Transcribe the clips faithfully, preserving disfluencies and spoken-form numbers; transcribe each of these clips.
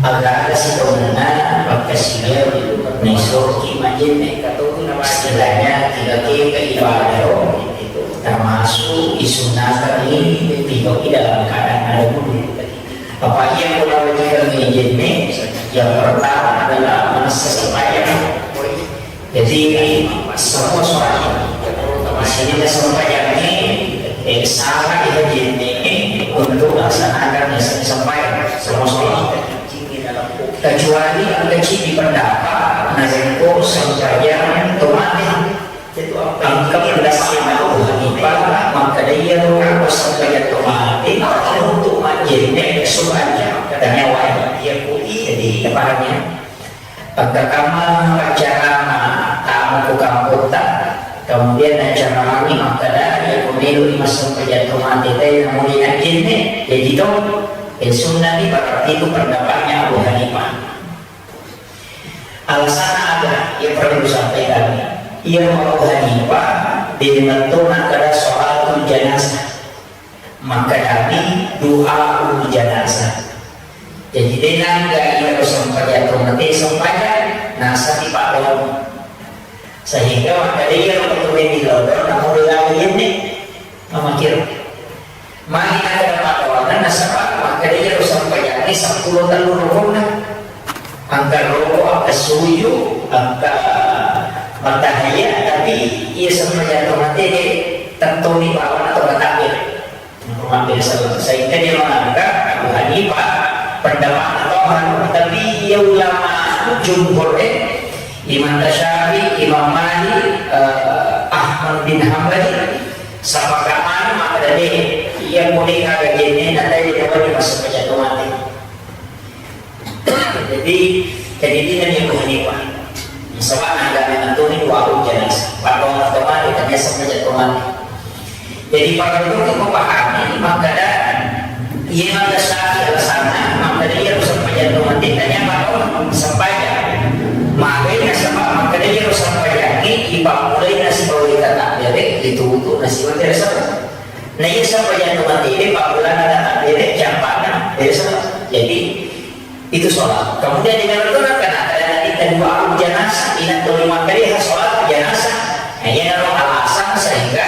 Aga sitongengna pakkasiwiang naisoki majjenne. Istilahnya tiga K ke ibadah ro, termasuk isunnakan ini tiga K dalam keadaan ada wudhu. Apa yang kau wajibkan majjenne? Yang pertama adalah manessa sembahyang. Jadi, semua sholat. Di sini sempajangnge, eh, sala iha jenne untuk laksanakan biasanya sembahyang. Semua sholat. Kecuali engka cidi pendapat, narekko sempajang tomate. Engka pendapat Abu Hanifah, maka dia ro sempajang tomate untuk majjenne sunnah. Katanya wajib. Jadi, apa hanya? Engka kamma paccarama tamu ku kampotta, kemudian naccarami makkeda, iya ko meloi massempajang tomate te namuli najjenne, jaji to, eh, sunnani, berarti itu pendapatnya Abu Hanifah. Alasanna aga? Iya perlu sampaikan. Iya Abu Hanifah, de metto nakkeda sholatul janazah. Makkedami du'aul janazah. Jadi, de nangga iyaro sempajang tomate sempajang, nasaba paddoang. Sehingga makkeda iyaro tomate di lodong, namu de gawe jenne, mamakiro. Magi nakkeda paddoang, nasaba makkeda iyaro sempajangnge seppulo tellu rukunna. Engka roko, engka suju, engka mattahiyya, tapi iya sempajang tomate de tettoni bawana to matakbir. Makkeda sala-, sehingga dia mengangkat Abu Hanifah pendapat Tohan, tapi iya ulama jumhur, eh, Imam Syafi'i, Imam Malik, eh, Ahmad bin Hambali, sepakat mana maka dari iya boleh kagak jenne, nanti dia dapat di masa pejatuh mati. Jadi, jadi ini yang Abu Hanifah. Sebab ada yang tuni dua hujan, paddoang tomate, tanya sama jatuh mati. Jadi, para dulu memahami, maka ada, iya, maka syafi alasanna, maka dia harus sempajang tomate, tanya paddoang sempajang. Maka ini sebab, maka dia harus sempajang, ini, ipa mulai nasi bawa kata, jadi, itu untuk nasi bawa biasa. Nah, iya sempajang tomate, ini, pak bulan ada, jadi, jam pada, biasa. Jadi, itu sholat. Kemudian di dalam itu kan ada nanti kedua janazah, inang tuli makkeda sholat janazah. Nah, iya naro alasan sehingga,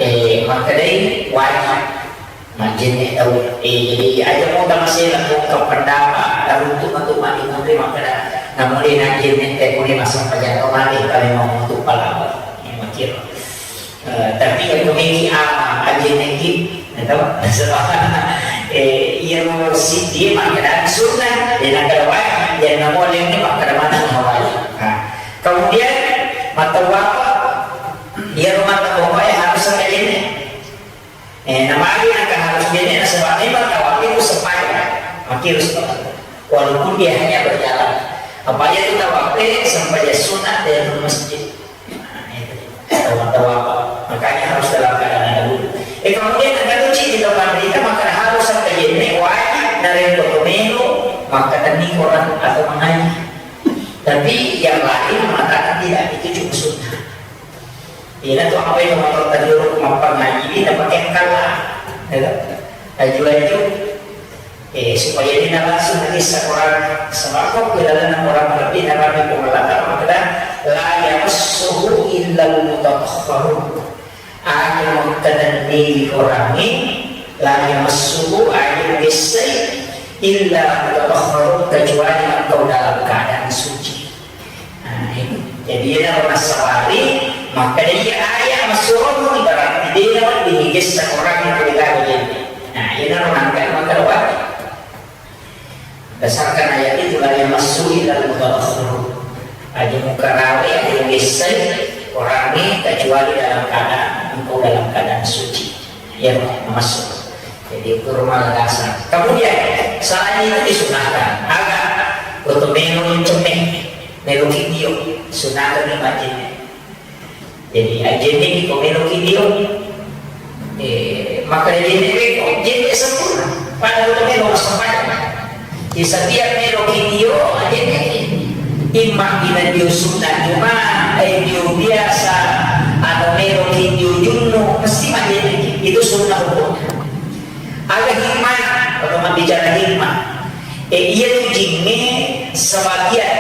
eh, makkedai wajib. Majjenne tau. Eh, jadi aja mau tamasela ko ke pendapat, dan untuk, untuk mati nanti makkeda. Namun di najjenne teh boleh masuk pejatuh mati kalau mau untuk palawa. Ya, makir. Eh, tapi yang memiliki apa aja lagi, atau, eh, iya mau si dia makan sunnah, dia nak ada wajib, dia nak mau yang ini makan mana yang wajib. Nah, kemudian mata apa? Dia rumah tak bawa ya harus ada ini. Eh, namanya yang harus ini, nah, sebab memang tawaf itu sepanjang, makir sebab. Walaupun dia hanya berjalan. Apa itu tawaf? Eh, sampai dia sunat dari masjid. Nah, itu. Tawaf-tawaf. Makanya harus dalam keadaan ada wudhu. Eh, kemudian ada kunci di tempat kita, maka harus sampai jenne wajib dari foto menu, maka tadi Quran atau mengaji. Tapi yang lain mengatakan tidak, itu cuma sunnah. Iya, tuh apa yang mau terjuruk, mau ngaji, kita pakai kalah. Ya, kan? Laju-laju. Eh, supaya dia langsung kisah orang sembako ke dalam orang lebih dalam itu mengatakan, maka la yamassuhu illa mutatahharun. Aja mengkanan diri orang ini, la yamassuhu, aja besai, illa mutatahharun, kecuali engkau dalam keadaan suci. Nah, ini. Jadi, dia dalam nasabari, maka dia ayat masuk ibarat dia dapat digesa orang yang tidak jadi. Nah, ini orang angkat maka wajib. Berdasarkan ayat itu, la yamassuhu illal mutahharun. Aja mukarawe, aja ngesai orang ini kecuali dalam keadaan, engkau dalam keadaan suci. Ya, masuk. Jadi, itu rumah dasar. Kemudian, selain itu disunahkan. Agak, untuk melo cemeh, melo video, sunahkan di masjid. Jadi, ajenne iko melo video. Eh, maka ajenne beko, jenne sempurna. Pada untuk melo masampaikan. Di setiap melo video, ajenne imma ina dio sunna cuma, eh, dio biasa, atau melo video junnu, mesti majenne. Itu sunnah hukumnya. Aga hikmah, kalau bicara hikmah. Eh, iya tu jingnge sebagian,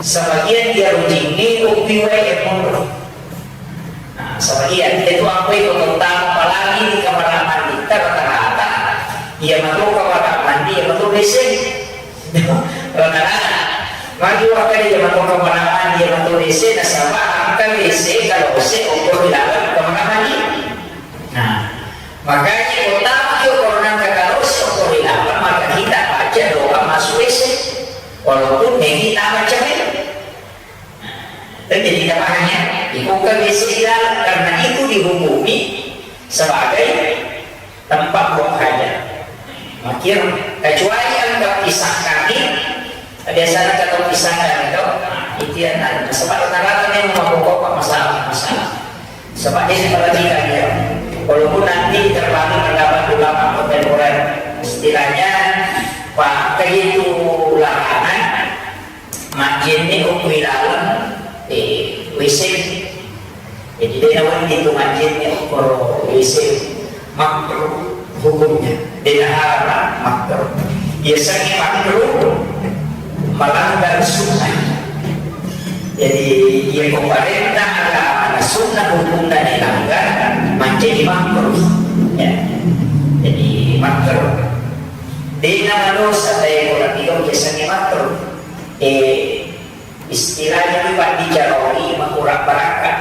sebagian iya tu jingnge upiwai monro. Nah, sebagian itu apa itu tentang, apalagi di kamar mandi rata-rata, iya matu kamar mandi, iya matu W C. Rata-rata. Magi waktu iya matu kamar mandi, iya matu W C, nasaba engka W C kalau W C ukur di dalam kamar mandi. Nah, makanya kota kio corona kagalo sokori lama, maka kita baca doa masuk W C. Walaupun ini tak baca W C. Nah, itu jadi kita paham ya. Ibu ke W C di dalam, karena itu dihukumi sebagai tempat buang hajat. Makir, kecuali engka pisang kami, biasanya kata pisang kami itu, nah, itu yang ada. Sebab rata-rata memang mabokok masalah-masalah. Sebab dia perhatikan dia. Walaupun nanti terbagi pendapat ulama kontemporer, istilahnya pakai itu larangan majjenne okko ri laleng, eh, W C. Jadi, de' nawedding tu majjenne okko W C. Makruh hukumnya. De' naharam, makruh. Biasanya makruh melanggar sunnah. Jadi, iya ko parenta agama, sunnah hukumna dilanggar, mancaji makruh. Ya. Jadi, makruh. De' namadosa, tapi ko nabilang biasanya makruh. Eh, istilahnya itu, Pak, dicaroni makurang barakka.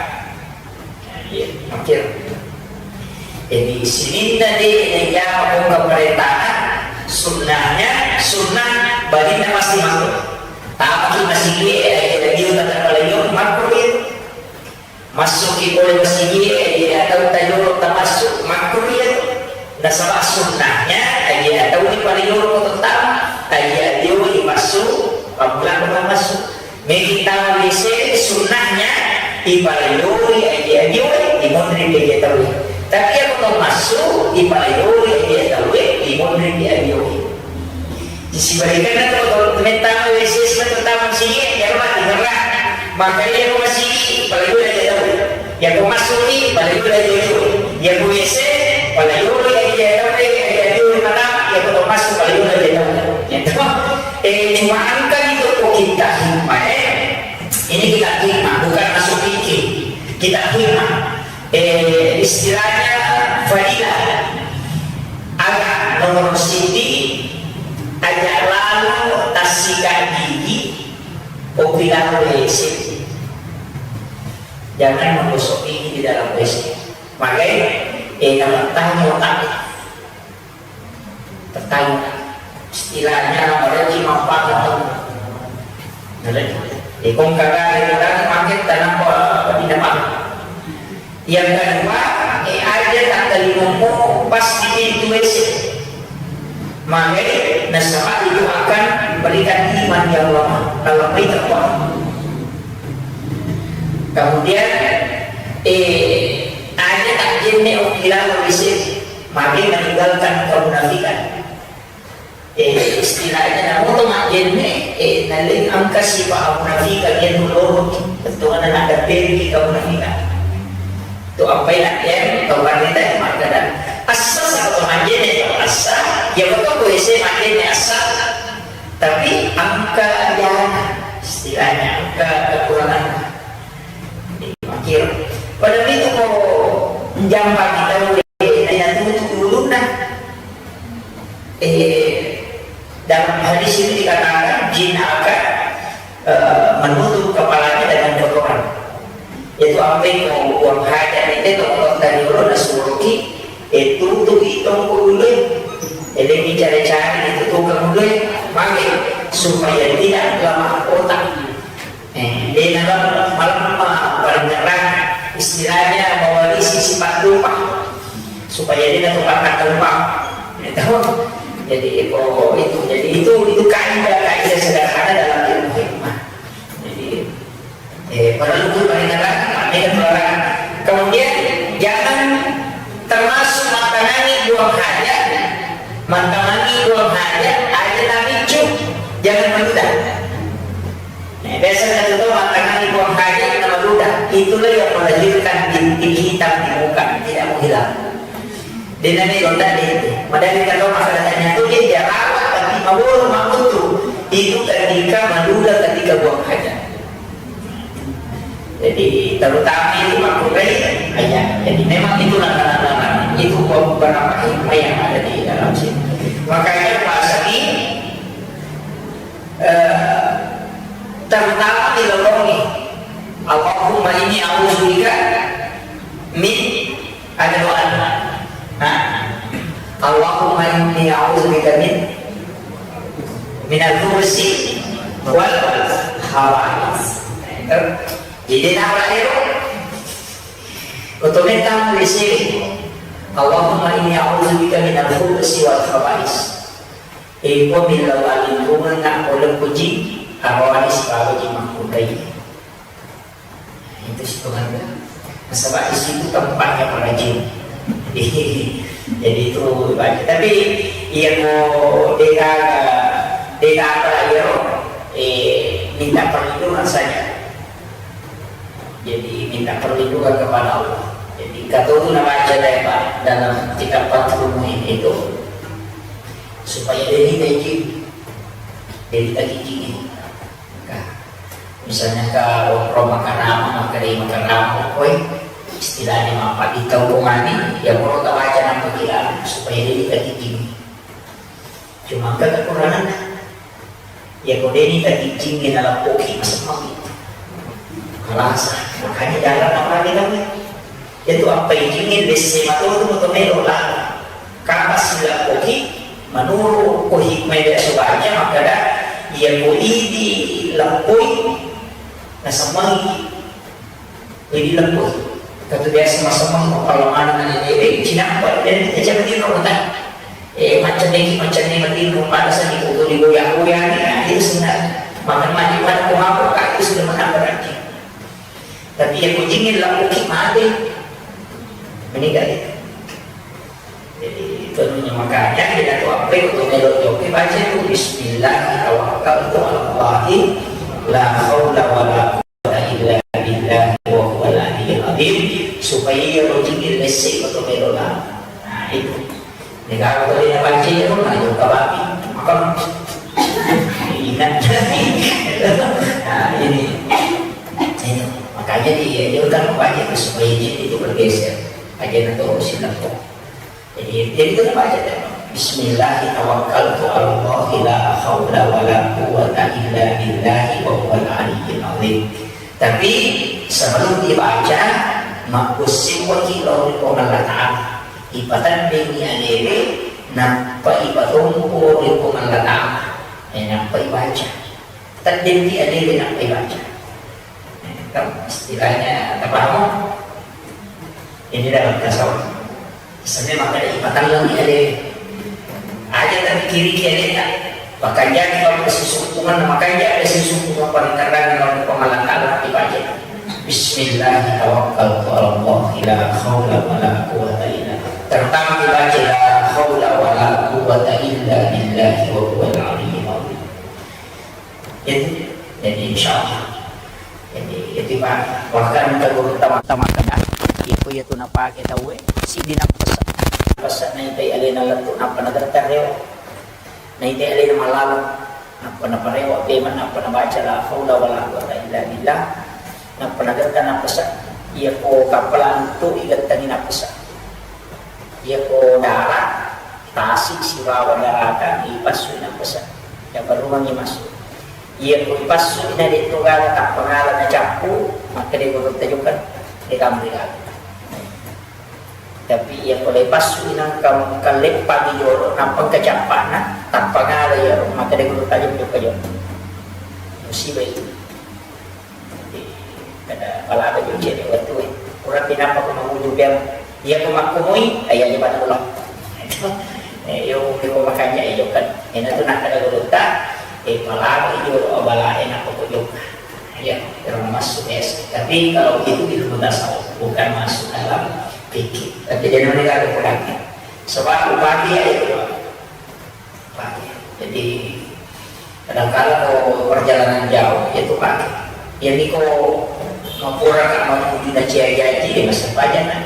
Iya, makir. Jadi, sininna de' najama ko pemerintah, sunnahnya, sunnah balinna pasti makruh. Tapi masih dia, dia tak paling makruh itu. Massuki pole masigi, eh, iya tau tajolo tamassu, makkuria tu. Nasaba sunnahnya, eh, iya tau ni paling jolo ko tentang, eh, iya dio i massu, pamula ko tamassu. Megi tau W C sunnahnya, i paling jolo, eh, iya dio, i mondri ke iya tau. Tapi iya ko massu, i paling jolo, eh, iya tau, i mondri ke iya dio. Sibalikanna to, to mettama W C sibawa to tama sigi, iyaro mati, ngerra. Maka iya ko masigi, pala jolo aja tau. Iya ko massuki, pala jolo aja tau. Iya ko W C, pala jolo aja tau, aja tau mata, iya ko to massu, pala jolo aja tau. Iya to. Eh, cuma engka itu ko kita hikmah, eh. Ini kita hikmah, bukan masuk fikih. Kita hikmah. Eh, istilahnya fadilah. Aga nomor siti, aja lalo tassika gigi, opi lalo W C. Jangan menggosok gigi di dalam W C. Makanya, eh, namattangi otak. Tertawa. Istilahnya, mereka manfaat. Nah, eh, kong kagak ada orang pakai tanam apa, apa tidak paham. Yang kedua, eh, aja tak terima pas di pintu W C. Maka, nasaba itu akan memberikan iman yang lemah, kalau kita paham. Kemudian, eh, aja tak jenne oki lalo W C. Maka meninggalkan kemunafikan. Eh, istilahnya namoto majjenne, eh, naleng engka sipa amunafikan, iya tu loro, bettuanna naddepperi kamunafikan. Tu ampai na, eh, tau parrita makkeda, assa saba majjenne tau assa, iya betul ku ese majjenne assa, tapi engka jana, istilahnya engka kekurangan. Makir. Pada itu ko jampa kita, eh, tutup mulutna. Eh, dalam hadis itu dikatakan, jin akan, eh, menutup kepalanya dengan kotoran. Itu apa yang mau buang hajat itu, kalau tadi dulu nasuruki, eh, tutup itu dulu. Jadi, dicari-cari itu tukang dulu, pakai supaya tidak lemah otak. Eh, de' nala malemma paling terang, istilahnya mewarisi sifat lupa supaya dia dapat kata lupa. Gitu. Jadi, oh, itu, jadi itu, itu kaidah-kaidah sederhana dalam ilmu hikmah. Jadi, eh, perlu itu paling terang, ini terang. Kemudian, jangan termasuk mattanangi buang hajat, mattanangi buang hajat, aja nabicu, jangan menunda. Nah, biasa kita tahu mattanangi buang hajat nama ludah. Itulah yang melahirkan bintik hitam di muka, tidak mau hilang. Dengan itu tadi, padahal kita tahu masalahnya itu dia dirawat, tapi Maboro makutu itu ketika maduga, ketika buang hajat. Jadi terutama itu makkurai ayat. Jadi memang itu langkah-langkah itu beberapa hikmah yang ada di dalam sini. Makanya bahasa ini eh, terutama di lorong ini. Allahumma inni a'udzubika min ada doa. Nah, Allahumma inni a'udzubika min minal khubusi wal khaba'is. Jadi nak balik itu, otomatis di sini. Allahumma inni a'udzubika minal khubusi wal khaba'is. Iko millau alingkungan nak boleh puji, aroani sibawa ji makkutai. Itu sih Tuhan. Nasaba di situ tempatnya para jin. Jadi itu ibadah. Tapi iya ko deka deka apa iya eh minta perlindungan saja. Jadi minta perlindungan kepada Allah. Jadi kata itu nabaca deh Pak dalam kitab Fathul Muin itu supaya dia tidak izin. Jadi tak izin. Nah, misalnya kalau Roma karama, maka dari makarama, koi istilahnya apa di kampung ani, ya mau tak baca nama kita supaya dia tidak izin. Cuma kan kekurangan. Ya ko deni tak izin kita lapoki sama kita. Kalasa, makanya jalan apa kita. Itu apa izin desse matu tu melo lah. Kama silappoki, menurut ko hikmah dia sebanyak maka dah, iya ko idi lappoi nasemmangi. Idi lappoi. Katu biasa masemmangi ko palamanna nalele, cinampa, dan kita jangan di rumah. Eh, macam ni, macam ni, mati rumah, ada sani, ko di goyang-goyang ni, nah, itu sebenarnya. Makan mandi, mana ko apa, itu sudah menambah rajin. Tapi yang kucingin lapoki mati, meninggal itu. Jadi itu namanya makanya kita tuh apa itu melo joki baca itu bismillah tawakkaltu ala Allahi la haula wala quwwata illa billah wa huwal aliyyil azim supaya rezeki lesse betul melo lah. Nah itu. Negara tadi nak baca itu nah itu kababi makan ingat. Nah ini ini makanya dia dia kan baca itu supaya jin itu bergeser aja nanti urusin aku. Jadi, jadi kita baca ya. Bismillah tawakkaltu ala Allah la haula wala quwwata illa billahi wa huwal aliyyil azim. Tapi sebelum dibaca, makkusiwaki lao ri Puang Allah Ta'ala. Ipatenddengi alewe, nappa ipatompo ri Puang Allah Ta'ala. Eh, nappa ibaca. Tenddengi alewe, nappa ibaca. Kan istilahnya apa kamu? Ini dalam tasawuf. Misalnya maka dari patallang ya deh. Aja tapi kiri kiri ya. Makanya kalau kesisumpungan, makanya ada sisumpungan paling terang dalam pemalangan dibaca. Bismillah tawakkaltu ala Allah la haula wala quwwata illa billah. Terutama dibaca la haula wala quwwata illa billahi wa huwal aliyyil azim. Jadi, jadi insya Allah. Jadi, itu Pak, bahkan kalau teman-teman kena, itu ya tu napa kita we, si dina pesan, pesan na itu alena letu, napa na getar yo, na itu alena malalang, napa na parewa, teman napa na baca la haula wala quwwata illa billah, napa na getar na pesan, iya ko kapala itu igettani na pesan, iya ko darat, tasi sibawa darata, ipassu na pesan, ya baru mangi masuk. Iya, ko ipassu na de to gala tappa ngala na cappu, makkeda guru tajukan, de kamri gala. Tapi iya ko le passu nang kam kalleppa di jolo, nappa kacappana, tappa ngala iya, makkeda guru tajukka jolo. Musibah itu. Kada palaga jo cedde wettu e. Pura pinappa ko manguju biang. Iya ko makkumui, iya je pada ulang. Eh, yo ko makanya iyo kan. Ena tu nak kada gurutta, eh, palaga iyo abala ena ko jo. Iya, terus masuk es. Tapi kalau itu ilmu tasawuf, bukan masuk dalam fikih. Tapi dia namanya kada kurang. Sebab upati ya itu. Pakai. Jadi, kadangkala ko perjalanan jauh, itu pakai. Jadi ko mapura ka manuju na cia jaji, ya masa paja na.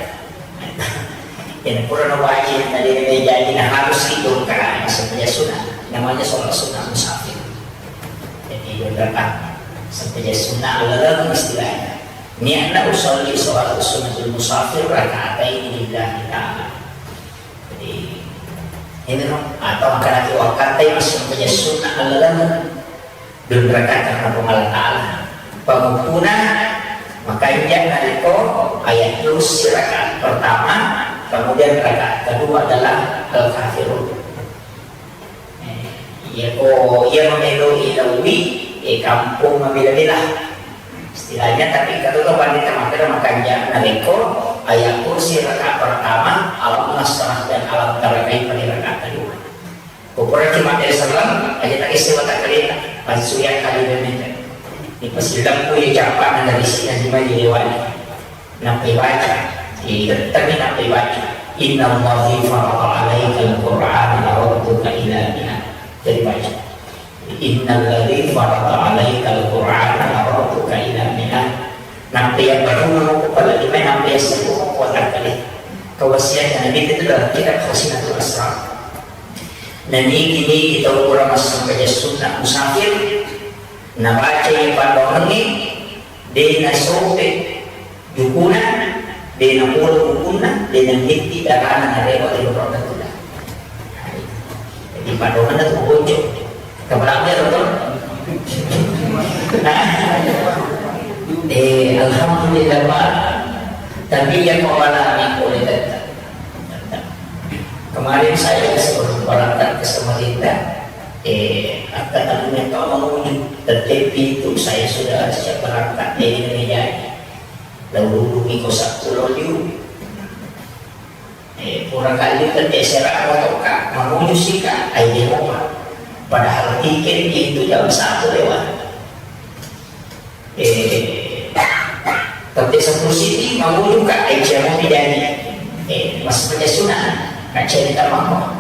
Jadi pura na wajib na dia na jaji na harus itu ka masa paja sunat. Namanya sholat sunnah musafir. Jadi, dua rakaat. Sempajang sunnah ala-, istilahnya. Niatna usolli sholat sunnatul musafir rakaatain lillahi ta'ala. Jadi, ini no, atau angka lagi wakkatai masih sempajang sunnah ala-, dua rakaat karena Puang Allah Ta'ala. Pengumpuna, makanya naliko ayat kursi rakaat pertama, kemudian rakaat kedua adalah Al-Kafirun. Eh, iya ko, iya mameloi lawi, eh, kampung mabela-bela. Istilahnya, tapi kata tu pandita makkeda makanja, narekko ayat kursi rakaat pertama, alam nasrah dan alam tara kaifa di rakaat kedua. Ko puraki makkeda sallam, aja tak isi watak kalita, pansuya kali dan meja. Di pasillampu ya japa na dari sini di maji lewani. Nappai baca, itettengngi nappai baca. Innallazi farada alaikal Qur'ana laradduka ila mi'ad. Jadi baca. Innallazi farada alaikal Qur'ana laradduka ila mi'ad. Nappai yang baru mau kepala lima, nappai yang sepuluh mau kuat kali. Kewasiatnya Nabi itu dalam kitab Khazinatul Asrar. Nah, ini, ini kita kurang masuk ke sunnah musafir. Nah, baca yang pandoangngi, de nasope jukuna, de napolo bukunna, de nametti darana narewa ri lorong tula. Jadi padonganna tu bocor. Keberapa ya, betul? Eh, alhamdulillah, Pak. Tapi yang mengalami oleh tetap. Kemarin saya sebelum berangkat ke Samarinda, eh, angka tamunya kau mengunjung, tetapi itu saya sudah siap berangkat, eh, ini jadi. Lalu dulu miko sepuluh liu. Eh, pura kali itu terserah motor kak, mengunjung sih kak, ai dia mau, Pak. Padahal tiket itu jam satu lewat. Eh, tapi sepuluh siti mau juga, eh, siapa mau jadi. Eh, masih punya sunnah, nggak cerita mau.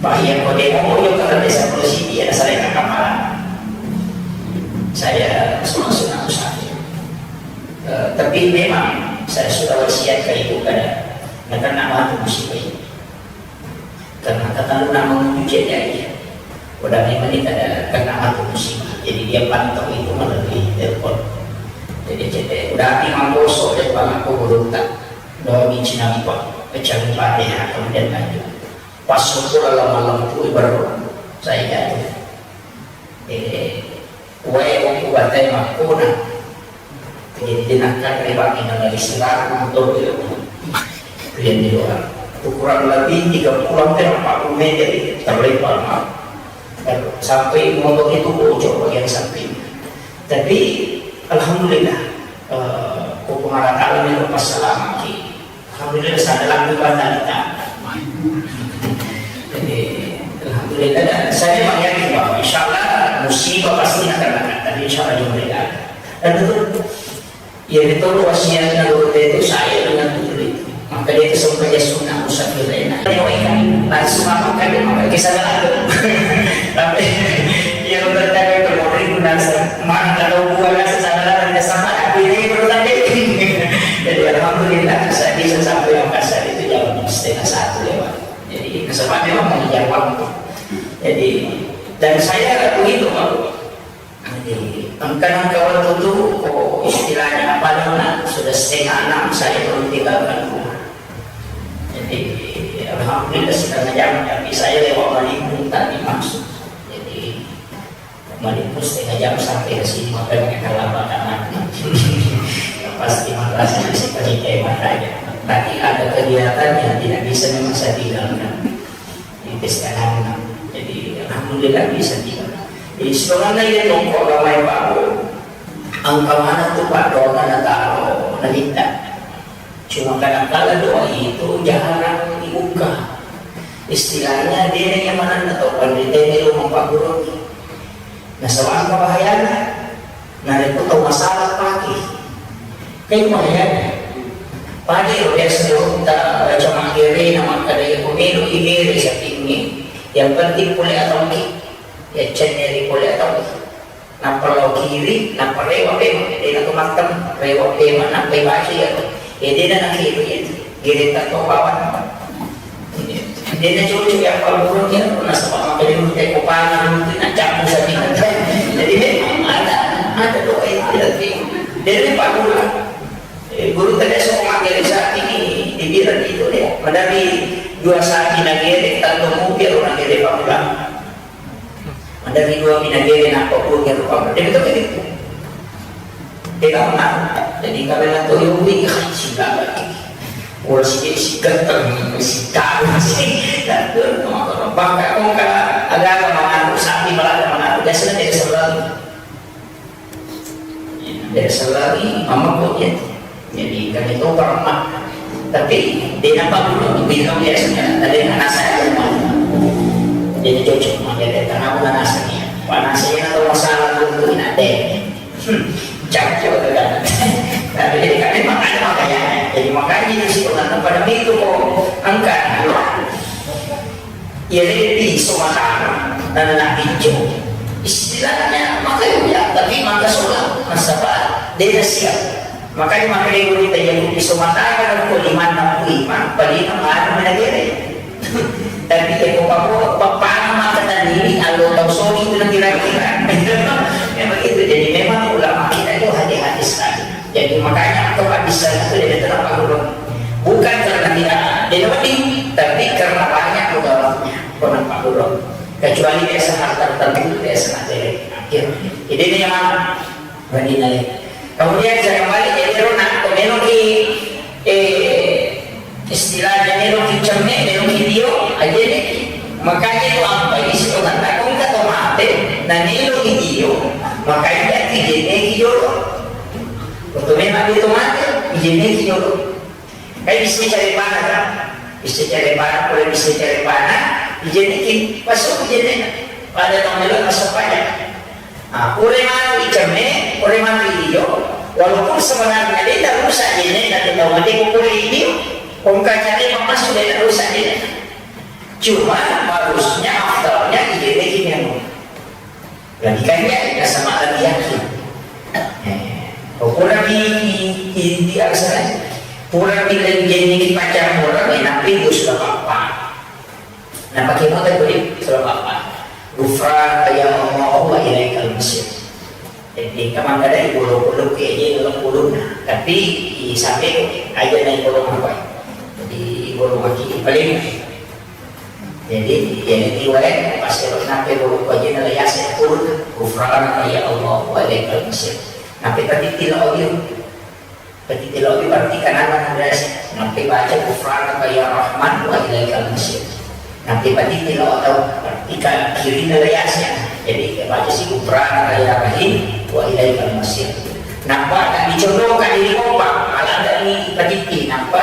Pak, yang mau demo mau juga, tapi sepuluh siti ya, saya nggak kamalan. Saya sunnah-sunnah musafir. Eh, tapi memang saya sudah wasiat ke ibu kada, karena mati musibah ini. Karena kata nak menuju jadi, udah memang ini kada kena aku musibah. Jadi dia pantau itu melalui telepon. Jadi, jadi udah hati mangkosok dia pangako beruntak. Doa cinampak, pecah Fatihah, kemudian lanjut. Pas syukur malam itu baru saya jatuh. Eh, wae okko batai makkona. Jadi, denakkan rewangi nalari sirang motor itu. Kemudian di luar. Itu kurang lebih tiga puluh hampir empat puluh meter itu terlempar, Pak. Sampai motor itu bocor bagian samping. Tapi, alhamdulillah, eh, ko pengarah alam itu pas selamat. Alhamdulillah, sadar aku pada kita. Jadi, alhamdulillah, dan saya memang yakin bahwa insya Allah musibah pasti akan datang. Tapi insya Allah juga tidak ada. Dan itu, ya, itu wasiatnya guru itu saya dengan guru itu. Maka dia itu sampai dia sunnah musafir enak. Dia langsung apa kan dia maka kisah aku. Tapi yang bertanya ke murid, mana kalau buat rasa sadar ada sama aku ini, menurut tadi. Jadi, alhamdulillah, saya bisa sampai Makassar itu jam setengah satu lewat. Jadi, kesempatan memang mengejar waktu. Jadi, dan saya begitu, Pak. Jadi, engka nengka waktu itu, kok istilahnya apa, Dona? Sudah setengah enam, saya belum tinggalkan rumah. Jadi, alhamdulillah, setengah jam, tapi saya lewat Malimpung tadi masuk. Jadi, Malimpung setengah jam sampai ke sini, makanya terlambat anak. Pasti madrasah masih pergi hemat aja. Tadi ada kegiatan yang tidak bisa memang saya tinggalkan. Di pesta anak. Jadi, alhamdulillah bisa tinggal. Jadi, sebenarnya ini tongkol ramai Pak. Angka mana tuh Pak doa na taro, na minta. Cuma kadang kala doa itu jarang dibuka. Istilahnya, dia yang mana na tau pandita ini rumah Pak Guru. Nasaba apa bahayana? Narekko tau masalah pake. Kan bahayana. Pake ro biasa ro ta baca makkere na makkada iya ko melo i mere satingnge. Yang penting pole atau ki. Ya cenneri pole atau ki. Nappa lao kiri, nappa rewa pema. Dena to mattem, rewa pema, nappa ibaca iya. Ya dena nakiru iya. Gereta to bawang. Dena cocok ya kalau burung ya, nasaba makkere ko Jadi, Pak Guru, eh, guru tadi sama Pak Guru sapi ini, dibilang itu dia. Madami dua sapi nagere, tanto mungkin orang nagere Pak Guru. Madami dua pinagere, nampak pun dia lupa. Dia betul begitu. Dia tak pernah. Jadi, kami nak tahu, yuk, wih, singkat lagi. Orang sikit, singkat, singkat, singkat. Bangka, bangka, ada apa, mana, sapi malah ada, mana, biasanya dia sebelah. Biasa lagi mama kok ya. Jadi kami tahu pernah. Tapi dia nampak dulu bilang biasanya ada yang nasa aja mah. Jadi cocok mah dia tanah bukan nasa nih. Pak nasi yang tahu masalah dulu ini ada. Hmm, cocok kan. Tapi jadi kami makanya makanya. Jadi makanya itu sih, pada itu kok angkat. Iya, lebbi somatara, nanna ijo. Istilahnya, makanya, tapi maka sola, nasaba, dena siap. Makanya, makanya gurita Yahudi somatara, ko limanna ku imang, palima mara menagere. Tapi, ya, ko papo, papana maka tanini, allo tau soli itu nanti kira-kira. Ya, begitu. Jadi, memang ulama kita itu hati-hati sekali. Jadi, makanya, kalau bisa itu, dia tetap Bukan karena tidak, tidak penting, tapi karena banyak mudaratnya. Kenapa dulu? Kecuali biasa hal tertentu, biasa nanti akhir. Jadi ini yang mana? Berarti nanti. Kemudian saya kembali, jadi Rona, melo ki, eh, istilahnya melo ki cemme, melo ki dio, aja nih. Makanya itu apa? Ini sih, kata kau mate, nah melo ki dio, makanya tidak dio. Untuk memang itu mate, tidak dio. Kai bissai carepana, kan? Bissai carepana, pura bissai carepana, ijenniki, masuk ijennena. Pada tau melo masuk pajak. Ah, pura matu icemme, pura matu ijo, walaupun sebenarnya dia tak rusak jennena, tapi tau mate ko pura ijo, kongka carepana masuk dia tak rusak jennena. Cuma harusnya afdalnya ijenniki memang. Lagi kan ya, nasaba lagi yakin. Eh, pura di, di, di, di alasan aja. Pura di lagi jadi pacaran, eh, nanti gue sudah apa-apa. Nah, pakai motor gue sudah apa-apa. Ghufranaka ya Allah wa ilaikal masir. Jadi, kamu ada di bulu-bulu kayak gini, dalam bulu. Tapi, di samping aja naik bulu apa? Jadi, bulu kaki paling Jadi, jadi wae, pas ero nape bolo kojena la Yasin, pun, "Ghufranaka ya Allah wa ilaikal masir." Nape tadi tila audio? Tadi tila audio berarti kan anak biasa. Nape baca, "Ghufranaka ya Rahman wa ilaikal masir." Nape tadi tila audio berarti kan kiri la Yasin. Jadi, baca si, "Ghufranaka ya Rahim wa ilaikal masir." Nampa, nak dicondongkan diri kompak, malah dari tadi, nampa,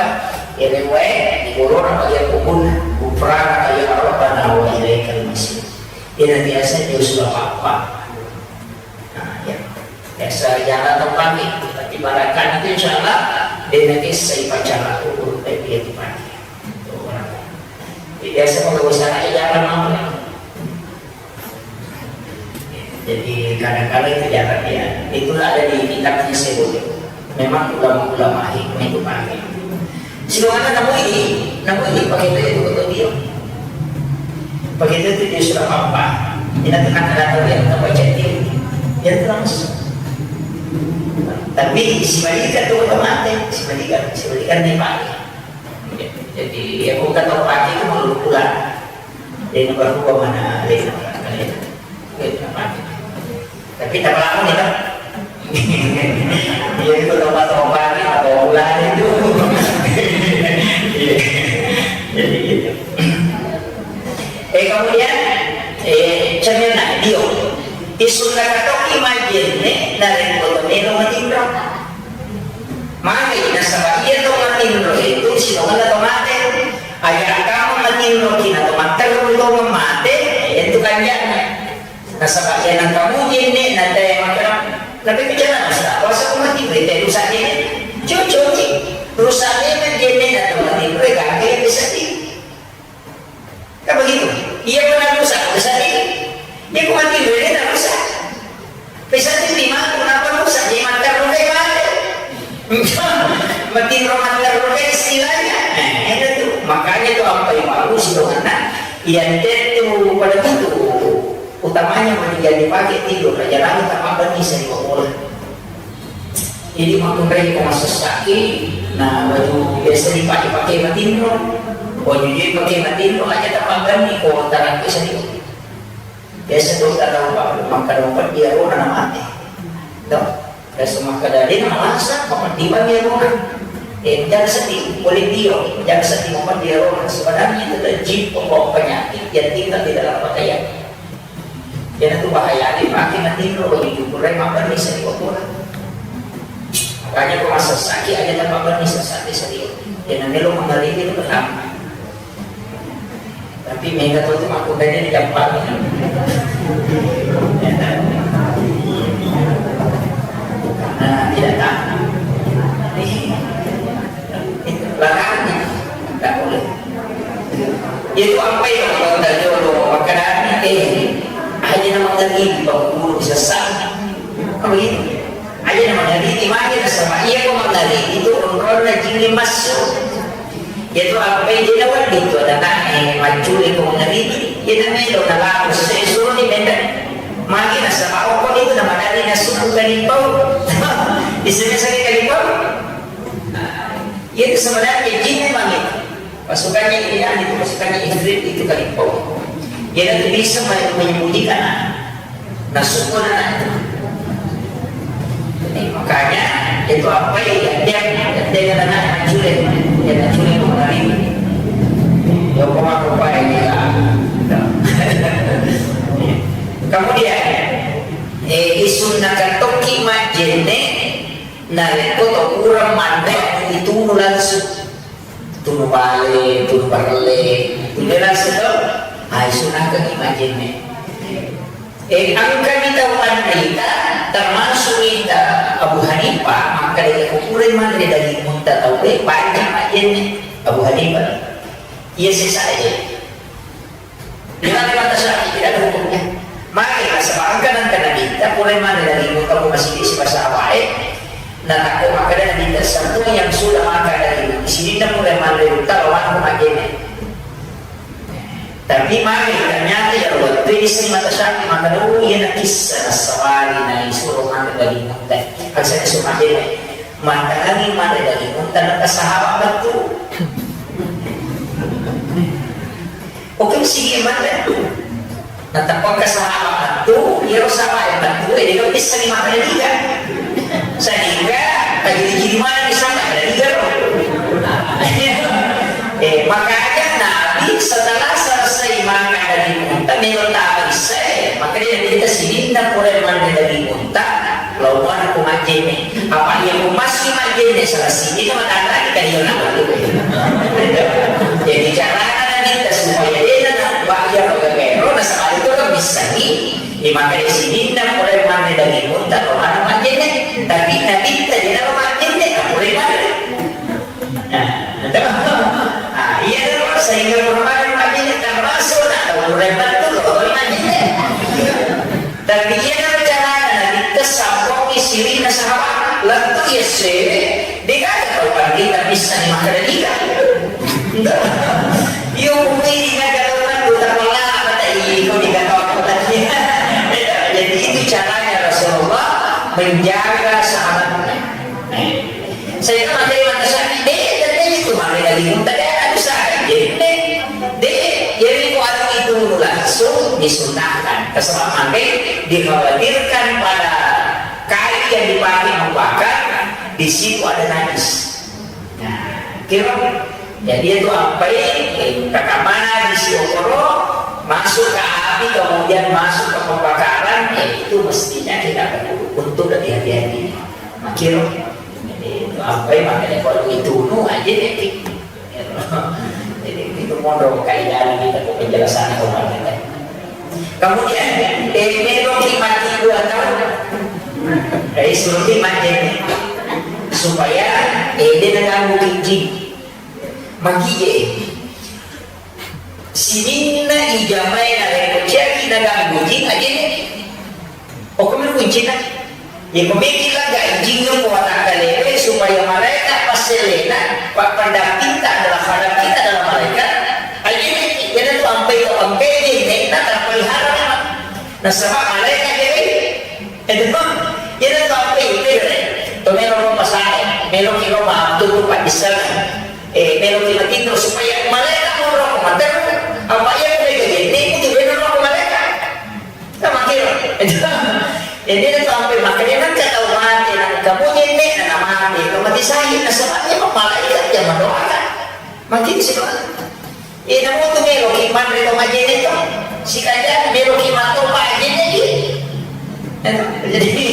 Iyana wae, digorona bagian kubunna, "Ghufranaka ya Rabbana wa ilaikal masir." Iyana biasa dia sudah apa-apa. Nah, ya. Biasa jalan atau pagi, tapi barakan itu insya Allah, dia nanti saya baca lagu, eh, dia itu pagi. Tuh, orang. Jadi, biasa kalau usaha jalan mau. Jadi, kadang-kadang itu jalan, ya. Itulah ada di kitabnya sebut. Memang ulama-ulama hikmah itu pakai. Silakan namu ini, namu ini pakai itu, itu betul dia. Pakai itu, itu dia sudah apa? Tidak tenang, tidak tahu dia, kita baca dia. Dia itu langsung. Tapi si Malika tuh udah mati, si Malika, si Malika ini pakai. Jadi, ya, bukan tempat itu mau pulang. Jadi, nomor dua mana? Jadi, nomor dua. Jadi, tempat itu. Tapi tak lama nih, kan? Jadi, itu tempat-tempat ini atau pulang itu. Iya. Jadi, gitu. Eh, kemudian, eh, cermin dio. Isu kata toki majenne, narekko to melo matinro. Magi nasaba iya to matinro itu sitongenna to mate. Aja kamu matinro kina to matterru to mate, itu kanjana. Nasaba iya nang kamu jenne na te maka. Tapi bicara masa, kuasa ku matinro, te rusak jenne. Cucu ni, rusak jenne, jenne na to matinro, ganggu yang sedih. Kan begitu? Iya, pernah rusak, bisa di-, dia kok mati, dia tak rusak. Bisa di lima, kenapa rusak? Dia makan rusak, mati. Mati, roh makan rusak istilahnya. Nah, itu tuh. Makanya tuh apa yang bagus itu karena yang itu pada itu utamanya mau jadi pakai tidur, raja lagi tak apa nih, saya mau mulai. Jadi makkunrai ko massessaki, na baju biasa dipake-pake matinro, baju je pake matinro, aja tapabbanni ko tarakki saliweng. Biasa dokter tau pa-, makkeda mapeddi arona na mate. To, biasa makkeda de na malasa, mapeddi bang arona. Eh, jaga seddi, boleh dio, jaga seddi mapeddi arona. Sebenarnya itu adalah jin pembawa penyakit yang tinggal di dalam pakaian. Iyanatu bahayana pake matinro, baju jukkurai mabbanni saliweng. Makanya ko massessaki aja tapabbanni sessaki saliweng. Iyanatu melo mangaribi itu pertama. Tapi mega tu tu makkunrai di jampa. Karena tidak tahu. Larang. Tidak boleh. Itu apa yang kau tak jolo? Makanan, eh, aja nama tadi di bawah guru sesat. Apa itu? Aja nama tadi di mana sama iya kau mangari itu kontrolnya jin masuk. Itu apa yang dia lawan itu ada nak, eh, mancuri kau mangari. Iya namanya lo kalau sesuai suruh di benda. Magi nasaba okko itu nama dari nasuku kalimpau. Bisa-bisa kalimpau. Itu sebenarnya jin memang itu. Pasukannya ini, itu pasukannya ifrit itu kalimpau. Dia nanti bisa me-, menyembunyikan anak. Nasuku anak itu. Jadi, makanya itu apa ya, dia, dia kata nak mancuri, dia mancuri kau mangari. Ya, kau apa ini? Kemudian, eh, isunnakan tokki majjenne, narekko to kurang manre, itunu langsung. Tunu bale, tunu parelle, tunu langsung to. Ah, isunnakan majjenne. Eh, engkani tau manrita, termasuk ita Abu Hanifah, maka dia kukurai manre daging unta tau, eh, banyak majjenne. Abu Hanifah. Iya, sesa aja. Dengan mata syar'i tidak ada hukumnya. Maka sebab engka nangka Nabitta pura manre daging unta ko masigi sipasa wae. Nah, takut maka Nabitta semua yang sudah makan daging di sini pura manre unta lawan ko majjenne. Tapi mari ternyata ya waktu ini seni mata syar'i maka dulu iya nakissa nasawari na isuro manre daging unta. Asalnya sumatene. Maka lagi manre daging unta nangka sahabat betul. Oke, sigi manre. Nah, tappakka sahabat tu, iyaro sahabat yang tu, eh, dia bisa ni makan juga. Sehingga, kajiri-jiri mana di sana, ada juga, loh. Eh, makanya Nabi setelah selesai makan daging unta, melo tahu saya, makanya kita sini, nah, mulai manre daging unta, Lawan ku majjenne. Apa iya ku masih majjenne salah sini itu matanraki kalian apa tu? Jadi carana kita supaya dia nak bayar ke kero, nah, sama itu kan bisa ni. Di maka di sini nak mulai mana dari muntah ke mana majjenne. Tapi Nabi tadi nak majjenne, tak boleh mana. Nah, ah, iya, sehingga Quran majjenne termasuk nak tahu Quran betul, Quran majjenne. Tapi iya, carana Nabitta sabbokki sirina sahabat, lettu iya sewe, degaga tau pandita bisa ni makkeda niga. Iyo, kumui niga tau lettu, tapola mata iko niga tau tadi. Jadi itu caranya Rasulullah menjaga sahabatnya. Saya kan materi mata sani, deh, dan deh itu mari lagi muntah, deh, aduh, saya, deh, deh, jadi ku anu itu langsung disunahkan. Kesempatan dikhawatirkan pada kayu yang dipakai membakar, di situ ada najis. Nah, kira jadi itu apa ini? Kakamana di si okoro masuk ke api, kemudian masuk ke pembakaran, ya itu mestinya kita perlu untuk lebih hati-hati. Makiro, jadi itu apa ya, makanya kalau itu nu aja deh. Jadi itu modal kaidah kita ke penjelasan kemarin. Kemudian, eh, melo ki mati dua tahun. Eh, suruh ki mati supaya, eh, dia naganggu jin. Magi, eh. Sininna ijamae narekko ciaki naganggu jin, ajene. Okko melo kuncina. Yako meki laga jin ko watakkalewe supaya malaeka passellena, pa-, pendampingta adalah, pendampingta adalah malaikat. Ajene, iyanatu ampai to ampai jenne, na terpelihara memang. Nasaba malaeka dewe. Itu, iyanatu ampai dewe. To melo ro pasae, melo ki ro ma tutu paddisseng. Eh, melo ki matinro supaya malaeka monro ko materru. Apa iya ko mega jenne, kutu beno ro ko malaeka. Nah, makkiro. Jadi, itu sampai makanya nang kata mate, nang kamu jenne, nang mate, nang mati syahid, nasaba'na malaeka yang mendoakan. Makin sih, Pak. Iya, namu tu melo ki manre to majene to. Sikajang melo ki mattoba ajene ki. Jadi,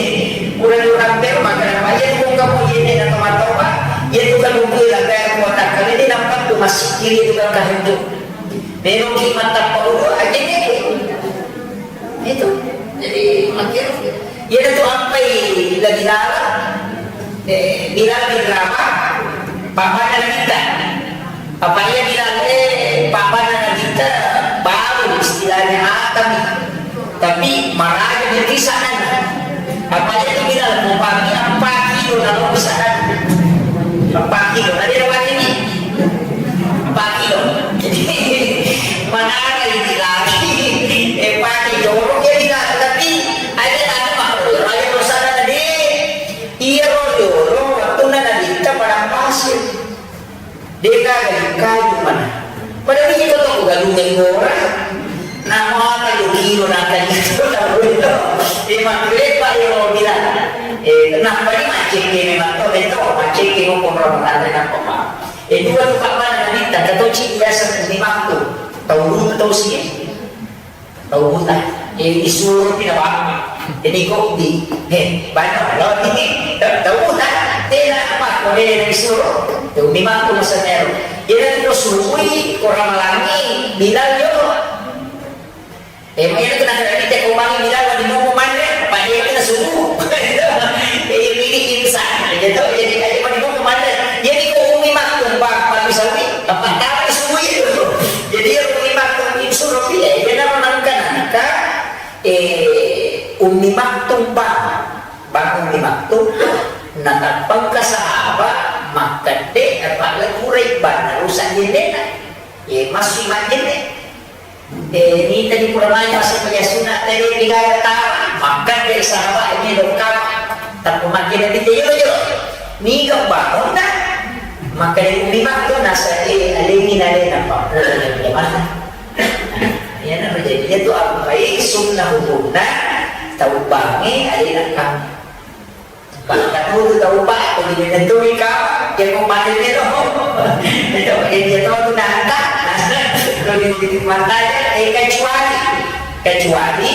kurang-kurang tero makan apa? Iya, buka mujene atau mattoba. Iya, tu kan buku lah, kayak kotak. Kalau ini nampak tu masih kiri tu kan kahentu. Melo ki mattoba dulu ajene ki. Itu. Jadi, makin. Iyanatu ampai la Bilal, eh, Bilal bin Rabah, pabbana Nabitta. Apa iya Bilal, eh, pabbana Nabitta, baru istilahnya Hatam. Tapi maraja berpisah kan. Apa iya tu Bilal, kupami empat kilo lalu pisah kan. Empat kilo, tadi ada ini. Empat kilo. Jadi, mana ada ini lagi? Eh, pakai jorok ya Bilal. Tapi Aja tanu makkuero, aja perusahaan tadi. Iya, ro, ro, waktu na Nabitta padang pasir. Deka kayu mana? Pada ini kau tahu galung yang gora. Nama kayu kilo nak kayu itu tahu itu. Dia makin lebar ya, ro, bilang. Eh, kenapa ini macet ini memang tahu itu macet ini mau orang ada apa? Eh, dua tuh kapan Nabitta kata cik biasa ini waktu tahu dulu tahu sih. Tau buta, eh, isuro pi na bang. Jadi kok di, eh, banyak lo ini, tau, tau buta, tena apa, ko de na isuro, tau di matu masa nero. Jadi ko subui, ko ramalangi, Bilal yo. Eh, mai itu nak ada di teko bang Bilal di mau manre, pada itu na subuh. Eh, ini insan, gitu. Jadi aja mau di mau manre. Jadi ko umi maktum bang, kalau misalnya, apa tahu subuh itu. Jadi umi maktum isuro pi, eh, dia nama nangka nangka. Eh, Ummi Maktum bang, bang Ummi Maktum, natappengka sahaba makkedde, apalagi kurai bang, rusak jendena. Eh, masih majenne. Eh, ni tadi pura manya masih payah sunat tadi tiga tahu, makkedde sahaba ini lokal. Tapi makin lebih jero-jero. Niga bangun dah. Maka dari Ummi Maktum nasa, eh, alemi nalena pak. Iya, nah, jadi itu apa? Baik, sunnah hukumna, tau bange, ada nak kami. Bahkan dulu tau pak, jadi menturi kau, dia mau pakai dia loh. Itu, eh, dia tahu tu dah tak. Kalau di, di pantai, eh, kecuali, kecuali,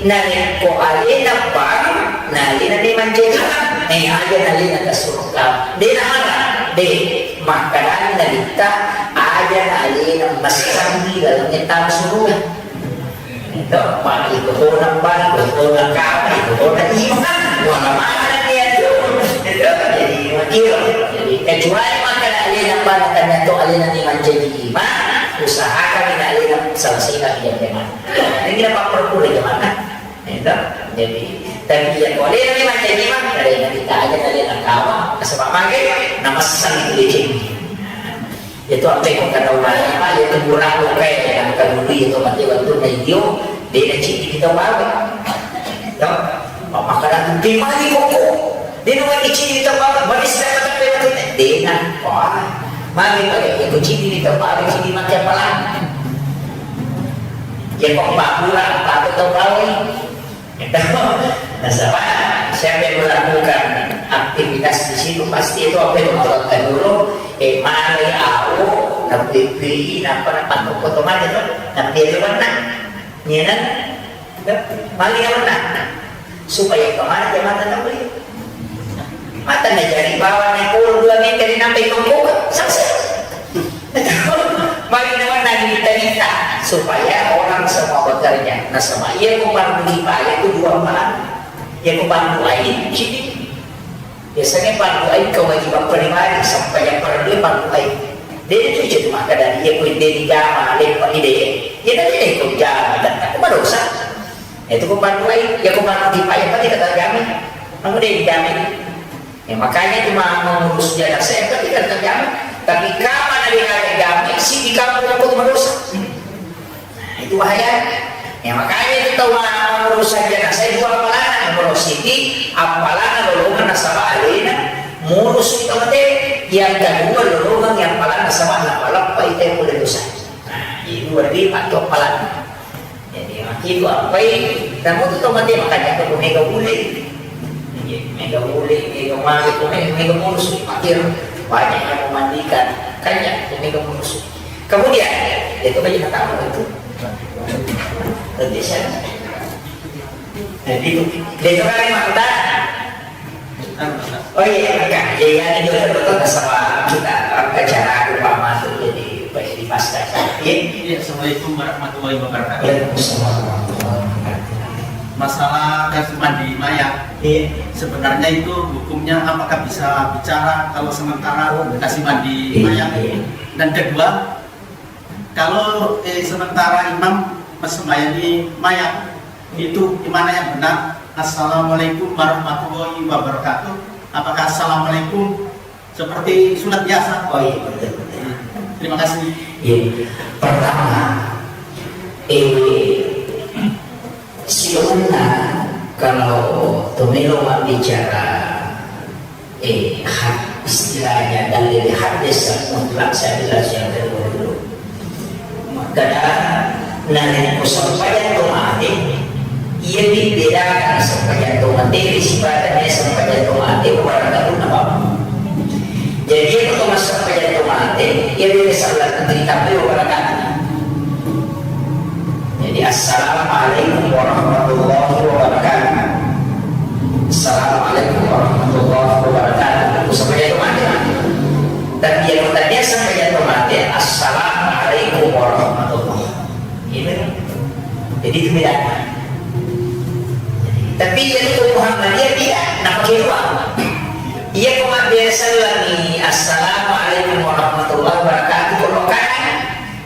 narekko alena bang, nalena memang jadi, eh, aja nalena ke surga. Dia nak marah, deh. Makkedani Nabitta, aja na alena messangi laleng ettana suruga. Itu, magi itu kona bang, itu kona kapa, itu kona imang, mana mana dia tu. Itu, jadi, makiro. Jadi, kecuali makkeda alena bang, tanya tu alena ni mancaji imang, usahakan alena selesaikan dia memang. Ini kita pak perlu lagi mana? Itu, jadi, tapi iya, ko alena memang jadi imang, alena kita aja, alena kawa, sebab magai, nama sang itu dia cek. Itu apa yang kata ulama, apa itu murah lo kayak yang kedua itu mati waktu na iyo, dia na cek kita bawa. Itu, maka dah tu mani koko, dia nama cek kita bawa, mani sudah kata dia na, wah, mani pakai itu cek kita bawa, cek makai apa lagi? Ya, kok Pak Lurah, Pak Ketua Bawai? Nasaba, siapa yang melakukan aktivitas di situ, pasti itu apa yang melakukan dulu, eh, mari au, napipi, napa, napa, potong aja tuh, tapi ada warna, ya kan? Mari warna, supaya kemana dia mata tahu. Mata na jari bawang na polo dua meter nampai kongkoka, selesai. Mari nawanna diminta-minta supaya orang semua bekerja. Nasaba iya ko parellu dipaya itu dua malam. Iya ko parellu ain, sini. Biasanya parellu ain kewajiban pribadi, sampai yang parellu parellu ain. Dia itu cuma makkeda iya ko dia dijama, lepa ide. Iya tadi deh ko jama, dan aku madosa. Itu ko parellu ain, iya ko parellu dipaya, apa tidak terjamin? Kamu dia dijamin. Ya, makanya cuma mengurus jenazah yang penting kan terjamin. Tapi kamar dari raja jamin, si di kampung aku tuh berdosa. Nah, itu bahaya. Ya, makanya itu tau ma-, maurusan jenazah itu appalanna, nomor siji, appalanna lolongan nasaba alena murusu itu mate. Yang kedua, lolongan yang appalanna nasaba napalappa itu yang boleh dosa. Nah, itu berarti pattu appalanna. Jadi, maki itu appai, kamu tuh tau mate makanya aku mega boleh. Iya, mega boleh, mega mari, mega, mega murusu, pakir, banyak yang memandikan, kan ya, mega murusu. Kemudian, itu kan kita tahu itu. Jadi, saya, jadi itu, dia itu kan memang kita, oh iya, kan, jadi ada juga betul sama kita, acara umpama tuh, jadi, pas di pasca, iya. Iya, assalamualaikum warahmatullahi wabarakatuh. Waalaikumsalam warahmatullahi wabarakatuh. Masalah kasih mandi mayat. Iya. Sebenarnya itu hukumnya apakah bisa bicara kalau sementara kasih mandi mayat? Iya. Dan kedua, kalau, eh, sementara imam sembahyang mayat, itu gimana yang benar? Assalamualaikum warahmatullahi wabarakatuh. Apakah assalamualaikum seperti sunat biasa? Oh iya, betul, betul. Terima kasih. Iya. Pertama, eh, sebenarnya kalau tomelo bicara, eh, had-, istilahnya dalil hadis mutlak, saya jelas yang kedua dulu. Makkeda, narekko sempajang to mate, iyami bedana sempajang to mate, sifatna sempajang to mate, barang taunna bawang. Jadi, iyako to massempajang to mate, iyami risallang ritambai barakatna. Jadi, "Assalamualaikum warahmatullahi wabarakatuh. Assalamualaikum warahmatullahi wabarakatuh." Sempajang to mate. Tapi yang tadinya sempajang to mate, "Assalamualaikum warahmatullahi." Ini. Jadi itu bedanya. Tapi yang itu Muhammadiyah tidak, nah, pakai dua. Iya, ko mabbiasa lagi, "Assalamualaikum warahmatullahi wabarakatuh," kalau kanan.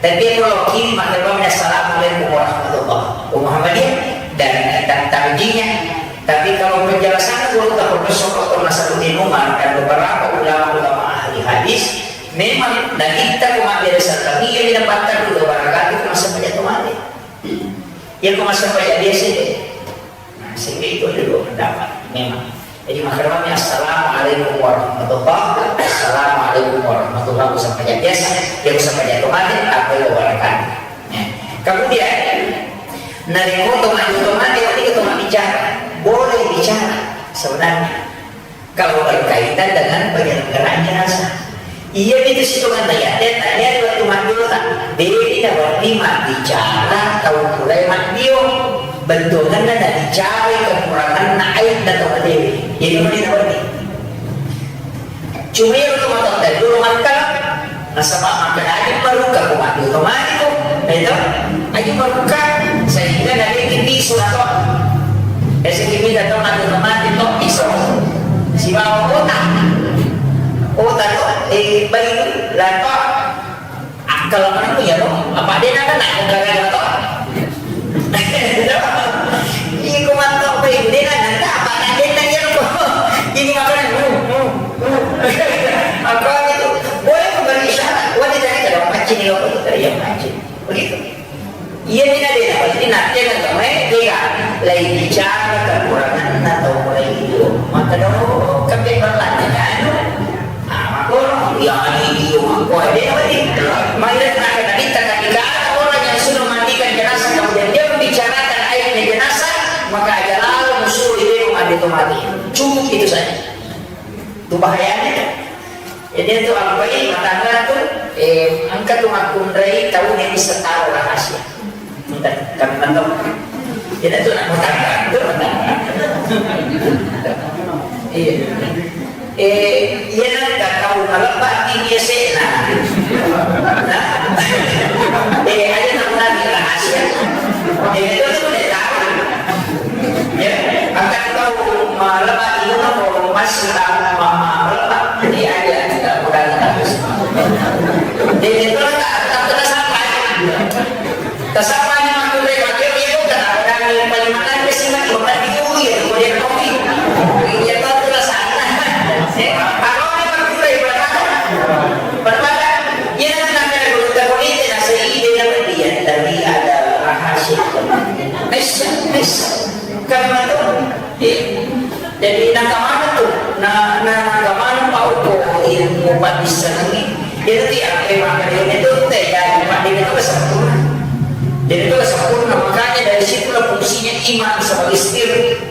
Tapi kalau kiri, maka doang, "Assalamualaikum warahmatullahi." Ko Muhammadiyah dan, dan tarjinya. Tapi kalau penjelasan guru tak Profesor doktor Nasaruddin Umar dan beberapa ulama-ulama ahli hadis, memang nabitta ko mabbiasa lagi, iya, tidak patah dulu barangkali itu masa penyatu mati. Iya, ko masa penyatu biasa deh. Nah, sehingga itu ada dua pendapat memang. Jadi, makanya, "Assalamualaikum warahmatullahi wabarakatuh." "Assalamualaikum warahmatullahi wabarakatuh." Biasa, ya, bisa baca otomatis, apa yang wabarakatuh. Ya. Kemudian, narekko otomatis, otomatis, itu otomatis bicara. Boleh bicara sebenarnya. Kalau berkaitan dengan penyelenggaraan jenazah. Iya, itu situ kan tanya. Dan tanya waktu mandota. Beda berarti mabbicara tau purae maddio. Bettuanna nabicarai kekuranganna, aibna tau madewe. Jadi, mani nawedding. Cuma iya tu matoa dulu mangkala. Nasaba makkeda aja maruka ko maddio to mati ko. Itu. Aja maruka sehingga nadewe pisu atau. Biasa kita tahu maddio to mati to pisu. Sibawa otak. Otak to, eh, bayi lato. Akal mana punya lo? Apa dia nak kena? Bukan ada to. Iya, ko matoa ko, eh, dia nak, nak apa? Nak dia nak, iya, ko. Ini makanan. Hmm, hmm, hmm. Apa itu? Boleh memberi isyarat. Boleh jadi kalau mancing, lo, iya, mancing. Begitu. Iya, ini ada yang apa? Jadi, nanti yang kemarin, dia kan, lagi bicara kekurangan atau mulai itu. Maka dong, kan dia bertanya, kan? Ah, maka orang, ya, ini dia, maka dia apa ni? Maka dia tanya, tadi, tadi, orang yang sudah mandikan jenazah, kemudian dia membicarakan aibnya jenazah, maka aja lalu musuh itu yang mati itu mati. Cukup itu saja. Itu bahayanya. Jadi, itu apa ini? Matangga tu, eh, engka tu makkunrai tau yang bisa tahu rahasia. Entah, kami mantau. Jadi, itu nak matangga tu, matangga. Iya. Eh, iya, nak tahu kalau pagi biasa, nah. Nah. Eh, aja nak lagi rahasia. Eh, itu tu dia tahu. Ya, akan tahu malam ini mau masih lama malam. Jadi, ada tidak mudah. Jadi, itu tak, tak tersampai. Tersampai ni aku dari wakil dia tu tak ada yang paling makan ke sini, bukan di ui, ya, kemudian kopi. Dia tahu tu lah sana. Eh, kalau ada wakil dari mana? Pada-pada, ya, nak kena guru tak boleh, tidak sehingga dia, tapi ada rahasia. Messa, messa. Kan matu. Iya. Jadi, nakamana tu? Na, na, nakamana pau ko ilmu paddissengengnge? Jadi, apa yang makan ini tu, teh, jadi, pada itu kesempurna. Jadi, itu kesempurna. Makanya, dari situlah fungsinya imam sebagai spirit.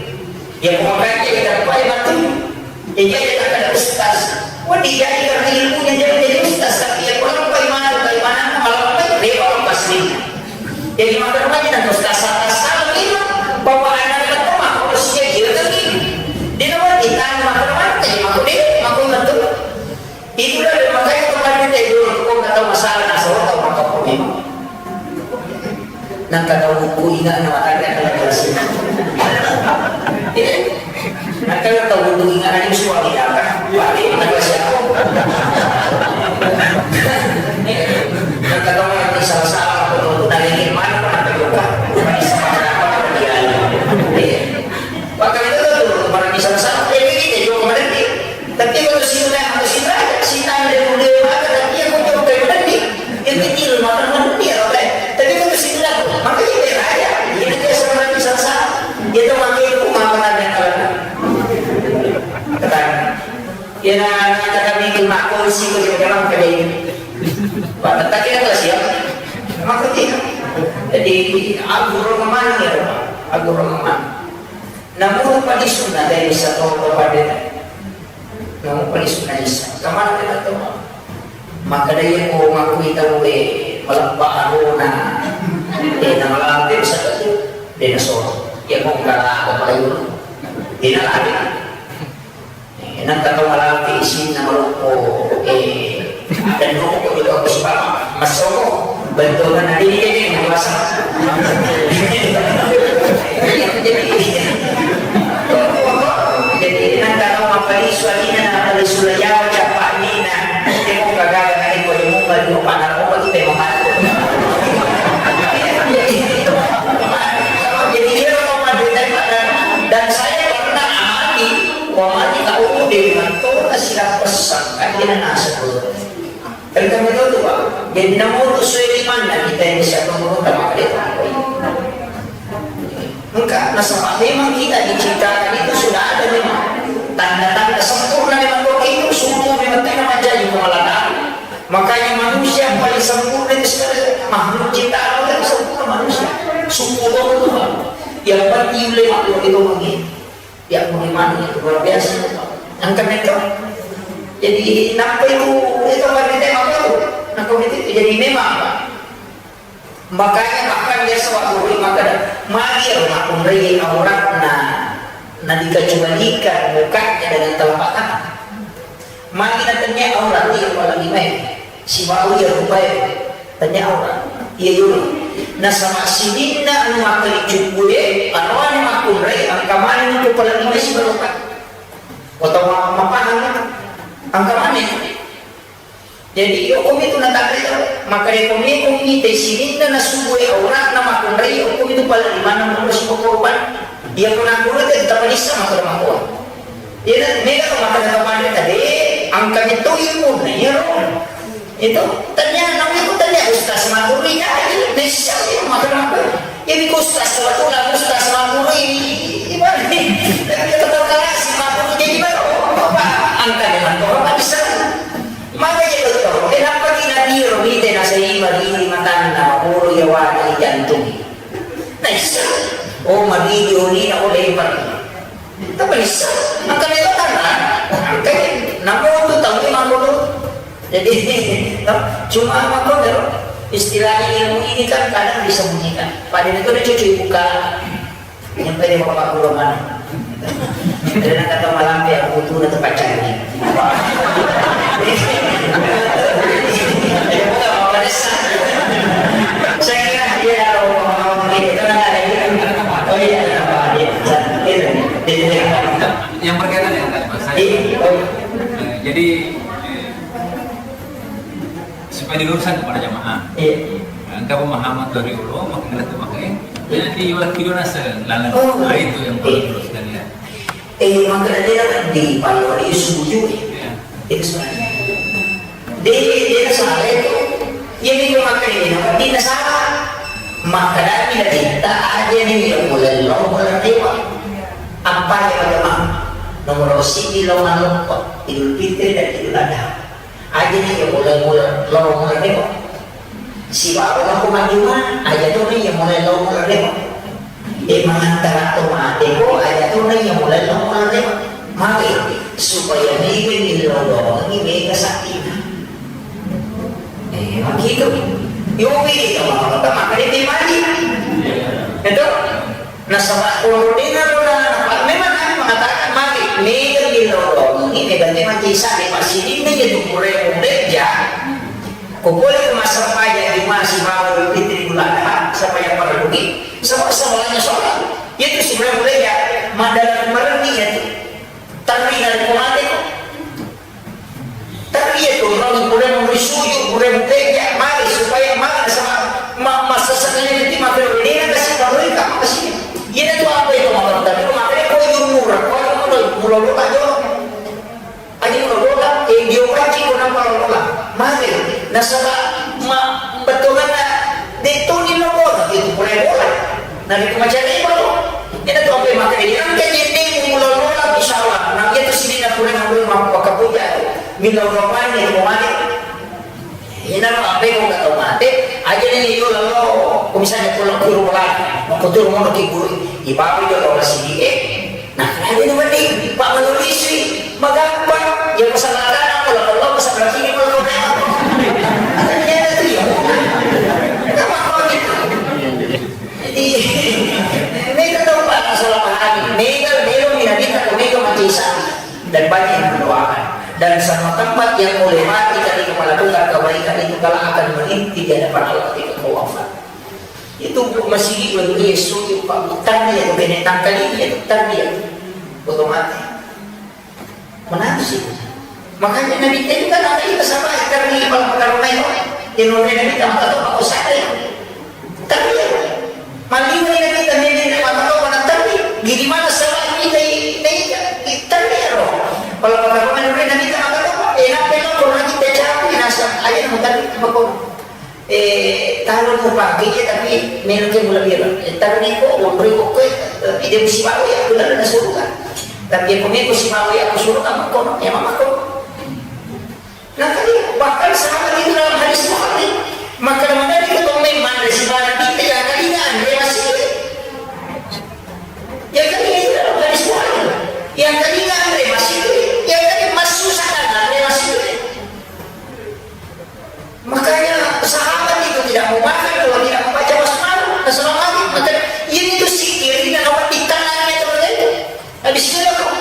Ya, makanya kita lupa ya, mati. Jadi, kita kada ustaz. Wah, dia ini karena ilmunya jadi, jadi ustaz, tapi ya, kalau lupa iman, lupa iman, malah lupa, dia orang pasti. Jadi, maka namanya dan ustaz, salah, salah, ini bahwa anak itu mah harus dia gitu, nih. Dia nama kita, maka namanya, jadi, maka dia, maka betul. Itulah dia makanya kemarin kita dulu, kok nggak tahu masalah, nah, saya tahu maka pun. Nang kada buku ingat nama tadi, kalau jelas. Iya. Nang kada tahu buku ingat, ada suami apa? Wah, ini nama siapa? Nang kada tahu nanti salah-salah, apa tuh, dari mana, mana terbuka? Bukan sama apa, dia. Iya. Maka itu tuh, mana bisa salah, jadi kita juga kemarin, tapi kalau si Tuhan, kalau si Tuhan, si Tuhan dia udah maka, tapi aku coba kayak mana nih? Yang kecil, maka mana dia, oke. Tapi kalau si Tuhan, maka dia kayak raya, dia dia sama lagi sama. Dia tuh pakai itu, maka ada yang kalah. Kata, ya, nah, nah, kata bikin makul sih, kau jangan kayak ini. Pak, tak kira siap. Maka dia, jadi, aku rohani ya, aku rohani. Namu palisunna dé' bisa to kepada. Namu palisunna Isa. Kamana kita to? Maka dé' ko makku tau é maleppa arona. Dé' na malampe bisa tu. Dé' na so. Ya ko kala ko payu. Dé' na lari. Eh, nang tau malampe isinna maloppo, eh, dan noko ko jolo ko sipapa, massoko, bentongan na dé' ni kuasa. Jadi, jadi, nang tau mappalisu alina, na palisu la Jawa, cappa alina, temo kagaga na iko, temo madu, panarko, temo madu. Jadi, jadi, iya, dan saya pernah amati, Wa mati tau dé' mattona silappessang, kan dé' naseng. Engka metto tu, Pak. Jadi, namoto sué limanna kita yang bisa pembunuh sama dé' tahu. Engka, nasaba memang kita diciptakan itu sudah ada memang tanda-tanda sempurna memang doa itu, sungguh memang tidak menjadi kemalakan. Makanya manusia paling sempurna itu sekali makhluk ciptaan Allah itu sempurna manusia. Sungguh doa itu, Pak. Yang penting lewat doa itu mungkin. Ya, bagaimana itu luar biasa. Engka metto. Jadi, nappa itu, itu kan memang itu. Nah, kalau itu jadi memang, Pak. Makanya bahkan biasa waktu rumah kada, magi rumah pun auratna, na dikecualikan mukanya dengan telapak tangan. Magi na tania aurat iya pala limaé, sibawa iya rupaé, tania aurat. Iya yolo. Nasaba sininna anu makkali cukkué, aroane makkunrai, engka maneng tu pala limaé sibawa rupa. Utawa mapahang, engka maneng. Jadi, iya komi tu natakkai tau. Maka dé' komi, komi té sininna nasubue auratna makkunrai, iya komi tu pala limanna mulu sibawa rupa. Iya ko nakkuro té tapanissa maka makko. Iyana mega to makkeda to panrita dé', engka metto ilmunna iyaro. Itu tania, namanya ku tania ustaz Maguru, iya, iya, bisa, iya, makkeda apa? Jadi ku ustaz, kebetulan ustaz Maguru ini, ibarat, tapi kita tahu kalah si Maguru, jadi baru, apa? Angka dengan kau, apa bisa? Maka jadi dokter, kenapa kita diro, kita nasa lima di matanna, Maguru, ya, wajah, jantung. Nah, bisa. Oh, magi, dioni, nak boleh, Pak. Tapi bisa, maka lewat tanah. Oke, namun tu tahu ni mampu tu. Jadi, no, cuma apa kau tahu? Istilahnya ilmu ini kan kadang disembunyikan. Pada itu dia cuci buka. Yang tadi bapak guru mana? Karena kata malam dia butuh na tempat cari. Saya kira dia kalau mau gitu kan ada gitu. Oh iya, apa dia? Gitu. Jadi, Yang berkaitan dengan tadi, Pak, saya, iya, oh, eh, jadi, eh, supaya diluruskan kepada jamaah. Iya. Nah, engka pemahaman dari ulo, makin ngerti, makin, iya, jadi iwal kido nasa lalang. Oh. Nah, itu yang perlu, iya, diluruskan, ya. Eh, maka dia di Palu, di Suju, ya. Iya. Itu sebenarnya. Dé', dé' nasala itu. Iya, minggu makkeda ini, apa? Dé' nasala. Makkeda ini lagi. Aja ni yang mulai lo mulai dewa. Apa yang ada mah? Nomor sini lo malu kok. Idul Fitri dan Idul Adha. Aja ni yang mulai mulai lo mulai dewa. Sibawa ko majjuma, aja tu ni yang mulai lo mulai dewa. E mangantara to mate ko, aja tu ni yang mulai lo mulai dewa. Mari supaya ni ni lo lo ni mega sakina. Eh, begitu. Yopi, teman-teman, maka dia mati. Itu. Nasaba ko dena roda, memang kami mengatakan mati. Mega billo ini, mega memang kisah di masjid ini, itu pura muda ya. Ko boleh ke masa paya di masih bawa Idul Fitri Idul Adha, sampai yang perlu. Sama-sama sholat. Itu sebenarnya muda ya. Madara mereni ya tu. Tapi dari ko mate ko. Tapi iya tu, orang boleh memberi sujud, boleh bekerja, mari supaya mari sama ma-, masa sekali nanti maka dia nak kasih tahu mereka, apa sih? Iya tu apa itu maka tapi maka dia kau juru murah, kau juru murah, murah lu tak jauh. Aja murah lu tak, eh, dia wajib kau nampak lu lah. Mari, nasaba ma-, betul mana? Dia tu ni lo bola, dia tu boleh bola. Nabi ku macam ni, bro. Ina tu ampe maka ini, engka jenneng mulo-mulo, insya Allah. Nah, iya tu sini nak kurang aku mau pakai puja tu. Milo rohani, mau mati. Ina lo ampe kau nggak tahu mati. Aja ni itu lalu, kau misalnya pulang ke rumah lagi, mau kau turun mau ke guru, ibawi dia orang sini, eh. Nah, aja ni mati, Pak menulis ni, magampang. Ya, masalah kanan, kalau Allah, masalah kiri, kalau kau tengok. Ternyata tu ya. Kenapa kau gitu? Jadi, mega tau pa salah pahami. Mega, mega minanita ko mega macisa. Dan banyak yang mendoakan. Dan semua tempat yang melewati ketika melakukan kebaikan itu kelak akan merinti di hadapan Allah ketika wafat. Itu masih di Yesus itu Pak, tarbiyah itu kena tangkali itu tarbiyah. Otomatis. Menangis itu. Makanya Nabi itu kan ada itu sama karena pala pakaromai. Di nore Nabi tak tahu apa usaha itu. Tapi ya, maliwa Nabi tak nene tak tahu mana tapi. Jadi mana salah ini dari dari dari roh. Pala pakaromai nore Nabi tak tahu apa. Eh, apa yang kau lagi tak cakap, nasa aja mau tadi apa kau? Eh, taro mupake iya, tapi meloki mulabira. Eh, taro neko, wonroi kokkoe, eh, ide musibawa ya, bulan na suruga. Tapi ko meko sibawa ya, suruga makkono, ya mamakkono. Nah, tadi bahkan sahabat itu dalam hadis Bukhari, maka menjadi ketombe mandre sibana kita yang kali anre masih. Ya kali itu dalam hadis Bukhari. Yang kali anre masih, yang kali masuk sana anre masih. Makanya sahabat itu tidak mau makan kalau tidak membaca basmalah. Nah, selama ini maka ini itu zikir, ini awak di tangan itu, itu. Habis itu kok.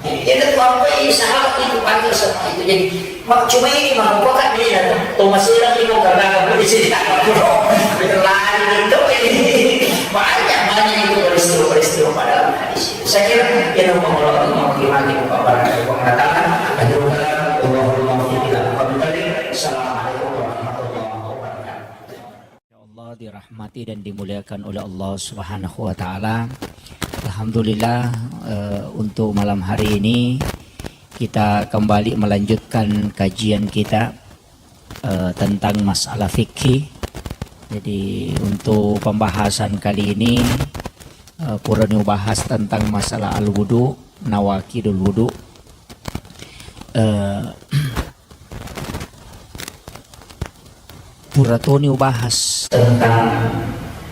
Jadi itu apa ini sahabat itu panggil semua itu. Jadi ma-, cuma ini mah bukan ini lah. Thomas Ilang itu karena aku di sini tak perlu. Lari itu ini. Banyak, banyak itu peristiwa-peristiwa pada hadis. Saya kira kita mau mengelola, mau gimana, mau apa, pengetahuan, ajaran, Allahumma muwaffiq ila aqwamit thariq. Assalamualaikum warahmatullahi wabarakatuh. Ya Allah, dirahmati dan dimuliakan oleh Allah Subhanahu wa Ta'ala. Alhamdulillah, eh, untuk malam hari ini kita kembali melanjutkan kajian kita, eh, tentang masalah fikih. Jadi, untuk pembahasan kali ini, eh, purani ubahas tentang masalah al-wudu, nawaqidul wudu. Eh, pura toni ubahas tentang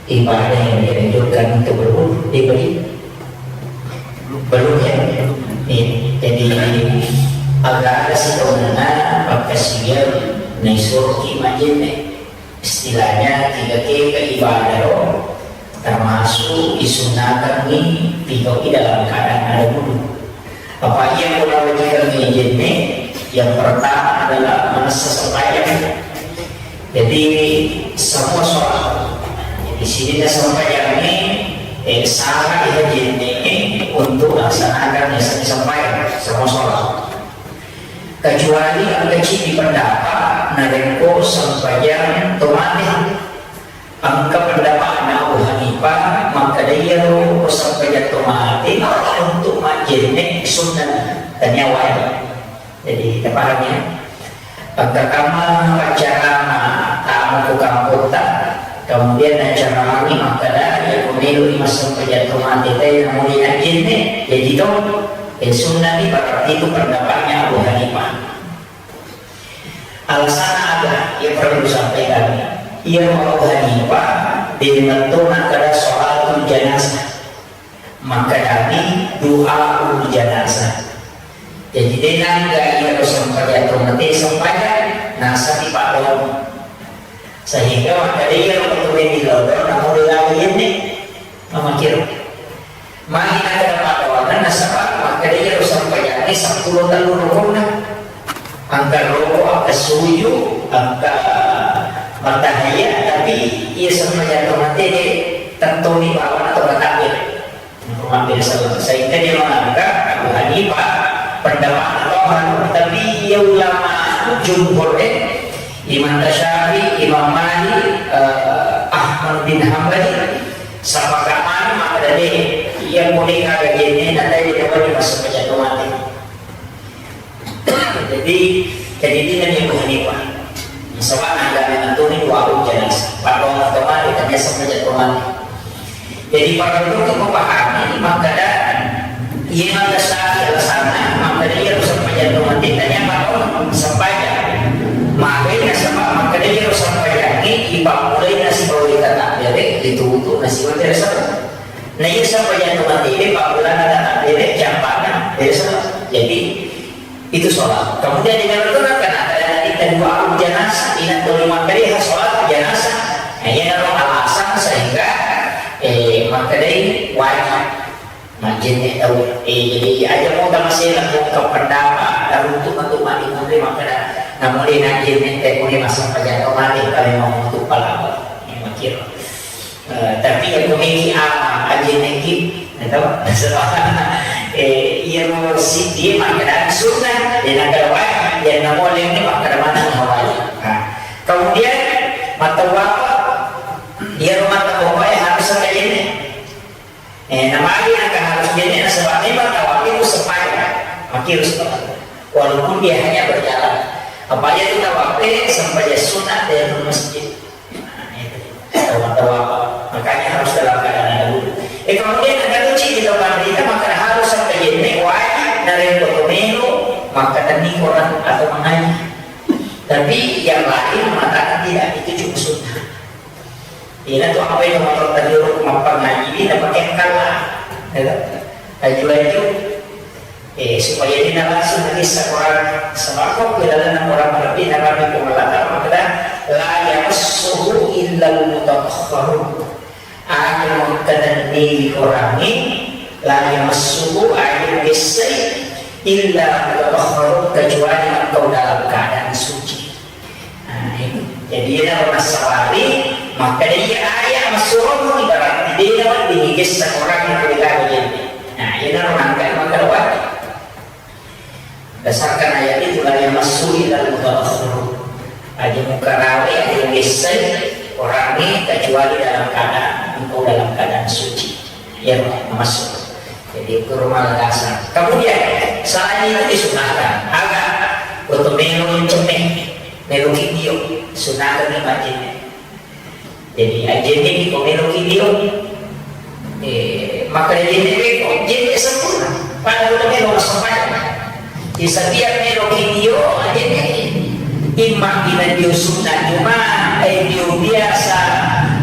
ibadah yang dianjurkan untuk berwudu. Dia beri Belum ya? Iya. Jadi, aga-aga sitaunna pakkasiwiang naisuroki majjenne. Istilahnya, tiga keka ibadah ro, termasuk disunnakangngi pigau'i dalam keadaan ada wudu. Apa iya pura wajikangngi jenne? Yang pertama adalah manessa sembahyang. Jadi, semua sholat. Di sini sembahyang ini, eh, syarat ya, ini untuk laksanakan biasanya sembahyang, semua sholat. Kecuali engka ceddi pendapat, narekko sembahyang tomate. Engka pendapatna Abu Hanifah, makkeda iyaro sembahyang tomate untuk majjenne sunnah, tania wajib. Jadi, tapaham ya? Engka kamma paccarama tamu ku kampotta, kemudian naccarami makkeda, Melo massempajang to mate, tae namuli ajjenne, jadi to, eh, sunnah ni berarti itu pendapatnya Abu Hanifah. Alasanna aga? Iya perlu sampaikan. Iya Abu Hanifah, de' metto nakkeda sholatul janazah. Makkedani du'aul janazah. Jadi de' nangga iya ro sempajang to mate sempajang, nasaba paddoang. Sehingga makkeda iya ro to mate millau, namu de' lagi enne, mamakiro. Magi nakkeda paddoanna, nasaba makkeda iya ro sempajangnge seppulo tellu rukunna. Engka roko, engka suju, engka mattahiyya, tapi iya sempajang to mate de' tettoni bawana to matakbir. Mabbere salawat. Sehingga dia menganggap Abu Hanifah pendapat Tuhan, tapi iya ulama jumhur, eh, Imam Syafi'i, Imam Malik, eh, Ahmad bin Hambali, sepakat mana maka dari iya boleh kagak jenis nanti dia dapat dimasuk ke jatuh mati. Jadi, jadi ini Abu Hanifah. Nasaba naga memang tuni dua jenazah. Paddoang to mate, tania sempajang to mate. Jadi, perlu untuk memahami, makkeda iya nakkeda alasanna, makkeda iya ro sempajang to mate, tania paddoang sempajang. Magai nasaba, makkeda iya ro sempajang ni, ipammulai nasibawa ita takbere, itu untuk nasibawa bere salat. Nah, iya sempajang to mate, ipammulai ita takbere, jampana bere salat. Jadi, itu sholat. Kemudian dengan itu kan ada kita dua jenazah, inat lima kali sholat jenazah. Nah, ini adalah alasan sehingga, eh, makkedai wajib majjenne tau. Eh, jadi aja mau tamasena mau ke pendapat, dan untuk mati mati makkeda. Namun dia najjenne teh boleh masuk pajak kemana kalau mau untuk palawa. Ini makir. Eh, tapi yang memiliki apa aja neki, eh, iya mau si dia makan sunnah, dia nak wajib, dia nak boleh ni makan mana wajib. Nah, kemudian mata apa? Dia rumah tangga harus ada ini. Eh, namanya yang harus ini, nasaba memang tawaf itu sempajang, makir sunnah. Walaupun dia hanya berjalan. Apa itu tawaf? Eh, sempajang sunnah dari masjid. Nah, itu. Tawaf-tawaf. Makanya harus dalam keadaan ada wudhu. Eh, kemudian ada tuh cik kita berita, maka harus sampai jenis wajib dari foto menu, maka tadi orang atau mengaji. Tapi yang lain mengatakan tidak, itu cuma sunnah. Ina tu apa yang motor tadi rumah pengaji ini dapat yang kalah. Ya kan? Laju-laju. Eh, supaya dia langsung kisah orang sembako ke dalam orang lebih dalam pengelatan maka la yamassuhu illal mutatahharun. Aku mengkatenni orang ini la yamassuhu air besai illa mutatahharun kecuali engkau dalam keadaan suci. Nah, ini. Jadi, iyana ro nassabari, makkeda iya ayat massuromu ibarat dena wedding igessa orang yang tidak begini. Nah, iyana ro nangka maka wajib. Berdasarkan ayat itu, la yamassu illal mutatahharun. Aja mukarawe, aja mugessai orang ini kecuali dalam keadaan, engkau dalam keadaan suci. Ya, masuk. Jadi, itu rumah dasar. Kemudian, selain itu disunahkan, aga, untuk melo cemme, melo kidio, sunahkan ni majene. Jadi, ajene ni ko melo kidio, eh, maka ajene ni ko, jene sempurna. Pada untuk melo sempurna. Di setiap melo kidio, ajene ni. Imma ina dio sunna juma, eh, dio biasa,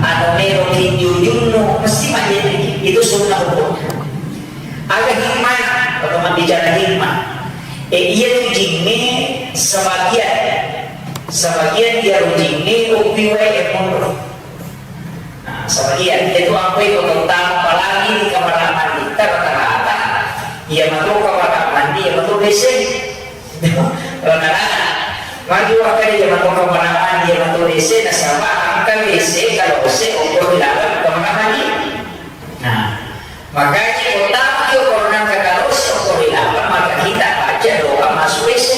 atau melo kidio junnu, mesti majene ni. Itu sunnah hukumnya. Aga hikmah, kalau bicara hikmah, eh, iya tu jingnge sebagian, sebagian dia jingnge upiwai mundur. Nah, sebagian itu apa itu tentang apalagi di kamar mandi rata-rata, iya matu kamar mandi, iya matu beseng. Rata-rata. Magi wakka dia matu kamar mandi, iya matu beseng, nasaba angka beseng kalau beseng udah di dalam kamar mandi. Nah, makanya kota kio corona kagalosi okko ri laleng, maka kita baca doa masuk W C.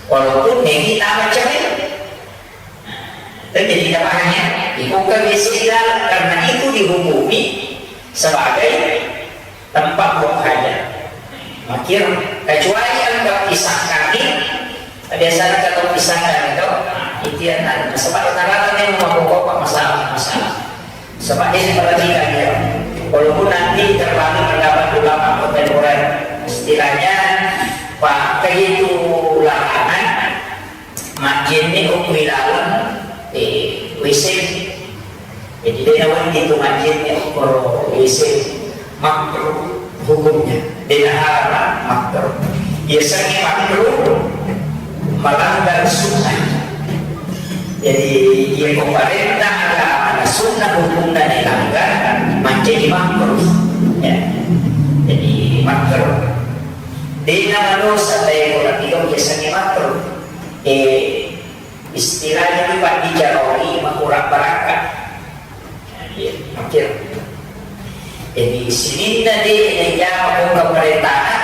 Walaupun negi tama cemil. Nah, itu jadi kita paham ya. Dibuka W C di dalam karena itu dihukumi sebagai tempat buang hajat. Makir, kecuali yang nggak pisah kaki, biasanya kalau pisah kaki itu, nah, itu yang ada. Sebab rata-rata memang mau bawa masalah-masalah. Sebab dia diperhatikan dia. Walaupun nanti terbagi pendapat ulama kontemporer, istilahnya, Pak, begitu larangan majjenne okko ilaleng, eh, W C. Jadi, de' nawedding tu majjenne okko W C, makruh hukumnya. De' naharam, makruh. Biasanya makruh melanggar sunnah. Jadi, iya ko parenta agama na sunnah hukumna dilanggar, mancaji makruh. Ya. Jadi, makruh. De' namalosa tae ko napiga biasanya makruh. Eh, istilahnya itu, Pak, dijaroi makurang barakka. Iya, oke. Jadi, sininna de' najama ko parentana,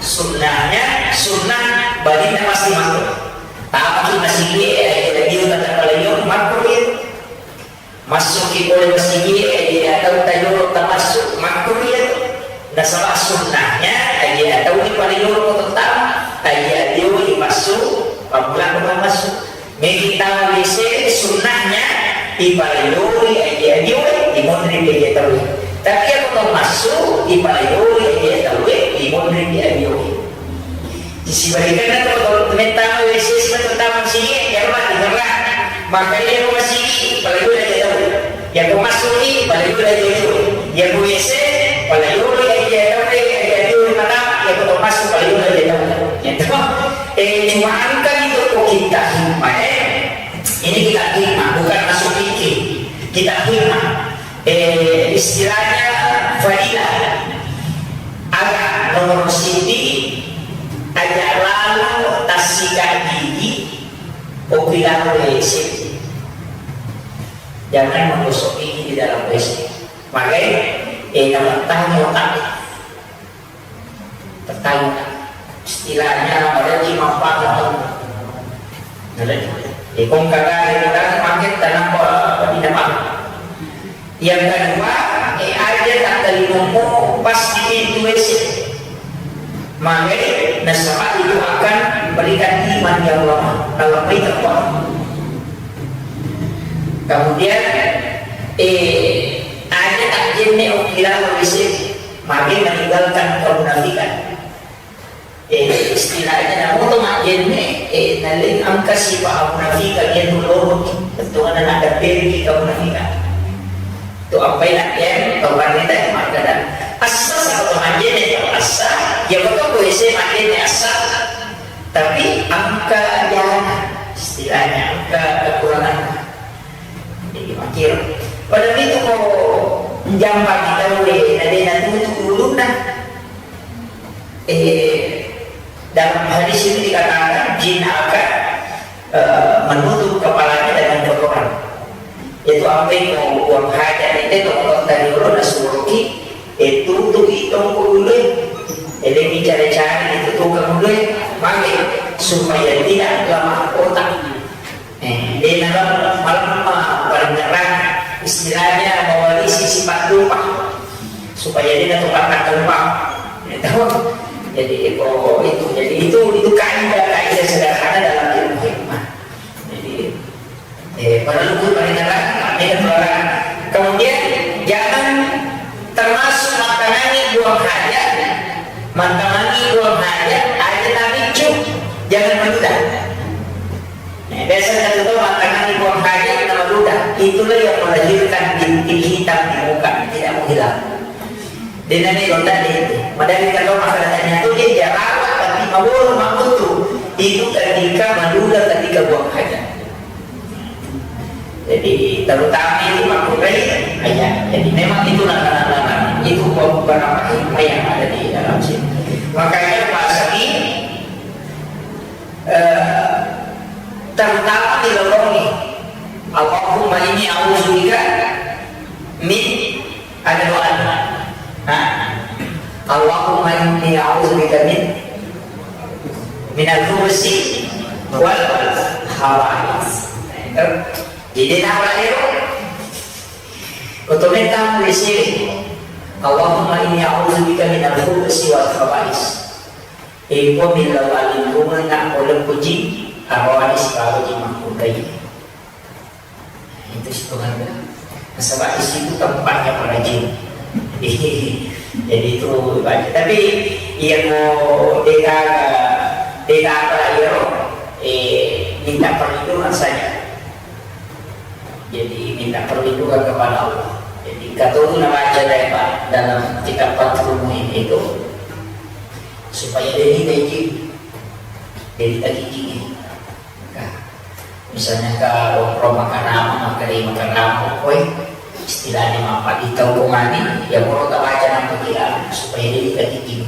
sunnahnya, sunnah balinna pasti makruh. Tapi masih dia, dia kata kalau makruh itu. Massuki pole masigi e, iya tau tayolo tamassu, makkuria tu. Nasaba sunnahnya, iya tau ni pale yolo ko tama, iya dio i massu, pamula ko massu. Megi tau W C sunnahnya, ipale yolo iya dio, imonri iya tau. Tapi aku tau massu, ipale yolo iya tau, imonri iya dio. Sibalikanna to, to mettama W C si mettama sigi, iyaro mati, ngerra. Maka iya ko masigi, pale yolo iya tau. Iya ko massuki, pale yolo iya tau. Iya ko W C, pale yolo iya tau, iya tau mata, iya ko massu, pale yolo iya tau. Iya to. Eh, cuma engka itu ko kita hikmah, eh. Ini kita hikmah, bukan masuk fikih. Kita hikmah. Eh, istilahnya fadilah. Aga nomor siji, aja lalo tassika gigi, okko lalo W C. Jangan menggosok gigi di dalam W C. Makanya, eh, nama tamu tak. Pertama, istilahnya, mereka manfaat. Jadi, eh, kong kagak, eh, udah pakai tanah apa, apa tidak apa. Yang kedua, eh, aja tak terima pas di pintu W C. Magai, nasaba itu akan memberikan iman yang lemah, kalau baik apa. Kemudian, eh, aja tak jenne okko lalo W C. Magi meninggalkan kemunafikan. Eh, istilahnya namoto majjenne, eh, naleng engka sipa amunafikan, iya tu loro, tentu ada nada pergi kemunafikan. Tu apa yang dia, tau kan kita yang makkada. Assa sama tu majjenne, tau assa, ya betul boleh saya majjenne assa. Tapi engka jana, istilahnya engka kekurangan. Jadi makir. Pada itu ko jampa kita we, nadena tutup ulunna. Eh, dalam hadis ini dikatakan jin akan, eh, menutup kepalanya dengan kotoran. Itu apa yang mau buang hajat itu, kalau tadi ulun nasuruki, eh, tutup itu ulun. Jadi bicara-cara itu tukang ulun, maka supaya tidak lemah otak. Eh, de' nala malemma paringerrang, istilahnya mewarisi sifat lupa, supaya de' natukang lupa. Gitu. Jadi, oh, itu. Jadi, itu, itu kaidah-kaidah sederhana dalam ilmu hikmah. Jadi, eh, perlu paringerrang, ini perlu. Kemudian, jangan termasuk mattanangi buang hajat, mattanangi buang hajat, aja tabiccu, jangan meludah. Nah, biasa kita tahu mattanangi buang hajat, nama ludah. Itulah yang melahirkan bintik hitam di muka, tidak mau hilang. Dengan itu tadi, padahal kita tahu masalahnya itu dia jarawat, tapi mawur mamutu. Itu ketika meludah, ketika buang hajat. Jadi, terutama itu makruh, ayat. Jadi, memang itu larangan-larangan. Itu beberapa hikmah yang ada di dalam sini. Makanya, bahasa ini, eh, terutama di lorong ini. Allahumma inni a'udzubika min, ada doa. Nah, Allahumma inni a'udzubika min, minal khubusi wal khaba'is. Jadi, nama lahir, otomatis di sini. Allahumma inni a'udzubika minal khubusi wal khaba'is. Iko millau alingkungan nak boleh puji, awanis baru di makkukai. Itu situ harga. Nasaba di situ tempatnya para jin. Jadi, jadi itu baca. Tapi iya ko deka deka apa iya, eh, minta perlindungan saja. Jadi minta perlindungan kepada Allah. Jadi kata itu nabaca deh, Pak, dalam kitab Fathul Muin itu, supaya dia minta izin. Jadi tadi gini. Nah, misalnya ke Roma Karama, maka dari Makarama, koi istilahnya apa di tau komani, ya mau kita baca nama dia supaya dia minta izin.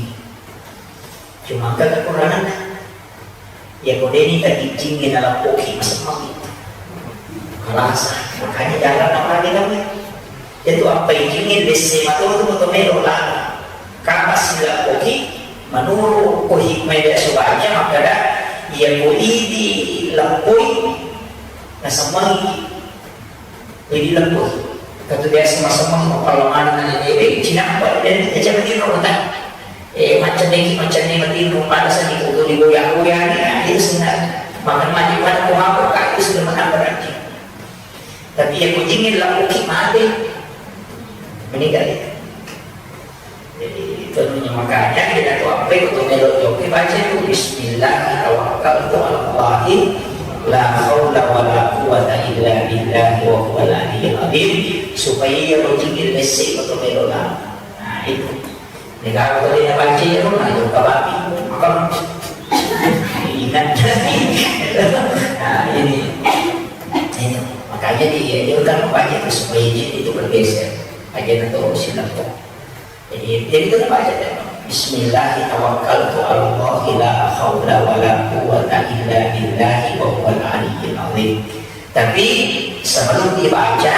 Cuma kan kekurangan, ya kau ini tadi izin dia dalam koki masuk mami. Kalasa, makanya jalan apa lagi namanya? Itu apa izinin desse matotu moto melo lalo. Kapa silappoki, menurut ko hikmah biasa baca, makkeda iya ko idi leppoi nasemmangi. Idi leppoi. Katu biasa masemmangi mappalamani na dede, cinampa dan kita jangan di rumah. Eh, macam ni, macam ni, mati rumah ada sani kutu di goyang-goyang ni, nah, itu sebenarnya. Makan mati pada ko mabuk, itu sudah menambah rajin. Tapi iya ko izinin lappoki mate, meninggal. Jadi itu namanya, makanya kita tuh apa itu melo joki baca itu Bismillah tawakkaltu alallahi la haula wala quwwata illa billahi wa huwal aliyyil azim, supaya iya ko izinin lesse itu melo lah. Nah, itu. Negara tadi nabaca ya, nah, itu kababi, makam. Ingat. Nah, ini, ini. Makanya dia, dia kan membaca itu supaya jin itu bergeser. Aja nanti urusin aku. Jadi, jadi itu nabaca ya. Bismillah tawakkaltu alallahi la haula wala quwwata illa billahi wa huwal aliyyil azim. Tapi sebelum dibaca,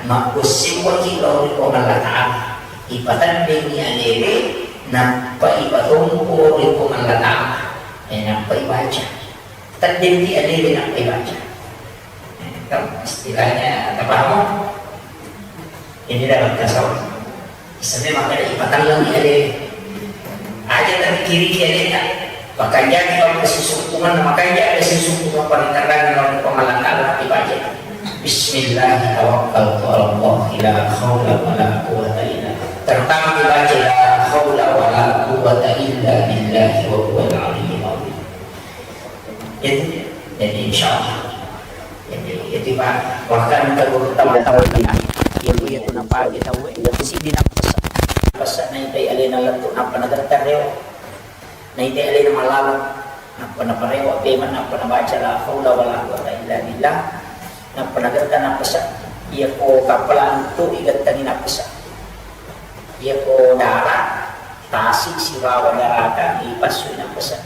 makkusiwaki lao ri Puang Allah Ta'ala. Ipatenddengi alewe, nappa ipatompo ri Puang Allah Ta'ala. Eh, nappa ibaca. Tenddengi alewe, nappa ibaca. Eh, kan istilahnya, apa, paham? Ini dalam tasawuf. Istilahnya makanya ipatelleng alewe. Aja tapi kiri ki aleta. Makanya kalau kesisungkungan, makanya ada sisungkungan paling terang dalam pemalangan ibaca. Bismillah tawakkaltu ala Allah la haula wala quwwata illa. Terutama dibaca la haula wala quwwata illa billahi wa huwal aliyyil azim. Itu, jadi insya Allah. Jadi, itu Pak, bahkan kalau tahu-tahu ini, ya, ya, itu nampak, ya, tahu, ya, sih, di nafas. Pas naik dari alena lettu, napa nagetar, ya. Naita alena malaleng, nappa naparewa pemeng, nappa nabaca la haula wala quwwata illa billah, nappa nagetta nappasa. Iyako kappala luttu igettangi nappasa. Iyako dara, tasi sibawa darata ipassui nappasa.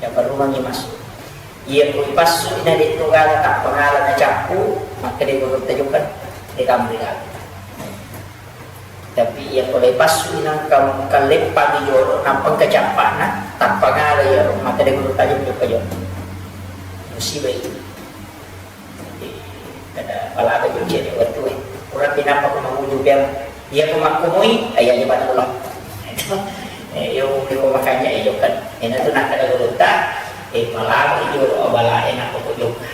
Yaparungengngi massu. Iyako ipassui na de'to gaga tappangala nacappu, makkeda gurutta jokka, degaga. Tapi iya pole passu nangka kalleppangi jolo, nappa engka cappa'na, tappangala iyaro, makkeda guru tajeng jokka jolo. Musiba itu. Jadi, kada palaga jolo cedde wettu e. Pura pinappa ko manguju biang, iya ko makkumui, ayya je pada ulang. Eh, iyo, iyo makanya iyo kan. Ena tu nakkeda gurutta, eh, palaga jolo abala e nappa ko jokka.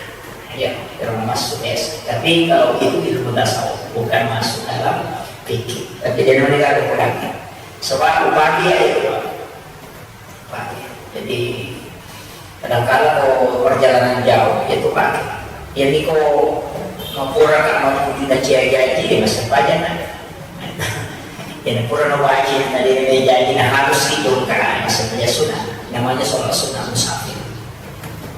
Iya, ero masuk biasa. Tapi kalau itu ilmu tasawuf, bukan masuk dalam fikih. Tapi dia namanya kalau kurang. Sebab upati ya itu, Pak. Upati. Jadi kadang-kala kalau perjalanan jauh, ya itu pakai. Jadi kok mampura kak mau di Nacia Jaji, ya masih panjang ada. Jadi pura na wajib, na de' jaji na harus itu kan, maksudnya sunnah. Namanya sholat sunnah musafir.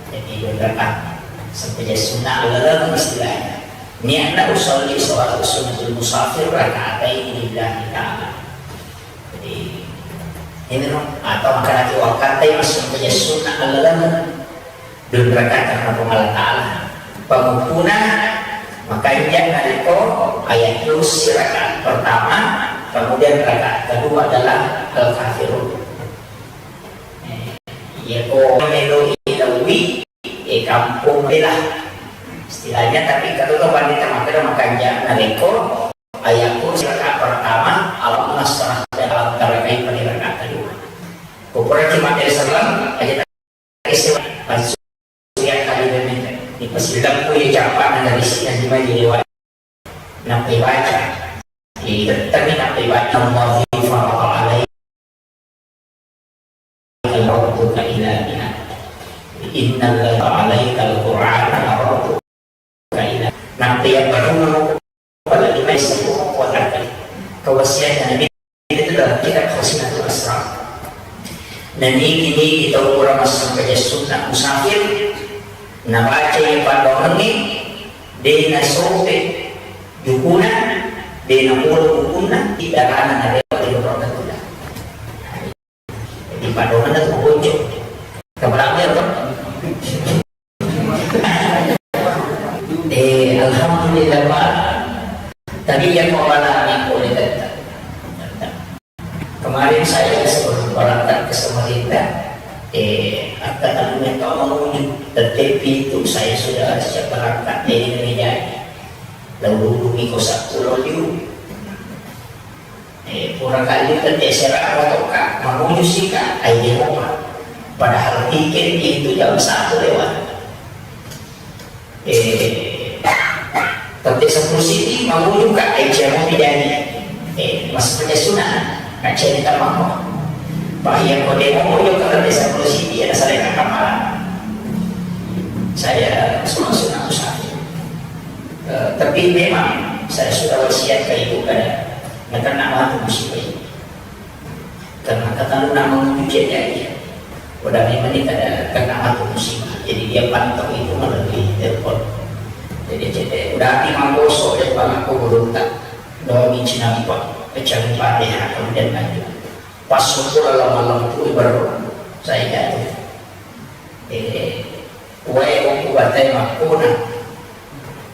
Jadi beberapa sampai sunnah laleng istilahnya. Niatna usolli sholat sunnatul musafir rakaatain lillahi ta'ala. Jadi ini no, atau makan lagi waktu masih sunnah laleng. Dua rakaat karena Puang Allah Ta'ala. Pengumpuna makanja naliko ayat kursi rakaat pertama, kemudian rakaat kedua adalah Al-Kafirun. Eh, iya ko melo ilawi, eh, kampung bela. Istilahnya, tapi kalau ke pandita makkeda makanja naliko ayat kursi rakaat pertama, alam nasrah dan alam tarakai pada rakaat kedua. Kupura cuma dari serang aja. Ese, langsung ya kali ini. Di pasilappu ya, cappa'na dari sini di mai lewat. Nappa ibaca. Di tetap Nabi baca, "Allazi farada alaika rabbuka ila mi'at. Inna allazi alaika al-Qur'ana rabbuka ila." Nabi yang baru pada lima sepuluh kuat kawasiatna Nabi itu dalam kitab Khazinatul Asrar. Nanigi-nigi tau pura massempajang sunna musafir, nabaca iya paddoangengnge, de nasope jukuna, de napolo bukunna, idarana narewa ri Rokatula. Jadi paddoangenna tu bocco. Kabarang ya, Pak? Eh, alhamdulillah, Pak. Tadi yang mau alami oleh tadi. Kemarin saya sebelum berangkat ke Samarinda, eh, angkatan minta menuju, tetapi itu saya sudah siap berangkat, eh, ini jadi. Lalu dulu miko sepuluh liu. Eh, pura kali tette sera motoka, menuju sika, ai Jehovah. Padahal tiket itu jam satu lewat. Eh, tette sepuluh siti, menuju ka, ai Jehovah pidani. Eh, masuk ke sunah, kacau kita mau. Pak, iya, kode mau juga ke tette sepuluh siti, ada salah kata malah. Saya sunah-sunah usaha. Eh, tapi memang saya sudah wasiat ke ibu kada, nakana matu musibah ini. Karena kata lu nak menuju jadi, udah memang ini kada kena matu musibah. Jadi dia pantau itu melalui telepon. Jadi cete, udah hati manggosok dia bang aku beruntak. Doa minci nampak, kecuali Fatihah, kemudian lanjut. Pas syukur Allah malam itu baru saya jatuh. Eh, wae okko batai makkona.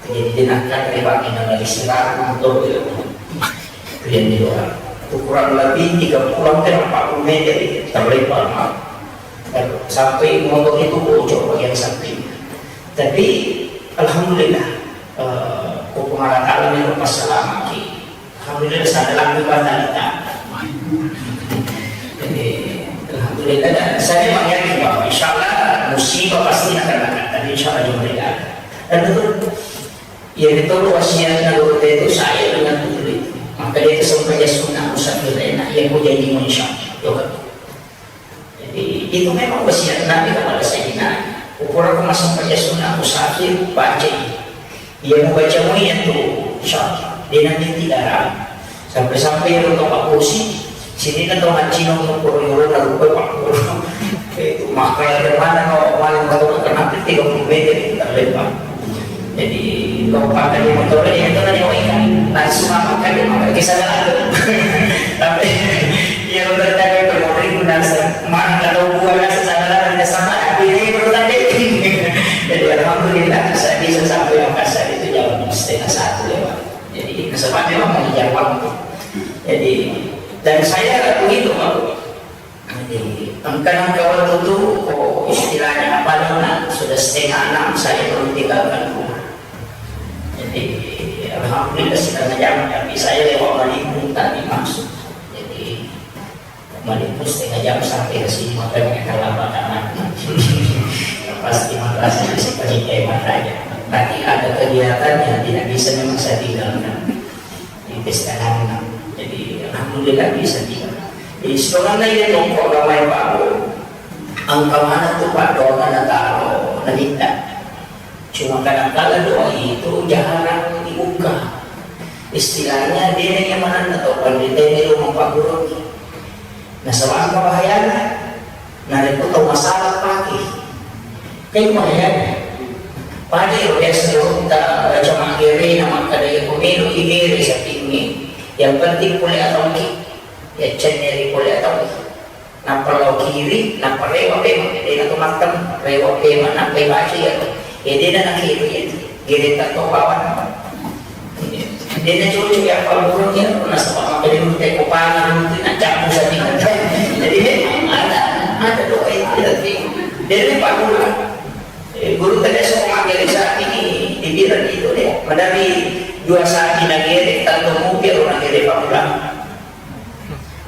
Jadi dia nakkat ri bangngi nalari siratu motor. Kemudian di luar. Itu kurang lebih tiga puluh hampir empat puluh meter terlempar, Pak. Sampai motor itu bocor bagian samping. Tapi alhamdulillah, eh, ko Puang Allah Taala merupa selama ki. Alhamdulillah, sadar lagi batalita. Jadi, alhamdulillah, dan saya memang yakin bahwa insya Allah musibah pasti akan datang. Tapi insya Allah juga tidak. Dan itu, ya, itu wasiatnya guru itu saya dengan betul itu. Maka dia itu sampai dia sunnah musafir enak, yang mau jadi insya Allah. Jadi, itu memang wasiat Nabi kepada Sayyidina Ali. Ukuran aku masuk kerja sunnah musafir, baca ini. Iya, mau baca mau iya tuh, insya Allah. Dia nanti tidak ragu. Sampai-sampai ya untuk Pak Kursi, sini kan tau ngaji nong ukur nyuruh lalu ke Pak Kursi. Itu maka dari mana mau malam baru ke nanti tiga puluh meter itu tak lebar. Jadi, lompat dari motor ini, itu kan yang ikan. Langsung makan dia, makan ke sana. Tapi, ya, udah tadi ke motor itu, nasa, mana kalau gua nasa sana, ada sama, ini perlu tadi. Jadi, alhamdulillah, saya bisa sampai Makassar itu jam setengah satu lewat. Jadi, kesempatan memang mengejar waktu. Jadi, dan saya begitu, Pak. Jadi, engka nengka waktu tu, ko istilahnya apa, nona, sudah setengah enam saya baru tinggalkan rumah. Jadi, alhamdulillah setengah jam, tapi saya lewat Malimpung tadi masuk. Jadi, Malimpung setengah jam sampai ke sini, makanya terlambat anak. Pasti madrasah masih pergi hemat aja. Tapi ada kegiatan yang tidak bisa memang saya tinggalkan. Di pesta anak. Jadi, alhamdulillah bisa juga. Jadi, sebenarnya ya tongkol ramai baru. Angka mana tu Pak doa na taro, na minta. Cuma kadang-kala doa itu jarang dibuka. Istilahnya, dia yang mana na tau pandita ini rumah Pak Guru. Nasaba engka bahayana. Narekko tau masalah pake. Kan bahayana. Pada ero biasa ro ta baca maggere na makkada iya ko melo igere sapingnge. Yang penting pole atauki. Ya cenneri pole atauki. Nappa lao kiri, nappa rewa pema. Dena to mattem, rewa pema, nappa ibaca iya to. Ya dena nakitu iya to. Gere ta to bawang. Dena cocok ya, apa burung ya, nasaba makkeda teko pangan itu, na capu sapi. Jadi memang ada, ada doa itu, tapi dena Pak Guru. Eh, guru tadi semua makkeda sapi ini, dibilang itu dia. Madari dua sapi nagere, tanto mungkin orang gere Pak Guru.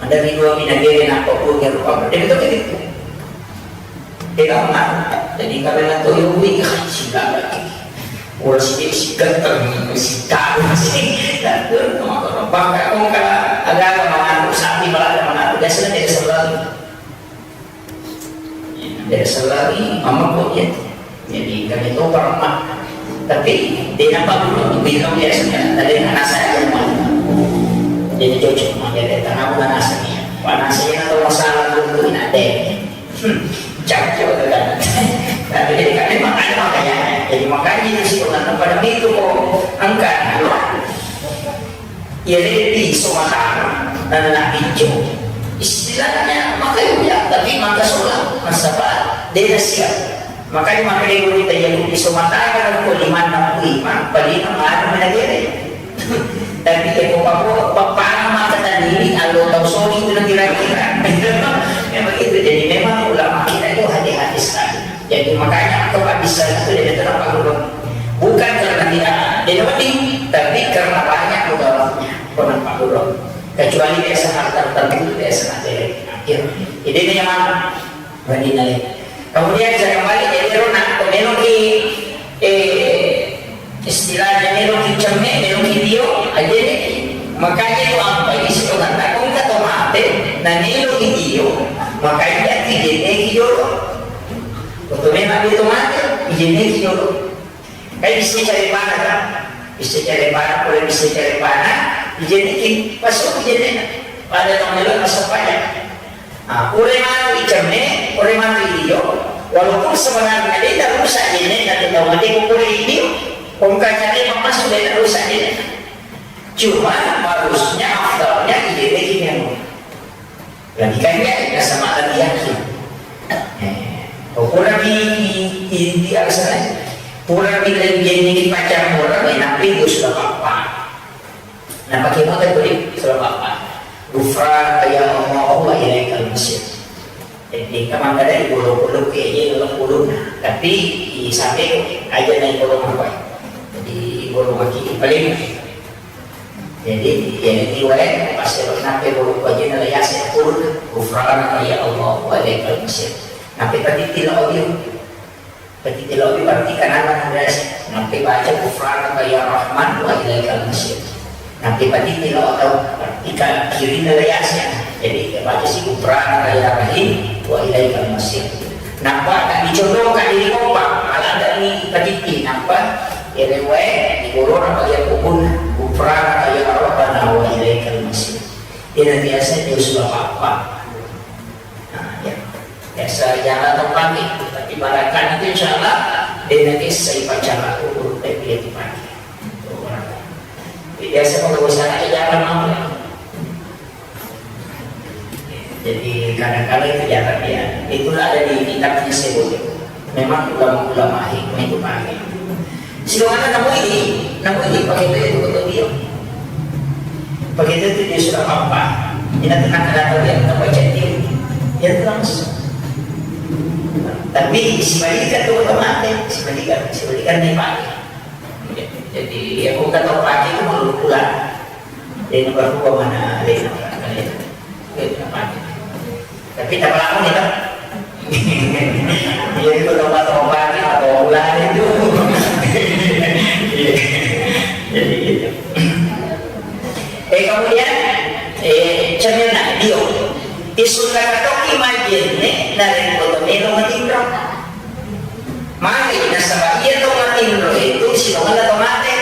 Madari dua pi nagere, nappa Puang ero pabra. Jadi betul gitu. Dia kan, jadi karena toyo wi, ah, sila lagi. Ora si, si ganteng, si tahu, si ganteng, maka bahkan kau kalah Biasa lagi mama kok ya. Jadi kami itu pernah, tapi dia nampak dulu bilang biasanya tadi anak saya yang mana. Jadi cocok makanya dia tanam anak saya. Anak saya atau masalah dulu ini ada. Hmm, cocok kan. Tapi jadi kami makanya makanya. Jadi makanya itu sih orang pada itu kok angkat. Iya, lebbi iso matara, nanna picco. Istilahnya maka iya, tapi maka sola, nasaba de' nasiap. Makanya maka de' boleh tajaku iso matara ko limanna ku imang, palima manu menagere. Tapi ya ko pako, papana maka tanini, allo tau soli itu na kira-kira. Memang itu, jadi memang ulama kita itu hati-hati sekali. Jadi makanya aku nggak bisa itu dia terang Pak Guru. Bukan karena tidak dia penting, tapi karena banyak mudaratnya. Kono Pak Guru. Kecuali biasa hal tertentu biasa nanti. Ya. Jadi ini yang mana? Berarti nilai. Kemudian saya kembali jadi rona, kemudian di eh, istilahnya melo ki cemme, melo ki dio, aja ni. Makanya itu apa ini sih orang takut kata mate, nah melo ki dio, makanya tidak naik jolo. Untuk memang itu mate, tidak naik jolo. Kayak bisa cari mana kan? Bisa cari mana, boleh bisa cari mana, tidak naik, masuk tidak naik. Pada tahun lalu masuk banyak. Ah, pura matu icemme, pura matu idio, walaupun sebenarnya dia tidak rusak jenisnya, tidak mati pura idio, kongka cari masuk dia tidak rusak jenisnya. Cuma harusnya afdalnya ide ini yang lebih kan ya, ya sama lagi yakin. Eh, pura di, di, di alasannya, pura di lagi jenis pacar orang, ya, tapi itu sudah apa-apa. Nah, pakai motor beri, sudah apa-apa. Ghufranaka ya Allah wa ilaikal masir. Jadi, kamang kada ibolo-bolo ke, iya, ibolo-bolo. Tapi, i, sampai aja na ibolo apa. Jadi, ibolo maki, paling. Jadi, ya, ini wae, pas ibolo nape bolo aja na layas ya, turun. Ghufranaka ya Allah wa ilaikal masir. Nape tadi tidak audio? Ketika lo berarti kan anak biasa. Nanti baca ghufranaka ya Rahman wa ilaikal masir. Nanti pati lo atau ketika kiri nilai Yasin. Jadi baca si ghufranaka ya Rahim wa ilaikal masir. Nampak tak dicontohkan diri kompak, malah dari petiti nampak. Ere wae di corona bagi aku pun ghufranaka ya Rabbana wa ilaikal masir. Tidak biasa dia sudah apa-apa. Nah, ya. Biasa jalan atau pagi, tapi barakan itu insya Allah dia nanti saya baca lagu huruf dia dipakai. Biasa kalau sana aja jalan mau. Jadi kadang-kadang itu jalan ya. Itulah ada di kitabnya saya buat. Memang ulama-ulama hikmah itu pakai. Silakan namu ini, namu ini pakai itu untuk dia. Begitu itu dia sudah apa? Dia tenang, ada tahu yang tak baca dia. Dia tenang. Tapi sebaliknya tuh otomatis, sebaliknya, sebaliknya nih Pak. Jadi ya bukan tahu pakai itu mau pulang. Dia nomor dua mana? Dia nomor apa? Dia nomor apa? Tapi tak pernah nih, kan? Iya, itu tobat-tobat atau ulah itu. Iya. Jadi gitu. Eh, kemudian, eh, cermin dio. Isunna katoki majenne, narekko to melo matinro. Magi nasaba iya to matinro itu sitongenna to mate.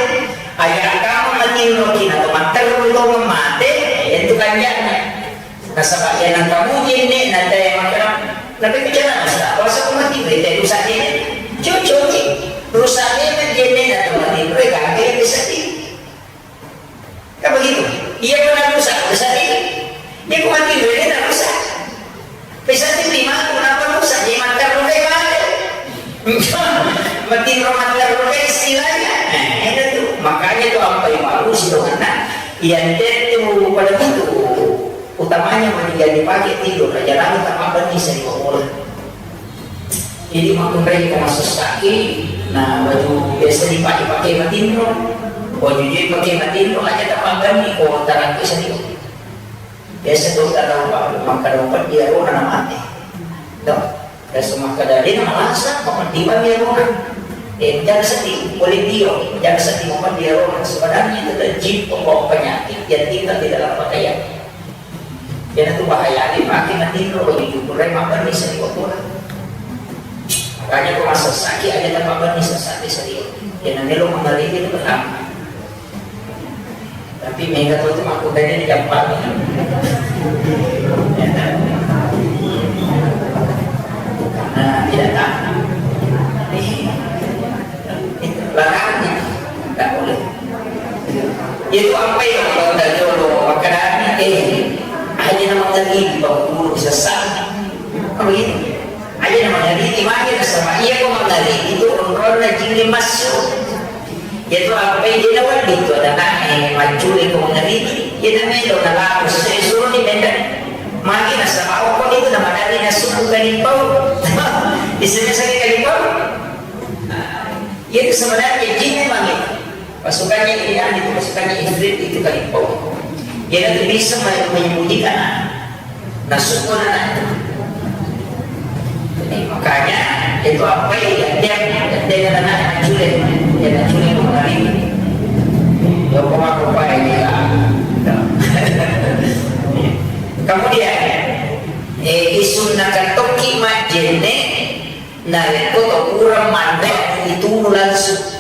Aya kamu matinro kina to matteru to mate, itu kanjana. Nasaba iya nangkamu jenne na taya makkeda, nape bicara masa? Puasa ku mati, berita rusak jenne. Cucuki, rusak jenne, jenne na to mati, mereka angkai bisa di. Kan begitu? Iya pernah rusak, rusak di. Dia ku mati, berita rusak. Bisa di lima, kenapa rusak? Dia makan rukai mati. Mati roman rukai istilahnya. Nah, itu tuh. Makanya tuh apa yang bagus itu karena yang itu pada itu. Utamanya mani yang dipakai tidur, raja-raja tak apa nih, saya bawa bola. Jadi, makkunrai ko masessaki, nah, baju biasa dipakai-pakai matinro, baju je pakai matinro, aja tak apa nih, ko tarang ke sini. Biasa tuh, tak tahu apa, maka dapat dia roh anak mati. Tuh. Reso makkeda, de' namalasa, mapeddiwang iya bola. Eh, jaga seddi, pole dio, jaga seddi mapeddi ero, sebenarnya itu jin pembawa penyakit yang tinggal di dalam pakaian. Iyanatu bahayana, makin matinro, baju jukurai, makan bisa di bola. Makanya ko massessaki aja tapabbanni sessa de' serius. Iya na melo mangalebi itu pertama. Tapi mega to tu makkutannya di gampang. Karena tidak tahu. Larang, tidak boleh. Itu apa yang kau tadi lo makan, eh, hanya nama tadi di bawah guru bisa sah. Apa itu? Aja namanya riti magi nasaba iya ko mangariti tu onronna jingnge massu. Iya tu ampai de' nawedding tu adana'e maccule ko mangariti, iya na melo nalako sesuruni menda. Magi nasaba okko itu namanari nasubbu kalimpau. Bisa-bisa kalimpau. Iya tu sebenarnya jingnge magi. Pasukannya ini, ah, itu pasukannya Ifrit itu kalimpau. Dia nanti bisa me-, menyembunyikan, ah. Nasukuna, ah. Jadi, makanya itu apa ya, dia, dia kata nak hancurin, dia hancurin kembali. Ya, kok aku apa ini, ah. Kemudian, eh, isunnakan tokki majjenne, narekko to kurang manre, itu langsung.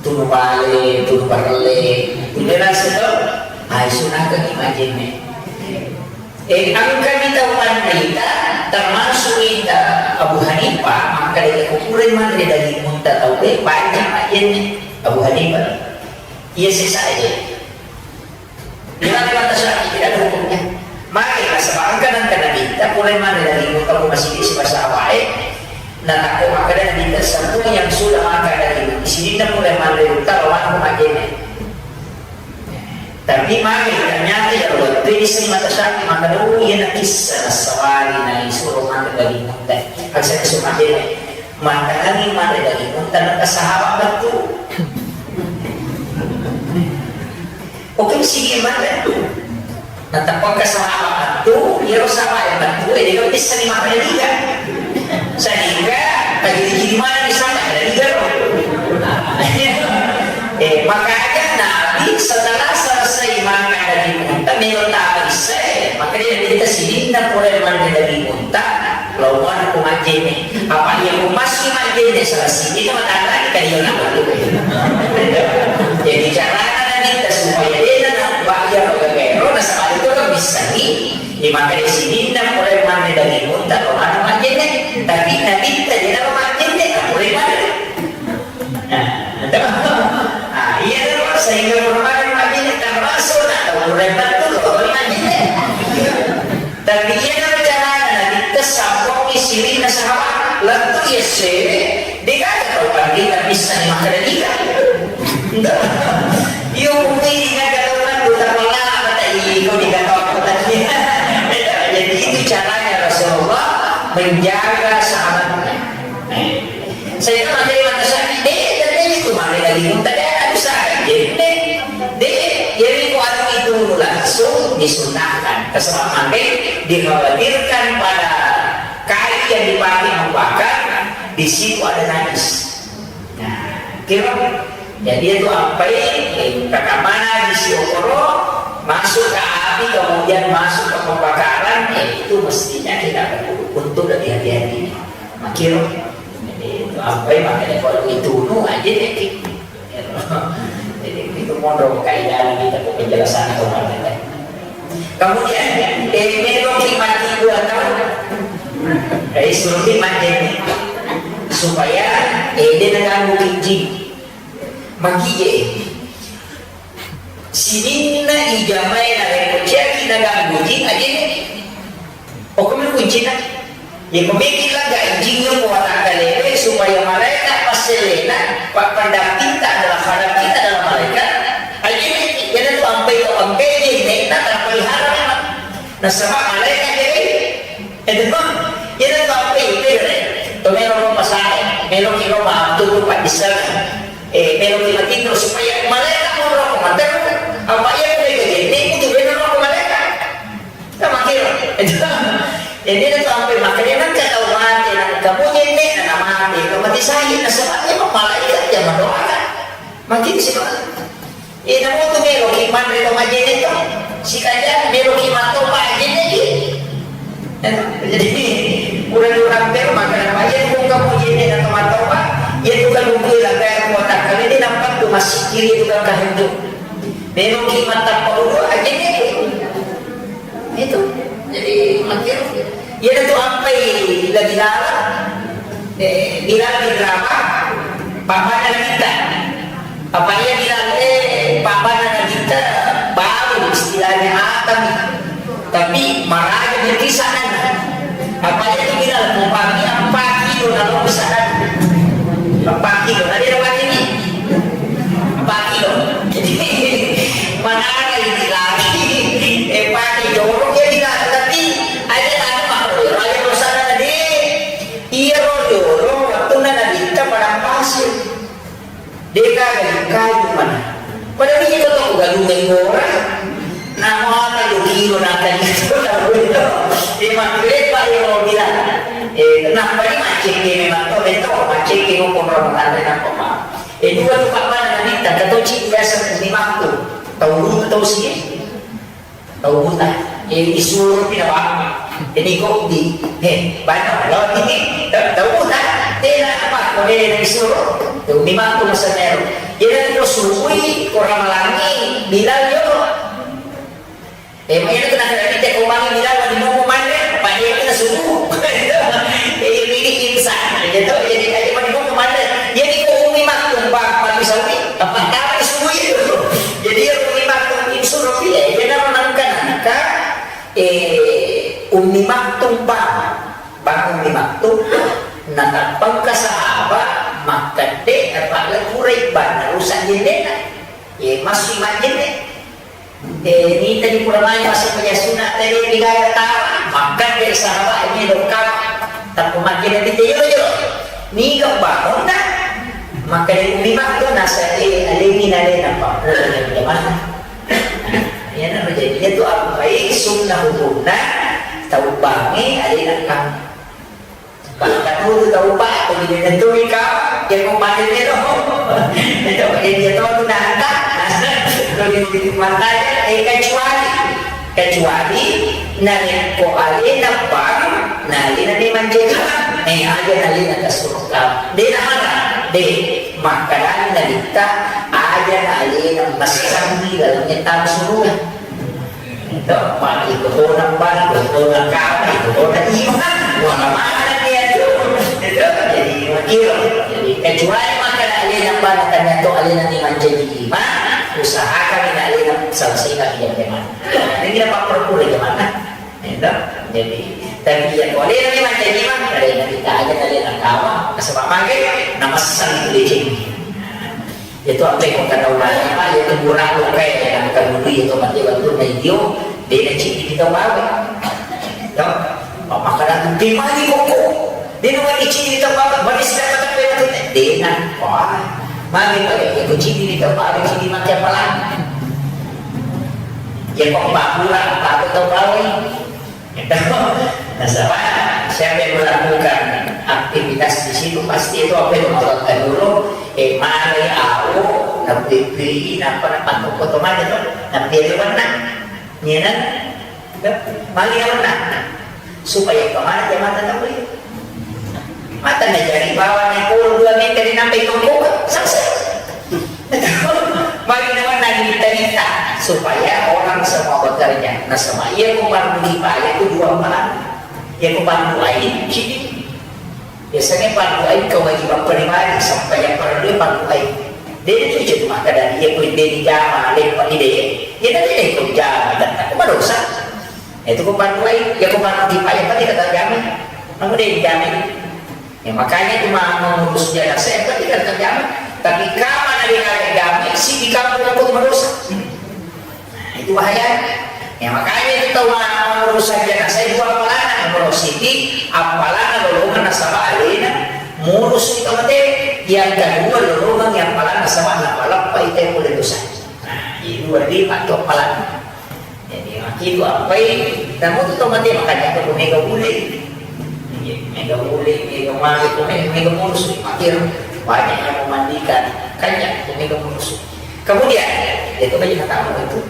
Tunu bale, tunu barelle, tunu rasa to. Ai sunakeng majjenne. Eh, engkani tau panrita, termasuk ita Abu Hanifah, maka dari kukurai manre daging unta tau, eh, banyak majjenne. Abu Hanifah. Iya sesa aja. Bilang kata Syafi'i, tidak ada hukumnya. Maka nasaba engka nangka Nabitta pole manre daging unta ko masigi sibasa wae. Natakko makkeda Nabitta, semua yang sudah makan daging, sininna pole manre unta, lawan ko majjenne. Tapi maka ternyata ya Allah, itu di sini mata Syafi'i makkeda, oh iya, na kissa nasawari na isuro makan daging unta. Aksa isu majjenne. Makanangi manre daging unta, nangka sahabat betul. Oke, sigi manre. Natappa engka sahabat tu, iyaro sahabat yang tu, eh, dia bisa ni makan liga. Sehingga tadi-tadi mana di sana ada liga, loh. Eh, makanya Nabi setelah selesai makan daging unta, melo tama isya, maka dia minta sininna pole manre daging unta. Lawan ko majjenne. Apa iya ko massu majjenne, salah siji itu matanrang kalian apa tu. Jadi carana Nabitta supaya dena nampak iya ko gero, nasaba itu kan bisa ni. Di maka di sini na pole manre daging unta, lawan majjenne. Tapi Nabitta dena majjenne, na pole manre. Nah, itu. Ah, iya, terus sehingga merupakan majjenne termasuk, nah, kalau betul, kalau majjenne. Tapi iya, carana Nabitta sambungi sininna sahabat, lettu iya sewe, degaga tau pandita bisa ni makkeda liga. Iyo, mungkin ingat kata orang tu tak pernah kata iko di kata orang tadi. Jadi itu caranya Rasulullah menjaga sahabatnya. Saya itu materi mata Syafi'i, de, de, de, itu manre daging unta, de, anu saja, de, de, jadi ko anu itu langsung disunahkan. Kesepakat dikhawatirkan pada kayu yang dipakai membakar, di situ ada najis. Nah, kira jadi itu apa ini? Kakamana di si okoro masuk ke api, kemudian masuk ke pembakaran, ya itu mestinya kita perlu untuk lebih hati-hati. Makiro. Jadi, itu apa ya, makanya kalau ditunu aja deh, Ki. Jadi, itu mondok kaidah kita tuh penjelasan atau apa. Kemudian, eh, ini lo nikmati dua tahun. Eh, suruh nikmati ini. Supaya, eh, dia nggak ganggu jin. Magi je. Sininna ijamae narekko ciaki naganggu jing ajene. Okko melo kuncina. Yeko meki laga jing yoko watakkalele supaya malaikat passellena, pa-, pendampingta adalah, pendampingta adalah malaikat. Ajene, yana tu ampai to ampai jenne, na terpelihara memang. Nasaba malaikat jadi. Itu, yana tu ampai itu, to melo rumah sakit, melo ki rumah, tu, tu, pak, di sana. Eh, melo ki matinro supaya malaikat monro ko materru, apa iya ko mega jenne, kutu bena ro ko malaikat. Kita makin. Jadi, itu sampai makanya nang kata mati, nang kamu jenne, nang mati, kamu mati syahid, nasaba memang malaikat yang mendoakan. Makin sih, Pak. Eh, namu tu melo ki manre to majene to. Sikaja melo ki matto majene ki. Eh, jadi, kurang-kurang ter maka apa iya ko Kamu jene na tomatoa, iya tu kan buku la kaya kuatakkan ini nampak tu masih kiri tu kan kahendu. Memang ki mata paulu aja ni. Itu. Jadi makin iya tu ampai lagi dalam. Eh, bilang di drama, papa dan kita. Apa iya bilang, eh, papa dan kita baru istilahnya Adam. Tapi maraja di sana. Apa itu bilang, mau pagi empat kilo kalau di sana. Empat kilo, tadi ada pagi ini. Empat kilo. Jadi, mana ada ini lagi? Eh, pagi jorok ya bilang. Tapi, aja tak apa. Aja di sana tadi. Iya, jorok. Waktu nana kita padang pasir. Dé' gaga kaju mana. Padahal iya to galung gora. Namo apa lu kilo naka itu. Di makkeda pa ro bilang. Eh, kenapa ni macet ni memang to beto macet ni mau pun orang ada nampak. Eh, dua tu pak mana ni tak tahu cik biasa ni makku. Tahu dulu tahu sih. Tau buta, eh, isuro pi na bang. Jadi kok di, eh, banyak lo ini, tau, tau buta, tena apa, ko de na isuro. Tau di matu masa meru. Jadi ko subui, ko ramalangi, bilang yo. Eh, mai itu nak ada kita ko mangi bilang di mau manre, pada itu na subuh. Eh, ini insan, gitu. Jadi aja mau di mau manre. Jadi ko umi makku bang, pagi sawi, apa tahu subuh itu. Jadi ya umi makku insuro pi, eh, dia nama nangka nangka. Eh, Ummi Maktum bang, bang Ummi Maktum, natappengka sahaba makkedde, apa le purai bang, rusak jendena. Eh, masih majjenne. Eh, nita di puramai masih pajasuna tadi tiga tawa, makkedde sahaba ini lokal. Tapi majjenne tite yo yo. Niga bangun dah. Makkedde Ummi Maktum nasa, eh, aleni nalena pak. Iya, nah, jadi itu apa? Baik sunnah hukumna, tau bangi, ada nak kang. Bahkan itu tau pak, jadi tentu ika, ya kau pada dia tu. Itu jadi dia tahu tu dah tak. Kalau di mata, eh, kecuali, kecuali, narekko alena bang, nalena ni manjadi, eh, aja nalena ke surga. Dia nak mana? Dia. Makkedani Nabitta, aja na alena messangngi lalengnge tama suruga. Itu, mati kehona bang, kehona kami, kehona iman. Wah, mana dia tu? Itu, jadi, makiro. Jadi, kecuali makkeda alena bang, tanya tu alena ni manjadi iman, usahakan ni alena selesaikan dia iman. Ini kita pak perpura gimana? Ento, jadi, tapi iya ko alena memang jadi mah, alena kita aja alena kawa, nasaba mage, namessang itu dia ceddi. Itu apa yang kata ulama, apa itu murah lo kayak yang kedua itu mati waktu na idio, dia na ceddi kita bawa. Tau? Apa kata tu, di mana koko? Dia na mati ceddi kita bawa, mati sudah kata dia tu, dia na, wah, mage pakai itu ceddi kita bawa, ceddi mati apa lagi? Ya, kok bakulah, apa aku tahu bawa ini? Nasaba, siapa yang melakukan aktivitas di situ, pasti itu apa itu melakukan dulu, eh, mari au, napipi, napa, napa, foto mana tuh, napi ada mana, ya kan? Mari au, nah, supaya kemana dia mata tahu ya? Mata na jari bawang na polo dua meter nampai tongkoka, selesai. Mari namanna diminta-minta supaya orang semua bekerja. Nasaba iya ko parellu dipaya itu dua malam. Iya ko parellu ain, sini. Biasanya parellu ain kewajiban pribadi sampai yang parellu parellu ain. Dia itu cuma kadang iya ko dia dijama, lepa di dia. Iya tadi dia ko jama, dan aku madosa. Itu ko parellu ain, iya ko parellu dipaya, pasti kata jama. Kamu dia dijama. Ya, makanya itu ma-, mengurus jenazah yang penting kan terjamin. Tapi kamana dikagak jamin, si di kampung pun merusak. Nah, itu bahaya. Ya, makanya itu tahu ma-, mengurus jenazah itu apalana, mengurus siti, apalana lolongan nasaba alena, murus kita mate, yang kedua lolongan yang apalana nasaba na paleppa itu yang boleh dosa. Nah, itu berarti patut apalana. Jadi, makitu appai, namu tu tau mate makanya tu mega ule. Iya, mega ule, mega mage, mega, mega murus, makin banyak yang memandikan. Kanya tu mega murus. Kemudian, itu banyak kata itu.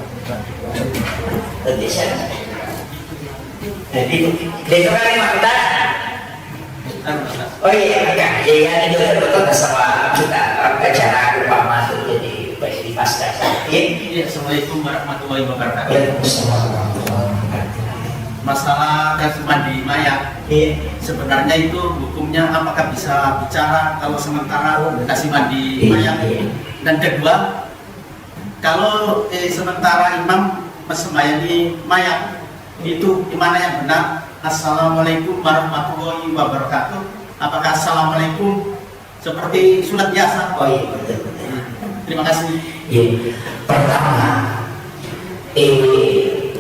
Jadi, saya. Jadi, itu. Dia itu kan yang mata. Oh iya, maka jadi ada juga betul sama kita acara lupa masuk jadi pas di pasca. Iya. Iya, assalamualaikum warahmatullahi wabarakatuh. Waalaikumsalam warahmatullahi wabarakatuh. Masalah kasih mandi mayat. Iya. Sebenarnya itu hukumnya apakah bisa bicara kalau sementara kasih mandi mayat? Iya. Dan kedua, kalau eh, sementara imam sembahyang mayat, itu gimana yang benar? Assalamualaikum warahmatullahi wabarakatuh. Apakah assalamualaikum seperti sunat biasa? Oh iya, betul, betul. Terima kasih. Iya. Pertama, eh,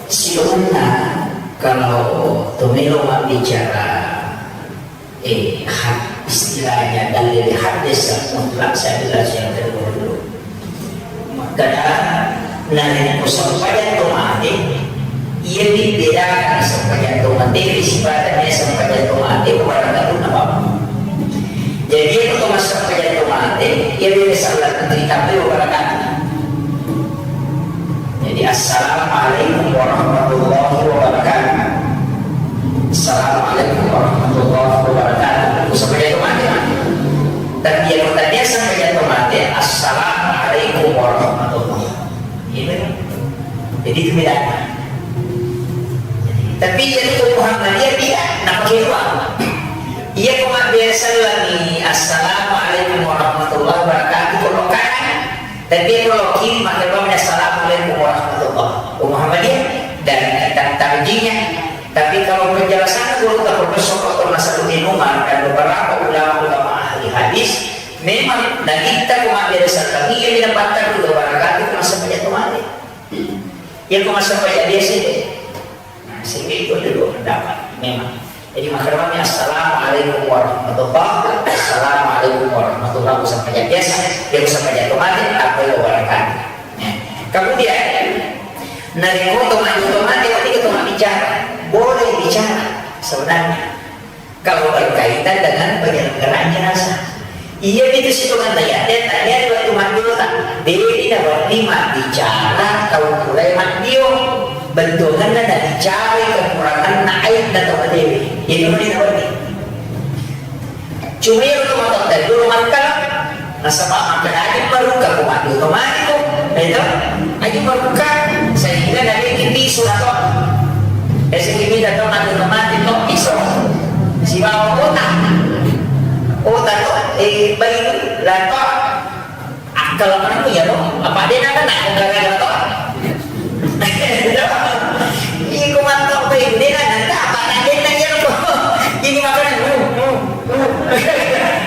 silakan kalau tumelo bicara eh, had-, istilahnya dalil hadis mutlak saya bilang yang kedua dulu. Maka narekko sempajang to mate, iya dibedakan sempajang to mate, sifatnya sempajang to mate, kepada karena apa? Jadi itu to sempajang to mate, iya biasa lah ditambai kepada. Jadi, "Assalamualaikum warahmatullahi wabarakatuh." "Assalamualaikum warahmatullahi wabarakatuh." Usah pakai tomate, Mak. Tapi yang pertanyaan saya pakai tomate, "Assalamualaikum warahmatullahi." Gitu. Jadi, itu bedanya. Tapi yang itu Muhammadiyah tidak, nak pakai dua. Iya, kok biasa lagi, "Assalamualaikum warahmatullahi wabarakatuh." Kalau kanan, tapi kalau kiri, maka bang, "Assalamualaikum warahmatullah." Oh, Muhammadiyah dan, dan tarjinya. Tapi kalau penjelasan guru ke Profesor Doktor Nasaruddin Umar dan beberapa ulama-ulama ahli hadis, memang nabitta Muhammad sallallahu alaihi wasallam, iya, di tempat itu wabarakatuh, masa pajak kemarin. Ya, kok masa pajak biasa deh. Nah, sehingga itu ada dua pendapat memang. Jadi, makkeda mami, "Assalamualaikum warahmatullah, assalamualaikum warahmatullah," ku sampajang biasa, ya, ku sampajang tomate, apa ya, wabarakatuh. Ya. Kemudian, narekko tomate, tomate, waktu itu tomate bicara, boleh bicara sebenarnya kalau berkaitan dengan penyelenggaraan jenazah. Iya, itu situ kan tanya, dia tanya waktu maddiota. Dewi na berarti maddicara tau pulai maddio. Bentukanna na bicara kekuranganna aibna tau dewi. Jadi mana na berarti? Cuma ya waktu mata tadi dulu mata. Nasaba maka aja baru kaku maddio kemarin tuh, itu aja baru sehingga dari piso atau S K P atau maddio kemarin tuh piso. Sibawa otak. Otak to, eh, bayi lato. Akal mana punya to? Apa dia nak kena gara-gara to? Iko mantap bayi, dia nak nanti apa nak dia nak ya to? Ini makanan.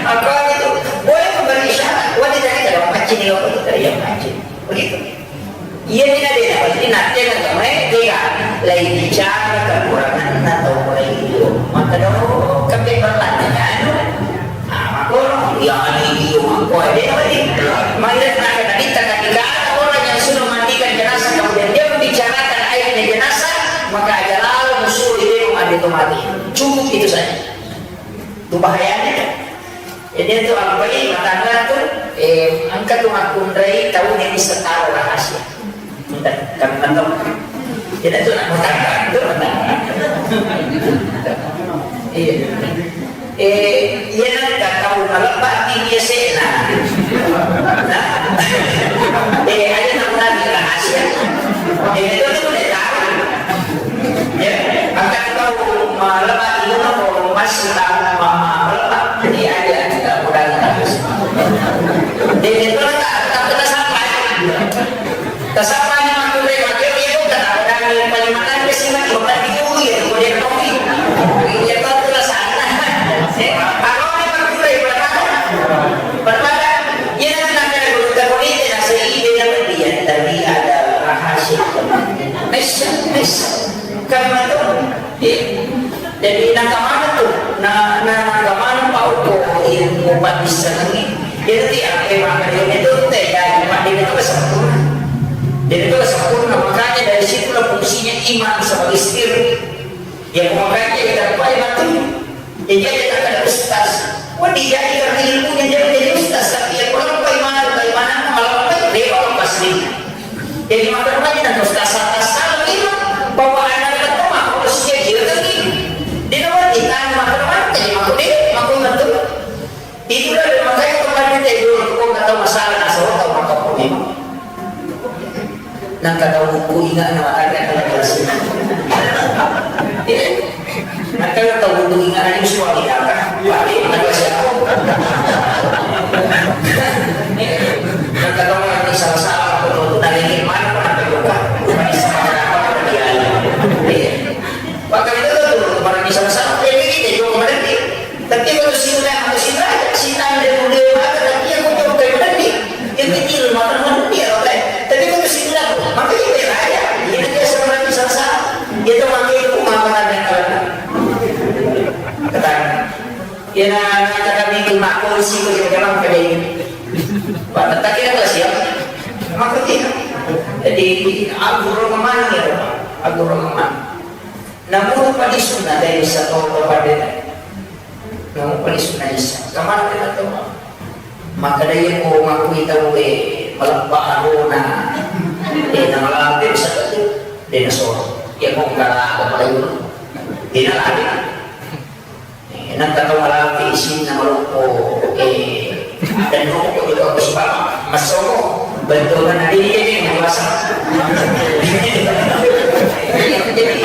Apa itu? Boleh memberi isyarat. Wah, dia tadi kalau pancing, dia apa itu? Dia pancing. Begitu. Iya, ini ada yang apa? Jadi, nanti yang kemarin, dia kan, lagi bicara kekurangan atau mulai itu. Maka dong, kepala tanya, anu, ah, maka orang, ya, ini dia, maka ada yang apa ni? Maka dia tanya, nanti tak ketika ada orang yang sudah mandikan jenazah, kemudian dia membicarakan aibnya jenazah, maka aja lalu musuh dia ada itu mati. Cukup itu saja. Itu bahayanya. Jadi itu ampai matangga tu, eh, engka tu makkunrai tau yang bisa tahu rahasia. Kan mantap. Jadi tu nak matangga tu matangga. Iya. Eh, iya, nak tahu malam pagi dia sena. Nah. Eh, ada tak lagi rahasia. Eh, itu tu boleh tahu. Ya, akan tahu malam itu mau masih tak malam. Jadi ada kita udah terus. Jadi itu tak tak kita sampai. Tasampai ni makkunrai, makkunrai itu kata orang yang paling makan ke sini, bukan di ulu ya, kemudian kopi. Iya, tahu tu lah sana. Eh, apa ni makkunrai, berapa? Berapa? Iya, nak kena guru tak boleh, tidak seimbang, tapi ada rahasia. Mes, mes. Karena tu, eh, jadi, nangka maneng tu, na, na, nangka maneng pa uko ilmu paddissengengnge. Jadi, apa yang maka dia itu teh, jadi, Pak, dia itu sempurna. Dia itu sempurna, makanya dari situlah fungsinya imam sebagai setir. Ya, makanya kita pakai batu. Jadi, dia tak ada ustaz. Wah, dia jadi karena ilmunya dia menjadi ustaz, tapi ya, kalau pakai mana, pakai mana, malah pakai dewa, pasti. Jadi, makkeda magi nang ustaz-ustaz salah lima, bahwa anak itu mah harus dia dia lagi. Dia nama kita mah, makkeda magi, jadi makkeda Ingat na makanya kalau kelas ini. Iya. Makanya tahu untuk ingat aja suami apa? Wah, ini kelas siapa? Nah, kalau orang ini salah-salah, betul-betul dari mana pernah terluka? Bukan salah apa dia. Iya. Makanya itu tuh, orang ini salah-salah, eh, ini dia juga kemarin dia. Tapi kalau si Uda, si Raja, si Tanda, Uda, maka tapi aku jauh kayak mana nih? Yang kecil, maka mana dia, oke. Tapi kalau si Uda, maka dia kayak Raja. Ini dia sama lagi salah-salah. Dia tuh pakai itu, maka ada yang kalah. Kata, ya, nah, nah, kata kami itu, mak, polisi, kau jangan pakai ini. Pak, tak kira kelas ya. Maka dia. Jadi, aku romangan ya, aku romangan. Namun pada sunnah dari satu kepada Namu pale sunna Isa. Kamana kita tahu? Maka daya ko makku ita we maleppa arona. Eh, nama lampe bisa tu. Dena soro. Ya ko ngkara apa pada guru. Dena lari. Eh, nang kata malampe isin nama loko. Eh, dan rokok juga aku sebab masuk. Betul kan? Jadi, jadi, jadi,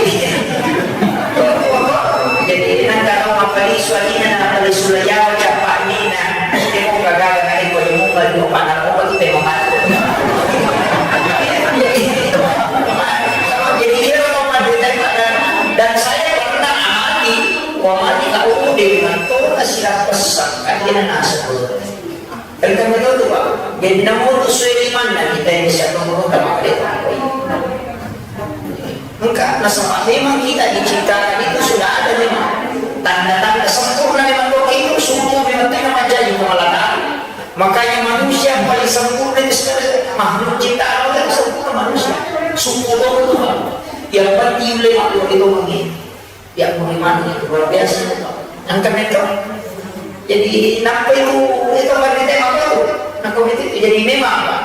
jadi, nang kata mapalisu alina, mapalisu layawa, cappa alina, temo kagaga nari ko demo, madu, mana, ko, itu temo madu. Jadi, dia mau madu, dan, dan saya pernah amati, wamati, kau, dia ngantor, kasih pesan, kan, dia nasa, Engka metode, Pak. Jadi, namoto sesuai limanna kita yang bisa pengurus sama mereka. Engka, nasaba memang kita diciptakan itu sudah ada memang. Tanda-tanda sempurna memang doa itu, semua memang itu memang jadi pemelataan. Makanya manusia paling sempurna itu sebenarnya makhluk ciptaan Allah itu sempurna manusia. Sempurna itu, Pak. Yang penting oleh makhluk itu mungkin. Ya, bagaimana itu luar biasa. Angka metro. Jadi, nampai itu, itu kan di tema itu. Nah, kalau itu jadi memang, Pak.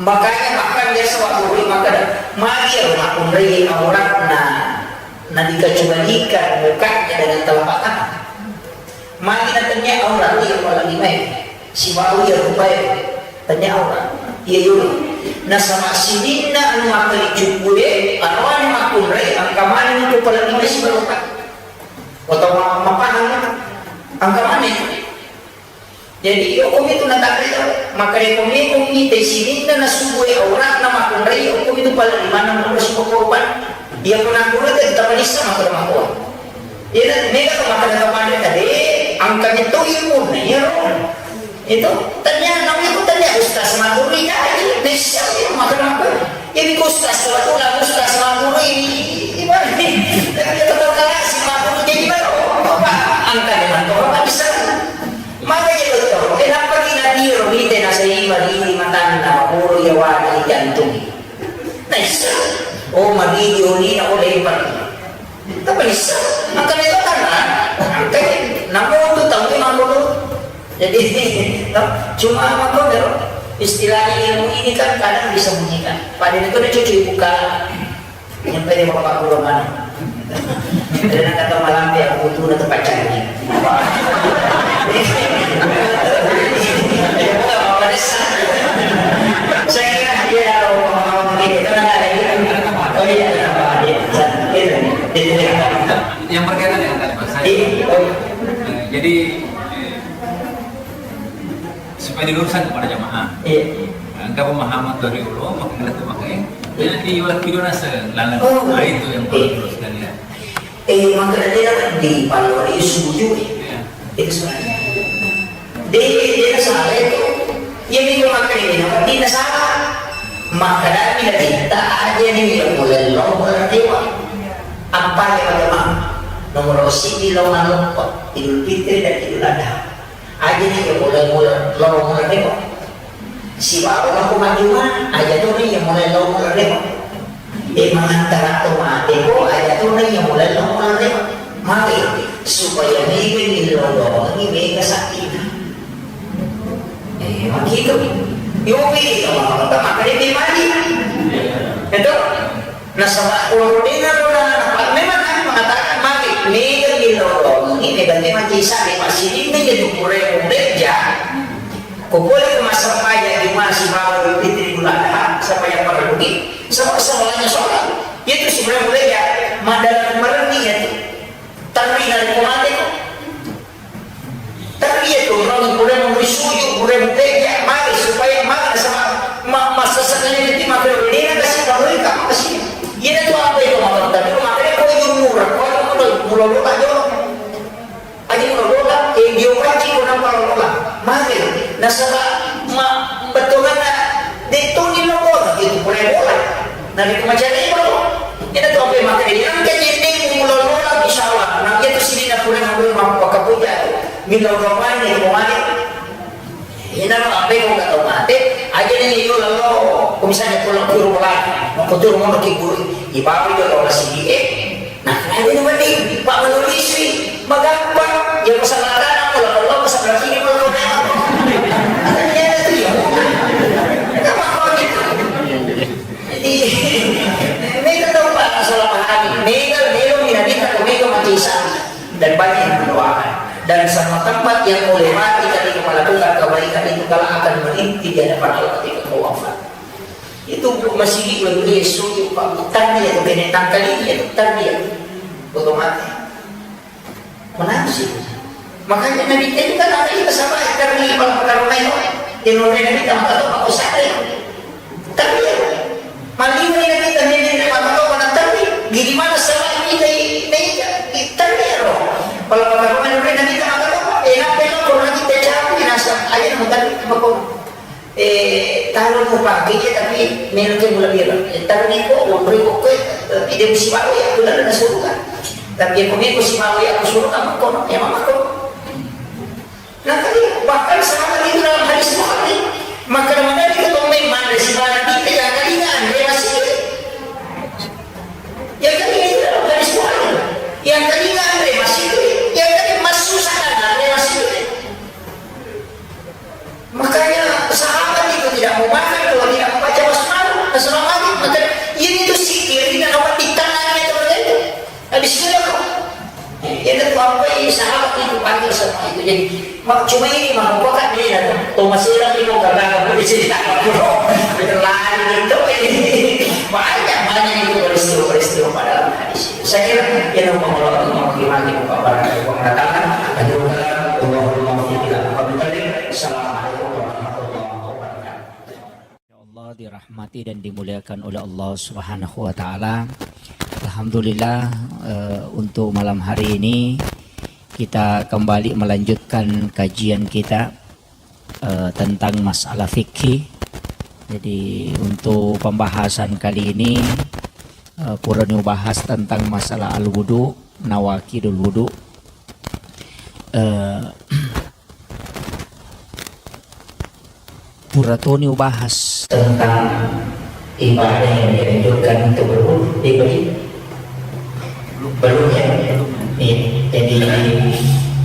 Makanya bahkan biasa waktu guru maka ada, magi ya, makkunrai auratna, nah, dikecualikan mukanya dengan telapak tangan. Magi na tania aurat, iya, apalagi mai. Sibawa iya rupae, tania aurat. Iya, yolo. Nasaba sininna anu makkali cukkue, aroane makkunrai, angka maneng tu pala lima sibawa rupa. Atau ma-, mapahang, angka maneng. Jadi, iyo komi tu natakre tau. Makare komi, komi te sininna nasubue auratna makkunrai, iyo komi tu pala lima na makkunrai sibawa rupa. Iya pernah guru te tapanissa maka makkunrai. Iyana mega to makkeda to pada tadi, engka metto ilmunna iyaro. Itu tania, namanya itu tania ustaz Maduri kaji, nessa maka apa? Jadi ustaz, kebetulan ustaz Maduri ini, ini mana nih? Tapi kita tahu kan si Maduri jadi mana? Apa? Angka dengan orang tak bisa. Maka jadi dokter, kenapa kita diri, kita nasa lima, lima tanah, oh ya wajah jantung. Nessa, oh mari dioni, oh lempar. Tapi bisa, makanya itu kan, kan, namun itu tahu memang dulu. Jadi, no, cuma apa tuh, istilahnya ilmu ini kan kadang disembunyikan. Pada itu dia cuci buka, nyampe di bapak guru mana. Karena kata malam dia, aku tuh udah terpacari. Saya kira dia mau, mau, mau, gitu, kan ada gitu. Oh iya, kenapa? Iya, gitu. Gitu, gitu. Yang berkaitan dengan tadi, Pak, saya, Iya, oh. Eh, jadi, eh, supaya diluruskan kepada jamaah. Iya. Nah, engka pemahaman dari ulama, maka itu makanya. Iya. Jadi, yola video nasa lalang. Oh. Nah, itu yang perlu Iya. diluruskan, ya. Eh, maka dia di Palu, di Subuju, eh. Iya. Itu sebenarnya. Dia, dia salah itu. Iya, minggu makan ini, nama dia salah. Maka dari kita aja nih, yang mulai lo, mulai dewa. Apa yang ada, Mak? Nomor siji lo, Mak, Idul Fitri dan Idul Adha. Aja ni iya mulai-mulai lao mulai remo. Sibawa ko majjuma, aja tu ni iya mulai lao mulai remo. E, mangantara to mate ko, aja tu ni iya mulai lao mulai remo. Magi supaya mega ni lao lao ni mega sakit. E, begitu. Yo, pi, kalau kita makan ini mandi. Itu. Nasaba, orang dena, orang, memang kami mengatakan, magi, mega ni lao lao ni, mega ni magi sa, di masjid ini, jadi pura-pura ja. Pokoknya massempajang Juma sibawa Idul Fitri, Idul Adha, sempajang fardu, sama-sama lainnya sholat. Itu sebenarnya mulai ya, madara marenni ya tu. Tapi dari kemana kok? Tapi ya tu, orang boleh memberi sujud, boleh bekerja, mari supaya mari sama ma-, masa sekali nanti makin dena kasih, kalau ini kamu kasih. Iya tu apa itu makan? Tapi makanya kau jumur, kau jumur, pulau lu tak jauh. Aja ko lola, eh, dio pancing ko nampa lola. Magi, nasaba ma-, bettuanna de toni lola, itu pole bola. Narekko macare ko, ina tu ampe maka de, engka jenneng mulo lola, insyaallah. Nah, iya tu sidina pura ngabur mampu pakapuja tu. Mila uramane ko mane. Ina ro ampe ko gak tau mate, aja ni yo lalo, ko misalnya ko lo guru bola, ko turu mono ki guru, ibawa itu tau masigi, eh, Nah, kenapa ini mending? Pak menulis nih, magampang. Ya, masalah kanan, kalau Allah, masalah kiri, kalau kanan. Ada dia ada tuh, ya. Kenapa kau gitu? Jadi, mereka tahu, Pak, masalah pahami. Mega, mega, minanita, mega, mati Islam. Dan banyak yang mendoakan. Dan semua tempat yang kau lewati, ketika melakukan kebaikan itu, kalau akan merinti di hadapan Allah ketika kau wafat. Itu masigi wedding sujud, Pak. Tarbiyah tu kene tangkali dia tu tarbiyah. Otomatis. Menangsi. Makanya Nabi itu kan apa itu sama tarbiyah kalau perkara main. Yang Nabi tak tahu apa usaha ya. Tarbiyah. Mali Nabi tak nene tak tahu mana tarbiyah. Di mana salah ini dari dari tarbiyah loh. Kalau perkara main Nabi tak tahu apa. Eh, apa yang kau lagi tak jauh, nasa aja nang tarbiyah apa kau? Eh, taro mupake iya, tapi meloki mulebbi ro. Eh, taro niko, monro iko koe, tapi de musibawa iya, kulala na suruga. Tapi iya ko meko sibawa iya, aku suruga, makkono, iya makkono. Nah, tadi bahkan sahabat itu dalam hadis Bukhari, maka mana kita pemain mana si mana kita yang kali nggak ada masih. Yang kali itu dalam hadis Bukhari, yang kali nggak ada masih, yang kali masuk sana ada masih. Makanya sahabat itu tidak mau makan kalau tidak membaca basmalah. Basmalah lagi. Maka ini tuh zikir, ini awak di tangan itu, itu. Habis itu kok. Ya, itu apa ini sahabat itu panggil semua itu. Jadi, mak-, cuma ini mah, kok kan dia datang. Thomas Ilang itu karena aku di sini tak perlu. Itu lain itu ini. Banyak, banyak itu peristiwa-peristiwa pada hadis itu. Saya kira, ya, nomor Allah, nomor lima, nomor empat, nomor lima, nomor enam. Assalamualaikum warahmatullahi wabarakatuh. Ya Allah, dirahmati dan dimuliakan oleh Allah Subhanahu wa Ta'ala. Alhamdulillah, eh, untuk malam hari ini kita kembali melanjutkan kajian kita, eh, tentang masalah fikih. Jadi, untuk pembahasan kali ini, eh, purani ubahas tentang masalah al-wudu, nawaqidul wudu. Eh, Pura toni ubahas tentang ibadah yang dianjurkan untuk berwudu. Dia beri? Belum, ya? Iya. Jadi,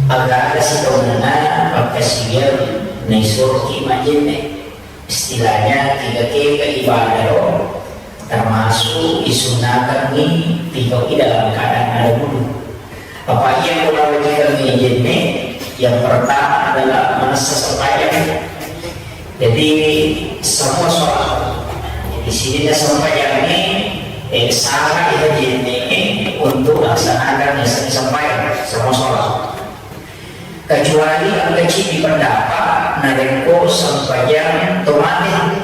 agak ada sebenarnya pakkasiwiang naisuroki majjenne. Istilahnya, tiga kega ibadah ro, termasuk disunnakangi tiga dalam keadaan ada wudu. Apa iya mula wajibkan ini jenne? Yang pertama adalah manessa sempajang. Jadi, semua sholat. Jadi, sini sempajang ini, eh, syarat itu jenne untuk laksanakan misalnya sempajang, semua sholat. Kecuali engka ceddi pendapat, narekko sempajang tomate.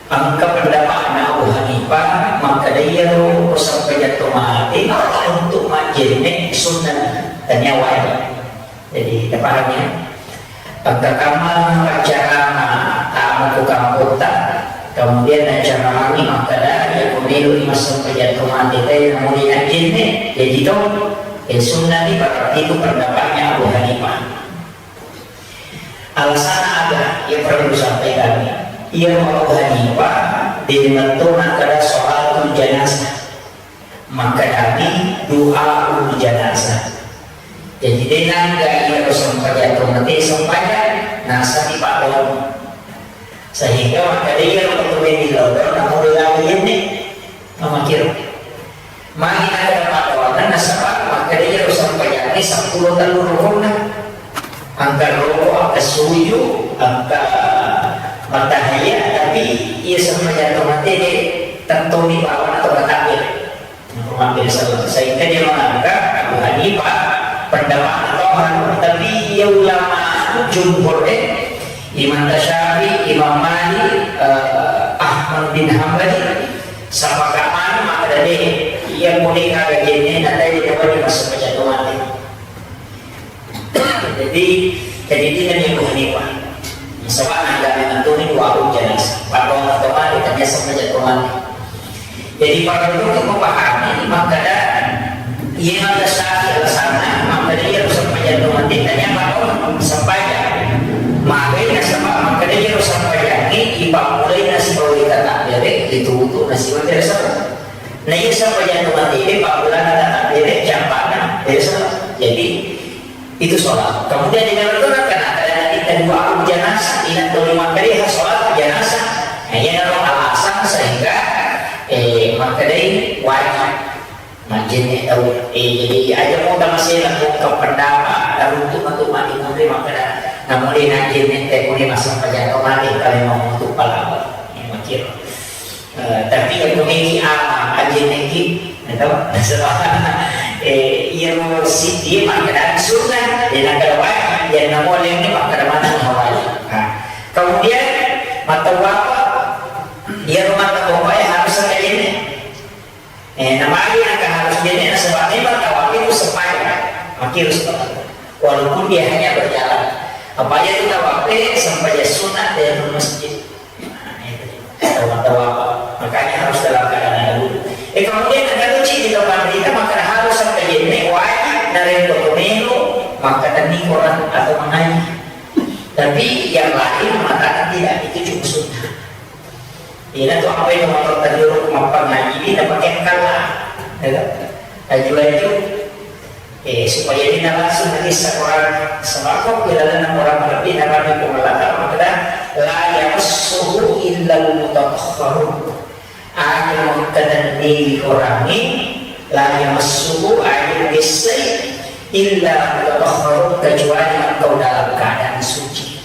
Engka pendapatna Abu Hanifah, makkeda iyaro sempajang tomate untuk majjenne sunnah, tania wajib. Jadi, tapahami, ya? Engka kamma paccarama tamu ku kampotta, kemudian naccaramani makkeda, iya ko meloi massempajang tomate te namuni najjenne, jaji to, eh, sunnah ni, berarti itu pendapatnya Abu Hanifah. Alasanna aga? Iya perlu disampaikan. Iya, Abu Hanifah, de mentona kada sholatul janazah. Makkedani du'aul janazah. Jadi, de nangga iya sempajang tomate sempajang, nasani Pak Wan. Sehingga makkeda iya ro tu meni lodong, namu de lagi ini. Mamakiro. Magi nakkeda Pak Wan, nasaba makkeda iya ro sempajangnge seppulo tellu rukun. Engka roko, engka suju, engka mattahiyya, tapi iya sempajang tomate de tettoni bawana to takbir. Mampir salat. Sehingga dia mengangkat Abu Hanifah, pendapat Imam Hanifah, tapi iya ulama jumhur, eh, Imam Syafi'i, Imam Malik, eh, Ahmad bin Hambali, sepakat mana maka dari iya boleh kagak jenis nanti dia dapat di masa pejatuhan. Jadi, jadi tidak dia Abu Hanifah. Sebab ada memang tu ni dua puluh jenis. Pada orang tua dia tanya sama jatuhan. Jadi, para guru memahami, maka ada, iya, ada satu alasanna, maka dia harus sempajang tu mati, tanya apa kau sempajang. Maka nasaba, maka dia harus sempajang ni, ipammulai nasibawai kata bere, itu untuk nasibawai kata. Nah, iya sempajang tu mati, ipammulai kata bere, jambana, biasa. Jadi, itu sholat. Kemudian di dalam itu kan ada kita dua jenazah, inat tuli makkeda sholat jenazah. Nah, iya, ada alasan sehingga, eh, makkeda wajib. Majjenne tau, eh, jadi aja mau tamasena ko pendapat, lalu untuk matu mati mati makkeda. Namun di najjenne teh puni masa pajak mati kalau mau untuk palawa. Ini mikir. Eh, tapi yang memiliki ama, aja neki, atau, eh, iya mau si dia makan sunnah, dia nak wajib, dia nak mau lain ni makan mana wajib. Nah, kemudian mata apa? Dia rumah tak apa ya harus ada ini. Eh, nama dia nak harus dia ni sebab memang tawaf itu sepanjang, makin harus. Walaupun dia hanya berjalan. Apa aja itu tawaf, eh, sampai dia sunat dari masjid. Nah, itu. Tawaf, tawaf. Makanya harus dalam keadaan ada wudhu. Eh, kemudian ada kunci di depan kita, maka harus sampai jenis wajib dari untuk menu, maka tadi Quran atau mengaji. Tapi yang lain mengatakan tidak, itu cuma sunnah. Ina tu apa yang mau terjuruk, mau ngaji, ini pakai kalah. Ya kan? Laju-laju. Eh, supaya dia langsung lagi seorang sembako ke dalam orang lebih dalam pengelakar, maka la yamassuhu illa al-mutatahharun. Aja mengkatenni orang ini, la yamassuhu, aja mengissai, illa al-mutatahharun, kecuali engkau dalam keadaan suci.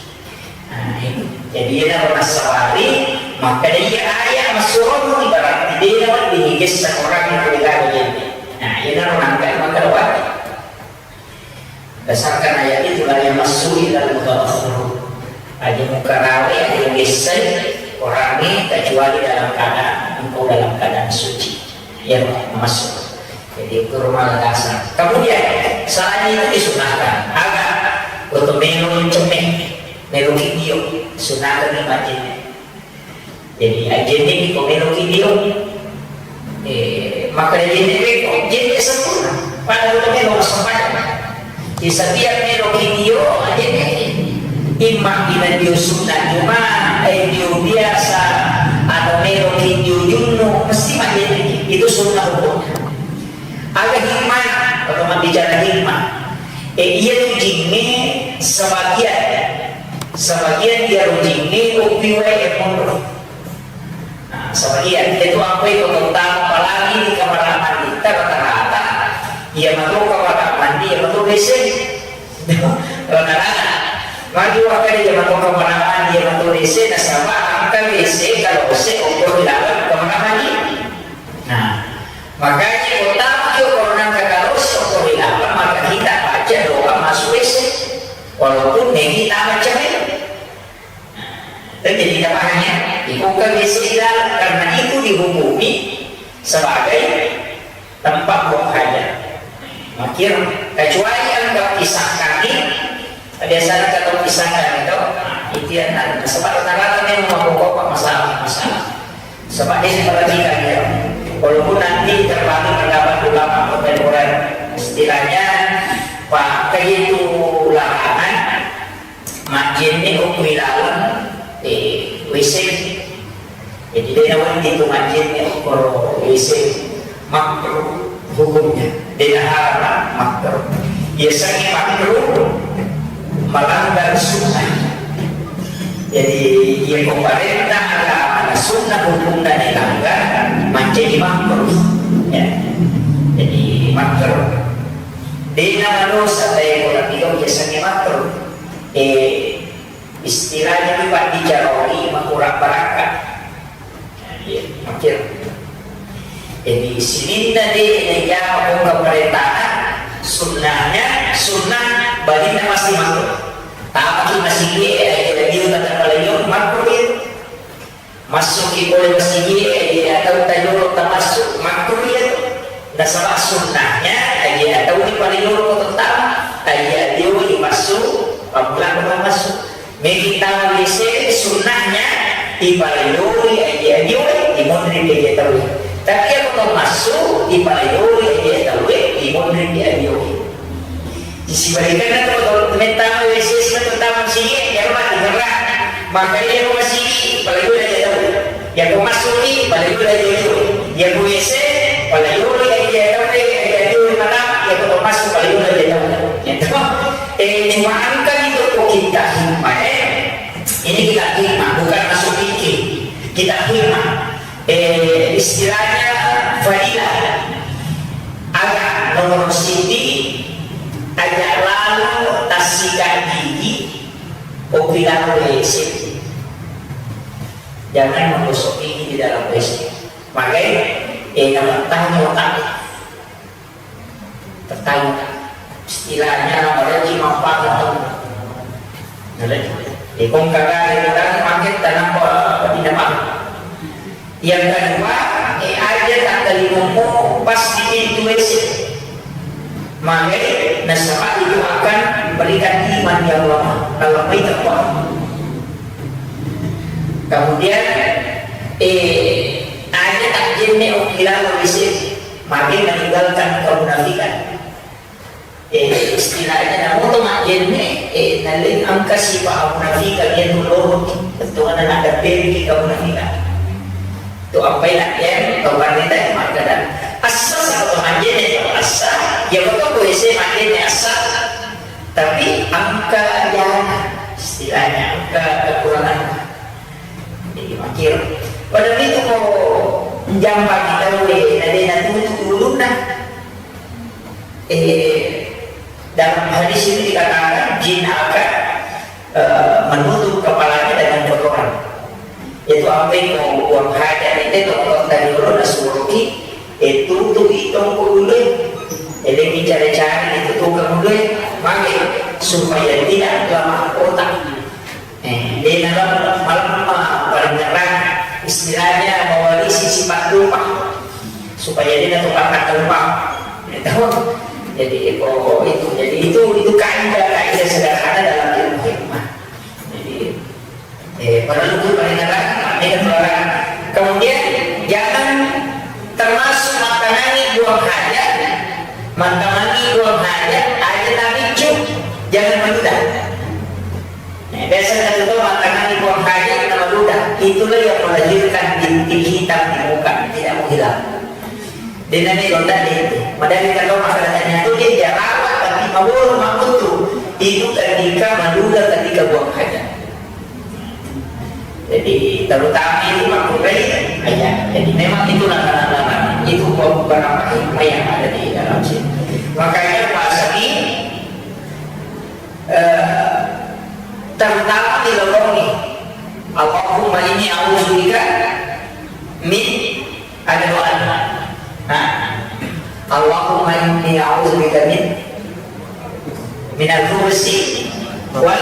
Nah, itu. Jadi, dia nama nasabari, maka dia ayat masuk berarti dia nama dihigis seorang yang tidak ada. Nah, ini nama angkat maka wajib. Berdasarkan ayat itu, la yamassuhu illa al-mutatahharun. Aja mukarawe, aja mengissai orang ini kecuali dalam keadaan, engkau dalam keadaan suci. Ya, masuk. Jadi, itu rumah dasar. Kemudian, selain itu disunahkan, agak untuk melo cemeh, melo kidio, sunahkan ni majene. Jadi, ajene ni ko melo kidio. Eh, maka ajene ni ko, jene sempurna. Pada untuk melo sempat. Di setiap melo kidio, ajene ni. Imma ina dio sunnah cuma, eh, dio biasa, atau melo kidio junnu, mesti majene ni. Itu sunnah hukumnya. Aga hikmah, kalau bicara hikmah. Eh, iya tu jingnge sebagian, sebagian dia tu jingnge upi wae monro. Nah, sebagian dia tu apa itu terutama apalagi di kamar mandi rata-rata, iya matu kamar mandi, iya matu W C. Rata-rata. Magi wakka dia matu kamar mandi, iya matu W C, nasaba angka W C kalau W C ukur di dalam kamar mandi. Nah, makanya kota mungkin orang kata Rasul kau bilang maka kita baca doa masuk W C, walaupun negi tamat cemil. Dan jadi kita paham ya, dibuka W C di dalam karena itu dihukumi sebagai tempat buang hajat. Makir, kecuali yang kau pisahkan ini, biasanya kalau pisahkan itu, nah, itu yang ada. Sebab rata-rata memang mabukka masalah-masalah. Sebab dia perhatikan dia. Walaupun nanti terbagi pendapat ulama kontemporer, istilahnya Pak, begitu larangan, majjenne okko ri laleng, eh, W C. Jadi, de nawedding tu majjenne okko ro W C. Makruh hukumnya. De naharam, makruh. Biasanya makruh melanggar sunnah. Jadi, iya ko parenta agama sunnah hukumna dilanggar, mancaji makruh. Ya. Jadi, makruh. De namadosa, tapi ko napiga biasanya makruh. Eh, istilahnya itu, Pak, dicaroi makura baraka. Iya, makkiro. Jadi, sininna de' najama pong pemerintah, sunnahnya, sunnah balinna masih makro. Tapi masih dia, dia, dia tetap kalau makro itu. Massuki pole masigie, aje atau tajolo tamassu, makruh iya tu. Nasaba sunnahnya, aje atau ni pale yolo ko tama, aje adio ni massu, pamula ko massu. Megi tau W C sunnahnya, ipale yolo aje adio, imonri ke aje tau. Tapi aku tau massu, ipale yolo aje tau, imonri ke adio. Sibalikanna tu, tau mettama W C na tu tama masigi, iyaro mati gerra. Maka iya ko masigi, pale yolo aje tau. Iya ko massuki, pale yolo aje tau. Iya ko W C, pale yolo aje tau, aje tau mata, iya ko massu, pale yolo aje tau. Iya to. Eh, cuma engka itu ko kita hikmah, eh. Ini kita hikmah, bukan masuk fikih. Kita hikmah. Eh, istilahnya fadilah. Aga nomor siti, aja lalo tassika gigi, opi lalo W C. Jangan menggosok gigi di dalam W C. Makanya, eh, nama tahu otak. Tertawa. Istilahnya, baru cuma apa, jadi, eh, kong kagak ada orang pakai tanam apa, apa tidak apa. Yang kedua, eh, aja tak terima pas di pintu W C. Maka nasaba itu akan berikan iman yang lemah, kalau baik apa. Kemudian, eh, aja tak jenne opi lalo W C. Maka meninggalkan kemunafikan. Eh, istilahnya namu to majjenne, eh, naleng engka sifat amunafikan, iya tu loro, bettuanna naddeppeki kamunafikan. Tu ampai na, iya, tau parrita, iya, makkeda, assa, sapa to majjenne, tau assa, iya, betul, ku ese majjenne, assa. Tapi engka jana, istilahnya, engka kekurangan. Jadi, makkiro. Padahal itu ko jampa kita, eh, nadena tutup ulunna. Eh, dalam hadis ini dikatakan jin akan, eh, menutup kepalanya dengan kotoran. Itu apa yang mau buang hajat itu, kalau tadi ulun nasuruki, eh, tutup itu ulun. Jadi, mencari-cari itu tukang ulun, pakai supaya tidak lama otak. Eh, de' nala malemma paringerrang, istilahnya mewarisi sifat lupa, supaya de' nala tukang lupa. Gitu. Jadi, oh, itu. Jadi, itu, itu kaidah-kaidah sederhana dalam ilmu hikmah. Jadi, eh, perlu paringerrang, ini perlu. Kemudian, jangan termasuk mattanangi buang hajat, mattanangi buang hajat, aja tapi cuk, jangan menunda. Nah, biasa kan itu mattanangi buang hajat, nama duda. Itulah yang melahirkan bintik hitam di muka, tidak mau hilang. Dia nanti ronda dia itu. Padahal kita tahu masalahnya itu dia jarawat, tapi mabulu makutu. Itu ketika menunda ketika buang hajat. Jadi, terutama itu makruh aja. Jadi, memang itu larangan-larangan. Itu beberapa hikmah yang ada di dalam sini. Makanya, bahasa ini, eh, terutama di lorong ini. Allahumma inni a'udzubika min, ada doa. Nah, Allahumma inni a'udzubika min, minal khubusi wal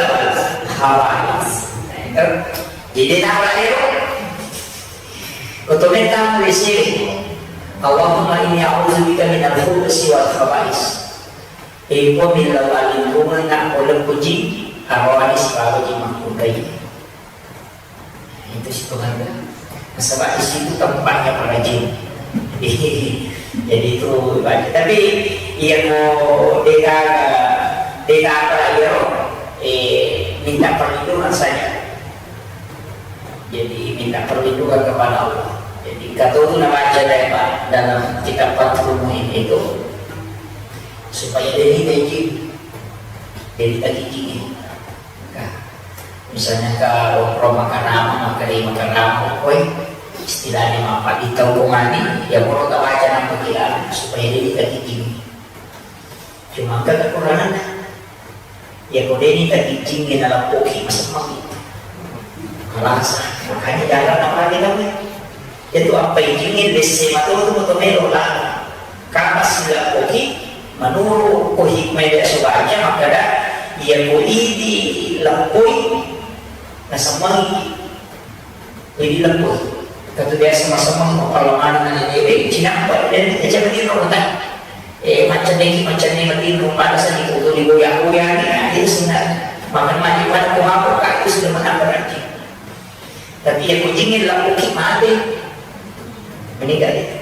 khaba'is. Jadi, nah, kalau itu, otomatis, Allahumma inni a'udzubika minal khubusi wal khaba'is. Iko millau alingkungan nak oleh puji, arwani sibawa ji makkutai. Itu situ harga. Nasaba di situ tempatnya para jin. Jadi, jadi itu ibadah. Tapi iya ko deka, deka apa lagi, eh, minta perlindungan saja. Jadi, minta perlindungan kepada Allah. Jadi, kata itu nabaca deh, Pak, dalam kitab Fathul Muin itu, supaya dia tidak izin, dia tidak izin. Nah, misalnya ke Roma Karama, maka dia Karama, oi, istilahnya apa, di tongkongan ini, ya, mau kita baca nama kita, supaya dia tidak izin. Cuma kan kekurangan. Iya ko deni ka ijingnge nalappoki masemmangi. Kalasa, makanya jarang napake tauwe. Itu apa ijingnge lesse mato tu moto melo lah. Kama silappoki menurut ko hikmah dia subaca makkada iya ko idi lappoi nasemmangi. Jadi lembut. Katu biasa masemmeng mappallamaneng na nenewe, cinampa dan aja matinro ta. Eh, macenneki, macenne matinro, pada sani kutu digoyang-goyangi, nah, itu sebenarnya. Makan maju pada kumapo, kaki sudah menambah racing. Tapi yang kucingin lampuki mati. Meninggal itu.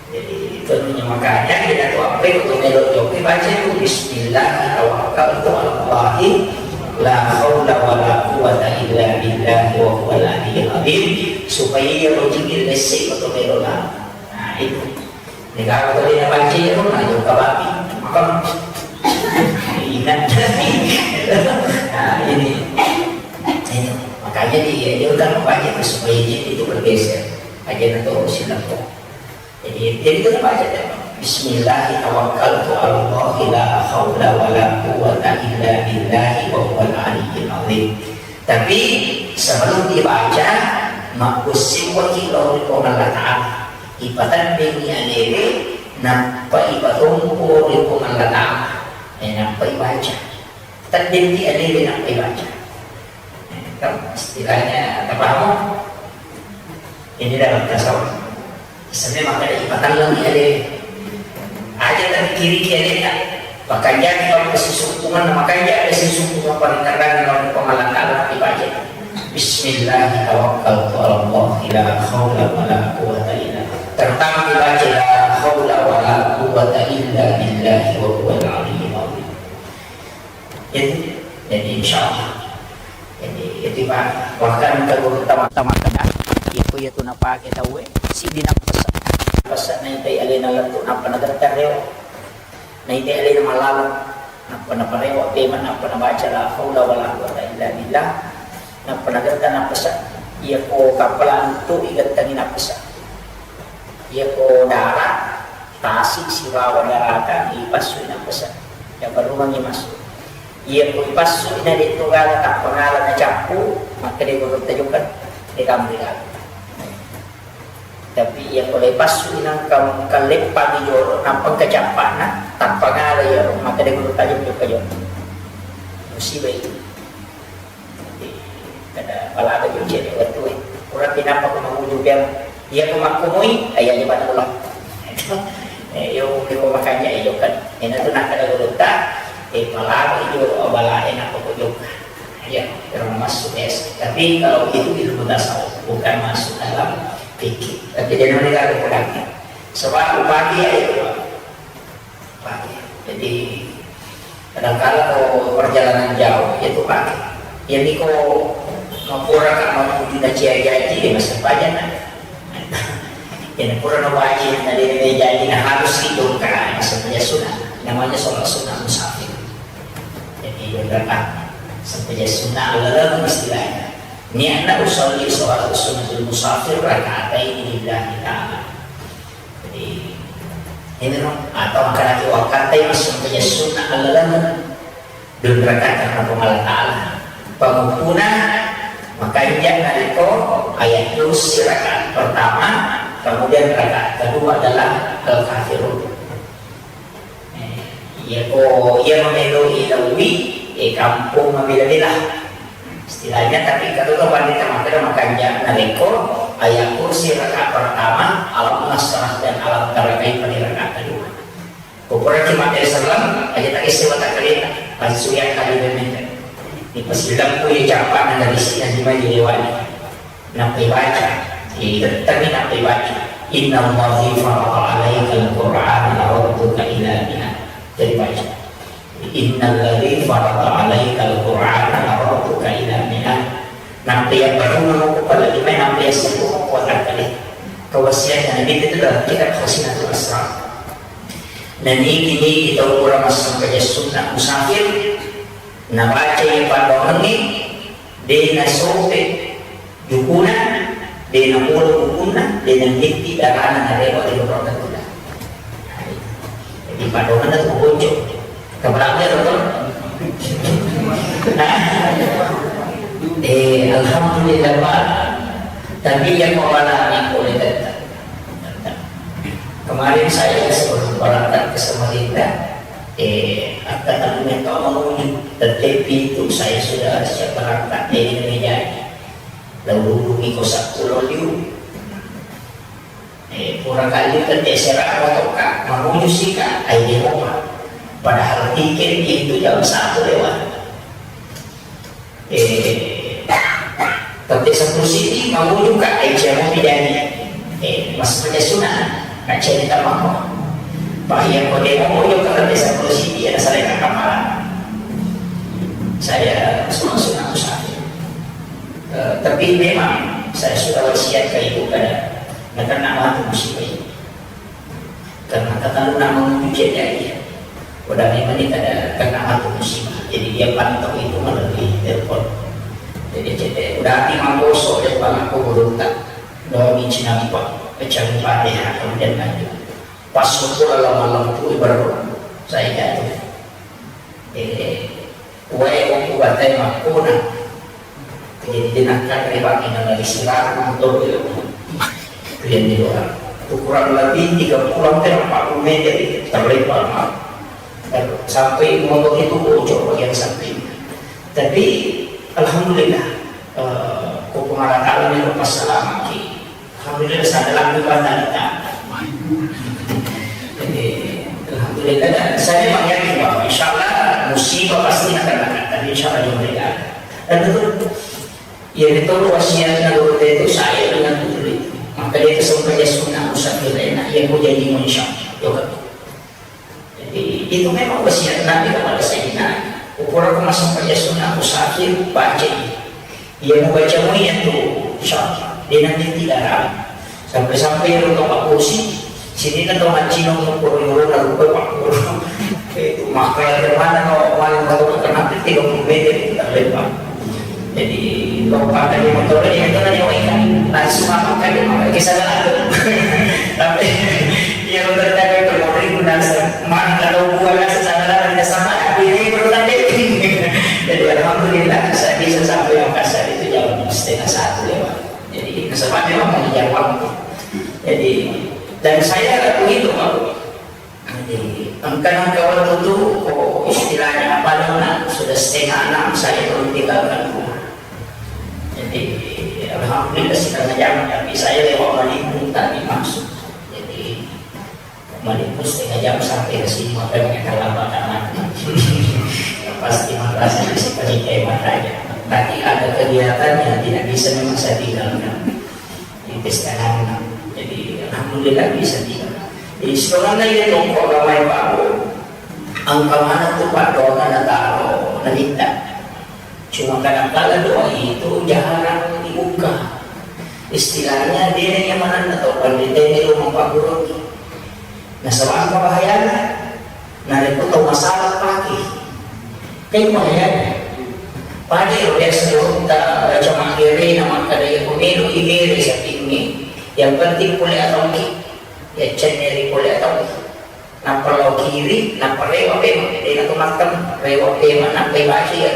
Jadi, itu namanya makanya kita tuh apa itu melo joki baca itu bismillah tawakkaltu alallahi la haula wala quwwata illa billahi wa huwal aliyyil azim, supaya iya rezeki lesse atau melo lah. Nah, itu. Negara tadi nak baca itu nah juga babi. Maka ingat. Nah, ini. Itu. Makanya dia dia kan membaca itu supaya jin itu bergeser. Aja nanti urusin apa. Jadi, jadi kita baca ya. Bismillah tawakkaltu alallahi la haula wala quwwata illa billahi wa huwal aliyyil azim. Tapi sebelum dibaca, makkusiwaki lao ri Puang Allah Ta'ala. Ipatendingi alewe, nappa ipatompo ri Puang Allah Ta'ala. Eh, nappa ibaca. Tendingi alewe, nappa ibaca. Kan istilahnya, apa kamu? Ini dalam tasawuf. Istilahnya maka ipatelleng ya deh. Aja tapi kiri dia deh. Makanya kalau kesisungkungan, makanya ada sisungkungan paling kadang kalau pemalangan dibaca. Bismillah tawakkaltu ala Allah la haula wala quwwata illa billah. Terutama dibaca la haula wala quwwata illa billahi wa huwal aliyyil azim. Jadi, jadi insya Allah. Jadi, jadi, Pak, bahkan kalau pertama-tama kena, itu, itu napake tauwe, siddi nappesa. Nappesa naitai alena lettu, nappa nagettar rewa. Naitai alena malaleng, nappa naparewa pema, nappa nabaca la haula wala quwwata illa billah. Nappa nagettar nappesa. Iya ko kappalang tu igettangi nappesa. Iya ko dara, tasi sibawa darata, ipassui nappesa. Iya barumangi massu. Iya ko ipassui na de to gala, tappa ngala na cappu, makkeda guru tajukan, de kamri gala. Tapi iya ko le passu nangka kalleppa di jolo, nappa kacappana, tappa ngala iya, makkeda guru tajukka jolo. Musibah itu. Kada palaga jo cedde wettu e. Pura tinappa ko manguju biang. Iya ko makkumui, iya je pada ulang. Eh, yo ko makanya iyo kan. Ena tu nakkeda gurutta, eh, palaga jo bala e nappa ko jokka. Iya, terus masuk S. Tapi kalau itu ilmu tasawuf, bukan masuk dalam fikih. Tapi dia namanya kalau pegang. Sebab upadi ya itu. Pake. Jadi, kadangkala ko perjalanan jauh, itu pake. Jadi ko mapura ka mau di na cia jaji, ya masa paja na. Jadi pura na wajib, na dene jaji, na harus itu ka, masa paja sunat. Namanya sholat sunat musafir. Jadi, beberapa sepaja sunat, lalu istilahnya. Niatna usolli sholat sunatul musafir, rakaatai lillahi ta'ala. Jadi, ini no, atau makanaki wakkatai massempajang sunnah allalenna dua rakaat karena Puang Allah Ta'ala. Pengumpuna, makanya naliko ayat kursi rakaat pertama, kemudian rakaat kedua adalah Al-Kafirun. Eh, iya ko, iya mameloi lawi, eh, kampung mabela-bela. Istilahnya, tapi kata tuh pandita makkeda makanja narekko ayat kursi rakaat pertama, alam nasrah dan alam tara kaifa di rakaat kedua. Pokoknya cuma dari salam aja tak isi watak kereta, pas suya kali dan meter. Di pas bilang pun ya capek, nah, dari sini lima jadi wali. Nappai baca, jadi tetap nappai baca. Innallazi farada alaikal Qur'ana laradduka ila mi'ad. Jadi baca. Innalladzi farada alaikal Qur'ana laradduka ila mi'ad. Nampa iya baruna moko pala lima, nampa iya seppulo moko watakkalé. Kewasiatna Nabi itu dalam kitab Khazinatul Asrar. Nah, niki-niki tau pura massempajang sunnah musafir, nabaca iya pandoangengngé, dé nasope jukuna, dé napolo bukunna, dé nanggitti darana naréwa ri lorong tatuda. Jadi pandoangenna tu bocco. Kepala dia betul. Alhamdulillah, Pak. Tapi yang mengalami oleh tetap. Kemarin saya sebelum berangkat ke Samarinda, eh, kata tamunya kau menguji, tetapi itu saya sudah siap berangkat, eh, ini jadi. Lalu ini kau sepuluh liu. Eh, pura kali kan terserah atau kak, menguji sih kak, ai dia mau, Pak. Padahal tiket itu jam satu lewat. Eh, tapi sepuluh siti mau juga, eh, siapa tidak? Eh, maksudnya sunat, nak cerita mama. Pak, yang kau dia mau juga tapi sepuluh siti ada salah kata malah. Saya langsung, langsung aku sakit. Eh, tapi memang saya sudah wasiat ke ibu kada, karena mati musibah ini. Karena kata lu nak menuju cedai, udah memang ini kada kena aku musibah. Jadi dia pantau itu melalui telepon. Jadi cedai, udah hati mangkosok dia pangako beruntak. Doa di Cina Pak, pecah Fatihah, kemudian lanjut. Pas syukur Allah malam itu baru saya jatuh. Eh, wae waktu batai makkona. Jadi dia nakkan ribangi nang dari sirah motor dia. Kemudian di luar. Itu kurang lebih tiga puluh hampir empat puluh meter itu terlempar, Pak. Dan sampai motor itu bocor bagian samping. Tapi alhamdulillah, eh, ko pengarah alam yang lepas selama ki. Alhamdulillah, sadar lagi pada datang. Jadi, alhamdulillah, dan saya memang yakin bahwa insya Allah musibah pasti akan datang. Tapi insya Allah juga tidak ada. Dan betul, ya betul wasiatnya guru itu saya dengan betul itu. Maka dia itu sempat dia sunnah musafir enak, ia mau jadi insya Allah. Jadi, itu memang wasiat Nabi kepada Sayyidina Ali. Ukuran aku masuk kerja sunnah musafir, baca ini. Ia mau baca mu iya tu, insya Allah. Dia nanti tidak ragu. Sampai-sampai yang tahu Pak Kursi, sini kan tahu haji nong ukur nyuruh lalu ke Pak Kursi. Itu maka dari mana no, mana tahu ke nanti tiga puluh meter itu tak lebar. Jadi, kalau pakai motor ini, itu kan nyawa ikan. Langsung apa kan, pakai sana. Tapi, iya, kalau ternyata itu, mau ikut nasa. Mana kalau gua nasa sana, ada sama, aku ini perlu tadi. Jadi, alhamdulillah, saya bisa sampai Makassar itu jam setengah satu lewat. Jadi, kesempatan memang mengejar waktu. Jadi, dan saya begitu, Pak. Jadi, engka nengka wettu tu, ko istilahnya apa dona, sudah setengah enam saya belum tinggalkan rumah. Jadi, alhamdulillah setengah jam, tapi saya lewat Malimpung tadi masuk. Jadi, Malimpung setengah jam sampai ke sini, makanya terlambat anak. Pasti makasih si panitia makanya. Tapi ada kegiatan yang tidak bisa memang saya tinggalkan. Di pesta anak. Jadi, alhamdulillah bisa tiga. Jadi, sebenarnya ini tongkol ramai baru. Angka mana tu Pak doa na taro, na minta. Cuma kadang kala doa itu jarang dibuka. Istilahnya, dia yang mana na tau pandita ini rumah Pak Guru. Nasaba engka bahayana, narekko tau masalah pake. Kan bahayana. Pada ero biasa ro ta baca maggere na makkada, iya ko melo igere sapingnge, yang penting pole atauki, ya cenneri pole atauki. Nappa lao kiri, nappa rewa pema, dena to makkam, rewa pema, nappa ibaca iya.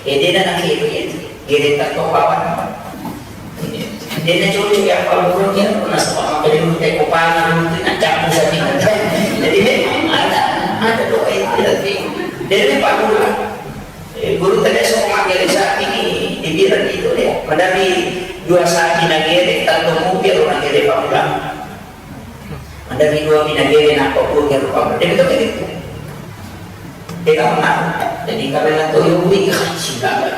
Ya dena nakiri iya. Gere tatto bawang. Dena cocok ya, apa burung ya, nasaba makkeda teko pangan, na capu sapi. Jadi memang ada, ada doa itu, tapi dena Pak Guru. Eh, guru tadi sama makkeda sapi ini, dibilang itu dia. Madami dua sapi nagere, tanto mobil nagere Pak Guru. Madami dua mi nagere, nappa pun ya Pak Guru. Jadi itu gitu. Tega menang. Jadi, karena toyowwi, ah, silaga.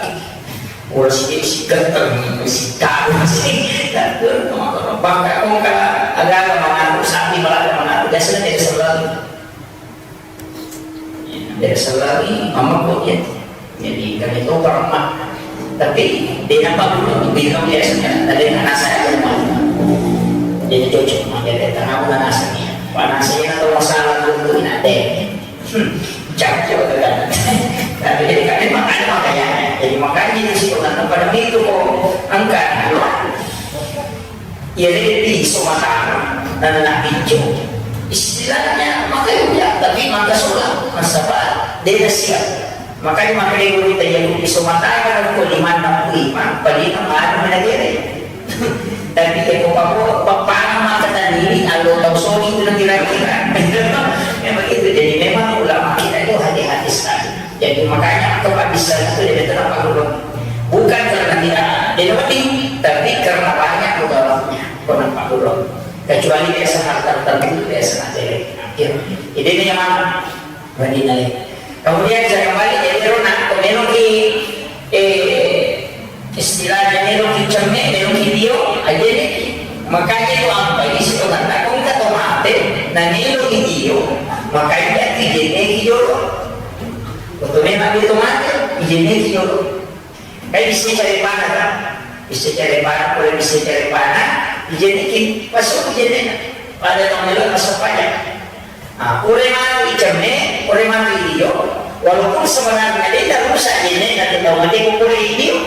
Ora si, si genteng, si tahu, si genteng, teman-teman. Bahkan, kong ka agama mengaku, sapi malah mengaku, biasanya tidak selalu. Ya, tidak selalu, mama kok ya. Jadi, kami tahu para emak. Tapi, dia nampak dulu, bilang biasanya, tadi anak saya ada rumah. Jadi, cocok, maka dia tanam dan aslinya. Panas saya atau masalah dulu, ini ada. Hmm, cakep kan? Tapi jadi kan memang ada makanya. Jadi makanya itu sih, karena pada itu kok angka, ya, lebih so matang dan anak hijau. Istilahnya makanya, tapi maka sudah nasaba dia siap. Makanya makanya guru kita yang iso matara ko limanna lima, paling anu menagere. Tapi ya ko pabo, papana maka tanini allo tau soli itu nanti kira-kira. Ya begitu. Jadi memang ulama kita itu hati-hati sekali. Jadi makanya kalau bisa itu dia betul apa guru. Bukan karena tidak, dia penting, tapi karena banyak ulama, kenapa guru. Kecuali biasa hal tertentu, biasa nanti. Ya. Jadi ini yang mana? Berarti nalai. Kemudian saya kembali jadi rona, ko meloki, eh, istilahnya meloki cemme, meloki dio, aja ni. Makanya itu apa ini sih, kata kong kata mate, nah meloki dio, makanya dijene dio. Untuk memang itu mate, dijene dio. Kai bisa cari mana kan? Bisa cari mana, boleh bisa cari mana, dijenikin, masuk dijene. Pada tahun lalu masuk pajak. Nah, pura matu icemme, pura matu idio, walaupun sebenarnya dia tidak rusak jene, tapi tahu mati pura idio,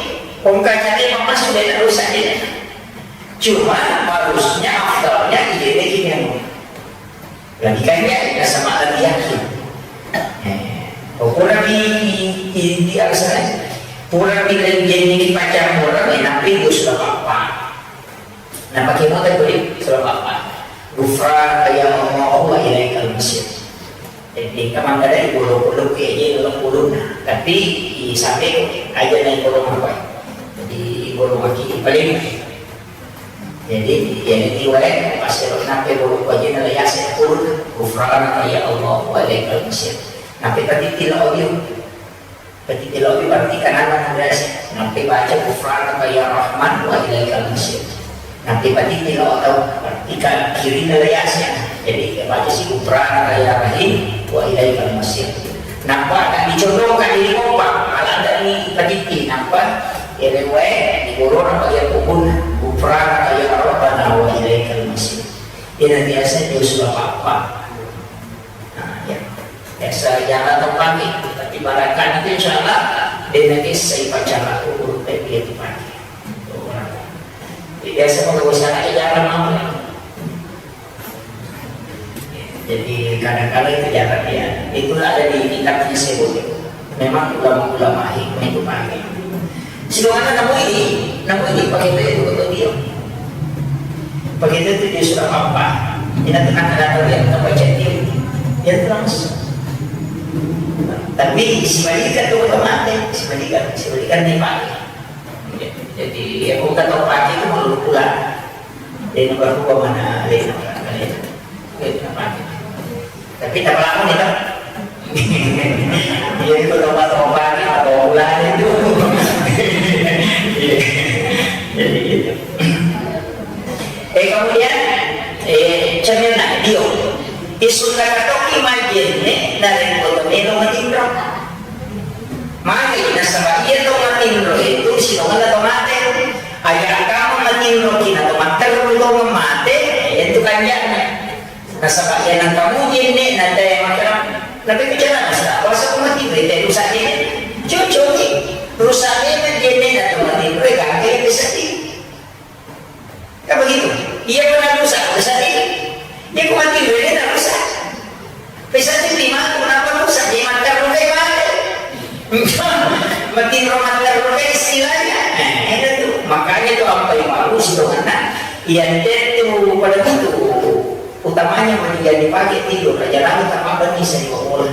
kongka cari masuk dia tidak rusak jene. Cuma harusnya afdalnya ijene kini yang lagi kan ya, ya sama lagi yakin. Eh, pura di, di, di alasan aja. Pura di jene ki pacar pura, eh, tapi gue sudah apa? Nah, pakai mata kulit, sebab apa? Ghufranaka ya Allah wa ilaikal masir. Jadi, kamang kada di bulu-bulu ke aja dalam bulu. Nah, tapi di sampai aja naik bulu apa? Jadi, bulu maki paling. Jadi, ya ini wae, pasti lo nape bulu aja nala yase pun. Ghufranaka ya Allah wa ilaikal masir. Nape tadi tila audio? Ketika lo berarti kan anak muda sih, nanti baca ghufranaka ya Rahman wa ilaikal masir. Nanti pati tila atau berarti kan kiri nilai Yasin. Jadi dia baca sih ghufranaka ya Rahim wa ilaikal masir. Nampak tak dicondongkan diri kompak, malah dari pati nampak ya lewe di corona bagi aku pun ghufranaka ya Rabbana wa ilaikal masir. Dia nanti asal dia sudah apa-apa. Nah, ya. Biasa jarang terpakai, tapi barangkali itu insya Allah dia nanti saya baca lagu urut dia dipakai. Jadi, biasa kalau usaha aja jarang mau. Jadi kadang-kadang itu jarang ya. Itulah ada di kitabnya sebut. Memang ulama-ulama hikmah itu pakai. Silakan namu ini, namu ini pakai itu betul dia. Pakai itu dia sudah apa? Tidak tenang ada tahu yang kita baca dia. Dia terus. Tapi si Malika tuh udah mati, si Malika, si Malika nih pakai. Jadi ya bukan tahu pakai itu mau pulang. Dia nomor dua mana? Dia nomor mana? Dia nomor mana? Tapi tak lama nih, Pak. Iya, itu tobat-tobat, atau bulan itu. Iya. Jadi gitu. Eh, kemudian, eh, cemil nah, dio. Isunna katoki majenne, narekko to melo matinro. Magi nasaba iya to matinro itu, sitongenna to mate. Aja kamu matinro kina to matteru to mate, itu kanjana. Nasaba iya nangkamu jenne na te makkeda, nape bicara nasaba kuasa ku mati, berita rusa jenne. Cucuki, rusa jenne na to mati, mereka angkai sedih. Kan begitu? Iya pernah rusa, rusa jenne. Iya ku mati, berita rusa. Pesan lima, kenapa rusa? Dia makan rukai mati. Mati roman terus istilahnya. Nah, itu tuh. Makanya tuh apa yang bagus itu karena iya itu pada itu. Utamanya mani jadi pakai tidur, raja lalu tak apa nih saya bola.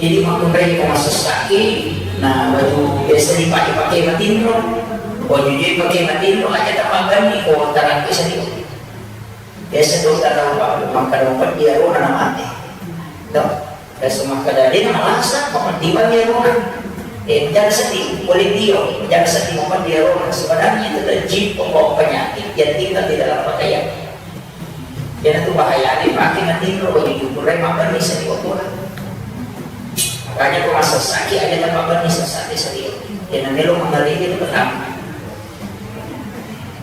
Jadi makunrai ko masessaki, nah baju biasa dipakai-pakai matinro, baju dia pakai matinro aja tak apa nih ko tarang bisa di. Biasa tuh kalau pak makan obat dia rona na mati. Tuh, biasa makan dari na malasa, makan tiba dia rona. Eh, jangan sedih, boleh dia, jangan sedih makan dia rona. Sebenarnya itu adalah jin pembawa penyakit yang tinggal di dalam pakaian. Iyanatu bahayana pakai matinro, wajib jujur, makan bisa di waktu. Makanya kalau masessaki aja tak apa nih sesat di sini. Yang namanya lo mengerti itu pertama.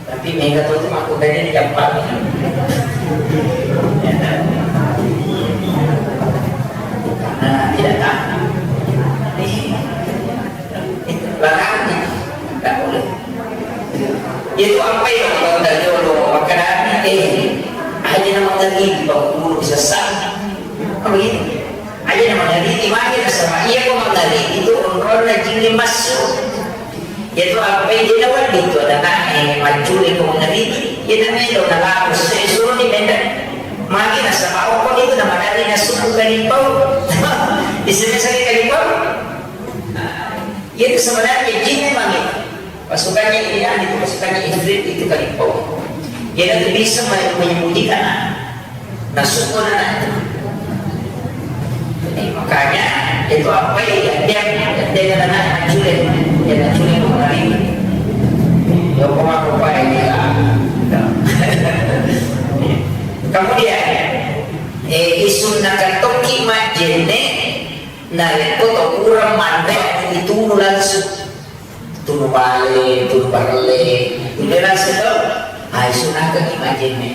Tapi mereka tuh tuh aku tadi di jam empat. Ya, kan? Karena tidak tahan. Nih. Barang, tak boleh. Itu apa yang kau tak jolo, makanan, eh, aja nama tadi di bawah guru bisa sah. Apa gitu? Aja nama tadi di mana sama iya kau Tadi itu onronna jingnge massu. Iyatu appai de' nawedding tu adana'e maccule ko mangaribi, iyana melo nalako sesuroni menda. Magi nasaba okko itu namadari nasubbu kalimpau. Iseme sare kalimpau. Iyatu sebenarnya jingnge magi. Pasukannya ini, itu pasukannya ifrit itu kalimpau. Iyana tu bisa menyembunyikan. Nah, syukur anak itu. Jadi, makanya itu apa ya? Dia dia dia anak hancur ya. Dia hancur ya kemarin. Ya, koma koma ini lah. Kemudian, eh, isunna katoki majjenne, nah, itu to kurang mandek itu langsung. Tunu bale, tunu barelle, tunu rasa to. Ai sunakaki majjenne.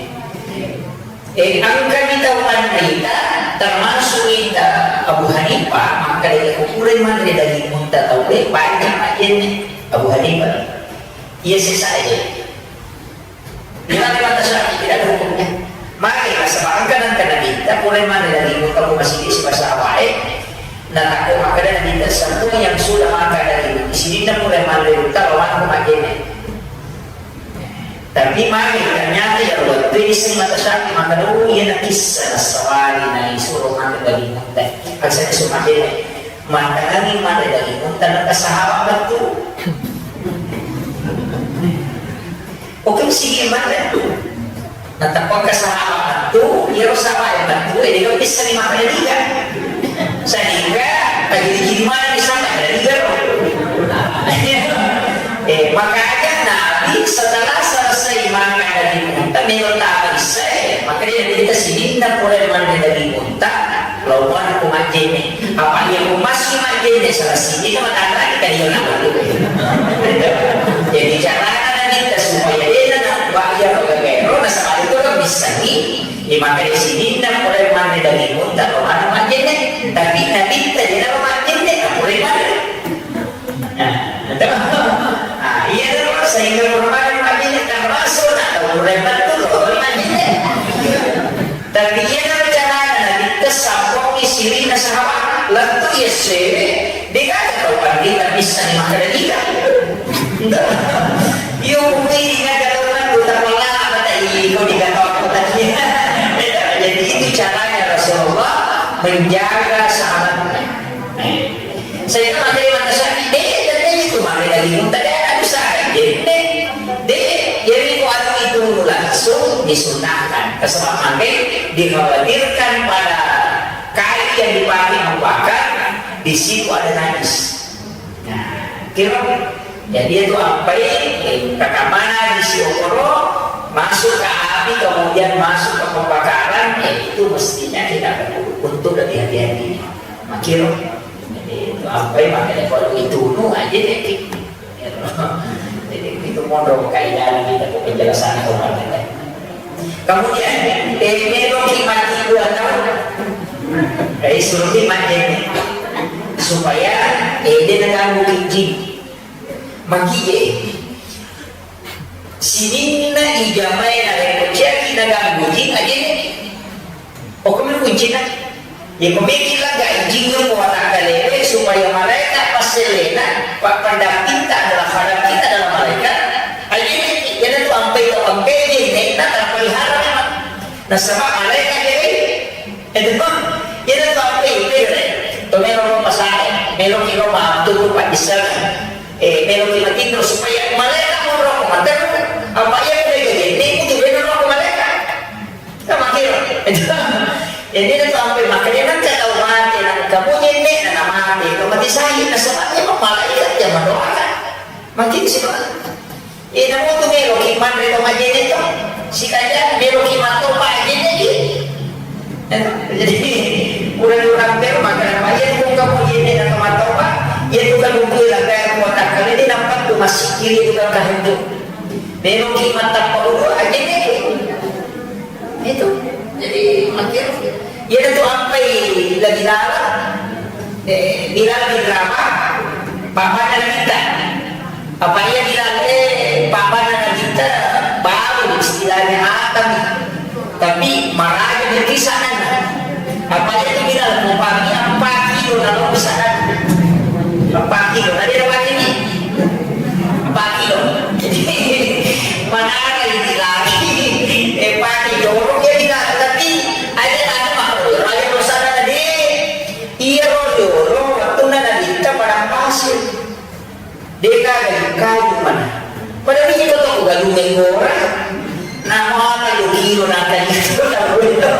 Eh, engkani tau anrita, termasuk ita Abu Hanifah, maka dari kukurai manre daging unta tau de, banyak majjenne Abu Hanifah. Iya sesa aja. Imam Imam Syafi'i tidak ada hukumnya. Maka nasaba engka nengka Nabitta pura manre daging unta ko masigi sibasa wae. Natakko makkeda Nabitta, semua yang sudah makan daging di sini pura manre unta lawan ko majjenne. Tapi mari ternyata ya waktu ini sing mata Syafi'i makkeda, oh iya na kissa nasawali na isuro makan daging unta. Aksana su majjenne. Mattangangi manre daging unta nengka sahabat tu. Oke, sigi manre. Natappa ke sahabat tu, iyaro sahabat tu, eh, dia bisa ni makan daging. Sehingga tadi di mana di sana ada daging. Eh, makanya Nabi setelah selesai makan daging unta, melo tama isya, maka dia kita sininna pura manre daging unta. Lawan ku majjenne. Apa iya ku massu majjenne salah siji ka matanrang ka dia na. Jadi carana na kita supaya dia na wa iya pegawai ro nasaba itu kan bisa ni. Di maka di sini na mulai manre daging unta lawan majjenne. Tapi Nabitta dia na majjenne, na mulai manre. Nah, itu. Ah, iya, terus sehingga merupakan majjenne termasuk nak tahu rebat tu loh, majjenne. Tapi iya, cara Nabitta sabongi sirina sahabat, lettu iya sewe, dega tau pandita bisa ni makan daging. Iyo, mungkin ingat kata orang tu tak malah apa tak iko di kata apa tadi. Jadi itu caranya Rasulullah menjaga sahabatnya. Saya kan materi mata sakit, deh, dan itu mana lagi muntah, deh, aduh, sakit, deh, deh, jadi kok anu itu langsung disunahkan. Sebab mangke dikhawatirkan pada kayu yang dipakai membakar, di situ ada najis. Nah, kira, jadi itu apa ini? Kakamana di siokoro masuk ke api, kemudian masuk ke pembakaran, ya itu mestinya kita perlu untuk lebih hati-hati. Makiro. Jadi, itu apa ya, makanya kalau itu nu aja deh. Jadi, itu mondok kaidah kita ke penjelasan kemarin. Kemudian, eh, melo ki mati dua tahun. Eh, suruh ki mati. Supaya, eh, dia naganggu ki jin. Maki, eh. Sininna ijamae narekko ciaki naganggu jing ajene. Okko melo kuncina. Yako meki laga ijingnge ko watakkalewe supaya malaeka passellena, pa-, pendampingta adalah, pendampingta adalah malaikat. Ajene, iyanatu ampai tau ampai jenne, na terpelihara memang. Nasaba malaeka jadi. Itu pun, iyanatu ampai itu, to melo ro pasae, melo ki ro ma-, tutu paddisseng. Eh, melo ki matinro supaya malaeka monro ko materru. Apa iya ko dega jenne, kutu beno ro ko malaeka. Kan makiro. Jadi, itu ampai makanya nengka tau mate, nengka mo jenne, na mate, ko mati syahid, nasaba memang malaikat yang mendoakan. Makin sih, Pak. Eh, namu tu melo ki manre to majjenne to. Sikajang melo ki mattoba ajjenne ki. Eh, jadi, urang-urang tero makkeda, "Iya, ko kamu jenne na mattoba, iya tu kan buku la kaya ko takkale ni nampak tu masih kiri tu kan kahentu." Melo ki mattappa udu ajjenne ki. Itu. Jadi, makin, iyanatu ampai lagi dalam, eh, Bilal bin Rabah, pamanna Nabitta. Apa iya Bilal, eh, pamanna Nabitta, baru istilahnya Adam. Tapi maraja di sana. Apa itu Bilal, upami empat kilo na lo sana. Menggora, namo apa yo kiro naka itu tahu itu.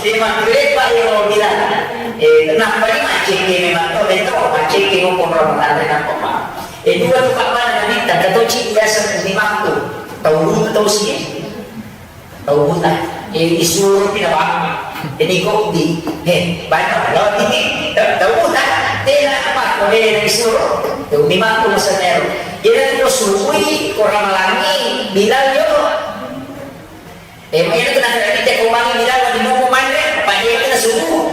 Dia makkule pak yo bilang, eh, kenapa ni macet ni memang tu betul macet ni hukum Ramadan kenapa pak? Eh, dua tu pak mana ni tak tahu cik biasa ni waktu tahu tahu sih. Tau buta, eh, isuro pi na bang. Jadi kok di, eh, banyak lo ini, tau, tau buta, tena apa, ko de na isuro, tau di matu masa nero. Jadi ko subui, ko ramalangi, bilang yo. Eh, mungkin itu nanti kita kembali bilang, di mau manre, pada itu na subuh.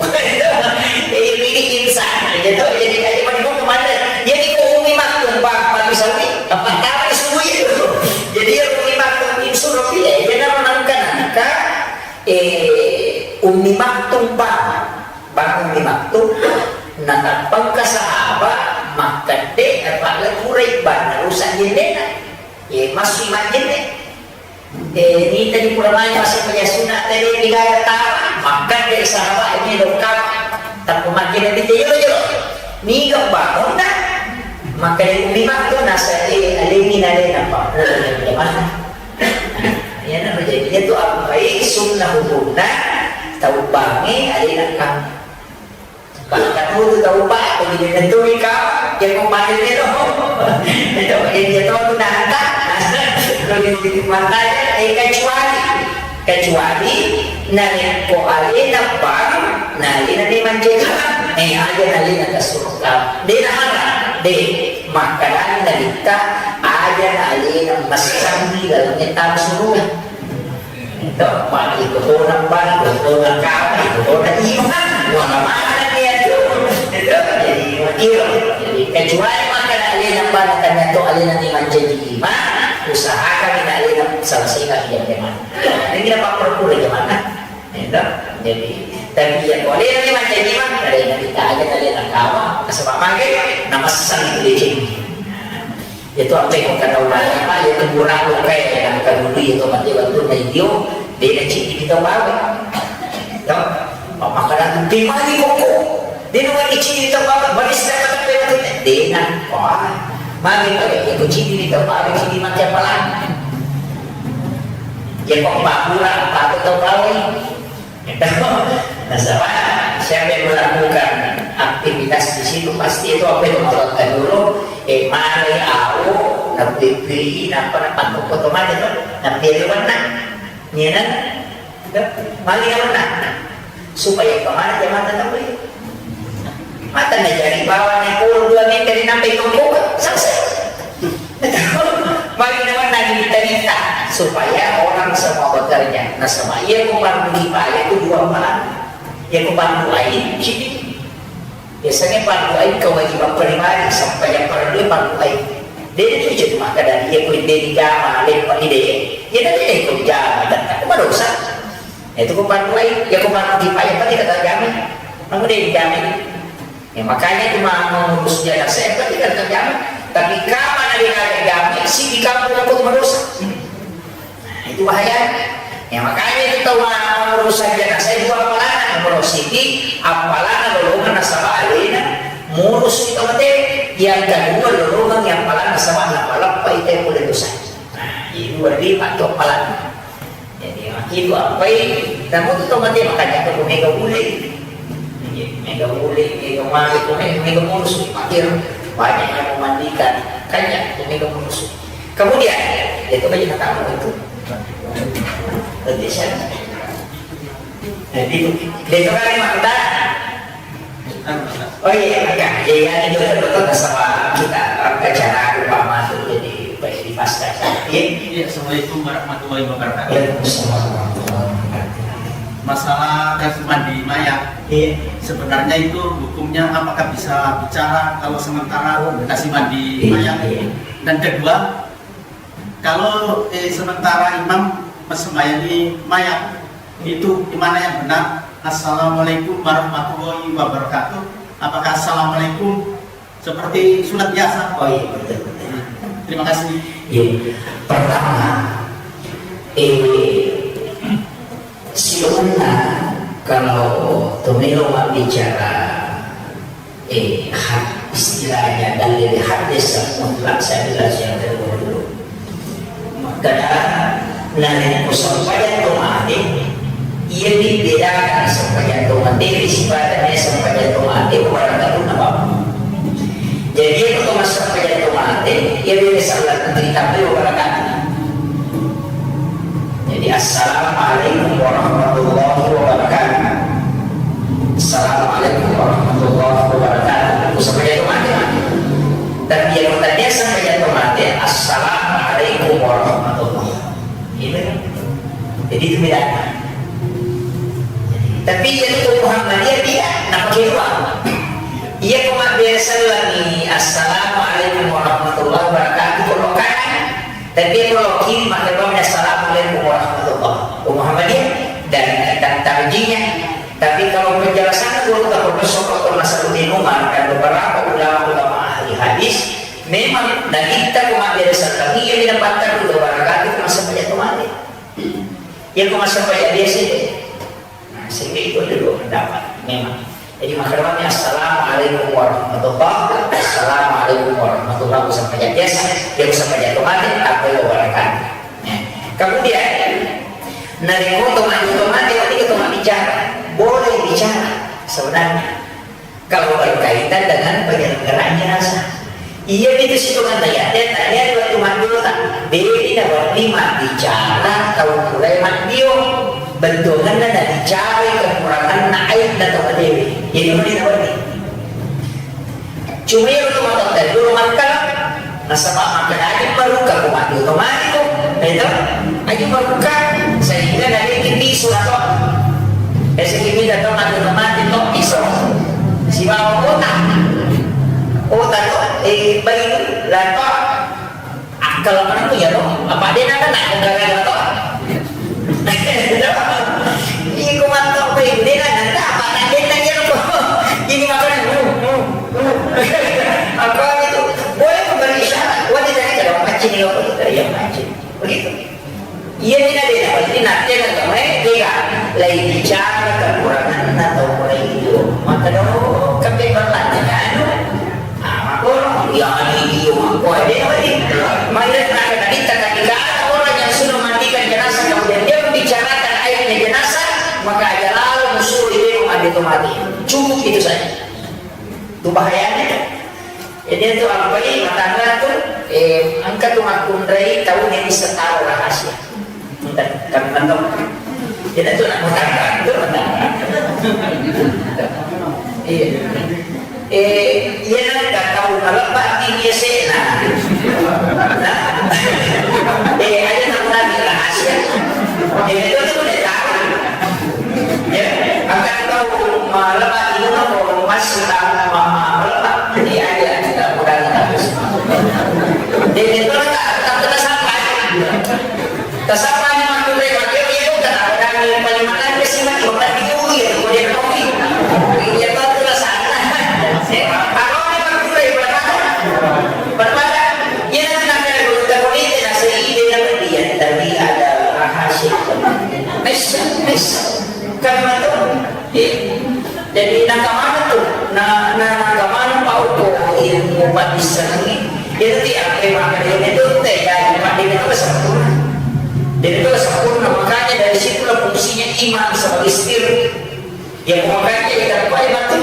Eh, ini insa, gitu. Jadi, ayo, di mau manre. Jadi, ko umi makku, bang, pagi sawi, apa tahu subuh itu. Jadi, ya, umi makku, isuro pi, eh, dia nama nangka, nangka, Eh, Ummi Maktum bang, bang Ummi Maktum, natappengka sahaba makkedde, eh, pale purai bang, rusak jendena. Eh, masui majjenne. Eh, ni tadi pura manya masuk payasuna tadi tiga tawa, makkedde sahaba ini lokal. Tappa majjenne binte jolo-jolo. Niga bangunna? Makkeda Ummi Maktum nasa, eh, aleni nalena pak. Iyana jadi itu ampai sunnah hukumna tau bange alena kang. Bahkan itu tau pak, jadi nentu ika, ya kok pakai dia loh. Itu dia dia tahu tu nanta. Kalau di mata ya, eh kecuali, kecuali narekko alena bang, nalena memang jeka, eh aja nalena ke surga. Dia haram, deh. Makkedani Nabitta, aja na alena messangi lalengnge tama suruga. Itu, magi itu tona bang, itu tona kau, itu tona iman. Wala mana dia tu? Itu, jadi, iya. Jadi, kecuali makkeda alena bang, tanya tu alena ni mancaji iman, usahakan alena selesaikan dia iman. Ini kita perlu jamaah. Ento, jadi, tapi iya ko alena memang jadi mah, alena kita aja alena kawa, nasaba mage, namessang itu deceng. Itu apa yang kata ulama, apa, itu murah lo kayak yang kata dulu itu mati waktu na idio, dia na citi kita bawa. Tuh, apa kata tu, "Di mana koko?" Dia na wani citi kita bawa, bari sudah kata pera tu, dia na, wah, mage itu citi kita bawa, citi mati apa lagi? Ya kok murah, apa tu tahu bawa? Nasaba, siapa yang melakukan aktivitas di situ, pasti itu apa yang melakukan dulu, eh, mari au, napi-pi, napa, napa, foto mana tu, napi lewat nak, ya kan? Mari lewat nak, supaya kemana dia mata tahu ya? Mata na jari bawang na polo dua meter nampai tongkoka, selesai. Magi na mennang mita-mita supaya orang semua bekerja. Nasaba iya ko fardu kifayah itu dua pahala. Iya ko fardu ain, sini. Biasanya fardu ain kewajiban pribadi, sampai yang fardu, fardu ain. Dia itu cuma makkeda iya ko de dijama, leppa ide. Iya tadi de ko jama, dan aku dosa. Itu ko fardu ain, iya ko fardu kifayah, pasti kata jama. Namun de dijama. Ya, makanya itu mah mengurus jenazah yang penting kan terjamin. Tapi kapan ada yang ada jamin, si di kampung aku tuh berdosa. Nah, itu bahaya. Ya, makanya itu tahu mah mengurus jenazah itu apalagi mengurus siti, apalagi lolongan nasaba alena, murus itu mate. Yang kedua lolongan yang apalagi nasaba anak balappa itu yang boleh dosa. Nah, itu berarti itu apalagi. Jadi, itu apa? Namu tu tomaté makanya tu mega bule. Iya, mega bule, mega mari, mega, mega murus, makin banyak yang memandikan. Kanya tu mega murus. Kemudian, itu banyak tamu itu. Jadi, saya, jadi, dia itu kan mantap. Oh iya, iya, iya, iya, itu betul, betul, sama kita, acara umpama tuh, jadi, baik di pasca, iya. Iya, assalamualaikum warahmatullahi wabarakatuh. Waalaikumsalam warahmatullahi wabarakatuh. Masalah kasih mandi mayat, iya, sebenarnya itu hukumnya apakah bisa bicara kalau sementara kasih mandi mayat? Iya, iya. Dan kedua, kalau, eh, sementara imam massembayangi mayat, itu gimana yang benar? Assalamualaikum warahmatullahi wabarakatuh. Apakah assalamualaikum seperti sunat biasa? Oh iya, betul, betul. Terima kasih. Iya. Pertama, eh, Silakan, kalau tomelo mabbicara, eh, had-, istilahnya dalil hadis mutlak, saya bilang yang kedua dulu. Kada narekko sempajang to mate, iya dibedakan sempajang to mate, sifatna sempajang to mate, barakatuna bawang. Jadi, iya ko massempajang to mate, iya beda sallang tu ditambai barakatna. Jadi, "Assalamualaikum warahmatullahi wabarakatuh." "Assalamualaikum warahmatullahi wabarakatuh." Ku sempajang to mate. Tapi iya ko tania sempajang to mate, "Assalamualaikum warahmatullahi." Gitu kan? Jadi itu bedanya. Tapi iya tu Muhammadiyah tidak, napake dua. Iya ko mabbere sallangi, "Assalamualaikum warahmatullahi wabarakatuh," ko lo kanan. Tapi iya ko lo kiri, makkeda, "Assalamualaikum warahmatullahi." Ko Muhammadiyah dan, dan tarjihnya. Tapi kalau penjelasan guru ta Profesor Doktor Nasaruddin Umar dan beberapa ulama-ulama ahli hadis, memang nabitta ko mabbere sallang iya mi napatta ri wabarakatuh ko massempajang to mate. Iya ko massempajang biasa de. Nah, sehingga itu ada dua pendapat memang. Jadi makkedami, "Assalamualaikum warahmatullahi, assalamualaikum warahmatullahi," ko sempajang biasa, iya ko sempajang to mate, apa wabarakatuh. Ya. Kemudian, narekko to mate, to mate, wani to bicara, boleh bicara sebenarnya. Kalau berkaitan dengan penyelenggaraan jenazah. Iya, itu situ kan tanya. Dan tanya waktu mandota, beri na berarti bicara tau pura maddio. Bentukanna na bicara kekuranganna, aibna tau dewe. Jadi, mana na berarti? Cuma iya tu mata tadi, rumah kalau Nasaba makkeda, aji marukka ko maddio to mate ko, eh, to? Aji marukka, sehingga nade'ki piso atau, eh, sedikit atau maddio to mate to piso. Sibawa kota. Kota to, eh, bayi la to. Akal mana tu ya to? Apa dia nak nak negara to? Iko matto pe, de' na nanta apa na de' na iya ko. Ini makanya, hmm, hmm, hmm. Apa itu? Boleh memberi isyarat. Wah, dia tadi kalau mancing, iya, mancing. Begitu. Iya, ini ada, berarti nanti ada teman, dia kan. Lain bicara kekurangan atau kurang itu. Maka dong, kami bertanya, anu, Ah, makkono, iya, iya, makko, de' na wedding. Magi nakkeda Nabitta, ketika ada orang yang sudah mandikan jenazah, kemudian dia membicarakan aibnya jenazah, maka aja lalo musuh itu maddio to mate. Cukup itu saja. Itu bahayanya. Jadi itu apa ini? Matangga tu, eh, engka tu makkunrai tau yang bisa tahu rahasia. Kami mantap. Jadi itu nak matangga, itu matangga. Iya. Eh, iya, nengka tau malebba di biasana. Nah. Eh, aja tau lagi rahasia. Eh, itu tu de' tau. Ya, akan tau malebba di mana ko masih tau ma-, ma-, malebba. Iya, iya, kita udah tahu. Eh, itu tak, tak kena sampai. Tasabbani makkunrai makkeda, iya, kata orang yang paling makan ke sini, cuma di ulu ya, kemudian kopi. Iya, tahu tu rasanya. Eh, apa orang makkunrai pada makan? Pada makan. Iya, nanti nak kena guru tak boleh, dia nak sehingga dia nak berdiam, tapi ada rahasia. Mes, mes. Kami mantu, eh, jadi nangka maneng tu, na, na, nangka maneng pa uko ilmu paddissengengnge. Jadi, apa yang maka dia itu teh, jadi, Pak, dia itu sempurna. Dia itu sempurna, makanya dari situlah fungsinya imam sebagai setir. Ya, makanya kita lupa imam itu.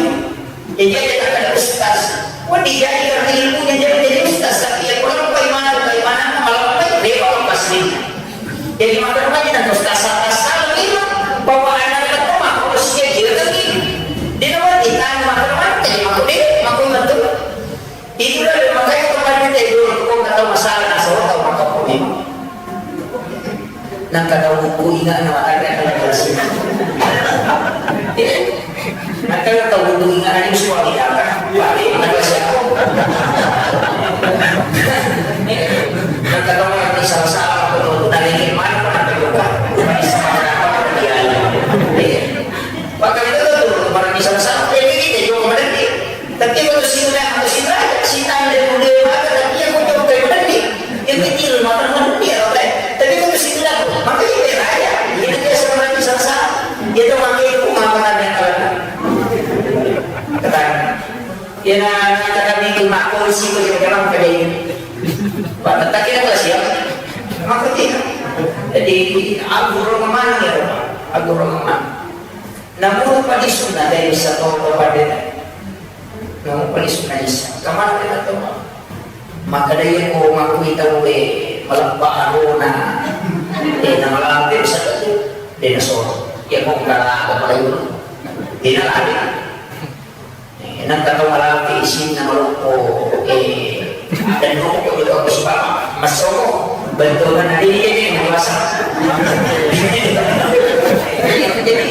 Jadi, dia kata ustaz. Wah, dia jadi karena ilmunya jadi, jadi ustaz, tapi ya, kalau lupa imam, lupa imam, malah lupa, dia pasti. Jadi, makkeda magi nang ustaz-ustaz salah lima, bahwa anak itu mah harus dia kira lagi. Dia nama kita, makkeda magi, jadi makkeda, makkeda betul. Itulah dia makanya kemarin kita dulu, kok nggak tahu masalah, nah, saya tahu maka pun ini. Nang kata buku ingat nama tadi, ada jelas. Iya. Maka tau untu inga anu suami apa? Wah, ini kata siapa? Maka tau nanti salah-salah, aku tau nanti gimana, aku nanti buka. Bukan sama apa, dia. Iya. Maka itu tuh, orang bisa salah, ya, ini dia juga mengerti. Tapi kalau sudah, kalau sudah, si tanda dia maka, tapi aku jauh kayak mengerti. Yang kecil, maka mengerti, ya, oke. Tapi kalau sudah, maka ini beda aja. Ini dia sama nanti salah-salah. Itu makanya aku mama nanti. Kata, ya, na, na, kata bingung, mak, polisi ko je memang kena ini. Pak, tak kira apa sih, ya? Makkutiro. Jadi, aggurung maneng ya, Pak. Aggurung maneng. Namun palisunna dari satu kepada namun palisunna Isa. Kemana kita tahu? Maka dia ko mengakui tahu eh, melebak arona. Eh, nama lampe satu tu. Dia nasoro. Ya, mau nggak apa lagi. Dia lari. Eh, nengka tau malampe isinna maloppo, eh, dan rokok juga aku suka, masoko, bentongan hari ini jadi dewasa. Jadi,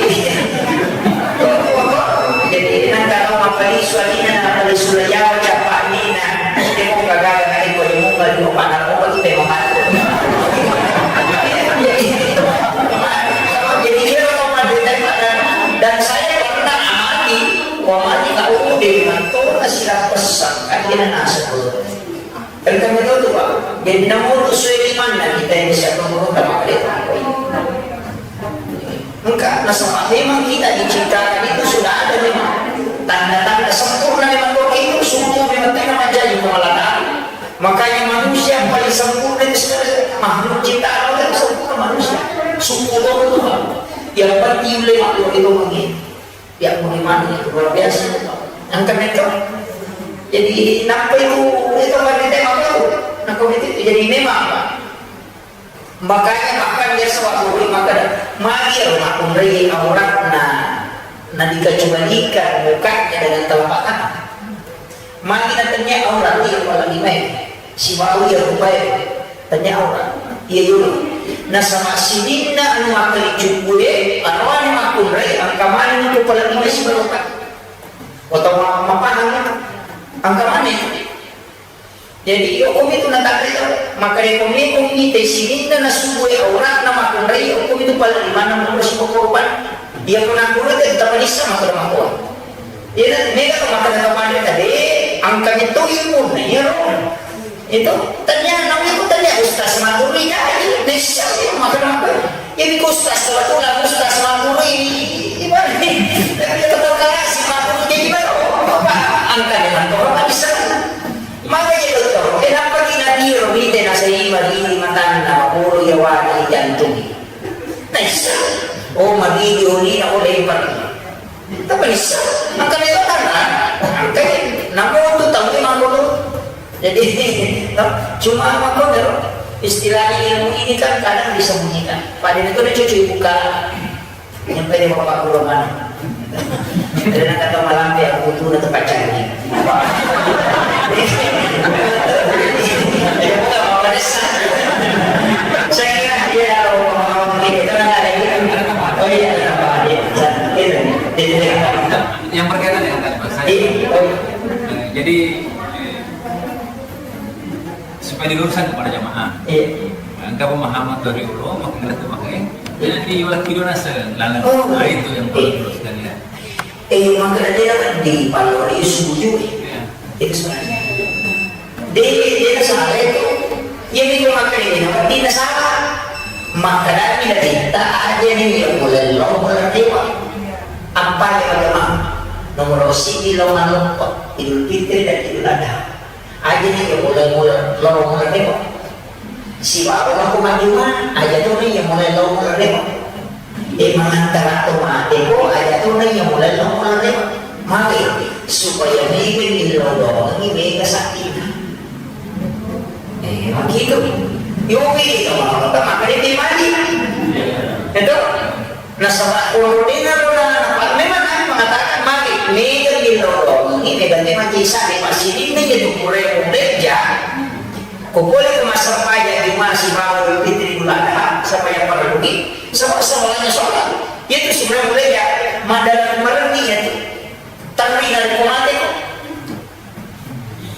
jadi, nengka tau mappalisu alina, mappalisu layawa, cappa alina, dia mau kagaga, nanti kau dia mau balik, mau panas, mau balik, mau panas. Jadi, jadi, dia mau mandi, dan saya pernah amati, Wa mani tau de mantona sirappessang, kan de nanaseng. Engka meto tu, Pak. Jadi namoto sue limanna kita yang bisa menurut apa dia takoi. Engka nasaba memang kita diciptakan itu sudah ada memang tanda-tanda sempurna memang doa itu semua memang tidak menjadi kemalakan. Makanya manusia paling sempurna itu sebenarnya makhluk ciptaan Allah itu sempurna manusia. Sempurna itu, Pak. Yang penting lewat doa itu mungkin. Ya, bagaimana itu luar biasa. Engka meto. Jadi, nampa itu, itu kan dia maka itu. Nah, kalau itu, jadi memang apa? Makanya bahkan dia sewaktu maka magi ya makkunrai auratna, nah dikecualikan mukanya dengan telapak tangan. Magi na tania aurat iya pala limae, sibawa iya rupae, tania aurat. Iya dulu. Nasaba sininna anu makkali cubbue, aroane makkunrai, engka maneng tu pala limae sibawa rupae. Atau ma-, mapahang, engka maneng. Jadi, iyo komi tu natakre tau, makkare komi komi te sininna nasubbue auratna makkunrai, iyo komi tu pala limanna mulu sibawa rupae. Iya pernah kulit, tapi tak bisa makan makan. Iyana mega ko makkeda to panrita, de, engka metto ilmunna iyaro. Itu tania, namanya ku tania ustaz maguru jaji, naisseng makkeda makkeda. Jadi ku ustaz kebetulan ustaz maguru ibarat. Tapi itu kalau si maguru jadi baru, apa? Engka memang to, apa bisa? Maka jadi dokter, kenapa kita diro mite nasai mari matanna maguru ya wani jantung. Naisseng. Oh, magi dioni na oleh pergi. Tapi bisa, maka lewat tanah, maka namun tu tahu memang dulu. Jadi, no, cuma apa kau tahu? Istilahnya ilmu ini kan kadang disembunyikan. Pada itu dia cucu buka, nyampe dia bapak guru mana? Karena kata malam dia aku tu nak tempat cari. Saya kira dia kalau mau kita ada ini. Oh iya, apa dia? Itu. Yang berkaitan dengan tadi, Pak, saya, eh, jadi, eh, supaya diluruskan kepada jamaah. Iya. Engka pemahaman dari ulama, maka ngerti makanya. Jadi, iwala pido nasa laleng. Oh. Nah, itu yang perlu diluruskan, ya. Eh, maka dia di Palori setuju. Iya. Itu sebenarnya. De, de nasala itu. Iya, itu makanya ini, de nasala. Maka dari kita aja nih, ya, mulai lo, mulai dewa. Apa ya, Pak Jamaah? Nomor siji lo maloppo, Idul Fitri dan Idul Adha. Aja nih, ya, mulai, mulai lo, mulai dewa. Sibawa ko majjuma, aja tu nih, ya, mulai lo, mulai dewa. E, mangantara to mate ko, aja to na iya mulai lo mulai. Magi supaya mega millau doangi mega sakti. E, begitu. Yo, mega sama, maka dia mati. Itu. Nasaba ko dena lo na, memang kami mengatakan magi mega millau doangi mega te mati sa de masih ini itu pure pure ja. Ko pole ko massempajang Juma sibawa Idul Fitri, Idul Adha, sempajang fardu, saba-, semuanya sholat. Itu sebenarnya mulai ya, madal merenni ya tu. Tapi dari ko mate ko.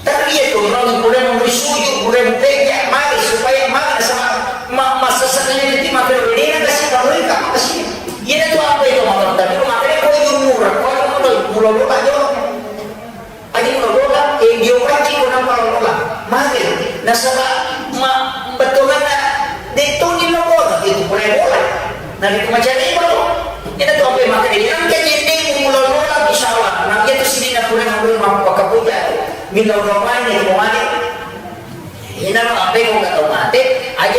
Tapi ya tu, orang mulai memberi sujud, mulai mempeja, mari supaya mari sama ma-, masa sekali nanti makin lebih kasih kalau mereka kasih. Iya tu apa itu makan tadi? Makanya kau jujur murah, kau murah, murah, murah, Aja lola, e, dio pancing ko nampa lola. Mage, nasaba ma-, bettuanna de toni lola, itu pole bola. Na de macam ni baru. Ina tu apa maka dia nang jadi ni mula lola, insya Allah. Nang dia tu sini nak kurang aku mau pakai puja. Bila orang lain ni mau mati. Inaro ampe ko engka tau mate, aja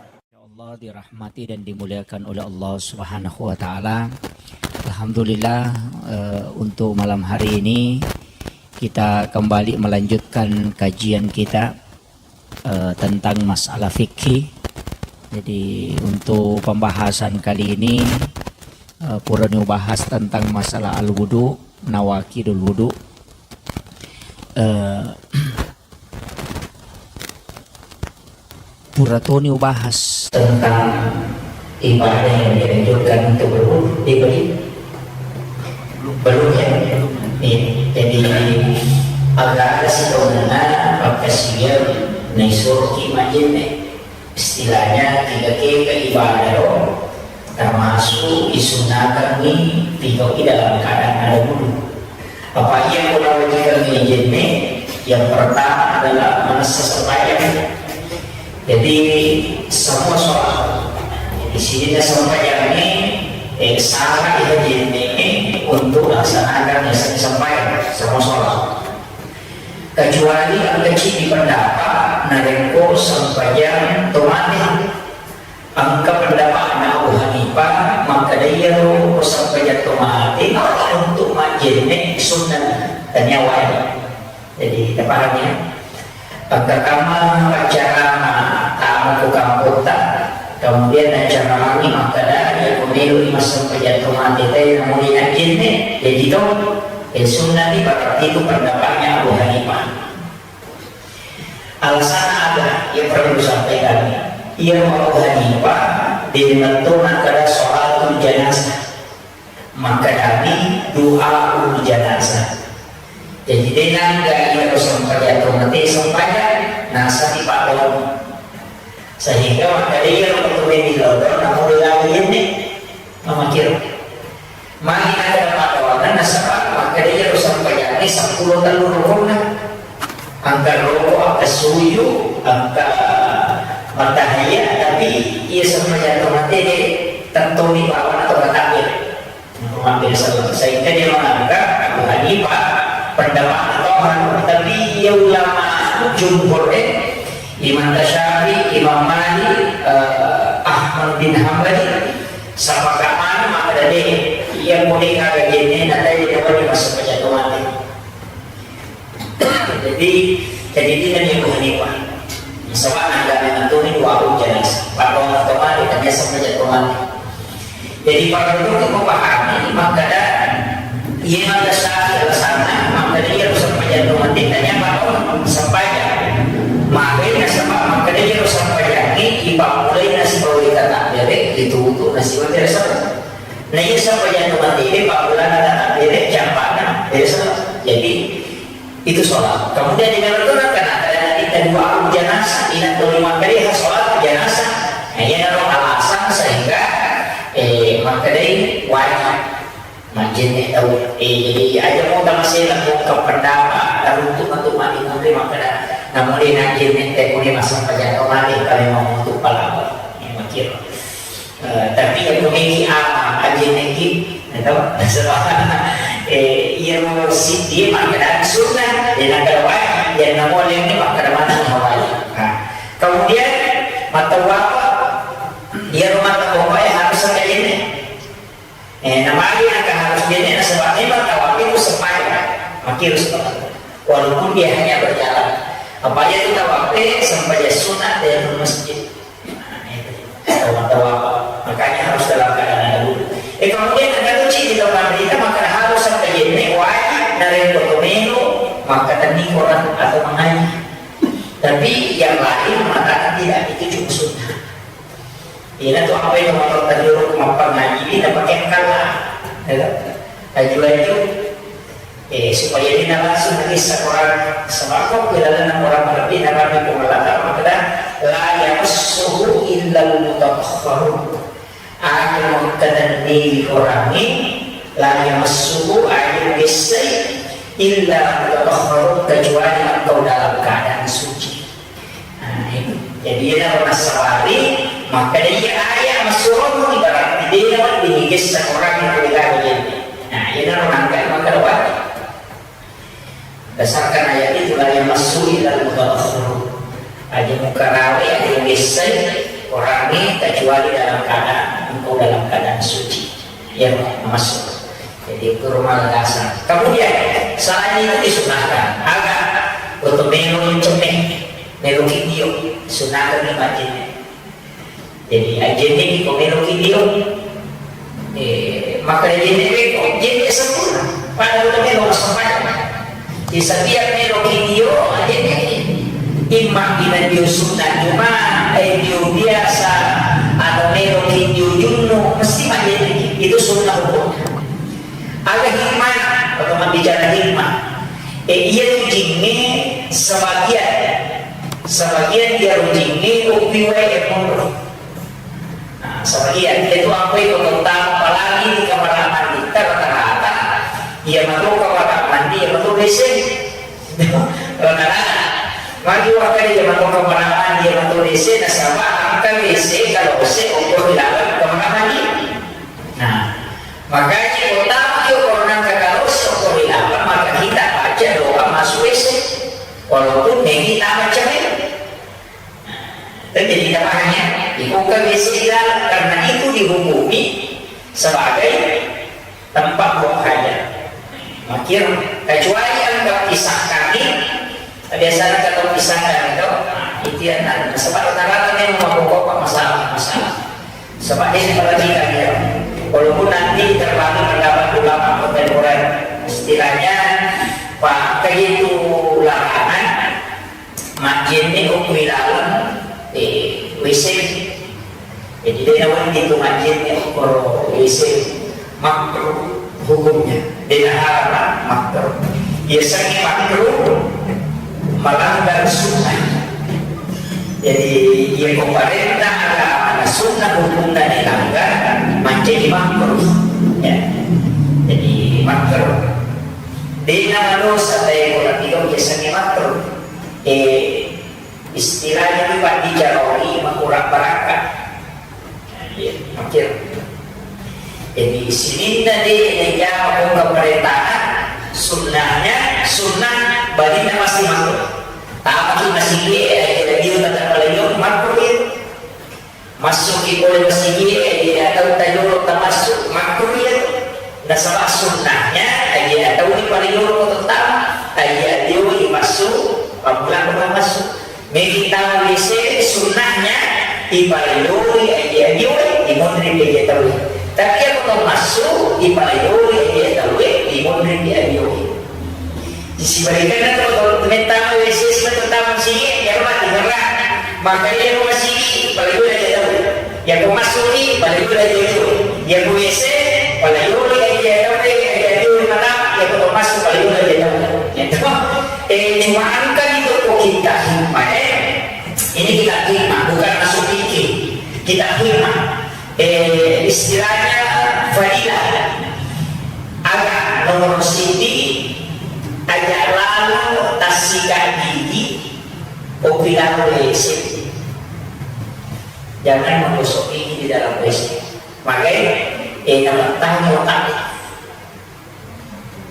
Allah dirahmati dan dimuliakan oleh Allah Subhanahu wa Ta'ala. Alhamdulillah, eh, untuk malam hari ini kita kembali melanjutkan kajian kita, eh, tentang masalah fikih. Jadi, untuk pembahasan kali ini, eh, purani ubahas tentang masalah al-wudu, nawaqidul wudu. Eh, Pura toni ubahas tentang ibadah yang dianjurkan untuk berwudu. Dia beri? Belum ya? Iya. Jadi, agak ada sebenarnya pakai siang naisuruh ki majene. Istilahnya tiga ke ibadah lo, termasuk disunahkangngi tiga dalam keadaan ada wudu. Apa iya kulawajikan ngejenne? Yang pertama adalah manessa sembahyang. Jadi, semua sholat di sini sembahyang ini, eh, syarat ya jenne untuk laksanakan biasanya sembahyang semua sholat. Kecuali engka cidi pendapat narekko sembahyang tomate. Engka pendapatna Abu Hanifah, makkeda iyaro sempajang tomate untuk majjenne sunnah, tania wajib. Jadi, tapahami ya? Engka kamma paccarama tamu ku kampotta, kemudian naccarami makkeda, iya ko meloi massempajang tomate te namuni najjenne, jadi to, eh, sunnah ni, berarti itu pendapatnya Abu Hanifah. Alasanna aga? Iya perlu sampaikan. Iya Abu Hanifah, de' metto nakkeda sholatul janazah. Makkedami du'aul janazah. Jadi, de' nangga iya sempajang tomate sempajang, nasa di padong. Sehingga makkeda iya ko tu meni lolo, namu de' lagi ini. Mamakiro. Magi ada patoanna nasaba makkeda iyaro sempajangnge seppulo tellu rukunna. Engka roko, engka suju, engka matahaya, tapi iya sempajang tomate de' tettoni bawana to matakbir. Makkeda sehingga dia mengangkat Abu Hanifah pendapat tohan, tapi iya ulama jumhur, eh, Imam Syafi'i, Imam Malik, eh, Ahmad bin Hambali, sepakat mana makkeda de', iya pole gaga jenne na tadi dapat dimasuk pejatu mati. Jadi, jadi tidak dia Abu Hanifah. Sebab ada memang tu ni dua hujan, pada orang tua dia tanya sama pejatu mati. Jadi, para penduduk memahami, makkeda, iya makkeda syarat alasanna, makkeda iya harus sempajang tu mati, tanya apa? Sempajang. Maka nasaba makkeda iya harus sempajang ni, ipammula Masih tere sapa? Nah, iya sapa yang mati ini, Pak Bulan ada, ada, siapa? Nah, tere sapa? Jadi, itu sholat. Kemudian di dalam itu kan ada, ada kita dua jenazah, ingat dulu maka dia sholat jenazah. Nah, iya dalam alasan sehingga, eh, maka dia wajib. Majjenne tau. Eh, jadi aja mau tamasela, mau ke pendapat, taruntuk untuk mati mungkin makkeda. Namun dia najjenne teh, pun dia masuk pajak kau mati, kalau mau untuk palawa. Eh, makir. Eh, tapi ya, kau ini apa? Ajjenne ki, ya tau? Sebab, eh, iya mau si dia makkeda sunnah, dia nak wajib, dia nak mau ini makkeda mana wajib. Nah, kemudian, mata apa? Dia rumah tangga harus ada ini. Eh, namagi engka harus bene nasaba memang tawaf itu sembahyang. Makiro sebenarnya. Walaupun dia hanya berjalan. Apa itu tawaf? Eh, sembahyang sunat dari masjid. Nah, itu. Tawaf, tawaf. Makanya harus dalam keadaan ada wudhu. Eh, kemudian ada kunci di depan kita, maka harus sampai jenne wajib dari foto menu, maka tadi orang atau mengaji. Tapi yang lain mengatakan tidak, itu cuma sunnah. Ina tu apa yang mau terjuruk mappangaji ini dapat yang kalah, ya kan? Aju-aju, eh, supaya dia langsung kisah orang sebab kok dalam orang lebih dalam pengelatan maka la yamassuhu illal mutatahharun. Aku mengkatenni orang ini la yamassuhu, aku bisa illa mutatahharun, kecuali engkau dalam keadaan suci. Nah, itu. Jadi, iyana ro nassabari, makkeda iya ayat massuromu, ibarat dena wedding igessa orang yang tidak begini. Nah, iyana ro nangka maka wajib. Berdasarkan ayat itu, la yamassu illa al-mutahharun. Aja mukarawe, aja gessai orang ini kecuali dalam keadaan engkau dalam keadaan suci. Ya, masuk. Jadi, itu rumah dasar. Kemudian, selain itu disunahkan, agak untuk menu cemeh. Melo ki dio, sunateng ni majjenne. Jadi, ajjenne ki ko melo ki dio. Eh, maka ajjenne ko, jenne sempurna. Pada udah melo sempat. Di setiap melo ki dio, ajjenne ki. Imma ina dio sunat cuma, eh, dio biasa, atau melo ki dio junnu, mesti majjenne ki. Itu sunnah hukumnya. Aga hikmah, atau bicara hikmah. Eh, iya tu jinge sebagian, sebagian dia jinge upiwe monro. Nah, sebagian dia tu apa itu tentang apalagi di kamar mandi rata-rata. Iya matu kamar mandi, iya matu WC. Rata-rata. Magi wakka dia matu kamar mandi, iya matu WC, nasaba angka WC kalau WC ukur di dalam kamar mandi. Nah, makanya kota kio corona kagalo sokori lama maka kita baca doa masuk WC. Walaupun negi tama cermin. Nah, itu jadi kita paham ya. Dibuka WC di dalam karena itu dihukumi sebagai tempat buang hajat. Makir, kecuali yang nggak pisah kaki, biasanya kalau pisah kaki itu, nah, itu yang ada. Sebab rata-rata memang mabukau masalah-masalah. Sebab ini perhatikan ya, walaupun nanti terbagi pendapat ulama kontemporer, istilahnya pakai itu larangan, majjenne okko ri laleng, eh, WC. Jadi, de' nawedding tu majjenne okko ro WC, makruh hukumnya. De' naharam, makruh. Biasanya makruh melanggar sunnah. Jadi, iya ko parenta agama sunnah hukumna dilanggar, mancaji makruh. Ya. Jadi, makruh. De' namadosa, tapi ko napiga biasanya makruh. Eh, istilahnya itu, Pak, dijaroi makurang barakka. Iya, makir. Jadi, sininna de' najama ko pemerintah, sunnahnya, sunnah, balinna masih makruh. Tapi masih dia, dia tetap beliau makruh itu. Massuki pole masigi, iya tau tajolo tamassu, makruh iya tu. Nasaba sunnahnya, iya tau ni parijolo ko tama, iya dioi massu, pammulang ko massu. Megi tau WC sunnahnya, iparijoi iya dioi, imonri iya tau. Tapi iya ko massu, iparijoi iya tau, imonri iya dioi. Sibalikanna to, to mettama WC sibawa to tama masigi, iyaro mati, merah. Maka iyaro masigi, paling dua aja tahu. Yako massuki, pale yolo aja itu. Yako W C, pale yolo aja itu. Yako masuk, pale yolo aja itu. Gitu. Eh, cuma engka itu kok kita hikmah, eh. Ini kita hikmah, bukan masuk fikih. Kita hikmah. Eh, istilahnya fadilah. Aga nomor sidi, aja lalo tassika gigi, opi lalo W C. Jangan menggosok gigi di dalam W C. Magai, eh, nama tamu tak.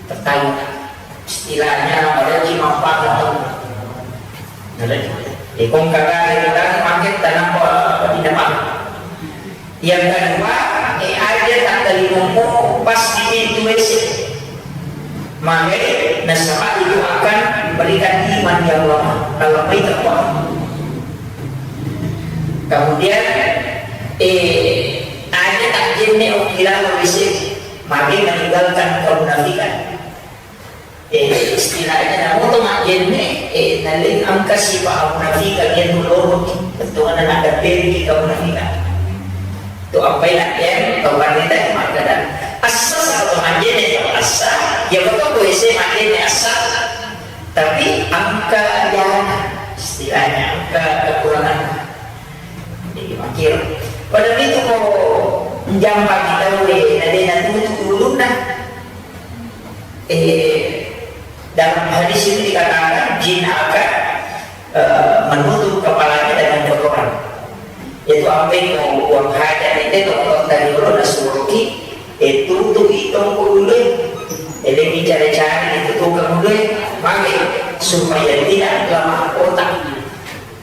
Pertanyaan, istilahnya, mereka manfaat atau Ikong kagare ulang pakai tanah apa tidak paham. Yang kedua, eh, aja tak terima pas di pintu W C. Maka nasaba itu akan memberikan iman yang lemah kalau kita paham. Kemudian, eh, aja tak jenne oki lalo W C, maka meninggalkan kemunafikan. Eh, istilahnya namu to majjenne, eh, naleng engka sipa amunafikan yang loro, tentu ada nak ada pergi kemunafikan. Tu apa yang yang kau kan kita yang makan assa atau majjenne atau assa, ya betul boleh saya majjenne assa, tapi engka yang istilahnya engka kekurangan. Jadi makir. Pada itu kau jampa kita boleh, ada yang tutup dulu nah. Eh, dalam hadis itu dikatakan jin akan, eh, menutup kepalanya dengan kotoran. Itu apa yang mau buang hajat itu, kalau tadi dulu nasuruki, eh, tutup itu dulu. Jadi dicari-cari itu tuh dulu, maka supaya tidak lemah otak.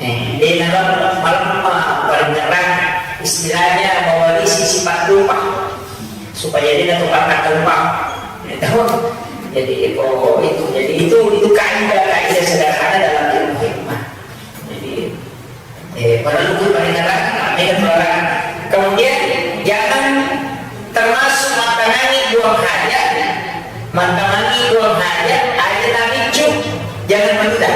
Eh, de naro malemma paringerang, istilahnya mewarisi sifat lupa supaya dia tetap akan lupa. Gitu. Jadi, oh, itu, jadi itu itu kaidah-kaidah sederhana dalam ilmu hikmah. Jadi, eh, perlu itu paringerang, ini kemudian jangan termasuk makanangi buang hajat, makanangi buang hajat, aja tak jangan menunda.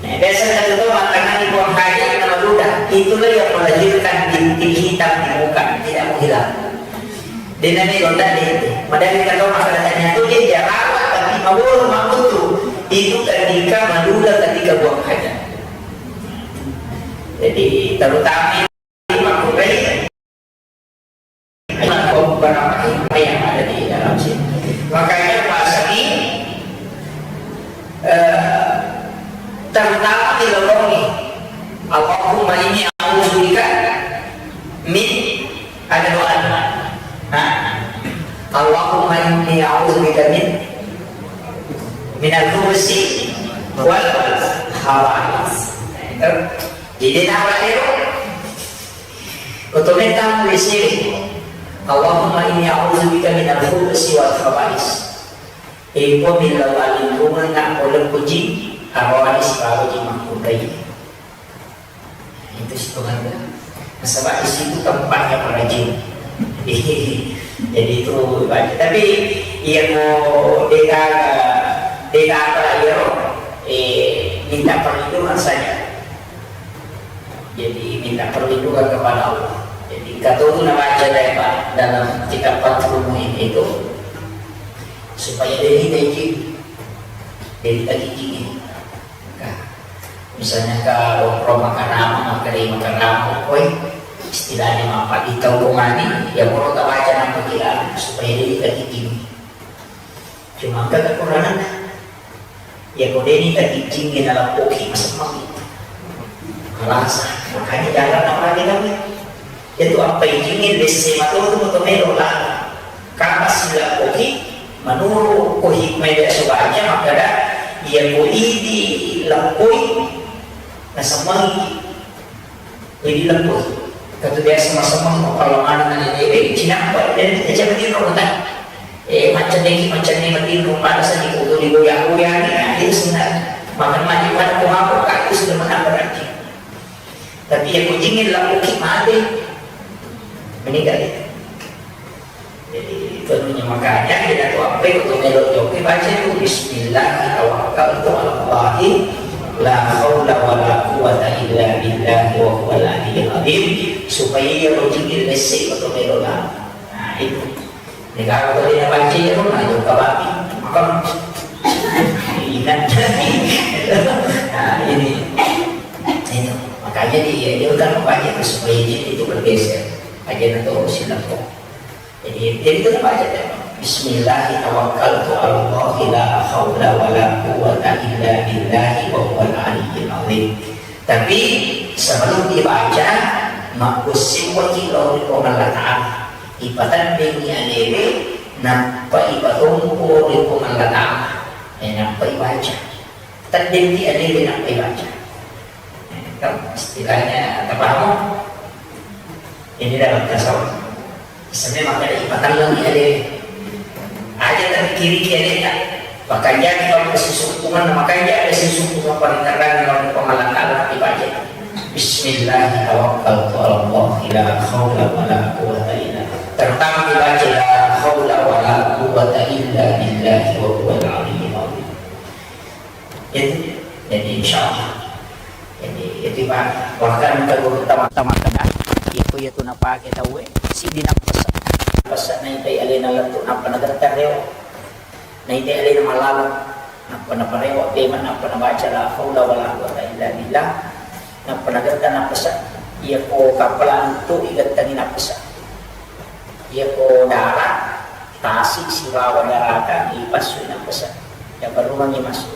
Nah, biasa kita tahu makanangi buang hajat nama ludah. Itulah yang melahirkan bintik hitam di muka, tidak menghilang. Dia nanti lontar dia itu. Padahal kita tahu makanannya itu dia jarawat, tapi mabur makutu. Itu ketika maludah, ketika buang hajat. Jadi terutama Beberapa hikmah yang ada di dalam sini. Makanya bahasa ini, eh, terutama di lorong ini. Allahumma inni a'udzubika min, ada doa. Nah, Allahumma inni a'udzubika min minal khubusi wal khaba'is. Jadi nama itu Otometa ri sini. Allahumma inni a'udzubika minal khubusi wal khaba'is. Iko millau allinrungeng na oleh puji, arwani sibawa ji makkurai. Itu sih Tuhan. Nasaba di situ tempatnya para jin. Jadi itu ibadah. Tapi iya mau deka deka apa ya? Eh, minta perlindungan saja. Jadi minta perlindungan kepada Allah. Jadi kata itu nama aja deh Pak dalam kitab Fathul Muin itu supaya dia ini jadi jadi tadi gini. Nah, misalnya ke Roma Karama, maka dari Makarama, oi, istilahnya apa di Taupungan ini, ya mau kita baca nama kita supaya dia tadi gini. Cuma kekurangan ya kau ini tadi gini dalam koki masuk mami. Alas, makanya jangan apa lagi kami. Itu apa izinin desse matotu moto melo lalo. Kapa silappoki, menuru ko hikmah biasa baca, makkada iya ko idi lappoi nasemmangi. Idi lappoi. Katu biasa masemmang mapallamana na dede, cinampa dan kita jangan di rumah. Eh, macam ni, macam ni, mati rumah ada saja kutu di goyang-goyang ni, nah, itu sebenarnya. Makan maju pada ko mabuk, itu sudah menambah rajin. Tapi iya ko jingin lappoi mate. Meninggal itu. Jadi itu anunya makanya kita tuh apa itu melo joki baca itu bismillah tawakkaltu alallahi La haula wala quwwata illa billahi wa huwal aliyyil azim, supaya iyaro zikir lesse' ko to melo la. Nah, itu. Negara ko de' nabaca iyaro, nah, jokka babi. Makam. Ingat. Nah, ini. Itu. Makanya di, ya, dia kan membaca itu supaya jin itu bergeser. Aja na to silang ko. Jadi, jadi itu baca ya. Bismillahi tawakkaltu ala Allah la haula wala quwwata illa billahi wa huwal aliyyil azim. Tapi sebelum dibaca, makkusiwaki lao ri Puang Allah Ta'ala. Ipatenddengi alewe, nappa ipatompo ri Puang Allah Ta'ala. Eh, nappa ibaca. Teddenti alewe nappa ibaca. Eh, kan istilahnya, tapahamo? Ini dalam tasawuf. Sebenarnya maka ipatellengi alewe. Aja tapi kiri ki aleta. Makanja ki kalau kesisukkungan, makanja ada sisukkungan paling terang dalam pemalang Allah dibaca. Bismillah tawakkaltu ala Allah la haula wala quwwata illa billah. Terutama dibaca la haula wala quwwata illa billahi wa huwal aliyyil azim. Itu. Jadi insya Allah. Jadi itu Pak, bahkan ke guru utama utama kena. Itu ya tu napa kita we. Si di napa pesan. Pesan naik dari alena letu napa negara tereo. Naita alena malaleng, nappa naparewa pemeng, nappa nabaca la haula wala quwwata illa billah, nappa nagetta nappasa. Iyako kappala tu igettengi nappasa. Iyako darat, tasi sibawa darata, ipassui nappasa. Naparumangngi massu.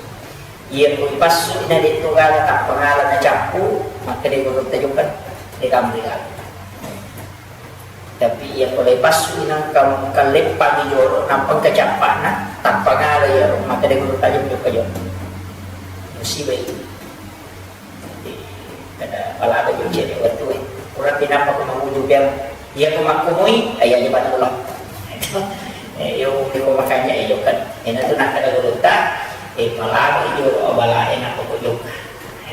Iyako ipassui na de'to gala, tappa gala nacappu, makkeda gurutta jokka, de gaga. Tapi iya pole passu nangka kalleppangi jolo, nappa engka cappa'na, tappa gala iyaro, makkeda guru tajeng jokka jolo. Musibah itu. Jadi, kada palaga jolo jadi wettu e. Pura pinappa ko manguju biang, iya ko makkumui, iya aja pada ulang. Eh, iyo, iyo makanya iyo kan. Ena tu nakkeda gurutta, eh, palaga jolo abala ena ko jokka.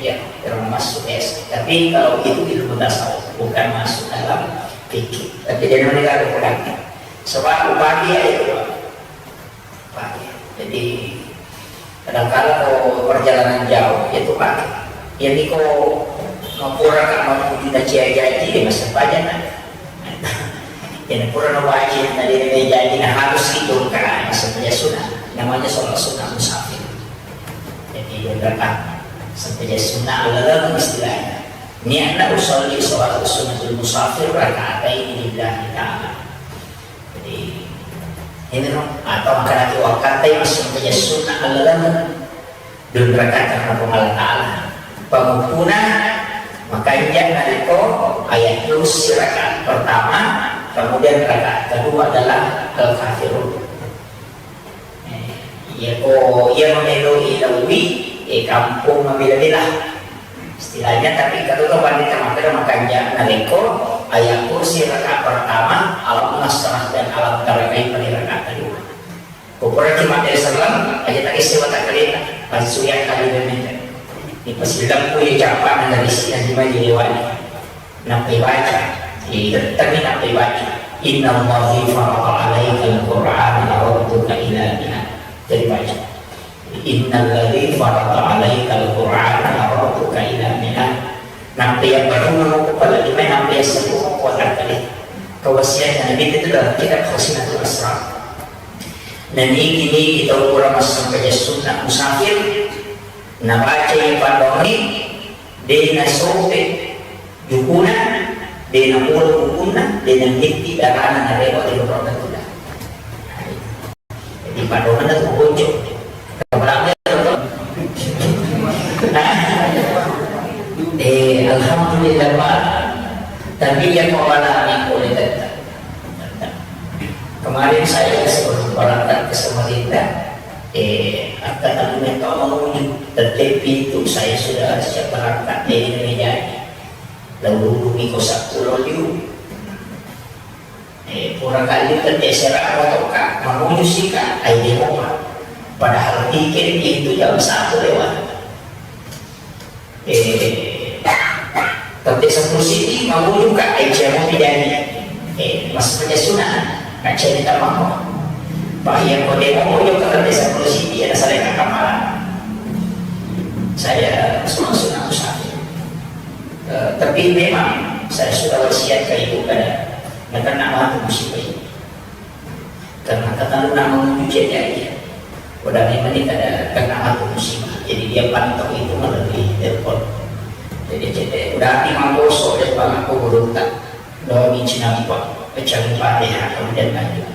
Ya, termasuk es. Tapi kalau itu ilmu tasawuf, bukan masuk dalam fikih. Tapi dia namanya kalau praktik. Sebab upadi ya itu, Pak. Upadi. Jadi, kadangkala kalau perjalanan jauh, ya itu pakai. Ya, ini kok mau pura kak mau kita cia jadi, ya masa paja, nah. Jadi pura na wajib, na de' najaji, na harus itu kan, maksudnya sunnah. Namanya sholat sunnah musafir. Jadi dua rakaat. Sampai jadi sunnah alaleng istilahnya. Niatna usolli sholat sunnatul musafir rakaatain lillahi ta'ala. Jadi, ini no, atau makan lagi waktu yang sampai jadi sunnah alaleng. Dua rakaat karena Puang Allah Ta'ala. Pengumpuna, makanya naliko ayat kursi rakaat pertama, kemudian rakaat kedua adalah Al-Kafirun. Eh, iya ko, iya mameloi lawi, eh, kampung mabela-bela. Istilahnya, tapi kata tu pandita makkeda makanja naliko ayat kursi rakaat pertama, alam nasrah dan alam tara kaifa di rakaat kedua. Ko puraki mate selleng, aja tak isi watak kalita, pasti suyang kali dan minta. Di pasilang ku ya capa na dari sini di maji lewat. Nappai baca, itettengi nappai baca. Innallahi farada alaikal Qur'ana laradduka ila mi'ad. Jadi baca. Innalladzi farada alaikal Qur'ana laradduka ila mi'ad. Nappai yang baru mau kepala lima, nappai yang sepuluh mau kuat kali. Kewasiatan Nabi itu dalam kitab Khazinatul Asrar. Nah, niki-niki tau pura massampajang sunnah musafir, nabaca iya pandoangnge, de' nasope jukuna, de' napolo bukunna, de' nagitti darana narewa ri lorong tula. Jadi pandoanna tu bocor. Kepala Eh, alhamdulillah, Pak. Tapi yang mau alami boleh tetap. Kemarin saya sebelum berangkat ke Samarinda, eh, angkatan mereka mau menuju, tetapi itu saya sudah siap berangkat dari meja. Lalu dulu miko sepuluh liu. Eh, pura kali tette sera motoka, manuju sika, ai demo, Pak. Padahal tiket itu jam satu lewat. Eh, tette sepuluh sini, manuju ka, ai cemo pidani. Eh, mas punya sunah, nak cerita mama. Pak, yang kau demo, mau juga tette sepuluh sini, ada salah kakak malam. Saya Memang saya sudah wasiatkan ibu kada, nakenna matu musibah ini. Karena ketahuan menguji jadi aja. Udah memang ini kada kena matu musibah. Jadi dia pantau itu melalui telepon. Jadi, jadi udah hati manggosok dia bang aku beruntak. Doa biji nampak, pecah fatihah, kemudian lanjut.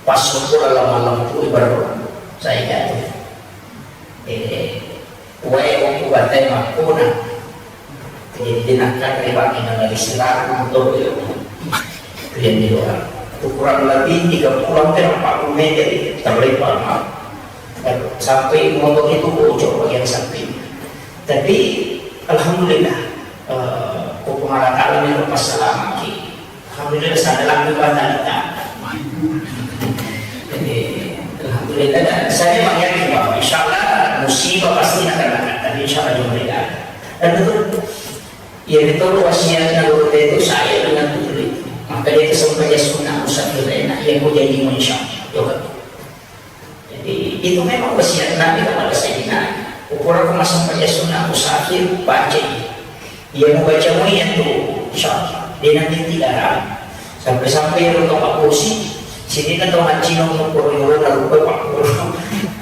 Pas syukur Allah malam itu baru saya jatuh. Eh, wae waktu batai makuna. Jadi dinakkan lewat dengan dari siraku motor itu. Itu yang di luar. Itu kurang lebih tiga puluh hampir empat puluh meter itu terlempar, Mak. Sampai motor itu bocor bagian samping. Tapi alhamdulillah, eh, ko Allah Taala yang lepas selamat. Alhamdulillah, sadar lagi pada kita. Jadi, alhamdulillah, dan saya memang yakin bahwa insya Allah musibah pasti akan datang. Tapi insya Allah juga tidak. Dan itu, ya itu wasiatnya guru itu saya dengan putri. Maka dia kesempatan sunnah musafir enak, ya aku jadi insya Allah. Jadi, itu memang wasiat Nabi kepada Sayyidina Ali. Ukuran masa pada sunnah musafir, baca ini. Iya, mau baca mau iya tuh, insya Allah. Dia nanti tidak ragu. Sampai-sampai ya untuk Pak Kursi, sini kan tahu ngaji nong ukur ukur, lalu Pak Kursi.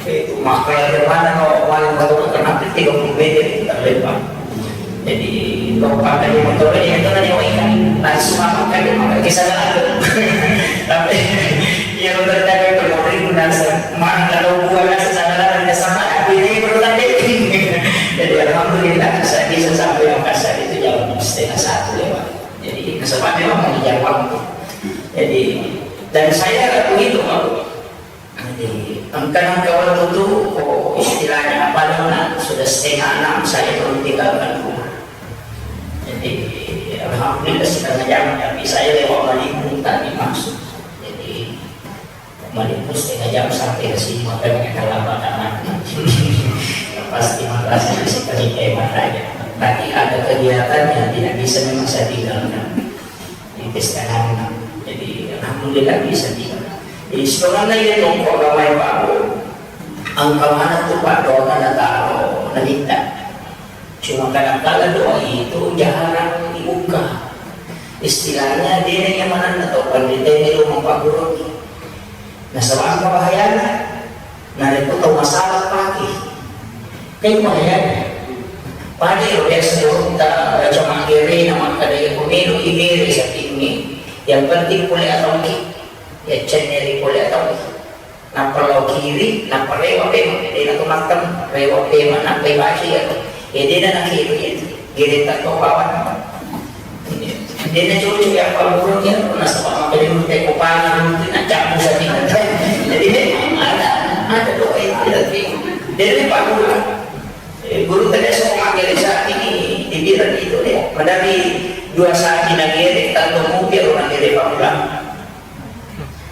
Itu maka yang mana no, paling baru kenapa tiga puluh meter itu tak lebar. Jadi, kalau pakai motor ini, itu kan nyawa ikan. Langsung apa kan dia pakai kisah lalu. Tapi, ya, udah tadi itu mau ribu nasa. Mana kalau gua nasa sana ada sama aku ini perlu tadi. Jadi, alhamdulillah, saya bisa sampai Makassar itu jam setengah satu lewat. Jadi, kesempatan memang mengejar waktu. Jadi, dan saya begitu, Pak. Jadi, engka nang kawan itu, oh, istilahnya apa namanya, sudah setengah enam saya belum tinggalkan rumah. Jadi, alhamdulillah setengah jam, tapi saya lewat Malimpung tadi masuk. Jadi, Malimpung setengah jam sampai ke sini, makanya terlambat anak. Pasti madrasah masih terjadi matanya. Tapi ada kegiatan yang tidak bisa memang saya tinggalkan. Di pesta anak. Jadi, alhamdulillah bisa juga. Jadi, sebenarnya ya tongkol ramai Pak Bu. Engka mana tu Pak doa na taro na minta. Cuma kadang-kala doa itu jarang dibuka. Istilahnya dia yang mana na tau pandita ini rumah Pak Guru. Nasaba engka bahayana. Narekko tau masalah pake. Kan bahayana. Pada ero biasa dorong ta baca maggere na makkada iya ko melo i gere satingnge. Yang penting pole atauki. Ya cenneri pole atauki. Nappa lao kiri, nappa rewa pema. Dena to mattem, rewa pema, nappa ibaca iya to. Ya dena nakiro iya to. Gere ta to bawang. Dena cocok ya Pak Guru ya, nasaba makkeda teko pala nanti nacampu sapi. Jadi memang ada, ada doa itu, tapi dari Pak Guru. Eh, guru tadi semua makkeda saat ini dibilang itu deh, dari dua sapi nagere, tanto mungkin orang gere Pak Guru.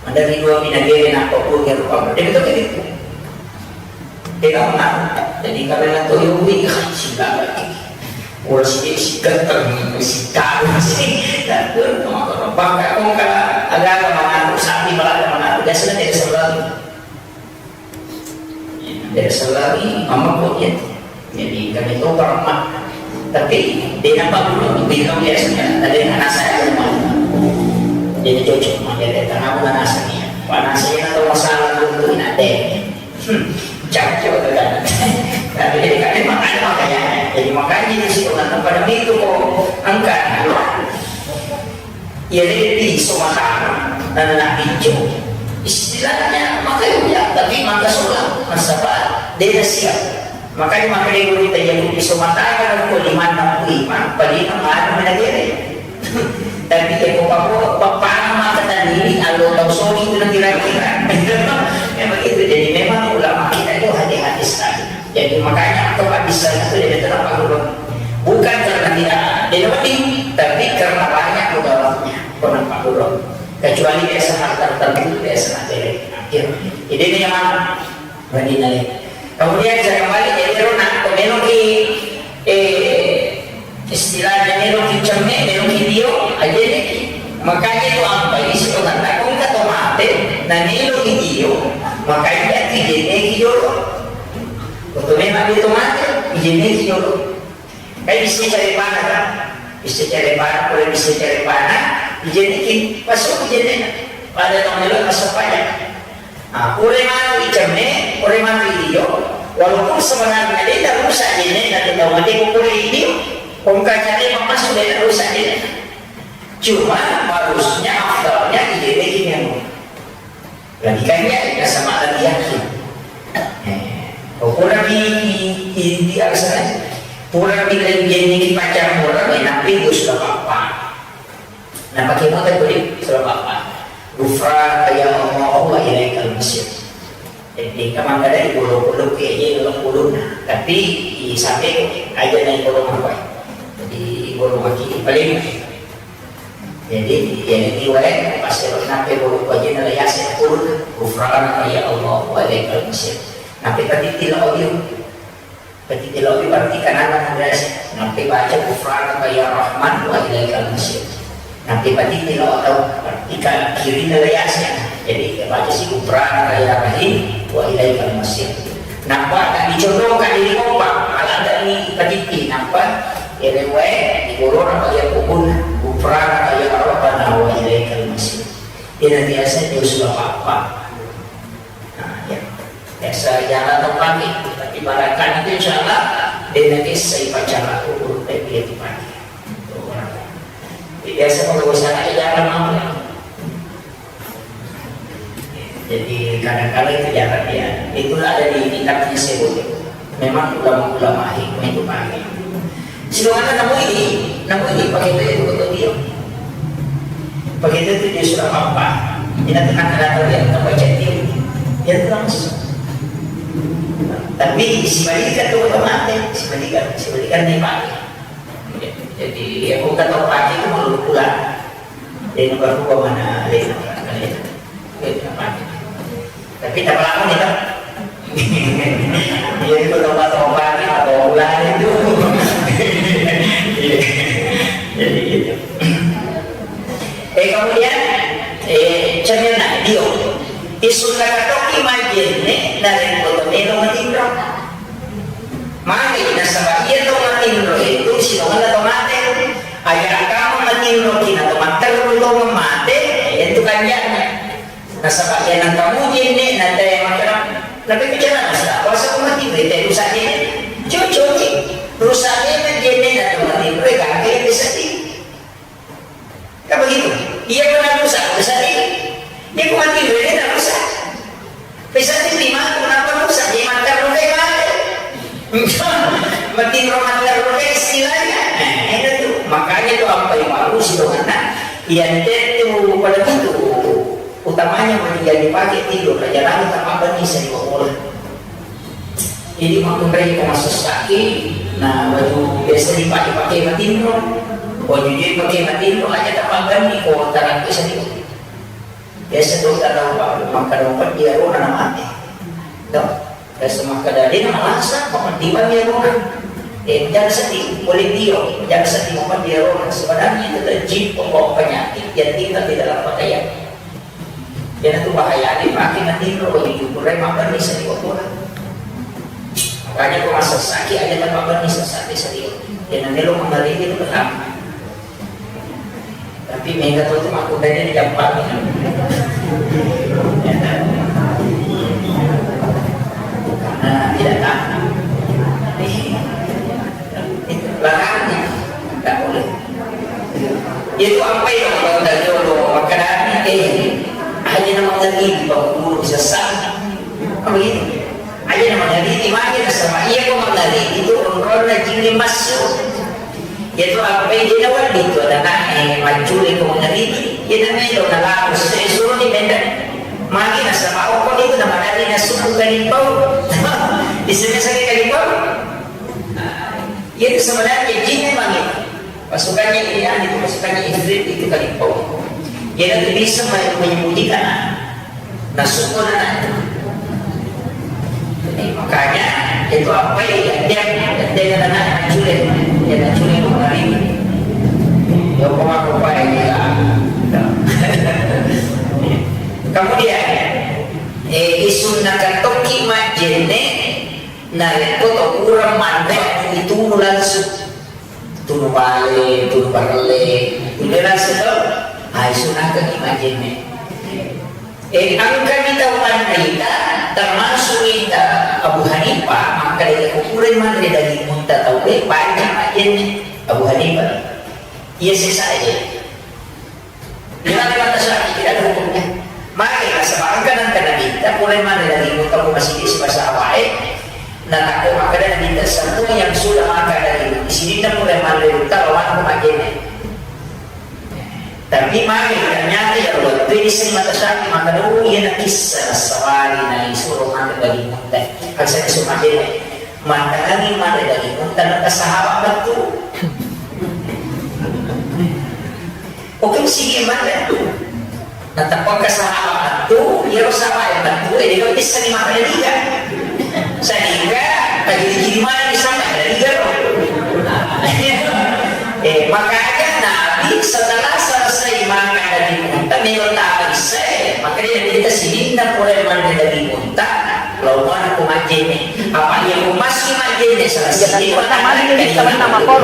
Ada ri dua pinagere nappa puang ero pabbatte, betul kan itu? Tega mana? Jadi karena toyo wi, ah, sila lagi. Ora si, si ganteng, si tahu sih. Dan pun, bahkan kong kala agama mana, sapi malah mana, biasanya tidak selalu. Tidak selalu, mama kok ya. Jadi kami itu pernah, tapi dia nampak dulu, bilang biasanya, tadi anak saya rumah. Jadi cocok, makanya dia tanah bukan aslinya. Pak nasi itu masalah dulu, ini ada. Hmm, cocok kan. Tapi jadi kami makanya, makanya. Jadi makanya di situ kan pada itu kok angkat. Iya, lebbi iso matama, nanna bijo. Istilahnya, makanya, tapi maka sulang, nasaba, dena siap. Makanya, makanya gurita jago iso matama, ko lima enam lima, paling enam anu menagere. Tapi ya, ko papo, papana maka tanini, allo tau sogi itu nanti kira-kira. Memang itu, jadi memang ulama kita itu hati-hati sekali. Jadi makanya aku nggak bisa itu dia bilang Pak Guru. Bukan karena tidak dilewatin, tapi karena banyak mudaratnya. Kono Pak Guru. Kecuali biasa hal tertentu biasa nanti lagi. Akhir. Jadi ini yang mana? Bagi nale. Kemudian saya kembali jadi Rona, pemilu di eh, istilahnya melo ki cemme, melo ki dio, aja ni. Makanya itu apa isi orang takut kata mate, nah melo ki dio, makanya tu ijene ki jolo. Untuk memang dia tu mate, ijene ki jolo. Kayak isi cari mana kan? Bisa cari bana, pura bisa cari bana, ijenniki, masuk ijennena. Pada tong melo masuk pajak. Ah, pura manu icemme, pura manu idio, walaupun sebenarnya dia tidak rusak jennena, tetap mati pura idio. Kongka cari masuk dia rusak jennena. Cuma harusnya afdalnya ijenniki yang Lagi kanja, nasaba lagi yakin. Eh, pura di, di, di, di, alasanna, pura di, di, di, di paccampurengngi, eh, nappi dua surat apa? Nah, pakai motor beli surat apa? Ghufranaka ya Allah wa ilaikal masir. Jadi, kamang kada di bulu-bulu ke, jadi bulu-bulu. Tapi, di sampai aja naik bulu apa? Jadi, bulu kaki, paling Jadi, iyana riwayat, pas ero nakke bolo wajina la Yasin, qul ghufranaka ya Allah wa ilaikal masir. Nakke patitti lao dio. Patitti lao dio berarti kanana Nabi Yasin. Nakke baca ghufranaka ya Rahman wa ilaikal masir. Nakke patitti lao tau berarti kan kirina la Yasin. Jadi, baca si ghufranaka ya Rahim wa ilaikal masir. Nappa, tak dicondongkan di lingoppa, malah tak ni patitti, nappa, ya, riwayat, di bolona, Pak, ya, kubun, ghufranaka ya Rabbana wa ilaikal masir. Ina biasa dia sudah apa-apa. Nah, ya. Biasa jalan atau pagi, tapi barakan itu insya Allah, dia nanti saya baca lagu, dia dipakai. Biasa kalau usaha aja jalan mau. Jadi kadang-kala itu jalan ya. Itu ada di kitabnya sebut. Memang ulama-ulama hikmah itu pakai. Silakan namu ini, namu ini pakai itu betul dia. Pakai itu dia sudah apa? Ini tenang ada tahu yang tak baca dia. Dia terus. Tapi si Malika tuh udah mati, si Malika, si Malika ini pakai. Jadi, ya, bukan tau pake itu mau pulang. Jadi, nomor dua mana, jadi, nomor dua mana. Jadi, apa? Tapi tak pelaku nih, kan? Jadi, kalau tau pake atau pulang itu. Jadi, gitu. Eh, kemudian, eh, cermin dio. Isunna katoki majenne, narekko to melo matinro. Magi nasaba iya to matinro itu sitongenna to mate. Aja kama matinro kina to matterru to mate, itu kanjana. Nasaba iya nang kamu jenne na te makara. Tapi bicara nasaba kuasa ko matinro te rusak jenne. Cucu ni rusak jenne jenne na to matinro gangga yang disedih. Kan begitu? Iya pernah rusak, rusak ini. Dia kumatin, dia tak rusak. Bisa di lima, kenapa rusak? Dia makan rukai mati. Makin romantis rukai istilahnya. Nah, itu tuh. Makanya tuh apa yang bagus itu karena yang itu pada itu utamanya yang dipakai tidur, raja lalu tak apa nih saya bola. Jadi, makkunrai ko masessaki, na baju biasa dipake-pake matinro, baju je pake matinro, aja tapagganni ko tarang ke seni. Biasa tu tarang pa, makkada mapeddi arona na mate. To? Biasa makkada de na malasa, mapeddi bang arona. Eh, jaga sedih, boleh dio, jaga sedih mapeddi arona. Sebenarnya itu jin pembawa penyakit yang tinggal di dalam pakaian. Iyanatu bahayana, makin matinro ko jujur, purai mabbenni seni wakkona. Makanya ko masessaki aja tapabbenni sessaki seni. Iyanatu melo mangaleji itu pertama. Tapi mega to tu makkunrai ni gampang. Karena tidak tahu. Larang, tidak boleh. Itu apa yang orang tadi orang makan, eh, hanya nama tadi di bawah guru sesat. Apa gitu? Aja nama tadi magi nasaba iya ko mangari itu orang-orang jin masuk. Itu apa yang dia dapat itu ada nak, eh, mancuri ko mangari. Dia namanya lo kalau saya suruh di benda. Magi nasaba ko itu nama tadi nasuk bukan di bawah. Di sini saya kali bawah. Itu sebenarnya jin memang itu. Pasukannya ini, ah, itu pasukannya Ifrit itu kali. Oh. Dia nanti bisa me-, menyembunyikan, ah. Nasukkan anak itu. Jadi, makanya itu apa ya, dia, dia dengan anak culik, dia nak culik kemarin. Ya, koma apa ya? Kemudian, eh, isunnakan tokki majjenne. Narekko to pura manre, itunu langsung. Tunu bale, tunu barelle, tunu rasa to, ai sunakeng majenne. Eh, engkami tau panrita, termasuk ita Abu Hanifah, makkeda iya ko pura manre daging unta tau, eh, banyak majenne Abu Hanifah. Iya sesa aja. Iya, ada syarat, tidak ada hukumnya. Maka, sebab engka nangka Nabitta, pura manre daging unta ko masigi sibasa wae, na takko makkeda Nabitta, semua yang sudah makan daging, sininna pura manre unta, lawan ko majenne. Tapi magi ternyata ya waktu ini sering mata sakit, maka dulu iya na kissa na sawali na isuro manre daging unta. Asal isu majenne, mantangangi manre daging unta, na sahabat betul. Oke, sigi manre. Na tappa engka sahabat tu, iyaro sahabat yang tu, eh, dia bisa ni makan dia. Sehingga tadi di mana di sana ada dia. Eh, makanya Nabi setelah selesai makan daging unta, melo tahu saya, makanya kita sininna pura manre daging unta. Lao manre ko majjenne, apa iya ko masih majjenne, salah siji pertama kali kita nama kor.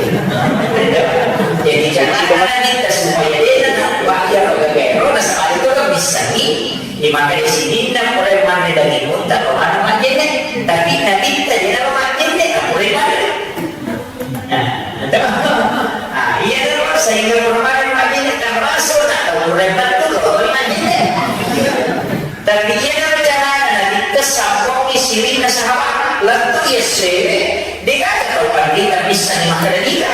Jadi, jangan kita supaya dia nak bayar ke Vero, nah, sebab itu kan bisa ni, di maka di sini, nah, pura manre daging unta, lao manre majjenne, tapi Nabitta dia lao majjenne, nah, pura manre. Nah, itu. Ah, iya, terus sehingga pura manre majjenne, termasuk, nah, pura manre tu, lao manre majjenne. Tapi iyana carana Nabitta sabbokki sirinna sahabat, lettu iya sewe, degaga tau pandita missenni makkeda niga.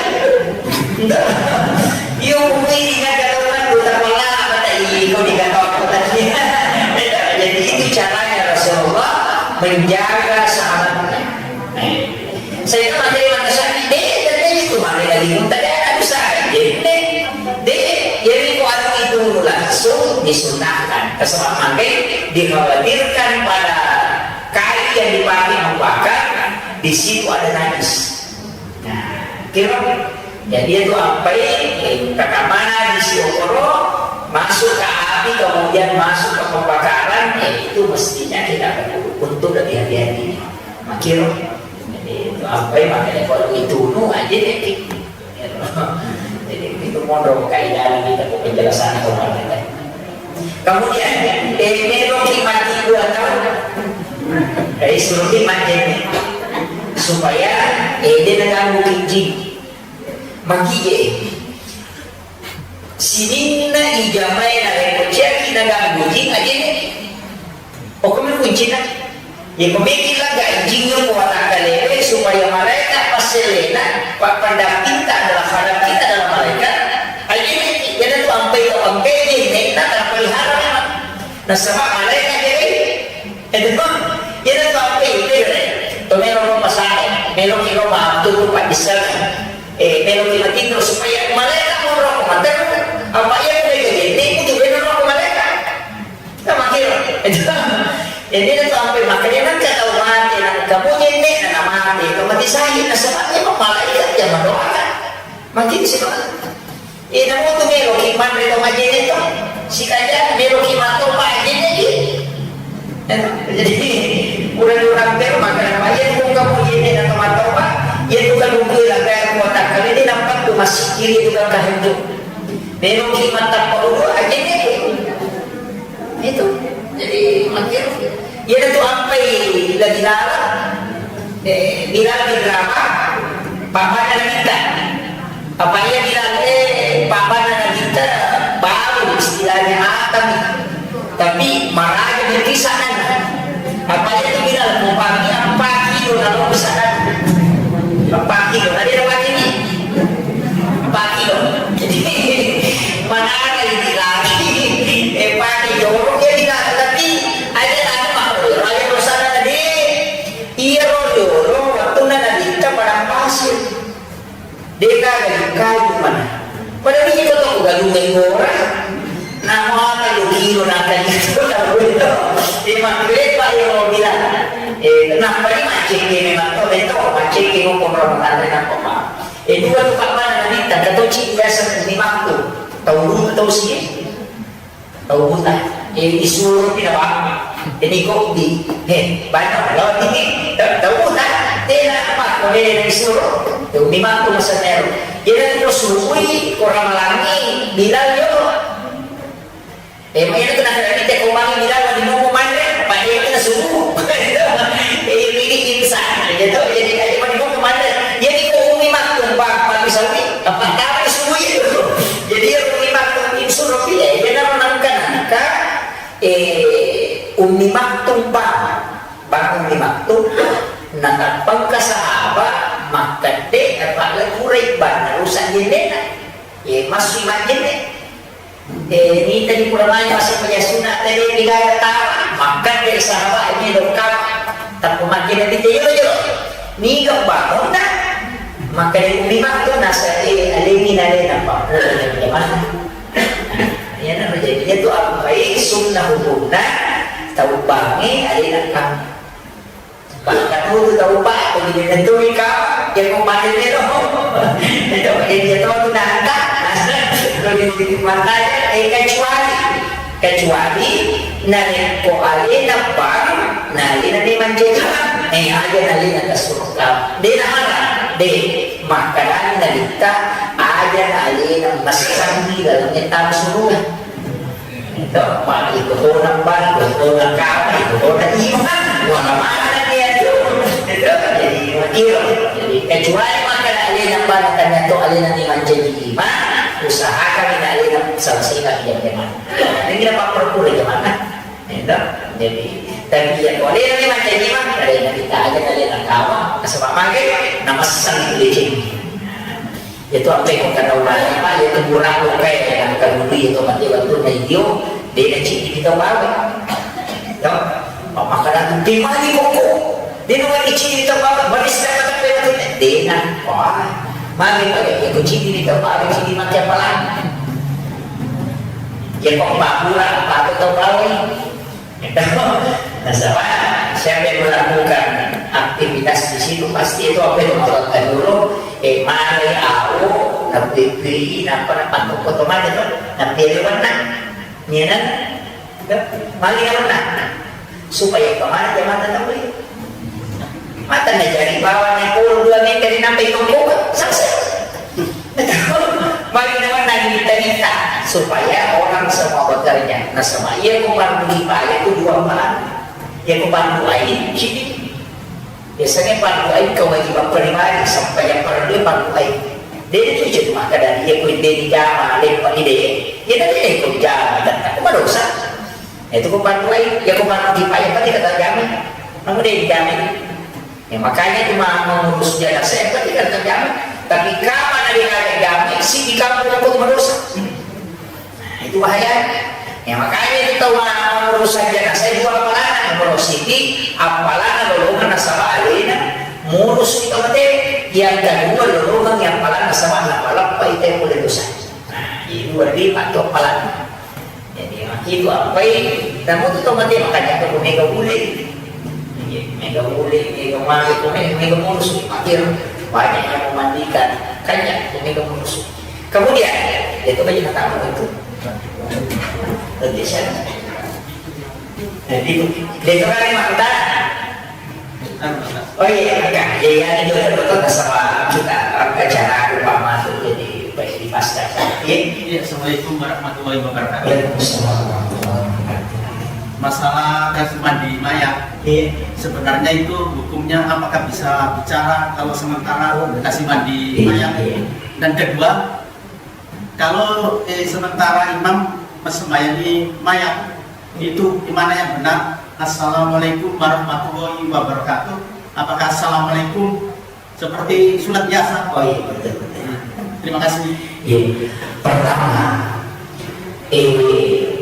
Iyo, kuwi niga tau kan, tapalala mata iko niga tau tadi. Jadi itu caranya Rasulullah menjaga sahabatnya. Saya itu materi manusia, deh, dan itu mana lagi, tadi ada bisa, deh, deh, jadi itu anu itu langsung disunahkan. Sebab makai dikhawatirkan pada kain yang dipakai membakar, di situ ada najis. Nah, kira jadi itu apa ini? Kakamana di si okoro masuk ke api, kemudian masuk ke pembakaran, ya itu mestinya kita perlu untuk lebih hati-hati. Makiro. Jadi, itu apa ya, makanya kalau ditunu aja deh, Pi. Jadi, itu mondok kaidah kita ke penjelasan Quran kita. Kemudian, eh, meloki mati dua tahun. Eh, suruh mati. Supaya, eh, dia ganggu jin. Mati je. Sininna ijamae narekko ciaki naganggu jing, ajene. Okkomi kuncinna. Yeko meki laga jing ko watakkalewe supaya malaeka passelena, pa-, pendampingta adalah, pendampingta adalah malaikat. Ajene, iyanatu ampai to engkae jenne, na terpelihara memang. Nasaba malaeka jadi. Itu, iyanatu ampai itu, to melo ro masae, melo ki ro ma tutu paddisseng. Eh, meloki matinro supaya malaeka monro ko materru. Apa iya ko mega jenne, kutu beno ko malaeka. Kita matinro. Jadi, itu sampai makanya nangka tau mate, nangka mu jenne, nangka mate, ko mati syahid, nasaba memang malaikat yang mendoakan. Makin sih, Pak. Eh, namu tu meloki manre to majene to. Sikaja meloki matopa jenne ki. Eh, jadi, urang-urang tero makkeda, "Iya, buka mu jenne na to matopa, iya tu kan buku lah, kayak kuatak kali ini nampak tu masih kiri tu kan kahentu." Meloki matappa udu, ajenne ki. Itu. Jadi, makin. Iyanatu ampai lagi larang. Eh, Bilal bin Rabah, pappana Nabitta. Apa iya Bilal, eh, pappana Nabitta, baru istilahnya Adam. Tapi maraja di sana. Apa iya tu Bilal, mau pagi empat kilo, lalu di sana. Empat kilo, tadi ada pagi ni. Empat kilo. Jadi, mana ada di lagi? Eh, pagi jorok ya Bilal. Tapi, ada lagi makhluk. Ada di sana tadi. Iyaro riolo wettunna Nabitta padang pasir. De'gaga kaju mana. Pada mito to galungnge gora. Namo tellu kilo nangka itu. Di makkeda iyaro bilang. Eh, nappa ni maccekke memang to, beto maccekke ko konro manre nappa. Eh, dua tu kapan Nabitta, katoci biasa ni makku. Tau dulu tau sih. Tau buta, eh, isuro pi na bang. Jadi kok di, eh, banyak lo ini, tau, tau buta, tena apa, Mele na isuro, ya, Ummi Maktum asenna ero. Iyana ko subui, ko ramalangi, Bilal yo. Eh, iyana ko nakadani te ko mangi Bilal, wadi momo manre, pada itu na subuh. Eh, ini insan, gitu. Jadi, aja wadi momo manre. Jadi, ko Ummi Maktum, Pak, Pak Misawi, apa tahu subui itu. Jadi, ya, Ummi Maktum, insuro, ya, iyana nangka, nangka, eh, Ummi Maktum, Pak. Bangunni Maktum, natappengka sahaba, makkedde, "Apa le kurai banna rusak jendena?" Ye, masui majjenne. Eh, nitani pura mani masuk pajasuna, tadi digaga tawa, makkedde sahaba, "Ini lokap." Tappa majjenne tite jolo-jolo. Niga bangunna? Makkeda Ummi Maktum, nasa, eh, alengi nalena, Pak. Iya, nah, jadi itu apa? Sunnah hukumna, tau bangi, alena kami. Maka tutu tau pa, jadi nentu ika, ya ko mate melo. Itu, jadi itu tu nanta. Jadi mantanya, eh, kecuali, kecuali narekko alena baru, nalena ni mancaji. Eh, aja nalena kesuruh kau. Dena mana? De, makkadani nalitta, aja nalena messangi dalam nyetang suruh. Itu, Pak, itu kona, Pak, itu kona kami, itu kona iman. Wah, mana dia tu? Itu, jadi, wakil. Jadi, kecuali makkeda alena, Pak, tanya tu alena ni mancaji iman, usahakan ini alena selesaikan dia iman. Ini kita Pak perpura gimana? Itu, jadi, tapi ya, kalau alena ni mancaji iman, alena kita aja, alena kawa, sebab magai, nama sang itu dia. Itu apa yang kata ulama, itu kurang lo kayak yang kedua itu mati waktu na iyo, dia na cini kita bawa. Tau? Maka nanti mati koko. Dia na mati cini kita bawa, mati sedang kata waktu dia na. Wah, mati pakai itu cini kita bawa, cini mati apa lagi? Ya kok bawa, apa tuh bawa? Nasaba, siapa yang melakukan aktivitas di situ, pasti itu apa itu Allah dulu, eh, mari au, napipi, napa, napa, foto mana itu, napi lewat nah, ya kan? Mari lewat nah, supaya kemana jamaah tahu. Mata na jadi bawa naik puluh dua meter di nampai tongkok, selesai. Mari nawa nani minta-minta supaya orang semua bekerja. Nasaba iya ko fardu kifayah itu dua peran. Iya ko fardu ain, sini. Biasanya fardu ain kewajiban pribadi, sampai yang fardu fardu ain. Dia itu cuma kadang iya ko dia di jama, lepas di dia. Iya tapi dia ko jama, dan aku dosa. Itu ko fardu ain, iya ko fardu kifayah, pasti kata jama. Namun dia di jama. Ya, makanya cuma mengurus jenazah yang penting kan terjamin. Tapi kapan ada yang ada jamin, si di kampung itu merusak. Nah, itu bahaya. Ya, makanya itu tahu mengurus jenazah itu apalagi ngurus Siti, apalagi lolongan nasaba alena, ngurus itu mate. Yang kedua lolongan yang apalagi nasaba anak balap itu yang boleh dosa. Nah, itu lebih patuh apalagi. Jadi, makitu appai, namu tu tau mate makanja ko mega ule. Iya, mega ule, mega mage, ko mega, mega murus, makin banyak yang memandikan. Kanja ko mega murus. Kemudian, itu baju pertama itu. Jadi, saya, jadi, itu, dia itu kan memang kita Oh iya, iya. Jadi, ada juga betul sama kita, acara umpama tuh, jadi, pas di pasca, iya. Iya, assalamualaikum warahmatullahi wabarakatuh. Waalaikumsalam warahmatullahi wabarakatuh. Masalah kasih mandi mayat. Iya. Sebenarnya itu hukumnya apakah bisa bicara kalau sementara kasih mandi mayat? Iya, iya. Dan kedua, kalau, eh, sementara imam messembayangi mayat, itu gimana yang benar? Assalamualaikum warahmatullahi wabarakatuh. Apakah assalamualaikum seperti sunat biasa? Oh iya, betul, betul. Terima kasih. Iya. Pertama, eh,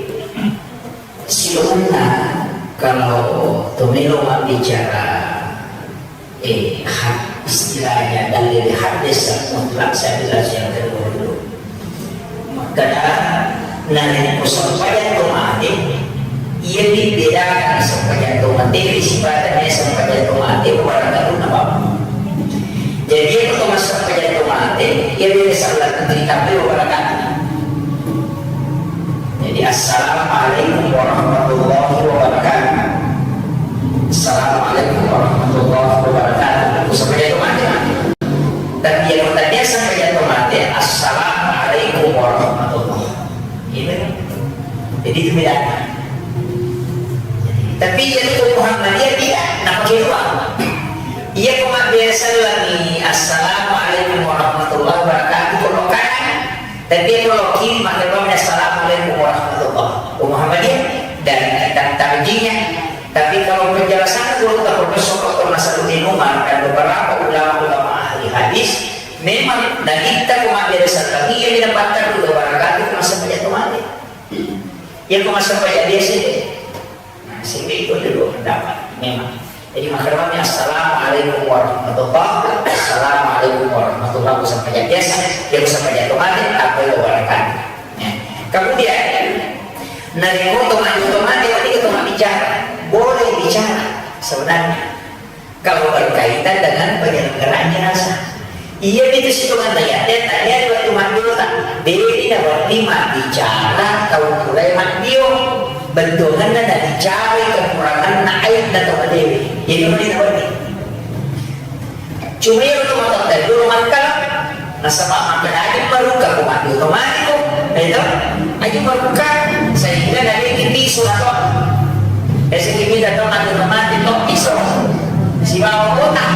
silakan kalau tomelo bicara Eh, ha-, istilahnya dalil hadis mutlak saya jelas yang kedua dulu. Makkeda, narekko sempajang to mate, iya dibedakan sempajang to mate, sifatnya sempajang to mate, barang na bapa. Jadi, iya to massempajang to mate, iya beda salat menteri tapi barang Jadi, "Assalamualaikum warahmatullahi wabarakatuh. Assalamualaikum warahmatullahi wabarakatuh." Aku sampai dia kemana? Beda. Tapi iya tu Muhammadiyah tidak, napake dua. Iya ko mabbere salami, "Assalamualaikum warahmatullahi wabarakatuh," ko lo kanan. Tapi iya ko lo kiri, maka lo, "Assalamualaikum warahmatullah." Ko Muhammadiyah dan, dan tarjinya. Tapi kalau penjelasan guru kita Profesor Doktor Nasaruddin Umar dan beberapa ulama-ulama ahli hadis, memang nabitta ko mabbere salami, iya, tidak batal dulu wabarakatuh, masa saja tu mati. Iya, ko massempajang biasa deh. Nah, sehingga itu ada dua pendapat memang. Jadi, makanya, "Assalamualaikum warahmatullah, assalamualaikum warahmatullah," ko sempajang biasa, iya, ko sempajang tomate, apa itu wabarakatuh. Ya. Kemudian, narekko tomate, tomate, ini ke tomate bicara, boleh bicara sebenarnya. Kalau berkaitan dengan penyelenggaraan jenazah. Iya, itu sitongan tanya. Dia tanya waktu maddiota. Dewi na wani mabbicara tau purae maddio. Bettuanna nabicara kekuranganna, aibna tau dewi. Jadi, mana na wani? Cuma iya tu mata tadi, dulu makkala. Nasaba makkeda aji maruka ko maddio to mati ko, eh, to? Aji maruka, sehingga narekki piso na to. Eh, sehingga to maddio to mati to piso. Sibawa otak.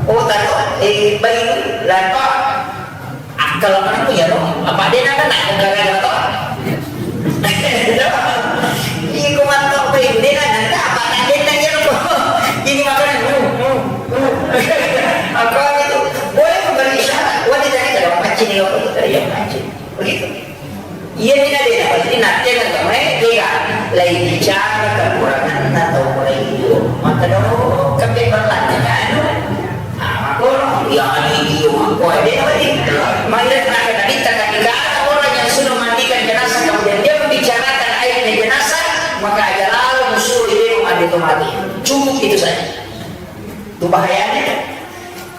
Otak to, eh, bayi la to. Akal mana punya to? Apa dia nak kena negara to? Iko matto pe, dena nanta apa na dena ya ko. Ini makanan. Apa itu? Boleh memberi isyarat. Wah, dia tadi kalau pancing, ya, pancing. Begitu. Iya, tidak ada. Jadi nanti ada teman dia lagi bicara kekurangan atau mulai itu. Maka dong, kepala tanya anu. Nah, makanya, ya, ini dia, makanya dia tadi. Maka dia tadi, ketika orang yang sudah mandikan jenazah, kemudian dia membicarakan aibnya jenazah, maka aja lalu musuh dia mati, itu mati. Cukup itu saja. Itu bahayanya.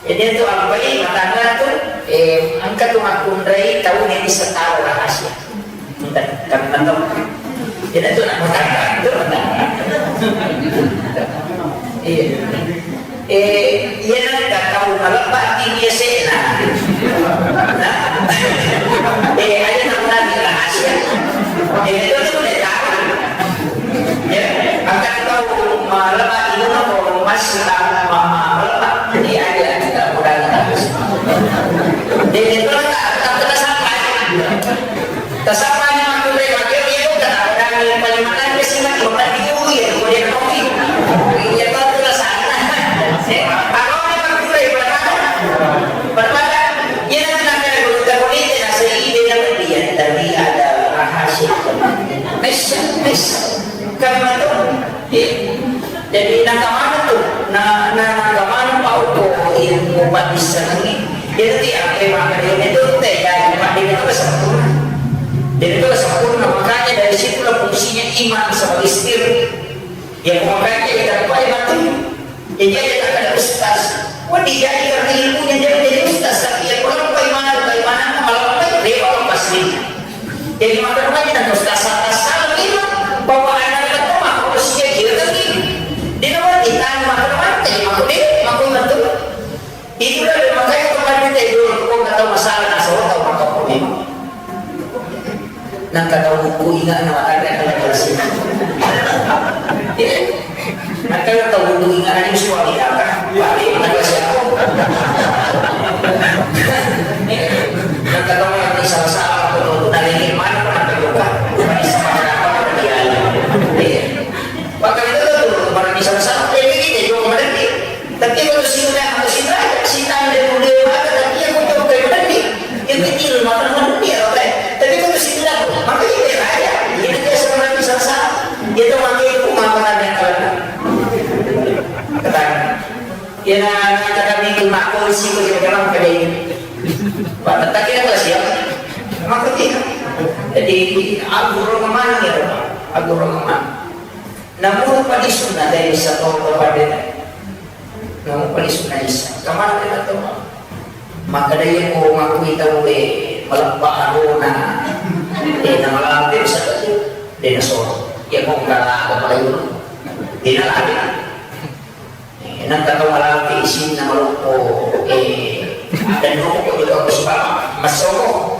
Jadi, itu ampai matangga tu, eh, engka tu makkunrai tau yang bisa tahu rahasia. Entah, kan, entah. Jadi, itu nak matangga, itu matangga. Iya. Eh, iya, nak tau malebba di biasa, nah. Nah. Eh, ada nak rahasia. Eh, itu tu dia tahu. Ya, akan tau malebba di rumah, kalau masih tak ma-, ma-, malebba, ini aja kita udah terus. Jadi, itu tak, tak kena sampai. Tasabbani makkunrai, makkunrai, iya, kata orang yang paling makan ke sini, makan di ui, ya, kemudian kopi. Iya, tahu tu rasanya. Eh, apa orang makkunrai, berapa? Berapa? Iya, nak kena guru tak boleh, dia rasa ide, dia, tapi ada rahasia. Mes, mes. Karena tu, eh, jadi, nangka maneng tu, na, na, nangka maneng pau ko ilmu paddissengengnge. Jadi, apa yang makkeda itu teh, jadi, Pak, dia itu sempurna. Jadi, itu sempurna. Makanya, dari situlah fungsinya imam sama istri. Ya, makanya, ya, tak boleh bantu. Jadi, ada tak ada ustaz. Wah, dia jadi ilmunya, dia jadi ustaz. Tapi, ya, kalau Pak Imam, Pak Imam, kalau Pak Dewa, pasti. Jadi, makanya, ustaz, ustaz, salah, memang bahwa anak itu mah, harus dia kira tadi. Dia, nama, kita, maka, maka, jadi, maka, dia, maka, betul. Itulah dia makanya kemarin teh dulu, kok nggak tahu masalah, nah, saya tahu apa pun memang. Nang kata buku ingat nama kata kalau bersih. Iya. Nah, kalau tahu buku ingat aja suami apa? Wah, ini kata siapa? Nang kata orang ini salah-salah, aku tahu, nah, ini mana pernah terluka? Bukan salah apa dia. Iya. Maka itu tuh, orang ini salah-salah, eh, ini dia juga kemarin nih. Tapi kalau sinura, kalau sinura, sitang dan muda mata, tapi aku tahu kayak mana nih. Yang kecil, mata mana nih, apa ya? Tapi kalau sinura, maka ini raya. Ini dia sebenarnya salah-salah. Dia tuh pakai itu, maka ada yang kalah. Kata, ya, nah, nah, kata minggu, mak, polisi, kau jangan bilang pada ini. Pak, tak kira kau siap. Maka tidak. Jadi, aku romangan ya, Pak. Aku romangan. Namun, pada sunnah dari satu kepada Namu pali sunna Isa. Kamana kita tahu? Maka dia ko mengakui tahu, eh, maleppa arona. Eh, nama lampe bisa tu. Dia nasoro. Dia ko enggak ada apa lagi. Dia lagi. Eh, nang kata malampe isin nama lupo. Eh, dan lupo juga aku suka. Masoko.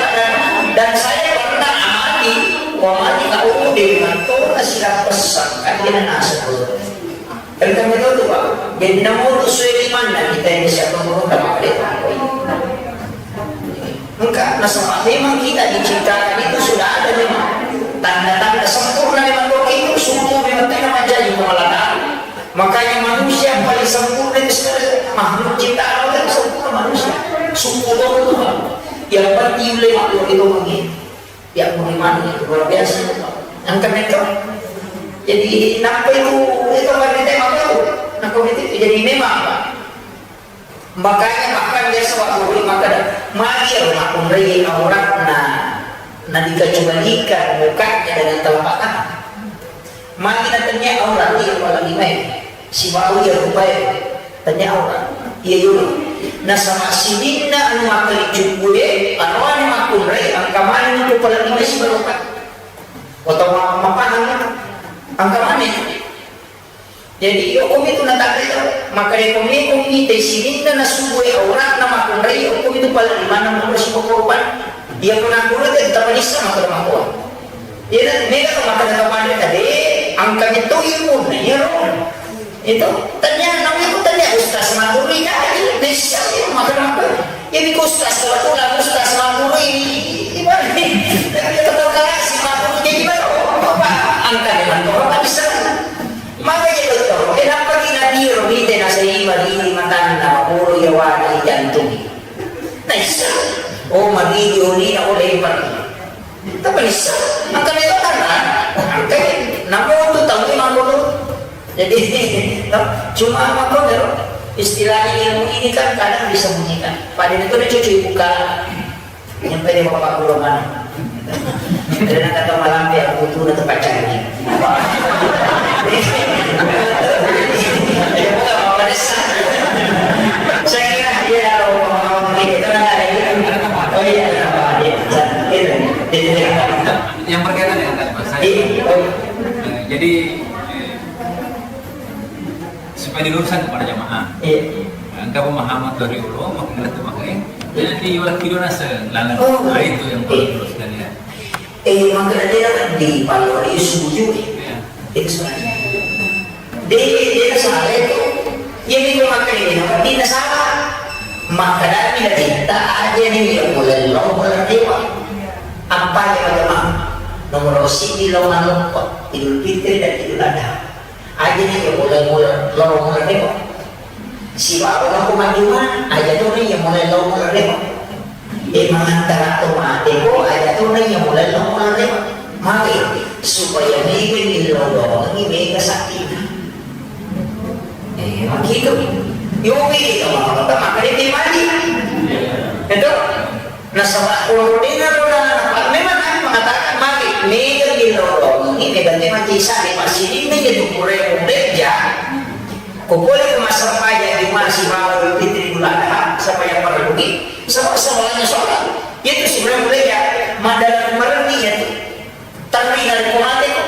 Pak, dan, dan saya pernah amati, amati Pak Ude, matona silappessang, kan dia nasa. Kan kami tahu tuh, Pak. Jadi, namun sesuai iman, dan kita ini siapa mau dapat. Engka, nasaba memang kita diciptakan itu sudah ada memang tanda-tanda sempurna memang doang itu, semua memang tidak menjadi pemelataan. Makanya manusia paling sempurna itu sebenarnya makhluk ciptaan Allah itu sempurna manusia. Sempurna Tuhan. Yang penting oleh makhluk itu mungkin. Ya, bagaimana itu luar biasa. Yang kena itu. Jadi, kenapa itu, itu kan kita mau tahu. Nah, kalau itu jadi memang apa? Makanya bahkan biasa waktu makkeda, magi ro makkunrai auratna, na dikecualikan mukanya dengan telapak tangan. Magi na tennia aurat iya pala limae, sibawa iya rupae, tennia aurat. Iya dulu. Nasaba sininna anu makkelicukku e, aroane makkunrai, engka maneng itu pala limae sibawa rupa. Atau ma-, mapahang, engka maneng. Jadi, okkomi tu natakre tau. Makkeda okkomi, okkomi te sininna nasubue auratna makkunrai, okkomi tu pala limanna mabura sibawa korban. Iya pernah guru te tapanissa makkeda makkoa. Iya, mega tu makkeda tau pada tadi, engka metto ilmunna, iya ro. Itu, tanya, namanya itu tanya ustaz makkunrai kaji, bisa iya makkeda makkoa. Jadi, ustaz, kebetulan ustaz makkunrai, ibarat, tapi tetap kasih makkunrai, jadi, apa? Engka memang tu apa bisa. Maka jadi dokter, kenapa kita tiru, kita nasa iba, ini matana, mapolo iya wada, iya jantung. Nah, isa. Oh, maridi, oh, nina, oh, lempar. Tapi isa. Maka itu tanah, angkai, namun tu tahu memang dulu. Jadi, no, cuma apa kok, istilahnya ilmu ini kan kadang disembunyikan. Pada itu dia cuci buka. Nyampe di bapak guru mana? Karena kata malam dia, aku tuh udah terpacari. Ya, bukan apa-apa, desa. Saya kira dia kalau mau ngomong gitu, kan ada ini. Oh iya, kenapa? Iya, iya. Yang berkaitan dengan tadi, Pak, saya, iya, oh. Eh, jadi, eh, supaya diluruskan kepada jamaah. Iya. Engka pemahaman dari ulama, mungkin itu makanya. Jadi, yola kidona se-, lalang. Oh. Nah, itu yang perlu, iya, diluruskan, ya. Eh, maka dia di Palori setuju. Iya. Itu sebenarnya. Dia, dia salah itu. Iya, itu makanya dia, dia salah. Maka dari kita aja nih, ya, mulai lo, mulai dewa. Apa ya, jamaah? Nomor siji lo, naloppa. Idul Fitri dan Idul Adha. Aja ni iya mulai-mulai lao mulai rewa. Sibawa nako majjuma, aja to ni iya mulai lao mulai rewa. E, mangantara to mate ko, aja to ni iya mulai lao mulai rewa. Magi supaya mega ni lao doangi mega sakina. E, makitu. Yo mega maka maka ni mati. Itu. Nasaba ko dena rona, memang kami mengatakan magi mega ni lao doangi, mega ni magi sa di masjid ini itu pura muda ja. Ko boleh ke masa paya di masih mau Fitri Idul Adha, siapa yang perlu di, sama-samanya sholat. Itu sebenarnya muda ja, madara mereni ya tu. Tapi dari ko mate ko.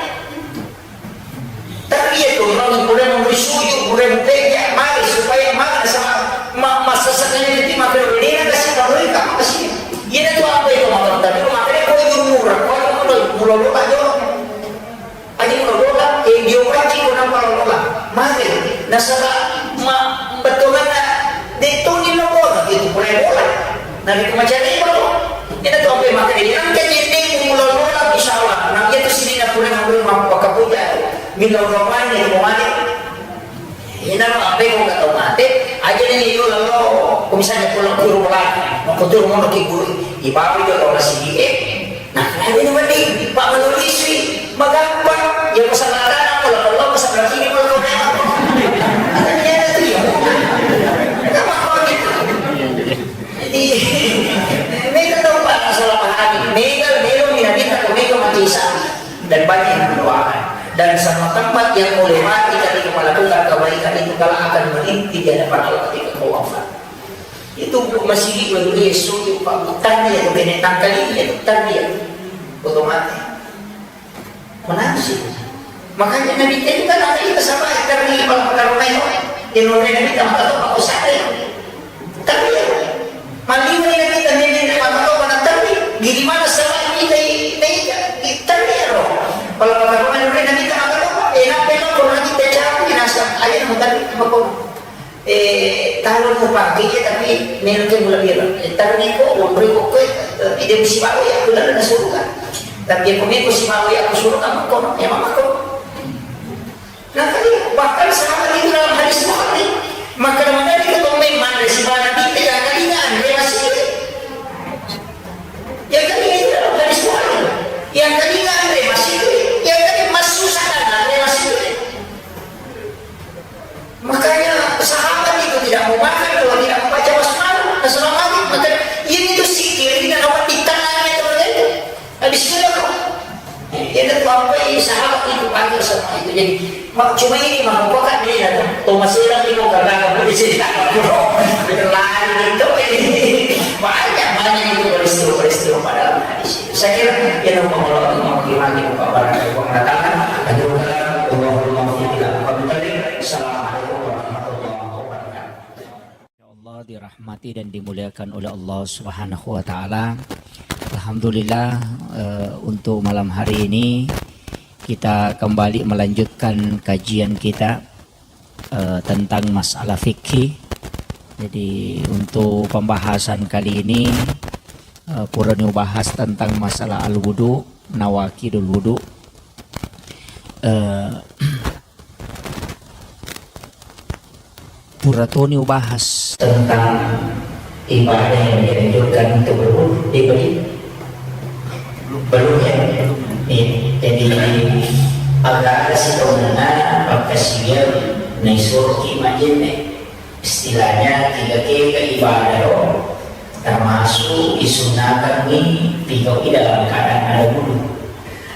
Tapi iya tu, orang boleh memberi sujud, boleh bekerja, mari supaya mari sama ma-, masa sekali nanti makin ini ada sih kalau ini kamu kasih. Iya tu apa itu makan tadi, makan itu jumur, kalau mulai mulai lo aja. Aja mulai lo, eh, dia wajib orang kalau lo. Mari, nasaba ma-, betul mana? Dia tu ni lo, itu boleh bola. Nabi ku macam ni, bro. Ina tu ampe maka dia, nang kejendeng mula-mula, insya Allah. Nang itu sini nak pulang, ambil mampu pakai puja. Bila orang mana yang mau mati. Ina lo ampe kau tak tahu mati, aja ni itu lalu. Kau misalnya pulang ke rumah, mau ke rumah, mau ke guru. Ibu itu orang sini, eh. Nah, ada ni mati, Pak Menurisi. Magampang, ya, pasal anak, kalau Allah, pasal lagi, kalau kau memang. Ada ni ada tu, ya. Kenapa kau gitu? Jadi, mega tau, Pak, masalah pahami. Mega, mega, mega, mega, mega, mega, mega, dan banyak yang mendoakan. Dan semua tempat yang kau lewati ketika melakukan kebaikan itu, kau akan melimpah di hadapan Allah ketika kau wafat. Itu masigi' wedding sujud, Pak, tarbiyah, bukan tangkali, ya, tarbiyah. Otomatis. Menangis. Makanya Nabitta itu kan ada kita sama, tarbiyah, kalau kata Romeo, di Romeo Nabitta maka tuh, aku sadar. Tarbiyah. Maliwani Nabitta, Nabitta maka tuh, mana tarbiyah? Di mana salah kita, kita, kita tarbiyah, loh. Kalau kata Romeo Nabitta maka tuh, eh, kenapa, kenapa, kalau kita cakap, binasa, aja nama tarbiyah, apa kau? Eh, talo mupake, iya, tapi meloki mulebbi. Eh, tarriko, onriko koe, eh, ide musibawa iya, aku lalenna suruga. Tapi iya, ko meko sibawa iya, aku suruga, makkono, iya, makkono. Nah, tadi bahkan sahabat itu dalam hadis Bukhari, maka mana kita tomeng manre sibawa Nabitta, iya, kalinga anre masigi'. Iya, kalinga itu dalam hadis Bukhari. Iya, kalinga anre masigi'. Iya, kalinga massusah anre masigi'. Makanya sahabat itu tidak mau makan kalau tidak membaca basmalah. Basmalah, maka ini itu zikir, ini adalah di tangannya itu, itu. Habis itu kok. Ya, itu apa ini sahabat itu panggil sama itu. Jadi, mak-, cuma ini mah, kok kan dia, tuh masih lagi mau kagak, kamu di sini tak, bro. Berlari gitu, ini. Banyak, banyak itu peristiwa-peristiwa pada hadis itu. Saya kira, ya, mau, mau, mau gimana, mau, Assalamualaikum warahmatullahi wabarakatuh. Insya Allah dirahmati dan dimuliakan oleh Allah Subhanahu wa Ta'ala. Alhamdulillah, eh, untuk malam hari ini kita kembali melanjutkan kajian kita, eh, tentang masalah fikih. Jadi, untuk pembahasan kali ini, eh, purani ubahas tentang masalah al-wudu, nawaqidul wudu. Eh, pura toni ubahas tentang ibadah yang dianjurkan untuk berwudu, dia beri. Belum, ya? Iya. Jadi, agak ada sih, pakkasiwiang naisuroki majjenne. Istilahnya, tiga kega ibadah ro, termasuk disunnakangngi tigau'i dalam keadaan ada wudu.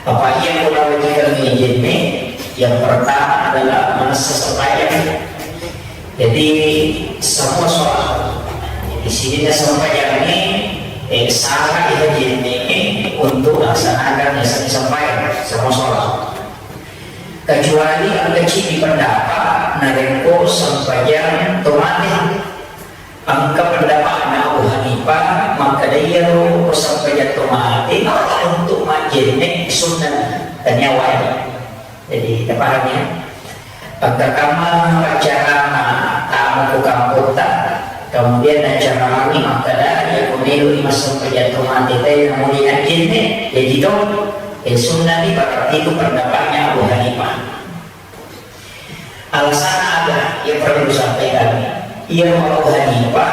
Apa iya ko nawajibkan majjenne? Yang pertama adalah manessa sembahyang. Jadi, semua sholat. Di sini sembahyang ini, eh, sah di majjenne untuk laksanakan biasanya sembahyang, semua sholat. Kecuali engka ceddi pendapat narekko sempajang to mate. Engka pendapatna Abu Hanifah makkeda iyaro sempajang to mate untuk majjenne sunnah, tania wajib. Jadi, tapahami, ya? Engka kamma paccarama tamu ku kampotta, kemudian naccarami makkeda, iya ko meloi massempajang to mate te namuni ajjenne, jaji to. Eh, sunnah ni berarti itu pendapatnya Abu Hanifah. Alasanna aga? Iya perlu disampaikan. Iya Abu Hanifah,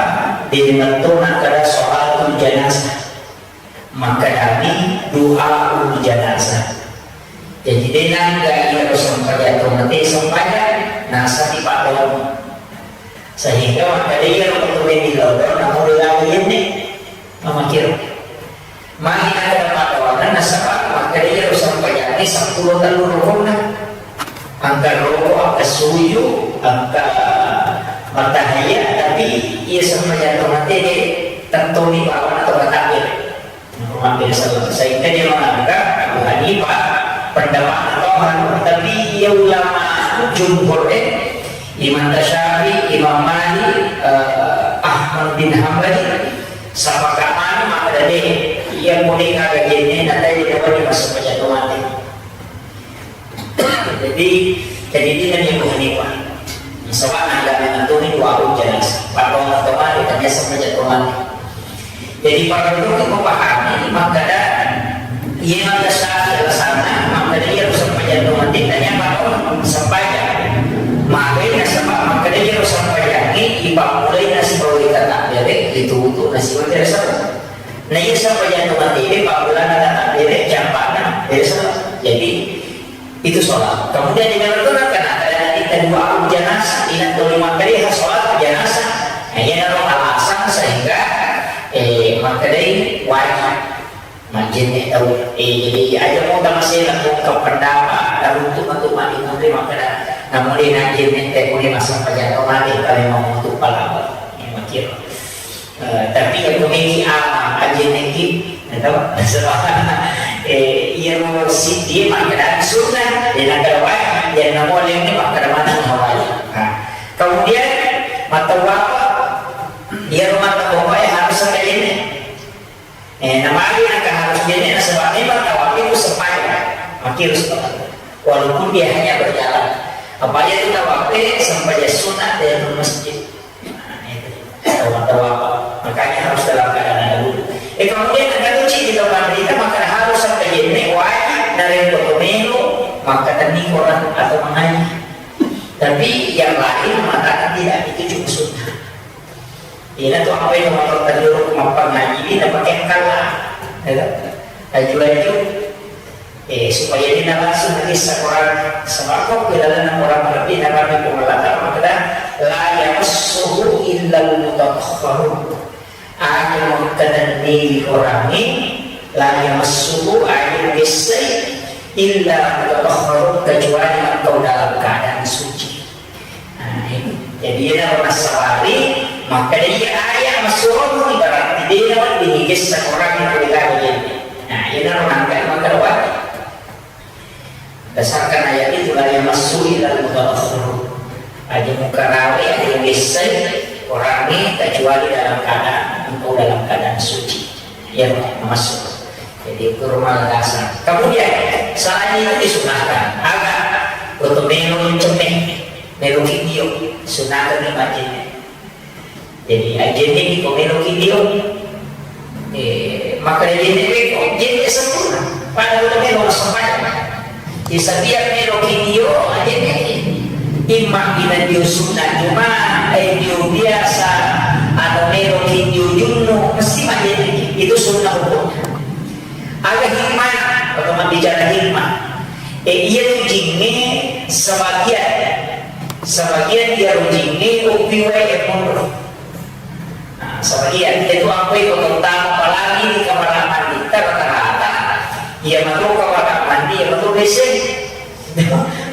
de mentona kada sholatul janazah. Makkedami du'aul janazah. Jadi, de nangga iyaro sempajang to mate sempajang, nasaba paddoang. Sehingga makkeda iyaro to mate millau, namu de lagi yenne. Mamakiro. Magi nakkeda paddoanna, nasaba makkeda iyaro sempajangnge seppulo tellu rukonna. Engka roko, engka suju, engka mattahiyya, tapi iya sempajang to mate de tettoni bawana to matakbir. Makkeda sallam. Sehingga dia menganggap Abu Hanifah pendapat Tohan, tapi iya ulama jumhur, eh, Imam Syafi'i, Imam Malik, eh, Ahmad bin Hambali, sepakat mana makkeda de, iya pole kaga jenne na tadi dapat di masa pajak mate. Jadi, jadi ini Nabi Abu Hanifah. Sebab ada menentukan dua hujan. Pada orang tua kita biasa pajak mate. Jadi, para guru itu memahami, makkeda iya makkeda alasanna, makkeda iya harus sempajang to mate, tania paddoang sempajang. Magai nasaba makkeda iya harus sempajang, ipammulai nasibawa ri takbir, itu untuk nasibawa ri sempajang. Na iya sempajang to mate, pammulana takbir, jampana, biasa. Jadi, itu sholat. Kemudian di dalam itu kan ada hadis kedua janazah, inang tuli makkeda sholat janazah. Nah, iya naro alasan sehingga, eh, makkedai wajib majjenne tau. Eh, jadi aja mau tamasena buka pendapat, runtukan Namu de najjenne te kuni massempajang to mate kale mau untuk palawa. Ini makiro. Eh, tapi ya kuni ama ajjenne ki, ya to? Sebab, eh, iya ro siddi makkeda sunnah, ya nakeda wajib, ya namo lainna makkeda maneng wajib. Nah, kemudian mata apa? Iya ro mata apa ya harus ada ini. Eh, namagi engka harus jenne nasaba memang tawaf itu sempajang. Makiro sepakat. Walaupun dia hanya berjalan. Apa aja itu tawaf, eh, sempajang sunat dari masjid. Nah, itu. Tawaf, tawaf. Makanya harus dalam keadaan ada wudhu. Eh, kemudian engka tu cik kita panderita, maka harus sampai jenne wajib dari melo, maka tani orang atau mengaji. Tapi yang lain mengatakan tidak, itu cuma sunnah. Ina tu apa yang mau terjuruk mappangaji, ina pakai kala. Ya kan? Laju-laju, eh, supaya dia langsung hadis seorang sebab kok dalam orang lebih dapat dipengelakar maka la yamassuhu illal mutatahharun. Aku mengkatenni orang ini la yamassuhu, aku gesai illa mutatahharun, kecuali engkau dalam keadaan suci. Nah, ini. Jadi, iyana nassabari, makkeda iya ayat massuromu, berarti de nawedding igessa orang yang tidak ada ini. Nah, iyana nangka makkeda wajib. Berdasarkan ayat itu, la yamassu illal mutatahharun. Aja mukarawe, aja gessai orang ini kecuali dalam keadaan, engkau dalam keadaan suci. Ya, masuk. Jadi, kurma dasar. Kemudian, selain itu disunahkan, agak untuk melo cemeh. Melo video, sunatan ni majjenne. Jadi, ajjenne ni ko melo video. Eh, maka ajjenne ni ko, jenne sempurna. Pada udah melo sempurna. Di setiap melo video, ajjenne ni. Imma bina dio sunnah cuma, eh, dio biasa, atau melo video junnu, mesti majjenne. Itu sunnah hukumnya. Aga hikmah, kalau bicara hikmah. Eh, iya tu jingnge sebagian, sebagian dia jingnge upi wae monro. Nah, sebagian dia tu apa itu terutama apalagi di kamar mandi rata-rata, iya matu kamar mandi, iya matu W C.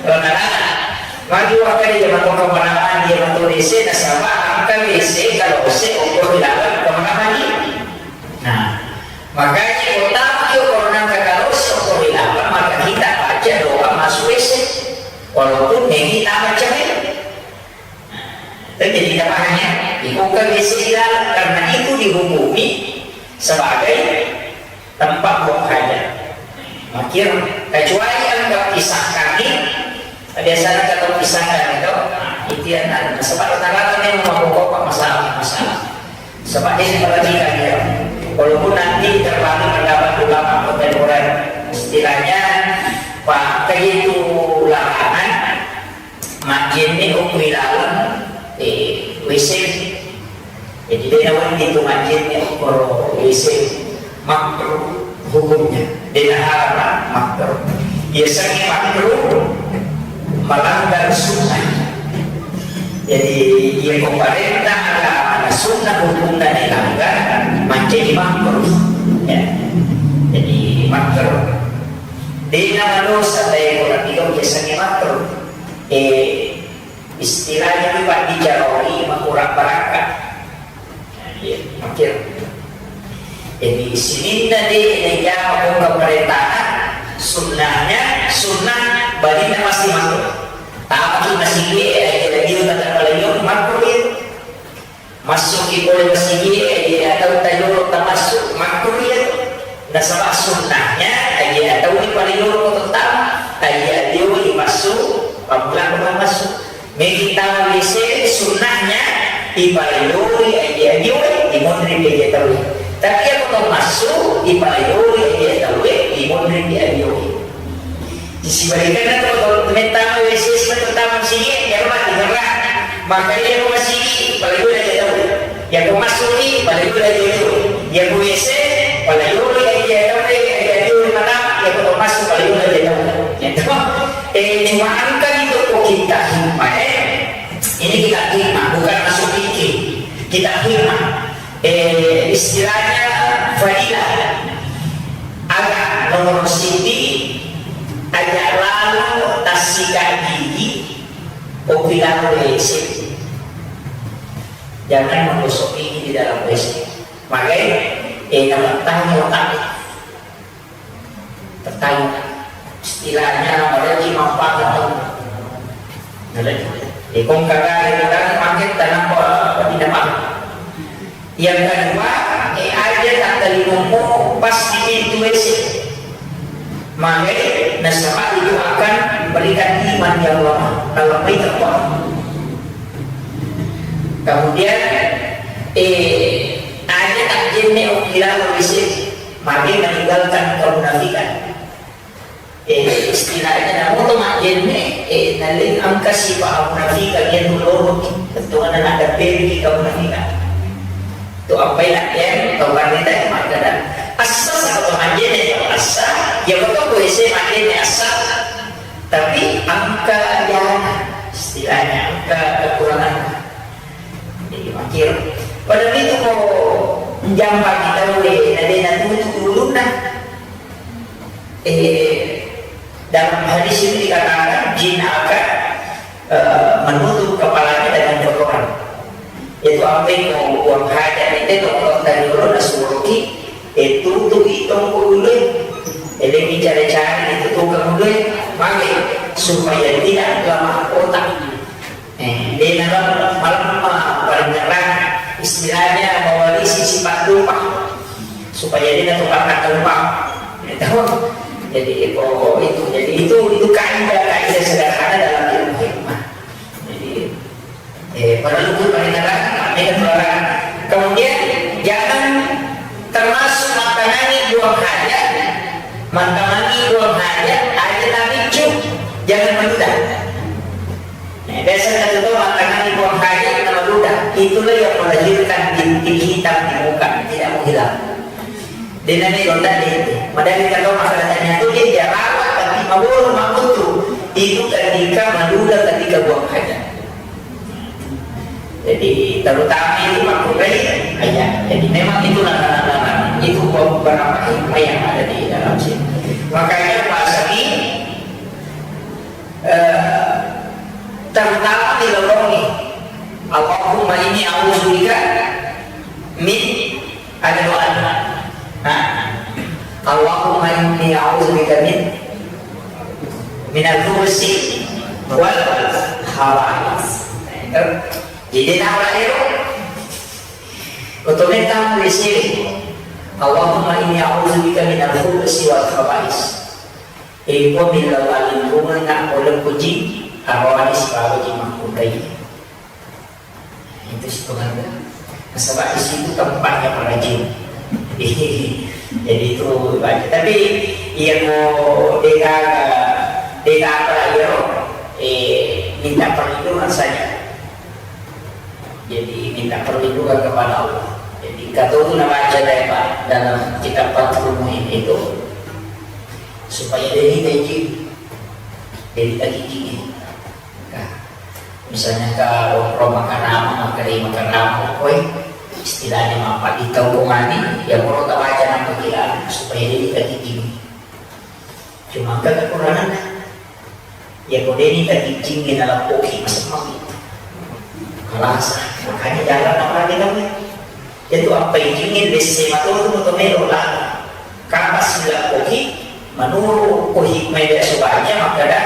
Rata-rata. Magi wakka iya matu kamar mandi, iya matu W C, nasaba engka W C kalau W C ukur di dalam kamar mandi. Nah, makanya utama yo kalau nang kakarosi ko ri laleng, maka kita baca doa masuk W C. Walaupun negi tama cemil. Nah, itu jadi kita paham ya. Dibuka W C di dalam karena itu dihukumi sebagai tempat buang hajat. Makir, kecuali engka pisahkan ni, biasana engka tau pisahkan itu, nah, itu yang anu. Sebab rata-rata memang maboko masalah, masalah. Sebab dia perhatikan dia. Walaupun nanti terbagi pendapat ulama kontemporer, istilahnya, Pak, begitu larangan, majjenne okko ri laleng, eh, W C. Jadi, de nawedding tu majjenne okko ro W C. Makruh hukumnya. De naharam, makruh. Biasanya makruh melanggar sunnah. Jadi, iya ko parenta agama sunnah hukumna dilanggar, mancaji makruh. Ya. Jadi, makruh. De namadosa, tapi ko napiga biasanya makruh. Eh, Istilahnya tu, Pak, dijaroi makurang barakka. Iya, makir. Jadi, sininna de najama ko pemerintahan, sunnahnya, sunnah balinna masih makruh. Tamaki masigi, eh, jadi dia tak ada lagi, makruh itu. Massuki pole masigi, eh, atau tayolo tamassu, makruh iya tu. Nasaba sunnahnya, eh, atau ni palayolo ko tama, eh, dia massu, pamulang ko massu. Megi tama W C sunnahnya, ipaleyori, eh, dia, dia, imonri, eh, dia tahu. Tapi aku tahu massu, ipaleyori, eh, dia tahu, imonri, eh, dia. Sibalikanna to, to mettama W C, sibawa tama masigi, iyaro mati ngerra. Maka iya ko masigi, palayori aja tau. Iya ko massuki, palayori aja tau. Iya ko W C, palayori aja tau, aja tau, mata, iya ko massu, palayori aja tau. Iya to. Eh, cuma engka itu ko kita hikmah, eh. Ini kita hikmah, bukan masuk fikih. Kita hikmah. Eh, istilahnya fadilah. Aga nomor siti, aja lalo tassika gigi, Kopi dalam W C. Jangan menggosok gigi di dalam W C. Magai, eh, namatang otak. Pertanyaan. Istilahnya, mereka manfaat atau. Jadi, kong kagak ada orang pakai tanah apa, apa tidak apa. Yang kedua, eh, aja tak terima pas di pintu W C. Maka nasaba itu akan memberikan iman yang lemah dalam mereka. Kemudian, eh, aja tak jenne ukila W C, maka meninggalkan kemunafikan. Eh, istilahnya namu to majjenne, eh, naleng angka sifat amunafikan, iya tu loro, tentu ada nak ada pergi kamunafikan. Tu apa yang dia tau kan kita yang makkada asa sama majjenne, ya asa, ya betul boleh saya majjenne asa, tapi angka ya istilahnya angka kekurangan. Jadi makir. Pada itu kok jampa kita boleh, ada yang tutup dulu nah. Eh, dalam hadis itu dikatakan jin akan, eh, menutup kepalanya dengan kotoran. Itu apa yang mau buang hajat itu kotoran dari dulu nasuruki, eh, tutup itu dulu. Jadi mencari-cari itu tukang dulu, maka supaya tidak lemah otak. Eh, dia dalam malam, eh, paling terang, istilahnya mewarisi sifat lupa supaya dia dapat akan lupa. Gitu. Jadi pokok itu, jadi itu itu kaidah-kaidah sederhana dalam ilmu hikmah. Jadi eh, perlu paling terang, ini terang. Kemudian jangan termasuk makanangi buang hajat, makanangi buang hajat, aja nabicu, jangan menunda. Nah, biasa kita tahu makanangi buang hajat, nama menunda. Itulah yang melahirkan bintik hitam di muka, tidak mau hilang. Denami ronda dente. Madami kalo masalahnya tu dia dirawat tapi maboro makutu. Itu ketika maluda ketika buang hajat. Jadi terutama itu makkurai aja. Jadi memang itu nana-nana itu beberapa hikmah yang ada di dalam sini. Makanya bahasa ini eh, terutama di lorong ini. Allahumma inni a'udzubika min Ada doa. Nah, Allahumma inni a'udzubika min minal khubusi wal khaba'is. Nah, itu. Jadi nah, orang itu otomatis di sini. Allahumma inni a'udzubika minal khubusi wal khaba'is. Iko bila paling bunga nak boleh puji arwani sebagai makkutai. Itu sih pengaruh. Nasaba di situ tempatnya para jin. Jadi itu baca. Tapi iya mau deka deka apa iya eh minta perlindungan saja. Jadi minta perlindungan kepada Allah. Jadi kata itu nama baca deh Pak dalam kitab Fathul Muin itu supaya dia ini jin. Jadi tadi jin. Nah, misalnya ke ro makarama, makari makarama, koi istilahnya apa di tau mani, ya mau tabaca nama kita supaya jadi kita gigi. Cuma kan kekurangan, ya kode ini kita gigi nalapoi masuk mami. Kalas, makanya jalan apa lagi namanya? Iyatu appaijingngé lessé mato tu mato mélo lalo. Kapa silappoki, menurut ko hikmah biasa banyak makkeda,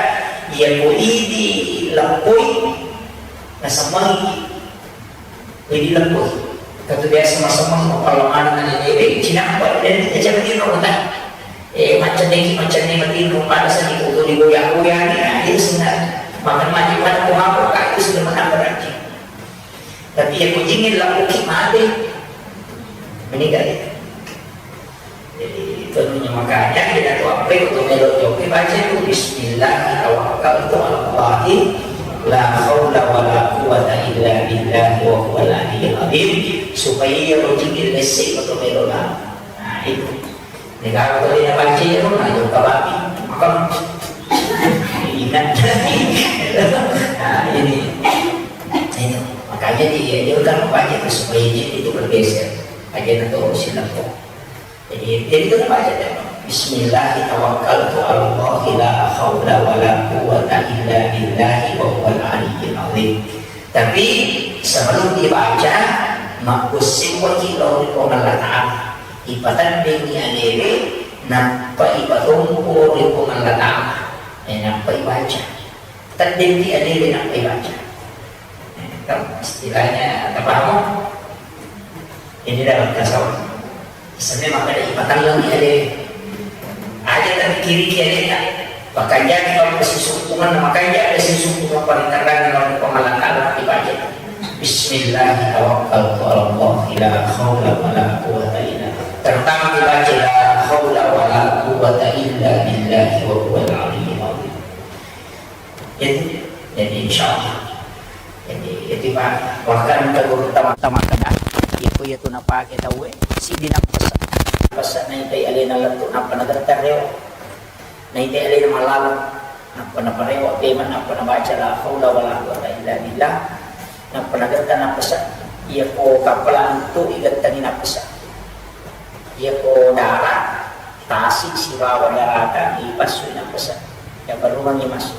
iya ko idi leppoi, nasemmengi. Idi leppoi. Katu biasa masemmeng mappallamaneng ané déwé, cinampa, dan kita jangan di rumah. Eh, macam ni, macam ni, mati rumah, ada satu foto digoyang-goyang, ya, itu sebenarnya. Makan mati pada ko apa, itu sudah menambah rajin. Tapi iya ko jingngé laoki mate, meninggal. Jadi, itu namanya makanya kita tu apa itu melo joki baca itu bismillah tawakkaltu ala Allahi la haula wala quwwata illa billahi wa huwal aliyyil azim, supaya iya ko jingngé lessé ko melo lah. Nah, itu. Negara ko dé' nabaca iyaro, nah, jokka babi. Maka ingat. Nah, ini. Ini. Makanya di, ya, dia kan membaca itu supaya jin itu bergeser. Aja nanti urusin apa. Jadi, jadi itu baca ya. Bismillah tawakkaltu ala Allah la haula wala quwwata illa billahi wa huwal aliyyil Tapi sebelum dibaca, makkussewwaki lao ri Puang Allah Ta'ala. Ipateddengngi alewe, nappa ipatompo ri Puang Allah Ta'ala. Eh, nappa ibaca. Teddengki alewe, nappa ibaca. Eh, tau istilahnya, tapahamo? Ini dalam tasawuf. Senne makkeda ipatelleng alewe. Aja tapikkiriki aleta. Pakanjaki lao ri sisukkungenna, makanja ri sisukkungenna paringerranna lao ri Puang Allah Ta'ala, ibaca. Bismillah tawakkaltu 'alallah, la haula wala quwwata illa billah. Terutama dibaca la haula wala quwwata illa billahi wa huwal aliyyil azim. Jadi, jadi insya Allah. Jadi, itu Pak, bahkan ke guru tama-tama kada, itu ya tu napake tauwe, si di napasa. Napasa naitai alena lettu, nappa nagettar rewa. Naitai alena malaleng, nappa naparewa pema, nappa nabaca la haula wala quwwata illa billah. Nappa nagettar napasa. Iya ko kappala itu igettangi napasa. Iya ko dara, tasi sibawa darata ipassu napasa. Ya baruangi massu.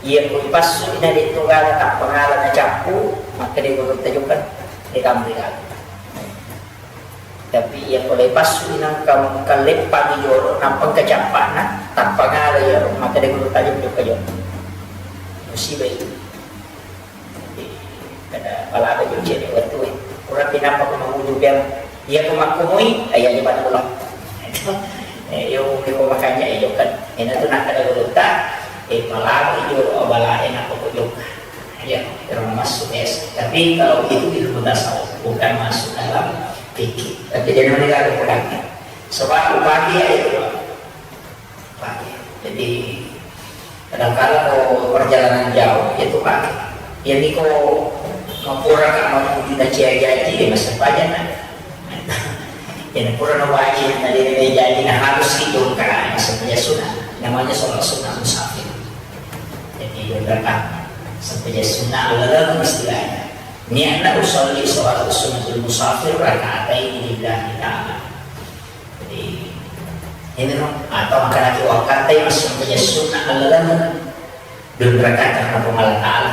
Iya ko ipassu na de to gala tappa gala nacappu, makkeda guru tajukan, de kamri gala. Tapi iya ko ipassu nangka kalleppa jolo, nappa kacappana, tappa gala iya, makkeda guru tajukan jolo. Musibah itu. Kada palaga jo cedde wettue. Pura pinappa ko manguju piang. Iya ko makkumui, iya je pada pulang. Eh, yo ko makanja iyo kan. Ena tu nak kada berutta, eh, palaga jo abala ena ko jokka. Iya, terus masuk es. Tapi kalau itu ilmu tasawuf, bukan masuk dalam fikih. Tapi dia nanti kalau pulangnya. Sebab upati ya itu. Pake. Jadi, kadangkala ko perjalanan jauh, itu pake. Iya niko mapura ka mau kita cia jaji, ya masa paja na. Iya pura no waji na dia dia jaji na harus itu ka masa paja sunnah. Namanya sholat sunnah musafir. Jadi, dua rakaat. Sampai sunnah alaleng istilahnya. Niatna usolli sholat sunnatul musafir rakaatai lillahi ta'ala. Jadi, ini no, atau makanaki wakkatai masuk ke sunnah alaleng dua rakaat karena Puang Allah Ta'ala.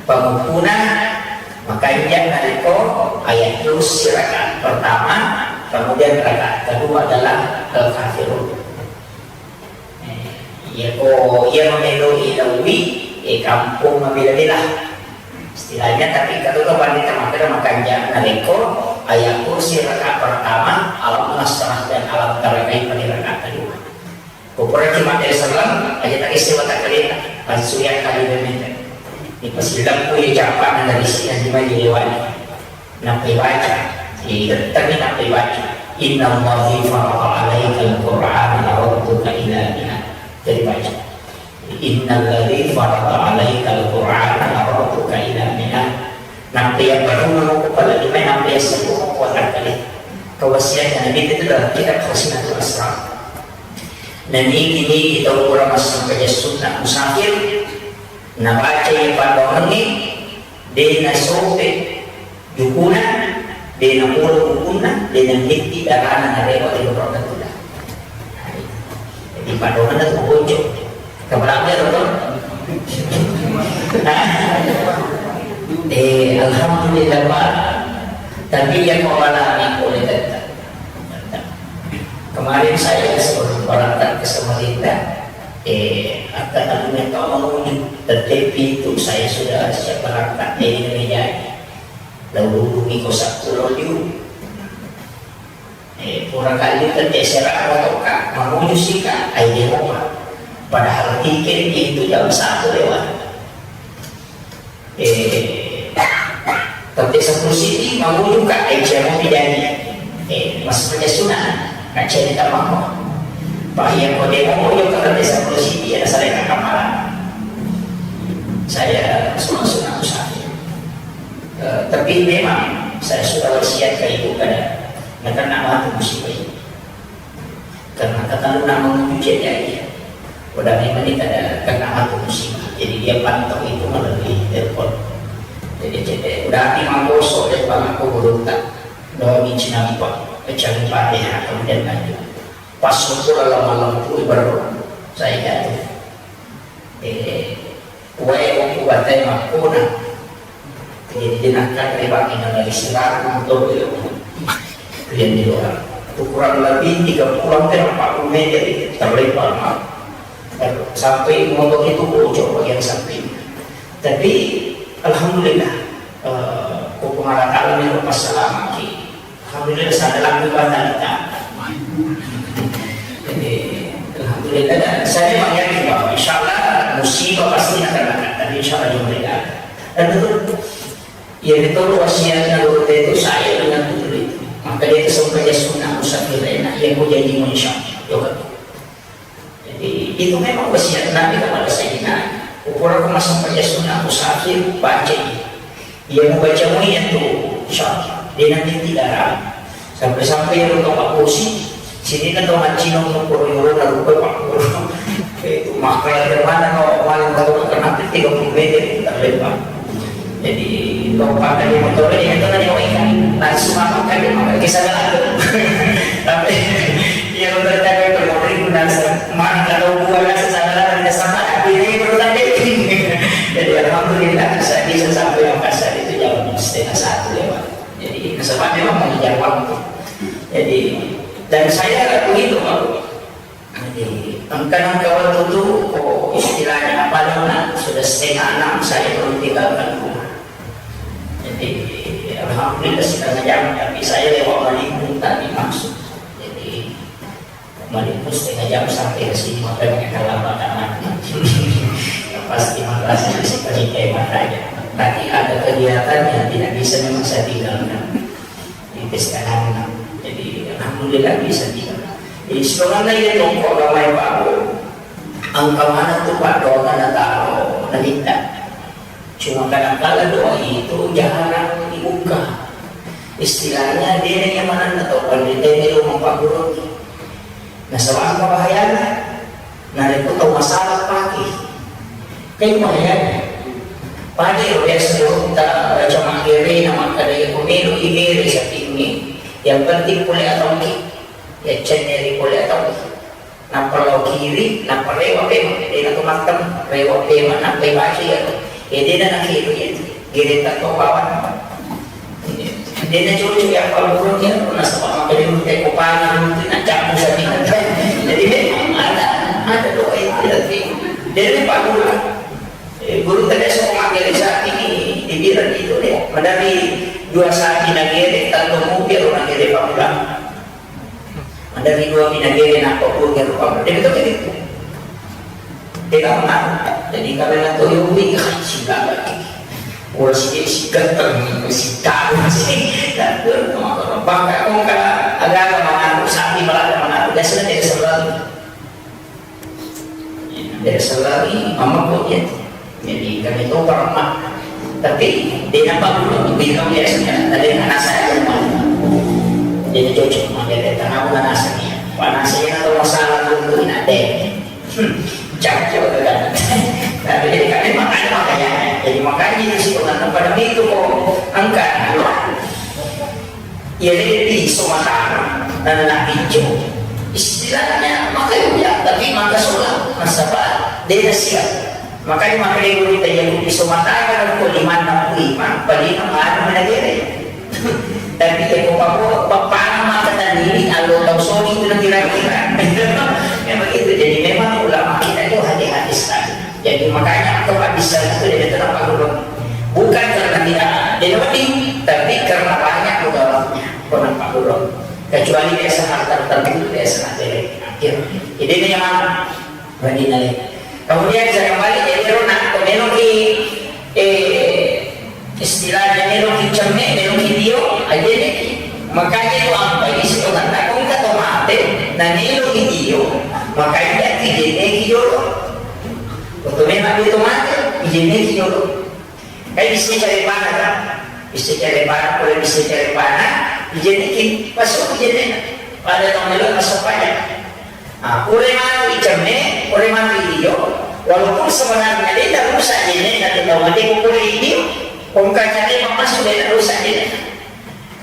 Pengumpuna makanja naliko ayat kursi rakaat pertama, kemudian rakaat kedua adalah Al-Kafirun. Eh, iya ko, iya mameloi lawi, eh, kampung mabela-bela. Istilahnya, tapi katutu pandita makkeda makanja narekko ayat kursi rakaat pertama, alam nasrah dan alam tara kaifa di rakaat kedua. Ko puraki makkeda selleng, aja tak isi watak kalita, langsung yang kali meter. Di pasileng ku ya japa na dari sini di maju lewat. Nappa ibaca, itettengi nappa ibaca, "Innallazi farada alaikal Qur'ana laradduka ila mi'ad." Jadi baca, "Innallazi farada alaikal Qur'ana laradduka ila mi'ad." Nappa iya baru mau kepala lima, nappa iya sepuluh kuat kali. Kewasiatnya Nabi itu dalam kitab Khazinatul Asrar. Nah, niki-niki tau kurang masuk kerja sunnah musafir, nabaca iya pandoangengnge, de nasope jukuna, de napolo bukunna, de namitti darana narewa ri lorong tula. Jadi pandoangenna tu bocor. Keberapa ya, Dokter? Eh, alhamdulillah, Pak. Tapi yang mengalami oleh tetap. Kemarin saya sebelum berangkat ke Samarinda, eh, akan aku minta menuju, tetapi itu saya sudah siap berangkat, jadi ini jadi. Lalu bumi kosak pulau liu. Eh, pura kali tette sera motoka, manuju sika, ai dia mopa. Padahal tiket itu jam satu lewat. Eh, tapi sepuluh siti mamuju ka, eh, siapa pidani? Eh, masuk kerja sunnah, nak cerita mama. Pak, yang kau demo mau juga kerja sepuluh siti, ada saya kakak malam. Saya sunnah-sunnah musafir. Eh, tapi memang saya sudah wasiat ke ibu kada, karena mati musibah ini. Karena kata lu nak menuju jadi, udah memang ini kada kena aku musibah. Jadi dia pantau itu melalui telepon. Jadi, jadi udah hati mangkosok dia bang aku beruntak. Doa minci nampak, pecah fatihah, kemudian lanjut. Pas kumpul malam itu baru saya jatuh. Eh, wae aku batai makuna. Jadi, dia nakkat lebar dengan dari sirah untuk dia. Dia di luar. Itu kurang lebih tiga puluh hampir empat puluh meter, terlempar, Pak. Sampai motor itu bocor bagian samping. Tapi, alhamdulillah, eh, ko Puang Allah Ta'ala yang lepas selamat. Alhamdulillah, sadar lagi batalita. Jadi, alhamdulillah, dan saya memang yakin bahwa insya Allah musibah pasti akan datang. Tapi insya Allah juga tidak. Dan itu, ya, itu wasiatnya guru itu saya dengan betul itu. Maka dia itu sampai dia sunnah musafir enak, ya, aku janji insya Allah. Jadi, itu memang wasiat Nabi kepada Sayyidina Ali. Ukuran masa pajasuna musafir, baca ini. Iya, mau baca mau iya tuh, insya Allah. Dia nanti tidak ragu. Sampai-sampai ya, lu tau Pak Kursi, sini kan tau ngaji nong, nong, koro, yoro, lalu ke Pak Kursi. Itu maka dari mana, no, paling tahu, karena tiga puluh meter itu tak lebar. Jadi, lompat dari motor ini, itu tadi, oh, iya, langsung apa kan, dia pakai kisah lagu. Tapi, iya, betul, tapi itu, mau ikut nasa, mana kalau gua nasa, sana, ada sama, ini, menurut aku. Jadi, alhamdulillah, saya bisa sampai Makassar itu jam setengah satu lewat. Jadi, kesempatan memang mengejar waktu. Jadi, dan saya begitu, Pak. Jadi, engka nengka waktu tu, ko istilahnya apa, Dona? Sudah setengah enam, saya belum tinggalkan rumah. Jadi, alhamdulillah setengah jam, tapi saya lewat Malimpung tadi masuk. Jadi, Malimpung setengah jam sampai ke sini, makanya terlambat anak. Pasti makasih, pasti kayak makanya. Tapi ada kegiatan yang tidak bisa memang saya tinggalkan. Itu sekarang, jadi, alhamdulillah, bisa juga. Jadi, sebenarnya iya tongko agama yang baru. Engka mana tu Pak doa na taro, na minta. Cuma kadang-kala doa itu jarang dibuka. Istilahnya, dia yang mana na tau pandai tanya lu mau Pak Guru. Nah, sebab apa bahayanya? Narekko tau masalah pake. Kan bahaya. Pada ero biasa ro ta baca maggere na makkeda ko melo igere satingnge. Yang penting pole atauki. Ya cenneri pole atauki. Nappa lao kiri, nappa rewa pema. Dena to mattem, rewa pema, nappa baca ya. Ya dena na kiri ya. Gereta to bawang. Dena cocok ya kalau burung ya, nasaba makkeda teko pangan, na capu sapi. Jadi memang ada, ada doa itu, tapi dia ni Pak Guru. Eh, guru tadi sama makkeda sapi ini, dibilang itu dia. Madari dua sapi nagere, tanto mupir nagere Pak Guru. Dari dua pinagere nappa purga rupa. Jadi, betul gitu. Tega mana? Jadi, karena toyo wi, ah, sila lagi. Wala si si ganteng, si tahu, si ganteng. Bangka kongka agama mana? Sapi malah mana? Biasanya tidak selalu. Biasa lagi, mama kok ya. Jadi kami itu pernah. Tapi dia nampak dulu, di kami biasanya, tadi anak saya yang mana. Jadi cocok makai dia, karena aku anak saya. Anak saya atau masalah dulu, ini ada. Hmm, cocok kan. Tapi jadi kami makanya, makanya. Jadi makanya itu sih, pada itu kok angkat. Iya, lebbi somatara, nanna ijo. Istilahnya, maka iya, tapi maka sola, nasaba, dena siap. Makanya, maka iya, kita jadi somatara, ko limanna lima, palima, anu, menagere. Tapi, ya, ko pabo, bapana, maka tandiri, allo tau soli, itu na kira-kira. Ya, begitu. Jadi, memang ulama kita itu hati-hati sekali. Jadi makanya aku nggak bisa itu dia kata Pak Guru. Bukan karena tidak ada, dia lebih, tapi karena banyak mudaratnya, kono Pak Guru. Kecuali biasa hal tertentu, biasa nanti akhir. Jadi ini yang mana? Bagi nale. Kemudian saya kembali, jadi Rona, aku melo ki, eh, Istilahnya melo ki cemme, melo ki dio, aja deh. Makanya itu apa ini sih, orang tak kong kata mate, nah melo ki dio, makanya tidak dijene ki jolo. Waktu memang dia tu mate, dijene ki jolo. Kayak bisa cari panah kan? Bisa cari panah, boleh bisa cari panah, dijene ki, masuk dijene. Pada tahun lalu masuk banyak. Ah, pura matu i cemme, pura matu i dio, walaupun sebenarnya dia tak rusak jenisnya, tetap mati pura i dio, kongka cari masuk dia tak rusak jenisnya.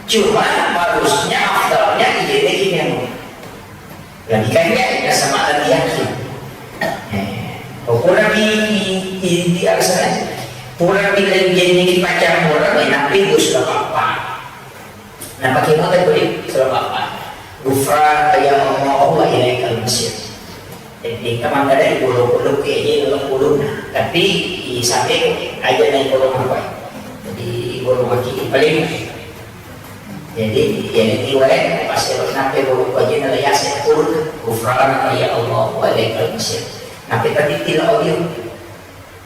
Cuma bagusnya, afdalnya i jenis ini. Jadi kan dia, dia sama lagi yakin. Eh, pura di, di, di, di alasan aja. Pura bila jenneki paccamureng, eh, nappi dua surat apa. Napake mota kuli surat apa. Ghufranaka ya Allah wa ilaikal masir. Jadi, kamangkada di bulu-bulu ke, jadi bulu-bulu. Tapi, di sampai aja naik bulu apa. Jadi, bulu maki paling. Jadi, ya, ini wae, pas nape bulu aja nala Yasin, pura. Ghufranaka ya Allah wa ilaikal masir. Nape tadi tila audio.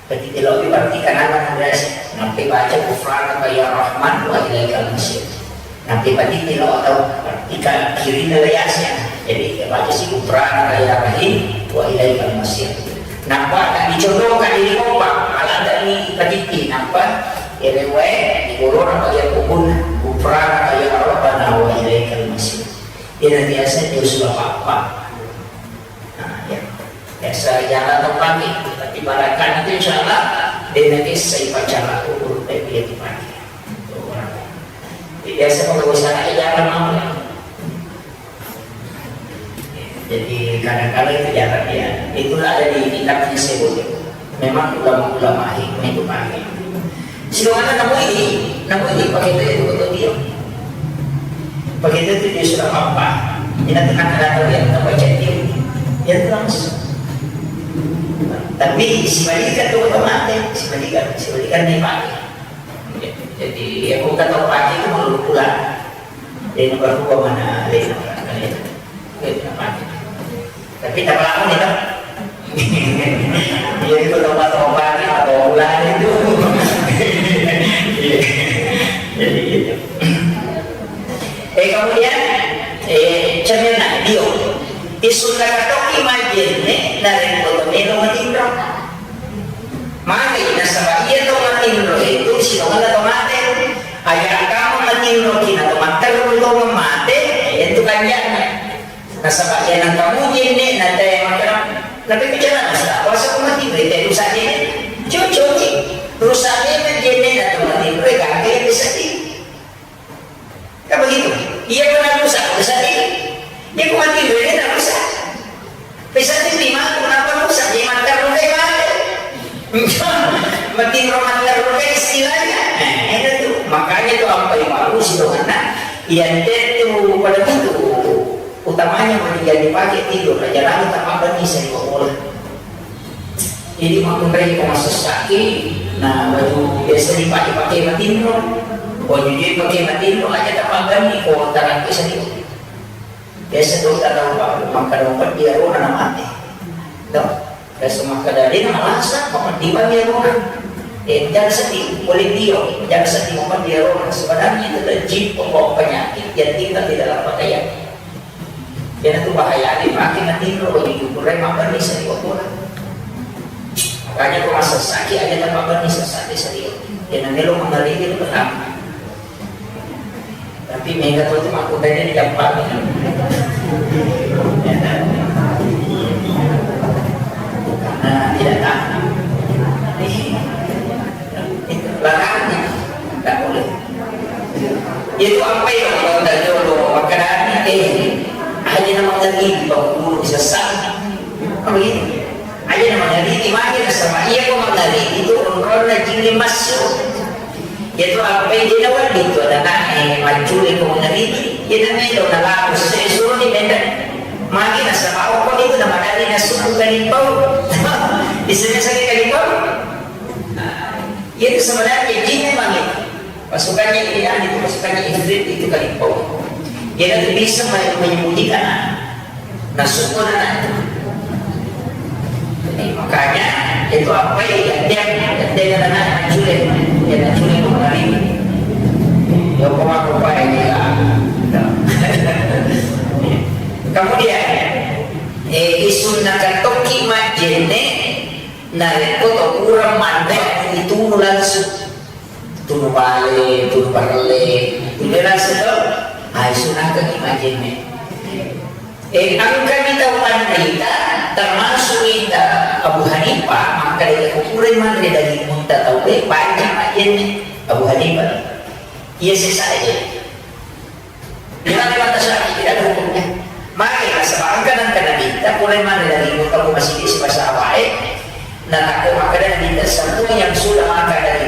Ketika lo diperhatikan anak Andreas, nanti baca ghufranaka ya Rahman wa ilaikal masir. Nanti berarti lo atau ketika kiri dari Yasin. Jadi baca si ghufranaka ya Rahim wa ilaikal masir. Nampak tak dicontohkan ini kompak, malah dari petiti nampak. Erewe di corona bagi kubun ghufranaka ya Rabbana wa ilaikal masir. Ini biasa dia sudah apa-apa. Nah, ya. Biasa jalan topang ni, tapi barakan itu insya Allah dia nanti saya pacar aku urut dia dia topang. Biasa kalau usaha aja jalan mau. Jadi kadang-kadang itu jalan dia. Itulah ada di kitabnya sebut. Memang ulama-ulama hikmah itu pakai. Silakan namu ini, namu ini pakai itu betul dia. Begitu tu dia sudah apa? Ina tenang kata dia, kita baca dia. Dia tu langsung. Tapi si Malika tu otomatis, si Malika, si Malika ni pakai. Jadi aku kata pakai itu mau pulang. Dia nak berubah mana dia nak pakai. Dia nak pakai. Tapi tak paham ya, tak? Iya, itu tobat-tobat, atau ulah itu. Jadi gitu. Eh, kemudian, eh, cermin dio. Isunna katoki majenne, narekko to melo matinro. Magi nasaba iya to matinro itu, sitongenna to mate. Aya kamu matinro kina to matteru to mate, itu kanjana. Nasaba iya nengka mujenne na te makkeda, nape bicara masa, kuasa ko mati, bete rusak jenne. Cucuki, rusak jenne, jenne na to mati, re gangke yang disedih. Kan begitu? Iya pernah rusak, disedih. Iya ko mati, re na rusak. Disedih lima, kenapa rusak? Dia matteru re mate. Matinro matteru re istilahnya. Eh, itu tuh. Makanya tuh apa yang bagus itu karena iya itu pada itu. Utamanya mani yang dipakai tidur, raja-raja tak makan nih sering bola. Jadi makkunrai ko masessaki, nah baju biasa dipakai-pakai matinro, baju dia pakai matinro aja tak makan nih ko tarang ke sering. Biasa tu tak tahu apa, maka dompet dia rona na mati. Tuh, biasa maka dari na malasa, maka dibangi rona. Eh, jangan sedih, boleh dia, jangan sedih, maka dia rona. Sebenarnya itu adalah jin pembawa penyakit yang tinggal di dalam pakaian. Iyanatu bahayana maki matinro ko jujur, purai mabbenni sariwa pura. Makanya ko masessaki aja na mabbenni sessaki sariwa. Iyanatu melo mangaribi itu pertama. Tapi mega tu makutanya di Jepang. Karena tidak tahan. Larang, tidak boleh. Itu apa yang kau tanya lo, makanan, eh, aja nama lagi, bang guru bisa sama. Apa gitu? Aja nama lagi, gimana sama? Iya, kau mengari itu, orang-orang lagi masuk. Itu apa yang dia lawan itu, ada nak, eh, mancul itu mengari, dia namanya lo, nak laku, sesuai suruh di benda. Magi nasaba, oh, kau itu nama dari nasuk bukan di bau. Di sini saya kali bau. Nah, itu sebenarnya jin memang itu. Pasukannya ini, itu pasukannya Ifrit itu kali. Oh. Dia nanti bisa men-, menyembunyikan anak. Nah, syukur anak itu. Jadi, makanya itu apa ya, dia, dia kata anak, "Anak Jule, ya, anak Jule mau lari." Ya, kok aku apa ini, ya? Kemudian, eh, isunna katoki majjenne. Narekko to pura manre, itunu langsung. Tunu bale, tunu parelle, tunu langsung to. Ai sunakani majjenne. Eh, engkani tau panrita, termasuk ita Abu Hanifah, makkeda iya ko purai manre dagimunta tau e, wajib majjenne. Abu Hanifah. Iya sesa aja. Tidak ada batas lagi, tidak ada hukumnya. Maka, sebab engka nengka Nabitta, pura manre dagimunta ko masigi sibasa awae, natakko makkeda Nabitta, semua yang sudah makan dari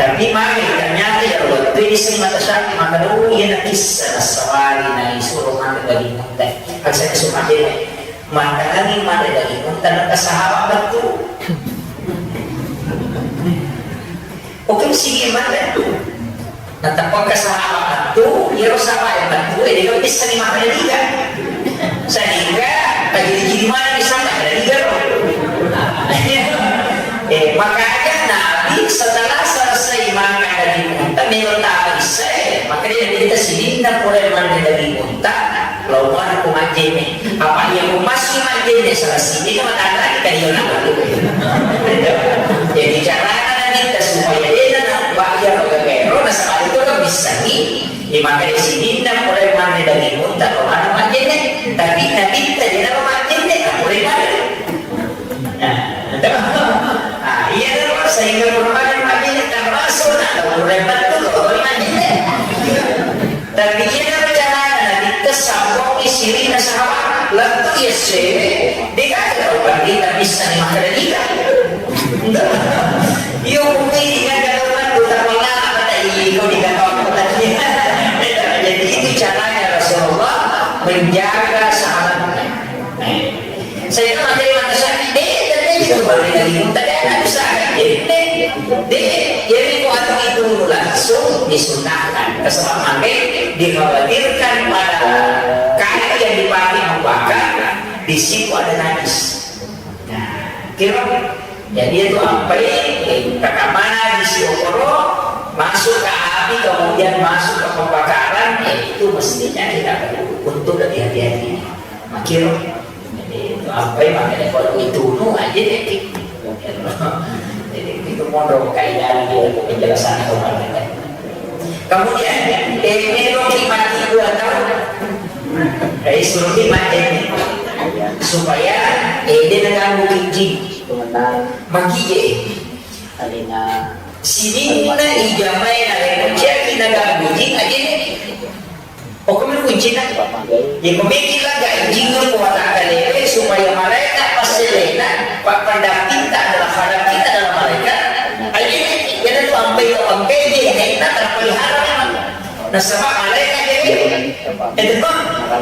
Tapi magi ternyata ya waktu ini sing mata sakit maka dulu iya na kissa nasawari na isuro mata daging unta. Aksa kesu mati. Maka nani mata daging unta na sahabat tu. Oke, sigi mata tu. Natappa sahabat tu, iyaro sahabat tu, eh, dia bisa ni mata daging. Sehingga tajiri-jiri mana bisa mata daging. Eh, makanya Nabi setelah selesai makan daging unta, melo tama isya, maka dia Nabi kita sininna pura manre daging unta, lawan aku majjenne. Apa iya ku masih majjenne, salah sini kan ada lagi kayak orang. Jadi cara Nabi kita supaya dia nak bayar ke kero, nasaba itu kan bisa ni, ya maka dia sininna pura manre daging unta, lawan aku majjenne. Tapi Nabi kita dia nak majjenne, tak boleh manre. Nah, ah, iya, terus sehingga merupakan majjenne termasuk, nah, kalau repot tuh, kalau majjenne. Tapi iya, carana Nabi kita sambung isirina sahabat, lettu iya sewe, dia kata kalau kita bisa ni makan dia. Iya, mungkin dia kata orang tuh tak pernah kata iya, kau dikata orang tadi. Jadi itu caranya Rasulullah menjaga sahabatnya. Saya kan ada yang mengatakan, "Dek, tapi itu balik lagi." Tadi anak bisa, "Dek, dek, jadi kok anu itu langsung disunahkan." Kesempatan dikhawatirkan pada kayu yang dipakai membakar, di situ ada najis. Nah, kira jadi itu apa ini? Kakamana di siokoro masuk ke api, kemudian masuk ke pembakaran, ya itu mestinya kita perlu untuk lebih hati-hati. Makiro. Jadi, itu apa ya, makanya kalau ditunu aja deh. Jadi, itu mondok kaidah dia penjelasan kemarin. Kemudian, eh, melo ki mati dua tahun. Eh, suruh ki mati. Supaya, eh, dia nggak ganggu jin. Maki je. Alena. Sini mana ijamai na, eh, cek nggak ganggu jin aja deh. Pokoknya melo kuncina. Ya, ko meki laga jingnge ko watakkalewe supaya malaeka passelena, pa-, pendampingta adalah, pendampingta adalah malaeka. Aja, ya, itu ampe, ampe je, na terpelihara memang. Nasaba malaeka je. Itu mah,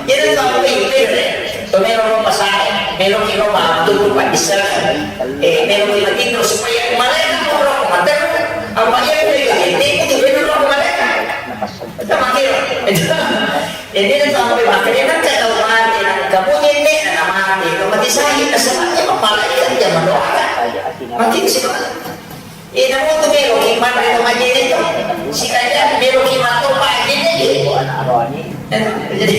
ya, itu ampe je. To melo ro pasae, melo ki ro ma, tu, tu, Pak Islam. Eh, melo ki matinro supaya malaeka ko ro, mate. Apa iya, itu, itu, itu, itu, malaeka. Sama kira. Jadi, itu sampai makanya kan kata orang mati, nah, kamu nyendek, nah, mati, kamu mati syahid, nah, sebenarnya kepala itu dia mendoakan. Makin sih, Pak. Iya, namun tuh melo ki mati itu majene itu. Si kaya melo ki mati itu majene, jadi. Jadi,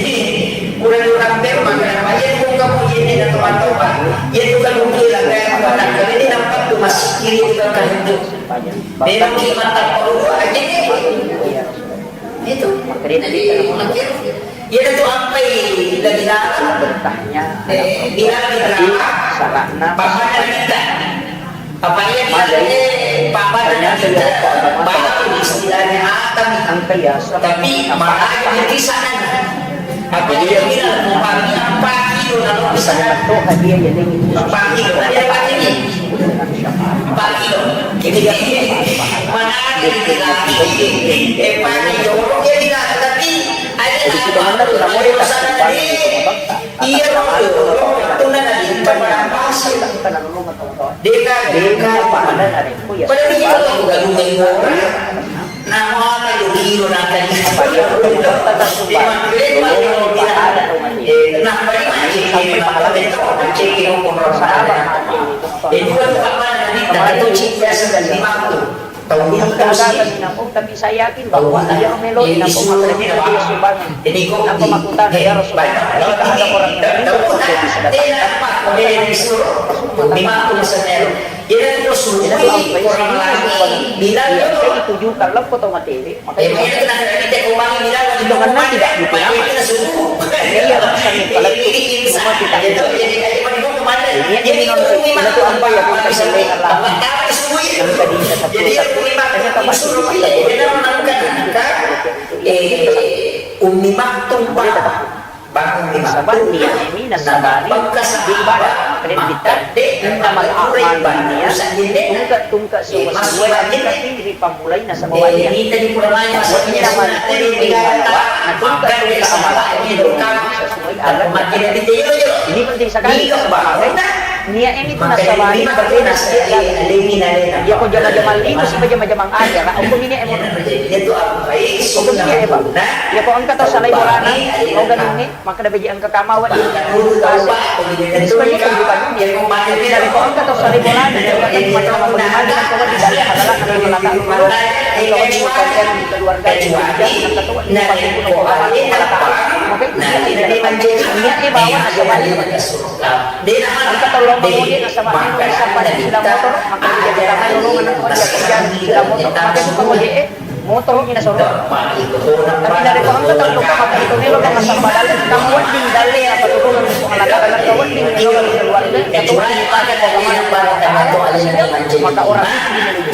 kurang-kurang ber, maka apa, iya, tuh kamu nyendek atau mati, Pak. Iya, tuh kamu bilang, kayak, Pak, nah, ini nampak tuh masih kiri itu kan, kan itu. Melo ki mati, Pak, aja deh. Itu. Jadi, iya, itu ampai dari dalam. Eh, bilang di dalam. Paham kita. Apa iya bilang, eh, paham kita. Baru istilahnya akan. Tapi malah di sana. Apa iya bilang, umpamanya empat kilo, lalu misalnya empat kilo, tadi ada pakai ini. Empat kilo. Jadi, mana ada di dalam ini? Eh, pakai jorok ya di dalam, tapi ada apa? Iya, jorok, jorok, waktu nanti di depan pasir. Deka, deka, mana? Pada dia orang gaduh orang. Nah, mau apa lu kilo nanti? Di mana? Di mana? Eh, kenapa di mana? Di mana? Di mana? Di mana? Jadi, waktu kapan nanti tak tahu cik biasa dan lima tu. Tahu dulu terus ni. Tapi saya yakin bahwa dia melodi, eh, nampak disuruh makanya dia, dia sumbangan. Jadi, kok di, eh, banyak. Kalau tidak, tidak dapat. Dia nampak, dia disuruh. Lima tu misalnya. Jadi, itu suruh orang lagi bilang, itu juga leppo tau materi. Eh, makanya kita kena kita kembali bilang, kita kembali, kita suruh. Iya, iya, iya, iya, iya. Jadi, jadi, Ummi Maktum, Pak. Jadi, Ummi Maktum, Pak. Jadi, Ummi Maktum, Pak. Jadi, Ummi Maktum, Pak. Bangun di Maktum, ya. Nah, bekas apa? Kita innamal a'malu binniyat, tungke-tungke sewwa-sewwa ri pammulaina sabawanna. Wa innamal likulli imri'in ma nawa, na tungke-tungke amala sesuai alat. Ini penting sekali. Niat ini tu nasabari, berarti niat. Iya ko jama-jama lino sipa jama-jama aja, Kak. Hukum ini emo. Hukum ini emo. Ya ko engka tau salai bolana, mau ganungi. Makkeda beji engka kama wedding. Sebenarnya kehidupan dunia. Dari ko engka tau sari bolana, dari engka cuma tama bagaimana, engka wedding dari halala, engka wedding dari keluarga, engka wedding dari keluarga, engka wedding dari keluarga. Maka itu dia, dia, dia bawa nasabari. Engka tau lomba mode nasaba, melo nasaba sila motor, maka dia pertama lomba nasaba dia kerja sila motor, maka itu kamu dia, eh, Motor mi nasoro. Tapi dari orang tetap lupa maka itu melo kan nasaba dalle, kamu wedding dalle apa tu kan untuk anak-anak kau wedding melo kan keluarga, atau wedding pakai mau kemana, maka orang itu.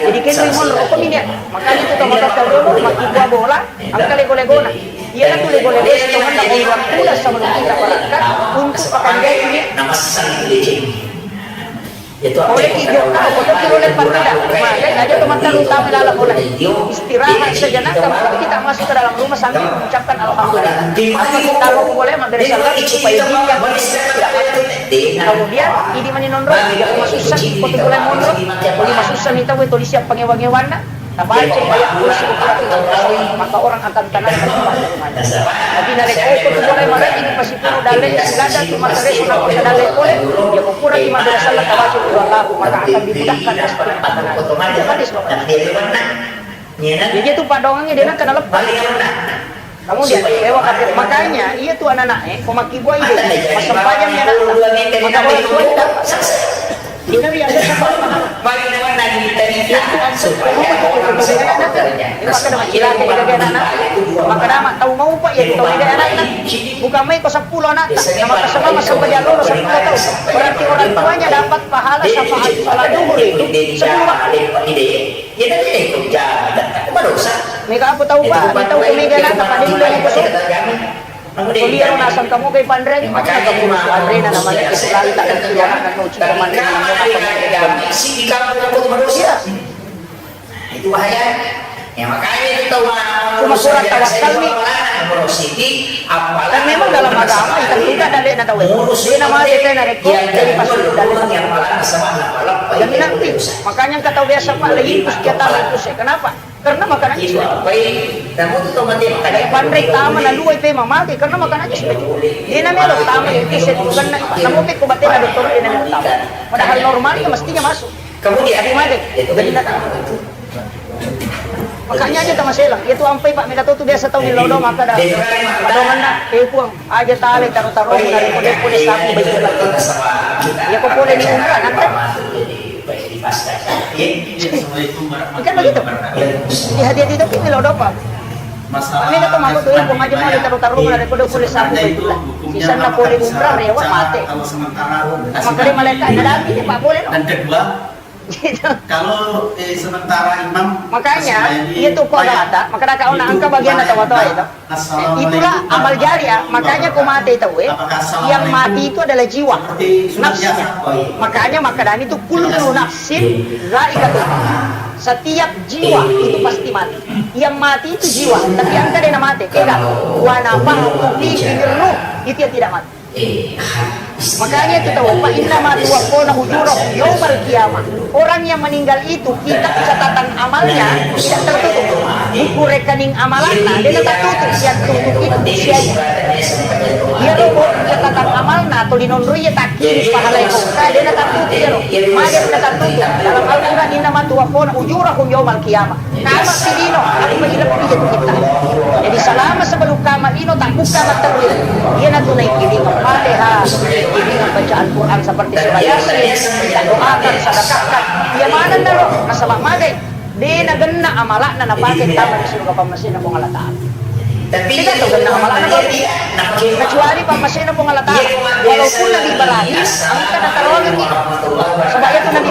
Jadi kan memang rokok ini, makanya itu kamu kata dulu, maki buah bola, angka lego-legona. Iya kan tuh lego-lego itu kan nak orang kuda sama kita berangkat untuk akan dia ini. Pole ki jokka, ko tokki lo lempar kuda. Maka aja teman-teman utama dalam bola. Istirahat sejenak, kamu kita masuk ke dalam rumah sambil mengucapkan alhamdulillah. Maka kita mau boleh mampir salat supaya dia tidak masuk. Kemudian, ini mani nonro, dia masuk sah, ko tu boleh monro, boleh masuk sah, minta gue tulis siap pangewa-ngewana. Nabaca ayat kursi, maka orang akan tenang. Tapi narekko ko tu boleh marajin pasipuru dalle, silada tu mattereso nappa dalle pole, ya ko pura ki madrasah la tabaca Qul Huwallahu, maka akan dimudahkan rezeki. Itu hadis, no? Jadi itu padongannya dia nak kena lepas. Kamu dia, eh, makanya iya tu anak-anak, eh, ko makkibua ide, massempajang ya nak, maka orang tua tidak. Kita biasa sama. Bagi teman lagi tadi supaya orang semua bekerja. Maka nama cilaka juga dia anak-anak. Maka nama tahu mau pak ya kita tidak anak-anak. Bukan main ko sepuluh anak, nama kesama massempajang loro sepuluh tahun. Berarti orang tuanya dapat pahala syafaat salat duhur itu sepuluh waktu. Iya, tapi ini kerja, kita madosa. Mega apa tahu, Pak? Tahu ke mega nata, Pak, dia mulai ngikut. Kuliah nasang kamu kayak Pandre, makanya kamu Pandre, nah, namanya itu lagi tak ada tujuan, kan, mau cinta mana, namanya apa, iya. Itu bahaya. Ya, makanya itu tahu, cuma surat tawakal nih. Kan memang dalam agama itu juga ada lihat tahu. Dia nama dia saya narik, jadi pas sudah. Jadi nanti, makanya kata biasa, Pak, lagi terus kita lagi terus ya. Kenapa? Karena makanannya sudah cukup. Kayak Pandre tama na luai pe mamake karena makanannya sudah cukup. Dia namanya lo tama itu saya bukan na, namu pe ko batena dokter dia namanya tama. Padahal normalnya mestinya masuk. Tapi mate, jadi ndak tama. Makanya aja tama selang. Itu ampai Pak Megato tu biasa tahu di Lodo maka dah. Padongan na, eh, puang, aja tale taruh-taruh dari pode-pode sapi baik. Ya ko pole ni umrah nanti. Kan begitu. Di hati-hati itu kita lo dopa. Ini kata mama tuh, "Kau aja mau ditaruh-taruh, mana ada kode boleh sabu itu lah. Sisanya boleh umrah, rewa mate." Makanya malaikat ada lagi, Pak, boleh, no? Dan kedua, gitu. Kalau, eh, sementara imam, makanya, iya tuh, Pak, kata, maka ada kau nak angka bagian atau atau itu. Itulah amal jariah. Makanya ko mate tau, eh, yang mati itu adalah jiwa, nafsnya. Makanya makkedani tu kullu nafsin zaikatul maut. Setiap jiwa itu pasti mati. Yang mati itu jiwa, tapi engka de na mate, ega. Wa nafakhtu fihi min ruh, itu yang tidak mati. Makanya itu tahu, fa innama tuwaffawna ujurahum yaumal qiyamah. Orang yang meninggal itu, kitab catatan amalnya tidak tertutup. Buku rekening amalanna, de na tertutup, yang tutup itu sia. Iyaro buku catatan amalna, atau linonroi ya takkiri pahalai kongka, de na tertutup iyaro. Made na tertutup. Dalam Al-Quran, innama tuwaffawna ujurahum yaumal qiyamah. Kama sidino, aku menilai dia kita. Jadi selama sebelum kama lino tak buka mata dia. Dia na tunai kiringan Fatihah, kiringan bacaan Quran seperti surah Yasin, kita doakan, sedekahkan. Dia mana naro, nasaba magai. De na genna amalakna na pakai tamat surga pammasena Puang Allah Ta'ala. Tidak tahu genna amalakna. Kecuali pammasena Puang Allah Ta'ala. Walaupun Nabi Ibrahim, angka na tarongi. Sebab itu Nabi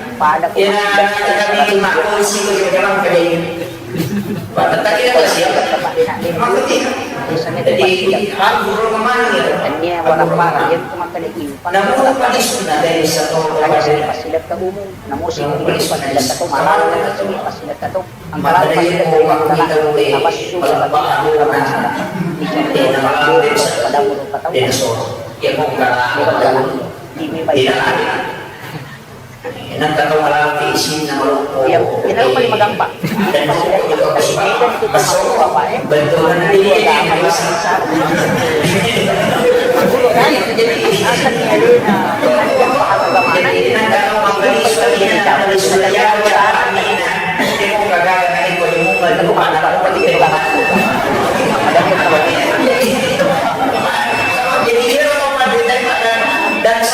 Pada ko. Iya, kita bikin makmum sih, kita bilang kayak ini. Pak, tetap kita siap. Jadi, harus berumah ya. Namun, apa di sunnah dari satu kepada. Namun, apa di sunnah. Angkala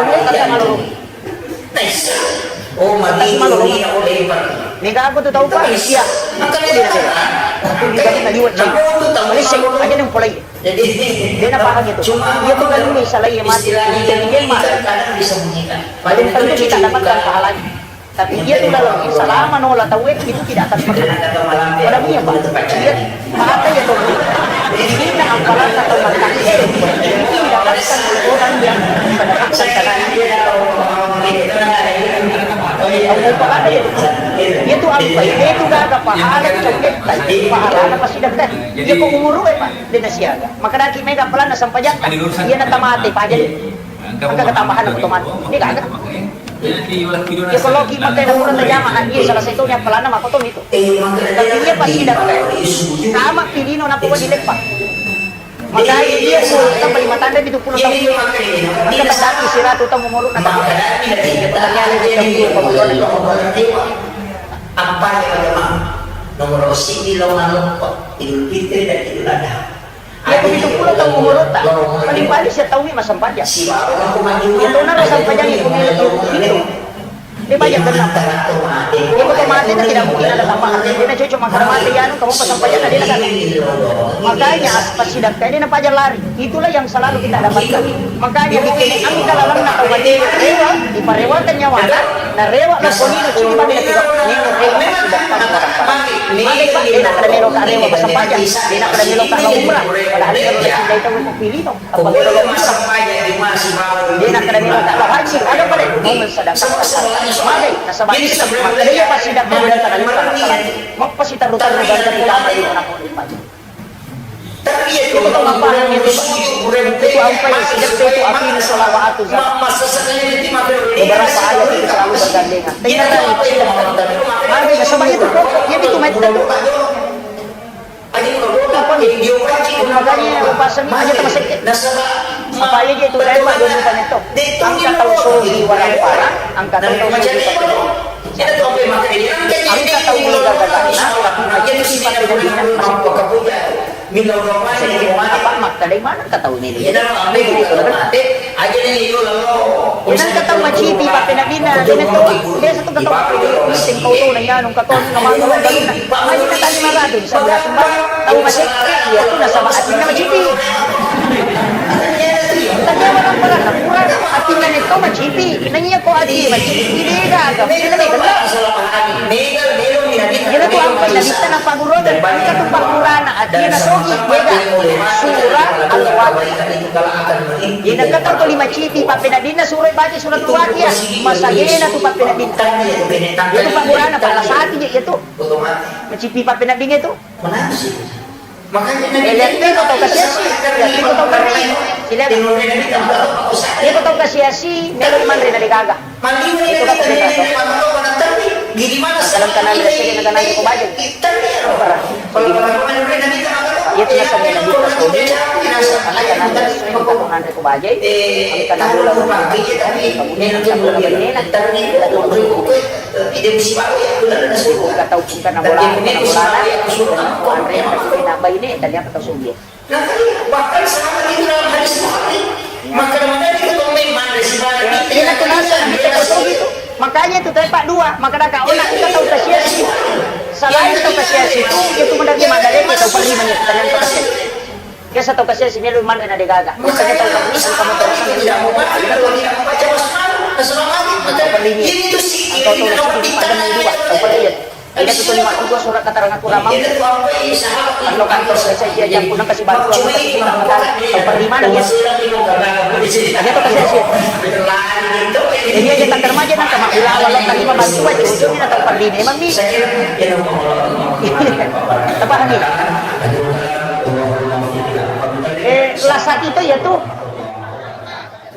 Tau e kata malolo. Oh, magi dunia, oh, lebar. Mega aku tu tau, Pak, iya. Maka dia kata, aku dia kata liwat, cek. Malisi, aja yang mulai. Jadi, dia nak paham itu. Cuma dia tu kan dulu salah, iya, mati. Istilahnya yang ini kadang-kadang disembunyikan. Belum tentu kita dapatkan pahalanya. Tapi dia tu dalam selama nola tau itu tidak akan pernah. Pada punya, Pak. Iya. Maka ya, Tommy, ini apalah kata mata, eh, ini didapatkan oleh orang yang sedekahkan tanah. Tahu apa ada ya? Dia tuh apa? Dia tuh gak ada pahala, coket, pahala apa sih dah? Dia kok umur eh, Pak? Dia nasiaga. Maka daki mega pelana sampajak. Dia na tamate, Pak, jadi. Angka ketambahan otomatis. Dia gak ada. Ya, kalau kita pakai nomor jamaah, iya, salah satunya pelana mah kotor itu. Tapi dia pasti dapat. Sama pilino nappa dilepas. Makanya dia suruh tambah lima tanda itu puluh tahun. Maka tadi siratu tamu muruk, nah, tapi pertanyaan itu yang dia pembunuhan itu. Apa yang ada, Mang? Nomor sini lo maloppo, Idul Fitri dan Idul Adha. Iya, pitu pulo taung umurutta. Paling-paling sitaungngi massempajang. Iyatona massempajang itu, itu. Dia banyak benar. Dia otomatis tidak mungkin ada tambahan. Dia cocok makan mati, ya, kamu massempajang, dia kan. Makanya, pas sidang tadi, dia paja lari. Itulah yang selalu kita dapatkan. Makanya, mungkin engka lalenna tau mati, rewa, diparewakan nyawana, narewa lo polino, cili bagi na tiga, nengok rewa, pas sidang tadi. Magi, Pak, dia nak ada melo ka rewa, massempajang. Dia nak ada melo ka umrah. Padahal dia udah cinta itu pilih, no. Apa dia udah umrah? Dia nak ada melo ka haji. Ada pada momen sedekah. Magi, nasaba itu, maka dia pasti dapat melo ka umrah. Maka pasti taruh-taruh dan kita apa itu nak mau dipakai. Itu tau mapahang itu, Pak. Itu ampai, sideppe itu api, salawat, zakat. Beberapa ayat itu selalu bergandengan. Tengah itu. Magi, nasaba itu, kok, dia itu metta tu. Apa ni? Makanya pasang aja sama sedikit. Apa aja itu, kayak Pak Joni Paneto. Angka tau sohi warang parang, angka tau sohi warang parang. Angka tau mega gagana, aja tu sifat kelebihan masih. Apa makta dari mana kata ini? Inang katau macipi pappeneddinna, dena to, biasa tu katau macipi, sengkau tu nanya nung katau nung kamangu nung galunna. Maji na tali maradu, sabla sembah, tau macipi, iya tu nasaba atinna macipi. Tanya orang-orang, kurang atinna neto macipi, nanya ko ati macipi, dega aga, mega mega. Iyana tu ampai nabitta napaggurui, engka tu paggurana, atinna sogi, mega. Surah Al-Fatihah. Iyana engka tau tuli macipi, pappeneddinna suroi baca suratul Fatihah. Masagena tu pappeneddinna. Iyatu paggurana, pala sati je iyatu. Macipi pappeneddinna tu. Eh, lihat tu tau kasiasi, lihat tu tau kasiasi. Silakan. Lihat tu tau kasiasi, melo manre na degaga. Itu kata dia. Gimana sekarang kanal biasa dengan kanal ko bajai? Iya, itu nasabnya Nabi Rasul. Karena kanal biasa kita kanal ko bajai. Kita bola, kemudian kita bola ini, kita bola. Kita tahu bukan bola, bola. Andre, kita nambah ini, dan dia kata Soviet. Nah, bahkan sama di dalam hadis Bukhari, maka kemudian kita pemain mana si Bali. Iya, itu nasab, kita tahu gitu. Makanya itu tepak dua, maka dah kau nak kita tahu kasihan. Selain tahu kasihan itu, itu benar di mana dia tahu perlima nih, ternyata. Biasa tahu kasihan sini lu mana ada gaga. Makanya tahu perlima, kamu tahu kasihan. Tidak mau baca, kalau tidak mau baca, waspada, keselamatan. Tahu perlima. Ini tuh sih, atau tahu kasihan, pada dua, tahu perlima. Ida tu tuli madduga surat keterangan ulama. Parlo kantor desa, iya, jampu nang kasih bantuan, nang kasih bantuan, tau perlima nang ya. Hanya tu kasih hasil. Jadi aja tak terima aja nang kama ulama, lo terima bantuan, ujungnya nang tau perlima. Emang ni. Terpahami? Eh, lasati itu ya tu.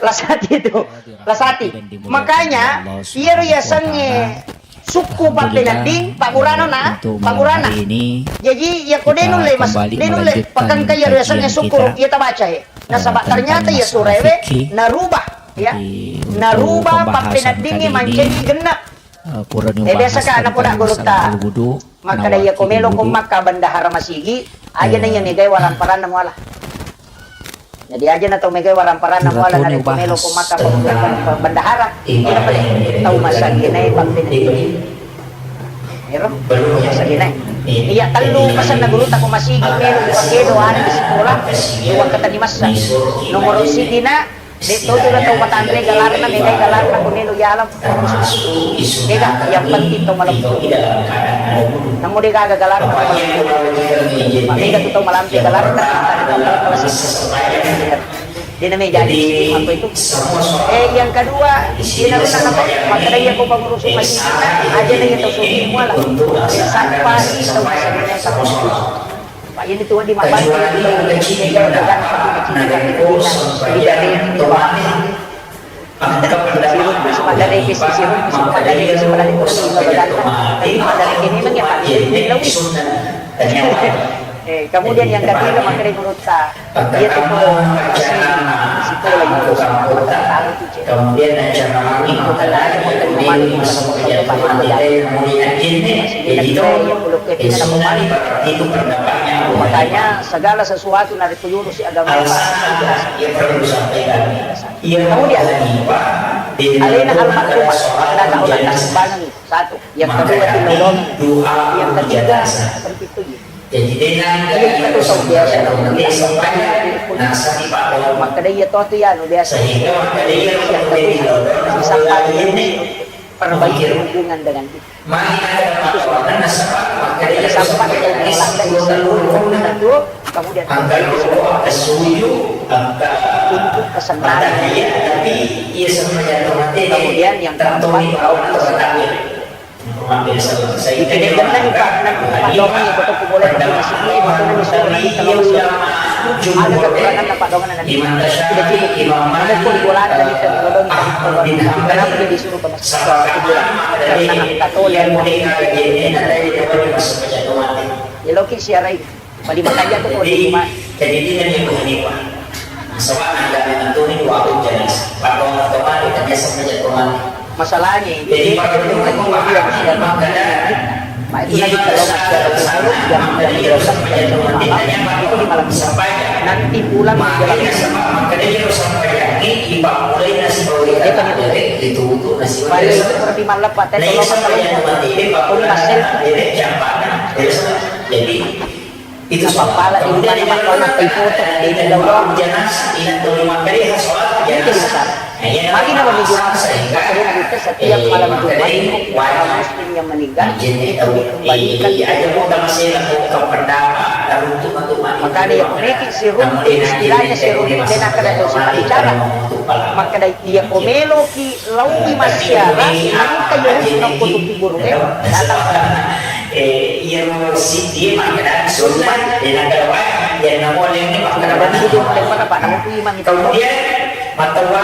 Lasati itu. Lasati. Makanya, iya ro ya sange. Sukku pappenedding, pagurana na, pagurana. Jaji, iya ko de nulle mas-, de nulle pakengka iya riasengnge sukku, iya tabaca e. Nasaba ternyata iya suraewe narubah, ya. Narubah pappeneddingnge mancaji genna. Eh, biasa ka ana poda gurutta. Makkeda iya ko melo ko makka bendahara masigi, aja na iya megai waramparanna muala. Jadi aja na tau megai waramparanna muala narekko melo ko maka bendahara. Iya, tau masaginae pappene. Ero, masaginae. Iya, tellu pesenna gurutta ko masigi melo dipakedo ana di sikola, dua ketani massa. Nomoro siji na, de to tu tau matanre galarna, megai galarna ko melo ialam. Mega, yang penting tau malempu. Namo de gaga galarna. Mega tu tau malampe galarna. Dena meja di apa itu? Eh, yang kedua, dena runa apa? Makkeda iya ko pengurus masjid aja na iya tau sugi muala. Sampai tau masjid. Pak, ini tuh di mana? Kecuali yang kecil, nah, nah, dari kos sampai yang tua. Angka pendapat, sirumpi sepadan, sirumpi sepadan, sirumpi sepadan, sirumpi sepadan. Jadi, sunnah. Eh, kemudian yang ketiga, maka dia menurut saya, dia tuh masih sekolah itu, tahu tuh, cek. Kemudian acara mami, maka dia masuk ke jatuh mati, dia yang mau diakhirnya, jadi itu, eh, sunnah, berarti itu pendapatnya. Makanya, segala sesuatu dari penyuruh si agama. Alasan apa yang perlu disampaikan? Iya, kemudian, Abu Hanifah, alena almarhumah, maka tahu nak kasih bangun. Satu. Yang kedua, itu nolong. Yang ketiga, penting tuh. Jadi, dengan iya, itu tahu biasa. Dia sembahyang, nah, setiap malam. Maka dia tahu tuh ya, anu biasa. Sehingga maka dia yang kedua, bisa paling ini, perbaiki hubungan dengan kita. Magi ada patoanna nasaba makkeda iya sampah yang melanggar itu, kemudian angka loro, angka suju, angka untuk kesenangan. Iya, tapi iya sama jatuh mati. Kemudian yang keempat, itu dia kena ikat, nanti padongan itu tuh boleh di sini, itu nanti suruh nanti kalau masuk. Ada kekurangan apa dongan nanti. Tidak cukup. Ada pun bola nanti kalau dongan. Kenapa dia disuruh ke Sa-, kuburan. Karena angka tole, ya, loki siarai. Padi makanya tuh kalau di rumah. Jadi, jadi dia yang begini, Pak. Nah, soalnya ada memang tuh ini waktu jelas. Pak Toma, Toma, dia tanya sama aja Toma. Masalahnya itu, jadi, Pak Toma, Toma, Pak, itu lagi kalau masih ada kubur, jam, jam dua belas, jam satu malam, itu di malam. Nanti pulang menjelang. Dia kan itu. Supaya itu seperti malam, Pak, teh, kalau masalah itu. Jadi, itu apa-apa lah, di rumah, di mana, di foto, di dalam. Itu besar. Magi nama minggu malam, setiap malam Jumat, orang muslim yang meninggal, itu dikembalikan. Makanya, ya, mereka si Rumi, istilahnya si Rumi, dia nak kena dosa bicara. Maka dari iya ko meloki laoki massiara, engka yo hukna ko tu kuburu e, datang. Eh, iya, si dia makkeda sunna, dia nak kena wajib, dia nak boleh, dia makkeda. Kemudian, matawa,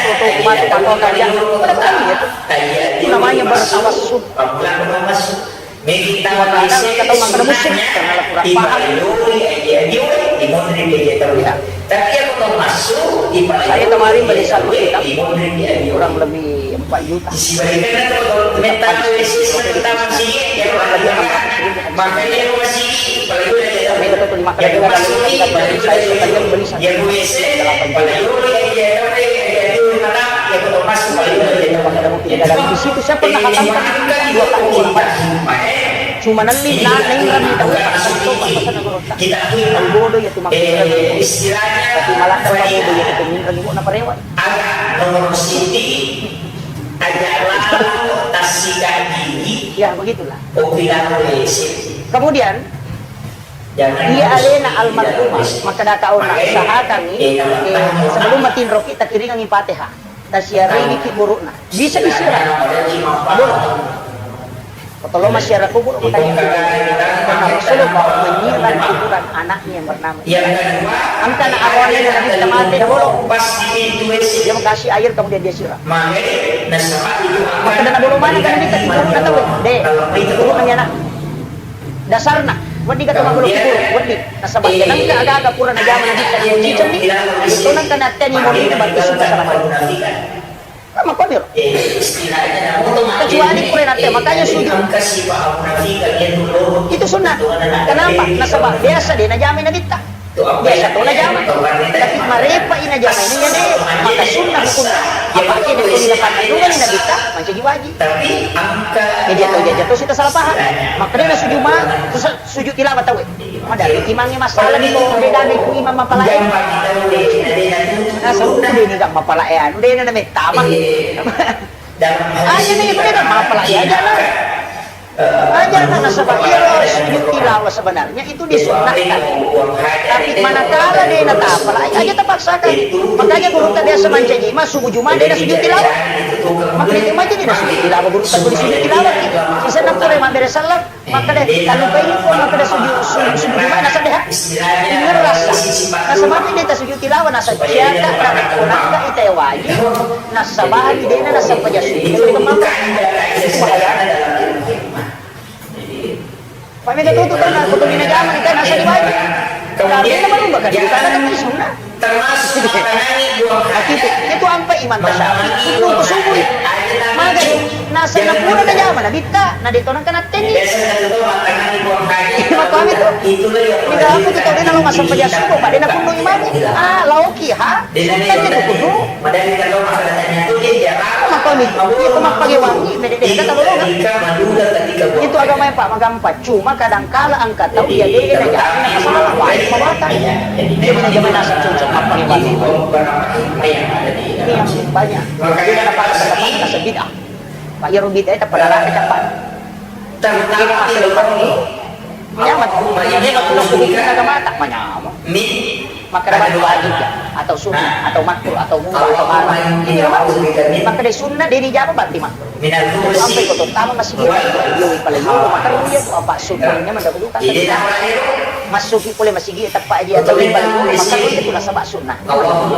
tau-tau ku matu, matu kalian. Itu namanya bertawassum. Cuma kadang kita tahu makan musim karena kurang paham. Tapi aku masuk di. Saya kemarin beli satu kitab, kurang lebih empat juta. Kurang lebih empat juta. Itu tuh dimakan dua kali, kita beli, saya sekalian beli satu. Delapan juta. Di situ saya pernah katakan dua kali orang baca. Cuma nanti, nah, neng rami tahu, tak ada tahu, tak ada tahu. Kalau bodoh ya cuma tapi malah kan bodoh ya itu minta juga na parewa. Nomor Siti, ajak lalu, tasika gigi, ya, begitulah. Kemudian, iya, alena almarhumah, maka data ona, usahakan, eh, sebelum matinroki, takiringangi Fatihah. Tasiaringi ki burukna. Bisa istirahat. Boleh. Potolo masyarakat kubur, makanya karena Rasulullah menyiram kuburan anaknya yang bernama Ibrahim. Angkana arwahnya Nabi mate dolo. Dia mau kasih air, kemudian dia siram. Maka dana bolo mana kan kita kubur kata we. Deh, itu kubur anak. Dasarna, wedding kata mabolo kubur, wedding. Nasaba dia nangka aga-aga pura najama Nabi, itu nangka natteni mau itu berarti sudah salah. Kan makkuamiro. Kecuali pura natte, makanya sujud. Itu sunnah. Kenapa? Nasaba biasa deh najama Nabitta. Biasa to najama. Tapi marepa i najama ini ya deh. Maka sunnah hukumnya. Apa aja deh, kalau dapat juga nih Nabitta, mancaji wajib. Jadi atau jajan to kita salah paham. Makanya sujud ma, terus sujud tilawah tau. Madari imangnge masalah ni, ko de gaga ku imang mapalae. Nasaba de ni ga mapalae anu, de na mettama. Aja ni, de na mapalae aja lah. Aja na nasaba iyaro sujud tilawah sebenarnya itu disunnahkan. Tapi manakala de na tapalae, aja tapaksakan. Makanya gurutta biasa mancaji ma subuh Jumat de na sujud tilawah. Makanya itu mancaji na sujud tilawah, gurutta tuli sujud tilawah. Sisa na pura mabbere sallam. Makkeda, kalau kau ini pun makkeda sujud, sujud, sujud mana sadeh, ha? Ingerrasa. Nasaba de ta sujud tilawah, nasaba siaka, na, na, na, ita wajib. Nasaba de na, nasaba jasu. Itu bahaya. Pak, mega tutup kan, aku tuh di negara, kita nasa di wajib. Kalau dia baru bakal di sana, tapi sunnah. Termasuk mengenai buang hajat. Itu, itu ampe iman tasawuf. Itu ke subuh. Maka nasa na pura na jama na bitta, na de to nangka natteni. Biasa na to matanani buang hajat. Maka kami tu. Itulah yang. Tidak apa tu tau de na lo masang paja subuh, pada na kundu imam. Ah, lauki ha. Sunna tu kudu. Maka kami itu mappage wangi, mede de kata lolongan. Itu agama yang pak magampa. Cuma kadangkala engka tau iya de na jama na masalah, wajib mawatang. Jadi na jama nasa cocok mappake wangi. Ini yang banyak. Jadi na pada pendapat nasa bid'ah. Pak, iyaro bid'ah itu pada rata cepat. Jadi masalah wangi. Manyameng. Jadi masalah hukum agama tak manyameng. Maka ada wajib ya, atau sunnah, atau makruh, atau mubah, atau haram. Ini masuk. Maka dari sunnah, dari jama berarti makruh. Itu sampai kau terutama masih dia, dia paling dulu, maka dia tu apa sunnahnya mendahulukan. Masuki pole masigi tepa aja atau di balik maka dia tu nasaba sunnah. Kurang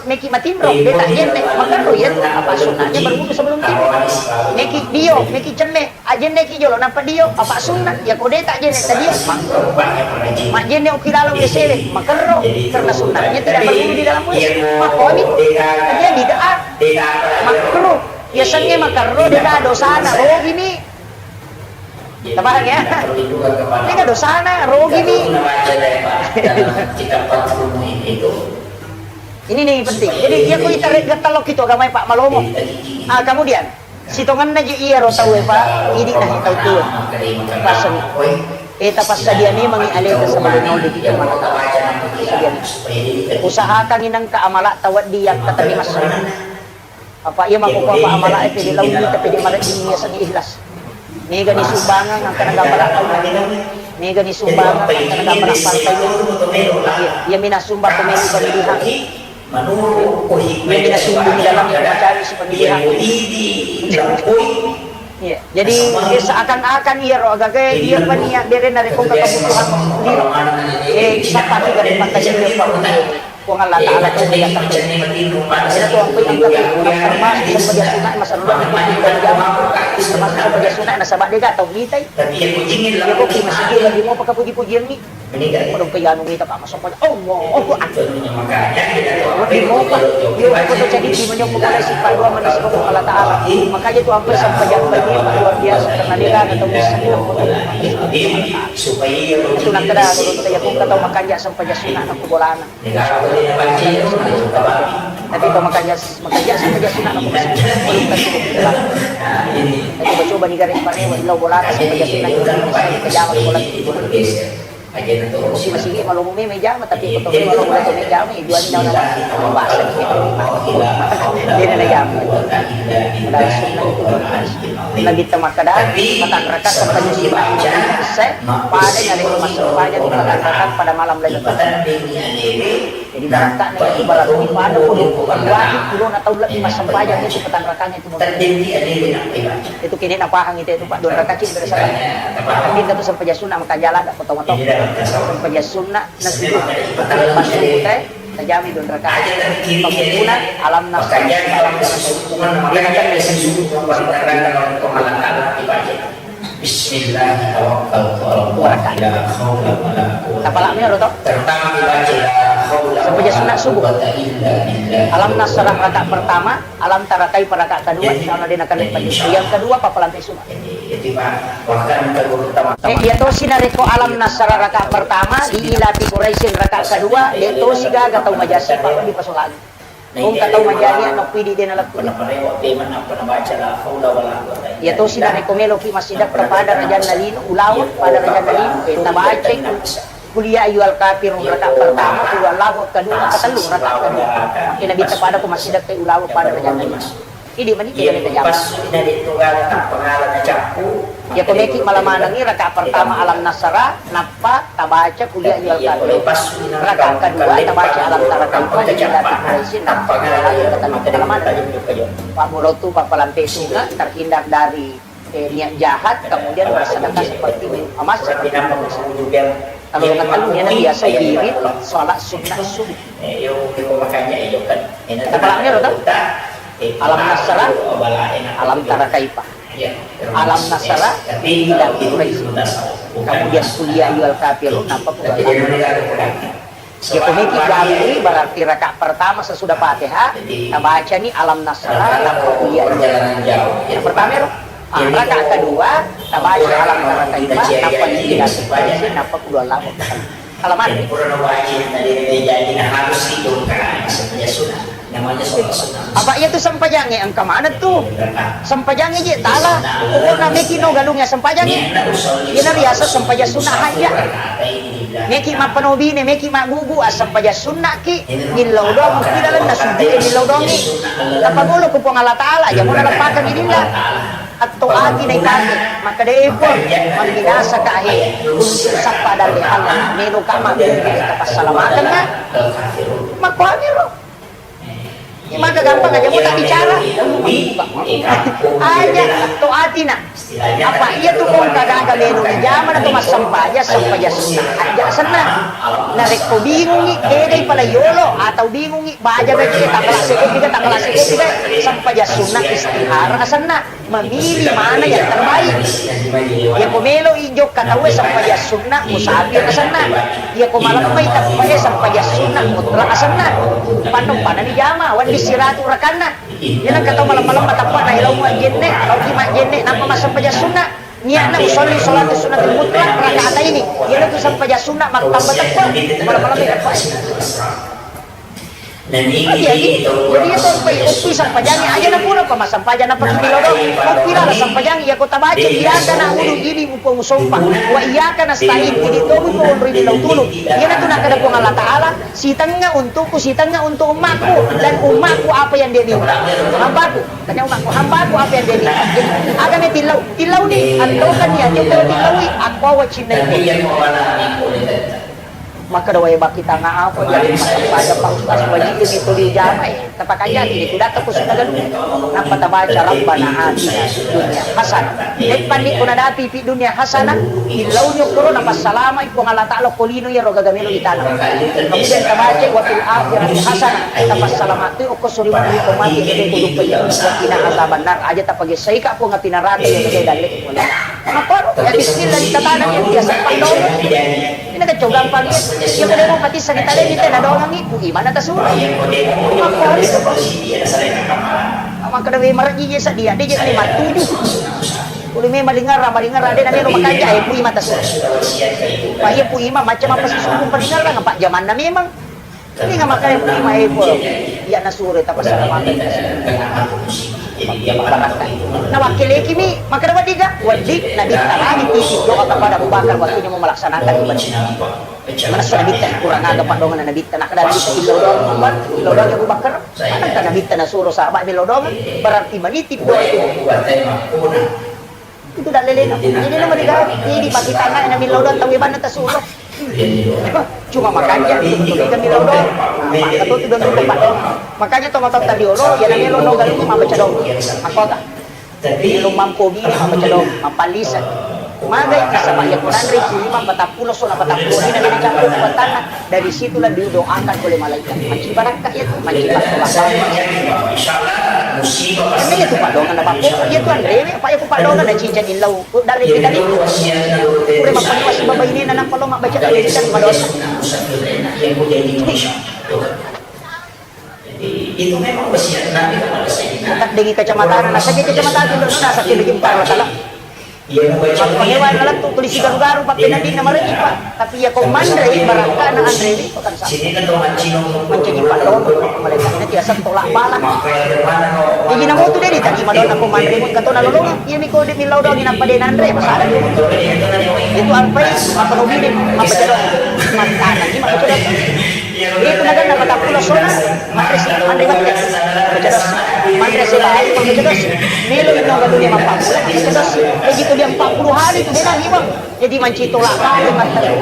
meki matinro, dia tak jenne, maka dia tu apa sunnahnya berwudu sebelum tidur. Meki dio, meki cemme, ajenne ki jolo, nappa dio, apa sunnah, ya ko de tak jenne tadi, makruh. Majenne uki dalam W C W, makerro, karena sunnahnya tidak berwudu di dalam W C W. Makoni, dia bid'ah, makruh. Biasanya makerro, dia dosana, rogi ni. Tabahan ya? Dia dosana, rogi ni. Ini nih penting. Jadi, iya ko ita rega talo ki tu agama Pak Malomo. Ah, kemudian, sitongenna je iyaro tauwe, Pak, idi na tau tuo. Paseng. Eh, tapassadia memangi aleta sebelum maulidi kita makkeda. Usahakan inangka amala tawaddi yang katami masseng. Apa iya mako apa amala e pede launi tapi de maredding iya seni ikhlas. Mega ni sumbangan angkana gambala tau. Mega ni sumbangan angkana gambala partai. Iya, iya mina sumbang pemilih pemilihan. Iya, jadi, iya, seakan-akan iyaro agaga iya paniya bere narekko engka kebutuhan diri. Eh, sappa tu dari pantai ini, Pak. Puang Allah Ta'ala tu yang terbaik. Ada tu aku yang terbaik, termasuk sempajang sunat, masa dulu termasuk sempajang sunat, nasaba de ga tau mitai. Iya, kok masih dia lagi mau pakai puji-pujian ni. Meninggal. Padong pe anu mita, Pak, masuk pada Allah, Allahu Akbar. Di mopa, yo, foto jadi di menyok kepala si Pak dua manusia Allah Ta'ala. Makanya tu apa sampajang bagi Pak luar biasa karena dia ada tahu muslim. Itu nak kena kalau kita ya pun kata makanya sampajang sunat aku bolana. Tapi kalau makanya makanya sampajang sunat aku masih belum kasih. Tapi coba nih garis pakai lo bolana sampajang sunat itu bisa kejawab bolana. Aja na to. Simasigi malomo me mejama, tapi ko to malomo to mejama, dua ni nawa bahasa. Dia na jama. Padahal sunnah itu Nabi tamakkada, patang rakaat sampajang sunnah. Pada nyari masuk pada patang rakaat pada malam Lailatul Qadar. Jadi, barakka na itu barakka pada puluh, dua puluh na taung lebbi massempajang itu patang rakaat itu. Itu kini napahang itu, itu, Pak, dua rakaat itu biasa. Tapi itu sampajang sunnah maka jalan, tak foto-foto. Sampajang sunnah, nasi, masuk teh, tajami dua rakaat. Pembukuan alam nasrah. Dia akan Bismillah tawakkaltu ala Allah, la haula wala quwwata. Tapalak mi ro to? Pertama dibaca la haula wala quwwata illa billah. Alam nasrah rakaat pertama, alam tara kaifa rakaat kedua, insya Allah dia akan lepas. Yang kedua, papalampe sunnah. Jadi, jadi, Pak, bahkan ke guru utama. Eh, iya tosi narekko alam nasrah rakaat pertama, li ilafi Quraisyin rakaat kedua, dia tosi gaga tau majasi, Pak, di pasolangi. Engka tau majani, anakku idi de nalakku. Iya tosi narekko meloki massidakka pada rajanna lino, ulaweng pada rajanna lino, eh, tabacai Qul ya ayyuhal kafirun rakaat pertama, Qul huwallahu kedua, ketellu rakaat kedua. Makanya Nabi pada ko massidakka ulaweng pada rajanna lino. Idi mani de nalakku. Iya ko meki malamanengi rakaat pertama alam nasrah, nappa tabaca Qul ya ayyuhal kafirun. Rakaat kedua tabaca alam tara kaifa, li ilafi Quraisyin, nappa ketellu malamaneng. Pak Murotu, Pak Palampe Sunga, terhindar dari, eh, niat jahat, kemudian bersedekah seperti minum emas, seperti minum emas. Kalau dengan tellu ini biasa wirid, sholat sunnah subuh. Tapalak mi ro to? Alam nasrah, alam tara kaifa. Alam nasrah, ila Quraisy. Kemudian Qul ya ayyuhal kafirun, nappa Qul huwallahu. Ya, ko meki gawi, berarti rakaat pertama sesudah Fatihah, tabacani alam nasrah, nappa Qul ya ayyuhal kafirun. Yang pertama ro. Ah, rakaat kedua, tabaca alam tara kaifa, nappa Qul huwallahu, nappa Qul huwallahu. Kalau mati. Pura na wajib na de jadi na harus itu kan sebenarnya sunnah. Apa iya tu sempajangnge engka maneng tu? Sempajangnge je tala. Pokokna meki no galungnge sempajangnge. Iyana riaseng sempajang sunnah haja. Meki mappanobine, meki maggugu, assempajang sunnah ki. Millau doang ki lalenna sujud millau doang ki. Tapagolo ku Puang Allah Taala, aja mona leppakang lillah. Atto ati naipake, makkeda e Puang, mabinasaka he, untuk sappa dalle Allah, meloka mabbicara passalamakenna. Makkuamiro. Maka gampang aja muta bicara. Aja to atina. Apa iya tu kong kagaga melo ni jamana tu massempajang, sempajang sunnah aja senna. Narekko bingungi, kedai pala yolo atau bingungi, baja gaji tanggal sekolah tiga, tanggal sekolah tiga, sempajang sunnah istihara senna. Memilih mana yang terbaik. Iya ko melo i jokka tauwe sempajang sunnah musafir asenna. Iya ko malemmai teppe'e sempajang sunnah mutlak asenna. Panno-panno ni jama, wedding siratu rakanna. Iya nengka tau malem-malem mateppa na ilau majjenne, tau ki majjenne, nappa massempajang sunnah. Niatna usolli sholatu sunnatul mutlak rakaat ini. Iya tu sempajang sunnah mattamba teppe, malem-malem teppe'e. Jadi, jadi itu sampai upi sampajangi aja na pura pa masampaja na pakki lodong. Upi lala sampajangi ya kota baca, iyyaka na'budu ini mupa musompa. Wa iyyaka nasta'in, ini to mupa onroi di lautulu. Iya na tu nakada Puang Allah Taala, sitengnga untukku, sitengnga untuk umatku dan umatku apa yang dia minta. Hambaku, tanya umatku, hambaku apa yang dia minta. Jadi, aga me tillau, tillau ni, atau kan ya, coba tillaui, aku awak cinta itu. Makkeda wae baki tanga apa jadi makkeda pada Pak Ustaz wajib itu di jamaah. Tapakajati itu datang ku sunna galu. Nappa tabaca Rabbana atina fid dunya hasanah. Deppani kuna dapi fid dunya hasanah. Illau ni okkoro napassalama i Puang Allah Taala ko lino iyaro gaga melo di tanah. Kemudian tabaca wa fil akhirati hasanah. Tapassalama tu okko suri mati ko mati ko dupa wa qina azabannar. Aja tapagessai ka Puang api neraka yang gede dalle. Makkoro ya bismillah di tatana yang biasa pandoro. Ina kacau gampang ya. Iya ko demo pati sakit ada ni tena doang ni ku imana tasuru. Makkoro. Maka dewe marji je sadia de je ni matuju. Kudu memang dengar, dengar ada na melo makanja e ku ima tasuru. Pa iya ku ima macam apa sih sungguh pendengar lah, apa jamanna memang. Ini nggak makanya ku ima e ku. Iya nasuru tapassalamatan. Iya, Pak. Nah, wakil lagi mi, maka dapat tiga. Wedding Nabitta lagi titip doa kepada Abu Bakar waktunya mau melaksanakan ibadah. Manessa Nabitta, kurang aga paddongeng Nabitta, nakkeda Nabitta, "Illau doang, illau doang Abu Bakar." Nakkeda Nabitta nasuro sahabat millau doang, berarti menitip doa itu. Itu dalle lena. Jadi nama diga, ini bagi tanah yang millau doang, tahu ibadah tasuro. Cuma makanya itu kita millau doang. Nah, maka tuh tidak lupa paddongeng. Makanya tau matoatta riolo, ya namanya lo galung mabbaca doang. Makota. Tapi lo mampu bini mabbaca doang, mappalisa. Magai nasaba iya ko nanre ku lima patappulo sona patappulo dina beda campur pattanna. Dari situlah didoakan oleh malaikat. Manci barakka iya tu, manci barakka. Ini iya tu paddongeng na pappu, iya tu anrewe, apa iya ku paddongeng na cincang illau. Ku dalle kita ni. Pura mappanuwa sibawa bainena nappa lo mabbaca doang, iya tu paddongeng. Jadi, itu memang wasiat Nabi kepada Sayyidina. Maka dengan kacamata, nah, sakit kacamata itu, nah, sakit lagi, Pak, masalah. Iya, mau baca. Apa hewan alat tuh, tulis garu-garu, pakai nanti nama rezeki, Pak. Tapi ya, kau mandre, barakka, na andre, bukan sah. Sini kan tuh mancino. Mancaji paddongeng, mereka ini biasa tolak bala. Jadi, namo tuh dari tadi, madonna, kau mandre, kau tahu, nalolong, iya, mi kau di milau doang, inappa de nanre, masalah. Itu apa ya? Apa lo bini? Apa cedok? Mantana, ini maka cedok. Itu naga na patappulo sona, manre si, manre manre. Manre si bayi, manre si. Melo ino galunya mapappulo, manre si. Begitu dia empat puluh hari itu dia nangis, Bang. Jadi manci tolak balik, manre.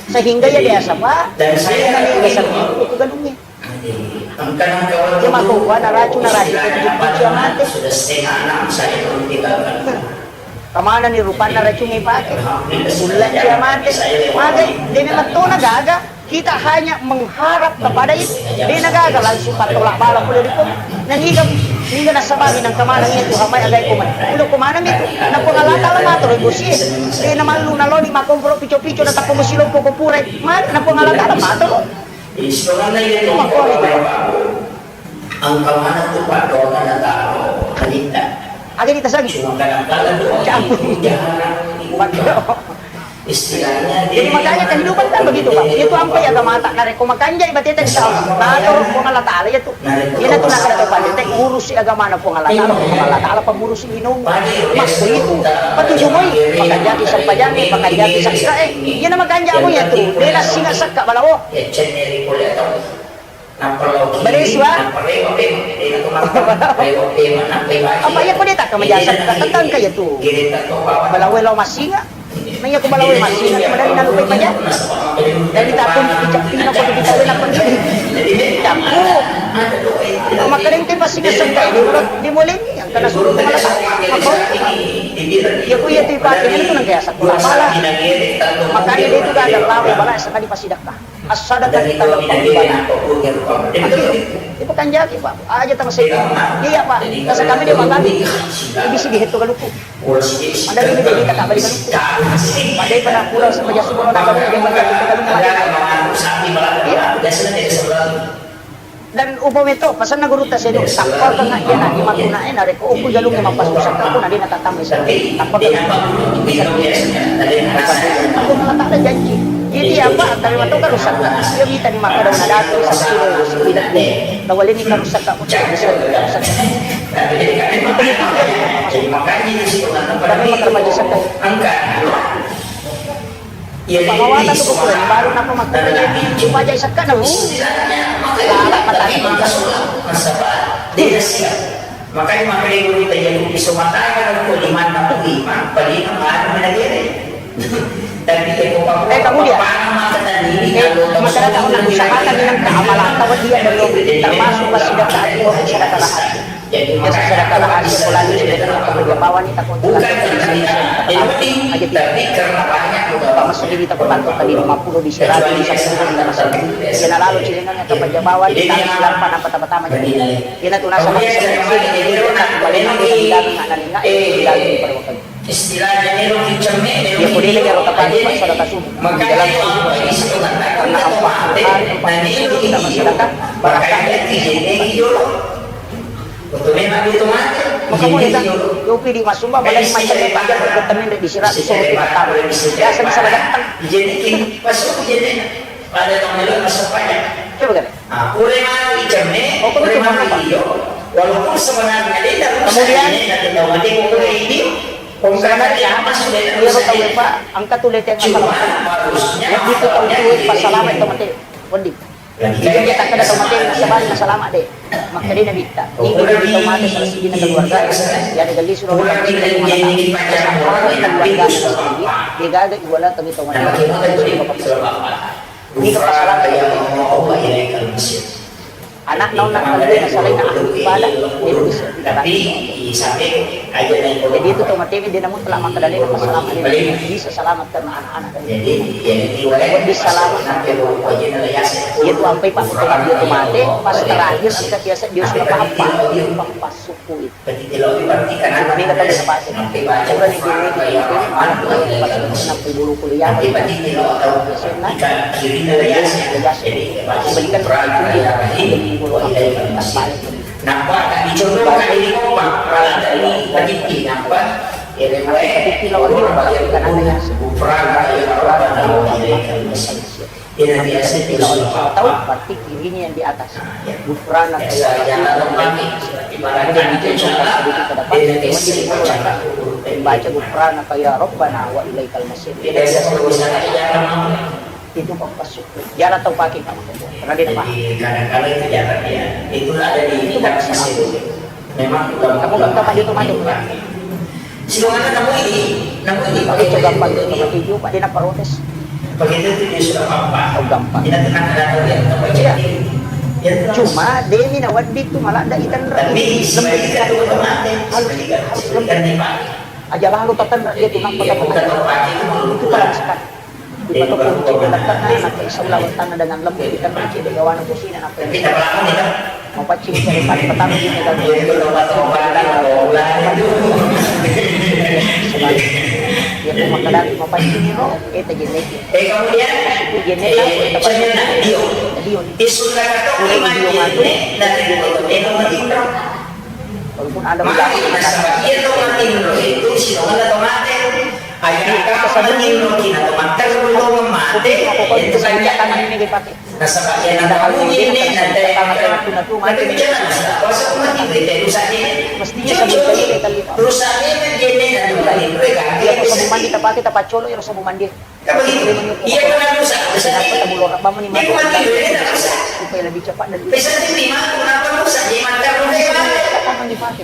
Sehingga ya biasa, Pak. Saya nangis biasa itu galungnya. Dia mako, wah, naracu, naracu, itu tujuh puluh mate. Sudah setengah enam, saya belum tinggalkan. Kemana nih rupanna racung ipake? Bulla cia mate. Magai, de memang tona gaga. Kita hanya mengharap kepada itu. De na gaga langsung patolak bala pole ri koma. Na niga, niga nasabari nang kemana itu hamai agai koma. Udah kemana itu? Na Puang Allah Taala mato ro bosi. De na mallu na loni makomporo pico-pico na tappo bosi lompo ko pura. Magai na Puang Allah Taala mato ro. Istonganna iya to, Bapak. Engka maneng tu paddoanna nataro, Nabitta. Aga ditaseng? Cuma kadang-kadang doa itu jarang diubah. Istilahnya. Jadi makanya kehidupan kan begitu, Pak. Itu ampai agamata. Narekko makanjai bateta, insya Allah. Nataro Puang Allah Taala iya tu. Ina tu nakada to pandita, urusi agamana Puang Allah Taala, Puang Allah Taala pengurus linomu. Makko itu, patuju moi, makanjaki sempajangi, makanjaki sakkae. Iyana makanjamo iya tu, de nassinga sakka balawo. Balesi, Pak. Apa iya ko de takka majasa, tentang kaya tu. Balawo lao massinga. Naiya ko balawo massinga, kemudian nalupai paja. Jadi takut dicappina ko dibitawe na pendiri. Cappu. Makkedai engka passinga sengka di mulenni, yang kena suruh kepala. Apa? Ya ku iya tu ipake, itu nang kaya sakula pala. Makanya dia itu gagal lawe bala, sengka di pasidakka. As-sadaqah kita lupa ibadah. Itu kan jadi, Pak. Aja tama saya. Iya, Pak. Rasa kami dia makan. Ini bisa dihitung kaluku. Ada dulu dia minta tak balik kaluku. Ada yang pernah pulang sama jasa corona, baru dia makan itu kaluku. Iya. Dan upa meto, pesanna guru ta sedo, tappa ka ngajjana, imakkuna e, narekko uku jalung e mappasusakka, aku na de na tatamai sa. Tappa ka. Aku Allah Ta'ala janji. Jadi apa? Kami matoka rusakka. Dia minta di maka daun ada tu, satu kilo, satu kilo. Tawalenni ka rusakka, aku tidak bisa rusakka. Tapi maka terpaksa sakka. Iya, pangawata tu ko pura baru napa makkeda, supaya sakka na, uh. Lala matanya. Makanya makanya kita jadi iso matanya ko limanna lima, paling anu menagere. Tapi ko eh, kamu dia. Eh, masyarakat nak usahakan dengan keamalan, tahu dia belum termasuk masih dekat, masih dekat. Jadi, biasa saya kata, "Ah, sekolah ini sudah terlalu bawah nih, takut." Bukan karena yang penting, tapi karena banyak juga. Pak Mas, ini takut, takut tadi lima puluh di Serabi, di Serabi, di Serabi. Kena lalu cilingannya ke Pajabawan, di tanah silapan apa pertama jadi. Kena tuh nasa masih kecil, jadi dia tak balik lagi dari dalam, nggak nanya, eh, dari dalam pada waktu itu. Istilahnya melo kinceng, melo. Iya, ko de na iyaro tappa, Pak, sadaka subuh. Makanya itu apa isi dengan karena apa? Hari empat hari kita masih datang, barangkali. Untuk memang itu mati. Maka mau kita, yopi di masumba, malah macam apa aja, bertemin di sirat, suruh kita tahu. Biasa bisa datang. Jadi, pas itu jadi, pada tahun lalu masa banyak. Coba kan? Ah, pura mati cemme, oh, pura mati iyo. Walaupun sebenarnya dia tidak rusak, kemudian ini nanti tahu mati, pura ini. Sebenarnya, iyaro tauwe, Pak, engka tu leteng masalah. Wedding tu tau tuwe passalama tau mate. Wedding. Jadi, takkeda tau mate nasaba nasalama de. Makkeda Nabitta, niga jadi tau mate salah sidina keluarga, ya digelli suro keluarga. Keluarga salah sidina, de gaga iwala tau mate. Niga passalama. Anakna onna telluna salainna ahli ibadah, de bisa. Tapi sampai aja. Jadi itu tau mate de namu telah makkeda de passalama de, bisa selamat karena anak-anak. Jadi, ya, itu, wedding salama. Iya tu ampai Pak, tu mate, pas terakhir kita biasa dia sudah paham, Pak. Pas suku itu. Berarti kalau berarti kan. Ini kata dia Pak. Sampai baca. Sudah di sini, di sini, mana tuh, pas suku, sampai dulu kuliah. Sampai berarti kalau tahu ikan kiri dari Yasin. Jadi, baca Quran, ya, ini, wah, ini masih. Nampak tak dicontohkan ini, Pak? Kalau tadi, tadi, nampak? Tau, berarti kirinya yang di atas. Gufranaka ya Rabbana, ibaratnya itu juga. Baca gufranaka ya Rabbana wa ilaikal masir. Itu pas suku. Jarang tau pake, Pak. Pernah dia, Pak? Jadi, kadang-kadang itu jarang, ya. Itu ada di kitab masih. Memang kamu gak tahu itu mati, Pak. Silakan, namu ini, namu ini. Pakai coba gampang itu, Pak, dia nak protes. Begitu itu dia sudah paham, Pak. Oh, gampang. Tidak tenang, ada tahu dia, apa. Iya. Cuma, demi nawaddi itu malah ada ikan. Tapi, sebagai kita tuh, Pak, harus, harus lembut. Aja lalu tatanra dia tuh, nampak. Itu paling sekat. Ipatoppo cedde lette'na, nappa isau lawettanna dengan lembut, itenriki de gawana posina, nappa mapaccing cari pale petang di megang. Iya, ko makkeda mapaccing ro, eh, tajenneki. Itu jenne ta, dio. Dio. Pura dio matu. Walaupun ada. Magi nasaba iya to matinro itu silaona to mate. Aja ka matinro ki na to matterru to mate, itu kanya. Nasaba iya na to mujinne na te. Tapi bicara nasaba kuasa mati bete rusak ini. Mestinya sebelum tadi kita lihat. Rusak ini jenne na to matinro kan. Iya, ko sabung mandi tapake, tapaccolo ero sabung mandi. Kan begitu? Iya, pernah rusak. Kenapa tak bulor apa meni. Dia mati, dia tak rusak. Supaya lebih cepat dan. Pesan sini mah, kenapa rusak? Dia makan rusak, Pak. Kapan dipakai?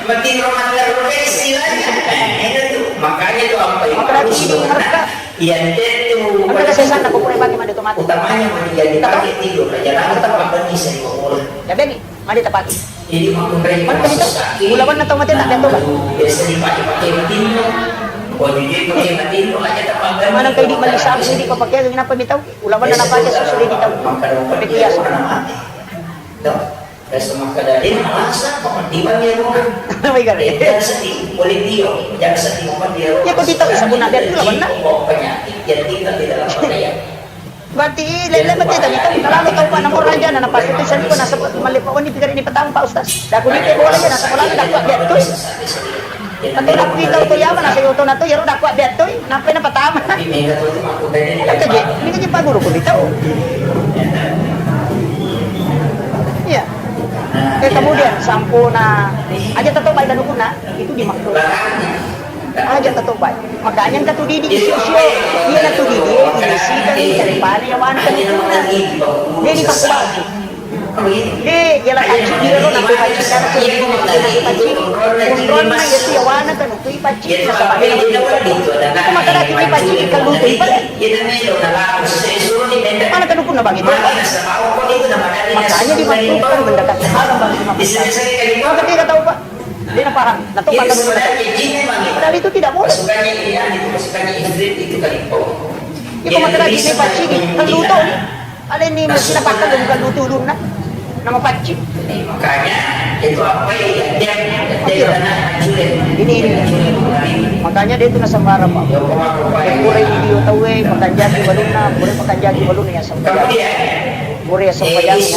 Mati rumah terus istilahnya. Itu tuh. Makanya tuh apa yang harus dilakukan? Iya, itu. Mereka saya sana, kok boleh pakai mandi tomat? Utamanya mandi jadi pakai tidur aja. Jangan tempat bagi saya kok boleh. Ya, Beni. Magi tapake. Jadi, makkunrai. Magi tapake. Ulawanna tau mate tak ada toba. Biasa dipake-pake matinro. Baju dia pake matinro aja tapake. Mana kai di mali sabu di papake, kenapa mi tau? Ulawanna napake susu di tau. Tapi biasa. Biasa makan dari masa, apa tiba dia rumah. Apa ikan? Jangan sedih, boleh dia, jangan sedih, apa dia. Ya, kok kita bisa guna biar ulawanna. Penyakit yang tinggal di dalam pakaian. Berarti lele mate tadi kan kalau tau Pak nomor raja na Pak itu saya pun nasab malipa oni pikir ini petang Pak Ustaz. Dah aku mikir bola ya nasab bola dah kuat dia tuh. Atau aku kita tuh ya mana saya tuh na tuh ya dah kuat dia tuh. Napa na pertama? Kata je, ini kan Pak Guru pun tahu. Iya. Eh, kemudian sampuna aja tetap baik dan hukumna itu dimaklum. Aja tettobai. Makanya engka tu didi isio-sio. Iya na tu didi, isi kan cari pane ya wanta itu. Dia di paku-paku. Dia jalan pacu dia lo nak pacu kan tu didi pacu. Kontrolnya itu ya wana kan tu pacu. Itu masalah tu pacu kalau tu pacu. Mana kan pun bang itu. Makanya dimaklumkan mendekati haram bagi imam. Maka dia tahu, Pak. Dia paham. Nah, toh kata dulu. Padahal itu tidak boleh. Pasukannya ini, ya, itu pasukannya Ifrit itu kali. Oh. Itu masalah ini paccing. Kalau tahu ni. Ada ini mesti dapat kalau bukan lutu ulunna. Nama paccing. Makanya itu apa ya? Dia, dia kena hancurin. Ini, ini. Makanya dia itu nasambara, Pak. Pura ini dia tahu, eh, makan jaki balunna, pura makan jaki balunna ya sampai. Kemudian, pura ya sampai jaki.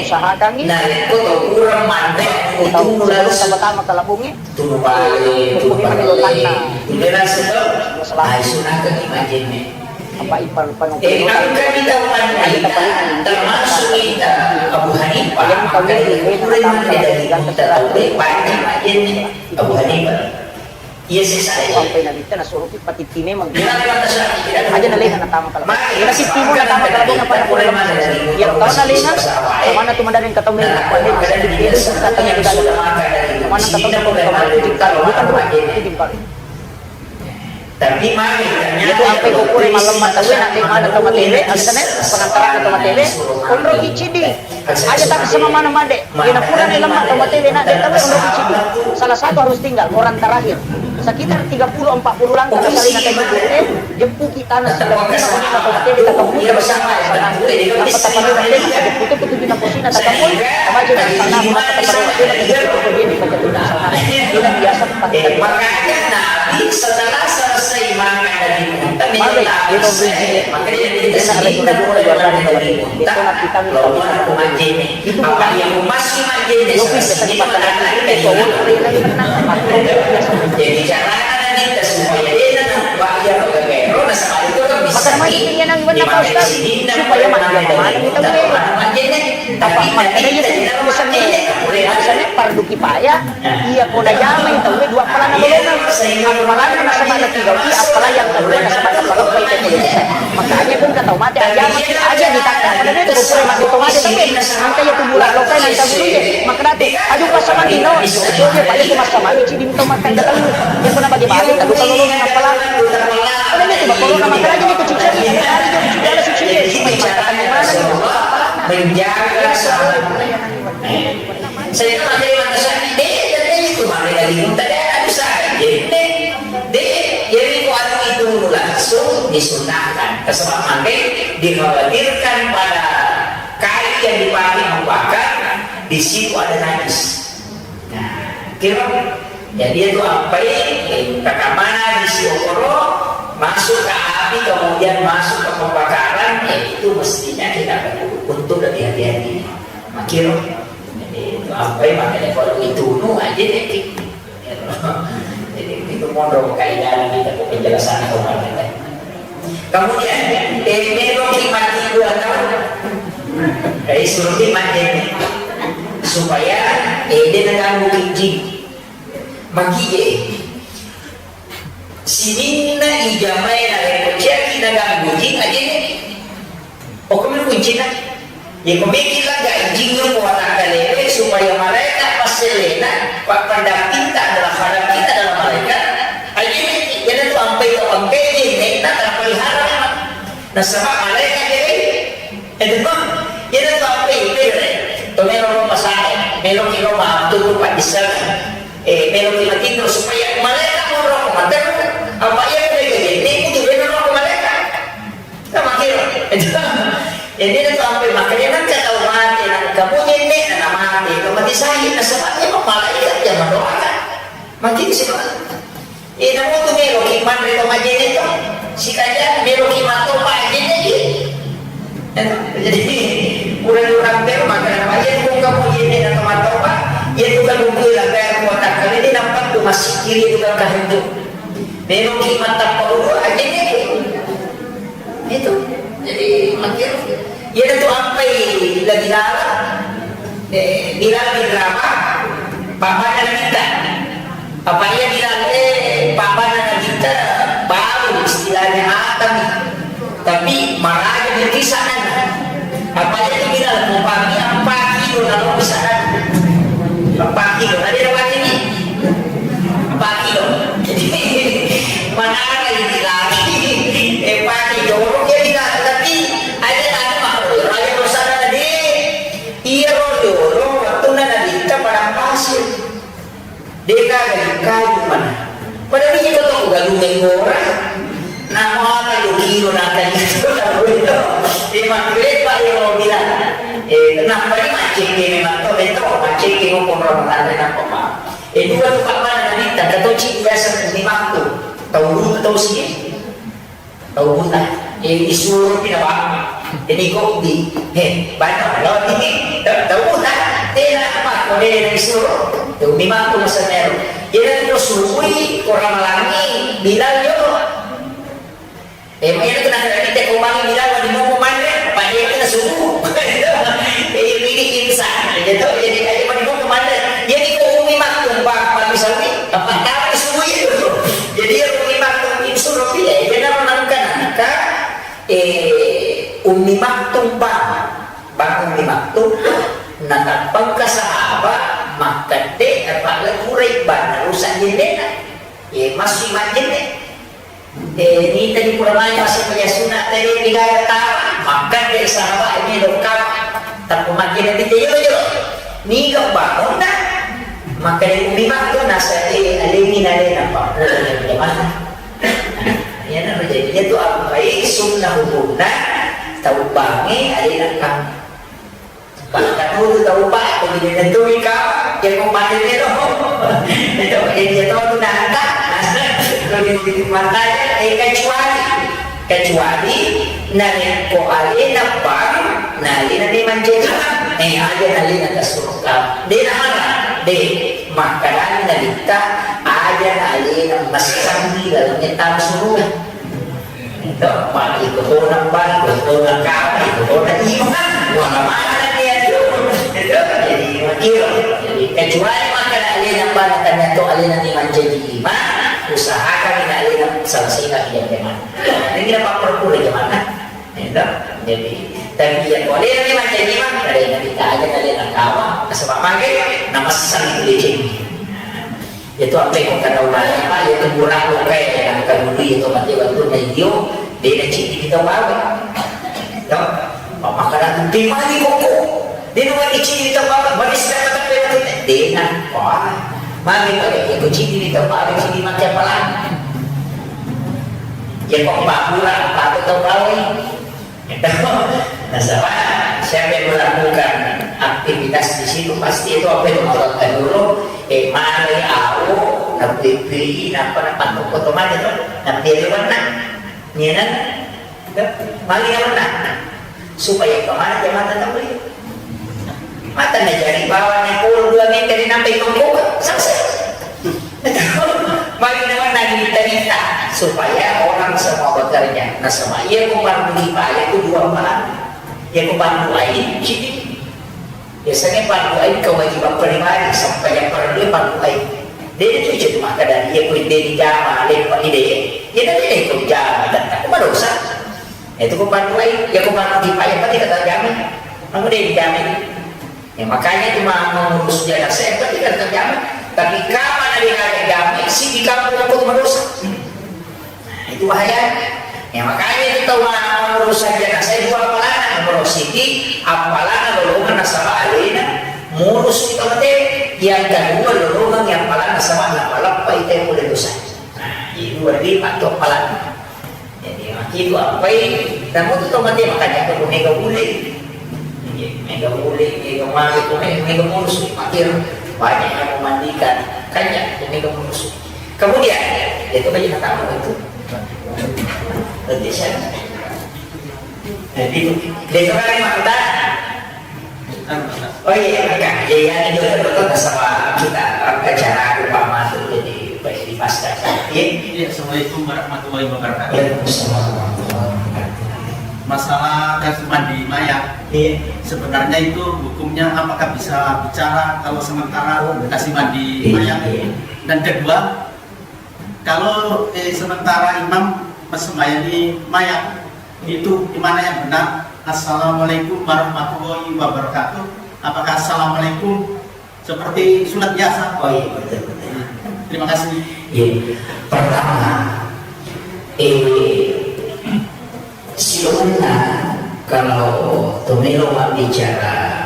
Usahakan ini. Tahu, pertama-tama kalau bungi. Tunu bale, tunu bale. Tunu bale. Ai sunaka ki majenne. Apa ipan panu Eh, angka di tau Madinah, termasuk kita Abu Hanifah, yang tahu maka ini dia kurang ada dari kita tahu deh, banyak aja nih Abu Hanifah. Iya sih saya. Sampai Nabi kita nasuruh patittine mangke. Aja nalenga natama kala. Ina sittimu natama kala bona pada pura lemas. Iya tau nalenga. Mana tu madari kata men. Mana kata men. Bukan bukan. Tapi mari, itu ampe ukure malemma tauwe, na de' made tau matewe, alasane pengantaranna tau matewe, onroki cidi. Aja tak sama mana made. Ina pura ni lemma tau matewe, na de' tauwe onroki cidi. Salah satu harus tinggal, orang terakhir. Sekitar tiga puluh empat puluh langkah dari na tau matewe, jeppuki tanah sebelah kiri, tau matewe, tak kemudian bersama. Apa tak perlu, jeppuki tujuh posisi, na tak kemudian, sama aja dari sana, maka tak perlu, dia baca tulisan sana. Dia biasa. Eh, makanya Nabi setelah selesai makan dari hutan, Mari, dia memberi izin. Makanya dia minta Enak, sendiri, Rasulullah, mulai Rasulullah, makan dari hutan. Dia tolak kita, minta Lalu izin. Aku makan ini. Itu Apa bukan yang masih makan ini? Lebih Sini kita makan makan ini, ini. Dia bawa dari lain, nah, Jadi, cara kita supaya dia nak bayar ke Cairo, nah, sama itu kan bisa Makan mandi di-, ini yang benar, Pak dimakan Ustaz. Sini, nah, Supaya mulai makan makan dari mana kita hutan, boleh. Mana makan ini. Apa makanya itu pesannya? Pesannya fardu kifayah, iya ko najamai tauwe dua appalana lolona. Appalana nasaba'na tiga wi, appala yang kedua nasaba'na palebbai tauwe. Makanya pun kata mate aja, aja ditakkan. Pada itu pura mate tau mate tauwe. Nanti ya tubuh lah, lokai nanti dulu ya. Makanya aju pasaman dino, dia pada itu masa mami ciding tau makan datang. Dia pernah bagi-bagi, tapi kalau lolona appala. Pada itu bapak lolona makan aja nih kecil-kecil. Hari dia sudah ada suci ya, supaya makan mana. Menjaga sahabat. Saya kan ada yang mengatakan, "Deh, dan deh, itu mana dari kita deh, aduh saya, deh, deh, deh." Jadi, kalau anu itu langsung disunahkan. Sebab maka dikhawatirkan pada kayu yang dipakai membakar, di situ ada najis. Nah, kira jadi itu apa ini? Kakamana di siokoro masuk ke api, kemudian masuk ke pembakaran, ya itu mestinya kita perlu untuk lebih hati-hati. Makiro, jadi itu apa ini? Makanya kalau itu nu aja deh. Jadi itu mondok kaidah kita ke penjelasan kemarin. Kemudian, eh, meloki mati dua tahun. Eh, suruh mati supaya, eh, dia naganggu jin. Magi, eh. Sininna ijamai narekko ciaki naganggu jin aja nih. Pokoknya kuncinya. Yako meki laga ijingnge muatakkalele supaya malaika passelena, pa-, pendampingta adalah, pendampingta adalah malaikat. Aja meki, yana tu ampai tau angkai jenne, na terpelihara memang. Nasaba malaikat jadi, itu kok, yana tu ampai itu, to melo lo pasae, melo kilo ma, tu tu pak disel, eh, melo kilo tinro supaya malaikat mau rokok, maka apa iya mereka jenne, itu dia rokok malaikat. Sama kira. Jadi, itu sampai makanya nang kata mati, nang kamu jenne, nang mati, kamu mati syahid, nah, sebabnya kok malaikat yang mendoakan. Makin sih, Pak. Eh, namu tu melo ki manre to majene to. Si kaja melo ki mato pa jenne ki. Jadi, kurang-kurang melo makanan aja, kok kamu jenne nang mato pa. Ya, tu kan mungkin lah, kayak kuat kali ini nampak tu masih kiri tu kan kahentu. Melo ki mattappa udu, ajenne. Itu. Jadi, makkiro. Iya, tu ampai lagi lara. Eh, Bilal bin Rabah, papanna Nabitta. Apa iya Bilal, eh, papanna Nabitta, baru istilahnya Adam. Tapi maraja di sana. Apa itu bilang, umpami empat kilo na lo bisa kan? Empat kilo, tadi ada berapa ini? Empat kilo. Jadi, mana ada ini lagi? Eh, empat kilo, dia bilang, tapi ada tadi mah, raya bersama tadi, iya, lo, lo, waktu na Nabitta padang pasir. Deka kayu mana? Pada biji kota uga lume gora. Nama kayu kilo na kayu itu. Dia mah lepa yang mau bilang. Eh, kenapa ini macet ini, memang kau betul macet ini, mau orang mana, kenapa, Pak? Eh, dua tu, Pak, mana tadi? Tak tahu cik biasa ni waktu. Tahu dulu, tahu sih. Tau buta, eh, isuro pi na bapa. Ini kok di, eh, banyak lo ini. Tau, tau buta, tena apa, kode na isuro. Tau memang tu masa meru. Jadi tu subui, orang malangi, bilang yo. Eh, mai itu nak ada di Itu jadi kayak mana mau kemana? Jadi kok Ummi Maktum, Pak, Pak Misalmi, apa tahu semua itu? Jadi ya Ummi Maktum itu suruh pilih, ya, dia nama nangka nangka, eh, Ummi Maktum, Pak, Bang Ummi Maktum, natappang ke sahabat, makkadde, apa le kurai, bang, rusak jendela, eh, masih majende. Eh, nita di pura mai masih punya sunat tadi tiga tawa. Makan dari sahabat ini lokal. Tapi makin lebih jauh-jauh. Niga bangun dah. Maka dari Ummi Maktum nasa, eh, alimi nale nampak. Oh, iya, iya, mana? Ya, nah, jadi itu apa? Eh, sunnah hukumna. Tahu bangi, ada nak kami. Bahkan dulu tahu, Pak, jadi nentu ika, ya, kok pada dia loh. Itu, jadi dia tahu tuh, nah, entah. Kalau di, di matanya, eh, kecuali, kecuali, narekko alena bang, nalena memang jadi, eh, aja nalena ke surga. Dia nak mana? Deh, makanan nalita, aja nalena mesangi dalamnya tamu surga. Itu, Pak, itu orang baik, itu orang kafir, itu orang iman. Wah, mana dia itu? Itu, jadi, wakil. Jadi, kecuali maka alena, Pak, katanya tuh alena ni mancaji iman, usahakan ini alena selesaikan dia teman. Ini dapat perpuluh jamaah. Itu, jadi, tapi ya, kalau alena ni mancaji iman, ada yang kita aja, alena kawa, sebab magai, nama sang itu dia jadi. Itu apa yang kata ulama, itu murah lo kayak yang kedulu itu mati waktu na iyo, dia na citi kita bawa. Yo, apa kada tuh mani koko? Dia nu mati citi kita bawa, mani sudah kata dia tu, dia na, wah, mani koko itu citi kita bawa, citi mati apa lagi? Ya kok bawa, apa tu tahu bawa? Nasaba, siapa yang melakukan aktivitas di situ, pasti itu apa itu Allah dulu, eh, mari au, napi-pi, napa, napa, toko to mari to, napi lewanna, niana, mari lewanna, supaya kemana jamaah tetap boleh. Mata na jari bawang na polo dua meter nampai tongkoka, selesai. Mari nawa nani minta-minta supaya orang semua bekerja. Nasaba iya ko pardu kifayah itu dua pahala. Iya ko pardu ain, citi. Biasanya pardu ain kewajiban pribadi, sampai yang pardu, pardu ain. Dia itu cuma kada iya ko dia dijama, lepa di dia. Iya, tapi dia ko jama, dan tak madosa. Itu ko pardu ain, iya ko pardu kifayah, berarti kata jama. Kamu dia dijama. Ya, makanya itu mah mengurus jenazah itu tidak terjamin. Tapi kapan ada yang ada jamin, si di kampung aku tuh berdosa. Nah, itu bahaya. Ya, makanya itu tahu mah mengurus jenazah itu apalana, mengurus siti, apalana lolongan nasaba alena, murus itu mate. Yang kedua lolongan yang apalana nasaba na maleppa itu yang boleh dosa. Nah, itu berarti patut apalana. Jadi, makitu appai, namu tu tau mate makanya aku mega bule. Iya, mega bule, mega male, tu mega, mega murus, makin banyak yang memandikan. Kanya, tu mega murus. Kemudian, itu banyak kata itu. Jadi, saya, jadi, itu, dia itu kan yang mantap. Oh iya, iya, iya, iya, itu betul sama kita, eh, acara aku Pak Mansur jadi Pak Edi Pasca. Iya. Iya, assalamualaikum warahmatullahi wabarakatuh. Waalaikumsalam warahmatullahi wabarakatuh. Masalah kasih mandi mayat. Iya. Sebenarnya itu hukumnya apakah bisa bicara kalau sementara kasih mandi mayat? Iya. Dan kedua, kalau, eh, sementara imam massembahyang di mayat, itu gimana yang benar? Assalamualaikum warahmatullahi wabarakatuh. Apakah assalamualaikum seperti sunat biasa? Oh iya, betul, betul. Terima kasih. Iya. Pertama, eh, sebenarnya kalau tomelo bicara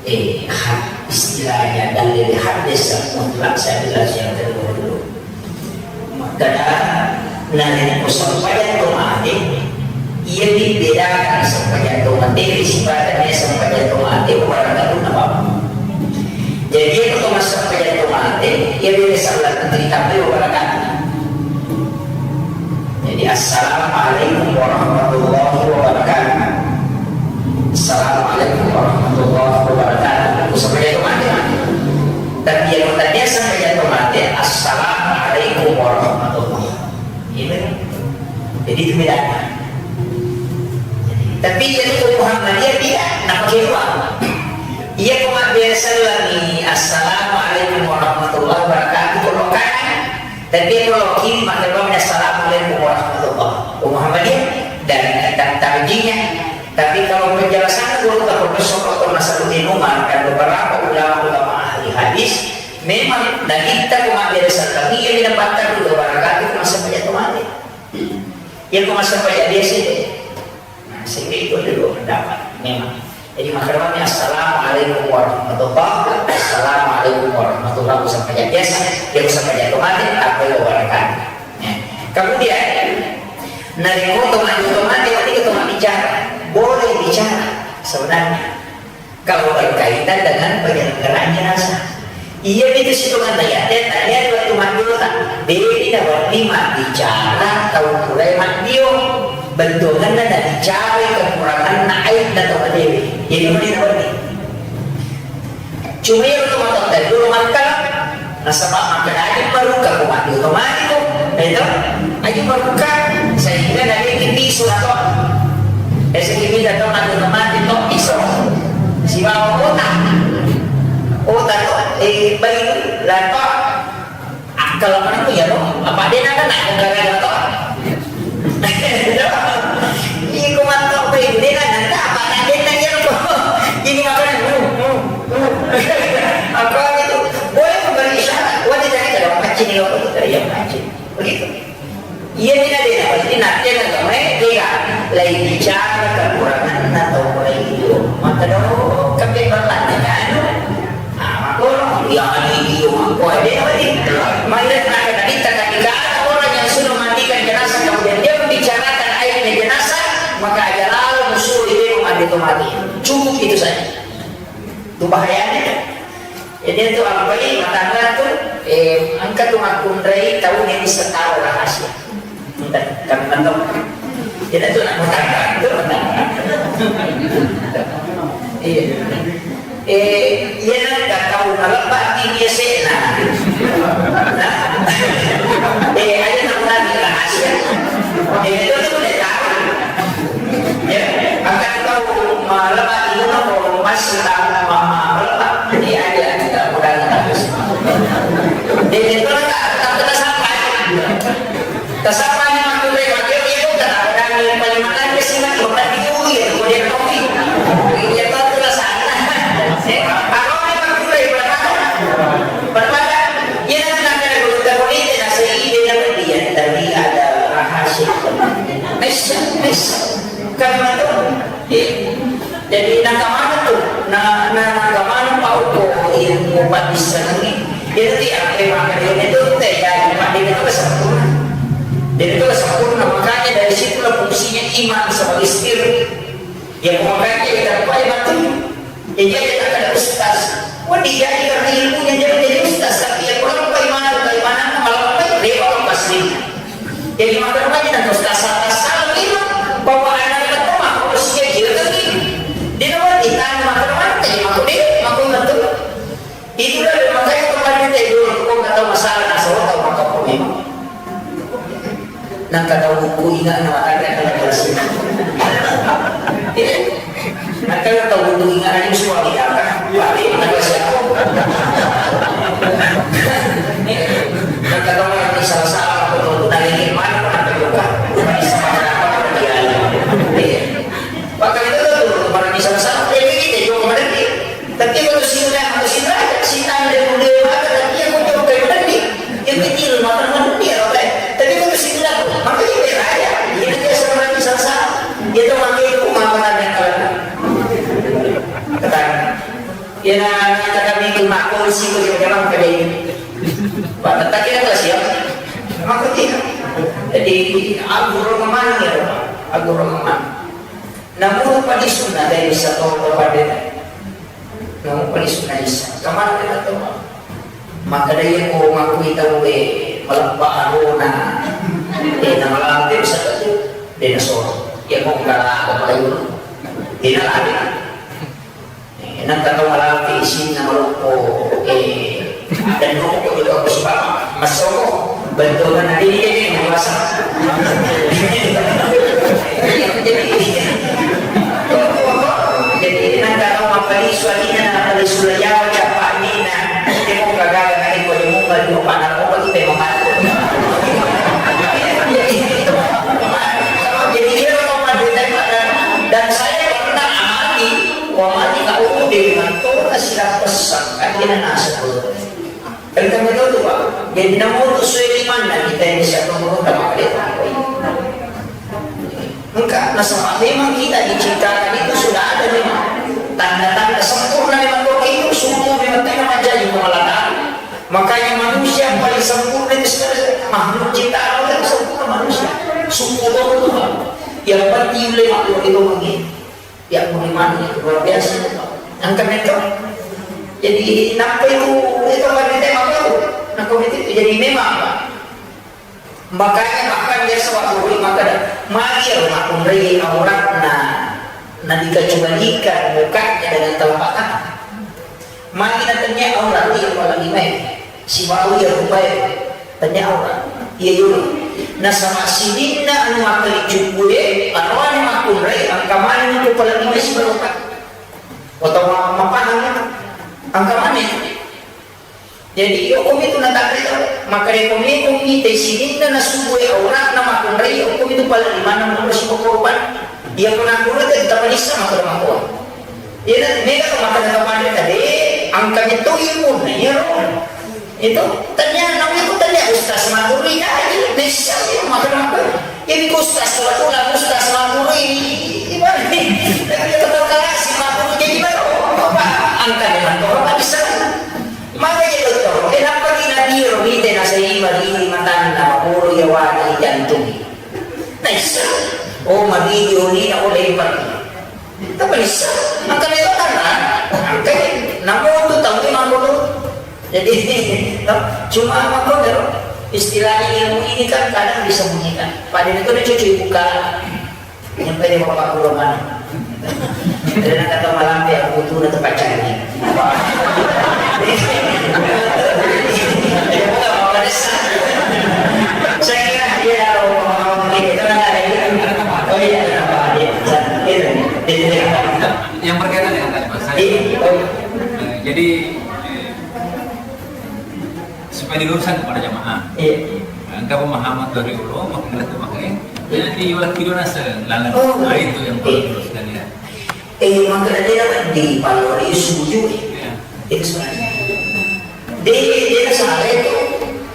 Eh, ha-, istilahnya dalil hadis mutlak saya bilang yang kedua dulu. Maka narekko sempajang to mate, iya dibedakan sempajang to mate, sifatnya sempajang to mate, wabarakatuh nama. Jadi, itu masuk sempajang to mate, iya beda salat, cerita beliau wabarakatuh. Jadi, "Assalamualaikum warahmatullahi wabarakatuh. Assalamualaikum warahmatullahi wabarakatuh." Aku sampai jatuh mati, mati. Tapi yang tadinya sampai jatuh mati, "Assalamualaikum warahmatullahi." Ini. Jadi, itu bedanya. Jadi, tapi yang itu Muhammadiyah tidak, nak pakai dua. Iya ko mabbere sellengi, "Assalamualaikum warahmatullahi wabarakatuh," ko lo kanan. Tapi ko lo kiri, makkeda bawang, "Assalamualaikum warahmatullah." Ko Muhammadiyah, dan, dan tarjinya. Tapi kalau penjelasan guru kita Profesor Doktor Nasaruddin Umar dan beberapa ulama-ulama ahli hadis, memang Nabitta ko mabbere sellengi, iya, binabatta dulu wabarakatuh, ko massempajang to mate. Iya, ko massempajang biasa itu. Nah, sehingga itu ada dua pendapat memang. Jadi, makkedami, "Assalamualaikum warahmatullah, assalamualaikum warahmatullah," ko massempajang biasa, iya, ko massempajang to mate, apa ya, wabarakatuh. Ya. Kemudian, narekko to mate, to mate, wani to mabbicara, boleh bicara sebenarnya. Kalau berkaitan dengan penyelenggaraan jenazah. Iya, itu sitonganna ya. Teta, iya, waktu maddiota. De'ni nawedding mabbicara tau purae maddio. Bettuanna nabicarai kekuranganna, aibna tau dewe. Jadi, mani nawedding. Cuma iya, waktu matotta dulu makkala. Nasaba makkeda, "Aji marukka ko maddio to mani ko." Itu, aji marukka, sehingga nade'ki pisu atau biasa kita to maddio to mani to pisu. Sibawa otak. Otak to, eh, bayi, lato, akal mana tu ya, no? Apa dia nak, nak, gara-gara to? Iko matto pe, de' na, na, apa na, de' na, iya, ko. Ini makanya, hmm, hmm, hmm. Apa itu? Boleh memberi isyarat. Wah, dia tadi kalau pancing, kalau itu, ya, pancing. Begitu. Iya, ini ada, ya, pasti nanti ada, kamu, eh, dia, lain bicara, kekurangan, atau mulai itu. Maka dong, kami bertanya, kan? Ah, makkono, iya, iya, iya, makko, de' na wedding. Maka nakkeda Nabitta, ketika ada orang yang sudah mandikan jenazah, kemudian dia membicarakan aibnya jenazah, maka aja lalo musuh itu mandi to mati. Cukup itu saja. Itu bahayanya. Jadi itu apa ini? Matangga tu, eh, engka tu makkunrai tau yang bisa tahu rahasia. Kami mantap. Kita tu nak bertanya, tu bertanya. Iya. Eh, iya, nak tau malebba di biasa na. Eh, ada nak berani rahasia. Eh, itu tu boleh tahu. Ya, akan tau malebba di mana, kalau masih tak ma-, malebba, jadi ada kita berani rahasia. Jadi itu tak, tak kena sampai. Tasappani makkunrai makkeda, iya, kota, padani paling makanre sih, Mak, makan di ulu, ya, kemudian kopi. Iya, kau tuh rasanya. Eh, kalau ada makkunrai, pada-pada. Pada-pada. Iya, nanti nak kena guru, tak boleh, dia rasa ide, nama dia, tapi ada rahasia. Mes, mes. Kalimat itu. Iya. Jadi, nangka maneng tu, na, na, nangka maneng pa uko ilmu paddissengengnge. Jadi, apa yang makkeda itu teh, jadi, pada itu kesempurna. Jadi, itu kesempurna. Makanya dari situlah fungsinya imam sebagai setiru. Ya, makanya kita pakai mati. Ya, jadi, tak ada ustaz. Wah, dia jadi karena ilmunya dia menjadi ustaz, tapi ya, kurang pakai mana, pakai mana, malah pakai dewa, pasti. Jadi, makkeda magi nang ustaz-ustaz salah lima, bahwa anak itu mah harus dia kira tadi. Dia nama ditanya makkeda magi, jadi makkeda dia, makkeda betul. Itulah dia makanya kemarin dia dulu, kok nggak tahu masalah, nah, saya tahu maka problem. Nang kata buku ingat nama tanya kalau bersih. Iya. Maka tau untung ingat aja semua kita kan. Mati, mati siapa? Maka tau orang ini salah-salah, betul-betul dari mana pernah terluka. Bukan di sana, apa dia. Iya. Maka itu tuh, orang ini salah-salah, ya, ini kita juga kemarin, iya. Tapi kalau sinta, kalau sinta, sinta ada dulu, maka tapi yang muncul kayak tadi. Yang kecil, maka mana dia, oke. Tapi kalau sinta, maka dia kayak raya. Ini dia sama lagi salah-salah. Iya, to, mangke itu makanan yang kalah. Kata, iya, na, na, kata minggu makul sih, kau jangan jalan ke dia. Pak, tetap kita tuh siap. Makul tidak. Jadi, aku romangan ya, Pak. Aku romangan. Namun, Pak, di sunnah dari satu kepada Namu pali sunna Isa. Kamana de' natau? Makkeda iya ko makkui tau, eh, malebba arona. Eh, na malampe bisa tu, de' nasoro. Iya ko engka lako pale dulu. De' nalari. Eh, nangka tau malampe isinna maloppo, eh, dan ko ko ko ko sibama. Masoko. Betul kan? Jadi, jadi, jadi, jadi, nangka tau mappalisu atinna, Sudah jauh capek ni, nah, kita mau gagal, nanti kau jemur baju apa, nak mau baju memang baju. Jadi, dia mau baju tembak dan, dan saya pernah amati, wah, mati kau dengan tuh kasih pesan, kan dia nasi. Engka meto tu, Pak. Jadi, namotu sue limanna kita yang bisa mengurung dalam kereta. Engka, nasaba memang kita diciptakan itu sudah ada memang tanda-tanda sempurna memang doa itu semua memang tidak menjadi kepala. Makanya manusia paling sempurna itu sebenarnya makhluk ciptaan Allah itu sempurna manusia. Sempurna Tuhan. Yang penting oleh makhluk itu mungkin. Ya, beriman itu luar biasa. Angka meto. Jadi, nampa itu, itu kan dia mau tahu. Nah, kalau itu, jadi memang apa? Makanya bahkan dia sewaktu maka dah, magi ya rumah kunri auratna, nah dikecualikan mukanya dengan telapak tangan. Magi na tania aurat iya pala lima e, sibawa iya rupa e, tania aurat. Iya dulu. Nasaba sininna anu makkali cubbue, anu makkunrai, angka maneng itu pala lima e sibawa rupa. Atau ma-, mapahang itu. Angka maneng. Jadi, yoko mitu natanre tau. Makkareko meko mite sininna nasubue auratna makkunrai, yoko mitu pala lima na mulu sibawa rupa. Iya pernah kulit kita panissa maka makkuwa. Iya, mega to makkeda tapanre tadi, angka metto ilmunna, iya ro. Itu, tanya, namanya itu tanya Ustaz Maduri, ya, iya, bisa, iya, makkeda makkuwa. Iya, ku Ustaz, kebetulan Ustaz Maduri, iya, tapi ya, tetap kalah si Maduri, jadi baru, apa, angka dengan to, apa bisa. Maka iya, betul. Kenapa kita diro, mite, nasai, mari, matanna, mapuro, iya, wani, jantung. Naisseng. Oh, mabidi olina, oh, lempar. Tapi naisseng. Angka lempar tanah. Angka namo tu tahu ni mampu tu. Jadi, no, cuma apa tu, istilahnya ilmu ini kan kadang disembunyikan. Pada itu dia cuci buka. Nyampe di bapak guru mana? Karena kata malam dia butuh na tempat cari. Saya kira dia kalau mau ini, itu kan ada ini. Oh iya, kenapa? Iya, iya. Yang berkaitan dengan tadi, Pak, saya, iya, oh. Eh, jadi, eh, supaya diluruskan kepada jamaah. Iya. Engka pemahaman dari ulama, maka itu makanya, jadi, wala kido nasa lalang. Oh. Nah, itu yang perlu, iya, diluruskan, ya. Eh, maka dia dapat di Palori setuju, eh. Iya. Itu sebenarnya. Dia, dia salah itu.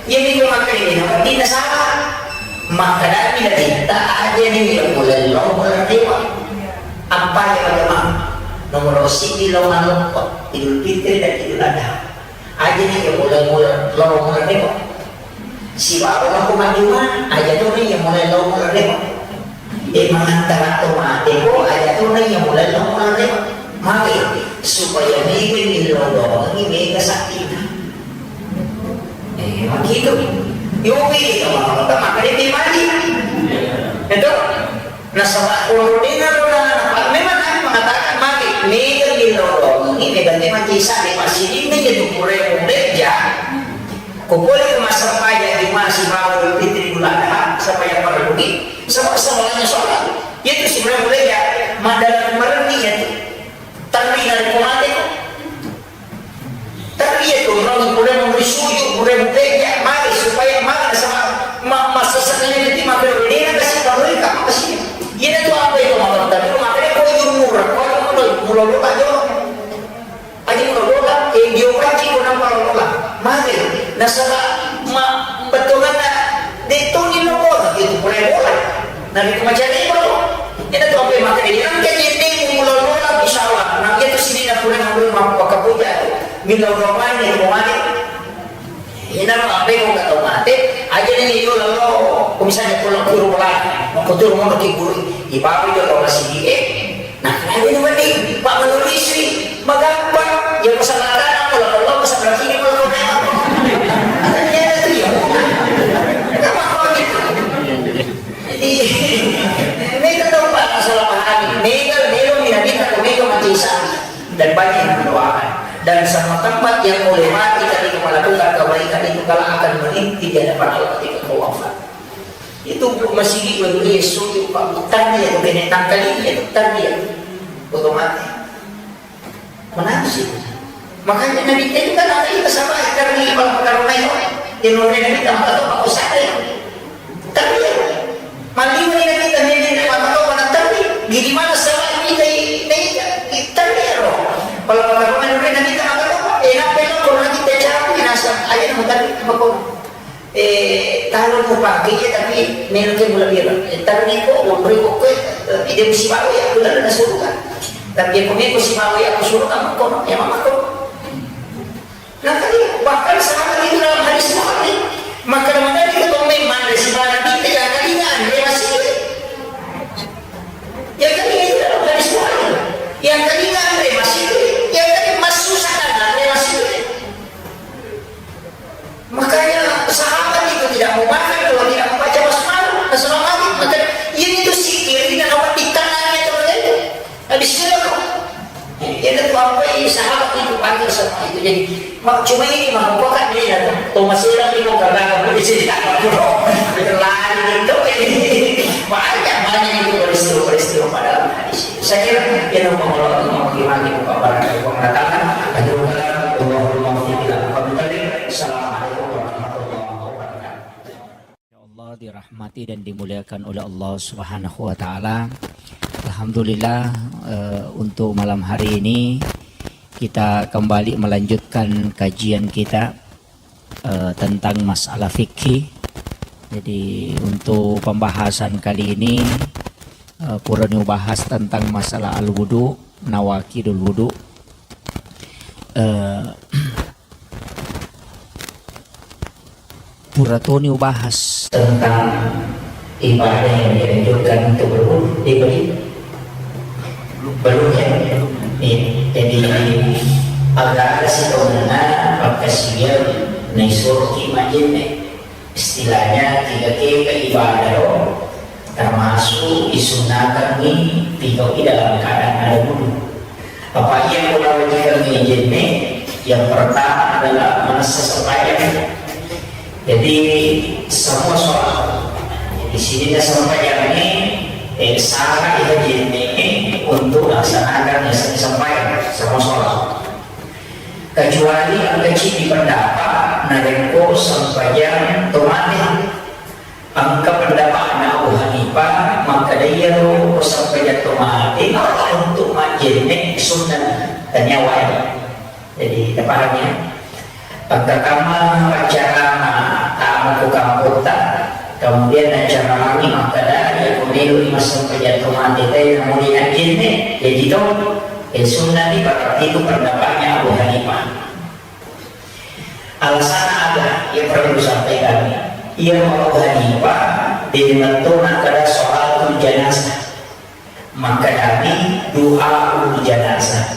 Iya, itu makanya dia dapat, dia salah. Maka dari kita aja nih, ya, mulai lo, mulai dewa. Apa ya, Pak Imam? Nomor siji lo, Idul Fitri dan Idul Adha. Aja ni iya mulai-mulai lao mulai remo. Sibawa ko majjuma, aja to ni iya mulai lao mulai remo. E, mangantara to mate ko, aja to ni iya mulai lao mulai remo. Magi, supaya mega millau doangi mega saktina. E, begitu. Yopi kita mangkota maka dia mati. Itu. Nasaba ulunna ulana, memang kami mengatakan magi, mega millau doangi, mega tema cisa di masjid ini jadi pura beja. Ko pole ko massempajang juma sibawa Idul Fitri, Idul Adha, sempajang parellu, saba-, sabalanya sholat. Itu sebenarnya beja, maddalang marenni itu. Tapi narekko mate ko. Tapi iya tu, orang boleh memberi sujud, boleh bekerja, mari supaya mari sama ma-, masa sekali nanti makin lebih dia kasih kalau ini kamu kasih. Iya tu apa itu makan tadi, makanya kau jujur murah, kau mau mulai mulai tak jauh. Aja mulai bola, eh, dia pancing kau nampak bola. Mari, nasaba ma-, betul mana? Dia tu ni lo bola, itu boleh bola. Nabi ku macam ni baru. Ina tu apa yang makan ini? Angkat jadi mulai-mulai, insya Allah. Nah, itu sini nak pulang, pulang, mampu pakai puja tu. Bila orang lain yang mau mati. Ina apa yang kau tak tahu mati? Aja ni itu lalu. Kau misalnya pulang ke rumah, mau kau turun, mau kau tidur. Ibarat itu orang sini, eh. Nah, kenapa ini mati? Pak menulis ni. Magampang. Ya, masalah tanah, kalau Allah, masalah kiri, kalau kau naik. Ternyata tu ya. Kenapa kau gitu? Jadi, mega tau, Pak, salah pahami. Mega, melo minabita ko mega macisa. Dan banyak yang mendoakan. Dan semua tempat yang kau lewati ketika melakukan kebaikan itu, kelak akan merinti di hadapan Allah ketika kau wafat. Itu masih di Yesus itu, Pak. Tadi ya, kena tangkali ya, tadi ya. Otomatis. Menang sih. Makanya Nabitta itu kan ada kita sama karena pala makaromai to. Di nore Nabitta maka to mako sate. Tapi ya, maliwani Nabitta nene maka to mana tapi. Gidi mana sama kita ini tapi ya ro. Pala makaromai nore Nabitta maka to. Eh, nape lo kalau kita capu nasa aja nang tapi mako. Eh, taro mupake iya, tapi melo ke mula bira. Eh, taro niko, wonroi ko koe, eh, ide musibawa ya, kula na suruga. Tapi ya, ko meko sibawa ya, ko suruga, mako, ya, mako. Nah, tadi, bahkan sahabat itu dalam hadis Bukhari, maka mana itu tombe mana sibara kita yang kali anre masih. Yang kali itu dalam hadis Bukhari. Yang kali anre masih, yang kali masuk sana anre masih. Makanya sahabat itu tidak mau makan kalau tidak membaca basmalah, basmalah maghrib. Maka ini itu zikir, ini kan awak di tangannya itu, itu. Habis itu, ya, itu apa ini sahabat itu panggil sama itu. Jadi, mak-, cuma ini mah, kok kan dia datang. Thomas Ira ini mau kagak, mau di sini tak mau. Lari itu, ini. Banyak, banyak itu peristiwa-peristiwa pada hadis. Saya kira, ya, nomor Allah, nomor lima, nomor empat, nomor lima, nomor lima, Assalamualaikum warahmatullahi wabarakatuh. Ya Allah, dirahmati dan dimuliakan oleh Allah Subhanahu wa Ta'ala. Alhamdulillah, eh, untuk malam hari ini kita kembali melanjutkan kajian kita, eh, tentang masalah fikih. Jadi, untuk pembahasan kali ini, eh, purani ubahas tentang masalah al-wudu, nawaqidul wudu. Eh, pura toni ubahas tentang ibadah yang dianjurkan untuk berwudu. Dia beri belum ya? Iya. Jadi, agak ada sih, pakkasiwiang naisuroki majjenne. Istilahnya, tiga ke ibadah ro, termasuk disunnakangngi tiga dalam keadaan ada wudu. Apa iya kulawajikan jenne? Yang pertama adalah manessa sembahyang. Jadi, semua sholat. Di sini sembahyang ini, eh, syarat ya jenne untuk laksanakan sembahyang, semua sholat. Kecuali engka ceddi pendapat narekko sempajang tomate. Engka pendapatna Abu Hanifah, makkeda iyaro sempajang tomate untuk majjenne sunnah, tania wajib. Jadi, tapahami ya? Engka kamma paccarama tamu ku kampotta, kemudian naccaramani makkeda, iya ko meloi massempajang tomate te namuni najjenne, jaji to, eh, sunnah ni, berarti itu pendapatnya Abu Hanifah. Alasanna aga? Iya perlu sampaikan. Iya Abu Hanifah, de nattona kada sholatul janazah. Makkedani du'aul janazah.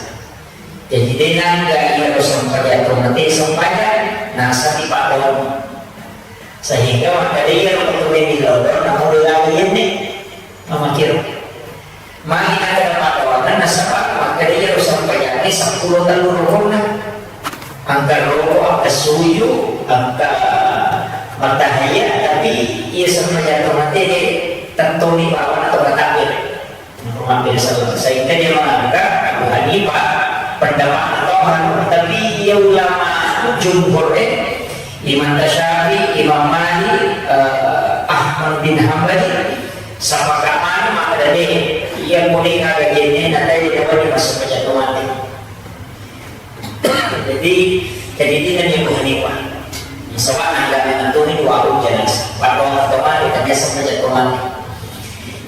Jadi, de nangga iyaro sempajang tomate sempajang, nasami paddoni. Sehingga makkeda iyaro tomate millau, namu de gaga yenne, mamakiro. Magi nakkeda paddona, nasaba makkeda iyaro sempajangnge seppulo tellu rukunna. Engka roko, engka suju, engka mattahiyya, tapi iya sempajang tomate de tettoni bawana to matakbir. Sehingga dia menganggap Abu Hanifah pendapat tohan, tapi iya ulama jumhur, eh, Imam Syafi'i, Imam Malik, eh, Ahmad bin Hambali, sepakat mana makkeda de, iya pole gaga jenne na tadi dapat di masa pejatuh mati. Jadi, jadi tidak dia Abu Hanifah. Sebab anda menentukan dua puluh jelas. Pada orang tua kita biasa saja teman.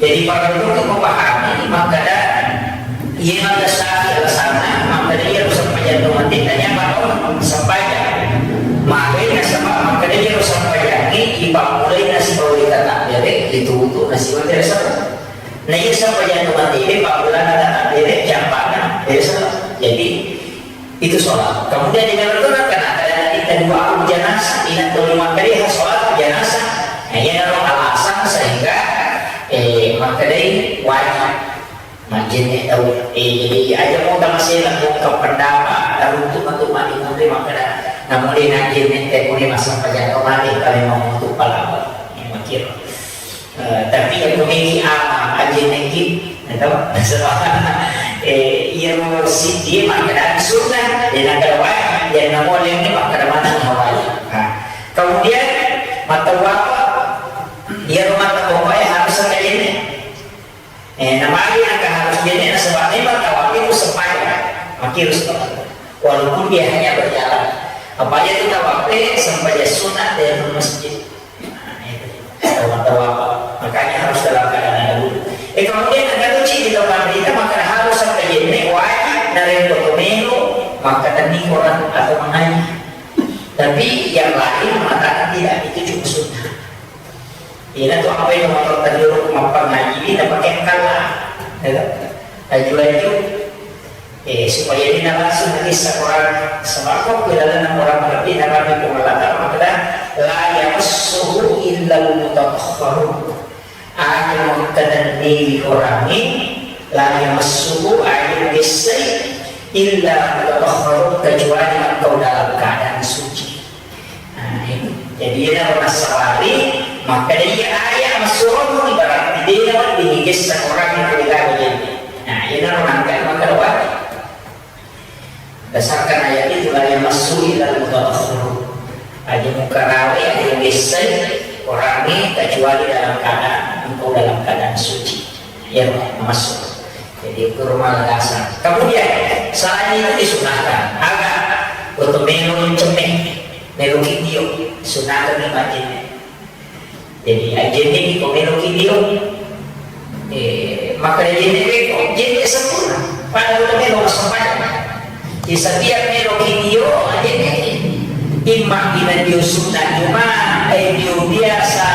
Jadi, para guru itu memahami, maka ada, iya, ada syarat alasannya, maka dia harus sampajang teman, tidak nyaman, oh, sampajang. Makanya sebab, maka dia harus sampajang, ini, ibadah mulai nasi bawa kita tak jadi, itu untuk nasi bawa tidak salah. Nah, iya, sampajang teman ini, Pak Bulan ada tak jadi, siapa, nah, tidak salah. Jadi, itu sholat. Kemudian di dalam itu kan ada kita dua jenazah, inat tolima kali sholat jenazah. Nah, iya, ada alasan sehingga, eh, makkedai wajib. Majjenne tau, eh, jadi aja mau tamasela, mau ke pendapat, tahu tu matu mati mati makkeda. Namun dia najjenne teh punya masa pajak kau mati kalau mau untuk pala, eh, makir. Eh, tapi yang memiliki amal, ajjenne ki, Itu, eh, iyaro siddi makkeda sunnah, de nakkeda wajib, de namo lainna makkeda maneng wajib. Nah, kemudian mattawaf, iyaro mattawaf harus engka jenne. Eh, namagi engka harus jenne, nasaba memang tawaf itu sempajang. Makkiro sempajang. Walaupun dia hanya berjalan. Apa aja itu tawaf, eh, sempajang sunat dari masjid. Nah, itu. Tawaf-tawaf. Makanya harus dalam keadaan ada wudhu. Eh, kemudian ada tuh di tempat kita, maka harus sampai jenne wajib dari melo maka tani Quran atau mengaji. Tapi yang lain mengatakan tidak, itu cuma sunnah. Ina tu apa yang mau terjadi mappangaji ini dapat yang kalah. Ya kan? Laju-laju Eh, supaya dia langsung kisah orang sembako ke dalam orang lebih dalam pengelatan maka la yamassuhu illal mutatahharun. Aku mengkatenni orang ini la yamassuhu ayu bisai illa mutatahharun kecuali engkau dalam keadaan suci. Nah, ini. Jadi, iyana nassabari, makkeda iya ayat massuroni, berarti de nawedding igessa orang yang tidak ada jenne. Nah, iyana nangka maka wajib. Berdasarkan ayat itu, la yamassu illal mutatahharun. Aja mukarawe, aja gessai orang ini kecuali dalam keadaan, engkau dalam keadaan suci. Ya, masuk. Jadi, ke rumah dasar. Kemudian, selain itu disunahkan, aga untuk melo cemme. Melo video, sunateng ni majjenne. Jadi, ajjenne ni ko melo video. Eh, maka ajjenne ni ko, jenne sempurna. Pada udah melo massempajang. Di setiap melo video, ajjenne ni. Imma di video sunnah cuma, eh, video biasa,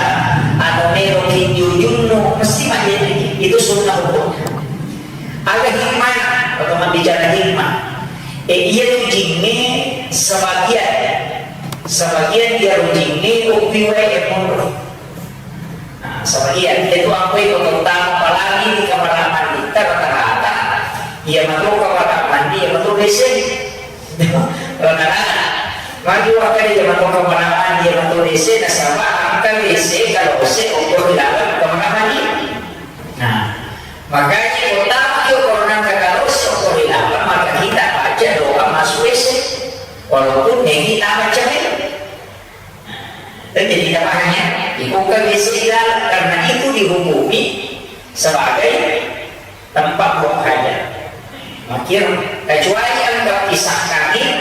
atau melo video junnu, mesti majjenne. Itu sunnah hukumnya. Aga hikmah, atau bicara hikmah. Eh, iya tu jinne sebagian. Sebagian dia jinne upi wae monro. Nah, sebagian itu apa itu terutama apalagi di kamar mandi rata-rata. Iya matu kamar mandi, iya matu W C. Rata-rata. Magi waktu dia matu kamar mandi, iya matu W C, nasaba angka W C kalau W C ukur di dalam kamar mandi. Nah, makanya utama yo kalau nang kakaroso ko ri laleng, maka kita baca doa masuk W C. Walaupun negi tama cemil. Dan jadi kita paham ya, dibuka W C di dalam karena itu dihukumi sebagai tempat buang hajat. Makir, kecuali yang terpisahkan ini,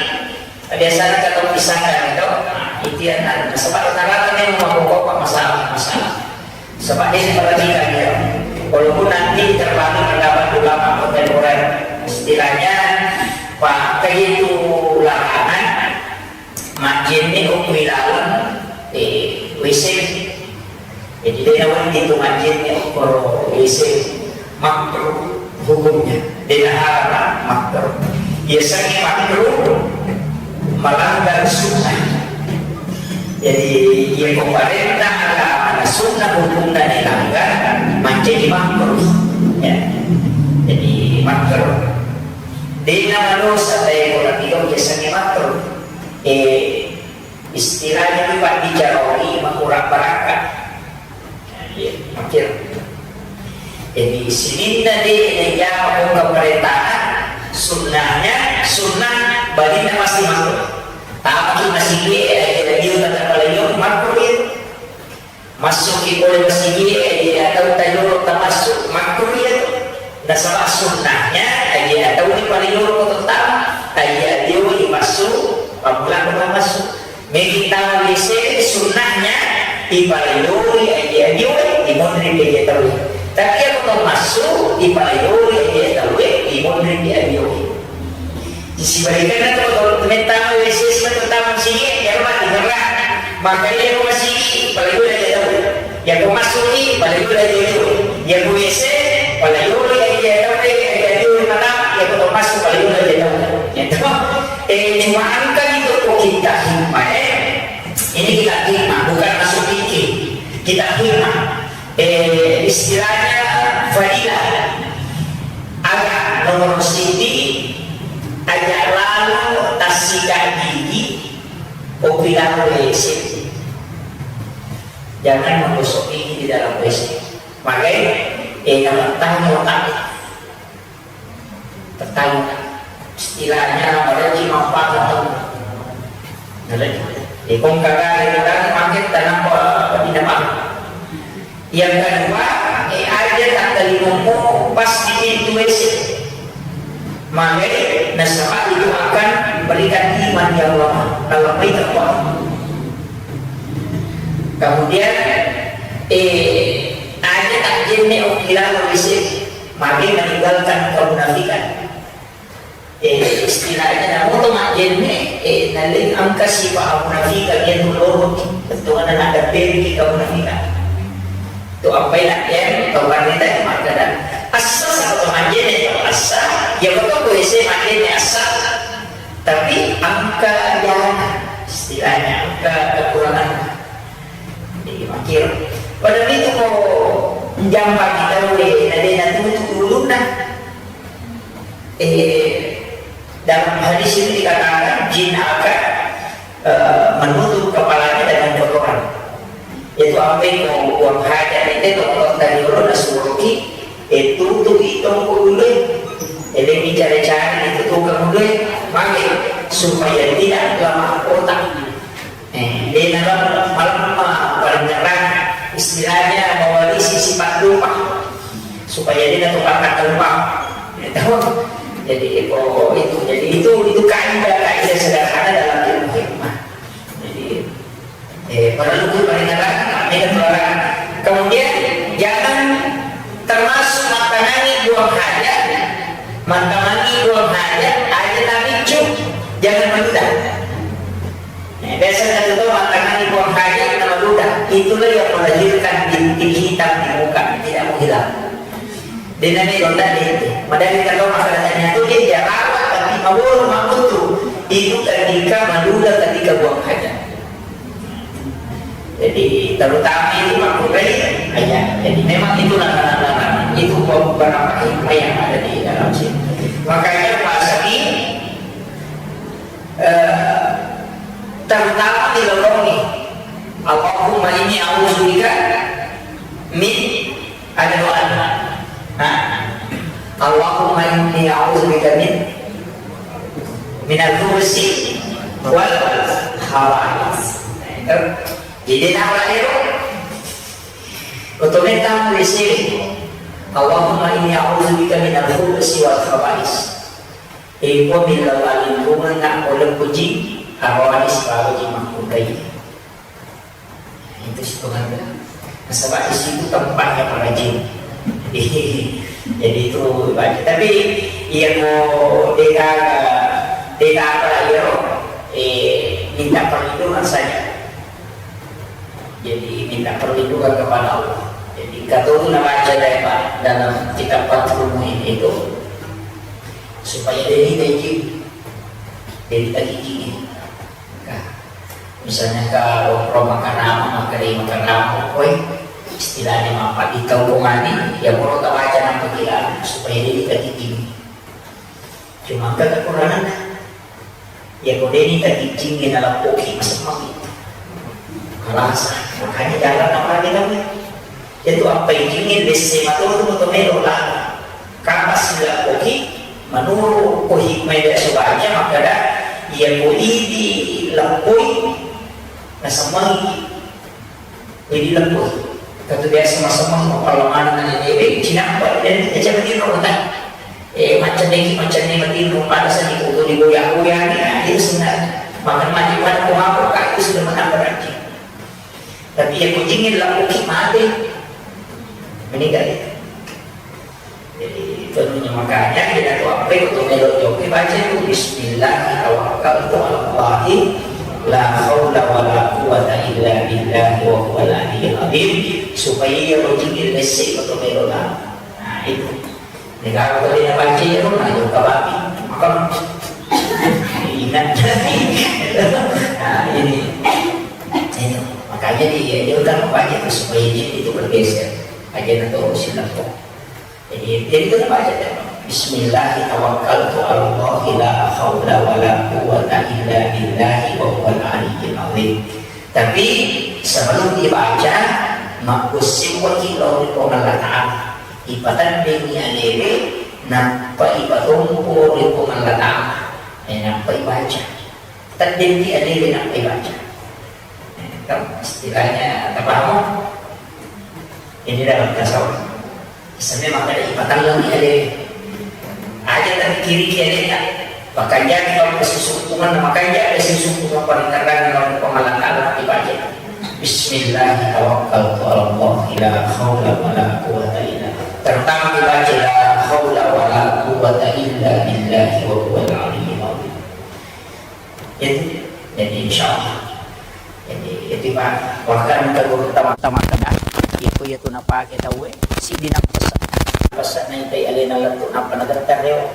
biasanya kalau pisahkan itu, nah, itu yang ada. Sebab rata-rata memang bapak-bapak masalah-masalah. Sebab dia perhatikan dia. Walaupun nanti terbagi pendapat ulama kontemporer, istilahnya, Pak, begitu larangan, majjenne okko ri laleng, eh, W C. Jadi, de nawedding tu majjenne okko ro W C. Makruh hukumnya. De naharam, makruh. Biasanya makruh melanggar sunnah. Jadi, iya ko parenta agama sunnah hukumna dilanggar, mancaji makruh. Ya. Jadi, makruh. De namadosa, tapi ko nabilang biasanya makruh. Eh, Istilahnya itu, Pak, dijaroi makurang barakka. Iya, makir. Jadi, sininna de' najama ko pemerintahan, sunnahnya, sunnah balinna masih makruh. Tapi masih de', eh, dia tetap kalau makruh ya. Massuki pole masigi e, iya tau tayolo tamassu, makkuria tu. Nasaba sunnahnya, iya tau ni pale yolo ko tama, iya dio i massu, pammulang ko tamassu. Megi tau W C sunnahnya, ipale yolo iya dio, imonri ke iya tau. Tapi iya ko tau massu, ipale yolo iya tau, imonri ke iya dio. Sibalikanna to, to, mettama W C, mettama sigi, iyaro mati gerra. Maka iya ko masigi, pale yolo iya tau. Iya ko massuki, pale yolo iya tau. Iya ko W C, pale yolo iya tau, iya tau, iya tau, mata, iya ko to massu, pale yolo iya tau. Iya to. Eh, cuma engka itu ko kita hikmah, eh. Ini kita hikmah, bukan masuk fikih. Kita hikmah. Eh, istilahnya fadilah. Aga nomor siji, aja lalo tassika gigi, opi lalo W C. Jangan menggosok gigi di dalam W C. Makanya, eh, kalau tahu mau takut, Tahu istilahnya, pada cuma paham. Jadi, di kongkara itu kan pakai tanam apa, apa tidak paham. Yang kedua, eh, ada tak terima pasti itu ese. Maka nasaba itu akan memberikan iman yang lemah dalam baik Allah. Kemudian, eh, ada tak jenne ukira ese, maka meninggalkan kemunafikan. Eh, istilahnya namu to majjenne, eh, naleng engka sifat amunafikan, iya tu lorong, tentu ada nak daperi kamunafikan. Tu apa yang dia, tau kan kita yang makkada asa, satu majjenne, tau asa, ya betul tu ese majjenne asa, tapi engka jana, istilahnya engka kekurangan. Jadi makir. Pada itu kau jampa kita, eh, nadena tu tu ulunna. Eh, dalam hadis ini dikatakan jin akan, eh, menutup kepalanya dengan kotoran. Itu apa yang mau buang hajat itu, kotoran dari orang nasuruki, eh, tutup itu dulu. Jadi bicara-cara itu tuh kemudian pakai supaya tidak lama otak. Eh, dia dalam malam, ah, paling terang, istilahnya mewarisi sifat lupa, supaya dia dapat pangkat lupa. Ya, tahu? Jadi, oh, itu, jadi itu, itu kaidah, kaidah sederhana dalam ilmu hikmah. Jadi, eh, perlu itu paling terang, ini keluaran. Kemudian, jangan termasuk mattanangi buang hajat, mattanangi buang hajat, aja tapi cuk, jangan menunda. Nah, biasa kan itu mattanangi buang hajat, nama duda. Itulah yang melahirkan bintik hitam di muka, tidak mau hilang. Dia namanya ronda itu. Padahal kita tahu masalahnya itu dia, dia rawat, tapi maburu makutu. Itu ketika maduda, ketika buang hajat. Jadi terutama itu makruh aja. Jadi memang itu larangan-larangan. Itu beberapa hikmah yang ada di dalam sini. Makanya puasa ini eh, terutama di lorong ini. Allahumma inni a'udzubika min, ada doa. Nah, Allahumma inni a'udzubika min, minal khubusi wal khaba'is. Jadi nama itu otomatis di sini. Allahumma inni a'udzubika minal khubusi wal khaba'is. Iko millau alingkungan na pole puji, aroni sibawa ji makkutai. Itu situ kan. Nasaba di situ tempatnya para jin. Jadi itu ibadah. Tapi iya ko deka, deka apa iya, eh, minta perlindungan saja. Jadi minta perlindungan kepada Allah. Jadi kata itu nabaca dari Pak dalam kitab Fathul Muin itu, supaya dia ini jin, jadi tadi jin. Nah, misalnya kalau pro makarama, maka dari makarama, koi istilahnya apa di kampung ini, ya mau kita baca nama dia supaya dia tadi jin. Cuma kan kekurangan. Ya, ko deni tadi jingnge nalappoki, masemmeng. Kalas, makanya jalan apa lagi namanya? Itu apa jingnge besse mato tu moto melo lah. Kapas lappoki, menurut ko hikmah biasa baca, maka dah, ya, ko idi lappoi, nasemmengi. Jadi lembut. Katu biasa masemmeng, kalau mana nanya dia, eh, cinampa, dan dia macam ni kau tak. Eh, macam ni, macam ni, macam ni, pada saat itu, tu digoyang-goyang ni, nah, itu sebenarnya. Makan mati pada kau apa, kak, itu sudah menambah rajin. Tapi ya, kucingnya lembut, mati. Meninggal itu. Jadi, itu namanya makanya kita tuh apa itu melo joki baca itu bismillah tawakkaltu ala Allahi la haula wala quwwata illa billahi wa huwal aliyyil azim, supaya ia berpikir besi atau melo lah. Nah, itu. Negara tadi nak baca itu nah juga babi. Maka ingat. Nah, ini. Ini. Makanya dia dia udah membaca itu supaya jin itu bergeser. Aja nanti urusin lah. Jadi, jadi itu baca ya. Bismillah tawakkaltu ala Allah la haula wala quwwata illa billahi wa huwal aliyyil azim. Tapi sebelum dibaca, makkusiwaki lao ri Puang Allah Ta'ala. Ipatendengi alewe, Nappa ipatompo ri Puang Allah Ta'ala. Eh, nappa ibaca. Teddenti alele nappa ibaca. Eh, kan istilahnya tapahamo? Ini dalam tasawuf. Sebenarnya maka ipatelleng alele. Aja tapi kiri alele. Makanja' kalau kesusungkuman, makanja' kesusungkuman paling terang kalau Puang Allah Ta'ala ibaca. Bismillah tawakkaltu ala Allah, la haula wala quwwata illa billah. Terutama dibaca la haula wala quwwata illa billahi wa huwal aliyyil azim. Itu, jadi insya Allah. Jadi, itu Pak, bahkan ke guru utama-utama kena, itu ya tu napake tauwe, siddi napasa. Napasa naitai alena lettu, napa nagetter rewa.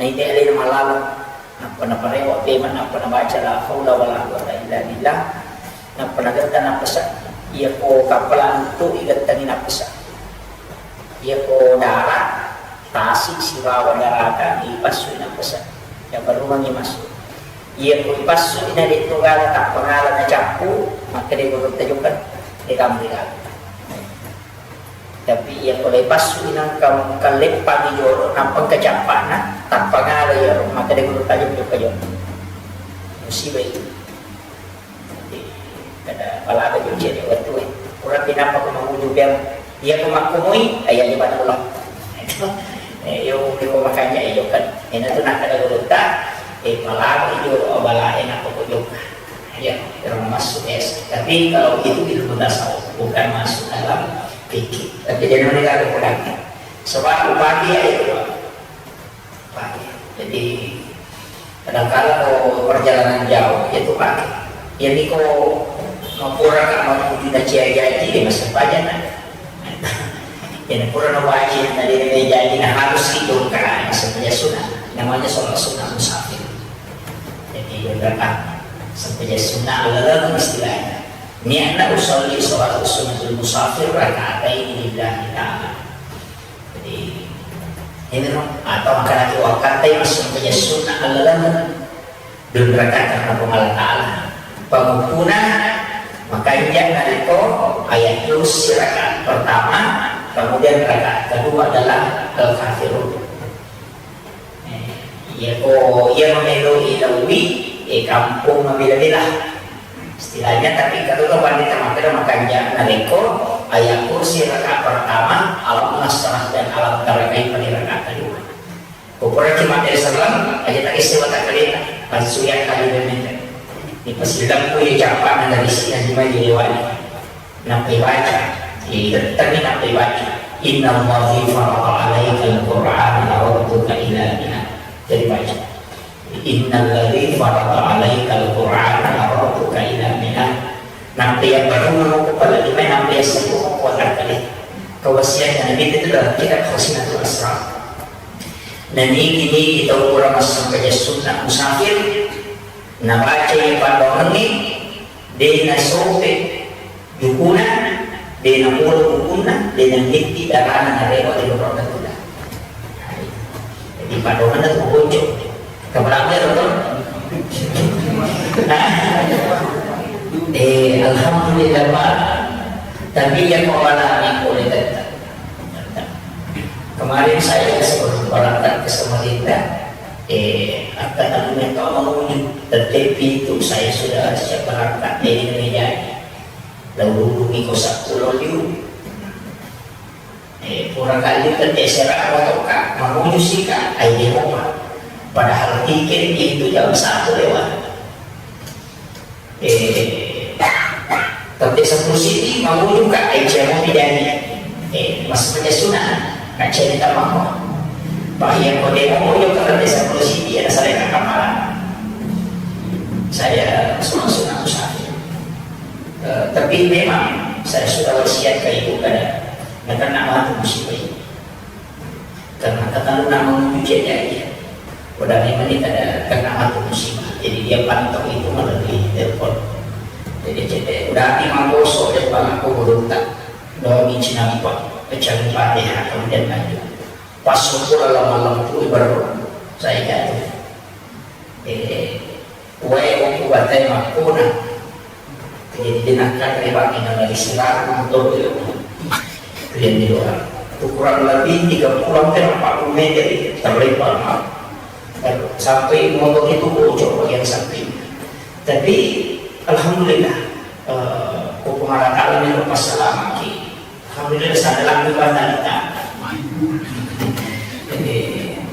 Naitai alena malaleng, nappa naparewa pema, nappa nabaca la haula wala quwwata illa billah, nappa nagetta nappasa. Iyako kappala tu igettangi nappasa. Iyako dara, tasi sibawa darata ipassui nappasa. Yabarumangngi massu. Iyako ipassui na de' to gala, tappa gala nacappu, makkeda gurutta jokka, de' gaga gala. Tapi iya pole passu nangka kalleppangi jolo, nappa engka cappa'na, tappa ngala iyaro, makkeda guru tajeng jokka jolo. Musiba itu. Jadi, kada palaga jolo iya wettu e. Pura pinappa ko manguju biang, iya ko makkumui, iya je pada ulang. Eh, iyo, ko makanya iyo kan. Ena tu nakkeda gurutta, eh, palaga jolo abala e nappa ko jokka. Iya, termasuk es. Tapi kalau itu ilmu tasawuf, bukan masuk dalam fikih. Tapi jangan dikatakan. Sebab upati ya itu, Pak. Upati. Jadi, kadangkala kalau perjalanan jauh, ya itu pakai. Ya, niko mapura ka mau di Nacia Jaji, ya, masih banyak, nah. Ya, pura na wajib, na de' na jaji, na harus itu, kan, masih punya sunnah. Namanya sholat sunnah musafir. Jadi, dua rakaat. Sampai jadi sunnah, laleng istilahnya. Niatna usolli sholat sunnatul musafir rakaatain lillahi ta'ala. Jadi, ini no, atau makanaki wakkatai masuk ke sunnah allalan dun rakaat karena Puang Allah Ta'ala. Pengumpuna makanja' naliko ayat kursi rakaat pertama, kemudian rakaat kedua adalah Al-Kafirun. Eh, iya ko, iya mameloi lawi, eh, kampung mabela-bela. Istilahnya, tapi kalau lo pandita makkeda makanja' narekko ayat kursi rakaat pertama, Alam Nasrah dan Alam Tara Kaifa di rakaat kedua. Ko puraki mate salam, aja tak isi watak kalita, langsung yang kali dan minta. Di pasilang ku ya japa na dari sini lima jadi wali. Nappai baca, itettenni nappai baca, "Innallazi farada 'alaikal Qur'ana laradduka ila mi'ad." Jadi baca, "Innallazi farada 'alaikal Qur'ana laradduka ila mi'ad." Nappai yang baru mau kepala lima, nappai yang sepuluh mau kuat kali. Kewasiatnya Nabi itu dalam kitab Khazinatul Asrar. Nah, nigi-nigi tau kurang masuk kerja sunnah musafir, nabaca yang pandangannya, de' nasope jukuna, de' namolo bukunna, de' nambitti darana narewa di lorong tula. Jadi padomanna tu bocor. Kepala apa ya, Dokter? Hah? Eh, alhamdulillah, Pak. Tapi yang mengalami oleh tetap. Kemarin saya sebelum berangkat ke Samarinda, eh, angka tamu yang kau mau tetap itu saya sudah siap berangkat, eh, ini jadi. Lalu dulu miko sepuluh liu. Eh, pura kali kan terserah motor, Kak, mamuju sih, Kak, ai dia mau, Pak. Padahal tiket itu jam satu lewat. Eh, tapi sepuluh sini mamuju, Kak, ai dia mau pidani. Eh, mas punya sunah, Kak, cerita mama. Pak, yang kau demo mau juga kan sepuluh sini ada salah kata malah. Saya langsung langsung aku sakit. Eh, tapi memang saya sudah wasiat ke ibu kada, karena mati musibah ini. Karena kata lu nak menuju dia, dia. Udah memang ini kada kena mati musibah. Jadi dia pantau itu melalui telepon. Jadi, jadi udah hati mangkosok dia bang aku beruntak. Doa cinampak, pecah Fatihah, kemudian lanjut. Pas syukur Allah malam itu baru saya jatuh. Eh, wae okku batai makkona. Jadi, nakka ribangi na dari sirang untuk itu yang di luar. Kurang lebih tiga puluh sampai empat puluh meter itu terlempar, Pak. Sampai motor itu bocor bagian samping. Tapi alhamdulillah, eh, ko Puang Allah Ta'ala melo passalamaki. Alhamdulillah, sadar lagi pada kita. Jadi,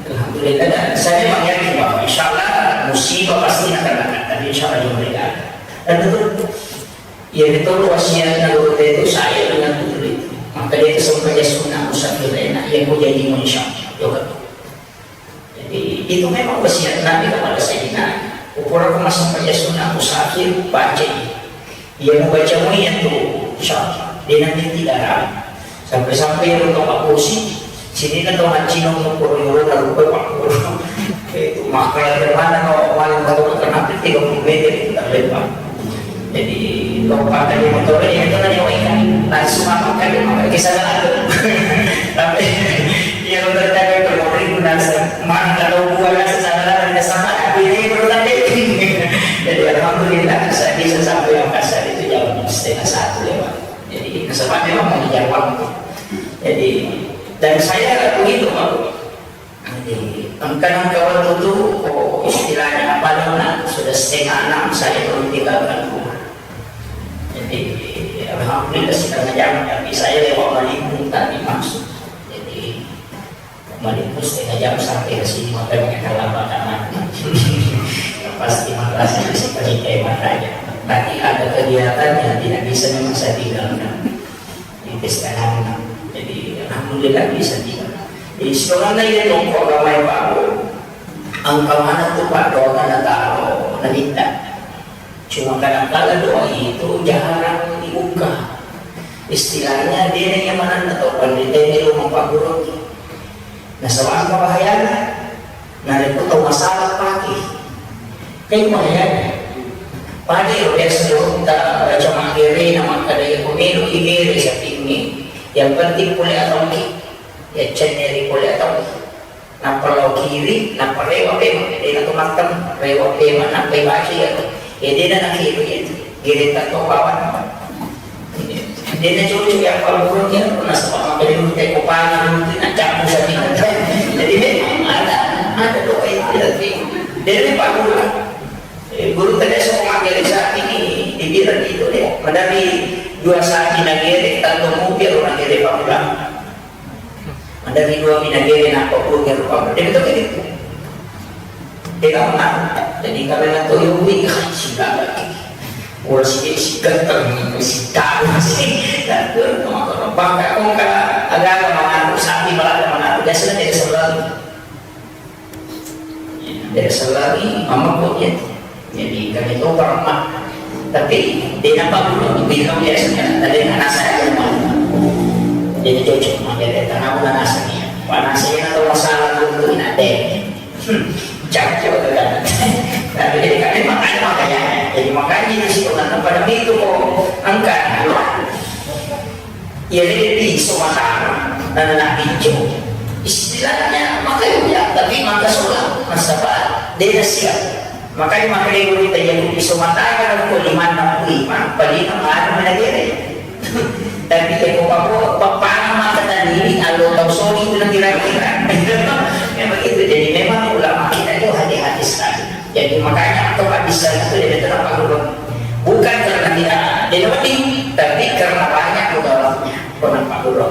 alhamdulillah, dan saya memang yakin bahwa insya Allah musibah pasti akan datang. Tapi insya Allah juga tidak ada. Dan itu, ya, itu wasiatnya guru itu saya dengan betul itu. Maka dia itu sembahyang sunnah musafir enak, yang mau jadi insya Allah. Jadi, itu memang wasiat Nabi kepada Sayyidina Ali. Ukuran masa kerja sunnah musafir, baca ini. Dia mau baca mau yang tu, insya Allah. Dia nanti tidak ragu. Sampai-sampai yang untuk Pak Kursi, sini kan tau haji nong pura-pura, lalu Pak Kursi. Itu maka dari mana no, paling baru kenapa tiga puluh meter itu terlempar. Jadi, lompat dari motor ini, itu tadi, oh, ikan. Langsung apa kali, maka kisah lalu. Tapi, iya, lo ternyata itu, mau ribu nasa. Mana kalau gua nasa, salah, ada sama, tapi ini perlu tadi. Jadi, alhamdulillah, saya bisa sampai Makassar itu jam setengah satu lewat. Jadi, kesempatan memang mau dijawab. Jadi, dan saya begitu, Pak. Jadi, engka nengka wettu tu, ko istilahnya, padona sudah setengah enam saya baru tinggalkan rumah. Jadi, alhamdulillah setengah jam, tapi saya lewat Malimpung tadi masuk. Jadi, Malimpung setengah jam sampai ke sini, makanya terlambat anak. Pasti makasih, pasti hebat aja. Tapi ada kegiatan yang tidak bisa memang saya tinggalkan. Di pesta anak. Jadi, alhamdulillah bisa juga. Jadi, sebenarnya itu kok ramai baru. Engka mana tu Pak doa na taro, na minta. Cuma kadang-kala doa itu jarang dibuka. Istilahnya, dia yang mana atau pandita ini rumah Pak Guru. Nasaba engka bahayana. Narekko tau masalah pake. Kan bahayana. Pake ro biasa ro ta baca maggere na makkada iya ko melo igere sapingnge. Yang penting pole atauki. Ya cenneri pole atauki. Nappa lao kiri, nappa rewa pema. Dena to matteng, rewa pema, nappa ibaca iya. Ya dena nakiro iya. Gere ta to bawang. Dena cocok ya, kalau burung ya, nasaba makkeda teko panang, na capu sapi. Jadi memang ada, ada doa itu, tapi dena Pak Guru. Eh, guru tadi sama makkeda sapi ini, dibilang itu deh, madami dua sapi nagere, tanto mobil nagere Pak Guru. Madami dua mi nagere, nappa burung ya rupa. Dena to gitu. Deka mengadu. Jadi, karena to yoi, ah, silaga. Ora si, si ganteng, si tahu, si ganteng, teman-teman. Bahkan kau ka agama mengadu, sapi malah ada mengadu. Biasanya tidak selalu. Tidak selalu, mama kok ya. Jadi, kami to parma. Tapi, dia nampak dulu, bilang biasanya, tadi nasa aja, Pak. Jadi, cocok, makanya tanah pun nasa nih. Panasnya atau masalah dulu, ini ada. Hmm, cakep kan. Tapi jadi kan memang ada makanya. Jadi makanya di situ kan pada itu kok angkat. Ya, jadi di iso matara, dan anak pincu. Istilahnya makanya, tapi maka sudah nasaba dia siap. Makanya makanya kita jadi iso matara, kalau lima enam puluh lima, paling enam hari mana dia. Tapi ya, kok apa, apa, apa, maka tadi ini, kalau tahu sorry itu nanti lagi, kan? Ya, begitu. Jadi, memang ulama kita itu hati-hati sekali. Jadi, makanya, atau bisa itu dia betul apa dulu. Bukan karena tidak, dia penting, tapi karena banyak mudaratnya. Kenapa dulu?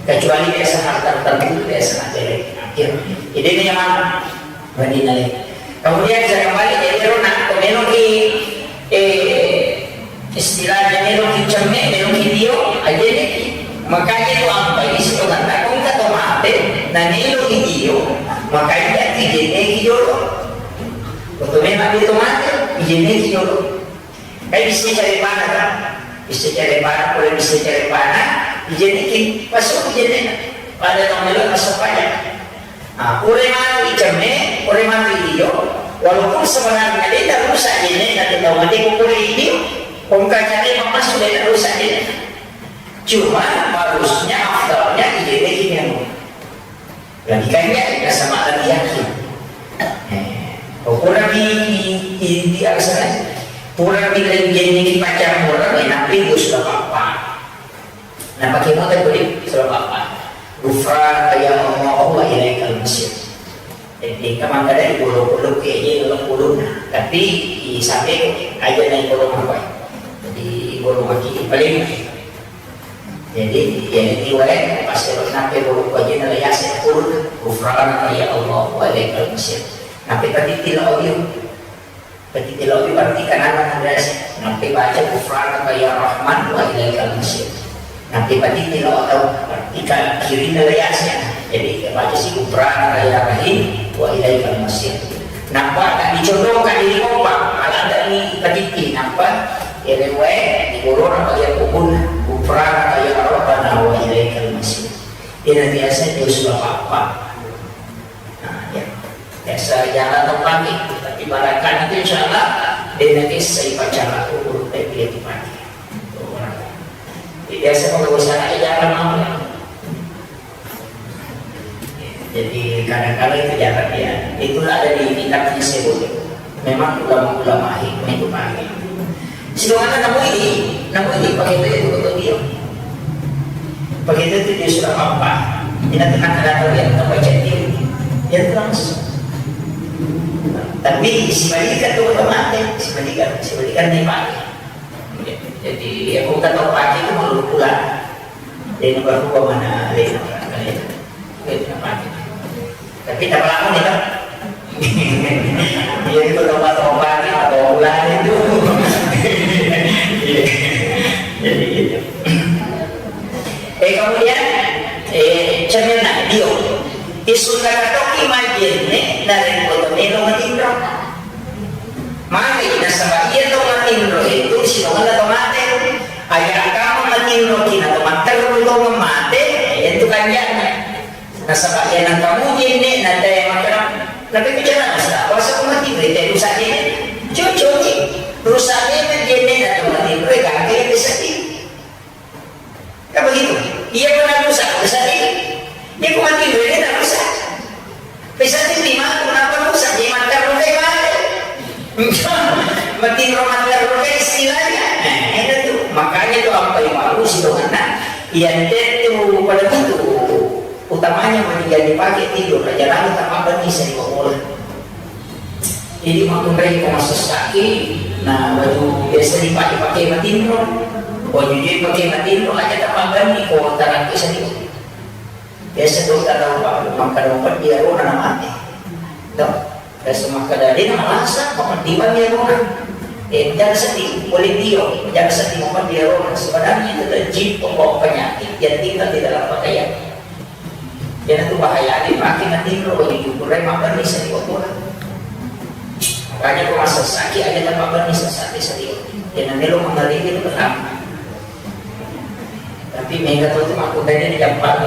Kecuali biasa hal tertentu, biasa materi. Akhir. Jadi, ini yang mana? Berarti nale. Kemudian saya kembali, jadi ro nakko meloki, eh, istilahnya meloki cemme, meloki dio, aja deh. Makanya itu apa ini sebenarnya, kau kata mate, nah meloki dio, makanya dijenneki jolo. Betul memang dia itu mate, dijenneki jolo. Kan bisa cari mana, kan? Bisa cari mana, boleh bisa cari mana, dijenneki, masuk dijenneki. Pada tanggal masuk pajak. Ah, pura matu i cemme, pura matu i dio, walaupun sebenarnya dia tidak rusak jenne, tapi tahu mati pura i dio, kongka cari apa sudah tidak rusak jenne. Cuma harusnya afdalnya i jenne ini yang lebih kaya, ya sama lagi yakin. Eh, pura di, di, di, di alasan aja. Pura di jenne ki pacar pura, enak itu sudah apa-apa. Nah, pakai motor boleh, sudah apa-apa. Ghufranaka ya Allah wa ilaikal masir. Jadi, engka makkeda ibolo-bolo ke aja dalam bolona. Tapi, i sampai aja naik bolong apa? Jadi, bolong lagi paling. Jadi, ya, ini wae, pas nape bolong aja nala Yasin, pun, "Ghufranaka ya Allah wa ilaikal masir." Nape tadi tilawa dia? Berarti tilawa itu berarti kanan, kanan Yasin. Nape baca, "Ghufranaka ya Rahman wa ilaikal masir." Nape berarti tilawa tahu? Berarti kan kiri nala Yasin. Jadi, dia baca si, "Ghufranaka ya Rahim wa ilaikal masir." Napa tak dicondongkan di lima, Pak? Ala ada ni berarti napa? Ere wae, di bolona bagian kubun. "Ghufranaka ya Rabbana wa ilaikal masir." Dia nanti Yasin, dia sudah apa-apa. Nah, ya. Biasa jarang tau pake, tapi barakan itu insya Allah, dia nanti saya baca lagu, dia dipakai. Jadi, biasa kalau usaha jarang mau. Jadi, kadang-kadang itu jarang ya. Itulah ada di kitab tersebut. Memang ulama-ulama hikmah itu pakai. Silakan namu ini, namu ini pakai itu, itu betul dia. Begitu tu dia sudah apa? Tidak tenang, ada tahu yang tak baca dia. Dia tu langsung. Tapi sebaliknya tu otomatis, sebaliknya, sebaliknya ni pakai. Jadi, aku tak tahu pakai itu mau pula. Dia nak berubah mana, dia nak pakai. Dia nak pakai. Tapi tak lama nih, Pak. Iya, itu tobat-tobat nih, atau bulan itu. Iya. Jadi gitu. Eh, kemudian, eh, cermin nah, dio. Isunna katoki majjenne, narekko to melo matinro. Magi nasaba iya to matinro itu, sitongenna to mate. Aja kama matinro ki na to matterru to mate, itu kanjana. Nasaba iya nengka mujenne na te makkeda, nape bicara masa, wasa ko mati berita rusak jenne. Cucuki, rusak jenne, jenne na to mati, mereka kayak sedih. Kan begitu? Iya pernah rusak, sedih. Iya ko mati berita rusak. Pesan lima, kenapa rusak? Jadi makkeda rusak mati. Mati rusak istilahnya. Nah, itu tuh. Makanya tuh apa yang bagus itu karena iya tentu pada itu. Utamanya mendingan dipakai tidur, raja lama tak makan nih sering bola. Jadi makkunrai ko massessaki, nah baju biasa dipakai-pakai matinro, baju je pakai matinro aja tak makan nih ko tarakki sering. Biasa dokter tahu pak, maka dompet dia rona na mati. Tuh, biasa maka dari nama rasa, maka tiba dia rona. Eh, jangan sedih, boleh dia, jangan sedih, maka dia rona. Sebenarnya itu jin pembawa penyakit yang tinggal di dalam pakaian. Iyanatu bahayana, pake matinro, wajib jukure mabbenni sariwakkola. Makanya ko massessaki aja tapabbenni sessaki sariwa. Iyanamelo mangaribi itu pertama. Tapi mega to tu makkutannya di jampat.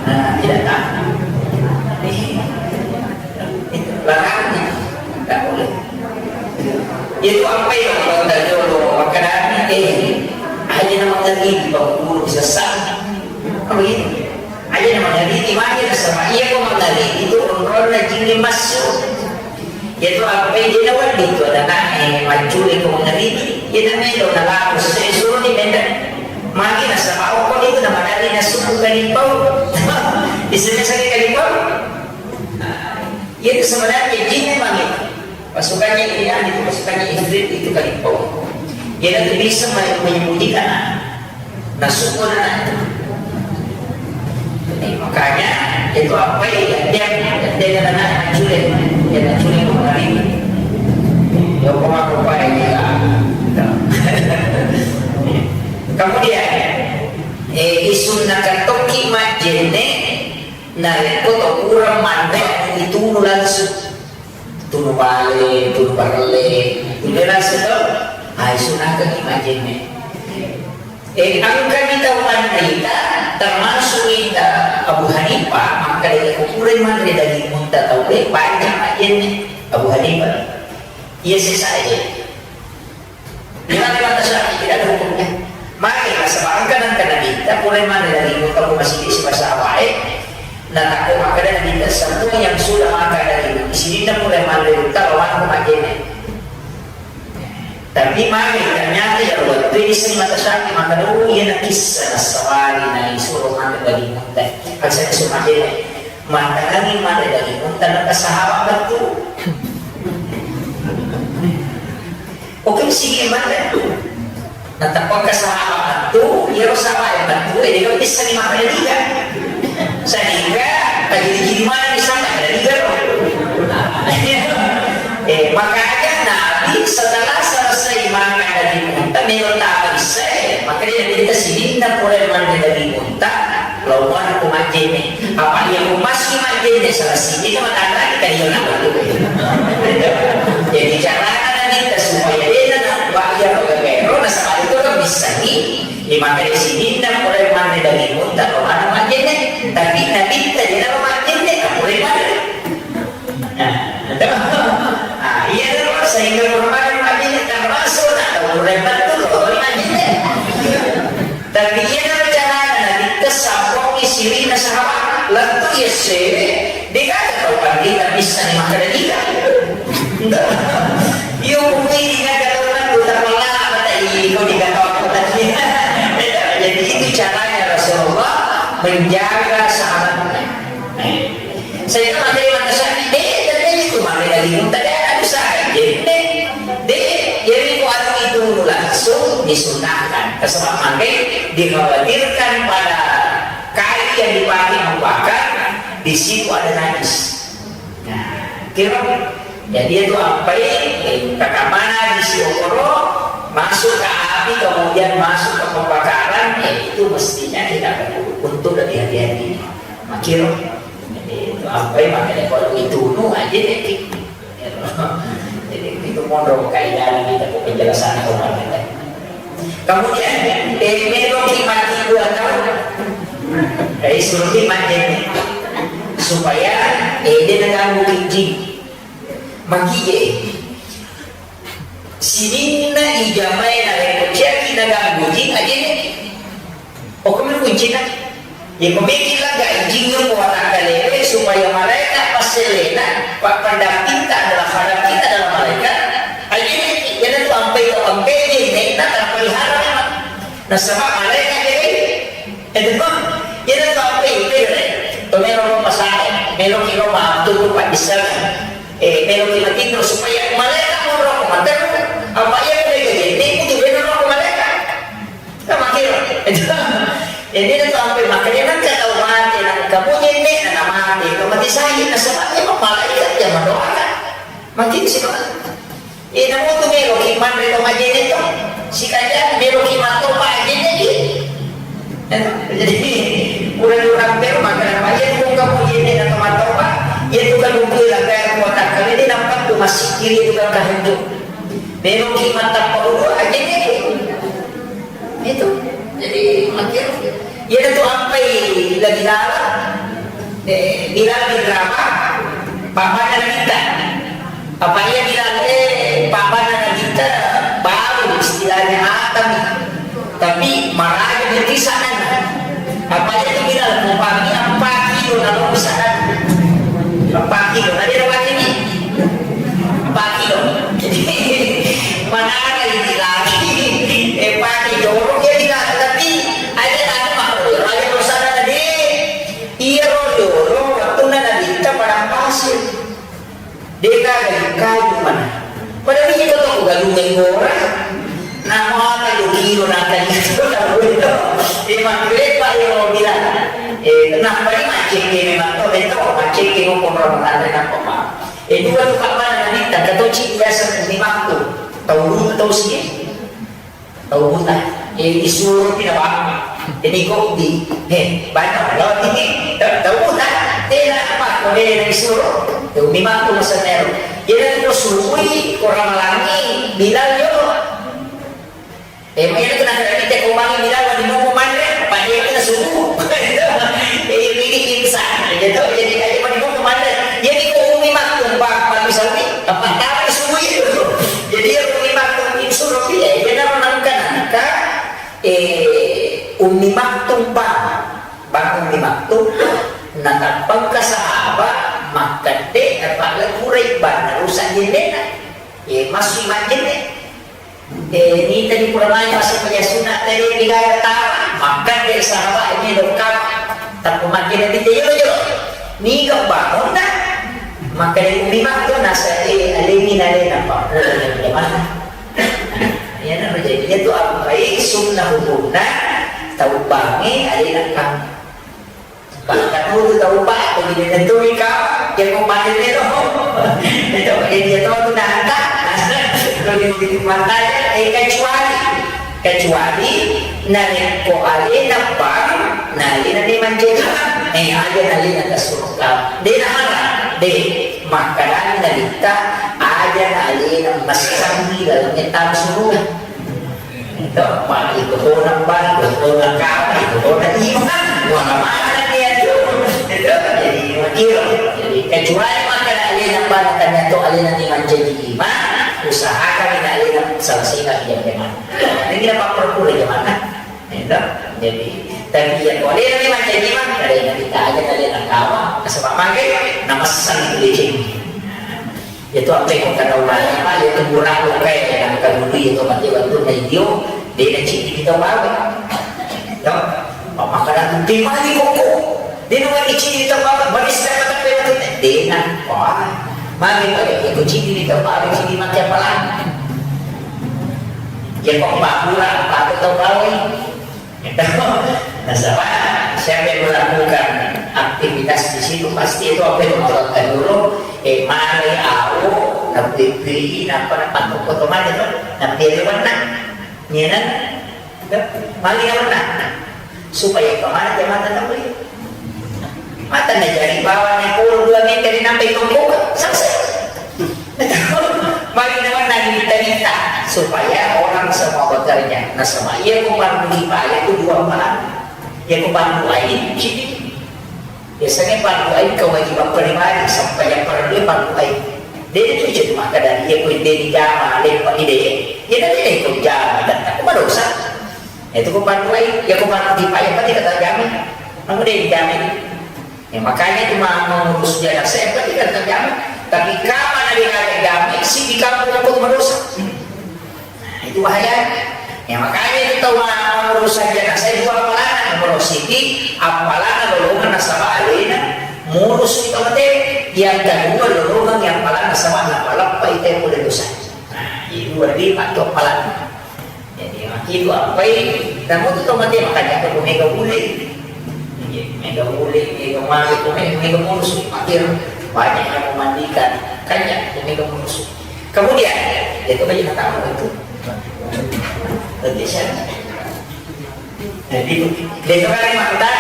Karena tidak tahan. Larang, tidak boleh. Itu apa yang orang tanya lo, makanan, eh, aja nama tadi di bawah guru bisa sah. Apa itu? Aja nama tadi di mana sama iya kok mangari itu orang-orang jinni masuk. Itu apa yang dia lewat itu ada nak, eh, mancuri kok mangari. Dia namanya lo nak laku sesuai suruh di benda. Magi nasaba okko itu nama dari nasuk bukan di bawah. Bisa-bisa di bawah. Nah, itu sebenarnya jin memang itu. Pasukannya ini, ah, itu pasukannya ifrit itu kali. Oh. Dia itu bisa men-, menyembunyikan, ah. Nasukun, ah. Jadi, makanya itu apa ya? Dia, dia kata nak culik, dia nak culik kembali. Ya, kok aku pakai dia. Kemudian, eh, isunna katoki majjenne Narekko to pura manre, ditunu langsung. Tunu bale, tunu barelle, tunu langsung to. Ai sunakaki majjenne. Eh, engkani tau manrita, termasuk ita Abu Hanifah, makkeda iya ko pura manre daging unta tau e, banyak majjenne. Abu Hanifah. Iya sesae. Di mana kata Syafi'i, tidak ada hukumnya. Maka, nasaba engka nengka Nabitta, pura manre daging unta ko masigi sibasa wae, natakko makkeda Nabitta, semua yang sudah makan daging, isininna pura manre unta, lawan ko majjenne. Tapi mari, ternyata ya Allah, Ri seni mata Syafi'i makkeda, oh, iyana kissa nassabari naisuro manre daging unta. Aksana sumajene, mattanangi manre daging unta, nata sahabat battu. Oke, sigi manre. Natapakka sahabat battu, iyaro sahabat battu, eh, dia bisa ni makan juga. Sehingga, tadi di mana di sana ada juga. Eh, makanya Nabi setelah selesai makan daging unta, melo tama isya, makanya kita sininna pura manre daging unta, lawan ku majjenne. Apa iya ku masih majjenne, salah sini itu matangga kita iya nak betul. Jadi cara kita supaya dia nak bayar ke gero, nasaba itu kan bisa ni, di maka di sininna pura manre daging unta, lawan majjenne. Tapi Nabi tadi nama majjenne, tak boleh manre. Nah, itu. Ah, iya, terus sehingga Ramadan majjenne termasuk tak tahu Ramadan tuh kalau majjenne. Tapi iya, cara Nabi tersambung sirina sahabat, lettu iya sewe, dia kata tahu kan dia bisa ni makan dia. Iya, mungkin dia kata orang tuh tak malah, kata iya, kau dikata apa tadi. Jadi itu caranya Rasulullah menjaga sahabatnya. Saya kan ada yang kata saya, deh, dan dia itu mana lagi minta dia, aduh, saya, deh, deh, jadi ku anu itu langsung disunahkan. Sebab mangke dikhawatirkan pada kayu yang dipakai membakar, di situ ada najis. Nah, kira, jadi itu apa, eh, kakamana di si okoro, masuk ke api, kemudian masuk ke pembakaran, eh, itu mestinya kita perlu untuk lebih hati-hati. Makiro, jadi itu apa, makanya kalau itu nu aja deh. Jadi itu mondok kaidah kita ke penjelasan kemarin. Kemudian, eh, melo ki mati dua tahun. Eh, suruh ki mati. Supaya, eh, dia ganggu jin. Magi, eh. Sininna ijamae narekko ciaki naganggu jing, ajene. Okkomi kuncina. Iya pemikir laga jing yang muatakalewe supaya malaikat passelena, pa-, pendampingta adalah, pendampingta adalah malaikat. Ajene, iyanatu ampai tau ampai jenne, na terpelihara memang. Nasaba malaikat jadi. Itu, iyanatu ampai itu, ya. Tomero lo pasae, melo kilo matu tu padisel. Eh, melo ki matinro supaya malaikat monro ko materru. Apa iya ko mega jenne, kudu beno ro ko malaikat. Kan matinro. Jadi, na sampai makanya nang ka tau mate, nang kamu jenne, nang mate, ko mati syahid, nasaba memang malaikat yang mendoakan. Makin sih, Pak. Eh, namu tu melo ki manre to majene to. Sikajang melo ki mattoba jenne ki. Eh, jadi, urang-urang melo makkeda, "Iya tu kamu jenne na to mattoba, iya tu kamu tu la kaya kuatakka ini nampak tu masih kiri tu kan kahentu. Melo ki mattappa udu jenne ki." Itu. Jadi, makin, iya tu ampai lagi dalam. Eh, Bilal bin Rabah, pamanna Nabitta. Apa iya Bilal, eh, pamanna Nabitta, baru istilahnya Adam. Tapi maraja di sana. Apa iya tu Bilal, umpamanya empat kilo na lo sana. Empat kilo, na dia dapat ini. Empat kilo. Jadi, mana ada ini lagi? Eh, pakai jorok ya Bilal. Tapi, ada anu mah, ada sana tadi. Iyaro riolo wettunna Nabitta padang pasir. De'gaga kaju mana. Pada ni ko to galungan gora. Namo apa lu kilo na kali itu. Eh, makkuleppa iyaro bilang. Eh, kenapa ni macet ni memang to, betul, macet ni ko pun orang ada nampak, Pak. Eh, dua tu kapan Nabitta, katoci biasa ni waktu. Tahu dulu, tahu sih. Tau buta, eh, isuro pi na bapa. Jadi kok di, eh, banyak lo ini, tau, tau buta, eh, na apa, ko de na isuro, tau memang tu masa nero. Jadi ko subui, ko ramalangi, Bilal yo. Eh, mai tu na kami te ko mangi Bilal, di mau manre, pada itu na subuh. Eh, ini insan, gitu. Jadi, aja mau di mau manre. Jadi ko umi maktum, Pak, Pak Misawi, apa tahu subuh itu. Jadi, iya, Ummi Maktum insuro pi, eh, iyanaro nangka-nangka, eh, Ummi Maktum, Bang. Bang Ummi Maktum, natappangka sahaba, makkedde, apa, la kurai, Bang, narusak jendena. Eh, masui majjenne. Eh, nita di pura mani masih punya sunat tadi tiga tawa. Makan dari sahabat ini lokal. Tak pemakai Nabi dia jolo jolo. Ni ke bangun dah. Maka dari umi mak tu nasa, eh, alimi nale nampak. Oh, dari mana? Ya, nah, jadi dia tu apa? Eh, sunnah hukumna. Tahu bangi, ada nak kami. Bahkan tu tahu pak, jadi nentu ika, dia mau panggil dia tu. Itu, jadi dia tahu tu nak hantar. Kalau dia begitu matanya, eh, kecuali, kecuali, narekko alena bang, nalena ni mancaji, eh, aja nalena ke surga. Dia nak marah, deh, makanan nalita, aja nalena masangi dalamnya tanah surga. Itu, Pak, itu orang bang, itu orang kawan, itu orang iman. Wah, mana dia tu? Itu, jadi, wakil. Jadi, kecuali makanan alena bang, ternyata alena ni mancaji iman, usahakan alena selesaikan dia memang. Ini kita pak perpura gimana? Itu, jadi, tapi ya, kalau alena ni mancaji iman, ada yang kita aja, ada yang kawan. Sebab makai, nama sang itu. Itu apa yang kata ulama, itu murah lo kayak yang kata dulu itu mati waktu na idio, dia na citi kita bawa. Yo, maka dah bukti mali koko. Dia na wani citi kita bawa, bani sedang kata pe waktu dia na. Wah, mali pada itu citi kita bawa, citi mati apa lagi? Ya kok murah, apa kita bawa? Nasaba, siapa yang melakukan aktivitas di situ, pasti itu apa yang melakukan dulu, eh, mari au, napipi, napa, napa, foto mana tu, napi lewan nak, nyenan, mari lewan nak, supaya kemana jamaah tak boleh. Mata na jari bawang na polo dua meter nampai tongkoka, selesai. Magi na mennang diminta-minta supaya orang semua bekerja. Nasaba iya ko fardu kifayah itu dua pahala. Iya ko fardu ain, sini. Biasanya fardu ain kewajiban pribadi, sempayan fardu, fardu ain. Dia itu cuma kada iya ko dia dijama, lepa di dia. Iya, tapi dia ko jama, dan aku berdosa. Itu ko fardu ain, iya ko fardu kifayah, berarti kata jami. Namun dia dijami. Ya, makanya itu ma-, mengurus jenazah yang penting kan terjamin. Tapi kapan ada yang ada jamin, si di kampung aku tuh berdosa. Nah, itu bahaya. Ya, makanya itu tahu ma-, mengurus jenazah itu apalana, mengurus siti, apalana lolongan nasaba alena, mengurus itu mate. Yang kedua lolongan yang apalana sama nama lepa itu yang boleh dosa. Nah, itu berarti pakai apalana. Jadi, makitu appai, namu tu tau mate makanya aku mega ule. Iya, mega ule, mega male, mega, mega mulus, makin banyak yang memandikan. Kanya, mega mulus. Kemudian, itu baju pertama itu. Jadi, saya, jadi, itu, dia itu kan yang mantap.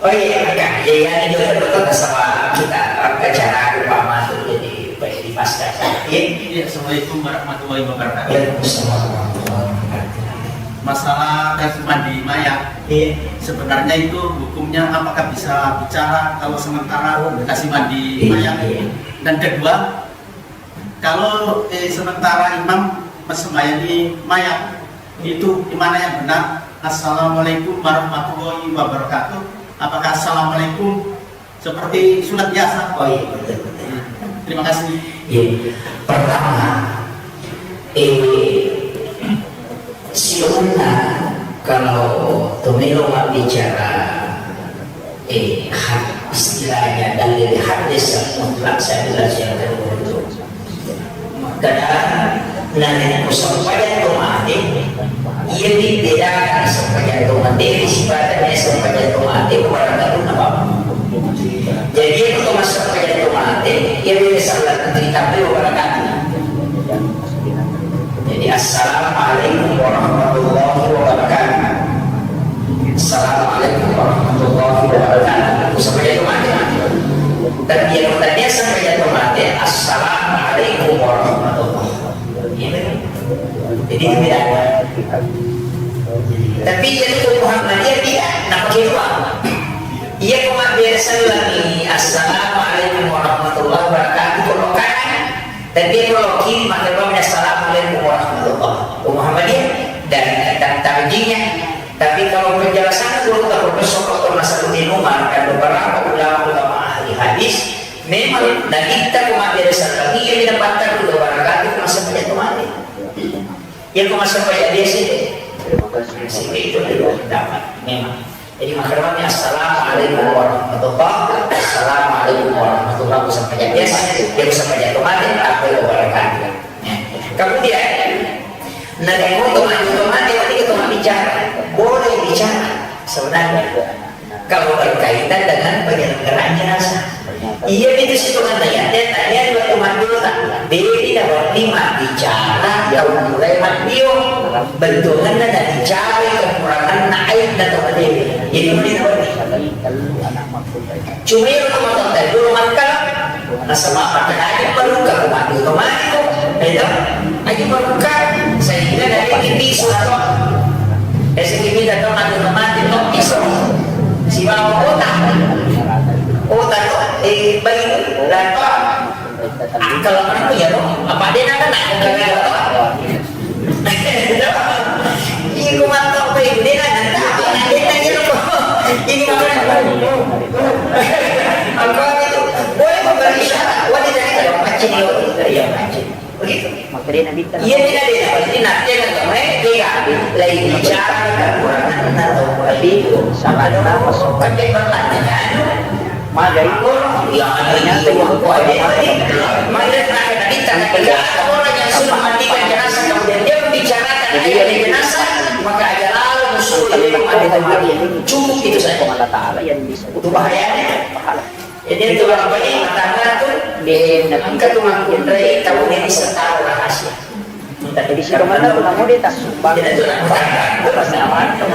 Oh iya, iya, iya, iya, iya, betul, betul, sama kita, apa, cara aku paham tuh, jadi, baik di pasca, iya. Iya, assalamualaikum warahmatullahi wabarakatuh. Waalaikumsalam warahmatullahi wabarakatuh. Masalah kasih mandi mayat, iya, sebenarnya itu hukumnya apakah bisa bicara kalau sementara kasih mandi, iya, mayat? Iya. Dan kedua, kalau, eh, sementara imam sembahyang di mayat, itu gimana yang benar? Assalamualaikum warahmatullahi wabarakatuh. Apakah assalamualaikum seperti sunat biasa? Oh iya, betul, betul. Terima kasih. Iya. Pertama, eh, silakan kalau tomelo bicara Eh, hak istilahnya dalil hadis yang mutlak saya bilang siapa dulu itu. Makkeda narekko sempajang to mate, iya dibedakan sempajang to mate, sifatnya sempajang to mate, barang baru nama. Jadi itu masa sempajang to mate, iya biasa lah tapi barang. Jadi, "Assalamualaikum warahmatullahi wabarakatuh." "Assalamualaikum warahmatullahi wabarakatuh." Itu sampai jatuh mati. Tapi yang tadinya sampai jatuh mati, "Assalamualaikum warahmatullahi wabarakatuh." Ini. Jadi, itu bedanya. Tapi jadi, Muhammadiyah tidak, nak pakai dua. Iya, ko mabbere selleng ni, "Assalamualaikum warahmatullahi wabarakatuh," ko lo kanan. Tapi ko lo kiri, maka ko mabbere, "Assalamualaikum warahmatullahi." Ko Muhammadiyah dan, dan tarjinya. Tapi kalau penjelasan guru kita Profesor Doktor Nasaruddin Umar dan beberapa ulama-ulama ahli hadis, memang Nabi kita ko mabbere selleng ni, iya, tidak patah ke wabarakatuh, masa punya kemarin. Iya, kok masuk pajak biasa itu? Itu adalah pendapat. Memang. Jadi, makanya, "Assalamualaikum warahmatullahi wabarakatuh. Assalamualaikum warahmatullahi wabarakatuh." Biasa, dia bisa pajak otomatis, apa yang berkati. Ya. Kemudian, nah, kayak mau otomatis, otomatis, nanti kita bicara. Boleh bicara, sebenarnya. Kalau berkaitan dengan penyelenggaraan jenazah. Iya, itu situ kan tanya. Dia tanya dua teman dulu, tak? Dewi dapat lima bicara, tahu mulai Matio. Bentukannya dari bicara, kekurangan, aib, dan tahu Dewi. Jadi, ini dapat. Cuma itu teman-teman, dulu makan. Nasaba makkeda aja barukka, matu to mati to. Ayo, aja barukka, sehingga dari ini sudah to. Ese kita to matu to mati to iso. Sibawa otak. Otak to, eh, bagi dan to. Akal apa itu ya to? Apa dia nak nak? Iya, gua mantap tuh, ini kan, ini kan, ini kan, apa itu? Boleh memberi isyarat, wah, dia tadi kalau pancing, ya, iya, pancing. Begitu. Maka dia Nabi kan. Iya, dia, dia, dia, dia, dia, dia, lain bicara, kan, kurang, atau kurang itu, salah, kan, dia bertanya, kan? Magai, ternyata yang kuat, jadi, cukup itu saja. Allah Ta'ala yang bisa. Itu bahayanya. Jadi, itu apa ini? Matangga tuh, eh, engka tuh mangkunrai, tahu dia bisa tahu rahasia. Jadi, situ mana tuh kamu dia tak sumbang. Pas nama tuh,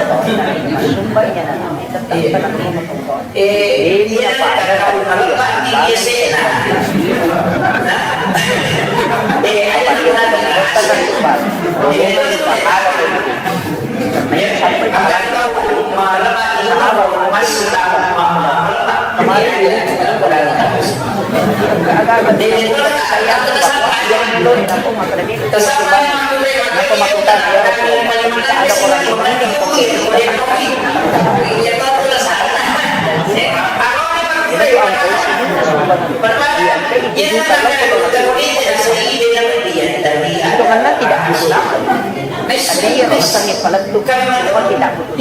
sumbangnya, nah, tetap tenang. Eh, iya, Pak. Ada satu kali ya, Pak. Eh, ada satu kali. Sampai kemarin, kemarin, agak-agak saya, Pak, dia belum, aku makan ini. Kenapa makutan dia? Ada orang yang itu angkos ini sudah. Iya, itu karena tidak bisa. Ada yang urusannya paletu, cuma tidak butuh.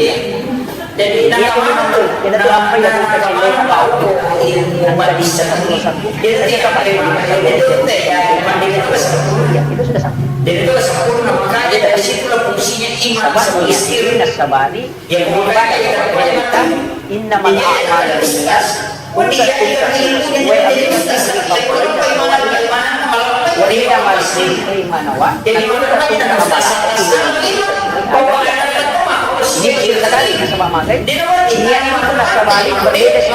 Jadi, iya, aku memang tuh, kita tuh apa ya, kita kasih tahu. Ada bisa satu, satu. Jadi, apa yang itu teh ya, itu sudah satu. Jadi, itu sempurna, makanya dari situlah fungsinya iman sama ikhtiar. Sabari. Ya, pokoknya kita, innamal a'malu binniyat. Wa innamal likulli imri'in ma nawa. Ini cerita tadi sama Magai. Ini aku nasabari berbeda sih.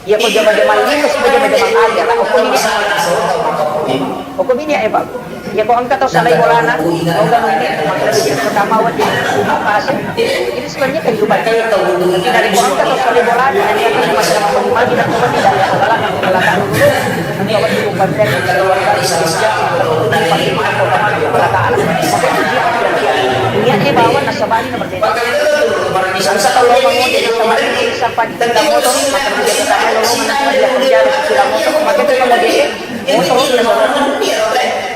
Iya, kok zaman-zaman ini, kok zaman-zaman aja, kan? Hukum ini, hukum ini ya, Pak. Iya, kok engka tau salai bolana, kau kan nanti pertama wajib apa sih? Ini sebenarnya kehidupan. Dari kok engka tau salai bolana, dari yang masih sama pagi dan kau tidak ada salah, dan kau katakan dulu, nanti awak cukup bantai. Niatnya bahwa nasabari nomor. Bangsa kalau mau jadi sama, sampai tidak motor, maka dia pertama lo mau menang, dia kerja di sebelah motor, maka dia mau jadi motor, motor.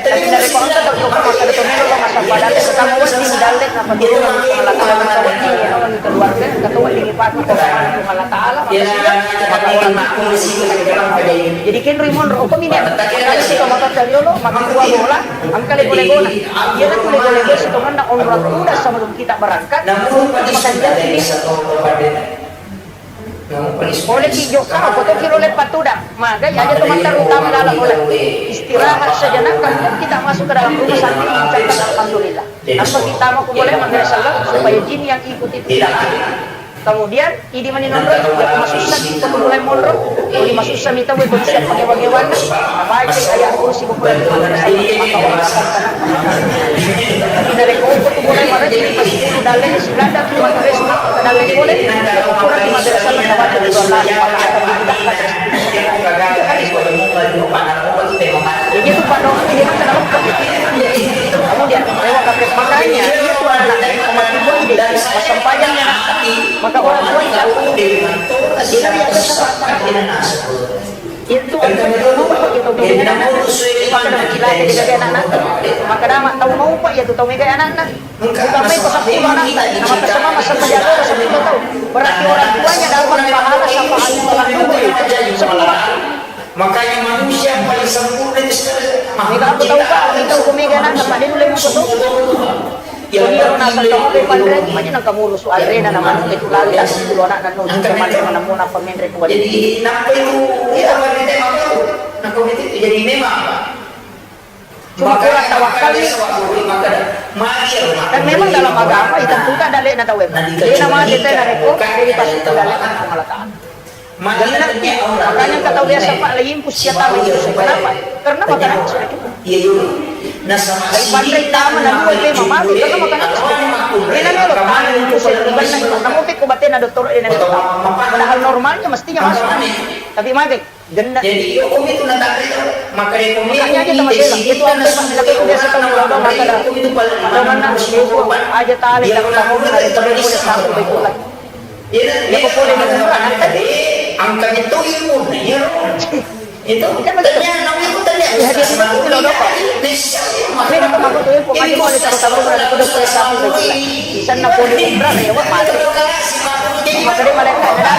Tapi dari kau tak tahu, maka dia tuh melo, maka sampai ada pertama wes di dalam, apa dia tuh, maka laki-laki, maka wes di, ya, orang keluarga, kata wes di Pak, maka Allah Ta'ala, maka dia, maka orang. Jadi, kan Rimon, rokok ini, maka dia sih, maka tadi lo, maka dua bola, angka lego-lego, nah. Iya, kan lego-lego, sih, teman, nah, orang tua sama kita berangkat, namun, maka dia ini. Pole ki jokka, ko to ki lo leppa tudang. Magai aja teman terutama dalam oleh istirahat sejenak, kemudian kita masuk ke dalam rumah sambil mengucapkan alhamdulillah. Tanpa kita mau boleh mengenai salam supaya jin yang ikut itu tidak lari. Kemudian, idi mani nonton, ya, masussa kita mulai monro, jadi masussa mita, weh, bisa pakai bagaimana, baca ayat kursi, buku dan buku. Maka orang akan tenang. Dari kau itu mulai marah, jadi pas itu dalam, sudah ada, cuma terus, maka dalam boleh, ukuran di madrasah, maka baca doa, maka akan dimudahkan. Ini tuh Pak Dok, ini kan kenapa? Kamu dia lewat kafe, makanya dia tuh anak dari Pak Timur ini, pas sempajangnya, maka orang tua tidak, dia yang susah. Itu kan kita dulu, kita dulu, kita dulu, kita dulu, kita dulu, kita dulu, Makkeda, "Mak, tau maupa iya tu tau megai anakna. Bukan main ko seppulo anakna, nama pesemama sama jago seppulo tau. Berarti orang tuanya dapat pahala syafaat orang dulu itu. Seppulo." Makanya manusia paling sempurna itu sekarang. Mega aku tau, Pak, itu ku mega anakna, Pak, dia mulai muka tu. Yang penting nasa tau pe panre, makanya nang kamu rusu arena nama itu lali, seppulo anakna, no, cuma mana mau napa menre kuat. Jadi, napa itu? Iya, apa menre mau? Napa itu? Jadi memang, Pak. Cuma kurang tawakal ni. Dan memang dalam agama, itu bukan dalil na tawem. Dia nama kita na reko, jadi pas itu dalil na Allah Ta'ala. Makanya, makanya kata biasa, Pak, lagi impus siapa lagi impus. Kenapa? Karena makanan sudah cukup. Lagi pandai tama na dua pe mamati, karena makanan sudah cukup. Dia nanya lo, tama impus itu benar. Namun pe ko batena dokter dia nanya, padahal normalnya mestinya masuk. Tapi magai. Genna. Jadi, yo, komi tu natare tu, makanya komi. Makanya aja tu masalah. Itu apa yang itu biasa tahu, udah, udah, maka dah. Komi tu paling mana, mana, mana, itu aja tali, tak tahu, ada terus boleh satu baik lagi. Iya, ya, pokoknya itu murah, angkat. Angkat itu ilmu, ya, itu. Kan betul. Tanya, namanya itu tanya. Ya, dia itu tuh kalau dapat. Ini kata aku tuh, pokoknya kalau tahu, tahu, ada terus boleh satu baik lagi. Di sana boleh umrah, ya, wah, mati. Maka dia mereka ada.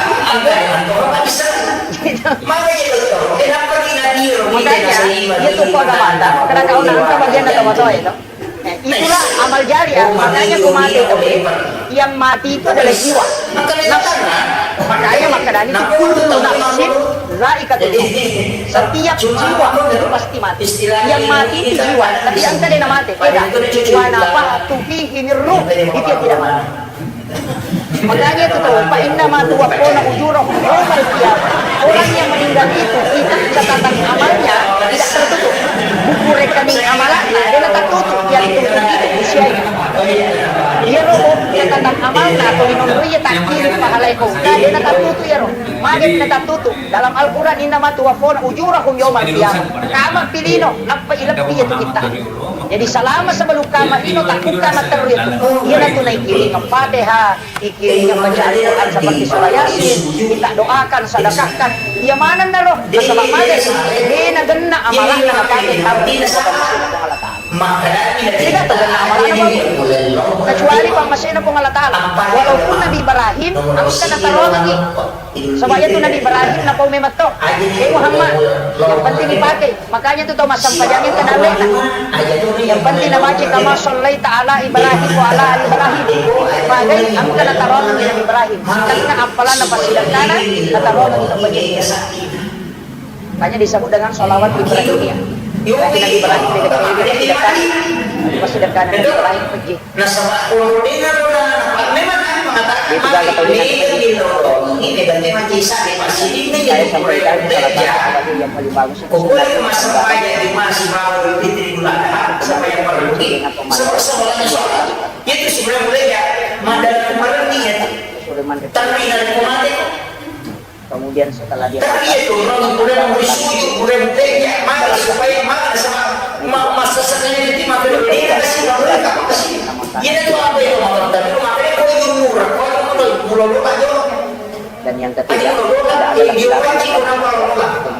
Makanya, iya tu kau dah mantap. Kadang kau nak minta bagian atau apa itu? Eh, itulah amal jariah. Makanya kau mati itu, yang mati itu adalah jiwa. Nafsu. Makanya maka dari itu kullu nafsin zaikatul maut. Setiap jiwa itu pasti mati. Yang mati itu jiwa. Tapi yang tadi nama mati, tidak. Wa nafakhtu fihi min ruh. Itu yang tidak mati. Makanya itu tuh, fa innama tuwaffawna ujurahum yaumal qiyamah. Orang yang meninggal itu, kitab catatan amalnya tidak tertutup. Buku rekening amalnya, dia tak tutup, dia tutup itu usia ini. Dia roh catatan amalnya, atau minum ria tak kirim pahalai kau. Nah, dia tak tutup ya roh. Mana dia tak tutup? Dalam Al-Quran, innama tuwaffawna ujurahum yaumal qiyamah. Kama pilino, apa ilepi itu kita. Jadi selama sebelum kama ino tak buka materru itu. Dia tu naik kirim Fatihah. Ikiringngi bacaan Quran seperti surah Yasin, kita doakan, sedekahkan. Iya manenna ro, nasaba magai, de nagenna amalakna makanya tamu. Tidak tahu genna amalakna bagus. Kecuali pammasena Puang Allah Ta'ala. Walaupun Nabi Ibrahim, engka nataroangi. Sebab itu Nabi Ibrahim napau memang to. Eh Muhammad, yang penting dipakai. Makanya tu tau massampajang engka nalena. Yang penting nabaca kama sallaita ala Ibrahim wa ala ali Ibrahim. Magai engka nataroangi Nabi Ibrahim. Karena appalanna passidekkana nataroangi Nabi Ibrahim. Makanya disebut dengan salawat Ibrahimiyah. Berarti Nabi Ibrahim beda, beda, beda, beda, passidekkana Nabi Ibrahim pejje. Nasaba purana pura, memang kan mengatakan mati, mega di lorong ini, dan memang kisah di masjid ini, saya sampaikan salah satu yang paling bagus itu. Pokoknya masa pajak di masih mau di Idul Adha, sampai yang perlu di, sama-sama sholat. Itu sebenarnya mulai ya, madal kemarin nih ya. Tapi dari kemarin Kemudian setelah dia Tapi iya tu, orang boleh bersujud, boleh bertanya, maka supaya maka sama ma- masa sekali nanti maka dia kasih orang tak kasih. Iya tu apa yang orang tadi, makanya kau jujur, kau itu mulai mulai aja. Dan yang ketiga, tidak ada lagi.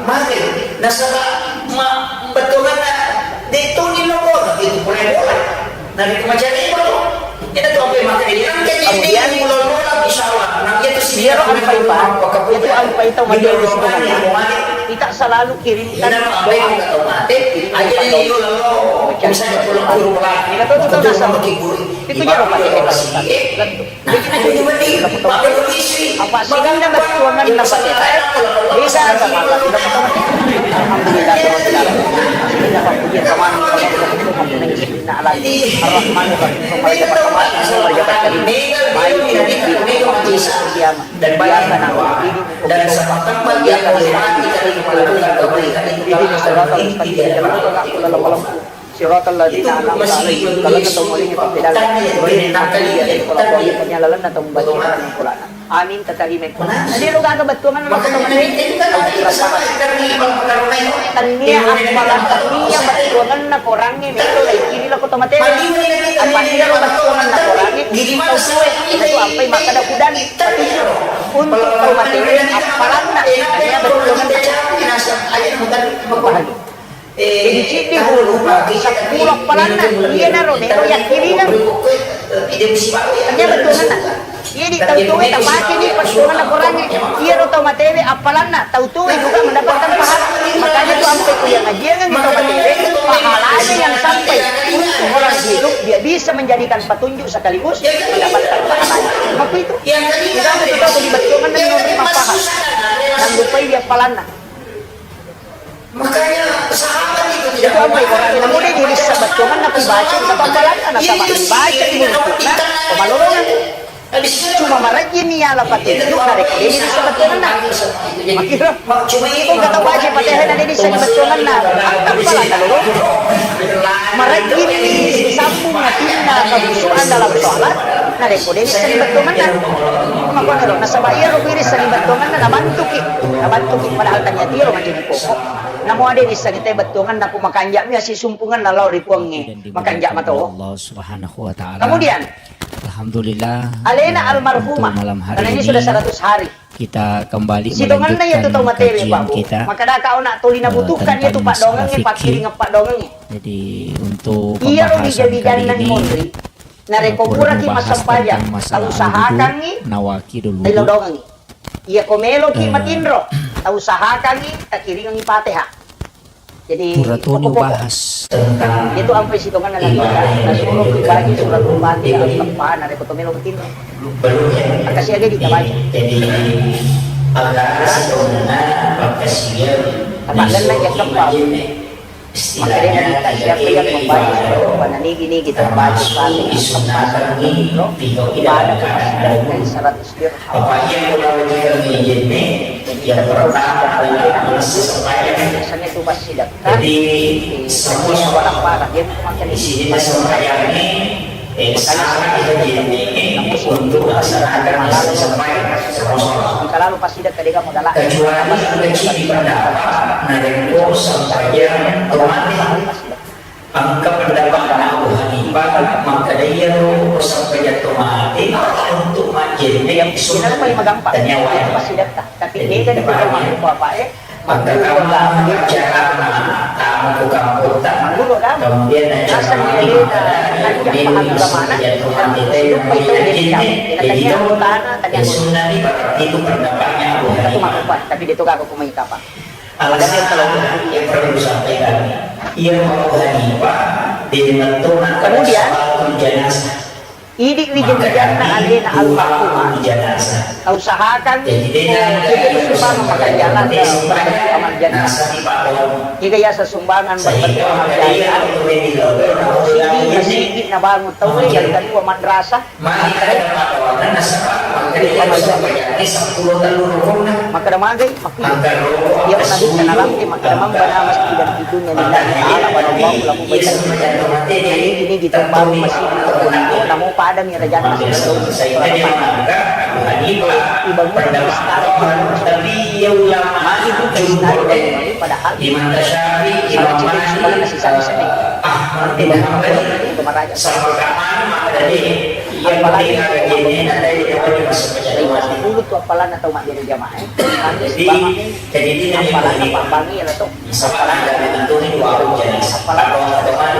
Maka nasaba ma betul mana? Dia tu ni lo kau, dia tu boleh bola. Nah, itu macam ni, Bro. Kita tu apa yang makan ini? Kan jadi kemudian, ini mula-mula, insya Allah. Nah, itu sih dia dia alfa itu, itu alfa itu, dia manusia doa, itu. Kita selalu kirimkan doa. Kita doa. Aja ini dulu, misalnya pulang ke rumah. Kita tu, tu, tu, nasaba. Itu dia, Pak. Apa sih ini bettuangan na pateta? Beda sama. Alhamdulillah, Rabbil Alamin. Puji dan puji kepada Allah. Ar-Rahmanir Rahim. Maliki yaumiddin. Iyyaka na'budu wa iyyaka nasta'in. Ihdinas siratal mustaqim. Siratal ladzina an'amta 'alaihim, lalenna tau malinga, tapi lalenna tau malinga, lalenna tau malinga. Amin, tatarima. Jadi lo gaga bettuangan lo. Tania appalang, tania bettuanganna korangnge melo laikini lo koto mate. Apa iya lo bettuanganna korangnge? Tau tue itu ampai makkeda kudani. Untuk tau mate appalanna, tania bettuanganna. Bahagia. Jadi ciddi bulu, seppulo appalanna, iyanaro melo yakkiringang. Hanya bettuanna. Jadi tau tuwe tapake ni bettuanna Korangnge. Iyaro tau matewe appalanna, tau tuwe juga mendapatkan pahala. Makanya tu ampe ku yang ngajiangan tau matewe, pahalanya yang sampai orang hidup dia bisa menjadikan petunjuk sekaligus mendapatkan pahalanya. Maka itu, kita betul-betul di bettuanna menerima pahala. Dan lupai dia appalanna. Makanya sahabat itu tidak. Itu apa itu? Namu de' dirissa bettuanna napibaca, tapi appalanna nasaba dibaca di buku. Nah, pemalolongan. Cuma marejjini yala patunjuk narekko de' dirissa bettuanna. Makiro. Cuma itu kata baca Fatihah na de' dirissa bettuanna. Appalanna lolo. Marejjini sambung atinna kehusuan dalam sholat. Narekko de' dirissa bettuanna. Makanya nasaba iyaro dirissa bettuanna nabantuki. Nabantuki padahal tania tiro macam pokok. Namo ade' rissengngi te bettuangenna ku makanja'mi assisumpungenna lao ri Puangnge. Dan dimuliakan makanja' mato. Allah Subhanahu wa Ta'ala. Kemudian, alhamdulillah, alena eh, almarhumah, untuk malam hari karena ini ini sudah seratus hari. Kita kembali melanjutkan kajian kita, eh, tentang masalah fikih. Jadi, untuk pembahasan kali ini, Narekko puraki massempajang, tausahakangngi, nawaki dulu. Iya ko meloki matinro, tausahakangngi takiringengngi Fatihah. Jadi, pura toni pokok-pokok bahas tentang itu ampe sitongenna Nabi, nasuro ki baca suratul Fatihah, teppa narekko to melo matinro. Akkasiaga di tabaca. Jadi, agak sitongenna pakkasiaga. Tapadanna jakka pa. Makanya kita siapa yang membaca surah Al-Quran ini, kita baca satu, ibadah seratus dirham. Jadi kita terus biasanya itu pas sidakka. Jadi semua orang parah, dia makan di sini sembahyang ini. Eh, salah itu jadi untuk melaksanakan masa sampai semua sholat. Engka lalo pasidakka de' gaga modala. Kecuali engka ceddi pendapat, narekko sempajang tomate. Engka pendapatna Abu Hanifah, makkeda iyaro sempajang tomate untuk majjenne sunnah. Tania wajib. Tapi de' gaga modala. Maka kamu carana tamu ku kamputta, kemudian nacarani makkeda, kemudian bisa jatuh mati teh, kemudian jenne, jadi itu, ya sunnah ni, berarti itu pendapatnya Abu Hanifah. Tapi dia tuh kagak kumai kapang. Alasan kalau yang perlu disampaikan, iya Abu Hanifah, di tengah-tengah ada salatul janazah. Idi wi jaji janna alena almarhumah. Tausahakan, oh, kita itu sumbangan makan jalan, eh, amal jannah. Kita yasa sumbangan berbentuk amal jannah. Sigi masigi nabangun tau, yang kedua madrasah. Amal jannah. Maka magai. Iya, Nabi, narampe makkeda, "Man bana masjidan fid dunya lillahi ta'ala banallahu lahu baitan fil jannah." Ini, ini gitu, baru masjid itu, namo pada mi rajanna sebenarnya. Ibangun istana, magi bukan istana, padahal salah cedde sebenarnya sisa-sisa nih. Itu maraja. Apalagi sepuluh tu apalagi atau mak jadi jamaah. Jadi, jadi ini apalagi apa bangi ya tuh. Apalagi, apalagi.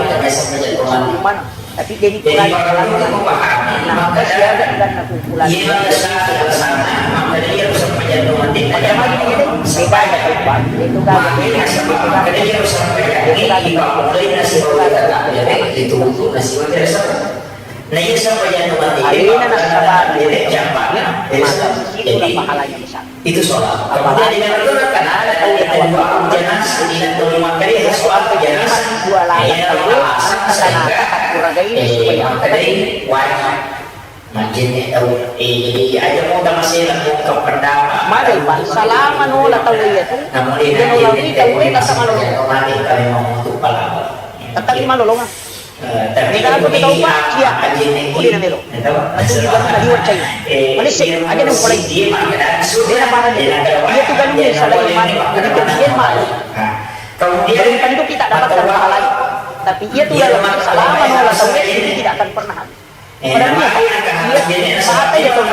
Mana? Tapi jadi kurang lagi. Nah, apa sih ada kan aku pulang. Ada lagi ini, beda ya tuh, Pak. Itu kan, itu kan. Itu kan. Itu kan. Nah, iya, siapa yang mati? Alena nasaba, maka sisi itu pahalanya besar. Itu sholat. Kemudian dengan itu kan ada tadi ada dua jenis, di dalam lima kali harus sholat ke jenis. Dua lalat telu, tanah kuragai supaya apa tadi? Wajib. Majene tau, eh, jadi aja mau tak masih lakukan pendapat. Mari, Pak, salama nola tau iya tu. Namun dia nola wita wita sama lo. Mati kalau mau untuk palawan. Tetap lima lolongan. Ini kan aku tahu, Pak, cia. Kuli na melo. Aku juga pernah liwat saya. Manis sih, aja dong, mulai. Dia na parah dia. Dia tuh kan misalnya mati, jadi dia mati. Belum tentu kita dapatkan pahalanya. Tapi ia tuh dalam salama nola tau, tidak akan pernah habis. Padahal iya, iya, mata ya tau.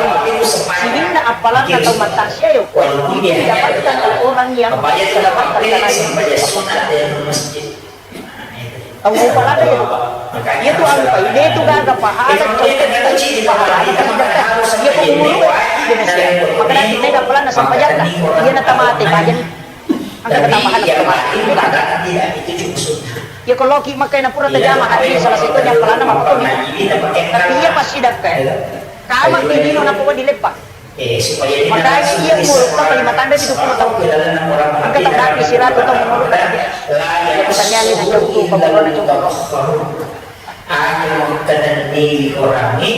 Sininna Palanna tau mattasia yo, itu didapatkan oleh orang yang mendapatkan tanah itu. Tau palanna yo, iya tu anu, Pak, ide tu gaga pahala, pahala, iya ko umur, iya, iya. Maka nanti mega palanna sampajanna, iya na tamate, bajang. Angka kata pahala kata pahala. Iya ko loki makkai na pura tajama hati salah satunya palanna makkoni. Tapi iya pasti dakka. Kama ini no napa wadi leppang. Makanya iya umur tak lima tanda di dua puluh tahun. Angka tak dapi siratu tahun umur tak. Iya pertanyaan ini jauh tu pemuruna jauh. Anu makkatenni ri korangnge,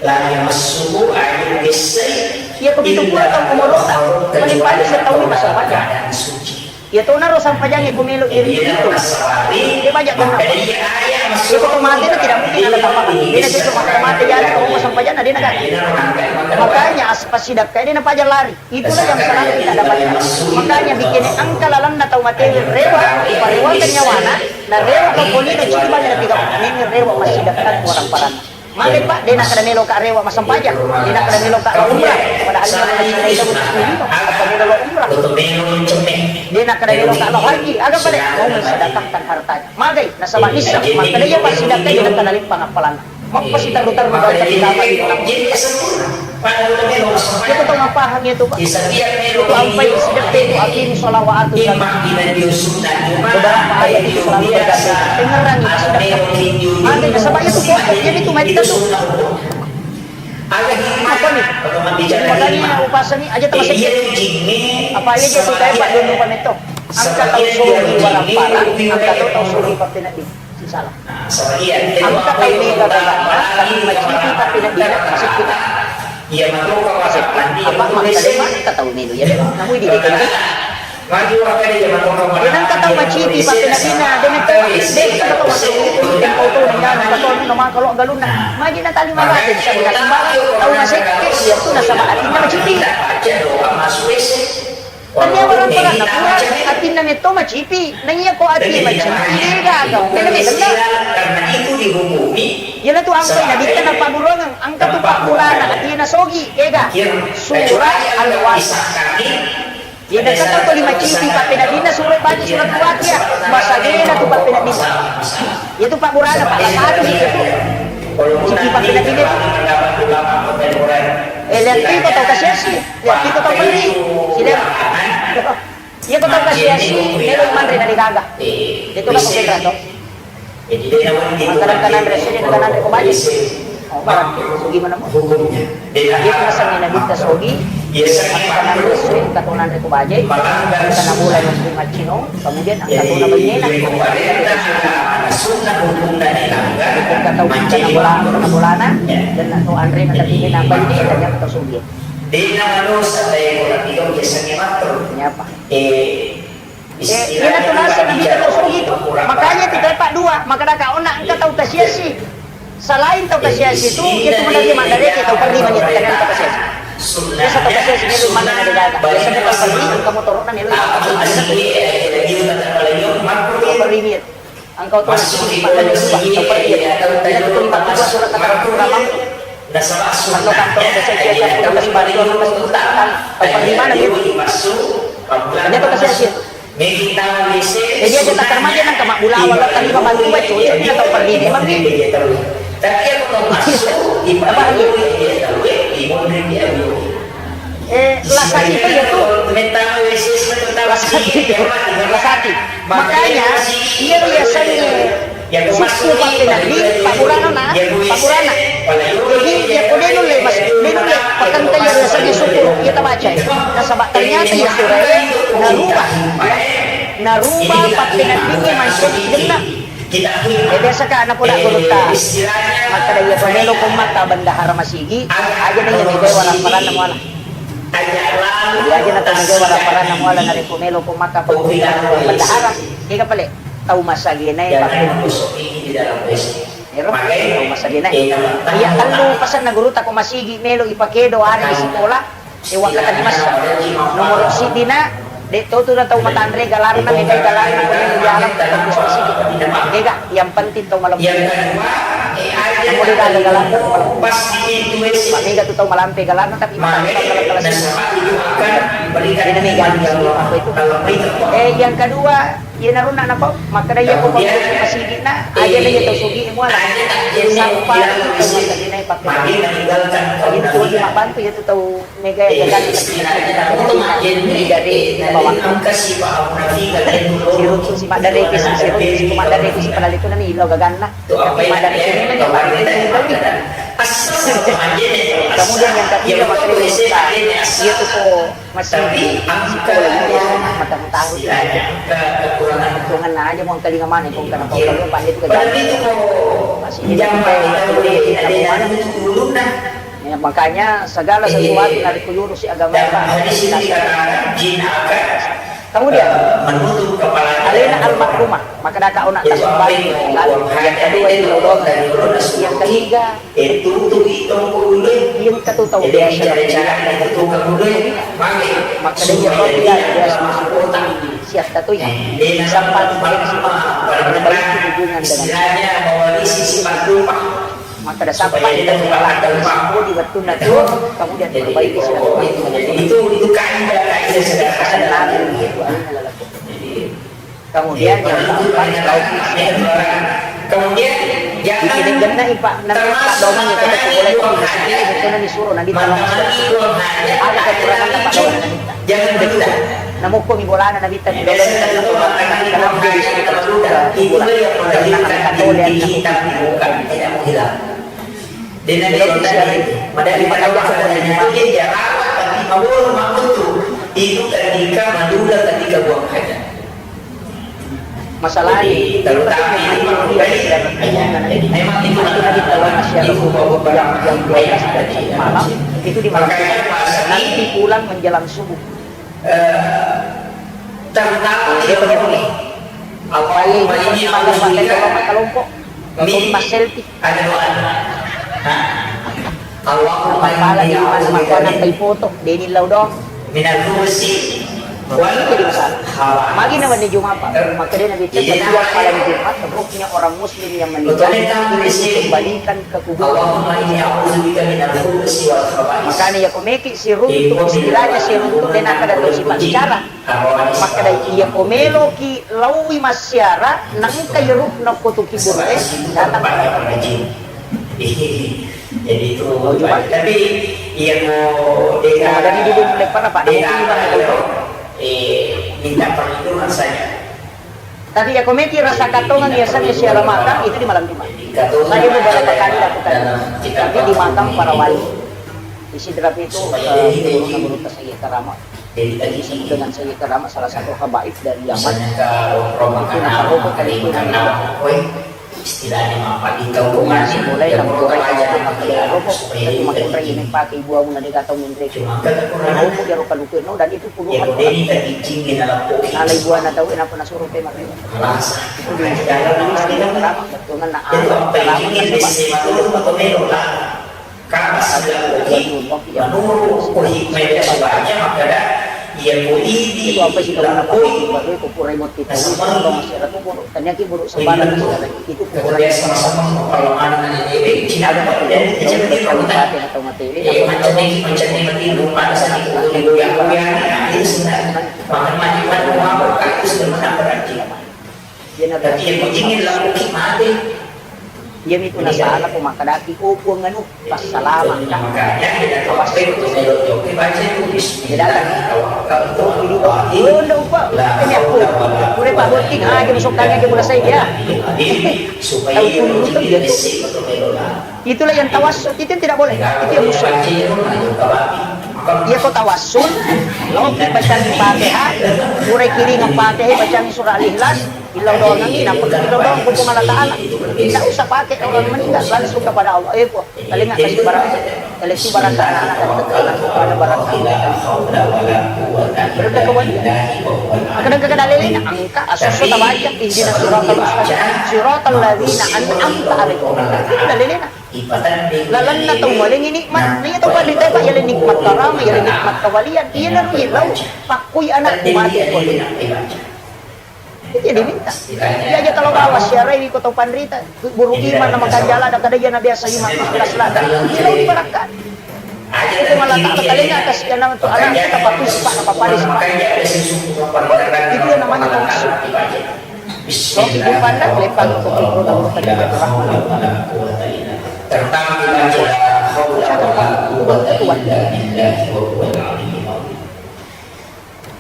la yamassuhu, aja' wessai, iya ko pitu pulo taung umurutta, paling-paling setahun masa pada. Iya tona ro sampajangnge ko melo iri itu. Dia banyak kena. Iya ko to mate itu tidak mungkin ada tambahan. Dia na cocok mate jadi ko sampajanna dia na gaga. Makanya as-, pas sidakka dia na paja lari. Itulah yang selalu kita dapatkan. Makanya bikin engka lalanna tau mate rewa, parewakan nyawana, na rewa tau koni na cuma na tiga menit rewa masih dekat orang paranna. Male, Pak, de' nakkeda melo ka rewa massempajang, de' nakkeda melo ka lo umrah, padahal melo ka cuma itu butuh itu, apa melo lo umrah. De' nakkeda melo ka lo haji, aga pale mau mensedekahkan hartanya. Magai, nasaba nissa, makkeda iya pasti dakai de' nakkeda lippang appalanna. Mappasitaru-taru dalam tapi lama di dalam. Itu tau mapaham itu, Pak. Itu ampai sideppe itu aqimis sholata wa atuz zakah. Beberapa ayat itu selalu berganti. Dengerangi sideppe. Ada nasaba itu pokok, jadi itu mai kita tuh. Apa nih? Makanya upasani aja temasek. Apa aja jadi kayak Pak Dono Pameto. Angka tau sogi warampara, angka tau sogi pappenedding. Salah. Engka tau mega gagana, tapi macipi pappeneddinna masekke. Apa makkeda engka tau melo iya. Namu idi deka. Iya engka tau macipi pappeneddinna, de' metto, de' engka tau macipi, engka tau nengka, engka tau nengka maka lo galunna. Magi na tali magate, bisa tau masekke, iya tu nasaba atinna macipi. Tania waramparanna pura, atinna metto macipi. Naiya ko ati macipi, de' gaga. Melo-melo. Iyana tu angka nabitta napabburongeng, angka tu pabburana, atinna sogi, ega. Surah Al-Waqiah. Iya, engka tau toli macipi, pappeneddinna surah baca surah Al-Waqiah. Masagena tu pappeneddinna. Iya tu pabburana, Pak, la satu itu. Cipi pappeneddinna. Eh, lihat tu tau kasiasi. Iya, kita tau perri. Sila. Iya, kita tau kasiasi, melo manre na de' gaga. Itu kan pengrato. Maka kadang-kadang rese, kadang-kadang ko baje. Oh, barang. Gimana mau? Iya, itu nasang nabitta sogi. Kadang-kadang rese, katonan ko baje. Karena mulai masuk macino, kemudian angka tona bainena. Angka tau kena bola, kena bolana, dan atau anre na tapi na baine, dan yang kita sogi. Dena manosa tae ko napiga biasangnge matteru. Nyapa? Eh, eh, iyana tu naseng nabitta tau sogi tu. Makanya tu tepa dua, makkeda ka onna engka tau kasiasi. Selain tau kasiasi tu, iya tu menang dia maddareke tau perri mani tekan tau kasiasi. Biasa tau kasiasi melo mana ada gaga. Biasa tau perri, kamu torokna melo. Tau perri ni. Engkau tu masih di pada lima, tau pergi. Tidak tu lima tu surat kata kurang mampu. Kalau kantor desa dia tak perlu kasih bantuan, kasih utang, tau pergi mana dia? Hanya tu kasih hasil. Jadi aja tak kermaja nang kemak bulawa, kalau tadi bantu baca, dia tau pergi memang ni. Tapi aku tahu masuk di apa lagi? Eh, lasaki itu ya tu. Lasaki. Lasaki. Makanya, iya biasanya suku pappenedding, pabburana na, pabburana. Jadi, iya ko de' nulle mas, de' nulle pakanta iya biasanya suku, iya tabaca. Nasaba ternyata iya surah narubah. Narubah pappeneddingnge mancaji genna. Eh, biasa ka anak poda gurutta. Makkeda iya ko melo ko matta bendahara masigi, aja na iya mega waramparanna muala. Jadi aja na tau mega waramparanna muala narekko melo ko matta bendahara. Ega pale tau masagena e. Ero tau masagena e. Iya tellu pasenna gurutta ko masigi melo ipakedo are di sikola. E, wakkatani massa. Nomoro siddina, de' to tu na tau matanre galarna, megai galarna, ko melo dialam, ko melo spesifik. Ega, yang penting tau malempu. Namu de' gaga galarna, tau malempu. Mega tu tau malampe galarna, tapi matanre tau malempu. Nasaba itu akan memberikan iman yang lemah. Kalau itu, eh, yang kedua, iya narunna napa? Makkeda iya ko pembangunan masjidna, aja na iya tau sugi muala. Sampah itu tau makkeda pakai. Itu dia bantu ya tu tau mega ya kan. Jadi dari bawah. Siruntu si pada reki, siruntu si pada reki, si pada itu nani lo gaganna. Kemudian yang ketiga, makanya kita, dia tuh kok masih di sekolah ini, mata-mata aku sih. Jangan aja mau telinga mana, kok karena kau kalau pandai juga jadi. Masih jadi kayak, ya, makanya segala sesuatu dari kuyurus si agama. Kemudian, alena almarhumah, maka daka ona tasubari, yang kedua itu lodong, yang ketiga, yang katu tau biasa, maka dia biasa, siap tatui, sampai dia siap, memperbaiki hubungan dengan Maka ada sampai kita menggalakkan mampu di waktu itu, kemudian perbaiki silaturahmi. Jadi itu, itu kaidah, kaidah sederhana. Kemudian yang keempat, kemudian jangan termasuk boleh itu nanti tolong ada kekurangan tempat. Jangan berubah. Namukko mi bolana Nabitta mi lolong. Kenapa jadi seperti itu? Bola. Karena angkat oleh anak. Dena dia tadi, madari pada waktu dia rawat, tapi mawolo mamutu. Itu ketika madula, ketika buang hajat. Masalahnya, jadi, terutama ini memang dari, memang itu nanti dalam masyarakat itu bahwa barang yang, yang malam itu di malam. Makanya nanti pulang menjelang subuh. Eh, terutama di Lombok. Apa ini, ini kalau pakai kelompok, kelompok, ini Mas Selfie. Ada doa. Nah, Allahumma inni a'udzubika min, foto, deni lau dong. Minal khubusi wal khaba'is. Magi na wani Jumat, Pak. Maka dia Nabi itu, setiap malam Jumat, ruhnya orang muslim yang meninggal itu dikembalikan ke kuburnya. Allahumma inni a'udzubika minal khubusi wal khaba'is. Makanya ya, kau meki siruntu, istilahnya siruntu, dan akan ada sifat bicara. Makkeda, iya ko meloki laowi massiara, nengka iruhna ko tu kiburue, datang. Jadi itu, tapi iya ko deka, jadi dulu mulai para, Pak, deka, eh, minta perlindungan saja. Tapi iya ko meki rasa katongeng, biasanya siara mata itu di malam Jumat. Saya beberapa kali lakukan, tapi di makam para wali. Di Sidrap itu, eh, menurut saya karama. Jadi tadi dengan saya karena salah satu habaib dari Yaman. Misalnya ke rumah itu makan, nakaroba kali itu karena, weh, istilahnya apa, di tongkrongan, mulai ya, dalam mulai aja, ya, supaya tapi makin ini pakai ibu aku nanti kata menteri. Cuma kan kurang. Mau dia rupa lupa, no, dan itu puluhan. Ya, udah ini tadi izin di dalam kopi. Kalau ibu anak tahu kenapa nak suruh tema itu? Alas. Itu di dalam, dalam, dalam, dalam, itu apa, izin di sini, itu apa, itu lah. Kama sila kohi, menurut kohi, maida subaca makkeda, iya kohi di lapoi, asemmeng, kemudian sama-sama mengkalaman ini, eh, Cina, dan macam ni, macam ni, rumah, asal itu, itu, itu, yang, yang, itu, sebenarnya. Bahkan, macam, macam, apa, itu sebenarnya berarti. Tapi iya ko jingin laoki mate. Iyami tu nasala ko makkadaki, oh, Puang anu, passalama. Awas. Jadi, oh, ndak upa. Ini aku. Pura Pak Botting, ah, jadi sokkannya dia mulai saya dia. Tahu pun itu dia. Itulah yang tawassul, itu yang tidak boleh. Itu yang musuh. Iya ko tawassul, laoki bacangi Fatihah, pura kiring Fatihah, bacangi surah Al-Ikhlas, Illau doang ini, nampak illau doang, hukum Allah Ta'ala. Tidak usah pakai orang meninggal, langsung kepada Allah. Eh, Puang, paling nggak kasih barang, kasih barang ke anak-anak, kasih barang ke barang. Berarti kawan. Kadang-kadang lele, angka, asoso tabaca, ihdina siratal mustaqim, siratal ladzina an'amta alaihim. Itu lele. Lalanna tau malengi nikmat, iya tau pada tau, iya nikmat karama, iya nikmat kawalian, iya naru illau, pakkui anak mati. Iya diminta. Iya aja kalau bawa siarai iko tau panrita, buru iman nama kanjala ada kada iya na biasa iman ikhlas lah. Iya lo dibarakkan. Itu malah tak berkalinya atas yang nama tu anak kita patuh sifat apa pada sifat. Itu yang namanya tawassul. Rocky Jumpandak lepas ke kita. Tertawa.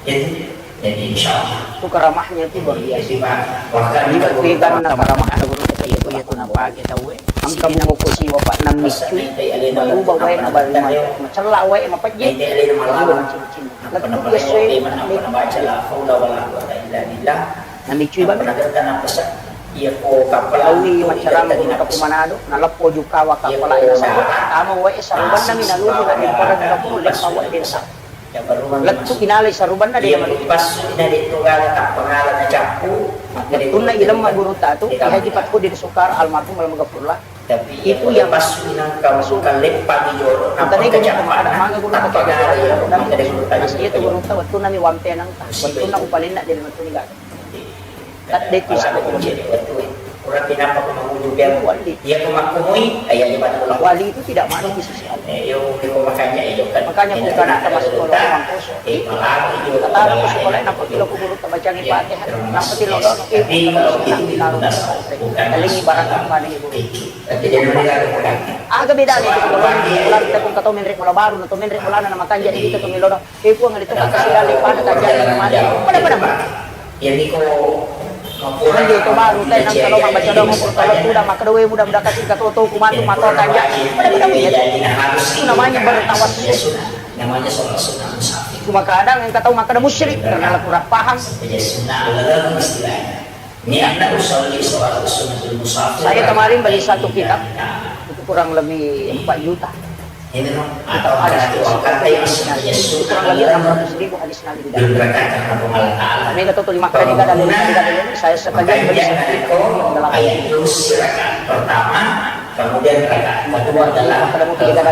Itu, jadi insya Allah. Itu karamahnya itu luar biasa. Jadi, Pak, bahkan ini kita berbeda karena karamah ada guru kita itu ya, kenapa kita we? Engka mengoko siwa, Pak, nang miccu, berubah wae na baru ma-, macella wae mapejje. Lettu biasa wae, na miccu banget. Lawi maccarama guru kapu Manado, na leppo jukawa kappala ina sabut. Tama wae sarubanna mi naluju na di parang kapu leppa wae desa. Lettu inalai sarubanna de. Lettunna ilemma gurutta tu, Haji Fathuddin Sukar almarhum, almarhum Gafurlah. Itu yang tadi gurutta ada mangga gurutta, masih itu gurutta wettunna mi wampe nangka, wettunna upalenna de lettu ni gaga. Tadde tu. Purati napa ko manguju pian. Iya ko makkumui, iya di mana ulang. Wali itu tidak manuh di sisi Allah. Eh, yo, yo, makanya, iyo, kan. Makanya bukan kita masuk ke orang kosong. Eh, malah, iyo, kata aku sekolah, napa kilo kuburu terbaca Fatihah, napa kilo doang, eh, tapi kalau itu bukan. Paling ibarat apa nih, Bu? Tapi dia meninggal bukan. Aga beda nih, kalau bulan kita pun kata menrek mula baru, atau menrek mula nama kan jadi kita tuh milono. Eh, Puang, itu kan kasih dalil pada kajian yang mana? Pada, pada, pada. Jadi ko, Puang, dia itu baru, teh, nang kalau baca doang, kalau sudah, maka doa mudah-mudahan kasih kata tuh, kumantu, maka kajian. Pada, pada, pada. Itu namanya bertawassul. Namanya sholat sunnah musafir. Cuma kadang yang kata maka ada musyrik, karena kurang paham. Jadi sunnah adalah istilahnya. Ini anda usalli sholat sunnatul musafir. Saya kemarin beli satu kitab, itu kurang lebih empat juta. Ini loh, atau ada hadis Nabi, kurang lebih enam ratus ribu hadis Nabi di dalam. Belum berangkat karena pengalah Ta'ala. Kami kata tuh lima kali kada lima kali kada lima, saya sekalian beli satu kitab yang dalam. Ayat terus rakaat pertama, kemudian rakaat kedua adalah.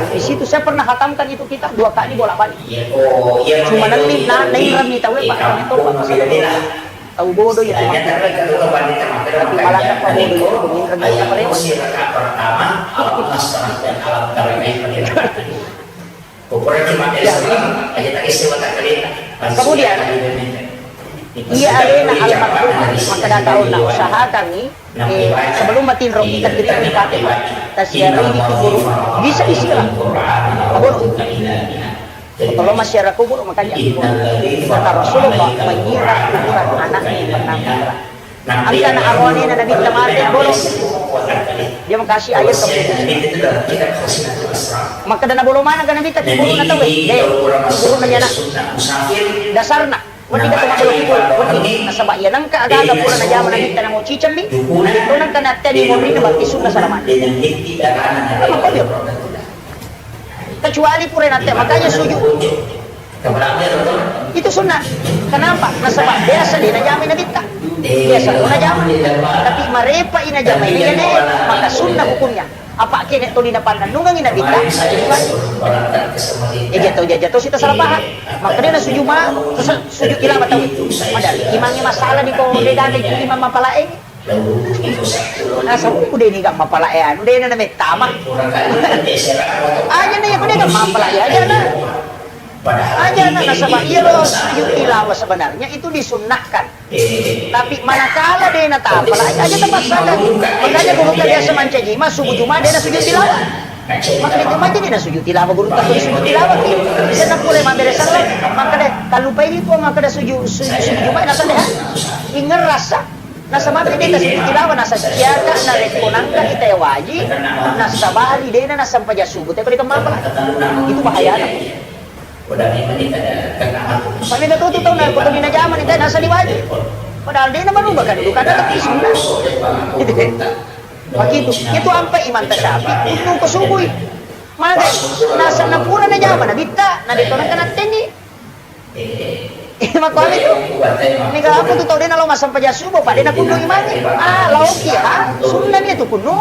Di situ saya pernah hatamkan itu kitab dua kali bolak-balik. Iya, oh, iya. Cuma nanti, nah, nanti rami tahu ya, Pak, kami tuh, Pak, saya tuh. Tau bodo ya, Pak. Tapi malah apa bodo ya, pemimpin yang kita perempuan. Kemudian, iya, alena almarhum, maka datang na usaha kami, eh, sebelum batin roh kita kirim Fatihah, tasiarai di kubur, bisa disiram. Kubur. Kalau masih ada kubur, makanya kata Rasulullah menyiram kuburan anaknya yang pernah menyiram. Angkana aroane na Nabitta mate, bolo. Dia makasih ayat kamu. Maka dana bolo mana ka Nabitta kubur na tawe. Deh, kubur na nyana. Dasarna. Wani ka tama bolo kubur. Wani nasaba iya nangka aga-aga pura najama Nabitta namo cicemmi. Itu nangka natteni morina batti sunna salamati. Apa dia? Kecuali pura natte, makanya sujud. Itu sunnah. Kenapa? Nasaba biasa de najamai Nabitta. Biasa to najama. Tapi marepa i najamai nenek, maka sunnah hukumnya. Apa kene tuli napannennungengi Nabitta? Eh, jatuh, jatuh, jatuh, sita salah paham. Maka dia na sujud ma, terus sujud tilawah tahu. Padahal imangnya masalah di kau de dana itu imam mapalaeng. Nasaba udah ini gak mapala e anu, udah ini namanya tama. Aja nih, udah gak mapala e aja na. Aja na, nasaba iya lo sujud tilawah sebenarnya itu disunnahkan. Tapi manakala dia na tapala aja terpaksa kan. Makanya guru kan biasa mancaji mas subuh Jumat dia na sujud tilawah. Maka itu aja dia na sujud tilawah, guru tak sujud tilawah. Bisa nak mulai mampir salam. Maka deh, kalau lupa ini pun maka deh sujud, sujud, sujud Jumat, nasaba deh. Ingat rasa. Nasaba de' tasujud tilawah, nasaba ciaka narekko nangka ita waji, nasabari de'na nasampaja subuh, tapi kemapa? Itu bahayana. Pada itu tuh tau na kotoni najama ni, teh, nasa diwaji. Padahal de'na merubah kedudukanna, tapi sunnah. Begitu. Itu ampe Imam Tasyafi, itu ke subuh. Maka nasa napura najama, nabitta, na de' to nangka nattenni. Eh, makkuami tu. Mega apa tu tau de'na lao massampaja subuh, pa de'na kunno imang. Ah, laoki, ha? Sunnah mi tu kunno.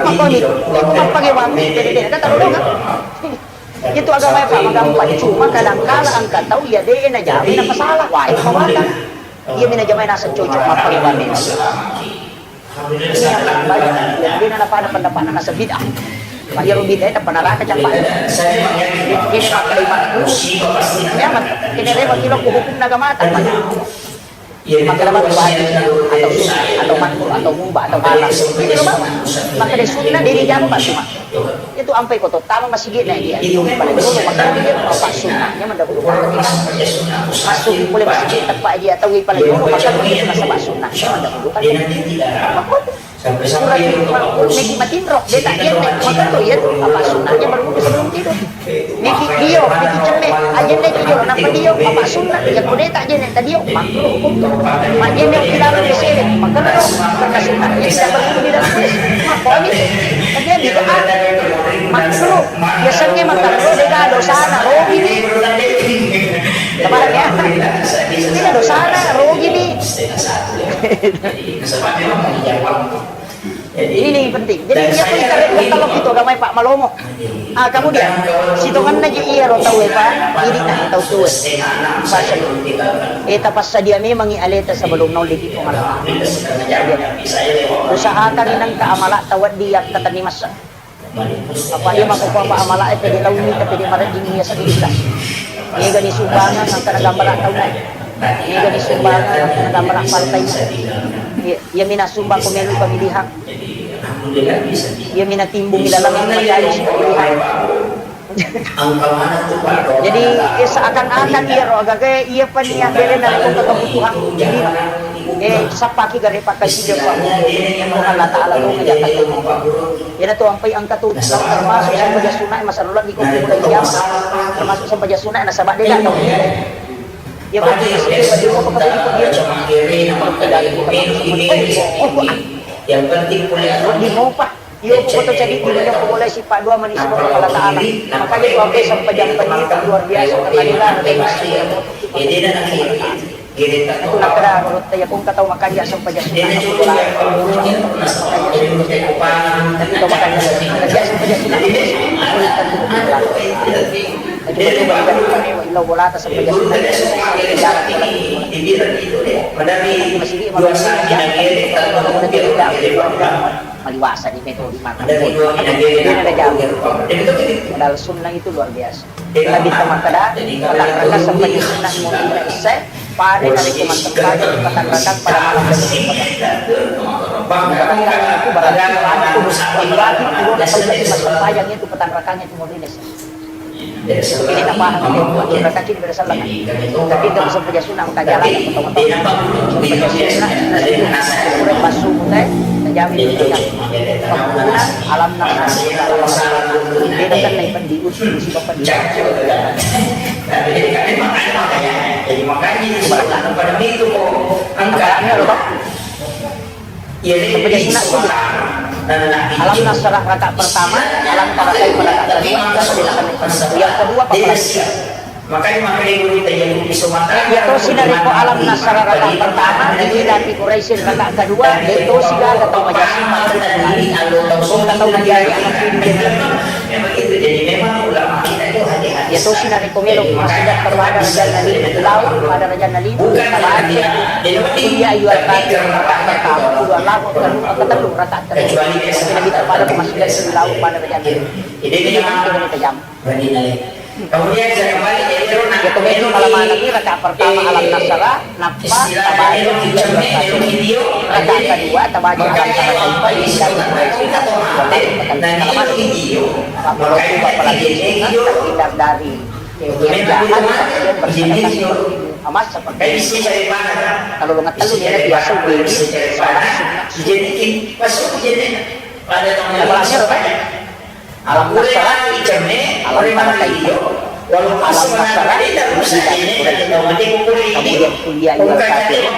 Makkuami tu, itu mappage wami, jadi de'na kata dong. Itu agama e, Pak, magampang. Cuma kadangkala engka tau iya de'na jamai na masalah. Wah, itu mawatang. Iya mi najamai naseng cocok mappage wami. Iya, banyak. Jadi na pada pendapat nasa bid'ah. Iyaro bid'ah tappa neraka cappa. Ini makkedai makruh. Nyaman. Kene rema kilo ku hukum nagamata. Makkeda batu baju atau sunna atau makruh atau mubah atau haram. Itu loh, Bang. Makkeda sunna diri jama batu. Itu ampai ko tottama masigi na dia. Itu paling dulu makkeda dia apa sunnahnya mendahulukan. Masuk pole masigi tepat dia tahu paling dulu makkeda dia nasaba sunnahnya mendahulukan. Makanya Sampai-sampai Surang itu itu Pak, Pak Bos. Meki matinro, de' tak jenne, makkeda iya tu, apa sunnahnya berwudu sebelum tidur. Meki dio, meki cemme, ajenne tidur, napa dio, apa sunnah, ya ko de' tak jenne, tak dio, makruh hukum tu. Majenne di dalam besere, makkeda, karena sunnah, ya tidak berwudu di dalam besere. Makanya, kan dia bid'ah, makruh. Biasanya makkeda, de' ga dosana, rogi ni. Paham ya? Tidak dosana, rogi ni. Ini yang penting. Jadi, iya, ko itareng kalau kita agama, Pak, malomo. Ah, kemudian, sitonganna je iya ro tau, Pak, ini nah tau tua. Pasal. Eh, tapassadia memang i aleta sebelum nol di Puang Allah. Usahakan nangka amala tawaddi yang katani masa. Apa iya mako apa amala e pede launi, tapi de' marejjing iya sedikit. Mega ni sumbangan angkana gambar tau. Mega ni sumbangan angkana gambar partai. Iya, iya mina sumbang ko melu pemilihan. Iya mina timbung di dalam pemilihan. Jadi, eh, seakan-akan iya ro, agaga iya paniat bere na ko kebutuhan. Jadi, eh, sapaki gare pakasi dia Pak. Allah Ta'ala tu menjaga. Iyana tu ampai engka tu termasuk sempajang sunat masa dulu di kumpul kiamat. Termasuk sempajang sunat nasaba de' ga tau. Ya, kok bisa dia baju apa kau baju kau dia? Yang penting kuliah di mopa. Iyo, ko to jadi di mana ko boleh sifat dua manis Allah Ta'ala. Makanya tu ampai sempajang penyidik luar biasa karena dia ada. Jadi, dan akhirnya Itu nakkeda menurut saya, kung katau makanja sempajang sunat, bola. Itu makanya makanja sempajang sunat. Itu coba-coba, illa bolata sempajang sunat. Masigi, masigi, maliwasa di metode mata. Ini ada jauh. Padahal sunnah itu luar biasa. Nabi makkeda, patang rakaat sempajang sunat murinna isya, pada narekko massempajang patang rakaat pada malam. Patang rakaat itu berarti ada tuh wajib dulu sempajang itu patang rakaat itu murinna isya. Jadi kita paham, patang rakaat ini bersalah. Tapi kalau sempajang sunat maka jalan, atau, atau sempajang sunat, kurang masuk, teh, terjamin. Alam nafsi. Beda kan naik pendius. Jadi makanya, jadi makanya itu pada itu kok angkatnya loh. Iya, seperti sunat subuh. Alam nasrah rakaat pertama, alam tara kaifa rakaat kedua, kita sudah akan. Yang kedua apa lagi? Makanya, makanya gurita yang di Sumatera. Iya, tosi narekko alam nasrah rakaat pertama, di ila fi Quraisyin rakaat kedua, de' tosi gaga tau maja. Kita tahu dia. Memang itu, jadi memang ulama kita itu hati-hati. Iya, tosi narekko melo masjid kepada raja nali, lau pada raja nali, bukan dia. Iya, iya, tapi rakaat pertama, kedua, lau, kedua, ketellu rakaat kedua. Kecuali dia. Tapi Nabi pada masjid lau pada raja nali. Jadi, jadi memang kita jam. Berarti nale. Kemudian saya kembali, jadi, ya, kemudian malam ini rakaat pertama alam nasrah, nappa, tabaca, rakaat kedua, tabaca alam tara kaifa, apalagi sunnah, terhindar dari, eh, niat jahat, kemudian bersedekah seperti emas seperti itu. Kalau lengan telur ini biasa, salat sunnah. Apalagi apa? Alam nasrah, alam tara kaifa. Alam nasrah, kemudian kuliah, iya, kafir. Kemudian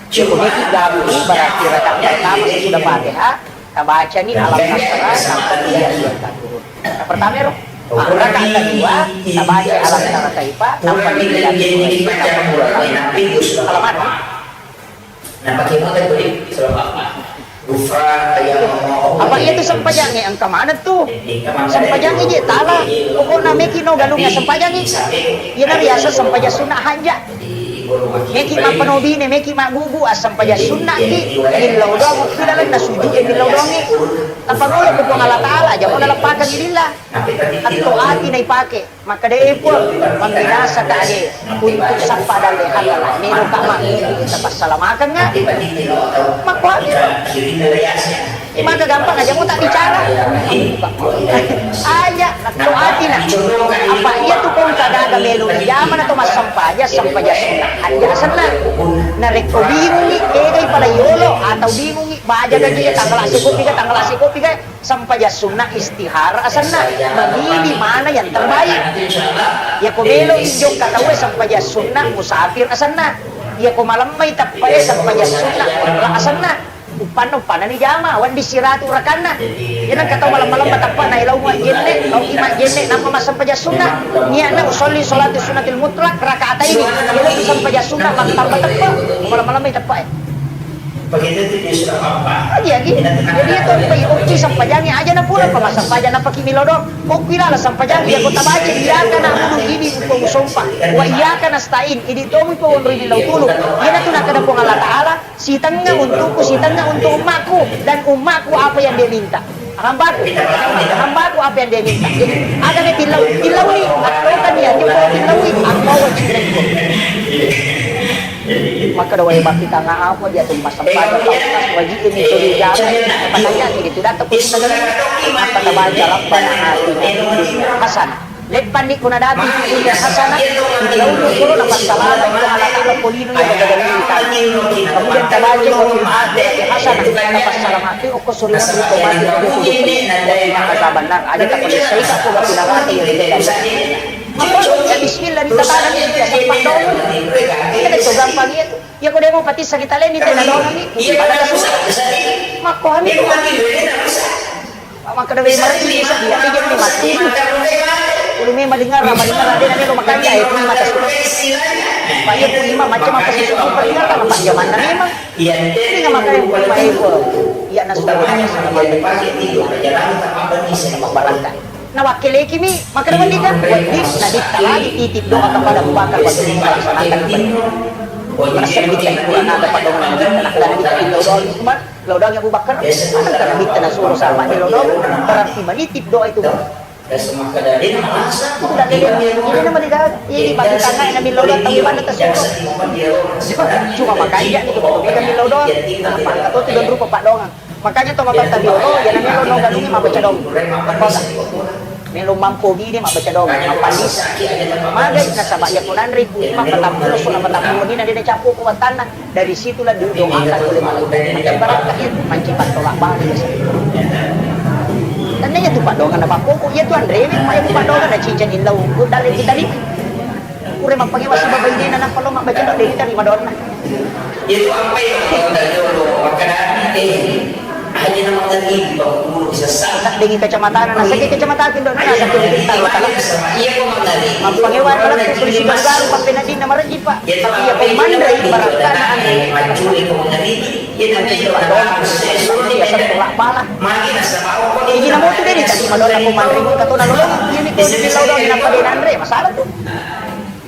tiga ini berarti rakaat pertama sesudah Fatihah, tabacani alam nasrah, sampai iya, iya, kafir. Pertama, roh. Ah, rakaat kedua, tabaca alam tara kaifa, sampai iya, iya, kafir. Alamat. Nah, bagaimana tadi? Apa iya tu sempajangnge engka maneng tu? Sempajangnge je tala. Pokokna meki no galungnge sempajangnge. Iyana riaseng sempajang sunat hajat. Meki mappanobine, meki maggugu, assempajang sunnaki, millau doang, okki lalenna sujud e millau doangngi. Tapangolo ko Puang Allah Ta'ala, aja mo naleppakang lillah. Atto ati naipake, makkeda, "E Puang, mamminasa ka ade untuk sappa dalle halal, melo ka maggugu, tapassalamakeng." Makkuami. Eh, maka gampang aja mo tak bicara. Aja, nakko atina. Apa iya tu kong kagaga melo jama na to massempajang, sempajang sunnah aja asenna. Narekko bingungi, kegai pada yolo atau bingungi, baja gaji tanggal sikopi ga, tanggal sikopi ga, sempajang sunnah istihara asenna. Memilih mana yang terbaik. Ya ko melo injo katawe sempajang sunnah musafir asenna. Ya ko malemmai teppae sempajang sunnah mutlak asenna. Uppanna, uppanna ni jama, wedding siratu rakanna. Iya nengka tau malam-malam matappa na ilau majjenne, tau ki majjenne, nampa massempajang sunnah. Niatna usolli sholatu sunnatil mutlak rakaata ini. Iya tu sempajang sunnah mattamba teppa. Malam-malam mai teppa e. Lagi, lagi. Jadi itu apa ya? Okki sempajangi aja na pura, apa massempajang na paki milo doang. Okki lala sempajangi, ya kota baca, iya kana mudu ini upo musompa. Wa iya kana stain, ini tomu ipo wonroi milo tulu. Iya na tu nakada Puang Allah Ta'ala. Sitengnga untukku, sitengnga untuk umatku, dan umatku apa yang dia minta. Hambaku, hambaku apa yang dia minta. Jadi, ada nih tilau, tilau nih, atau kan ya, dia mau tilau nih, atau wajib. Maka doa bakti tangan apa dia tuh pas sempat pas wajib ini tuh di jalan. Pertanyaan ini tidak tepat negara. Maka tabaca Rabbana atina fid dunya hasanah. Leppanni ko nadapi dunia hasanah, ilaunu koro napassalama ko alata polino ya daga daga. Kemudian tabaca wa fil akhirati hasanah, napassalama ko okko soriwan ri tomati ko kudu. Wa qina azabannar, aja tak pedesai ka ko baku neraka ya daga daga. Apa? Ya bismillah, ditatana ni ya sempat dong. Kita coba gampang ya. Ya ko demo patissa kita leni tena dong ni. Makko hami. Makkeda we marejji bisa dia, dia jadi mati. Ulu memang dengar, apa dengar, ada yang melo makanja, eh, pun mata suruh. Pak, iya pun imam macam apa sih suruh, paling apa, apa jamanna memang. Ini nggak makanya pun, Pak, eh, pun. Iya, nasuruh. Sama barangkali. Nawakkeleki mi, makkeda wedding kan? Wedding, naditta lagi titip doa kepada Abu Bakar, wedding, pada sanatan, wedding. Merasa naditta Al-Quran, ada pada orang naditta, nah, dan naditta, Allahu Akbar. Lao doang Abu Bakar, engka Nabitta nasuro sahabatnya lao doang, berarti menitip doa itu. Udah, jadi, jadi nama dia, ini bagi tanah yang ambil lao doang, tapi mana tersuro. Cuma makanya itu, beda ambil lao doang. Nah, apa, atau itu dan rupa Pak Dongang. Makanya to mabbatta biolo, ya namanya lo galungi mabbaca dong. Melo mampo bide mabbaca dong, mappalisa. Magai nasaba iya ko nanre ku lima patampulo, sona patampulo dina de cappu ko wattanna. Dari situlah didoakan oleh malaikat. Macam barangka iya tu, manci pattolak bale biasa. Tandanya tu Pak Dongang na pappoko, iya tu anre, Pak, iya Pak Dongang na cincang illau, dari kita ni. Pura mappangewa sibawa bainena nappa lo mabbaca doa, de tarima doanna. Itu apa yang kau tanya lo? Makkadani, eh, hanya nama tadi di bawah dulu bisa salah. Dengan kacamata na, nasakit kacamata pun doa, nasakit kita lo kalau. Iya, kau menggali. Mappangewa kalau tu polisi baru, baru pakai nadine na marejji, Pak. Tapi ya, kau mandre, barangkana aneh. Mancuri kau menggali. Iya, tapi itu orang harus saya suruh dia. Biasa tolak bala. Magi nasaba, oh, kau ini nama tu dia ni, tadi madoa kau mandre, kau tahu nama lo, ini kau di lau doang, kenapa dia nanre? Masalah tu.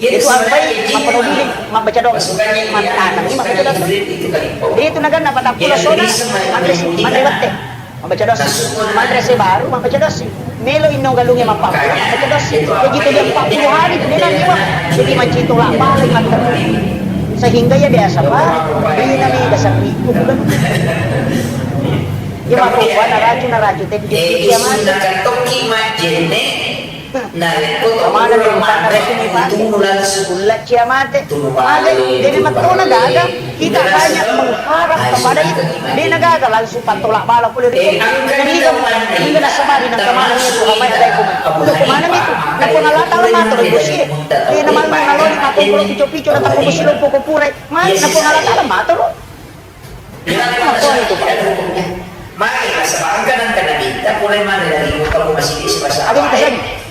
Itu ampai mappanobili, mabbaca doang. Mantanengi mabbaca doang. Jadi itu naganna patappulo sona, manre, manre wette. Mabbaca doang. Manre se baru, mabbaca doang. Melo inno galunge mappammula, mabbaca doang. Begitu dia empat puluh hari tu, dia nangis, Pak. Jadi manci tolak balik mantan. Sehingga ya biasa, Pak. Ini nami dasar itu bukan. Dia mabbaca, naraju, naraju, tapi dia kiamat. Narekko to manre, manre, tunu langsung. Ulla cia mate. Mage, dena mattona gaga. Kita hanya mengharap kepada itu. Dena gaga langsung pattolak bala pole ri. Engka nasabari nang kemana itu, apa yang ada itu. Udah kemana itu? Nang pengalaman matur ibu sih. Dena manna naloni makkongkolo pico-pico, nang tappo besi lompo ko pura. Mage, nang pengalaman matur. Iya, makkoni tu, Pak. Magi nasaba engka nengka nabitta pole manre dari kota masigi sebasa. Ada kita saja.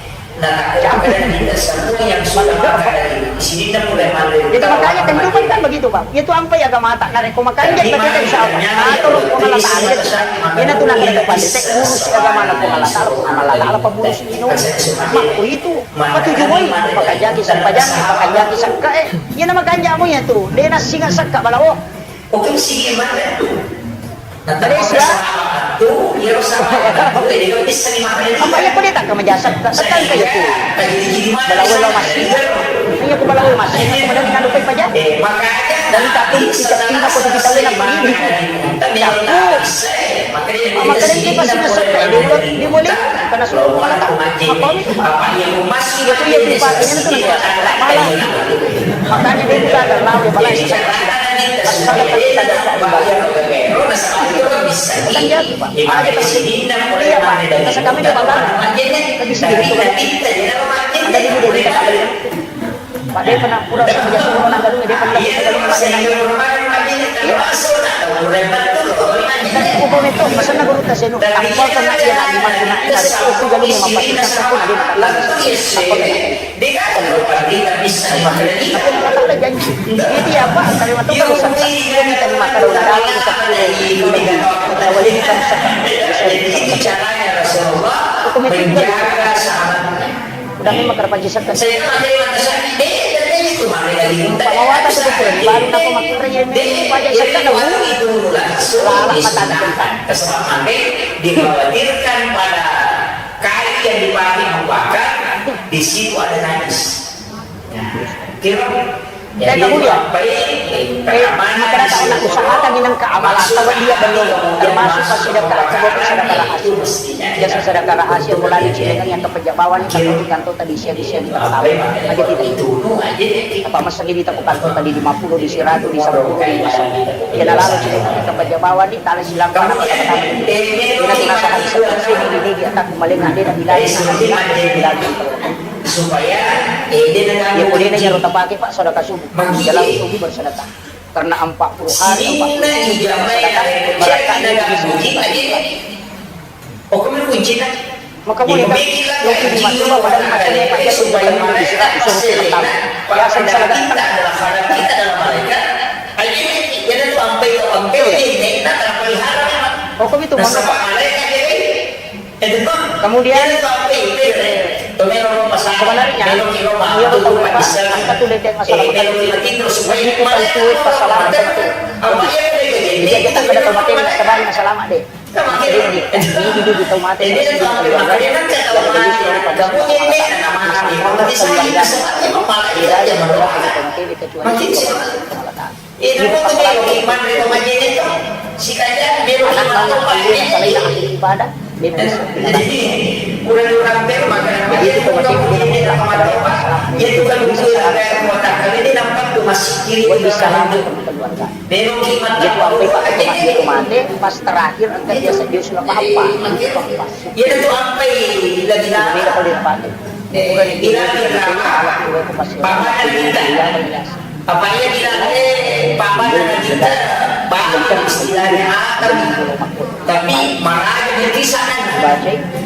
Nah, ada nabitta semua yang sudah makan dari sini pole manre. Jadi makanya kehidupan kan begitu, Pak. Itu ampai agamata. Narekko makanja berarti kan insya Allah. Atau Allah Ta'ala. Iyana tu nakada to pande te, urusi agamana Puang Allah Taala, Puang Allah Taala pammurusi lino. Makko itu, patuju moi, pakanjaki sempajang, pakanjaki sakka e. Iyana makanja mo iya tu, de nassinga sakka balawo. Oke, sigi mana tu? Tadi sia? Apa iya ko de takka majasa, takkan kayak tu. Balawo lo masih. Iya ko balawo masih, kemudian ngadu pe paja. Dan tapi kita tinggal ko kita wena ini. Aku, makanya dia pasti masuk ke dia, dia boleh, karena sudah kepala tahu. Apa itu? Itu yang dipakai itu nanti malah. Makanya dia juga ada lau ya, malah saya. Asal kita ada kembali. Bukan jatuh, Pak. Ada kita sini. Iya, Pak. Kita sekarang ini, Pak. Kita bisa jadi tuan. Ada di dia, dia tak ada. Pak, de pernah pura sama jatuh orang galung, de pernah pura galung, Pak. Iya. Upo meto, pesanna guru tasenu. Apa kena dia nak dimaksud nak, nak, oh, tu galung memang pasti tak pun ada nak. Apa kena? Dia kan kalau pasti tak bisa dimaksud. Apa kata ada janji? Jadi apa? Kalimat itu kan usaha. Dia minta dimakan, udah ada, udah punya. Itu caranya Rasulullah menjaga sahabatnya. Udah memang kerja paji sekka. Saya kan ada yang ada sakit, eh, dan itu mana yang diminta. Pamawata sebetulnya, baru napa makkere yang ini paja sekka dulu. Lala mata tempat. Keselamatan dikhawatirkan pada kayu yang dipakai Abu Bakar, di situ ada najis. Nah, kira Dan kemudian, eh, masyarakat nak usahakan inang keamalan, tahu dia belum, termasuk pas sedekah, sebab sedekah rahasia. Biasa sedekah rahasia, mulai cilengan yang kepeja bawah ni, tapi di kantor tadi siang-siang kita tahu, aja tidak itu. Apa masa ini kita ke kantor tadi lima puluh, di seratus, di sepuluh, di masa. Dia lalu cilengan yang kepeja bawah ni, tali silang, kita penasaran, sini, ini, dia tak kembali, nanti, nanti, nanti, nanti, nanti, nanti, Supaya, eh, dia dengar. Iya, boleh nanya rota pakai, Pak, sedekah subuh. Menggigit. Dalam subuh bersedekah. Karena empat puluh hari, empat puluh hari bersedekah, berkah dia bisa. Oh, kamu kunci, kan? Maka boleh, kan? Lebih lima puluh, padahal masih ada pakai supaya mereka disuruh pertama. Ya, sedekah. Kita adalah malaikat. Ayo, ya, dan sampai, sampai ini, nah, terpelihara, memang. Oh, kok itu, Mas? Nasaba malaikat, jadi, Kemudian, sebenarnya, iya, betul, Pak, angka tu lete masalah itu itu pasal apa itu. Jadi, kita kada tahu materi, nak kembali masalah mak deh. Jadi, ini, ini, ini, ini tahu materi, ini, ini, ini, ini, ini, ini, ini, kecuali Iya, itu pasal iman ri pamajene to. Sikajang melo iman to pake. Ibadah. Jadi, kurang-kurang te maka jadi itu pamajene to. Iya, itu kan buku yang ada kota. Ini nampak tu masih kiri. Melo iman to. Iya, tu ampe, Pak, itu mati, itu mati, pas terakhir engka biasa dia sudah paham, Pak. Iya, tu ampe lagi. Ini kalau dia pakai. Eh, bilang kita, Papa kita. Apa iya bilang, eh, Papa kita, Pak, istilahnya apa? Tapi maraja di sana.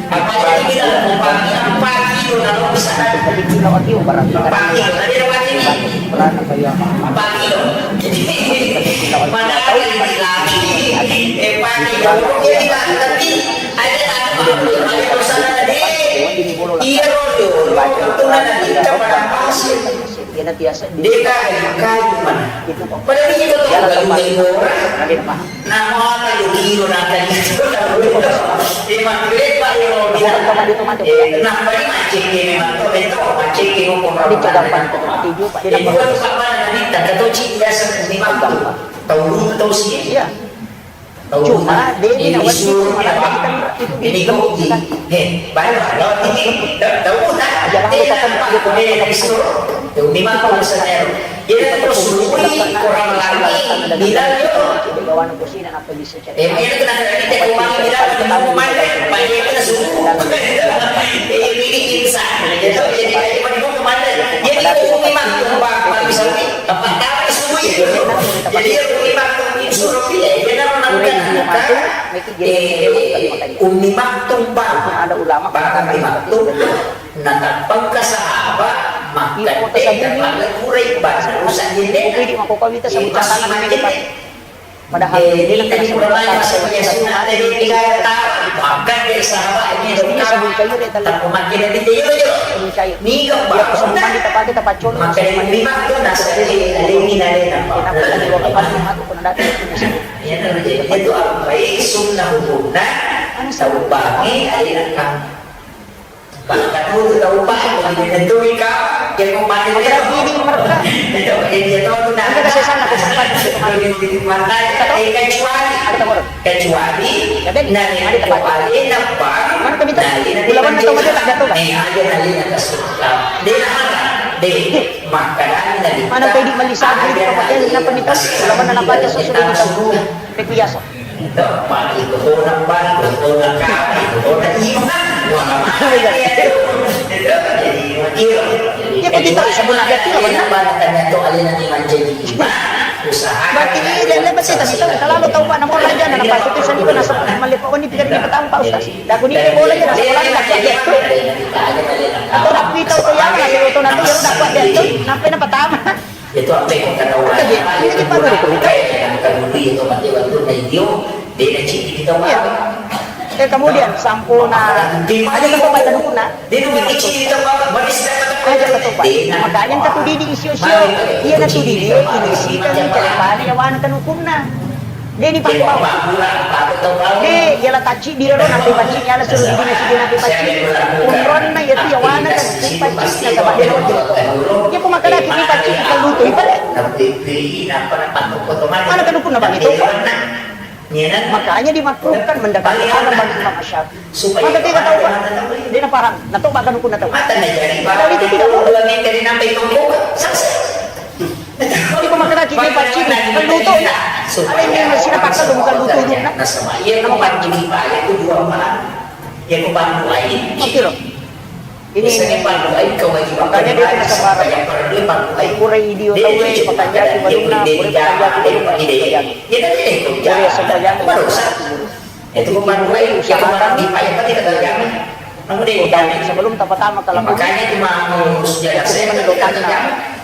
Apa iya bilang, Papa kita, Pak, itu, lalu di sana. Pak, itu, tadi ada Pak ini. Apa itu? Jadi, mana ada yang bilang, eh, Pak, itu, dia bilang, tapi ada tak, ada perusahaan tadi. Iya, Rodo, Rodo, itu mana kita pada pasir. Deka kayu mana? Padahal ini betul, kalau dari orang. Nah, mau apa lu kilo, nah, tadi itu, nah, Rodo. Memang gede, Pak, ya, Rodo. Eh, nah, paling macet ini, memang tuh, betul, macet ini, mau apa, nah, Rodo. Jadi, bukan Pak, mana, tadi, tak tahu, Cik, biasa, ini, Pak. Tahu dulu, tahu sih. Iya. Cuma, de, ini disuruh, cuma, ini, ini, ini, eh, baik, kalau ini, tahu, tahu, nah, dia, dia, dia, dia disuruh. Tuh, memang kalau saya, dia terus suruh orang lagi bilang, "Yo." Eh, ini kena, kena, kita uang bilang, "Mau mana?" Banyak kita suruh. Eh, ini insan. Jadi, jadi, jadi, mau kemana? Jadi, itu memang tumpang, Pak, misalnya. Apa tahu suwi. Jadi, Ummi Maktum suruh pilih, dia nama nangka, eh, Ummi Maktum, Pak. Ada ulama, Pak Ummi Maktum. Natappangka sahabat, maka tega pada kurai, bahasa rusak jende. Itu di mako kawita, eh, sebut tangan ini, Pak. Padahal eh, ini kan tadi mulai masa punya sunat tadi tiga tahun. Bahkan dari sahabat ini ini sabun cair ya, tadi. Tapi makin dari dia aja. Sabun cair. Niga. Iya, sabun mandi tapake, tapacol, makan sabun mandi. Lima tuh nasi dari ini dari apa? Kenapa tadi dua kali mati pun ada? Iya, nah, jadi itu apa? Eh, sunnah hukumnya. Tahu bangi, ada yang Bahkan untuk tahu, Pak, yang itu ika, yang mau mandi. Oke, dia. Ini mereka. Itu, ini itu, aku nak. Mereka sesana, aku sempat. Kalau di, di mana, eh, kecuali. Ada tahu. Kecuali, ya, Ben, dari ada tempat. Kecuali, nampak. Mana kami tahu? Dari, dari. Gula mana tahu, macam tak jatuh, kan? Eh, ada dari atas. Dia mana? Dia. Makanan dari. Mana tadi melisan, ini apa, kenapa nih, tahu? Gula mana nampak, susu, ini tahu. Tapi biasa. Itu, Pak, itu orang baru, orang kami, orang iman. Wah, iya. Itu jadi wakil. Iya, kok kita sebut aja tuh, benar. Tanya tuh, alina nih manjadi iman. Usaha. Berarti ini dia, dia pasti tahu, tahu. Kalau lo tahu, Pak, nomor aja, nah, Pak, itu saya juga nasab melihat, oh, ini pikir ini petang, Pak Ustaz. Dah, aku ini boleh aja, nasab orang tak kuat dia tuh. Atau aku tahu tuh, ya, nasab itu, nanti ya, udah kuat dia tuh. Sampai nampak tamat. Itu apa yang kata orang? Iya, iya, Pak Guru. Yang kedua itu mati waktu na idio, dia na citi kita. Iya. Eh, kemudian sampuna. Aja tempat baca dukuna. Dia nu mati citi kita, Pak. Mati sudah kata. Aja tempat. Makanya engka tu didi isio-sio. Iya na tu didi ini sih kan ceritanya ya wana kan hukumna. Deni pabbau. De, yala tacci diro do, nape pacci yala suruh dina sidi nape pacci. Unronna yatu yawana kan, pacci nasaba dero. Iya, pemakan lagi ni pacci, kalau tu, ipale. Mana kan hukum nama itu? Makanya dimakruhkan mendekati haram bagi Imam Syafi'i. Maka kita tahu, Pak. Dia paham. Nah, toh bahkan hukum tahu. Kalau itu tidak boleh. Jadi pemakan lagi ni pacci, kan luto. Ada yang masih nampak kalau bukan luto dulu, nah. Iya, nampak jadi bahaya itu dua malam. Ya, aku bantu lain. Oke, loh. Ini makanya dia kena sabar. Pura idio tahu, eh, pekerja di Maduna, pura pekerja di Maduna. Pura sembahyang. Itu bukan lain, ya, usahakan. Sebelum pertama kalau makanya cuma harus jaga sehat,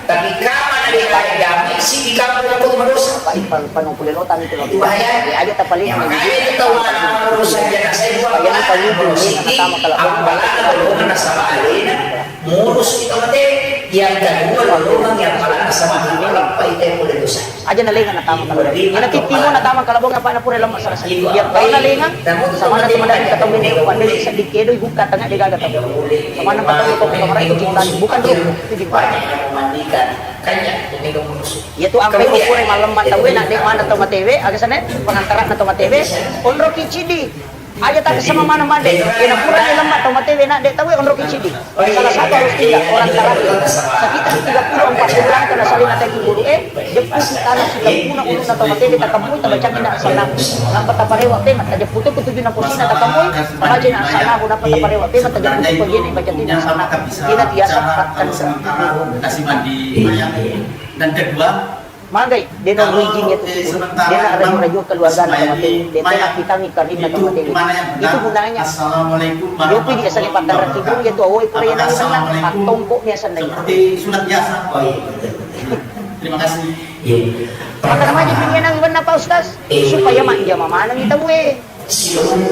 tapi kalau mana dia jami, si di kampung aku cuma dosa. Pak Ipan, panu pulelo tami tu. Itu bahaya. Ya, aja tak paling. Ya, makanya kita tahu mana urusan jaga sehat, apalagi kalau pertama kalau aku malah kalau nasaba alina. Murus kita mate, yang kedua, lolongang yang paling sama, apa itu yang boleh dosa? Aja nalenga natama kalau. Ina tittimo natama kalau bonga apa na pura lemma sarasa. Yang tahu nalenga, sama na teman kita kamu ini, pada sedikit do buka tengah dia gagal tahu. Sama na kata itu kamar itu cinta, bukan tuh, itu cinta. Banyak yang memandikan, kanya, ini kamu murus. Iya tu, angkai ko pura malemma tauwe, nak dek mana tau matewe, aga sana, pengantaran tau matewe, onro kicidi. Aja tak sama mana mande. Kena pura ni lemak tau matewe nak dek tawe onro kicidi. Salah satu harus pindah orang terakhir. Sekitar tiga puluh empat puluh orang kena saling atai kuburu, eh, jeput di tanah sudah punah ulun atau matewe tak kemui tak baca kena salah. Nampak tak parewa pe mata jeput tu tujuh enam posisi tak kemui. Baca nak salah, nampak tak parewa pe mata jeput tu begini baca tidak salah. Tidak biasa akan. Dan kedua, Magai, dena izin ya tu, dena rajo-rajo keluarga na mate, dena kita mikarin na mate. Itu gunanya. Jopi di asal patar kibun ya tu, awoi pura yang nang tongkok biasa nang. Seperti sunat biasa. Oh iya, betul, betul. Terima kasih. Iya. Maka namanya dunia nang benar Pak Ustaz, supaya manja mamanang kita we.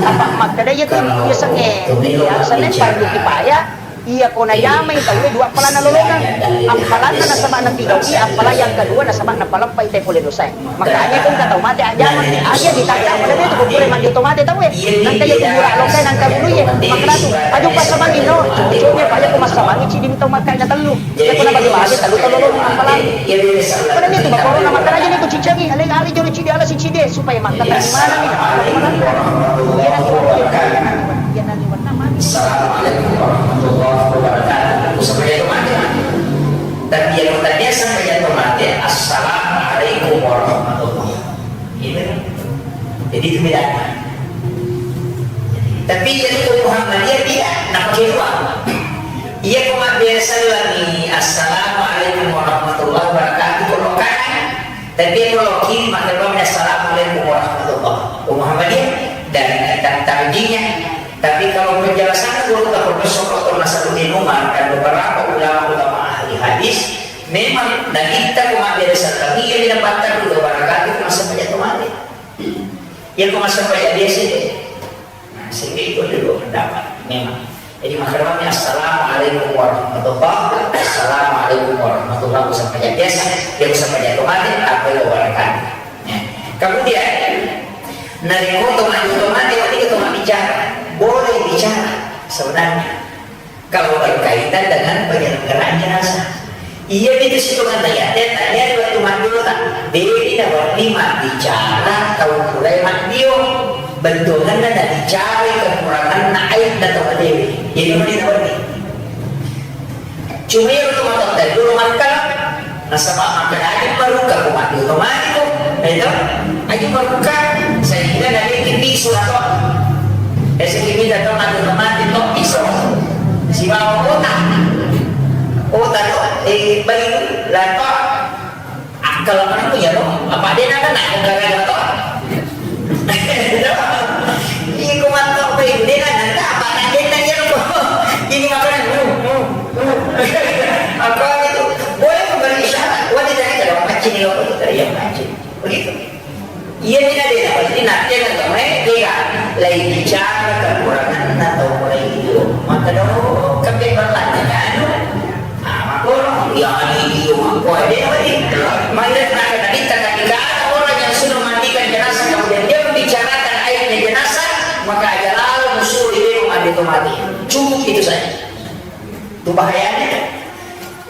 Apa makkeda iya tu biasangnge, biasangnge parlu kipaya, iya ko najamai tauwe dua appalanna lolongang. Appalanna nasaba napigau, iya appala yang kedua nasaba napaleppai te pole dosae. Makanya ko engka tau mate ajamang, aja ditanya pada dia tu ko pura mandi to mate tauwe. Nangka iya kubura lokai nangka bulu iya. Makkeda tu, aju passamangi no, coba-coba pada ko massamangi cidi tau makkai na tellu. Iya, pernah bagi-bagi, tapi kalau lo makan lagi. Pada itu, bapak orang makan aja nih, kucing cagi, alih-alih jauh cidi, ala si cidi, supaya makan dari mana nih? Iya, nanti baru dia. Iya, nanti warna mana? Assalamualaikum warahmatullahi wabarakatuh. Supaya itu mati, mati. Dan dia bertanya sama yang mati, "Assalamualaikum warahmatullahi." Gitu. Jadi itu bedanya. Tapi yang itu Muhammadiyah tidak, nak pakai dua. Iya, ko mabbiasa lagi, "Assalamualaikum warahmatullahi wabarakatuh," kalau kanan, tapi kalau kiri, maka kalau "Assalamualaikum warahmatullahi." Ko Muhammadiyah, dan kitab tarjinya. Tapi kalau penjelasan guru kita Profesor Doktor Nasaruddin Umar dan beberapa ulama-ulama ahli hadis, Memang nabitta ko mabbere sallang, iya mi napatta ri wabarakatuh ko massempajang to mate. Iya ko massempajang biasa de. Nah, sehingga itu ada dua pendapat memang. Jadi makkedami assalamualaikum warahmatullah, assalamualaikum warahmatullah, ko sempajang biasa, iya ko sempajang to mate, apa wabarakatuh. Ya. Kemudian, narekko to mate, to mate, wedding to mabbicara, boleh bicara sebenarnya. Kalau berkaitan dengan penyelenggaraan jenazah. Iya, itu sitonganna iya. Tanya di waktu maddiota. De'ni nawedding mabbicara tau purae maddio. Bettuanna nabicarai kekuranganna, aibna tau madewe. Jadi, wedding nawedding. Cuma iya tu matotta dulu makkala. Nasaba makkeda aja maruka ko maddio to mate ko. Itu. Aja maruka sehingga nade'ki piso atau Eseki mita to matu mati to iso. Sibawa kota. Kota to, eh, bayi la to. Akal mana punya to? Apa dia nak kena gara-gara to? Iko matto pe dia nak apa nak dia nak ya to. Ini makanan. Apa itu? Boleh memberi isyarat. Wah, dia tadi kalau pancing lo, itu tadi yang pancing. Begitu. Iya, tidak ada. Pasti nanti ada temen, dia kan. Lagi bicara kekurangan atau mulai itu. Maka dong, kebe bertanya kan. Ah, maka orang, ya, ini dia, maka dia, apa dia? Maka dia nak kata kita, ketika ada orang yang sudah mandikan jenazah, kemudian dia membicarakan aibnya jenazah, maka aja lalu musuh dia ada itu mati. Cukup itu saja. Itu bahayanya.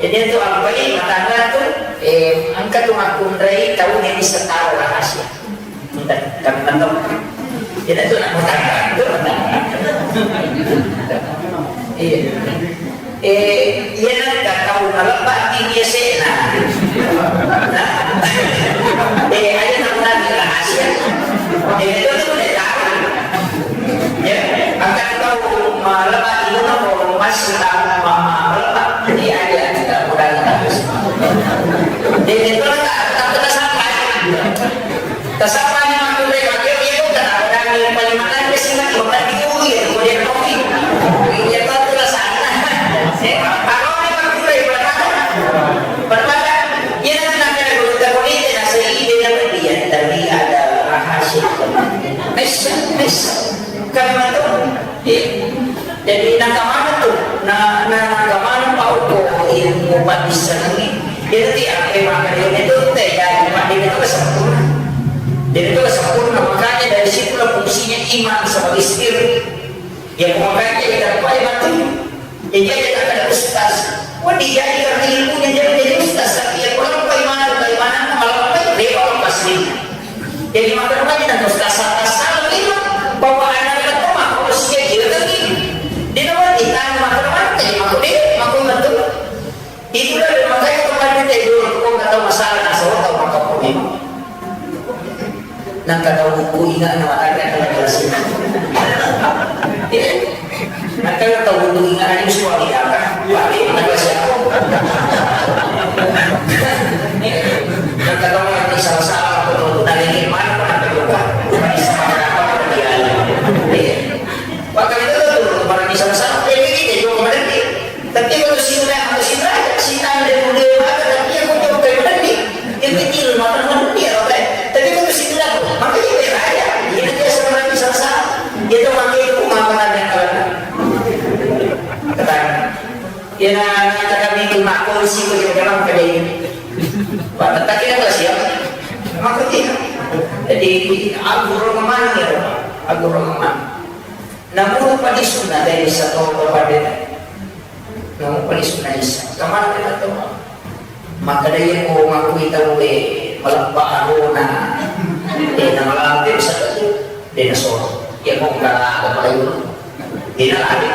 Jadi, itu ampai matangga tu, eh, engka tu makkunrai tau yang bisa tahu rahasia. Entah, kan, kan, kan. Jadi, itu nak matangga tu, matangga. Iya. Eh, iya, nak tau malebba di biasa, nah. Nah. Eh, aja tak pernah rahasia. Eh, itu tu udah tahu. Ya, akan tau malebba ilmu ko masih tak ma-, malebba. Jadi, aja kita modal terus. Jadi, itu tak, tak kena sampai. Tasapani makkunrai makeo, iya, kata orang yang paling makan ke sini, bukan di ulu ya, kemudian kopi. Iya, tahu tu rasanya. Eh, kalau ni makkunrai, bukan makan. Bukan makan. Iya, nanti nak kena gurita-gurita, nasi ide dapat dia, tapi ada rahasia. Mes, mes. Karena tu, eh, jadi, nangka mana tu? Na, na, nangka mana pau ko ilmu paddissengengnge? Jadi, apa yang makan itu tu, teh, jadi, Pak, dia tu kesempurna. Dia tu kesempurna. Makanya, dari situlah fungsinya imam sebagai sir. Ya, makanya, kita apa yang mati? Jadi, dia tak ada ustaz. Wah, dia jadi ilmunya, jadi, jadi ustaz. Tapi ya, kalau Pak Imam, Pak Imam, kalau Pak Imam, dia orang pasti. Jadi, makkeda magi nang ustaz-ustaz lima, bawa anak itu mah, kalau sia dia lagi. Dia nama kita, makkeda magi, jadi makku dia, makku betul. Itulah dia makanya kemarin dia dulu, kok nggak tahu masalah, nah, saya tahu maka pun memang. Nang kata buku ingat nama tadi kalau jelas. Iya. Maka tau butuh ingat aja suami apa? Pakai nama siapa? Maka tau nanti salah-salah atau nanya mana pernah terluka? Bukan di sana apa dia. Iya. Maka itu tuh pernah di salah-salah. Jadi kita juga mengerti. Tapi kalau si Ibrahim, kalau si Ibrahim, si Ibrahim dia mulia maka tapi aku jauh kayak mengerti. Dia kecil maka mengerti ya, oke. Tapi kalau si Ibrahim, maka dia kayak raya. Dia nanti asal mengerti salah-salah. Iya to, mangke itu makanan yang kalah. Kata, iya, na, na, kata minggu makko siko jadi dalam kerja ini. Pak, tetapi kan siap. Makko tidak. Jadi, aku romangan ya, aku romangan. Namun pada sunnah dari satu kepada Namu pali sunna Isa. Kamana kita tahu? Maka dia ko makku tahu, eh, malebba arona. Eh, nama lampe satu tu. Dia nasoro. Ya, kok nggak ada apa lagi? Dia lari.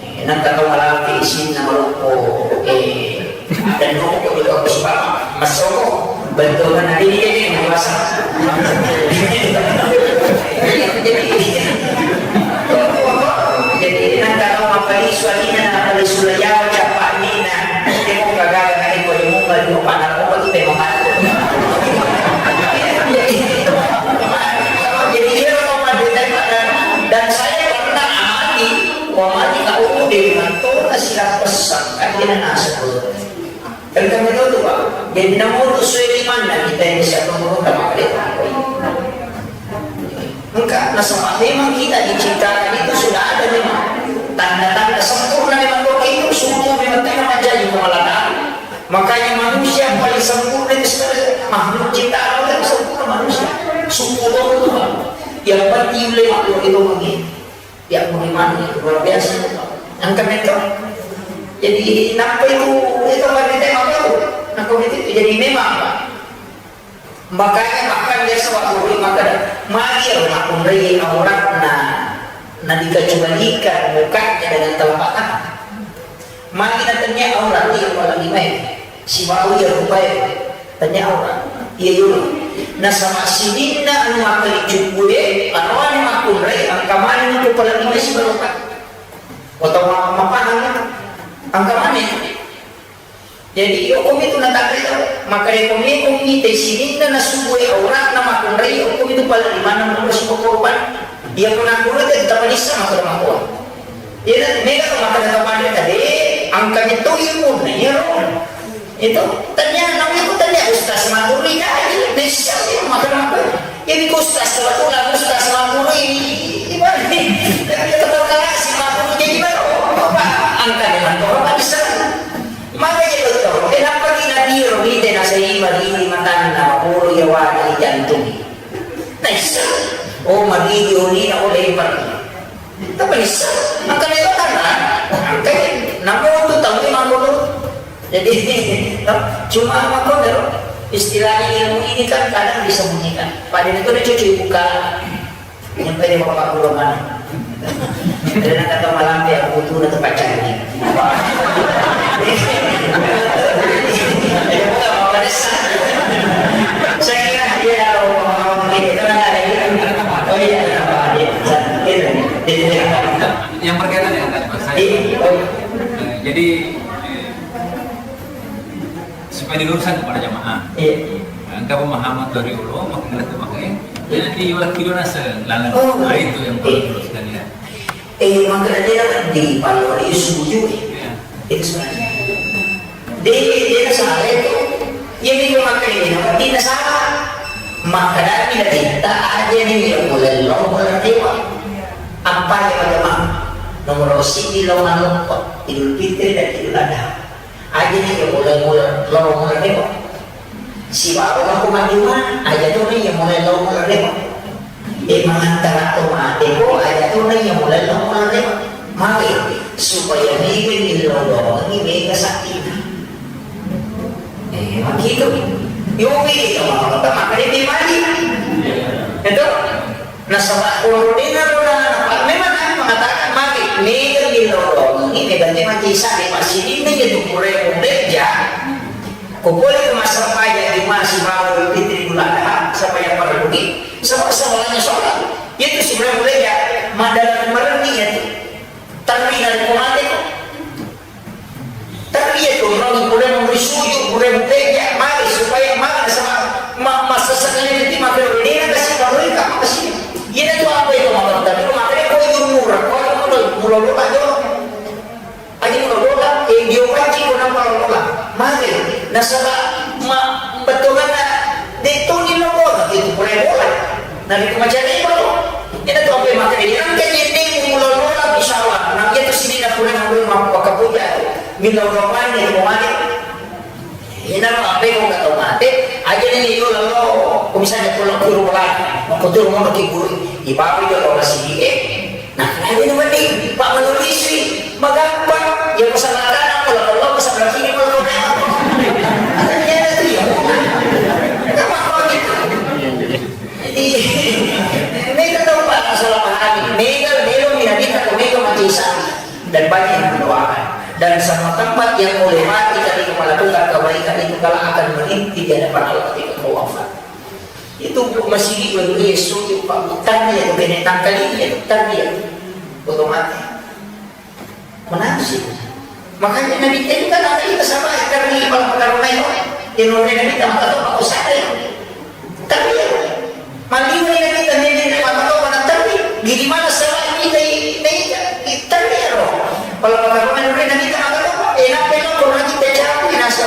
Eh, nang kata malampe isinna maloppo, eh, dan rokok juga aku suka. Masoko, bentukan nanti ini jadi yang dewasa. Jadi, jadi, nang kata mapalisu alina, palisu layawa, capa alina, tengok kagak, nang iko ilmu, baju, panah, obat, itu memang mati. Jadi, dia orang mati, dan saya pernah amati, amati, kau udah dengan tona silang pesan, kan dia nasi. Engka metto tu, Pak. Jadi, namotu sesuai limanna kita yang bisa pengurus sama kereta. Engka, nasaba memang kita diciptakan itu sudah ada memang. Tanda-tanda sempurna memang doang itu, semua memang tidak menjadi kepala. Makanya manusia paling sempurna itu sebenarnya makhluk ciptaan Allah yang sempurna manusia. Sempurna itu, Pak. Yang penting oleh makhluk itu begini. Ya, bagaimana itu luar biasa. Engka metto. Jadi, nampa itu, itu nggak ada tema baru. Nah, kalau itu, jadi memang, Pak. Makanya bahkan biasa waktu rumah kada, magi ro makkunrai auratna, na dikecualikan mukanya dengan telapak tangan. Magi na tania aurat iya pala limae, sibawa iya rupae, tania aurat. Iya dulu. Nasaba sininna anu makkali cukkue, anu anu makkunrai, engka maneng itu pala limae sibawa rupae. Atau ma-, mapahang, engka maneng. Jadi, okkomi tu natanre tau. Makkeda, okkomi, okkomi te sininna nasubue auratna makkunrai, okkomi tu pala limanna makkunrai suko korban. Iya pun aku rete tetap bisa makkunrai makkunrai. Iya, mega tu makkeda tau pada tadi, angka itu ilmu, nah, iya, roh. Itu, tanya, namanya aku tanya, Ustaz Maduri, kaji, bisa, iya, makkeda makkunrai. Jadi, Ustaz, kebetulan Ustaz Maduri, gimana nih? Tapi tetap kalah si Maduri, jadi baru, apa? Angka dengan orang bisa. Maka jadi betul, kenapa kita diro, kita nasai, mari, matanna, mapolo, ya, wajah, jantung. Nah, bisa. Oh, mari, dioni, nak boleh, Pak. Tapi bisa. Angka lewat tanah. Angka, namun untuk tahu, memang dulu. Jadi, cuma apa kok, istilahnya ilmu ini kan kadang disembunyikan. Pada itu dia cuci buka. Nyampe di bapak guru mana? Dari nak kata malam dia, aku tuh udah terpacari. Saya kira dia kalau mau ngomong gitu, kan ada gitu. Oh iya, kenapa? Dia, gitu. Dia, dia, dia. Yang berkaitan dengan tadi, Pak, saya. Iya, oh. Eh, jadi, eh, supaya diluruskan kepada jamaah. Iya. Nah, engka pemahaman dari ulama, mengerti makanya. Jadi, diulang kedua nasa, lalu. Oh. Nah, itu yang perlu diluruskan, ya. Eh, maka dia di palo, dia setuju, eh. Iya. Itu sebenarnya. Dia, dia salah itu. Iya, dia makanya, dia salah. Maka dari kita aja nih, ya, boleh lo, boleh dewa. Apa yang ada, Mak? Nomor siji, lo, nalo, Idul Fitri dan Idul Adha. Aja ni iya mulai-mulai lao mulai rewa. Sibawa mako majjuma, aja tu ni iya mulai lao mulai rewa. E, mangantara to mate ko, aja tu ni iya mulai lao mulai rewa. Magi supaya mega ni lao doangi mega saktina. E, makitu. Yo, mega mangata makanya dia mati. Itu. Nasaba orodenna rona, memang kami mengatakan magi mega millau doangi, mega te magi sa di masjid ini, itu pura muda ja. Ko pole ko massempajang di masjid baru itu di bulan ha, sampai yang perlu di, sama-samanya sholat. Itu sebenarnya muda ja, madara merenni itu. Tapi dari kemana itu? Tapi iya tu, orang boleh memberi sujud, boleh bekerja, mari supaya mari sama ma-, masa sekali nanti makin ini kan kasih kalau ini kamu kasih. Iya tu apa itu makan? Tapi makan itu itu murah, kalau kamu udah mula-mula aja. Aja mula-mula, eh, dia pancing, kau nampak mula-mula. Mari, nasaba ma-, betul mana? Dia tu ni lo bola, itu boleh bola. Nabi ku macam ni, bro. Ina tu apa yang makan ini? Angkat ini mula-mula, insya Allah. Nah, dia tu sini nak pulang, nak pulang, mau pakai puja. Minta orang lain, dia mau mati. Ina apa yang mau kata mati? Aja ni, yo, lo. Kau misalnya pulang ke rumah, mau kau tu rumah, mau kibur. Ibarat itu orang sini, eh. Nah, kenapa ini mati? Pak menulis ni, magampang. Ya, masalah kanan, kalau Allah, masalah kiri, kalau kanan. Ada dia ada tu, ya. Kenapa kau gitu? Jadi, mega tau, Pak, salah pahami. Mega, melo, minabita, mega, mati, Isa. Dan banyak yang mendoakan. Dan semua tempat yang melewati ketika melakukan kebaikan itu, kalau akan merinti di hadapan Allah ketika kau wafat. Itu masih di Yesus, Pak, bukan dia, bukan yang tangkal ini, ya, bukan dia. Otomatis. Menafsir. Makanya Nabi itu kan ada kita sama karena kepala pertarungan itu. Yang Nabi Nabi tak tahu apa usaha itu. Tapi ya, mali Nabi Nabi tak tahu mana tapi di mana salah kita ini, tapi ya, roh. Kalau pertarungan Nabi Nabi tak tahu apa, eh, apa yang kau lagi tak tahu, nasa.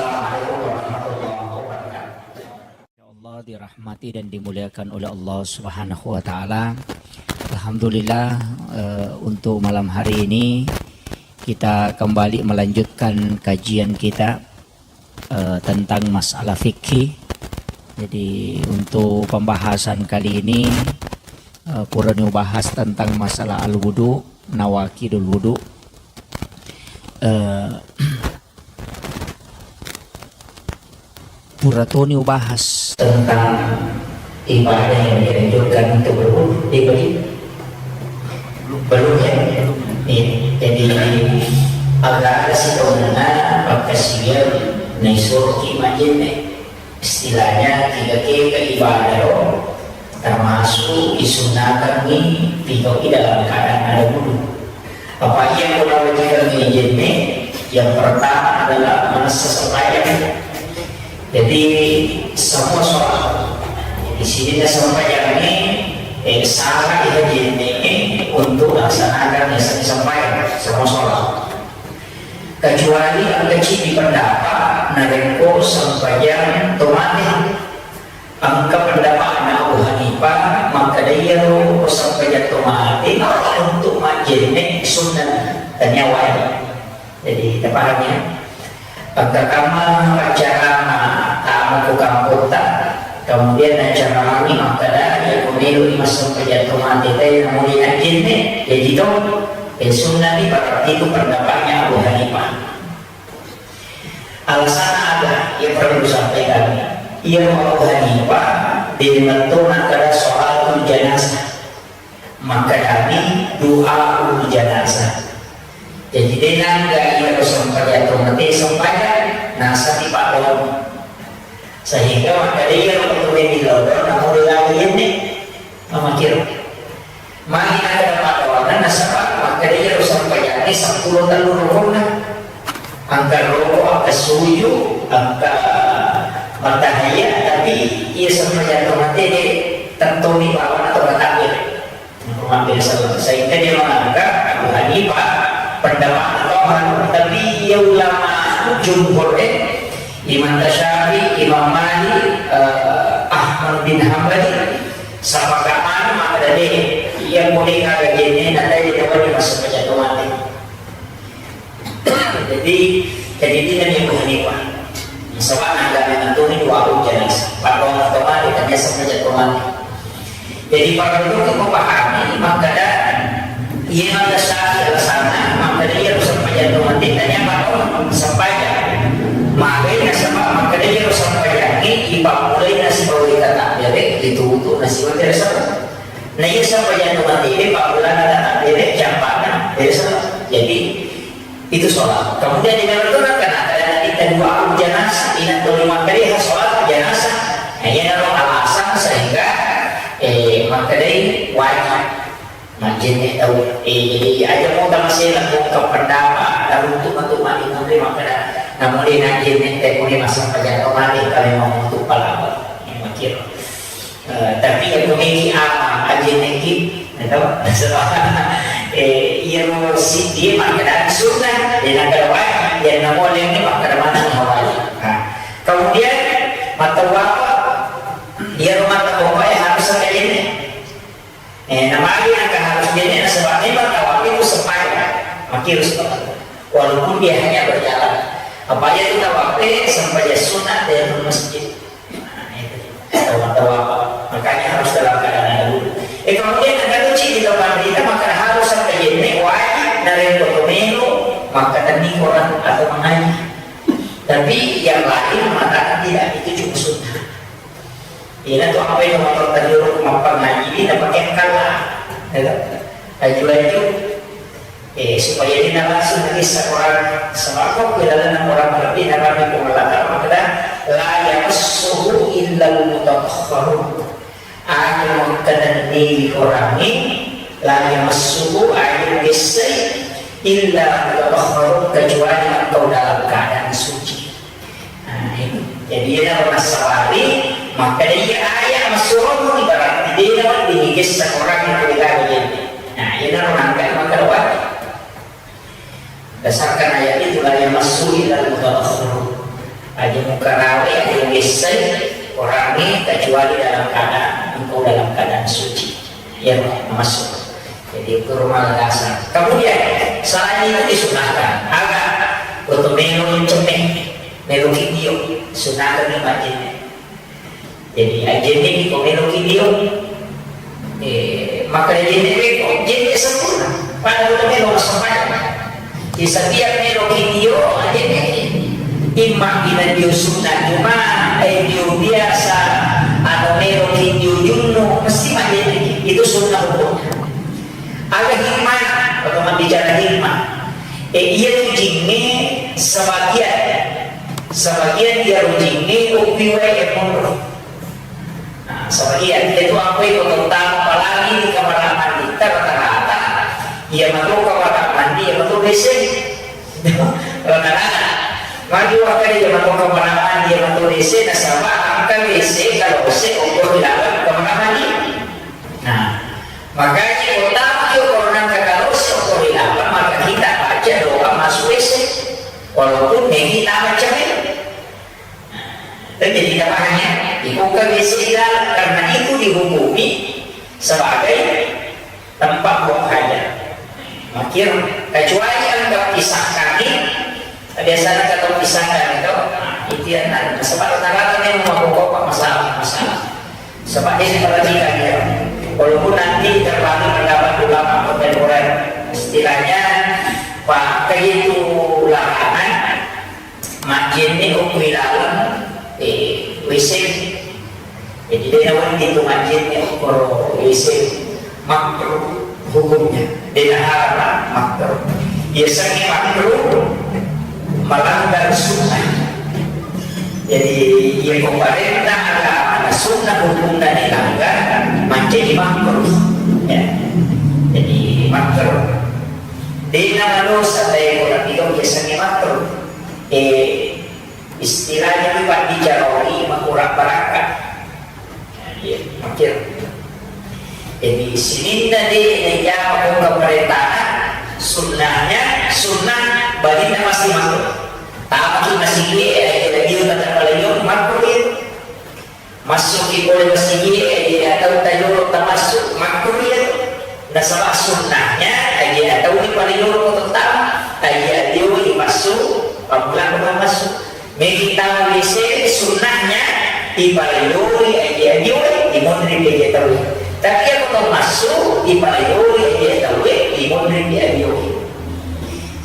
Assalamualaikum warahmatullahi wabarakatuh. Ya Allah, dirahmati dan dimuliakan oleh Allah Subhanahu wa Ta'ala. Alhamdulillah, eh, untuk malam hari ini kita kembali melanjutkan kajian kita, eh, tentang masalah fikih. Jadi, untuk pembahasan kali ini, eh, purani ubahas tentang masalah al-wudu, nawaqidul wudu. Eh, pura toni ubahas tentang ibadah yang dianjurkan untuk berwudu. Dia bagi belum, ya? Nih, jadi, agak ada sih taunna pakkasiwiang naisuroki majjenne. Istilahnya, tiga ke ke ibadah ro, termasuk disunnakangi tiga ke dalam keadaan ada wudu. Apa yang kau wajibkan majjenne? Yang pertama adalah manessa sembahyang. Jadi, semua sholat. Di sini sembahyang ini, eh, syarat itu majjenne untuk laksanakan biasanya sembahyang, semua sholat. Kecuali engka ceddi pendapat narekko sempajang tomate. Engka pendapatna Abu Hanifah, makkeda iyaro sempajang tomate untuk majjenne sunnah, tania wajib. Jadi, tapahami, ya? Engka kamma paccarama tama ku kampotta, kemudian naccarami makkeda, iya ko meloi massempajang tomate te namuni najjenne, jaji to, eh, sunnah ni, berarti itu pendapatnya Abu Hanifah. Alasanna aga? Iya perlu disampaikan. Iya Abu Hanifah, de mentona kada sholatul janazah. Makkedani du'aul janazah. Jadi, de nangga iyaro sempajang tomate sempajang, nasami paddoang. Sehingga makkeda iyaro tomate millau, namuni lagi yenne, mamakiro. Magi nakkeda paddoanna, nasaba makkeda iyaro sempajangnge seppulo tellu rukonna. Engka roko, engka suju, engka mattahiyya, tapi iya sempajang tomate de tettoni bawana to matakbir. Mabbere sallang. Sehingga dia menganggap Abu Hanifah pendapat Abu Hanifah, tapi iya ulama jumhur, eh, Imam Syafi'i, Imam Malik, eh, Ahmad bin Hambali, sepakat mana maka dari iya boleh kagak jenis nanti dia dapat dimasuk ke jatuh mati. Jadi, jadi ini kan Abu Hanifah. Sebab naga memang tu ni dua puluh jenis. Paddoang tomate, tania sempajang tomate. Jadi, para guru tu pahami, makkeda iya maka sah alasanna, makkeda iya harus sempajang tomate, tania paddoang sempajang. Makanya sebab makkeda iya harus sempajang ni, ipammulai nasi bawa dikata, jadi itu untuk nasi bawa tidak salah. Na iya sempajang tomate, pammulana tana bere, campana bere salat. Jadi, itu sholat. Kemudian di dalam itu kan ada kita dua janazah, inang tolima kali sholat janazah. Nah, iya naro alasan sehingga, eh, makkedai wajib. Majjenne tau, eh, jadi aja mau tamasela ko ke pendapat, taruntuk untuk mati menteri makkeda. Namun dia majjenne teh, punya masa pajak kemarin, kalau mau untuk palabah. Yang mikir. Eh, tapi ya, kuniki ama, aja neki, ya, tau? Eh, iya, mau si dia makan sunnah, dia nak kawai, dia nak mau lagi makan mana kawai. Nah, kemudian mata bapak, dia rumah tak bapak ya harus ada ini. Eh, namanya yang harus dia ini, sebabnya mata bapak itu sepai, makin harus, walaupun dia hanya berjalan. Apa iya tu tawape, sempajang sunat dari masjid. Nah, itu. Tawa-tawa. Makanya harus dalam keadaan ada wudhu. Eh, kemudian ada kunci di depan kita, maka harus sampai jenis wajib dari foto menu, maka tadi orang atau mengaji. Tapi yang lain mengatakan tidak, itu cuma sunnah. Ina tu apa yang motor tajuruk mappang ngaji, ina pakai kala. Ya kan? Aju-aju. Eh, supaya dia langsung kisah orang sebab kok dalam orang lebih dalam di pengelakar maka la yamassuhu illa mutahharun. Aku mengkanan diri orang ini la yamassuhu, aku gesai illa mutahharun, kecuali engkau dalam keadaan suci. Nah, itu. Jadi, iyana nasabari, makkeda iya ayat massuromu, berarti dena wedding igessa orang itu digawe jenne. Nah, iyana nangka makkeda wajib. Berdasarkan ayat itu, la yamassu illa mutahharun. Aja mukarawe, aja gessai orang ini kecuali dalam keadaan, engkau dalam keadaan suci. Ya, masuk. Jadi, itu rumah dasar. Kemudian, selain itu disunahkan, aga untuk melo cemeng. Melo video, sunateng ni majjenne. Jadi, ajjenne ni ko melo video. Eh, maka jenne beko, jenne sempurna. Pada ko melo massempajang. Di setiap melo video, ajjenne. Imma ina dio sunna cuma, eh, dio biasa, atau melo video junnu, mesti majjenne. Itu sunnah hukumnya. Aga hikmah, atau bicara hikmah. Eh, iya tu jingnge sebagian, sebagian dia jingnge upi wae monro. Nah, sebagian dia tu apa itu tentang apalagi di kamar mandi rata-rata, iya matu kamar mandi, iya matu W C. Rata-rata. Magi waktu dia matu kamar mandi, iya matu W C, nasaba angka W C kalau W C ukur di dalam kamar mandi. Nah, makanya kota itu kalau nang kata Rasul, kalau di dalam, maka kita baca doa masuk W C. Walaupun ini nama cemil. Nah, itu jadi kita paham ya. Dibuka W C di dalam, karena itu dihukumi sebagai tempat buang hajat. Makir, kecuali anggap pisahkan ini, biasanya kata pisahkan itu, nah, itu yang ada. Sebab rata-rata memang bapak-bapak masalah, masalah. Sebab dia perhatikan dia. Walaupun nanti terbagi pendapat ulama kontemporer, istilahnya, Pak, kayak itu larangan, majjenne okko ri laleng, eh, W C. Jadi, de nawedding tu majjenne okko ro W C. Makruh hukumnya. De naharam, makruh. Biasanya makruh melanggar sunnah. Jadi, iya ko parenta agama, sunnah hukumna dilanggar, mancaji makruh. Ya. Jadi, makruh. De namadosa, tapi ko napiga biasanya makruh. Eh, Istilahnya itu, Pak, dijaroi makurang barakka. Iya, makir. Jadi, sininna de najama ko pemerintah, sunnahnya, sunnah balinna masih makruh. Tamaki masih dia, dia tetap kalau makruh itu. Massuki pole masigi, eh, atau tayolo tamassu, makruh iya tu. Nasaba sunnahnya, aja atau di paling loro kota utama, aja adio di massu, pamulang ke massu. Megi tahu W C sunnahnya, di paling loro aja adio, di mondri aja tahu. Tapi aku tahu massu, di paling loro aja tahu, di mondri aja adio.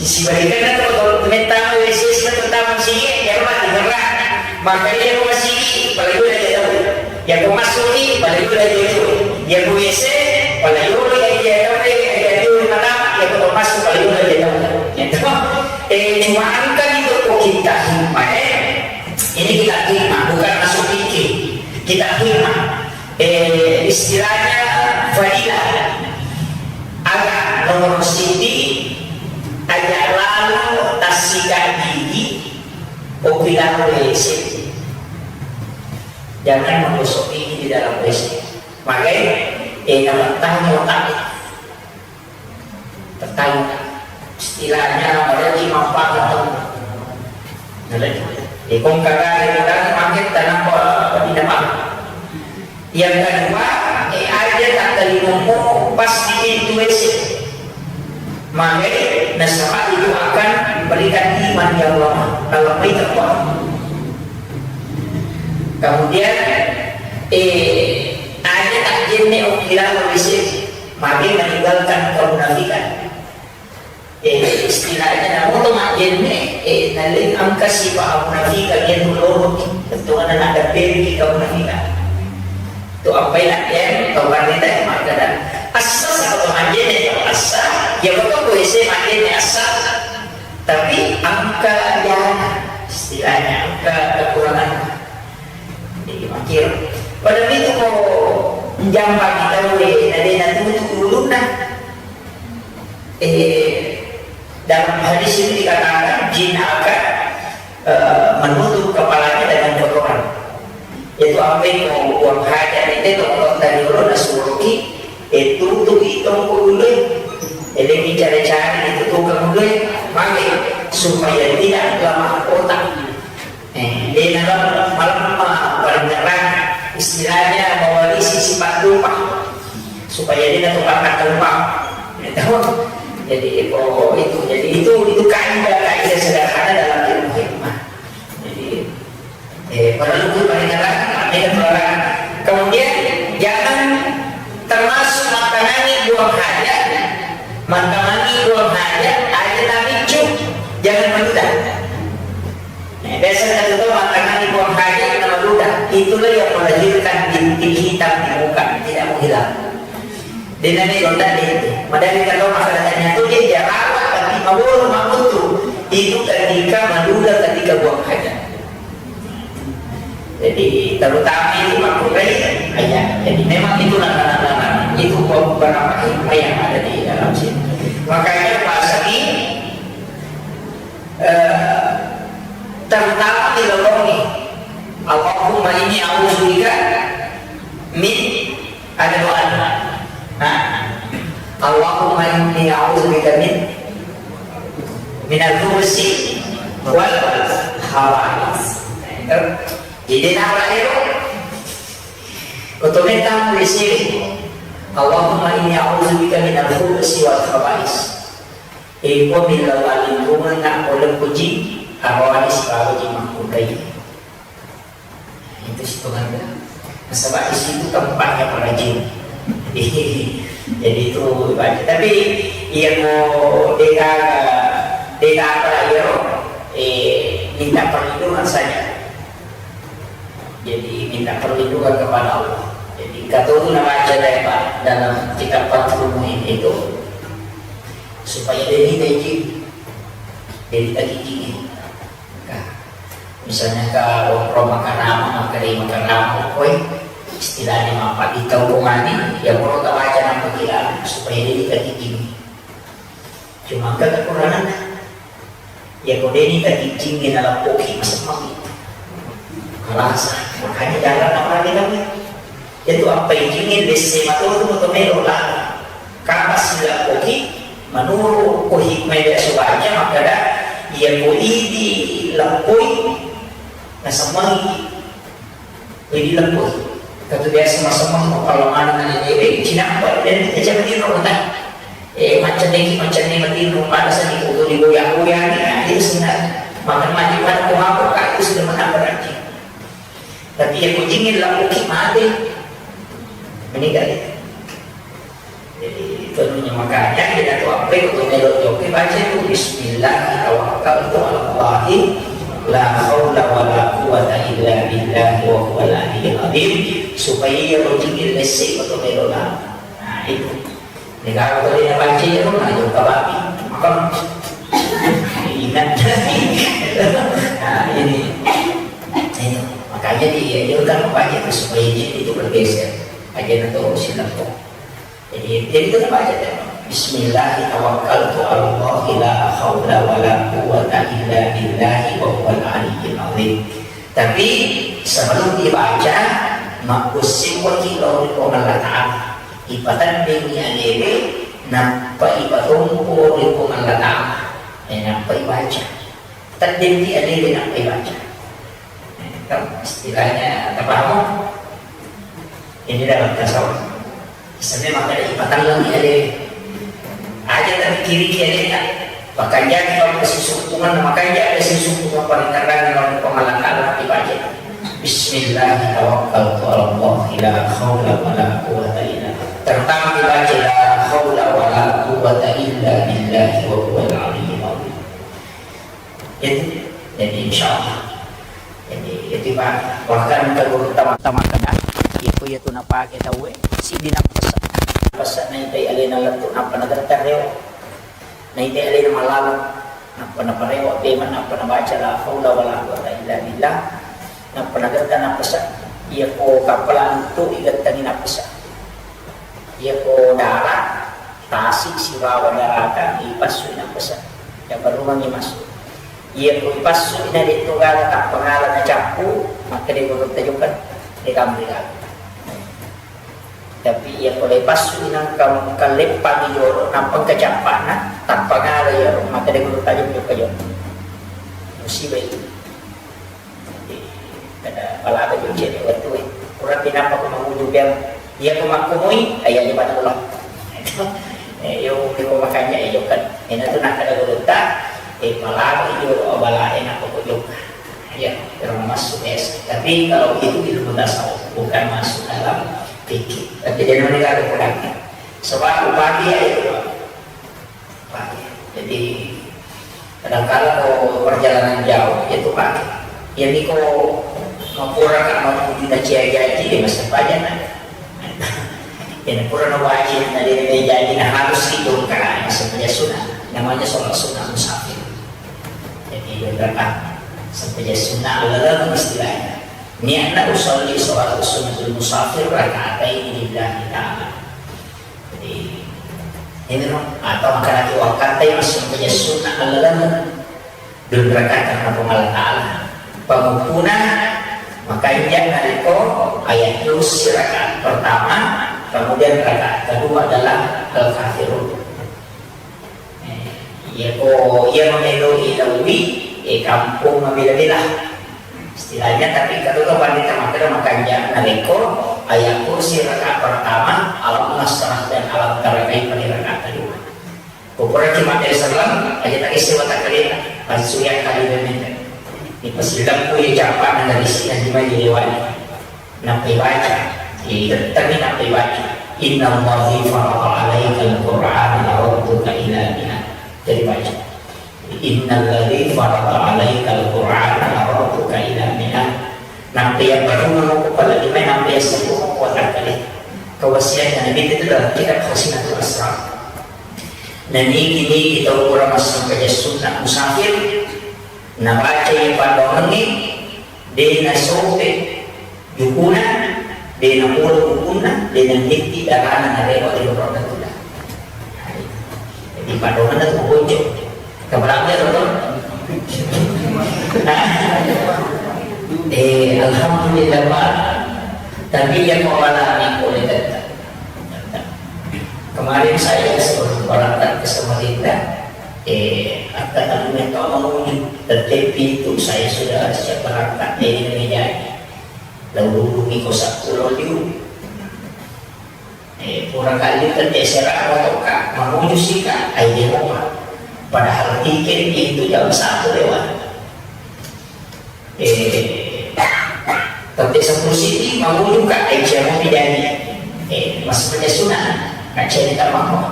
Sibalikanna tu, kalau mettama W C sibawa tama masigi, iyaro mati gerra. Makanya iyaro masigi, paling dulu aja tahu. Iyako massuki, paling dulu aja tahu. Iyako W C, paling dulu aja tahu, aja tahu, mata, iyako massu, paling dulu aja tahu. Gitu. Eh, cuma angka itu kok kita hikmah, eh. Ini kita hikmah, bukan masuk fikih. Kita hikmah. Eh, istilahnya fadilah. Aga nomor siti, aja lalo tassika gigi, opi lalo W C. Jangan menggosok gigi di dalam W C. Makanya, eh, nama tahu otak. Tertawa. Istilahnya, mereka manfaat atau. Jadi, kong kakak, dia bilang, makin tanam apa, apa tidak apa. Yang kedua, eh, aja tak terima pas di pintu W C. Makanya, nasaba itu akan Berikan iman ya Allah, kalau baik Allah. Kemudian, eh, ada tak jenne okila mawise, mage meninggalkan kemunafikan. Eh, istilahnya namu to majenne, eh, naleng angka sifat munafikan dia tu loro, tentu ada ada pergi kemunafikan. Tu apa yang dia tahu kan kita yang makkada. Asa sama majenne, asa, ya betul boleh saya majenne asa. Tapi angka ya istilahnya angka kekurangan. Jadi makir. Pada itu kok jampa kita boleh, dari nanti itu dulu nah. Eh, dalam hadis itu dikatakan jin akan, eh, menutup kepalanya dengan kotoran. Itu apa yang mau buang hajat itu, kalau tadi ulun nasuruki, eh, tutup itu dulu. Jadi bicara-cara itu tukang dulu, maka supaya tidak lemah otak. Eh, dia dalam malam, ah, paling terang, istilahnya mewarisi sifat lupa. Supaya dia dapat kata lupa. Ya, tahu? Jadi, oh, itu. Jadi, itu, itu kaidah, kaidah sederhana dalam ilmu hikmah. Jadi, eh, perlu itu paling terang, ini terang. Kemudian, jangan termasuk makanangi buang hajat, makanangi buang hajat, aja nabicu, jangan menunda. Nah, biasa kita tahu makanangi buang hajat nama ludah. Itulah yang melahirkan bintik hitam di muka, tidak mau hilang. Dengan itu tadi, padahal kita tahu masalahnya itu dia dirawat, tapi mabulu mamutu. Itu ketika maludah, ketika buang hajat. Jadi terutama itu makruh ya. Jadi memang itu langkah-langkah itu beberapa hikmah yang ada di dalam sini. Makanya bahasa ini Eh, terutama di lolongi. Allahumma inni a'udzubika min, ada doa. Nah, Allahumma inni a'udzubika min, minal khubusi wal khaba'is. Nah, itu. Jadi, nah, itu. Kotometan di sini. Allahumma inni a'udzubika minal khubusi wal khaba'is. Iko millau alingkungan nak boleh puji, aroani sibawa ji makkutai. Itu situ kan. Nasaba di situ tempatnya para jin. Jadi itu ibadah. Tapi iya mau deka deka apa iya eh minta perlindungan saja. Jadi minta perlindungan kepada Allah. Jadi kata itu nabaca deh Pak dalam kitab Fathul Muin itu supaya dia minta izin. Jadi tak izin. Nah, misalnya ke Roma Karama, maka dari Makarama, koi istilahnya apa di tau kemani, ya mau kita baca nama kita supaya dia tak izin. Cuma kan kekurangan. Ya, ko deni ka ijingnge nalappoki, masemmeng. Kalasa, makanya jarang apa lagi kami. Itu apa ijingnge desse mato tu moto melo lah. Kapa silappoki, menurut ko hikmah dia suaranya, makada, ya ko idi lappoi, nasemmengi. Jadi lembut. Katu biasa masemmeng kalau mana nani dewe, cinampa dan kita coba di rumah. Eh, macam ni, macam ni, mati rumah ada sani kutu di goyang-goyang ni, nah, itu sebenarnya. Makan mati pada kumaku, itu sudah menambah rajin. Tapi yang kucingin lah, mungkin mati. Meninggal. Jadi, itu anunya, makanya kita tuh apa itu, melo joki baca itu, "Bismillah, tawakkaltu ala Allahi, la haula wa la quwwata illa billahi wa huwal aliyyil azim." Supaya iya rezeki lesi atau melo lah. Nah, itu. Negara tadi nak baca itu, nah, jauh ke babi. Makan. Ingat. Nah, ini. Ini. Makanya dia, dia kan membaca itu supaya dia itu bergeser. Aja nanti urusin apa. Jadi, jadi kita baca ya. Bismillah, tawakkaltu ala Allah, la haula wa la quwwata illa billahi wa huwal aliyyil azim. Tapi sebelum dibaca, makkusiwaki lao ri Puang Allah Ta'ala. Ipatendengi alewe, nappa ipatompo ri Puang Allah Ta'ala. Eh, nappa ibaca. Tendengki alewe, nappa ibaca. Tahu istilahnya, tahu paham? Ini dalam tasawuf. Misalnya maka ada ipatang lagi ada. Aja tapi kiri kiri ada. Makanja' ipasisukkungan, makanja' ipasisukkungan paringerranna lao ri Puang Allah Ta'ala, ibaca. Bismillah tawakkaltu 'alallah, la haula wala quwwata illa billah. Terutama ibaca la haula wala quwwata illa billahi wa huwal aliyyil azim. Itu, jadi insyaallah. Jadi, itu, Pak, bahkan ke guru tama-, tama kada, itu, itu napake tauwe, siddi nappesa. Pesa naitai alena lettu, nappa nagetter rewe. Naitai alena malaleng, nappa naparewa pema, nappa nabaca la haula wala quwwata illa billah, nappa nagetter nappesa. Iya ko kappala untu igettengi nappesa. Iya ko dara, tasi sibawa darata, ipassui nappesa. Iya barumangi massu. Iya ko ipassui na de'to gaga tappangala nacappu, makkeda guru tajokan, dekamri gaga. Tapi iya ko leppassu nangka, engka leppangi jolo, nappa engka cappa'na, tappangala iyaro, makkeda guru tajeng jokka jolo. Musiba itu. Jadi, kada palaga jolo cedde wettu e. Puraki nappa ko manguju piang, iya ko makkumui, iya je pada ulang. Eh, iyo, iyo makanya iyo kan. Ina tu nakkeda gurutta, eh, palaga jolo abala e nappa ko jokka. Iya, termasuk biasa. Tapi kalau itu ilmu tasawuf, bukan masuk dalam fikih. Tapi dia namanya kalau kurang. Sebab upati ya itu, Pak. Upati. Jadi, kadangkala kalau perjalanan jauh, itu pakai. Ya, niko mapura ka mau dina cia jaji, ya, masa paja, nah. Jadi pura na wajib, na dia janji, na harus itu karena sebenarnya sunnah. Namanya sholat sunnah musafir. Jadi dua rakaat sebenarnya sunnah laleng istilahnya. Niatna usolli sholat sunnatul musafir rakaataini lillahi ta'ala. Jadi ini no, atau makan lagi waktu masih sebenarnya sunnah laleng. Dua rakaat karena Puang Allah Ta'ala. Pengumpuna makanja' narekko ayat kursi rakaat pertama, kemudian rakaat kedua adalah Al-Kafirun. Eh, iya ko, iya memelo ilawi, eh, kampung mabela-bela. Istilahnya, tapi kalau ke pandita makkeda makanja' narekko ayat kursi rakaat pertama, Alam Nasrah dan Alam Tara Kaifa di rakaat kedua. Ko puraki madderi selleng, aja' tagessi watakkalena, langsung yakkalena menta. Ipasilempu iya cappa'na dari sini di mai lewat. Nappa ibaca, itettengi nappa ibaca. Innalladzi farada alaikal Qur'ana laradduka ila mi'ad. Jadi baca. Innalladzi farada alaikal Qur'ana laradduka ila mi'ad. Nappa iya baru mau kepala lima, nappa iya sepuluh mau watakkalena. Kewasiatnya Nabi itu dalam kitab Khazinatul Asrar. Nanigi-nigi tau pura massempajang sunna musafir, nabaca iya pandoangengnge, de' nasope jukuna, de' napolo bukunna, de' nannitti darana narewa ri loronna tuda. Jadi pandoangenna tu bocor. Keberapa ya, Dokter? Eh, alhamdulillah, Pak. Tapi yang mengalami oleh tetap. Kemarin saya sebelum berangkat ke Samarinda, eh, kata Nabi, "Kau mau menuju?" Tetapi itu saya sudah siap berangkat dari Indonesia. Lalu dulu Miko Sakulo liu. Eh, pura kali tette sera motoka, manuju sika, ai dia mopa. Padahal tiket itu jam satu lewat. Eh, tette sepuluh siti, manuju ka, ai cia mopi dani. Eh, maksudnya sunah, ka cia di tamako.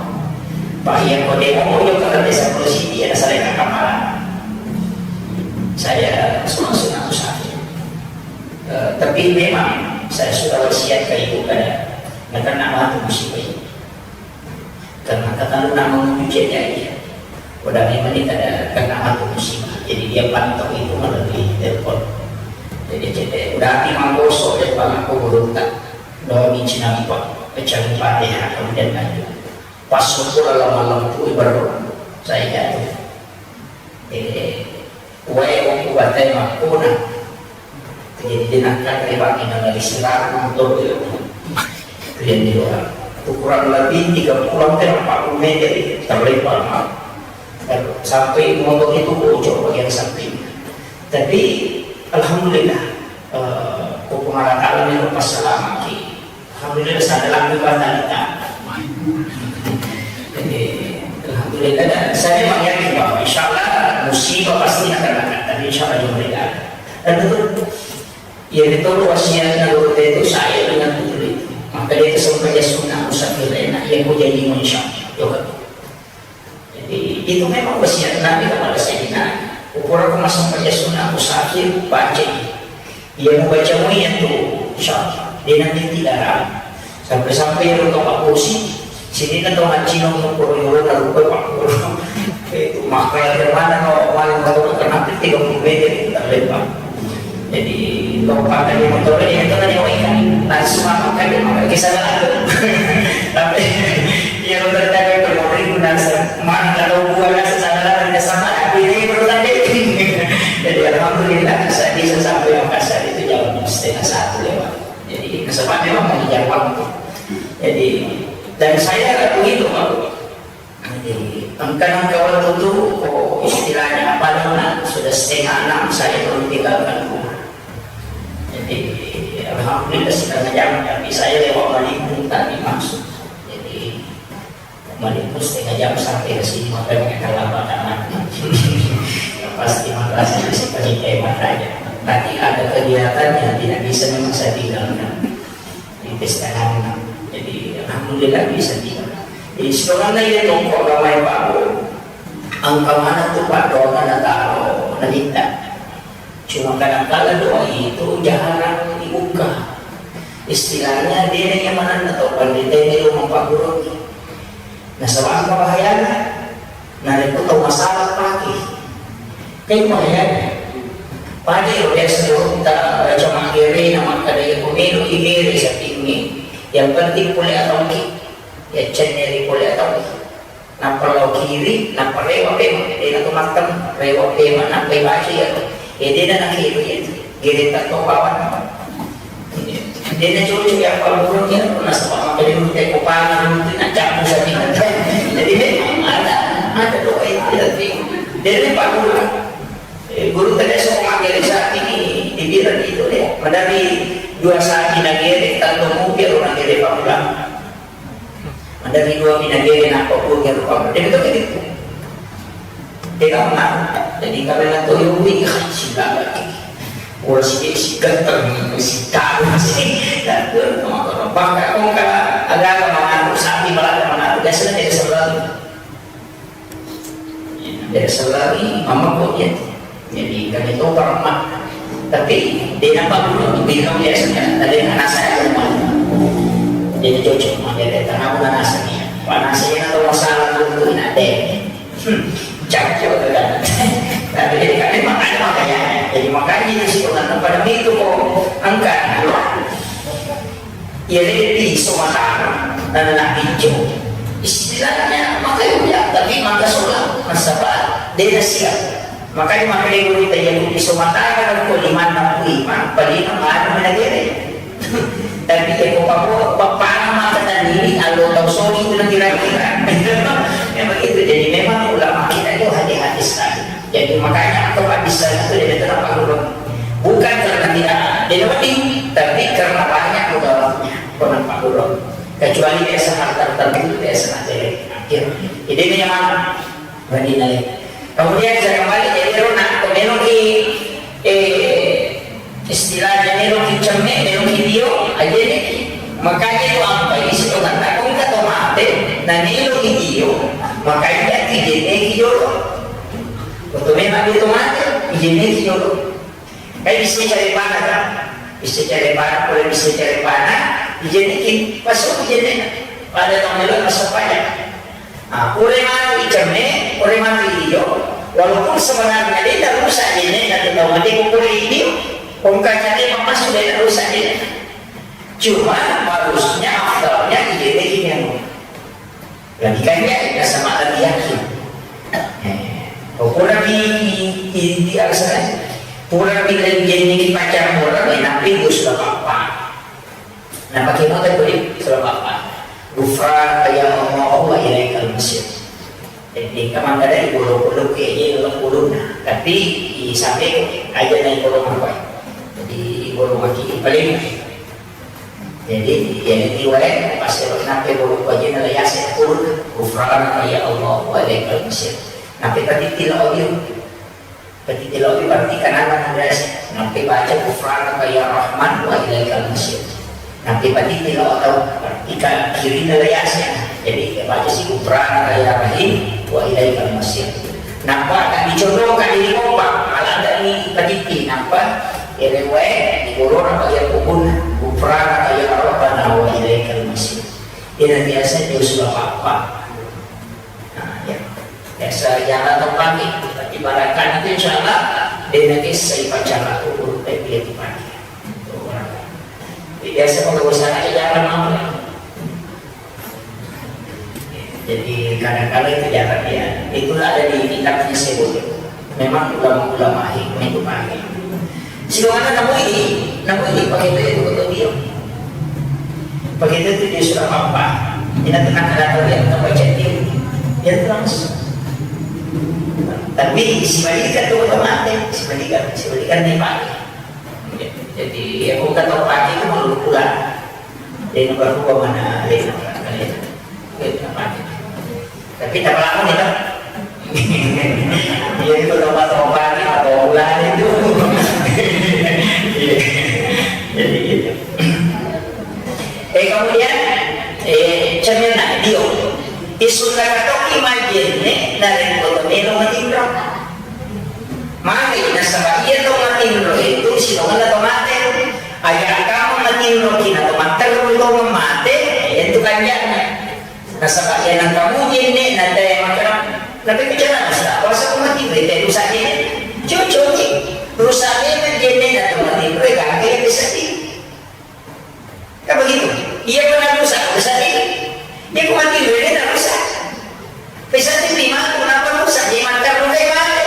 Pak, iya, kode mau juga ke tette sepuluh siti, ada salah kamar. Saya sunah-sunah musafir. Eh, tapi memang saya sudah wasiat ke ibu kada, karena matu musibah ini. Karena kata nak menuju jadi, udah memang ini kada kena matu musibah. Jadi dia pantau itu melalui telepon. Jadi, jadi udah hati manggosok dia bang aku beruntak. Doa di Cinampak, pecah Fatihah, kemudian lanjut. Pas syukur Allah malam itu baru saya jatuh. Eh, wae waktu batai makkona. Jadi dia nak kata dia pakai nama di sirah motor dia. Itu yang di luar. Itu kurang lebih tiga puluh hampir empat puluh meter terlempar, Pak. Dan sampai motor itu bocor bagian samping. Tapi alhamdulillah, eh, ko Puang Allah Ta'ala melo passalamaki. Alhamdulillah, sadar lagi pada kita. Jadi, alhamdulillah. Alhamdulillah, saya memang yakin bahwa insya Allah musibah pasti akan datang, tapi insya Allah juga tidak. Dan itu, ya, itu wasiatnya guru itu saya dengan betul itu. Maka dia itu sembahyang sunnah musafir enak, ya, aku jadi insya Allah. Coba. Jadi, itu memang wasiat Nabi kepada Sayyidina Ali. Ukuran aku masuk kerja sunnah, aku sakit, baca ini. Iya, mau baca mau iya tuh, insya Allah. Dia nanti tidak ragu. Sampai-sampai ya, untuk Pak Kursi, sini kan tahu haji nong, nong, nong, nong, nong, Pak Kursi. Itu maka dari mana, no, paling baru kenapa tiga puluh meter itu tak lebar. Jadi, lompat dari motor ini, itu kan nyawa ikan. Langsung makan dia, makan ke sana. Tapi, ya, udah tadi itu, mau itu nasa. Mana kalau gua nasa sana, ada sama, tapi ini perlu tadi. Jadi, alhamdulillah, saya bisa sampai Makassar itu jam setengah satu lewat. Jadi, kesempatan memang mengejar waktu. Jadi, dan saya begitu, Pak. Jadi, engka nengka waktu tu, ko istilahnya apa namanya, sudah setengah enam saya baru tinggalkan rumah. Jadi, alhamdulillah setengah jam, tapi saya lewat Malimpung tadi masuk. Jadi, Malimpung setengah jam sampai ke sini, makanya kalau apa karena pasti madrasah di sini pasti kayak makanya. Tapi ada kegiatannya, tidak bisa memang saya tinggalkan. Di pesta anak. Jadi, alhamdulillah bisa juga. Jadi, sebenarnya iya tongko agama yang bagus. Engka mana tu Pak doa na taro, na minta. Cuma kadang kala doa itu jarang dibuka. Istilahnya, dia yang mana na tau pandita ini rumah Pak Guru. Nasaba engka bahayana, narekko tau masalah pake. Kan bahayana. Pada ero biasa dulu ta baca maggere na makkada, iya ko melo igere sapingnge, yang penting pole atauki, yaccenneri pole atauki. Nappa lao kiri, nappa rewa pema, dena to mattem, rewa pema, nappa ibaca iya to. Ya dena nakiro iya to. Gere tatto bawang. Dena cocok ya Pak Guru ya, nasaba makkeda dulu teko pangan dulu tu, na cabbu sapi. Jadi memang ada, ada doa itu, tapi dena Pak Guru. Eh, guru tadi so maggere sapi ini, dibilang itu deh. Padahal di dua sapi nagere, tanto mungkin orang gere Pak Guru. Ada di dua pinagere nappa pun yang rupa. Jadi betul gitu. Tidak pernah. Jadi karena toyo wi, sila lagi. Ora si si ganteng, si tahu si. Dan tu bahkan kong kala agama mana sapi malah mana biasanya tidak selalu. Biasa lari, mama kok ya. Jadi, kami tahu perempuan. Tapi, dia nampak dulu, bilang biasa kan. Tadi anak saya rumah. Jadi, cocok, maka dia tanah bukan asli. Panas saya atau masalah dulu, nak deh. Hmm, cocok kan. Tapi, jadi, kami makanya, makanya. Jadi, makanya, di situ kan, pada itu kok angkat. Iya, lebbi iso matara, nanna ijo. Istilahnya, maka iya, tapi maka sola, nasaba, dena siap. Makanya, maka iya, gurita iya, lebbi iso matara, ko limanna ku imang, palima manu menagere. Tapi iya, ko pabo, bapana maka tanini, allo tau soli itu na kira-kira. Ya, begitu. Jadi, memang ulama kita itu hati-hati sekali. Jadi, makanya aku nggak bisa itu dia kata Pak Guru. Bukan karena tidak, tidak penting, tapi karena banyak mudaratnya. Kona Pak Guru. Kecuali biasa hal tertentu, biasa nanti akhir. Jadi, ini yang mana? Bagi nilai. Kemudian saya kembali, jadi, Rona, kemudian di, eh, Istilahnya, meloki cemme, meloki dio, ajeneki. Makanya itu apa isi tongata, kongka to mate, na meloki dio, makanya ijeneki jolo. Untuk memang dia to mate, ijeneki jolo. Kayak bisa cari panah, kan? Bisa cari panah, boleh bisa cari panah, ijeneki. Masuk ijeneki. Pada tong melo masuk pajak. Ah, pura matu icemme, pura matu ijo, walaupun sebenarnya dia tidak rusak jenisnya, tetap mati pura ijo, kongkanya dia masuk dia tidak rusak jenisnya. Cuma harusnya afdalnya ijene ini yang lebih kaya, ya sama lebih yakin. Eh, pura di, di, di, di, pura di, di, di, di, pacar pura, ya, tapi itu sudah apa-apa. Nah, pakai motor boleh, sebab apa? Ghufranaka ya Allah wa ilaikal masir. Jadi, kamu ada di bulu-bulu ke ini, bulu-bulu. Tapi, di sampai aja naik bulu apa? Jadi, bulu maki paling. Jadi, jadi riwayat pas nape bolu wajina la Yasin, qul ghufranaka ya Allah wa ilaikal masir. Nape tadi tilawa dia? Berarti tilawa itu berarti kanan kan Andreas. Nampai baca ghufranaka ya Rahman wa ilaikal masir. Nampai berarti tilawa tahu berarti kan kiri adalah Yasin. Jadi baca si ghufranaka ya Rahim wa ilaikal masir. Nampa kan dicontohkan di kompak, malah dari petipi nampa elewai di kolor apa ya kubun ghufranaka ya Rabbana wa ilaikal masir. Ini biasa dia sudah apa? Nah, ya. Biasa jarang terpakai, tapi barakan itu insya Allah dia nanti saya baca lagu huruf dia dipakai. Biasa kalau usaha aja jarang mau. Jadi kadang-kadang itu jarang ya. Itulah ada di kitabnya sebut. Memang ulama-ulama hikmah itu pakai. Silakan namu ini, namu ini pakai itu ya, betul dia. Begitu itu dia sudah apa? Kita tenang ada tahu yang kita baca dia. Dia terus. Tapi si Malika tuh udah mati, si Malika, si Malika ini pakai. Jadi ya bukan tahu pakai itu mau pulang. Dia nomor dua mana dia? Dia pakai. Tapi tak lama nih, kan? Iya, itu tobat-tobat, atau ulah itu. Iya. Jadi gitu. Eh, kemudian, eh, cermin nah, dia. Isunna katoki majenne, narekko to melo matinro. Mari, nasaba iya to matinro itu, sitongenna to mate. Aja kamu matinro kina to matterru to mate, itu kanjana. Nasaba iya nengka mujie ne, na te makkeda, nape bicara rusak? Puasa ko mati, berita rusak ne. Cucuki, rusak ne, mujie ne, na to mati, re gangke ya sedih. Kan begitu? Iya pernah rusak, rusak ne. Iya ko mati, re na rusak. Bisa terima, kenapa rusak? Jadi makan rusak mati.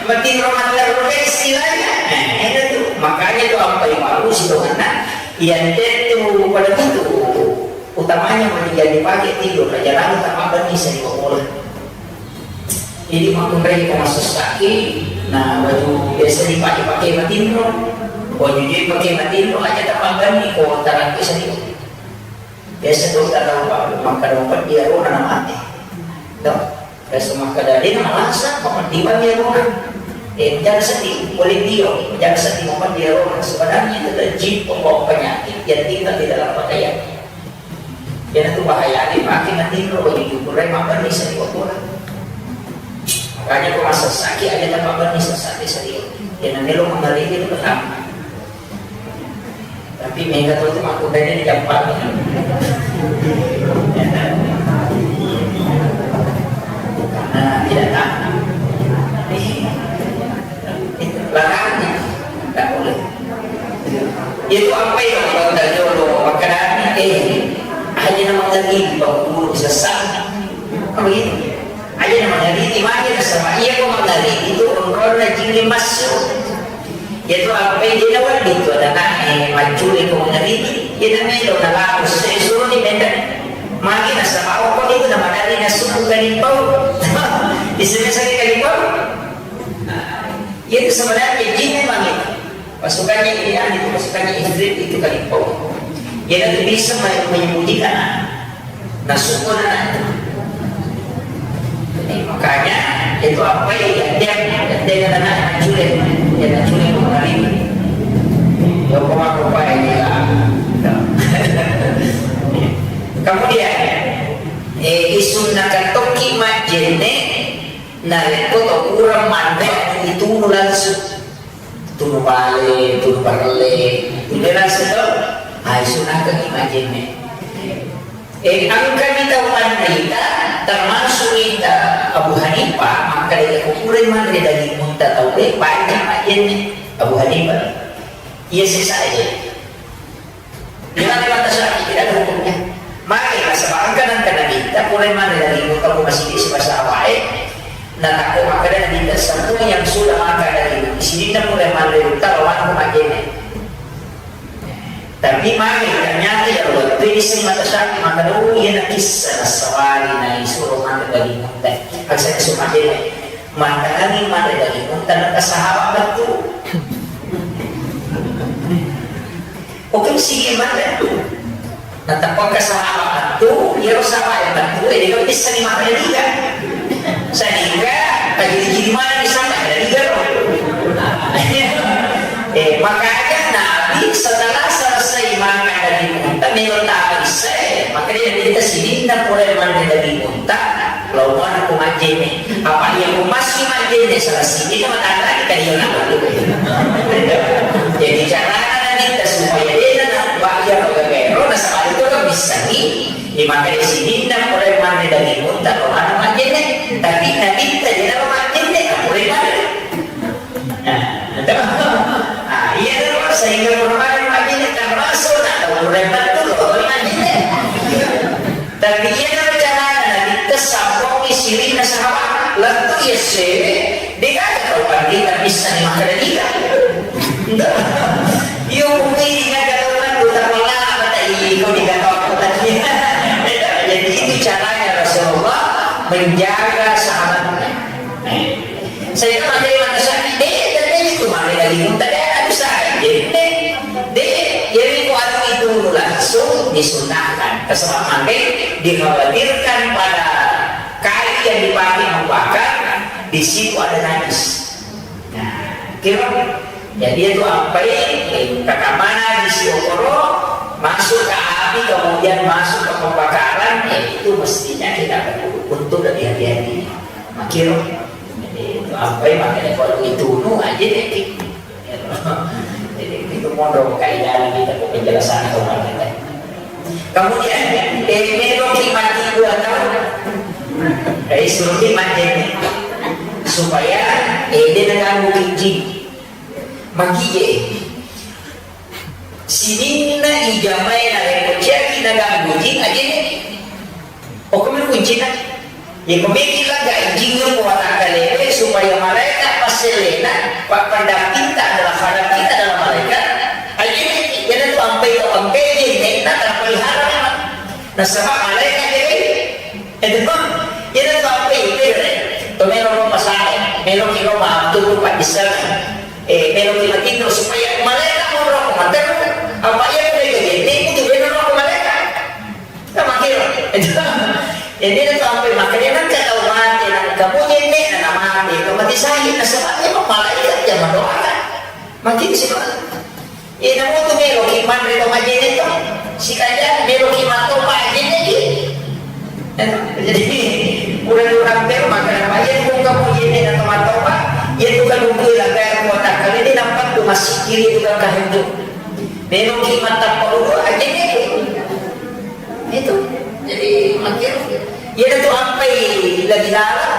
Mati rumah terus istilahnya. Nah, itu tuh. Makanya tuh apa yang baru sih tuh anak. Iya, itu pada itu. Utamanya mani jadi pake tidur, raja lalu tak makan nih sering bola. Jadi makunrai ko masessaki, nah, baju biasa dipake-pake matinro, baju je pake matinro, aja tak makan nih ko tarang ke sering. Biasa tu tak tahu apa, maka dompet dia rona na mati. Tuh, biasa maka dari na malasa, maka tiba dia rona. Eh, jangan sedih, boleh dia, jangan sedih, maka dia rona. Sebenarnya itu adalah jin pembawa penyakit yang tinggal di dalam pakaian. Iyanatu bahayana maki matinro, wajib diukurai mabbenni sariwakkola. Makanya ko masessaki aja tapabbenni sessaki sariwa. Iyana melo mangaribi itu pertama. Tapi mega tu tu makkudaini di jampang. Karena tidak tahan. Larang, tidak boleh. Itu apa yang orang jolo makkadani, eh, aja nama lagi pengurus sesat. Apa gitu? Aja nama lagi di mana sama iya ko mangari itu onronna jin masuk. Itu apa yang dia dapat itu ada nak, eh, mancuri ko mangari, dia namanya lo nalaku sesuruh di benda. Magi nasaba ko itu nama dari nasuk kalimpau. Di sini saya kalimpau. Itu sebenarnya jin memang itu. Pasukannya ini, itu pasukannya ifrit itu kali. Oh. Dia nanti bisa me-, menyembunyikan. Nah, syukur anak itu. Jadi, makanya itu apa ya, dia, dia kata nak hancurin, dia hancurin kembali. Ya, kok aku apa ini lah. Kemudian, eh, isunna katoki majjenne, narekko to kurang manre itu langsung. Tunu bale, tunu barelle, tunu langsung to. Ai sunakeng majjenne. Eh, engkani tau manrita, termasuk ita Abu Hanifah, maka dia kukurai manre daging unta tau, eh, banyak majjenne. Abu Hanifah. Iya sesa aja. Di mana batasnya? Tidak ada hukumnya. Maka, nasaba engka nangka Nabitta, pura manre daging unta ko masigi sibasa awae, natakko makkeda Nabitta, semua yang sudah makan daging, di sini pura manre unta, lawan ko majjenne. Tapi mari, ternyata ya Allah, itu isi mata sakit, maka dulu iya nakissa, nasawari, na isuro manre daging unta. Aksa isu majjenne, maka kami manre daging unta, nangka sahabat betul. Oke, sigi manre. Natappa ke sahabat tu, iyaro sahabat yang tu, eh, dia bisa ni makan juga. Sehingga, kajiri-jiri mana di sana, ada juga loh. Eh, makanya Nabi setelah selesai makan daging unta, melo tahu saya, makanya dia minta sininna pura manre daging unta, Laomanna ko majjenne. Apa iya ko massi majjenne, salah siji na matanrani kalian apa tu. Jadi carana nabitta supaya dena na wa iya ko gagaero, nasaba itu kan missengi, di makanya sininna pura manre daging unta, laomanna majjenne. Tapi nabitta dena majjenne, pura manre. Nah, itu. Ah, iya, terus sehingga pura manre majjenne, termasuk na pura betul, pura manre majjenne. Tapi iyaro carana Nabitta sabbongi sirinna sahabat. Lettu iya sewe, degaga tau pandita bisa ni makkeda dika. Iyo, mungkin ingat kata orang tu tak malah kata iko di kata aku tadi. Jadi itu caranya Rasulullah menjaga sahabatnya. Saya pakai mata sakit deh, dan itu mana lagi muntah deh, aku sakit deh. Deh, jadi ku anu itu langsung disunahkan. Kesama pakai dikhawatirkan pada kayu yang dipakai membakar, di situ ada najis. Nah, kira jadi itu apa ini? Kakamana di siokoro masuk ke api, kemudian masuk ke pembakaran, ya itu mestinya kita perlu untuk lebih hati-hati. Makiro. Jadi itu apa ini? Makanya kalau itu nu aja deh. Jadi itu mondok kaidah kita ke penjelasan kemarin. Kemudian, eh, meloki mati dua tahun. Eh, suruh mati supaya, eh, dia ganggu jin. Maki je. Sininna ijamae narekko ciaki naganggu jin, ajene. Okko melo kuncina. Yeko meki laga ijingnge ko watakkalele supaya malaikat passellena, pa-, pendampingta adalah, pendampingta adalah malaikat. Ajene, iyanatu ampai to ampai jenne, na terpelihara memang. Nasaba malaikat jadi. Itu, iyanatu ampai itu, to melo ro masae, melo ki ro ma-, tu pajisana. Eh, melo ki matinro supaya malaikat monro ko materru, apa iya ko mega jenne, itu dia ro ko malaikat. Kan makkiro. Jadi, itu ampai makkeda nengka tau mate, nengka mujenne, na mate, to mati syahid, nasaba memang malaikat yang mendoakan. Makin sih, Pak. Iya, namu tu melo ki manre to majene to. Sikajang melo ki mattopa ajene ki. Eh, jadi, urang-urang tero makkeda, "Iya, ko kamu jene na to mattopa, iya tu kan dukui lah, kayak kuatak kali ini nampak tu masih kiri tu kan kahentu." Melo ki mattopa dulu ajene ki. Itu. Jadi, makin. Iya, tu ampai lagi dalam.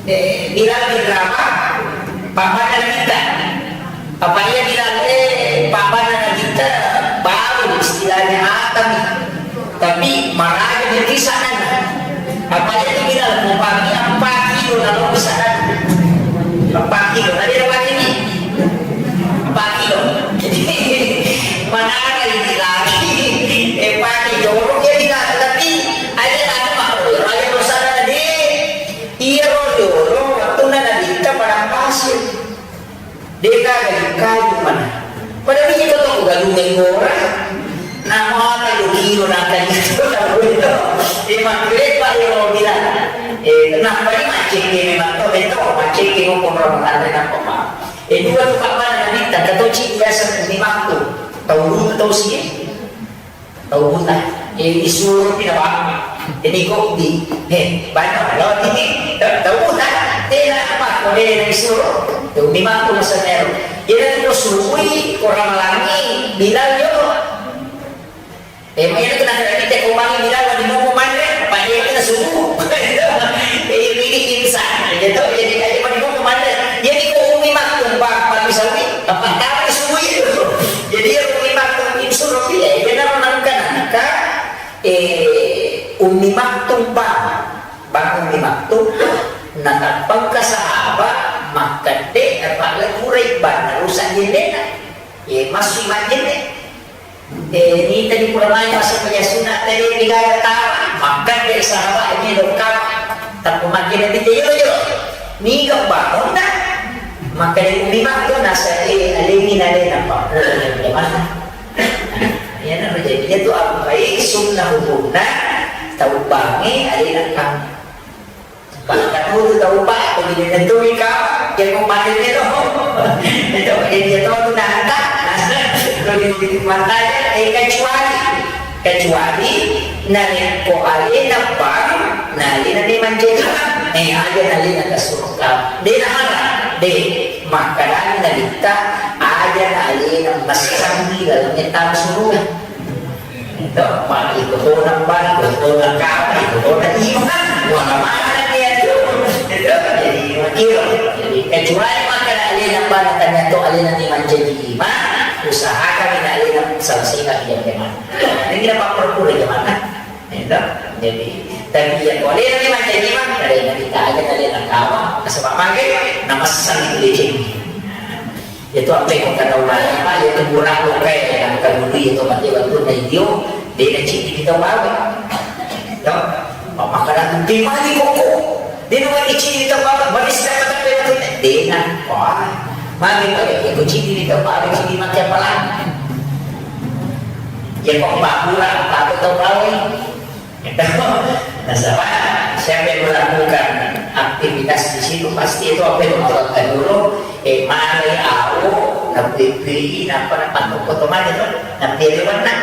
Eh, Bilal bin Rabah, pabana kita. Apa iya Bilal, eh, pabana kita baru istilahnya Adam. Tapi maraja di sana. Apa iya tu Bilal, mau pagi empat kilo lalu di sana. Empat kilo, tadi ada pagi ni. Empat kilo. Jadi, mana ada ini lagi? Eh, pagi jorok ya Bilal. Tapi, aja tak apa. Aja sana tadi. Iyaro jolo wettunna nabitta padang pasir. De'gaga kaju mana. Pada wiji to tau galungnge gora. Namo tellu kilo nangka itu. Di makkeda Pak iyaro bilang. Eh, kenapa ini mancing ini memang to beto mancing ini hukum Ramadan kenapa Pak? Eh, dua tu Pak mana nabitta katoci biasa lima tu. Tau dulu tau sih. Tau buta, eh, isuro pina bang. Jadi kok di, eh, banyak lo ini, tau buta, eh, apa, kode yang isuro, tau di matu masa nero. Jadi itu suruhi orang langi bilang yo. Eh, mai itu nak kita kau bang bilang di mau manre, pada kita suruh. Eh, ini insan, gitu. Jadi aja mau manre. Jadi kau umi mak tumpah, tapi sawi, apa tahu suruh itu. Jadi ya umi mak tumpah suruh dia, dia nama nangka nangka. Eh, Ummi Maktum, Bang. Bang Ummi Maktum, natappengka sahaba, makkedde, napallepurai, Bang, narusak jennena. Eh, masui majjenne. Eh, nita di pura mai masa pajasuna tadi tiga tawa, makkedde sahaba ini lokap. Tappa majjenne tite yo yo. Niga bangunna? Makkeda Ummi Maktum, nasa, eh, alengi nalena, Bang. Iyatu ampai sunnah hukumna tau bangnge alena kama. Bahkan tu tau bang, ko di nentu ika, ya ko mate melo. Itu jadi itu tu nanta. Ko di mata, eh, kecuali, kecuali narekko alena bang, na alena ni mancaji, eh, aja na alena kesuruh kama. De na haram, de. Makkedani Nabitta, aja na alena messangi laleng tau suruh. Itu, Pak, itu tona, Pak, itu tona kami, itu tona iman. Wah, mana dia tu? Itu, jadi, makiro. Jadi, kecuali makkeda alena, Pak, tanya tu alena ni mancaji imam, usahakan ini alena selesaikan dia memang. Ini kita Pak perlu dia mana? Itu, jadi, tapi ya, kalau alena ni mancaji imam, ada yang kita aja, ada yang kawa, sebab magai, nama sang itu dia. Iyatu ampe ko kata ulama, iyatu buraq lokka e, engka dulu iyatu mate wettunna idio, de naciddi ri tau bawe. Yo, makkeda tu, de magi kokko, de na magi ciddi ri tau bawe, magi sidapat ampe wettunna, de na. Wah, magi pale, iyako ciddi ri tau bawe, ciddi mate apalang. Iyako mabburaq, apa tau bawe. Nasaba, siapa yang melakukan aktivitas di situ, pasti itu apa itu Allah dulu, eh, mari au, napi-pi, napa, napa, toko to mari to, napi ada mana?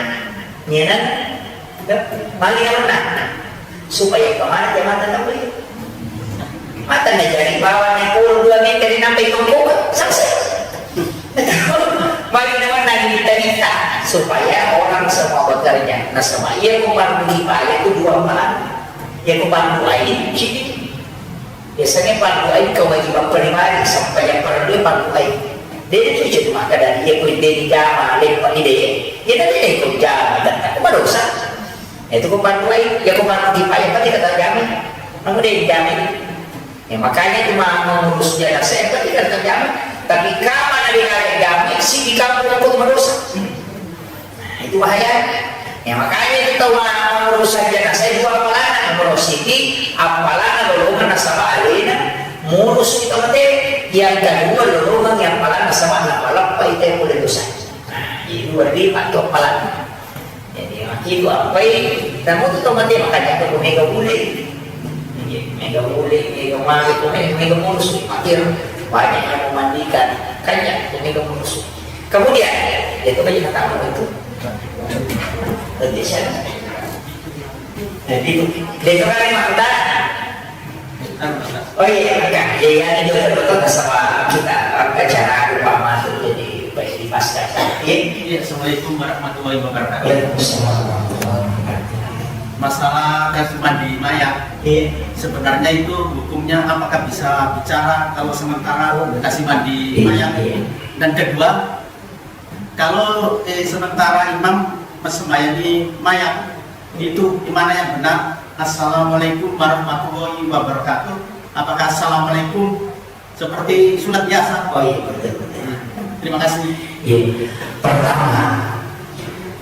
Nyena, mari mana? Supaya kemana jamaah tahu? Mata na jari bawang yang puluh dua meter ini sampai toko, selesai. Magi namanna diminta-minta supaya orang semua bekerja. Nasaba, iya ko fardu kifayah itu dua pahala. Iya ko fardu ain, sini. Biasanya fardu ain kewajiban pribadi, sampai yang fardu, fardu ain. Dia itu cuma makkeda iya ko de dijama, lepa ide. Iya, tapi de ko jama, dan tak madosa. Itu ko fardu ain, iya ko fardu kifayah, berarti kata jama. Namun de dijama. Ya, makanya cuma mengurus jenazah yang penting kan terjamin. Tapi kamana de gaga jamin, si di kampung aku tu madosa. Nah, itu bahaya. Ya, makanya kita mengurus jenazah dua apalana, mengurus siti apalana lolongan nasaba alena, murus kita mate. Yang kedua lolongan yang apalana sama anak maleppa itu yang boleh dosa. Nah, itu berarti empat apalana. Jadi, makitu ampai, namu tu tau mate makanya tu mega bule. Iya, mega bule, mega mage, mega, mega murus, makin banyak yang memandikan. Kanya tu mega murus. Kemudian, itu banyak kata itu. Jadi, saya, jadi itu, dia itu kan memang tak Oh iya, iya, iya, iya, iya, iya, iya, sama kita, acara lupa masuk jadi baik di pasca. Iya. Iya, assalamualaikum warahmatullahi wabarakatuh. Waalaikumsalam warahmatullahi wabarakatuh. Masalah kasih mandi mayat. Iya. Sebenarnya itu hukumnya apakah bisa bicara kalau sementara kasih mandi mayat? Iya, iya. Dan kedua, kalau, eh, sementara imam massembayangi mayat, itu gimana yang benar? Assalamualaikum warahmatullahi wabarakatuh. Apakah assalamualaikum seperti sunat biasa? Oh iya, betul, betul. Terima kasih. Iya. Pertama,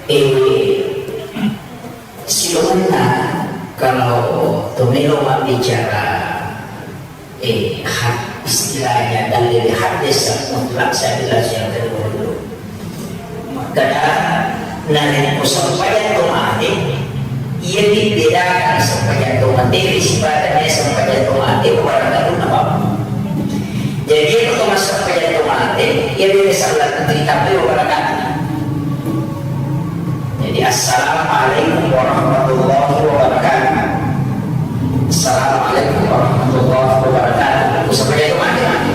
eh, silakan kalau tomelo mabbicara Eh, had-, istilahnya dalil hadis yang mutlak saya bilang yang kedua dulu. Makkeda narekko sempajang to mate, iya dibedakan sempajang to mate, sifatnya sempajang to mate, barang baru nama. Jadi, iya ko to massempajang to mate, iya beda salat, tapi barang. Jadi, "Assalamualaikum warahmatullahi wabarakatuh." "Assalamualaikum warahmatullahi wabarakatuh." Usah pakai itu mati, mati.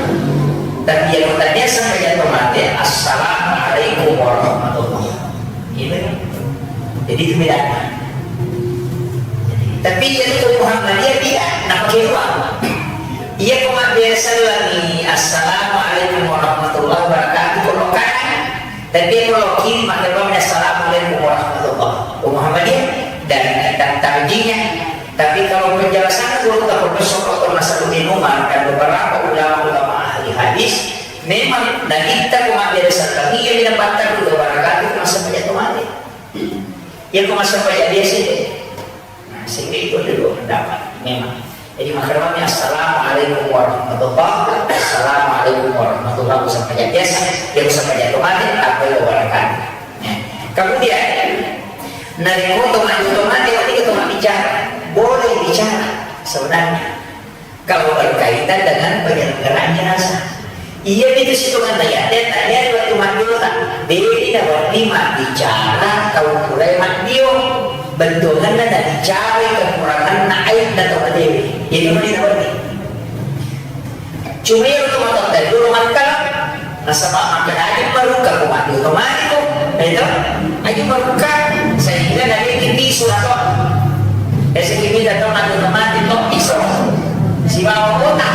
Tapi yang tadinya sampai jatuh mati, "Assalamualaikum warahmatullahi." Ini. Jadi, itu bedanya. Tapi yang itu Muhammadiyah tidak, nah, pakai doang. Iya, ko mabbiasa lagi, "Assalamualaikum warahmatullahi wabarakatuh." Kalau kanan, tapi kalau kiri, maka doang, "Assalamualaikum warahmatullahi." Ko Muhammadiyah dan, dan tarjinya. Tapi kalau penjelasan guru kita Profesor Doktor Nasaruddin Umar dan beberapa ulama-ulama ahli hadis, memang Nabitta ko mabbiasa lagi, iya, tidak patah dulu wabarakatuh, masa banyak kemarin. Iya, ko masa banyak biasa deh. Nah, sehingga itu ada dua pendapat memang. Jadi, makanya, "Assalamualaikum warahmatullahi wabarakatuh." "Assalamualaikum warahmatullahi wabarakatuh." Sampai jam biasa, dia sampai jam kemarin, apa yang wabarakatuh. Ya. Kemudian, Narekko to maju to mate, wedding to mabbicara. Boleh bicara sebenarnya. Kalau berkaitan dengan penyelenggaraan jenazah. Iya itu sitongan tanya, tanya waktu maju tak. Beri na wedding mabbicara tau purae maddio. Bentuanna na bicara kekuranganna aibna to matewe. Jadi mana wedding. Cuma iyaro tomatoatta dulu makkala, nasaba makkeda aju marukka ko maddu to mati ko, itu aju marukka, sehingga narekki piso atau, eh, sehingga kita to maddu to mati to piso, sibawa kota,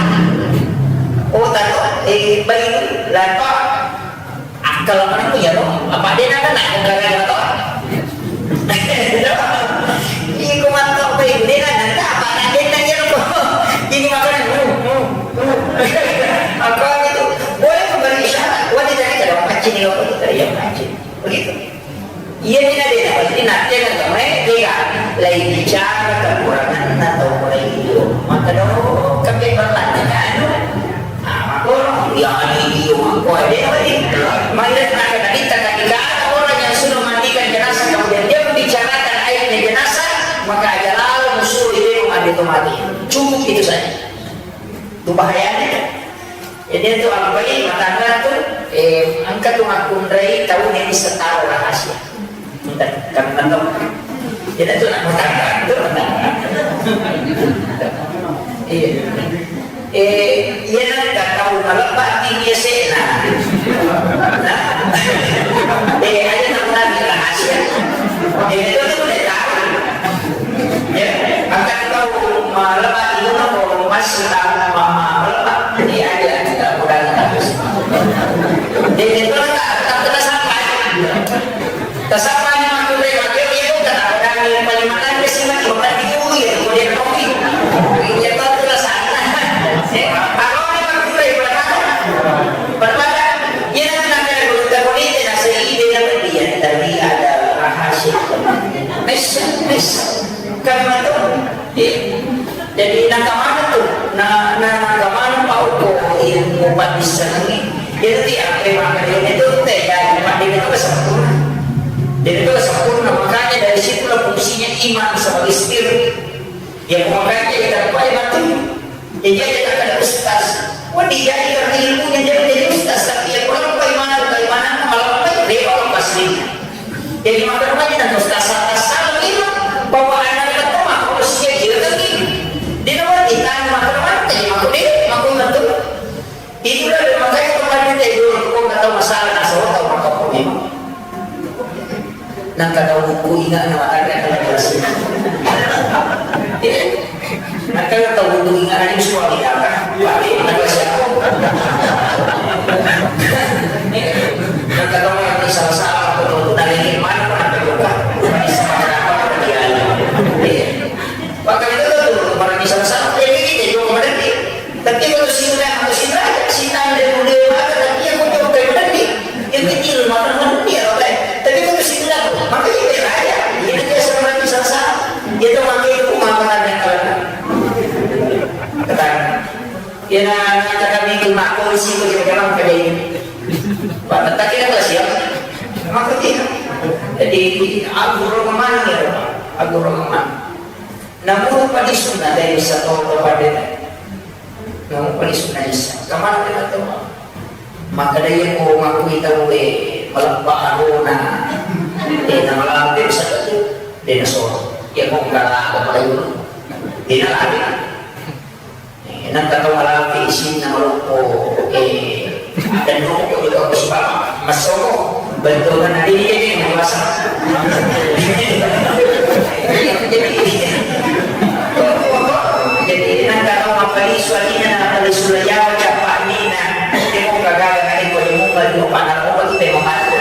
kota to, eh, bali lato. Akkalakku iyaro, apa de' na kena akkalakku to? Iko matto pe de' na kena apa na de' na iyaro ko. Ini makanya, uh, uh, uh. Apa itu? Boleh memberi isyarat. Wah, dia tadi kada pancing, apa itu? Kada iya pancing. Begitu. Iya, ini ada yang pasti nanti ada yang main, dia kan. Lain bicara, kekurangan atau mulai video. Maka dong, kami berlatih, anu. Nah, makko, ya, di, di, makko, ada apa ni? Maka, maka, ketika ada orang yang sudah mandikan jenazah, kemudian dia membicarakan aibnya jenazah, maka aja lalu musuh itu ada itu mati. Cukup itu saja. Itu bahayanya. Jadi itu apa ini? Matangga tu, eh, engka tu makkunrai tahu ini setara rahasia. Karena tahu. Jadi itu nak matangga tu. Iya. Eh, iya, nengka tau malebba ati biasena. Nah. Eh, aja nang tadi rahasia. Eh, itu tu udah tahu. Ya, akan tau malebba ati mana ko masih tak ma-, malebba. Ini aja kita udah tahu. Eh, itu tak, tak kena sampai. Tasabbani makkunrai makkeda, iya, bukan, tapadangi paling matangga sih, mati, bukan diului, ya, kemudian kopi. Iya, tahu tuh rasanya. Eh, kalau ini makkunrai, pada mata. Pada mata. Iya, nanti ada guru, guru ini, nasi ini, dia, tapi ada rahasia. Mes, mes. Karena itu, iya. Jadi, nangka maneng tu, na, na, nangka maneng pa uko ilmu paddissengengnge. Jadi, apa yang maka dia itu teh, jadi, Pak, dia itu sempurna. Dia itu sempurna, makanya dari situlah fungsinya iman sebagai spirit. Ya, makanya kita lupa ya, batu. Jadi, dia kata ustaz. Wah, dia jadi karena ilmunya dia menjadi ustaz, tapi ya, kurang apa iman, apa iman, malah apa, dia orang pasti. Jadi, maka rupanya tentu tasala-tasala memang bahwa anak itu mah usia dia lagi. Dia nomor kita, maka rupanya, jadi maka dia, maka betul. Itulah dia makanya kemarin dia dulu, kok nggak tahu masalah, nah, saya tahu maka pun memang. Nang kata buku ingat nama tadi, ada jelas. Iya. Maka tau butuh ingat aja suami apa? Wah, ini buat siapa? Maka tau nanti salah-salah, betul-betul dari mana pernah terbuka? Bukan sama apa, bukan dia. Iya. Maka itu tuh, orang bisa salah, ini, ini, ini, ini. Tapi kalau si Ibrahim, kalau si Ibrahim, si Ibrahim dia mulia banget, tapi dia kok jauh kayak bener nih. Yang kecil, maka bener dia, oke. Tapi kalau si Ibrahim, maka dia kayak raya. Jadi dia sama Nabi sama-sama. Dia tuh pakai itu pemahaman yang kalau kata. Ya, nah, nah, kata Nabi itu, "Mak, kau isi itu, dia bilang, kayak ini." Pak, tak kira nggak siap. Maka dia. Jadi, aku rohman ya, aku rohman. Namun, pada sunnah dari satu kepada Namu pali sunna Isa. Kamana kita tahu? Maka dia ko makui tahu, eh, malabba arona. Eh, nama lampe satu tu. Dia nasoro. Dia ko enggak ada apa lagi. Dia nak lari. Eh, nak tahu malampe isin nama lupo. Eh, Dan rokok juga aku suka, Mas Soko. Bentukan hari ini jadi masa. Jadi, jadi nang kata orang Palisu, artinya nang Palisu Jawa, Japanese, nah, dia mau gagal, nanti kalau dia mau balik, mau panas, mau balik, dia mau masuk.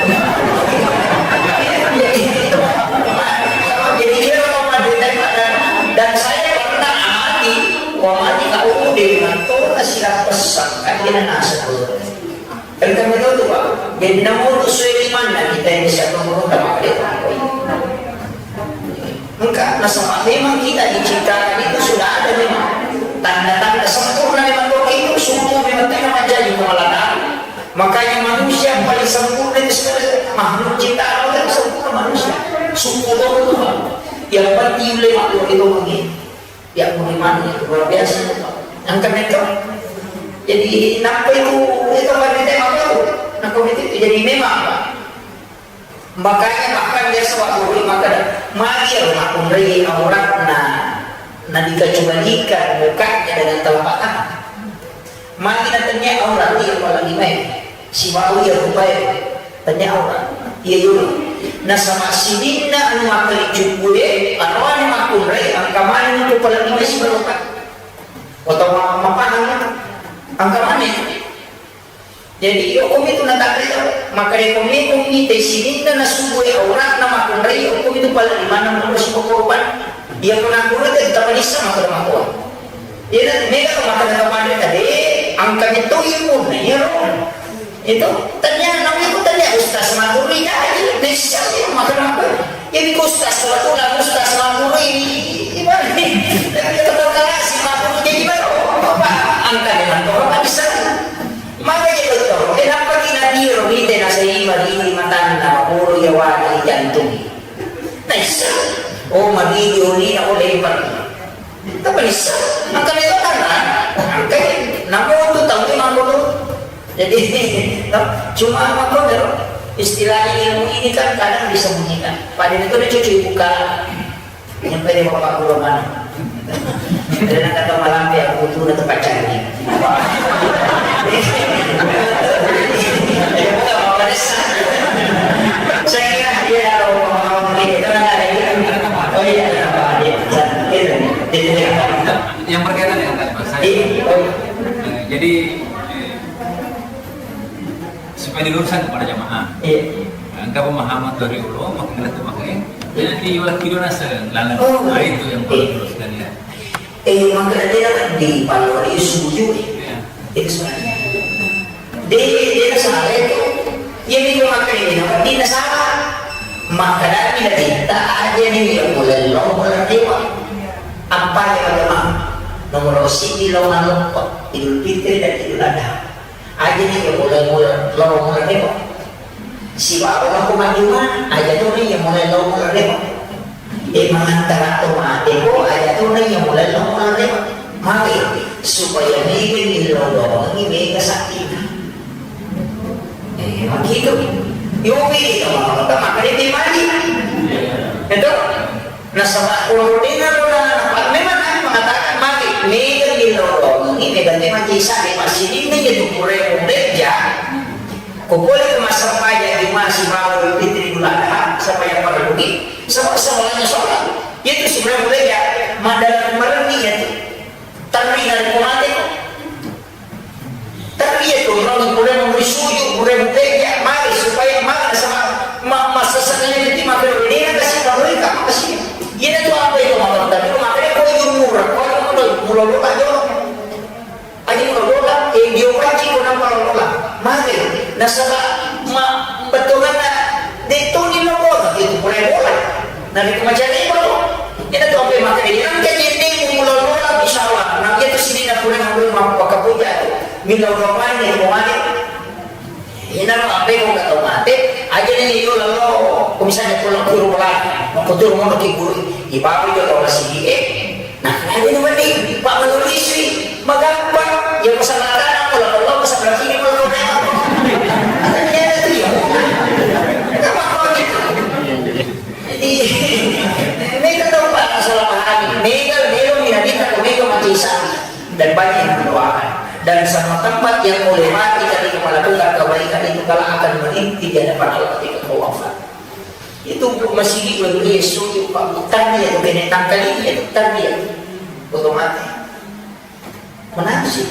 Jadi dia mau maju daripada, dan saya pernah amati, wah, mati tak umur dia dengan tuh, kasih pesan, kan dia nasa tuh. Engka menutup, Pak. Jadi, namutu sue limanna kita yang bisa menutup, Pak. Engka, nasaba memang kita diciptakan itu sudah ada memang. Tanda-tanda sempurna memang doa itu, sungguh memang tidak menjadi kemalakan. Makanya manusia paling sempurna itu sebenarnya makhluk ciptaan Allah itu sempurna manusia. Suku Tuhan. Yang penting le makhluk itu mungkin. Ya, beriman itu luar biasa. Yang kami itu. Jadi, nampa itu, itu kami itu makhluk. Nah, kami itu jadi memang, Pak. Makanya bahkan dia sebab guru maka magi rumah kunri auratna, na dikecualikan mukanya dengan telapak tangan. Magi na tania aurat, iya, apalagi mai. Sibawa iya rupai, tania aurat. Iya, yolo. Nasaba sininna anu makkali cukkue, aroane makkunrai, angka maneng tu pala lima sibawa rupai. Atau ma-, mapahang, angka maneng. Jadi, iya, komi tu natakre tau. Makare komi, komi te sininna nasubue auratna makkunrai, iya, komi tu pala lima na mulu sibawa korban. Iya, kuna guru te tapanissa maka makkuan. Iyana mega makkeda tamanrita, de, engka metto ilmunna iyaro. Itu tania, namanya itu tania ustaz Maduri, jadi nessa makkeda apa? Jadi ustaz Maduri, ustaz Maduri, gimana? Tapi kita tahu si Maduri jadi baru apa? Engka memang orang tak bisa. Maka jadi betul. Kenapa kita diri, kita nasa lima di matanna, mapolo ya wadi jantung. Nessa. Oh, mabidi olina, oh, lempar. Tapi bisa, maka itu kan, kan, namo tu tahu ni mampu tu. Jadi, no, cuma apa tu, istilahnya ilmu ini kan kadang disembunyikan. Pada itu dia cuci buka, nyampe di bapak guru mana. Dan kata malam dia, aku tu nak terpacang ni. Saya kira dia kalau mau, mau, dia, dia, dia, oh iya, dia, dia, dia, dia, dia, dia, Yang berkaitan dengan tadi, Pak, saya, Iya, oh. Eh, jadi, eh, supaya diluruskan kepada jamaah. Iya. Nah, engka pemahaman dari ulama, maka itu makanya, jadi wala kidona se-, lalang. Oh. Nah, itu yang perlu Iya. diluruskan, ya. Eh, maka dia di Palu, di Suju, Iya. itu sebenarnya. De, de nasala itu. Iya, minggu makkeda ini, wedding nasala. Makkedami Nabitta, aja ni iya mulai lao mulai dewa. Apa ya agama? Nomor siji lao naloppo, Idul Fitri dan Idul Adha. Aja ni iya mulai mulai lao mulai dewa. Sibawa ko majjuma, aja tu ni iya mulai lao mulai dewa. E, mangantara to mate ko, aja to na iya mulai lao mulai. Magi, supaya mega millau doangi mega sakti. E, magi itu. Yopi itu, maka dia mandi. Itu. Nasaba ulurina lona, memang kami mengatakan magi, mega millau doangi mega te magi sa di masjid ini itu pure-pure ja. Ko pole ko massempajang Juma sibawa Idul Fitri Idul Adha, sempajang fardu, sama-sama langsung sholat. Itu sebenarnya mulai ya, maddalang marenni ya tu. Tapi dari ko mate ko. Tapi ya tu, orang mulai memberi sujud, mulai bekerja, mari supaya mana sama ma-, masa sekali nanti makin ini kasih, makin kasih. Iya tu apa itu makan tadi? Makanya kau jumur, kau jumur, pulau lu tak jauh. Aja ko lola, e, diopaci ko nampa lola. Magi, nasaba ma-, bettuanna de toni lola, itu pole bola. Narekko macani ko, ina to ampe makkeda, engka jendeng mula lola, insya Allah. Nah, iya tu sidina pura ngulu mappakapuja tu. Mila uramane ko mane. Ina ro ampe ko tau mate, aja ni yo lalo, ko misalnya pulang guru bola, ko turu mono ki guru, ibawa jo tau masigi, eh, Nah, aja ni wedding, Pak, menulis wi, magampang. Ya, masalah tanah, kalau Allah, masalah kini, kalau kau tengok. Ada dia ada tu, ya. Kenapa kau gitu? Jadi, mereka tahu, Pak, salah paham. Mereka, mereka, mereka, mereka mati Islam. Dan banyak yang mendoakan. Dan semua tempat yang melewati tadi kepala tukar kebaikan itu, kalau akan merinti di hadapan Allah ketika kau wafat. Itu masigi wedding sujud, Pak. Tarbiyah tu kene tangkali, itu tarbiyah. Otomatis. Menangsi.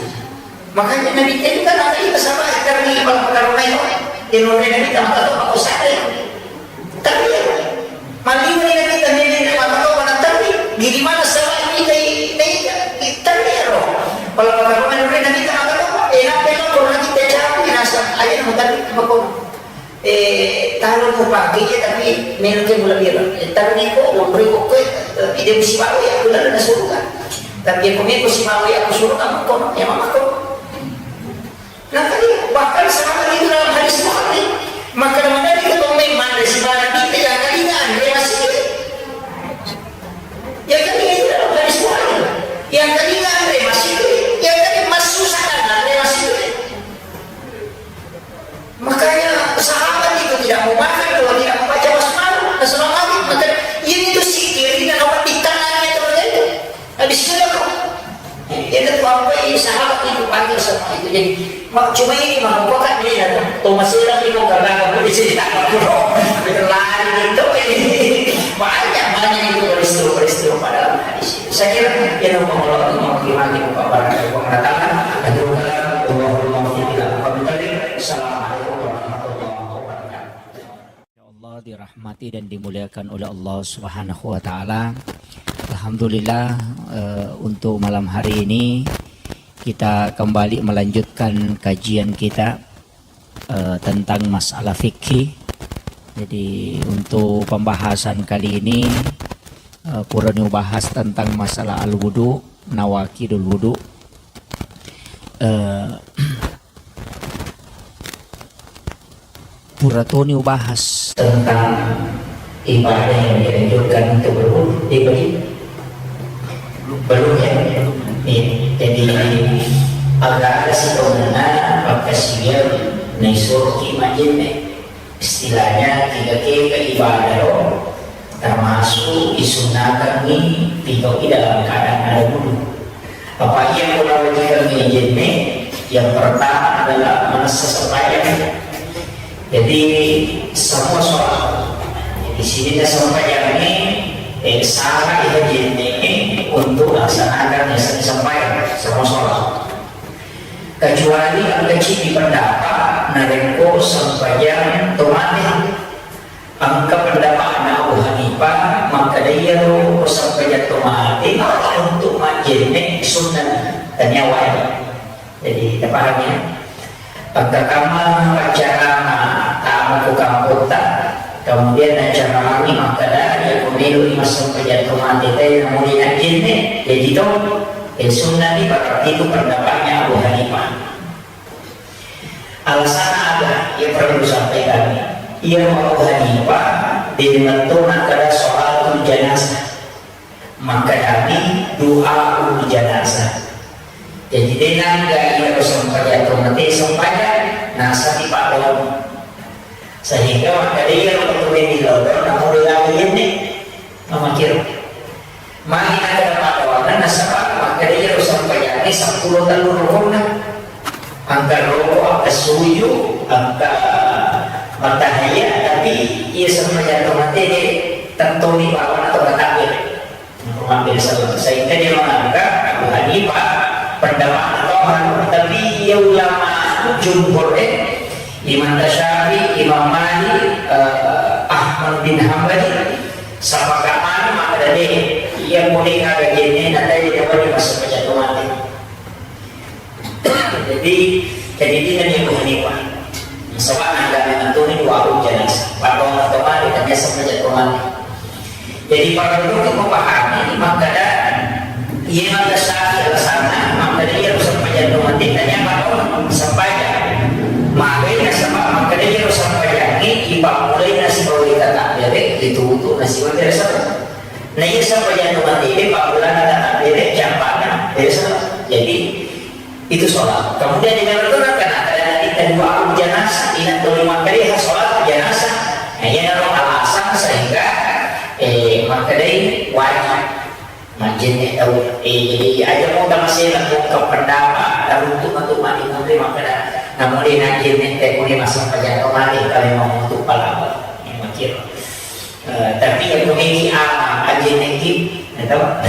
Makanya Nabi itu kan ada itu sama tarbiyah, kalau perkara itu. Yang Nabi Nabi tak tahu apa usaha. Tarbiyah. Mali Nabi Nabi tak tahu mana tarbiyah. Di mana salah ini dari, dari tarbiyah, loh. Kalau perkara Nabi Nabi tak tahu apa, eh, apa yang kurang kita cakap, nasa, aja mau tarbiyah, apa kau? Eh, taro mupake iya, tapi meloki mulebbi. Eh, taro niko, monroi ko koe, tapi de musibawa iya, bulan na suruga. Tapi ko meko sibawa iya, ko suruga, mako, ya mako. Nah, tadi bahkan sahabat itu dalam hadis Bukhari, maka mana kita pemain mana si mana kita yang kalinya, dia masih Itu apa ini sahabat itu panggil semua itu. Jadi, ma-, cuma ini mah, kok kan ini, to masih lagi mau kagak, aku di sini tak mau. Lari gitu ini. Banyak, banyak itu peristiwa-peristiwa pada dalam hadis itu. Saya kira, ya, mau ngomong, mau gimana, mau apa, mau mengatakan, aduh, Allahumma muwaffiq ila aqwamit thariq. Assalamualaikum warahmatullahi wabarakatuh. Ya Allah, dirahmati dan dimuliakan oleh Allah Subhanahu wa Ta'ala. Alhamdulillah, eh, untuk malam hari ini kita kembali melanjutkan kajian kita, eh, tentang masalah fikih. Jadi, untuk pembahasan kali ini, eh, purani ubahas tentang masalah al-wudu, nawaqidul wudu. Eh, Pura toni ubahas tentang ibadah yang dianjurkan untuk berwudu. Eh, bagi? Belum, ya? Iya. Jadi, agak ada sih pemenang, maka siap naisuruh ki majenne. Istilahnya, tiga ke ibadah lo, termasuk disunahkan ni tiga dalam keadaan ada wudu. Apa iya kewajibang jenne? Yang pertama adalah manessa sembahyang. Jadi, semua sholat. Di sini sembahyang ini, eh, syarat itu jenne untuk laksanakan sembahyang, semua sholat. Kecuali engka ceddi pendapat narekko sempajang tomate. Engka pendapatna Abu Hanifah, makkeda iyaro sempajang tomate untuk majjenne sunnah, tania wajib. Jadi, tapahami, ya? Engka kamma paccarama tamu ku kampotta, kemudian naccarami makkeda, iya ko meloi massempajang tomate te namuli najjenne, jaji to, eh, sunnah ni, berarti itu pendapatnya Abu Hanifah. Alasanna aga? Iya perlu disampaikan. Iya Abu Hanifah, de nattona kada sholatul janazah. Makkadani du'aul janazah. Jadi, de nangga iya sempajang tomate sempajang, nasaba paddoang. Sehingga makkeda iya ro tu meni lolo, namu de lagi yenne. Mamakiro. Magi nakkeda paddoanna, nasaba makkeda iyaro sempajangnge seppulo tellu rukonna. Engka roko, engka suju, engka mattahiyya, tapi iya sempajang tomate de tettoni bawana to matakbir. Makkeda sehingga dia menganggap Abu Hanifah pendapat toha, tapi iya ulama jumhur, eh, Imam Syafi'i, Imam Malik, eh, Ahmad bin Hambali, Sapa kamana makkeda de, iya pole aga jenne na tadi tawani massempajang tomate. Jadi, jadi dina ni Abu Hanifah. Nasaba na aga memang tuni dua aku jelas. Paddoang tomate, tania sempajang tomate. Jadi, para dulu memahami makkeda Iya, makkeda alasanna, makkeda iya sempajang tomate, tania paddoang sempajang. Magai nasaba makkeda iya sempajangnge, ipammulai nasibawa takbere, itutu nasibawa beres. Na iya sempajang tomate, pammulana takbere, jampana beres. Jadi, itu sholat. Kemudian di dalam itu kan ada kita dua aku jenazah, inat tuli makkeda sholat jenazah. Nah, iya naro alasan sehingga, eh, makkedai wajib. Majjenne tau, eh, jadi aja mau tamasena ko ke pendapat, taruntu matu mati mutri makkeda, namu de najjenne te kuni masempajang tomate, kalau mau untuk palawa, yang mikir. Eh, tapi yang memiliki ama, ajjenne ki, ya tau?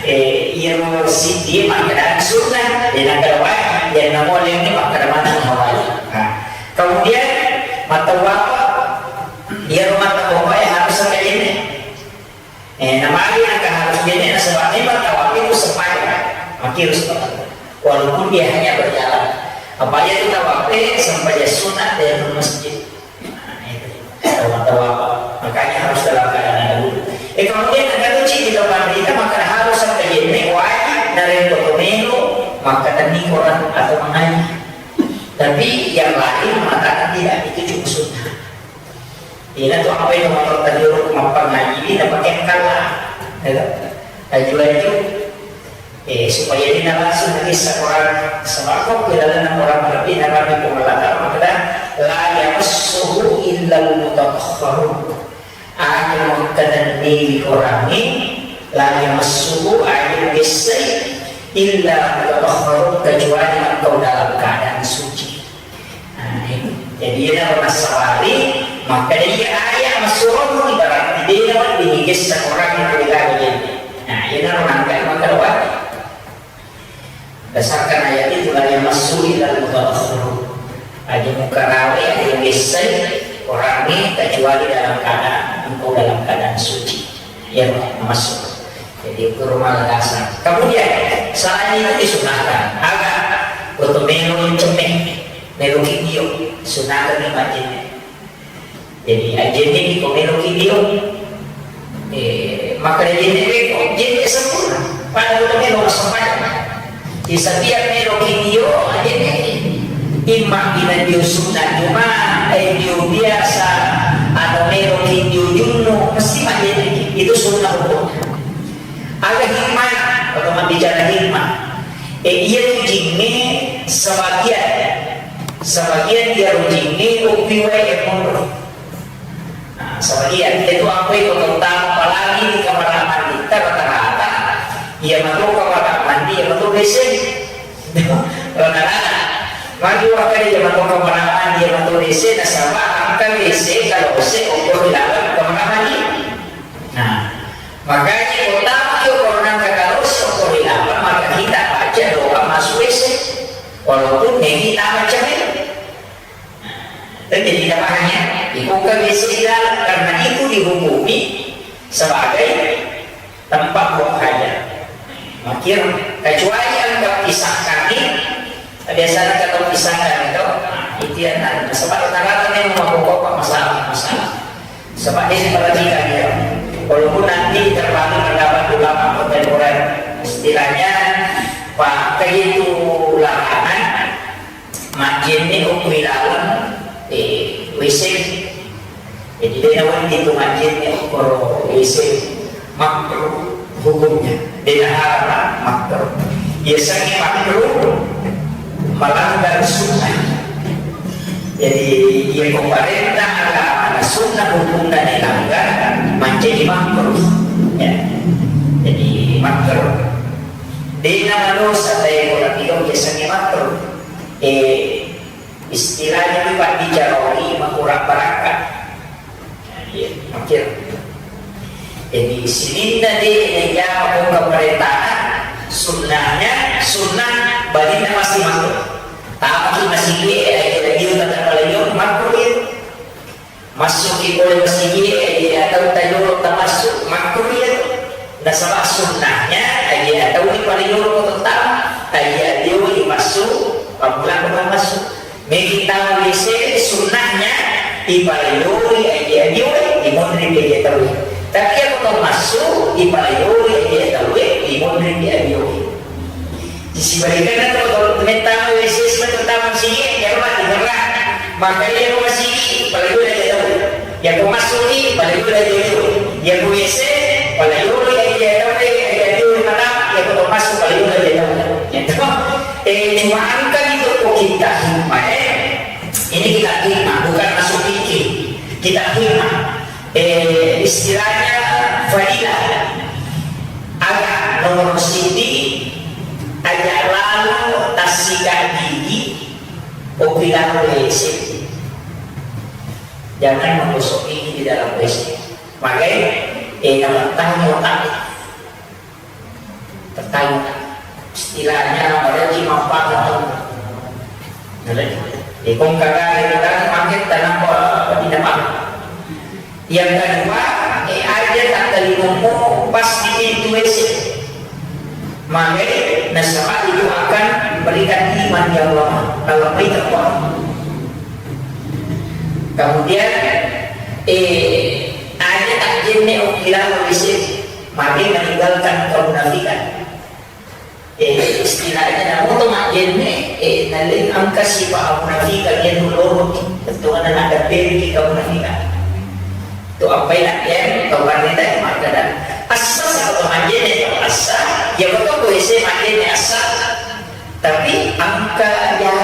Eh, iya mau si dia makkeda sunnah, dia nak wajib, dia namu yang ini makkeda mana wajib. Nah, kemudian mata apa? Dia rumah tangga harus sekalian. Eh, namagi engka harus bene nasaba memang tawaf itu sempajang. Makkiru sebenarnya. Walaupun dia hanya berjalan. Apa itu tawaf, eh, sempajang sunat dari masjid. Nah, itu. Tawaf, tawaf. Makanya harus dalam keadaan ada wudu. Eh, kemudian ada tuh cik di depan kita, maka harus sampai jenne wajib dari foto menu, maka tani Quran atau mengaji. Tapi yang lain mengatakan tidak, itu cuma sunnah. Ina tu apa yang mau terjuruk mappangaji ini dapat yang kalah, ya kan? Laju-laju, eh, supaya ini langsung kisah orang sebab kok di dalam orang lebih dalam di pengelakar makkeda la yamassuhu illal mutatahharun. Aja mengkatenni orang ini la yamassuhu aja besai Illa mutahharun, kecuali engkau dalam keadaan suci. Nah, itu. Jadi, iya naro nassabari, maka dia ayat massurun berarti dia lebih gessa orang yang tidak ada. Nah, iya naro nangka maka wajib. Berdasarkan ayat itu, la yamassuhu illal mutahharun. Aja mukarawe, aja gessai orang ini kecuali dalam keadaan, engkau dalam keadaan suci. Ya, masuk. Jadi, itu rumah dasar. Kemudian, selain itu disunahkan, aga, untuk melo cemme, melo kidio, sunahkan ni majene. Jadi, ajenne ki ko melo kidio. Eh, maka ajenne ko, jenne sempurna. Pada ko melo sempurna. Di setiap melo kidio, ajenne ki. Imma bina dio sunnah cuma, eh, dio biasa, atau melo kidio junnu, mesti majenne ki. Itu sunnah hukum. Aga hikmah, atau bicara hikmah. Eh, iya tu jinge sebagian. Sebagian dia jinge upi wae monro. Nah, sebagian itu apa itu terutama apalagi di kamar mandi rata-rata. Iya matu kamar mandi, iya matu W C. Rata-rata. Magi waktu dia matu kamar mandi, iya matu W C, nasaba angka W C kalau W C ukur di dalam kamar mandi. Nah, makanya kota ke orang kata Rasul, maka kita baca doa masuk W C. Walaupun ini tak macam itu. Jadi tidak hanya dibuka W C di dalam, karena itu dihukumi sebagai tempat buang hajat. Makir, kecuali yang nggak pisahkan ini, biasanya kalau pisahkan itu, nah, itu yang ada. Sebab rata-rata memang bapak-bapak masalah-masalah. Sebab ini perhatikan ya, walaupun nanti terbagi pendapat ulama kontemporer, istilahnya pakai itu larangan, majjenne okko ri laleng, eh, W C. Jadi, de' nawedding tu majjenne okko W C. Makruh hukumnya. De' naharam, makruh. Biasanya makruh melanggar sunnah. Jadi, iya ko parenta agama sunnah hukumna dilanggar, mancaji makruh. Ya. Jadi, makruh. De' namadosa, tapi ko nabilang biasanya makruh. Eh, istilahnya itu, Pak, dijaroi makurang barakka. Iya, makir. Jadi, sininna de' najama ko pemerintah, sunnahnya, sunnah balinna masih makruh. Tapi masih gue, eh, dia tetap kalau makruh ya. Massuki pole masigi, aje atau tayolo tamassu, makkuria tu. Nasaba sunnahnya, aje atau ni pale yolo ko tama, aje adio ni massu, pamula ko massu. Megi tau W C sunnahnya, ipale yolo, aje adio, imonri aje tau. Tapi aku tau massu, ipale yolo, aje tau, imonri adio. Sibalikanna to, to mettama W C S mettama sigi, iyaro mati gerra. Maka iyaro masigi, pale dua aja tau. Iyako massuki, pale dua aja tau. Iyako W C, pale dua aja tau, aja tau mata, iyako to massu, pale dua aja tau. Gitu. Eh, cuma angka itu kok kita hikmah, eh. Ini kita hikmah, bukan masuk fikih. Kita hikmah. Eh, istilahnya fadilah. Aga nomor siti, aja lalo tassika gigi, opi lalo W C. Jangan menggosok gigi di dalam W C. Magai, eh, namatang otak. Tertanya, istilahnya, padahal cuma paham. Jadi, eh, kong kagak ada yang pakai, tanam apa, apa tidak paham. Yang kedua, eh, aja tak terima pas di pintu W C. Maka, nasaba itu akan memberikan iman yang lemah dalam berita Quran. Kemudian, eh, aja tak jenne opi lalo W C. Maka meninggalkan kemunafikan. Eh, istilahnya namu to majjenne, eh, naleng angka sipa amunafikan yang loro, tentu ada nak dapet di kemunafikan. Tu apa yang yang kau kan minta maka dah. Asa sama majjenne, asa, ya betul boleh saya majjenne asa. Tapi angka yang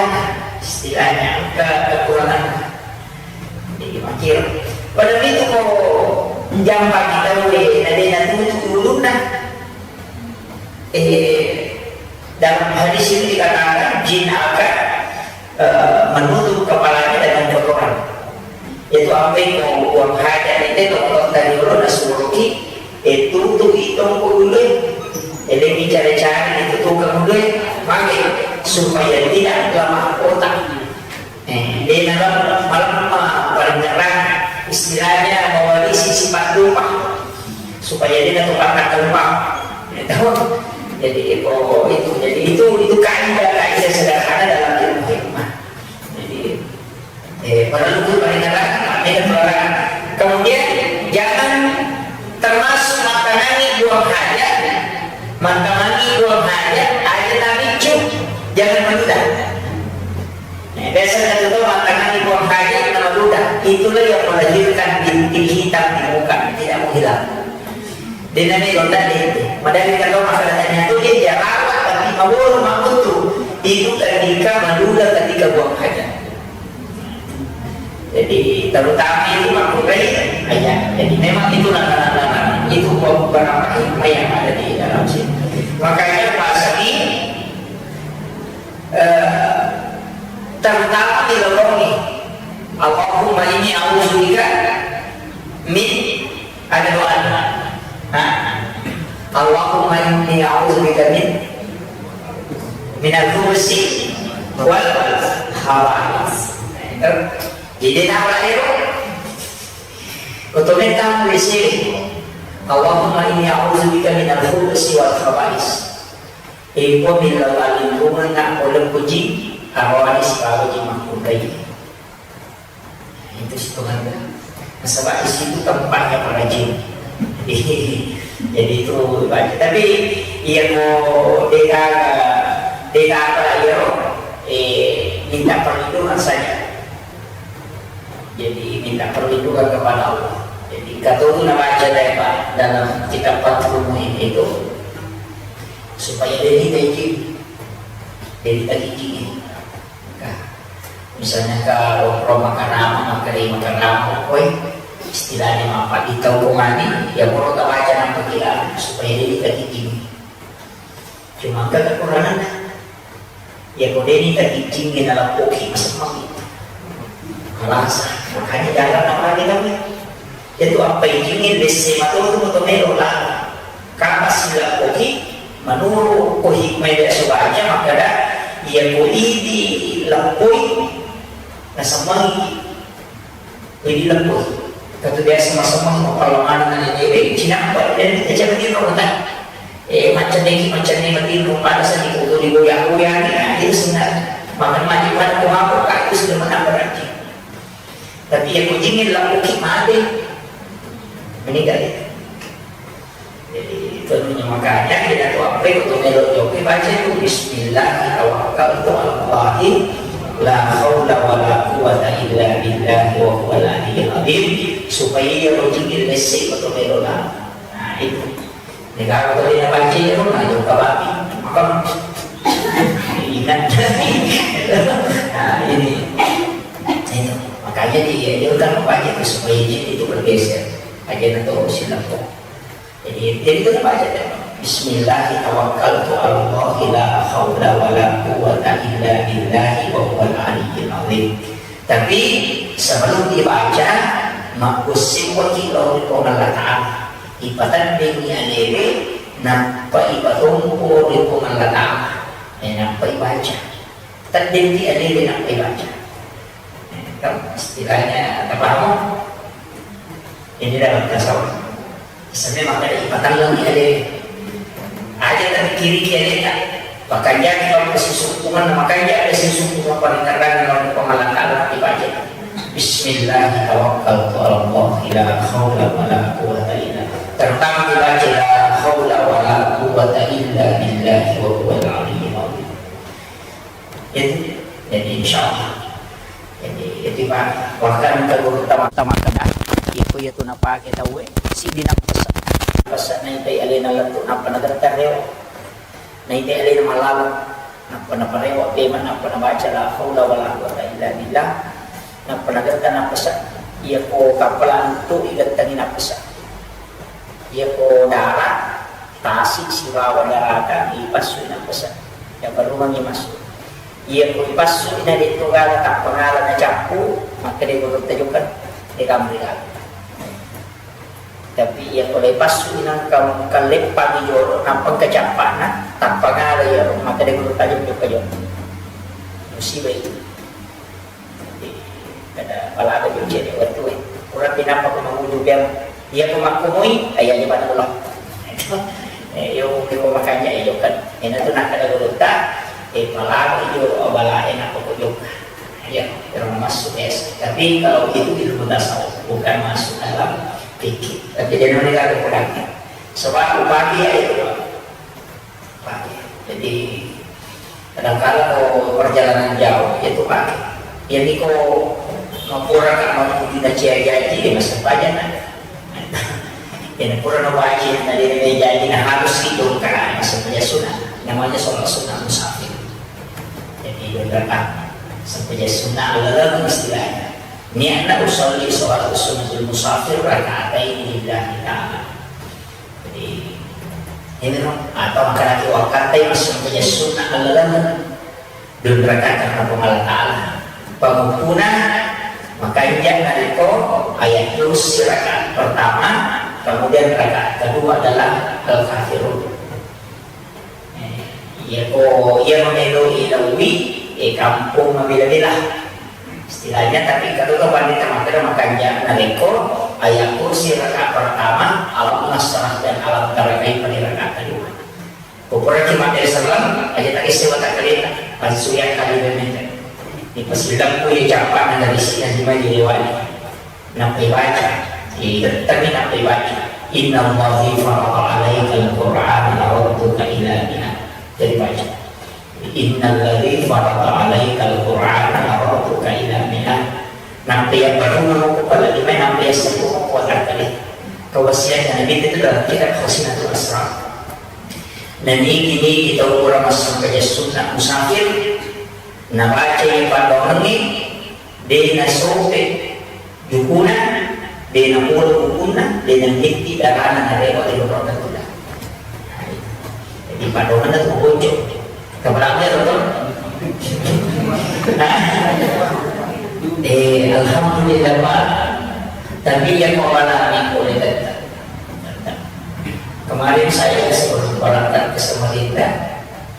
istilahnya angka kekurangan. Jadi makir. Pada itu kau jampa kita boleh, ada yang tutup dulu nah. Eh, Dikatakan jin akan, eh, menutup kepalanya dengan kotoran. Itu ampe ko buang hajat itu, kotoran tadi dulu nasuruki, itu tuh itu dulu. Jadi bicara-cara itu tuh kemudian pakai supaya tidak lemah otak. Eh, dia dalam malam, eh, paling terang, istilahnya mewarisi sifat lupa, supaya dia tetap akan lupa. Gitu. Jadi, oh, itu, jadi itu, itu kaidah-kaidah sederhana dalam ilmu hikmah. Jadi, eh, perlu itu paling terang, eh, kemudian jangan termasuk mattanangi buang hajat, mattanangi buang hajat, aja tapi cuk, jangan menunda. Nah, biasa kita tuh mattanangi buang hajat, nama duda. Itulah yang melahirkan bintik hitam di muka, tidak mau hilang. Dia namanya ronda itu. Padahal kita tahu masalahnya itu dia jarawat, tapi maburu makutu. Itu ketika maduda, ketika buang hajat. Jadi terutama itu makruh, ayat. Jadi memang itu larangan-larangan. Itu beberapa hikmah yang ada di dalam sini. Makanya puasa ini, eh, terutama di lorong ini. Allahumma inni a'udzubika min, ada doa. Nah, Allahumma inni a'udzubika min, minal khubusi wal khaba'is. Jadi, nah, lahir. Otomatis di sini. Allahumma inni a'udzubika minal khubusi wal khaba'is. Iko milla lingkungan nak oleh puji, arwani sibawa ji makkutai. Itu situ kan. Nasaba di situ tempatnya para jin. Jadi itu ibadah. Tapi iya ko deka, deka apa iya, eh, minta perlindungan saja. Jadi minta perlindungan kepada Allah. Jadi kata itu nabaca deh, Pak, dalam kitab Fathul Muin itu, supaya dia tidak izin, dia tidak izin. Nah, misalnya ke Roma Karama, maka dia Karama, koi istilahnya apa di taupungan ini, ya mau kita baca nama kita supaya dia tidak izin. Cuma kan kekurangan. Ya, ko deni tak izin na lappoki masemmeng. Kalas, makanya jalan apa kita. Itu apa izin, desse matu tu melo lah. Kama silappoki, menurut ko hikmah biasa baca, maka dah, ya, ko idi lappoi, nasemmengi. Jadi lembut. Katu biasa masemmeng, mapallamana na nyewe, cinampa, dan kita jangan di rumah, tak? Eh, macam ni, macam ni, mati rumah, ada sani kutu di goyang-goyang ni, nah, itu sebenarnya. Makan maju pada kumaku, kak, itu sudah menambah rajin. Tapi yang kucingin lalu ki mati. Meninggal itu. Jadi, itu namanya makanya kita tuh apa itu melo joki baca itu bismillah tawakkaltu alallahi la haula wala quwwata illa billah wa huwal aliyyil azim, supaya dia rezeki lesse betul melo lah. Nah, itu. Negara tadi nak baca itu, nah, itu kababi. Maka ingat. Nah, ini. Itu. Makanya dia, dia kan membaca itu supaya jin itu bergeser. Aja nanti silakan. Jadi, jadi kita baca ya. Bismillah tawakkaltu alallahi la haula wala quwwata illa billahi wa huwal aliyyil azim. Tapi sebelum dibaca, makkusiwaki lao ri Puang Allah Ta'ala. Ipatenddengi alewe, nappa ipatompo ri Puang Allah Ta'ala. Eh, nappa ibaca. Tenddengi alewe, nappa ibaca. Kan istilahnya, apa kamu? Ini dalam tasawuf. Istilahnya maka ipatelleng ale. Aja tapi kiri ki ale tak. Makanya kalau kesisumpungan, makanya ada sisumpungan paling terang dalam pemalangan dibaca. Bismillah tawakkaltu ala Allah la haula wala quwwata illa. Terutama dibaca la haula wala quwwata illa billahi wa huwal aliyyil azim. Itu, jadi insya Allah. Jadi, itu Pak, bahkan ke guru utama, utama kena, iko iya tu napake tauwe, sidi nappesa. Pesa naitai alena lettu, nappa nagettar rewa. Naitai alena malaleng, nappa naparewa pema, nappa nabaca la haula wala quwwata illa billah. Nappa nagettar nappesa. Iya ko kappalang tu igettangi nappesa. Iya ko dara, tasi sibawa darata, ipassui nappesa. Iya baru magi massu. Iya ko ipassu na de' to gala, tappa ngala na cappu, makkeda gurutta jokka, de' gaga ri gala. Tapi iya ko ipassu na engka, engka leppang jolo, nappa engka cappana, tappa ngala iya, makkeda gurutta jokka, jokka jolo. Musibah itu. Kada palaga jolo cedde' wettue. Puraki nappa ko manguju biang. Iya ko makkumui, iya je pada ulang. Eh, iyo, iyo makanya iyo kan. Ina tu nakkeda gurutta, eh, palaga jolo abala e nappa ko jokka. Iya, kalau masuk es. Tapi kalau itu ilmu tasawuf, bukan masuk dalam fikih. Tapi dia namanya kagak pernah. Sebab upati ya itu. Pake. Jadi, kadangkala ko perjalanan jauh, itu pake. Jadi ko mapura ka mau dina cia jaji, ya masa paja na. Ya pura na wajib, na dia janji, na harus itu kan, masa paja sunnah. Namanya sholat sunnah musafir. Jadi, dua rakaat. Sampaja sunnah, lalu istilahnya. Niatna usolli sholat sunnatul musafir rakaatain lillahi ta'ala. Jadi, ini no, atau makanaki wakkatai massampaja sunnah allalenna. Dua rakaat karena Puang Allah Ta'ala. Panguppuna makanja narekko ayat kursi rakaat pertama, kemudian rakaat kedua adalah Al-Kafirun. Eh, iya ko, iya mameloi lawi, eh, kampung mabela-bela. Istilahnya, tapi kata tu pandita makkeda makanja narekko ayat kursi rakaat pertama, Alam Nasrah dan Alam Tara Kaifa di rakaat kedua. Pokoknya cuma dari salam aja tak istiwa tak kelihatan, pas suya kali dan minta. Di pas bilang ku ya capak dari sini, nanti maju lewat. Nappai baca, eh, tapi nappai baca. Innallazi farada alaikal Qur'ana laradduka ila mi'ad. Jadi baca. Innallazi farada alaikal Qur'ana laradduka ila mi'ad. Nappai yang baru mau kepala lima, nappai yang sepuluh mau kuat kali. Kewasiat Nabi itu dalam kitab Khazinatul Asrar. Nah, niki-niki tau pura massampaja sunnah musafir, nabaca yang pandoangi, de' nasope jukuna, de' napolo bukunna, de' nabitti darana narewa ri lorong katuda. Jadi, padonganna tu bocok. Kepala apa ya, Dokter? Hah? Eh, alhamdulillah, Pak. Tapi yang mau malam ni boleh datang. Kemarin saya sebelum berangkat ke Samarinda,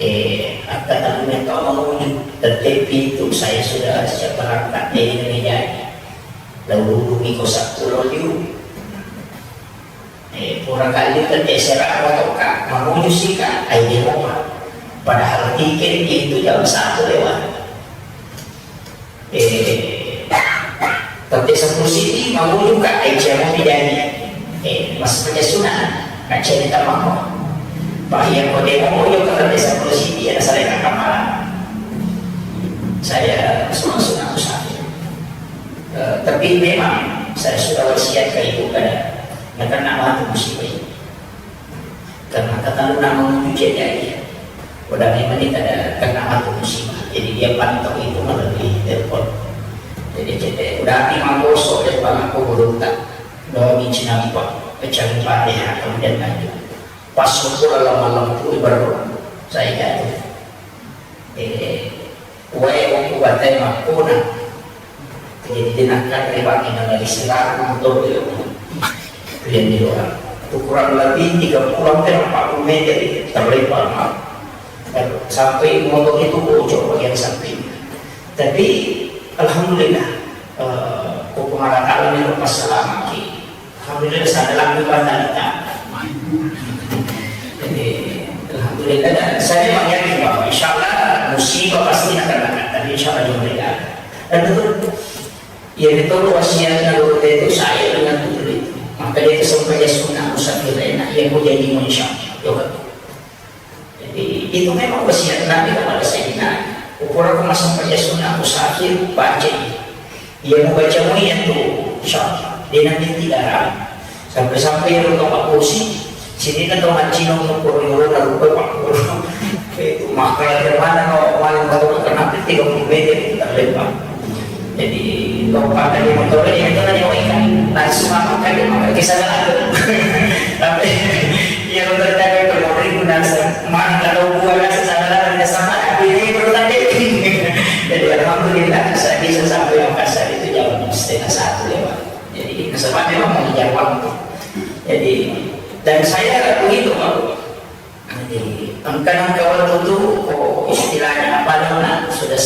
eh, angkatan minta mengunjung, tetapi itu saya sudah siap berangkat, eh, ini jadi. Lalu dulu miko sepuluh liu. Eh, pura kali itu terserah motor ka, mengunjung sih ka, ai dia mau, Pak. Padahal tiket itu jam satu lewat. Eh, tapi sepuluh sini mau juga, eh, siapa pidani? Eh, mas punya sunnah, nak cerita mama. Pak, yang kau demo, mau juga tapi sepuluh sini, ya, saya tak kemana. Saya semua sunnah musafir. Eh, tapi memang saya sudah wasiat ke ibu kada, nak kena mati musibah ini. Karena kata lu nak menuju jadi, udah memang ini kada kena mati musibah. Jadi dia pantau itu melalui telepon. Jadi, jadi udah hati menggosok dia bang aku beruntak. Doa cinampa, pecah Fatihah, kemudian lanjut. Pas syukur Allah malam pun baru saya jatuh. Eh, wae waktu batai makuna. Jadi, tinakkan riwang yang dari Siraku, betul ya. Yang di luar. Itu kurang lebih tiga puluh sampai empat puluh meter itu, terlempar, maaf. Sampai motor itu bocor bagian samping. Tapi, alhamdulillah, eh, ko Puang Allah Ta'ala yang lepas selamat. Alhamdulillah, sadar lagi pada kita. Jadi, alhamdulillah, dan saya memang yakin bahwa insya Allah musibah pasti akan datang. Tapi insya Allah juga tidak. Dan betul, ya betul wasiatnya guru itu saya dengan betul itu. Maka dia itu sampai dia sunnah musafir enak, yang mau jadi insya Allah. Jadi, itu memang wasiat Nabi kepada Sayyidina Ali. Ukuran rumah sampai sunnah musafir, baca ini. Iya, mau baca mau iya tu, insya Allah. Dia nanti tidak ragu. Sampai-sampai ya, untuk Pak Kursi, sini kan tuh ngaji nong ukur nyuruh, lalu ke Pak Kursi. Itu maka dari mana no, paling baru kenapa tiga puluh meter itu terlempar. Jadi, lompat dari motor ini, itu kan yang ikan. Nah, semua kali maka kisah lalu. Tapi, iya, lo terjadi ke motor itu, nah, mana kalau gua nggak salah, nggak sama,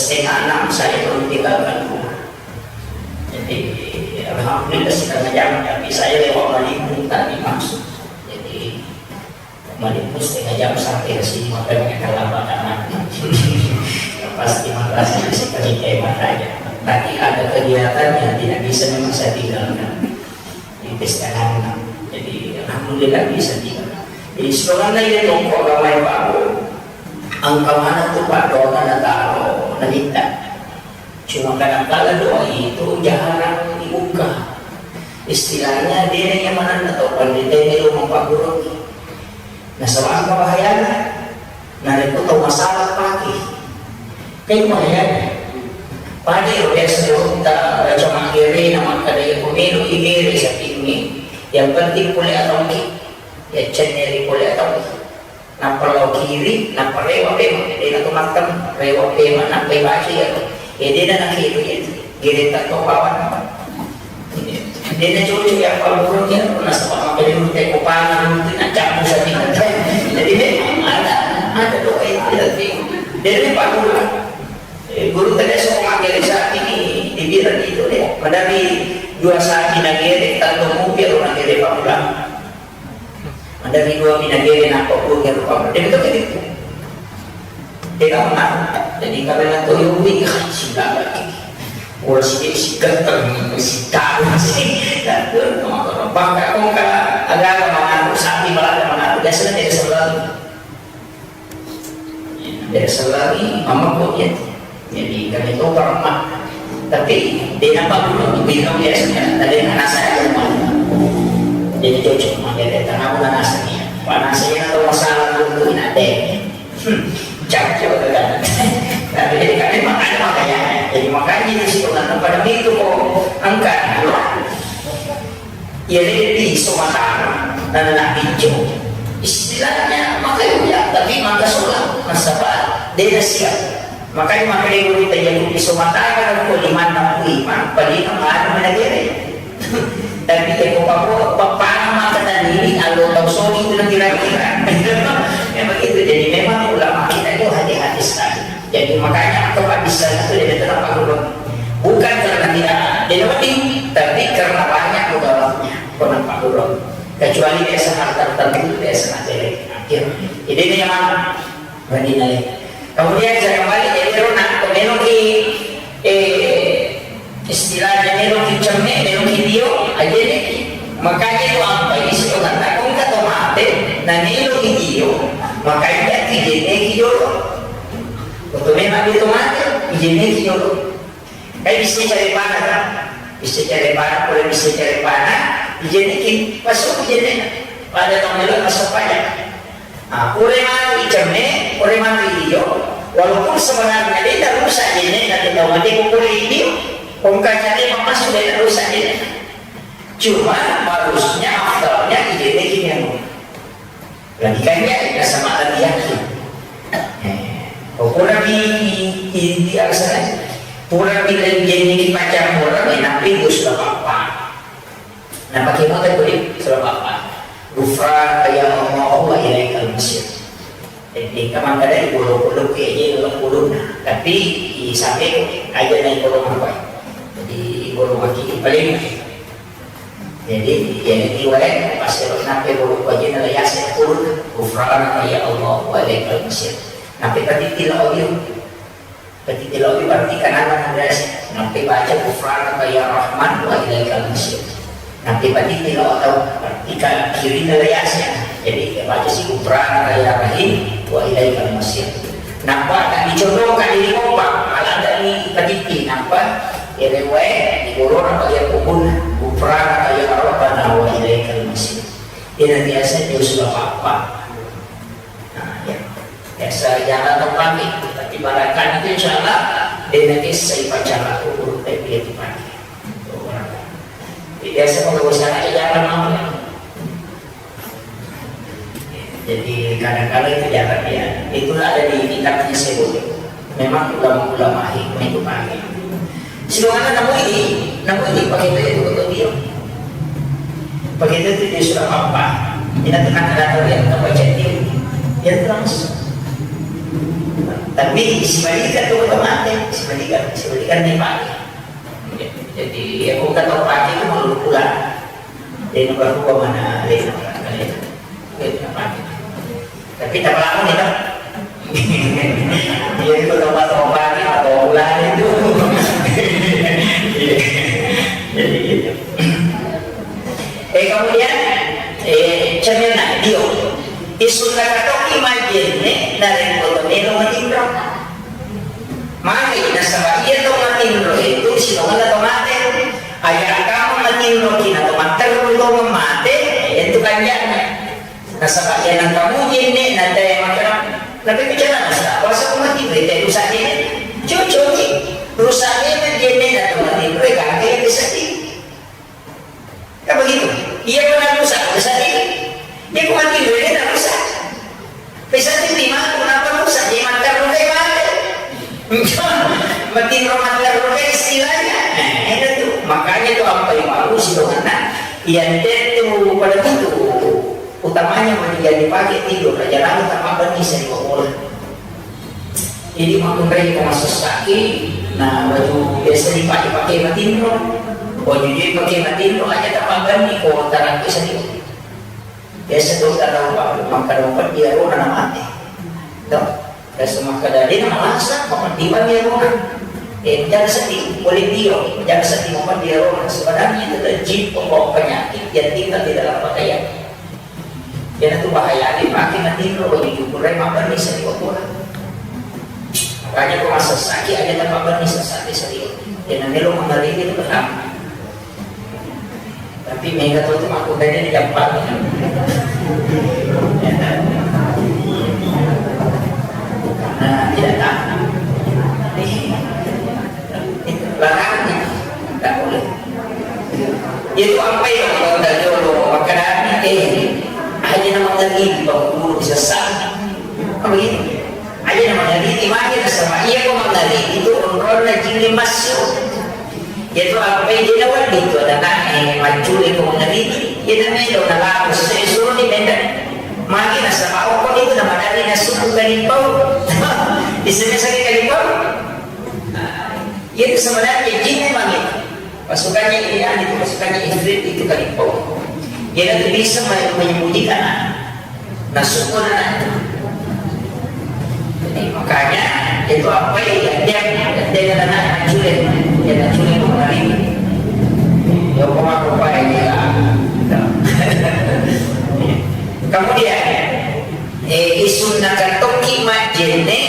Setengah enam saya baru tinggalkan rumah. Jadi, alhamdulillah setengah jam, tapi saya lewat Malimpung tadi masuk. Jadi, Malimpung setengah jam sampai ke sini, makanya terlambat anak. Pasti makasih, masih kerja hebat aja. Tapi ada kegiatan yang tidak bisa memang saya tinggalkan. Di pesta anak. Jadi, alhamdulillah bisa tinggal. Jadi, sebenarnya ini tongkol ramai baru. Engka maneng tu paddoanna nataro, nanitta. Cuma kadangkala doa itu jarang dibuka. Istilahnya, de' na nyamananna tau pandita melo mappagguruangngi. Nasaba engka bahayana. Narekko tau masalah pake. Kan bahayana. Pada ero biasa dotta baca maggere na makkeda, iya ko melo igere sapingnge, yang penting pole atauki, yaccenneri pole atauki. Nappa lao kiri, nappa rewa pema, de' na to mattama, rewa pema, nappa ibaca iya. E, de' na nakedo iya, geretta to bawang. De' na cocok iya pagguru iya, nasaba makkeda ko panang, naccappu sapi. Jadi memang ada, ada doa itu, tapi de' na pagguru. E, guru tadi semua maggere sapi ini, dibilang itu deh, madami dua sapi nagere, tanto mupi ero nagere papulang. Ada ri dua pinagere nappa pura rupa. Jadi itu gitu. Tega mana? Jadi kalau nak tuyung ni, ah, sila lagi. Orang sini si ganteng, si tahu sih. Dan tu, teman-teman, bangka kau kalau agama mana, sapi malah mana, biasanya tidak selalu. Tidak selalu, mama kok ya. Jadi, kami itu orang mah. Tapi, dia nampak dulu, bilang biasanya, tadi anak saya rumah. Jadi, cocok, makanya dia tanah pun anak saya. Pak, anak saya atau masalah dulu, ini ada. Hmm, cocok, kan? Tapi, jadi, kami makanya, makanya. Jadi, makanya, di situ, kan, pada itu kok angkat. Iya, de' piso matama, nana biccu. Istilahnya, makanya, tapi maka sulang, nasaba de' na siap. Makanya, makanya guru kita jadi piso matama, dan ko limanna ku imang, paling anu menagere. Tapi ya, ko papo, papana maka tadi, allo tau soli itu na kira-kira. Ya, begitu. Jadi, memang ulama kita itu hati-hati sekali. Jadi, makanya aku habis sana itu dia datang Pak Guru. Bukan karena tidak, tidak penting, tapi karena banyak mudaratnya, Pak Guru. Kecuali biasa hal tertentu, biasa materi. Akhir. Jadi, ini yang mana? Berani naik. Kemudian saya kembali, jadi, Rona, pemilu di, eh, Istilahnya melo ki cemme, melo ki dio, ajenneki. Makanya itu apa isi orang tak kongka to mate, na melo ki dio, makanya ki jenneki jolo. Untuk memang dia to mate, ijenneki jolo. Kai bisa cari panah kan? Bisa cari panah, boleh bisa cari panah, ijenneki, masuk ijenneki. Pada tong melo masuk pajak. Ah, pura matu icemme, pura matu idio, walaupun sebenarnya de' narusak jenne, tapi tau mate ko pura idio, kongka cate mappasu de' narusak jenne. Cuma harusnya afdalnya ijenne kini anu. Lagi kan ya, nasaba lagi yakin. Eh, ko pura di, di, di alasan, pura di jenne ki pacang pura, eh, napi gus apa-apa. Napake mota kuli, sebab apa? Ghufranaka ya Allah wa ilaikal masir. Jadi, kamang kada di bulu-bulu ke aja dalam bulu. Tapi, di sampai aja naik bulu apa? Jadi, bulu maki paling. Jadi, ya, ini wae, pas nape bulu aja nala yasin bulu. Ghufranaka ya Allah wa ilaikal masir. Nape tadi tidak audio? Ketika lo berarti kanan Yasin, nanti baca ghufranaka ya Rahman wa ilaikal masir. Nanti berarti lo atau berarti kan kiri ke Yasin. Jadi baca si ghufranaka ya Rahim wa ilaikal masir. Nampak tak dicontohkan di kompak, malah dari petipi nampak. Jadi wae di corona bagi aku pun ghufranaka ya Rabbana wa ilaikal masir. Dia nanti asal dia sudah apa-apa. Nah, ya. Biasa jalan tempat ni, tapi barangkali itu insya Allah, dia nanti saya baca lagu guru tapi dia dipakai. Biasa kalau usaha aja jalan mau. Jadi kadang-kadang itu jalan dia. Itulah ada di kitabnya sebut. Memang ulama-ulama hikmah itu pakai. Silakan namu ini, namu ini pakai itu untuk dia. Begitu itu dia sudah apa? Kita tenang, kita tahu yang kita baca dia. Dia tenang. Tapi sibalikang tu oto mate, sibalikang, sibalikang ni pake. Jadi, ya, bukan tau pake itu mau pula. Jadi, nomor dua mana, lima, mana, lima. Oke, tidak pake. Tapi tak lama kita. Iya, itu tobat-tobat, atau bulan itu. Iya. Jadi, gitu. Eh, kemudian, eh, cerminna, dio. Isunnakatoki majjenne narekko to melo matinro. Magi nasaba iya to matinro itu sitongenna to mate. Aja kamu matinro kina to matterru to mate, itu kanjana. Nasaba iya nang kamu jenne na te makana. Nabi bicara nasa, kuasa ku matinro te rusak jenne. Cucuki, rusak jenne jenne na to matinro, gangkai sedih. Kan begitu? Iya, pernah rusak, bisa jadi. Dia kuat di dunia, tidak rusak. Bisa jadi lima, kenapa rusak? Dia makan rugi mati. Mati rumah terrugi istilahnya. Nah, itu tuh. Makanya tuh apa yang bagus itu karena yang itu pada itu utamanya mau jadi pakai tidur aja lalu tak apa nih saya bola. Jadi, makkunrai ko massessaki, na baju biasa dipake-pake matinro, baju je pake matinro, aja tapabbanni ko tarakki saliweng. Biasa dokter tau pa-, makkeda mapeddi arona na mate. To, biasa makkeda de na malasa, mapeddi bani arona. Eh, jangan sedih, boleh dio, jangan sedih mapeddi arona. Sebenarnya itu adalah jin pembawa penyakit yang tinggal di dalam pakaian. Iyanatu bahayana pake matinro, wajib jukkurai mabbanni saliweng bola. Makanya ko massessaki aja tapabbanni sessaki saliweng. Iyanatu melo mangaribi itu pertama. Tapi mega to tu makkunrai di jampat. Karena tidak tahan. Larang, tidak boleh. Itu apa yang kau tak jolo, makanani, eh, aja nama tadi, bang guru bisa salah. Apa gitu? Aja nama tadi, imani sama iya kok mangari itu onronna jinni masuk. Itu apa yang dia dapat itu ada nak, eh, mancule kok mangari, dia namanya udah laku sesuai suruh di benda. Magi nasaba okko itu nama dari nasuku kalimpau. Bisa-bisa kalimpau. Itu sebenarnya jin memang itu. Pasukannya ini, anu itu, pasukannya ifrit itu kalimpau. Dia itu bisa me-, menyembunyikan anak. Nah, syukur anak itu. Jadi, makanya itu apa ya, dia, dia kata anak culik, dia anak culik kembali. Ya, apa apa ya, dia. Kemudian, eh, isunnakatoki majjenne,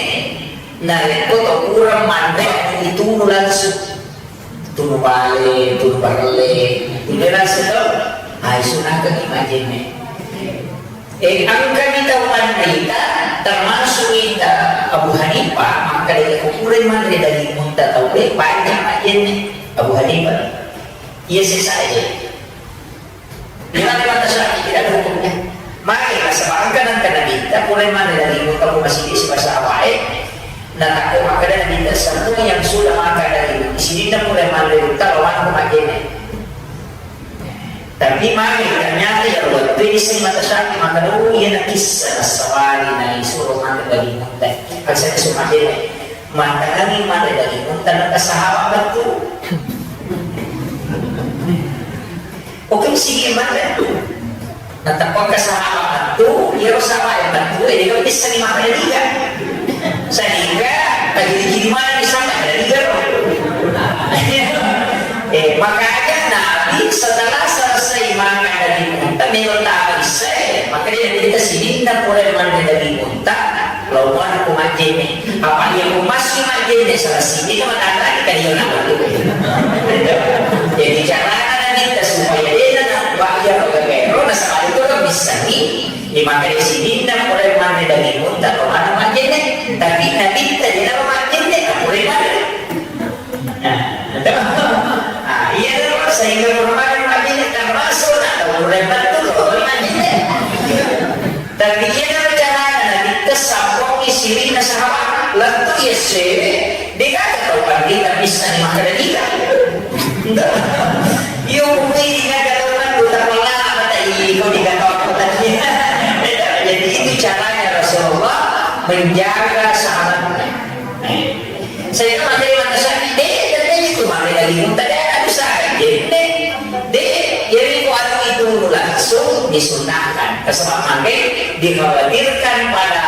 narekko to kurang manre, ditunu langsung. Tunu bale, tunu barelle, tunu rasa to. Ai sunakeng majjenne. Eh, engkani tau manrita, termasuk ita Abu Hanifah, makkeda iya ko pura manre daging unta tau e, banyak majjenne. Abu Hanifah. Iya sesa aja. Gimana mata syar'i? Tidak ada hukumnya. Maka, nasaba engka nangka Nabitta, pura manre daging unta ko masigi sibasa awae, natakko makkeda Nabitta, semua yang sudah makan daging unta, sininna pura manre unta, lawan ko majjenne. Tapi mari ternyata ya waktu ini sing mata syar'i, maka dulu iya nakissa nasabari na isuro manre daging unta. Asalnya suruh majjenne. Makanangi manre daging unta, nangka sahabat batu. Oke, sigi manre. Natappa ke sahabat batu, iyaro sahabat batu, eh, dia bisa ni makan juga. Sehingga, tadi di mana di sana ada juga. Eh, makanya Nabi setelah selesai makan daging unta, melo tahu saya, makanya kita sini, kita mulai makan daging unta. Lawan ku majjenne. Apa iya ku massu majjenne, salah sini ke matangga di kalian apa tu. Jadi, carana Nabitta supaya dena na bahaya roga gaero, nasaba itu kan bisa ni, di maka di sini na mulai manre daging unta, lawan majjenne. Tapi Nabitta dena majjenne, tak mulai manre. Nah, itu. Ah, iya, itu, sehingga merupakan majjenne termasuk, nah, kalau mulai betul, kalau majjenne. Tapi iya, itu rencana Nabitta, sambungi sirina sahabat, lettu iya sewe, dia kata tahu kan, dia tak bisa ni makan dia. Enggak. Iya, mungkin dia kata tahu kan, tak malah, kata iya, kau dia kata apa tadi. Jadi, itu caranya Rasulullah menjaga sahabatnya. Saya kan materi mata syafi, deh, dan deh itu mana lagi muntah, deh, aduh, saya, deh, deh, jadi ku anu itu langsung disunahkan. Kesama makai dikhawatirkan pada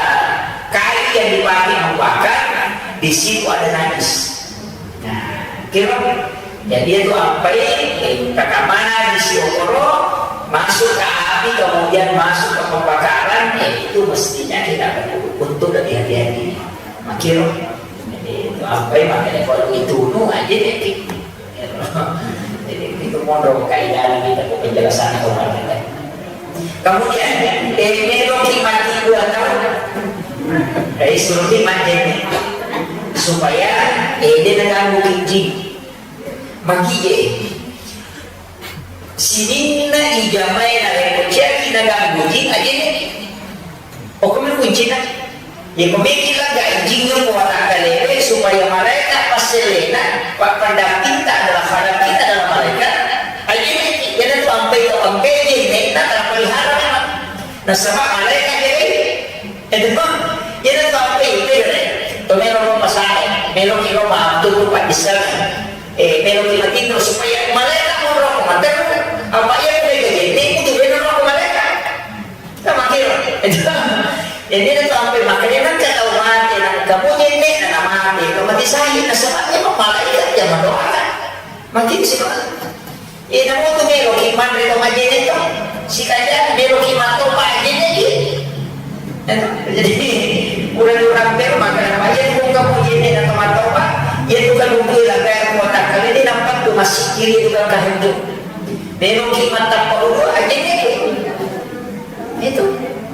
kayu yang dipakai membakar, di situ ada najis. Nah, kira, jadi itu apa ini? Kata mana di siokoro masuk ke api, kemudian masuk ke pembakaran, ya itu mestinya kita perlu untuk lebih hati-hati. Makiro. Jadi, itu ampai makanya kalau itu nu aja deh. Jadi, itu modal kaidah kita ke penjelasan kemarin. Kemudian, eh, meloki mati dua tahun. Eh, suruh mati supaya, eh, dia ganggu jin. Mati je. Sininna ijamae narekko ciaki naganggu jing, ajene. Okko mi kuncina. Yeko meki laga jing yang muatakalewe supaya malaikat passelena, pa-, pendampingta adalah, pendampingta adalah malaikat. Ajene, yana tu ampe to ampe jenne na terpelihara memang. Nasaba malaikat jadi. Itu, yana tu ampe itu, to melo pasae, melo kilo ma tu tu padisel. Eh, meloki matinro supaya malaeka monro mate. Apa iya mereka jenne kudu beno ro malaeka. Sama kira. Jadi na sampai makanya nang kata mate, nang kamu jenne, nang mate, kamu mati sahid, nah sebabnya malaeka yang mendoakan. Makin sih, Pak. Eh, namu tu meloki manre to majene to. Sikajang meloki matoba jenne ki. Jadi, urang-urang bero maka apa? Iya, buka mujine na tomatoba, iya, buka mujine la bero kota kali ini nampak tu masih kiri bukan kahentu. Bero ki mata paudu aja ni. Itu.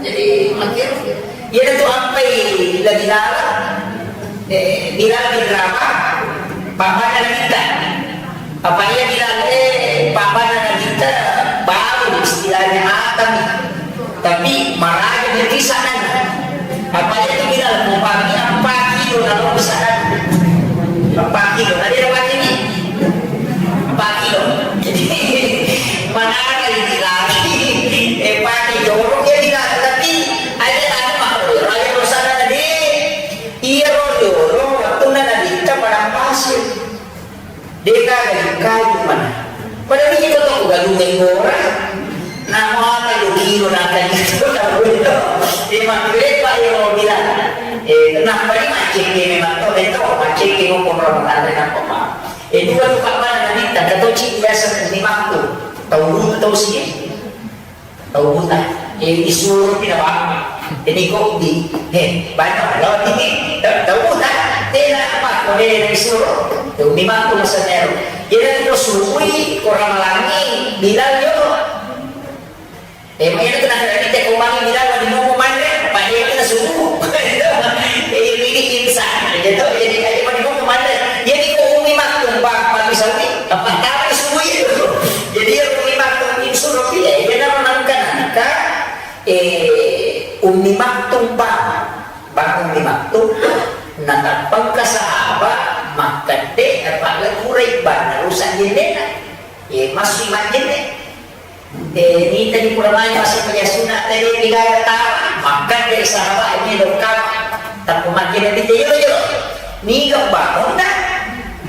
Jadi, makin, iya, tu ampai lagi lara. Eh, Bilal bin Rabah, pamanna Nabitta. Apa iya Bilal, eh, pamanna Nabitta, baru istilahnya Adam. Tapi maraja di sana. Apa iya tu Bilal, umpamanya empat kilo na lo sana. Empat kilo, ada yang ini? Empat kilo. Jadi, mana ada ini lagi? Eh, pakai jorok ya Bilal. Tapi ada yang mah, raya lo sana tadi. Iyaro riolo wettunna Nabitta padang pasir. De'gaga kaju mana. Pada biji to tau galungnge gora. Namo kaju kilo na kaju to tau itu. Dia makkeda pa iyaro bilang. Eh, kenapa ni macet ni memang to, betul macet ni mau pun orang ada kenapa, Pak? Eh, dua tu Pak mana Nabitta, kata cik biasa ni waktu. Tau dulu tau sih. Tau buta, eh, isuro pi na bang. Jadi kok di, eh, banyak lo ini, tau, tau buta. Tena apa, kau dia isuro. Tau memang tu masa nero. Jadi tu suwi, ko ramalangi, Bilal yo. Eh, makanya tu nak ada kita kau bang Bilal, di mau manre, pada kita subuh. Eh, ini insan, gitu. Jadi, kayak mau di mau manre. Jadi kau umi mak, tumpah, pagi sawi, apa tahu subuh itu. Jadi, Ummi Maktum insuro pile, iyanaro nangka-nangka, eh, Ummi Maktum bang, bang Ummi Maktum, natappengka sahaba, makkede, apa, le, kurai bang, rusak jendena. Eh, masui majjenne. Eh, nita di pura mai masuk ke sunat tadi, tiga tawa, makkede sahaba, ini lokal. Tapi makin lebih jero-jero. Niga bangunna?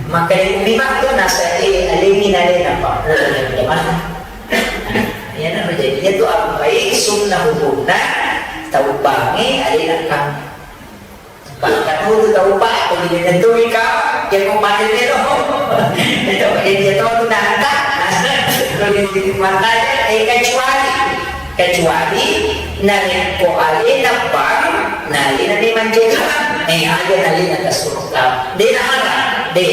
Maka di Ummi Maktum nasa, eh, alimi nale nampak. Gimana? Ya, nah, jadi itu apa? Baik, sunnah hukumna, tau bange, alena kang. Bahkan itu tau pak, atau di menturi kau, ya, kau mati dia loh. Itu, jadi dia tahu tu nanta. Kalau di, di matanya, eh, kecuali Kecuali narekko alena bang, na alena memang jekka, eh, aja na alena tasurukka. De na haram, de.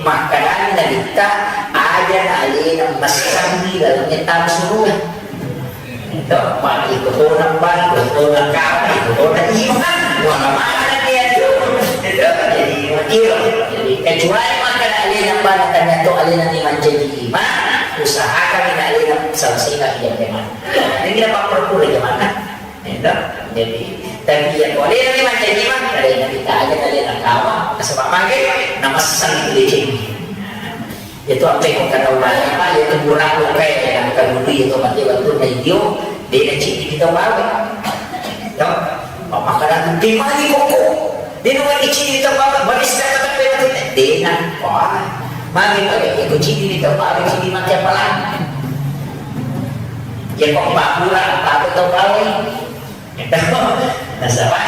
Makkedani Nabitta, aja na alena messangi laleng tama suruga. Itu, pada itu orang bang, itu orang kafir, itu orang iman. Wah, mana dia tu? Itu, jadi, wakil. Jadi, kecuali makkeda alena bang, ternyata alena memang jadi iman, usahakan na alena selesaikan yang memang. Ini kita pak perlu jamaah. Itu. Jadi, tapi ya boleh lagi macam ni mah. Ada yang kita aja tadi nak kawa. Sebab magai, nama sang itu licin. Itu apa yang kata ulama, itu murah lo kayak yang kata dulu itu mati waktu radio, dia nak cik kita bawa. Yo, makanan di mana koko? Dia nak cik kita bawa, bagi segala macam itu. Wah, magi pale, iko cidi di tau pale, cidi make apalang. Ya kok pakura, apa aku tau pale? Nasaba,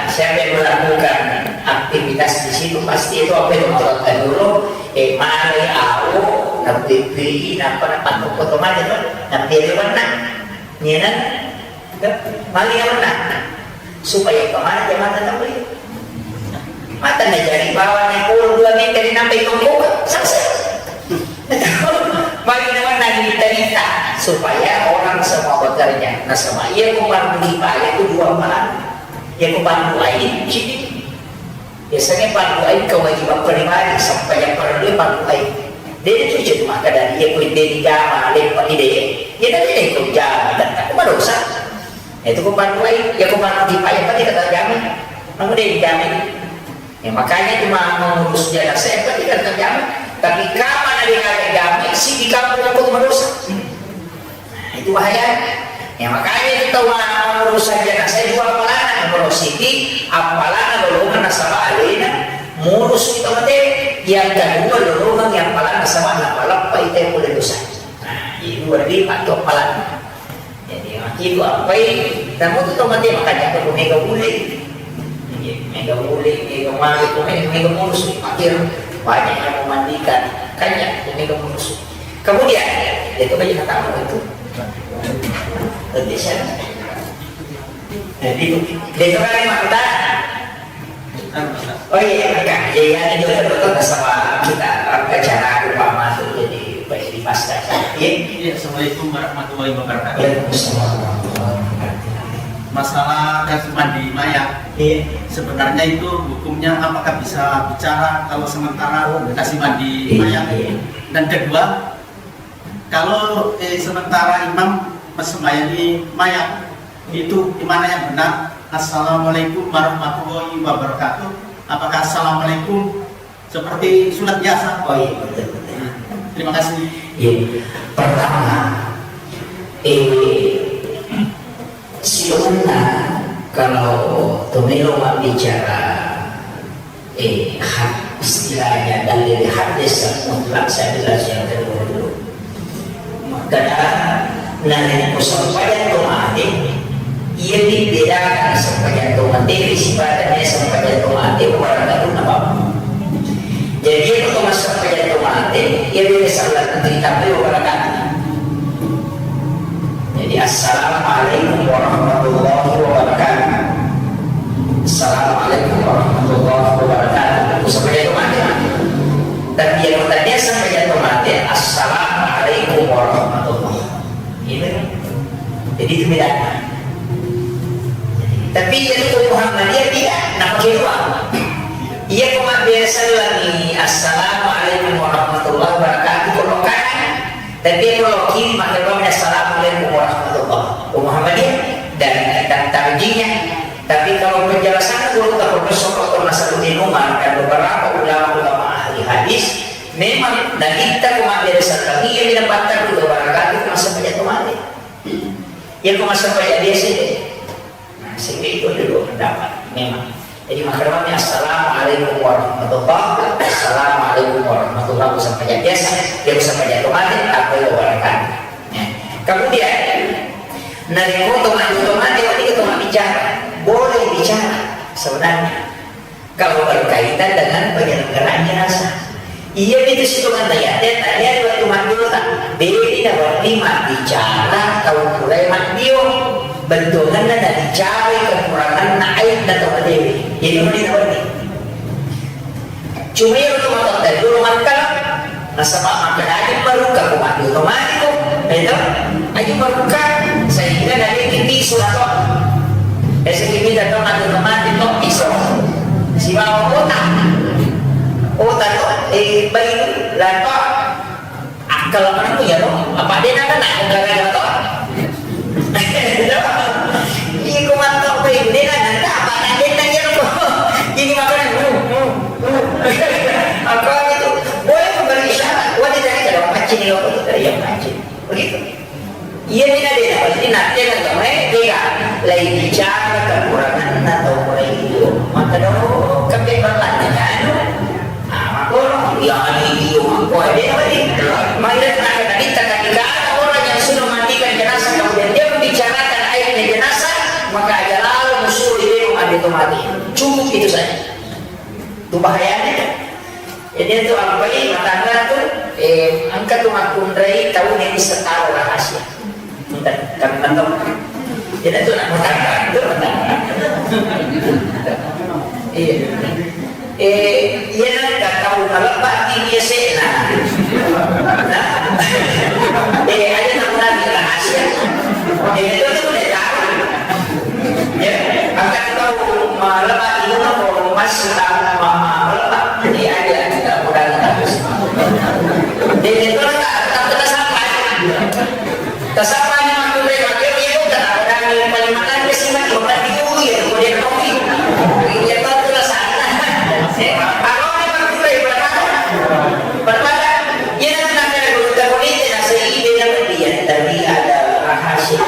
siapa yang melakukan aktivitas di situ, pasti itu apa itu Allah dulu, eh, male, au, napipi, napa, napa, foto mana tuh, napi lewana, nyenan, male lewana, supaya kemana jamaah tetap boleh. Mata na jari bawang na polo dua meter nampai tongkoka, selesai. Magi na mennang nita-nita supaya orang semua bekerja. Nasaba iya ko fardu kifayah itu dua pahala. Iya ko fardu ain, cidi. Biasanya fardu ain kewajiban pribadi, sampai yang fardu, fardu ain. Dia itu cuma makkeda iya ko de dijama, leppa ide. Iya tadi de ko jama, dan aku berdosa. Itu ko fardu ain, iya ko fardu kifayah, pasti kata jami. Namun de dijami. Ya, makanya cuma mengurus jenazah itu tidak terjamin. Tapi kapan ada yang ada jamin, si di kampung itu berdosa. Nah, itu bahaya. Ya, makanya itu tahu mengurus jenazah itu apalana, nomor siji, apalana lolongan nasaba alena, murus itu mate. Yang kedua, lolongan yang apalana nasaba, nah, apa itu yang boleh dosa. Nah, itu berarti itu apalana. Jadi, makitu appai, namu tu tau mate makanja ko mega ule. Iya, mega ule, mega male, ko mega, mega murus, makkiro banyak yang memandikan, kanja ko mega murus. Kemudian, itu banyak kata itu. Jadi, saya, jadi itu, dia itu kan memang kita Oh iya, Kak. Iya, iya, ini juga betul sama kita, apa, cara aku paham masuk jadi, apa, di pasca. Iya. Iya, assalamualaikum warahmatullahi wabarakatuh. Waalaikumsalam warahmatullahi wabarakatuh. Masalah kasih mandi mayat. Iya. Sebenarnya itu hukumnya apakah bisa bicara kalau sementara kasih mandi mayat? Iya, iya. Dan kedua, kalau, eh, sementara imam sembahyang di mayat, itu gimana yang benar? Assalamualaikum warahmatullahi wabarakatuh. Apakah assalamualaikum seperti sunat biasa? Oh iya, betul, betul. Terima kasih. Iya. Pertama, eh, silakan kalau tomelo bicara Eh, hak istilahnya dalil hadis yang mutlak saya jelas yang kedua dulu. Maka narekko sempajang to mate, iya dibedakan sempajang to mate, sifatnya sempajang to mate, barang baru apa. Jadi, itu masuk sempajang to mate, iya beda salah nanti tapi barang Jadi, "Assalamualaikum warahmatullahi wabarakatuh. Assalamualaikum warahmatullahi wabarakatuh." Aku sampai itu mati, mati. Tapi yang tadinya sampai jatuh mati, "Assalamualaikum warahmatullahi." Ini kan? Jadi, itu bedanya. Tapi yang itu Muhammadiyah tidak, nah, pakai dua. Iya, kok biasa lagi, "Assalamualaikum warahmatullahi wabarakatuh." Kalau kan Tapi kalau kiri maka kami assalamualaikum warahmatullah. Muhammadiyah dan, dan tarjinya. Tapi kalau penjelasan guru Profesor Doktor Nasaruddin Umar dan beberapa ulama-ulama ahli hadis, memang Nabi kita kemarin dari Salami yang didapatkan juga barangkali masa banyak kemarin. Ya kemasa banyak biasa deh. Nah, sehingga itu ada dua pendapat memang. Jadi, makanya, "Assalamualaikum warahmatullah, assalamualaikum warahmatullah," bisa baca biasa, dia bisa baca otomatis, apa yang orang kan. Ya. Kemudian, narekko otomatis, otomatis, ini kita bicara, boleh bicara sebenarnya. Kalau berkaitan dengan penyelenggaraan jenazah. Iya, itu situ kan tanya. Dia tanya waktu mandiota. Beri na berarti mabbicara tau purae maddio. Bentuanna na bicara kekuranganna aib na tau dewe. Jadi, mending na berarti. Cuma iya tu mata tadi dulu makan. Nasaba makkeda aja baru ka ko mati otomatis ko. Itu aja baru ka sehingga dari piso atau biasa kita tahu mati otomatis to piso. Sibawa otak. Otak to, eh, bayi lato akal mana punya to? Apa dia nak nak gara-gara to? Iya, ko mantap to, dia nak nak apa? Nak dia nak dia ko. Ini makanan. Apa itu? Boleh memberi isyarat. Wah, dia tadi kalau pancing, kalau itu dari yang pancing. Begitu. Iya, ini ada yang pasti nanti akan kemarin, dia kan. Lain bicara kekurangan atau kurang itu. Maka dong, kami bertanya, anu. Ah, maka orang mati. Cukup itu saja. Itu bahayanya. Jadi itu ampai matangga tu, eh, engka tu makkunrai tau yang bisa tahu rahasia. Entah, kan mantap. Jadi itu nak matangga, itu matangga. Iya. Eh, iya, nengka tau malebba ati biasana. Nah. Eh, aja tak pernah kita hasil. Eh, itu tu boleh tahu. Ya, akan tau malebba itu, kalau masih tak ma-, ma-, malebba, jadi aja kita pernah kita hasil. Eh, itu tak, tak pernah sampai. Tasabani makkunrai makkeda, iya, tanapadangi palimananna simati, makkeda, iya, kemudian kopi. Iya, tahu perasaanna. Eh, aroni makkunrai pada-pada. Pada-pada. Iya, nanti nak ada guru tak boleh, dia rasa iya, dia dapat dia. Tapi ada rahasia.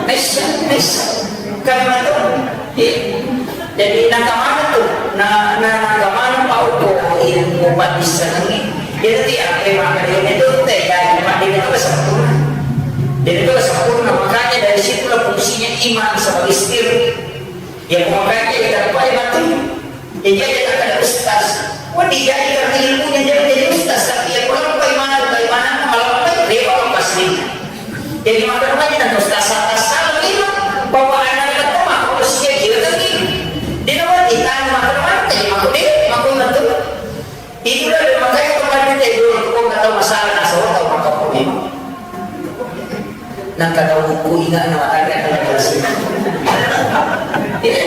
Mesya, mesya. Kan mana tu? Jadi, nangka maneng tu, na, na, nangka maneng pa uko ilmu paddissengengnge. Jadi, apa yang maka dia itu teh, jadi, mak dia itu kesempurna. Dia itu kesempurna, makanya dari situlah fungsinya imam sebagai setir. Ya, makanya kita lupa ya mati. Ya, jadi tak ada ustaz. Wah, dia jadi karena ilmunya jadi, jadi ustaz, tapi ya, kalau lupa iman, lupa iman, malah lupa, dia kalau pasti. Jadi, makkeda magi nang ustaz, salah lima, bahwa anak itu mah, kalau sia kira tadi, dia nama kita, makkeda magi, jadi, makku deh, makku ngetu. Itulah dia makanya kemarin dia dulu, kok nggak tahu masalah, nah, saya tahu maka pun ini. Nang kada buku ingat nama tadi akan jelas. Iya.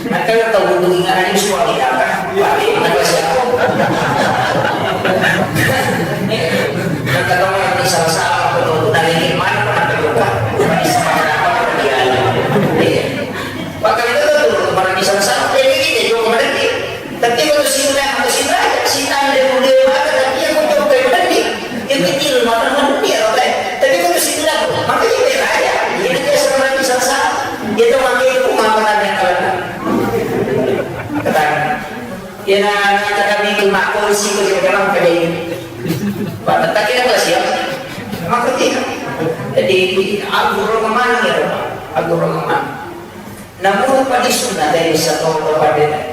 Maka tau butuh ingat aja suami apa? Pakai nama siapa? Maka tau orang ini salah-salah, apa tau dari mana pernah terluka? Bukan di semangat apa dia. Iya. Maka itu tuh, orang ini salah-salah, jadi kita juga mengerti. Tapi kalau si udah, kalau si udah, si tanda udah mata, tapi yang udah kayak tadi, yang kecil mata mengerti ya, oke. Tapi kalau si udah, makanya beda aja. Dia nanti asal nanti salah-salah. Dia tuh pakai itu mata tanda kalau. Kata, ya, nah, nah, kata itu, nah, polisi itu dia bilang kayak ini. Pak, tak kira nggak siap. Makanya, jadi, aku orang mana ya, Pak? Aku orang mana? Namun, pada sunnah dari satu kepada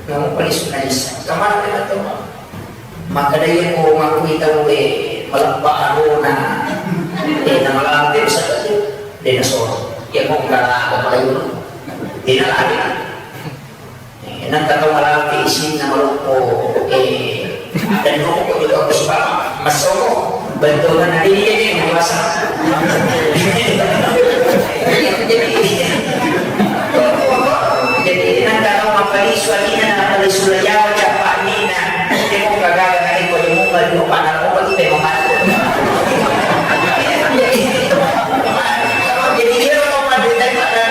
Namu pali sunna Isa. Kamana kena to? Maka daya ko makui tau e malebba arona. E, na malampe usah tu. De na soro. Ya ko kala ko pala yulu. De na lari. E, nang kata malampe isinna maloppo. E, dan ko ko juga ko sebab masoko. Bentukan hari ini jadi masa. Jadi, jadi, nang kalau mapalisu alina, mapalisu layawa, capa alina, tengok kagaga na iko di muka, di muka na muka, itu memang mati. Jadi, dia orang mati daripada,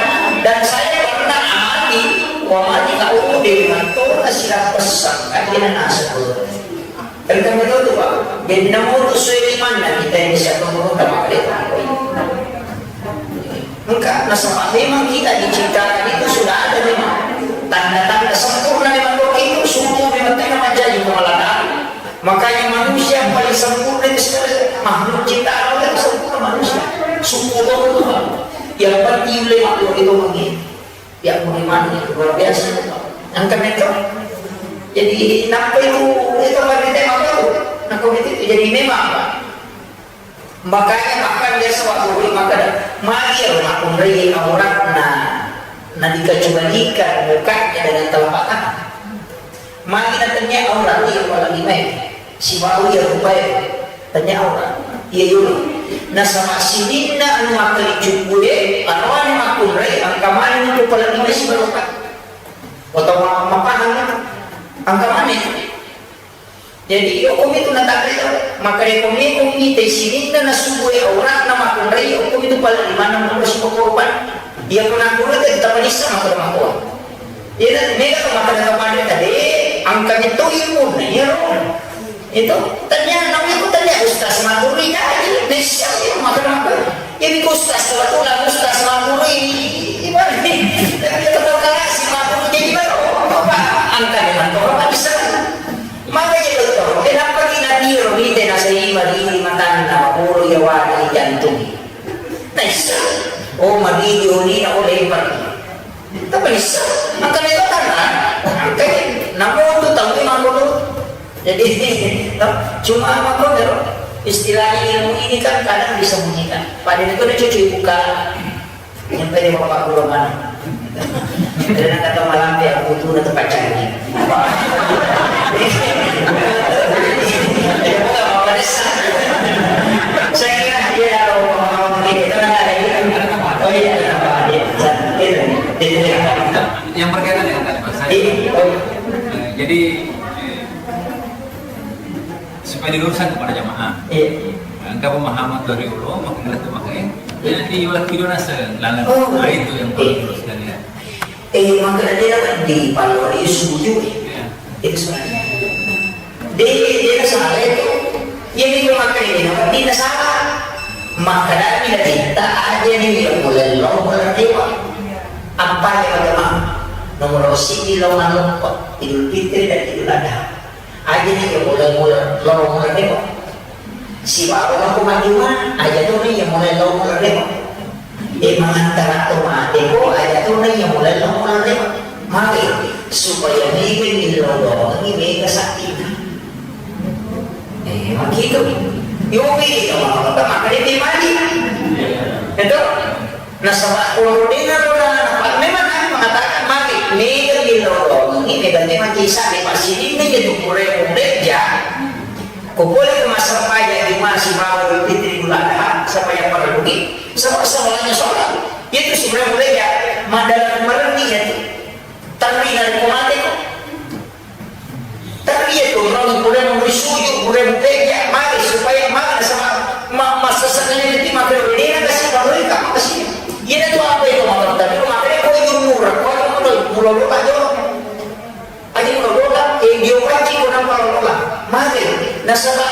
dan saya pernah amati, wamati kau dengan tona sila pesan, kan dia nasa. Engka metto tu, Pak. Jadi, namoto sesuai imanna kita yang bisa menurut sama mereka. Engka, nasaba memang kita diciptakan itu sudah ada memang tanda-tanda sempurna memang doa itu, semua memang tidak menjadi kemalakan. Makanya manusia paling sempurna itu sebenarnya makhluk ciptaan Allah itu sempurna manusia. Sempurna itu, Pak. Yang penting oleh makhluk itu mungkin. Ya, bagaimana itu luar biasa. Yang kami itu. Jadi, nampa itu, itu kan kita mau tahu. Nah, kalau itu, jadi memang, Pak. Makanya bahkan dia sewaktu maka magi ya rumah kunri auratna, na dikecualikan mukanya dengan telapak tangan. Magi na tania aurat, iya, apalagi mai. Sibawa iya rupae, tania aurat. Iya, yolo. Nasaba sininna anu makkali cubbue, anu anu makkunrai, engka maneng tu pala lima sibawa rupa. Atau ma-, mapahang, engka maneng. Jadi, iyo komi tu natakre tu, maka rekomi komi te sininna nasubue auratna makkunrai, iyo komi tu pala lima na mulu sibawa rupa. Iya pernah kulit kita panissa maka makkurai. Iya, mega tu makkeda kepada tadi, engka metto ilmunna, iya ro. Itu, tania, namanya ku tania Ustaz Maduri kaji, nessa, iya, makkeda, makkeda. Jadi, ku Ustaz, kebetulan Ustaz Maduri, ibarat ni, tapi itu perkara si Maduri, jadi baru, apa, engka memang tu, apa, bisa. Maka jadi, dokter, kenapa kita tiru, kita nasa lima, di matanna, maburu, ya, wadi, jantung. Nessa. Oh, mabidi, oh, ni, oh, lempar. Apa bisa? Maka itu kan, kan namo tu tahu ni mampu tu. Jadi, cuma apa tu, istilahnya ilmu ini kan kadang disembunyikan. Pada itu dia cuci buka. Nyampe di bapak guru mana? Karena kata malam dia butuh na tempat cari. Saya kira dia kalau mau kita kan ada ini. Oh iya, kenapa? Dia, dia, dia, dia. Yang berkaitan dengan tadi, Pak, saya, iya, oh. Eh, jadi, eh, supaya diluruskan kepada jamaah. Iya. Engka pemahaman dari ulama, maka itu makanya, jadi, iya, itu naseng, lalu, oh, nah, itu yang perlu, iya, diluruskan, ya. Eh, maka dia dapat di Palori suju. Iya. Itu sebenarnya. Dia, dia salah itu. Yang itu makanya dia dapat dia salah. Maka dari kita aja nih, ya, mulai lo, mulai dewa. Apa yang ada mah? Nomor siji lo ngaloppo, Idul Fitri dan Idul Adha. Aja ni iya mulai-mulai, lo mulai deh, Pak. Sibawa aku maju mah, aja tuh nih iya mulai lo mulai deh, Pak. Eh, mangantara to mate ko, aja tuh nih iya mulai lo mulai deh, Pak. Mari, supaya mega millau doang, ini mega sakti. Eh, begitu. Yo, mega, Pak, maka dia mati. Itu. Nasaba purana napa, memang Nabi mengatakan mati, mega millau doang, ini mega tema kisah di masjid ini, itu pura muda ja. Ko pole ko massempajang Juma sibawa Idul Fitri, Idul Adha, sempajang fardu, sempajang salatnya sholat. Itu si pura muda ja, maddalang marenni itu. Tapi narekko mate ko. Tapi iya tu, orang pura murisuju, pura mupeja, mari supaya mari sama ma-, masa sekali nanti makan dena kasih makan kamu kasih. Iya tu apa itu makan tadi? Makanya kau jumur, kau mula mula mula aja. Aja mula mula, eh, dia wajib orang mula mula. Mari, nasaba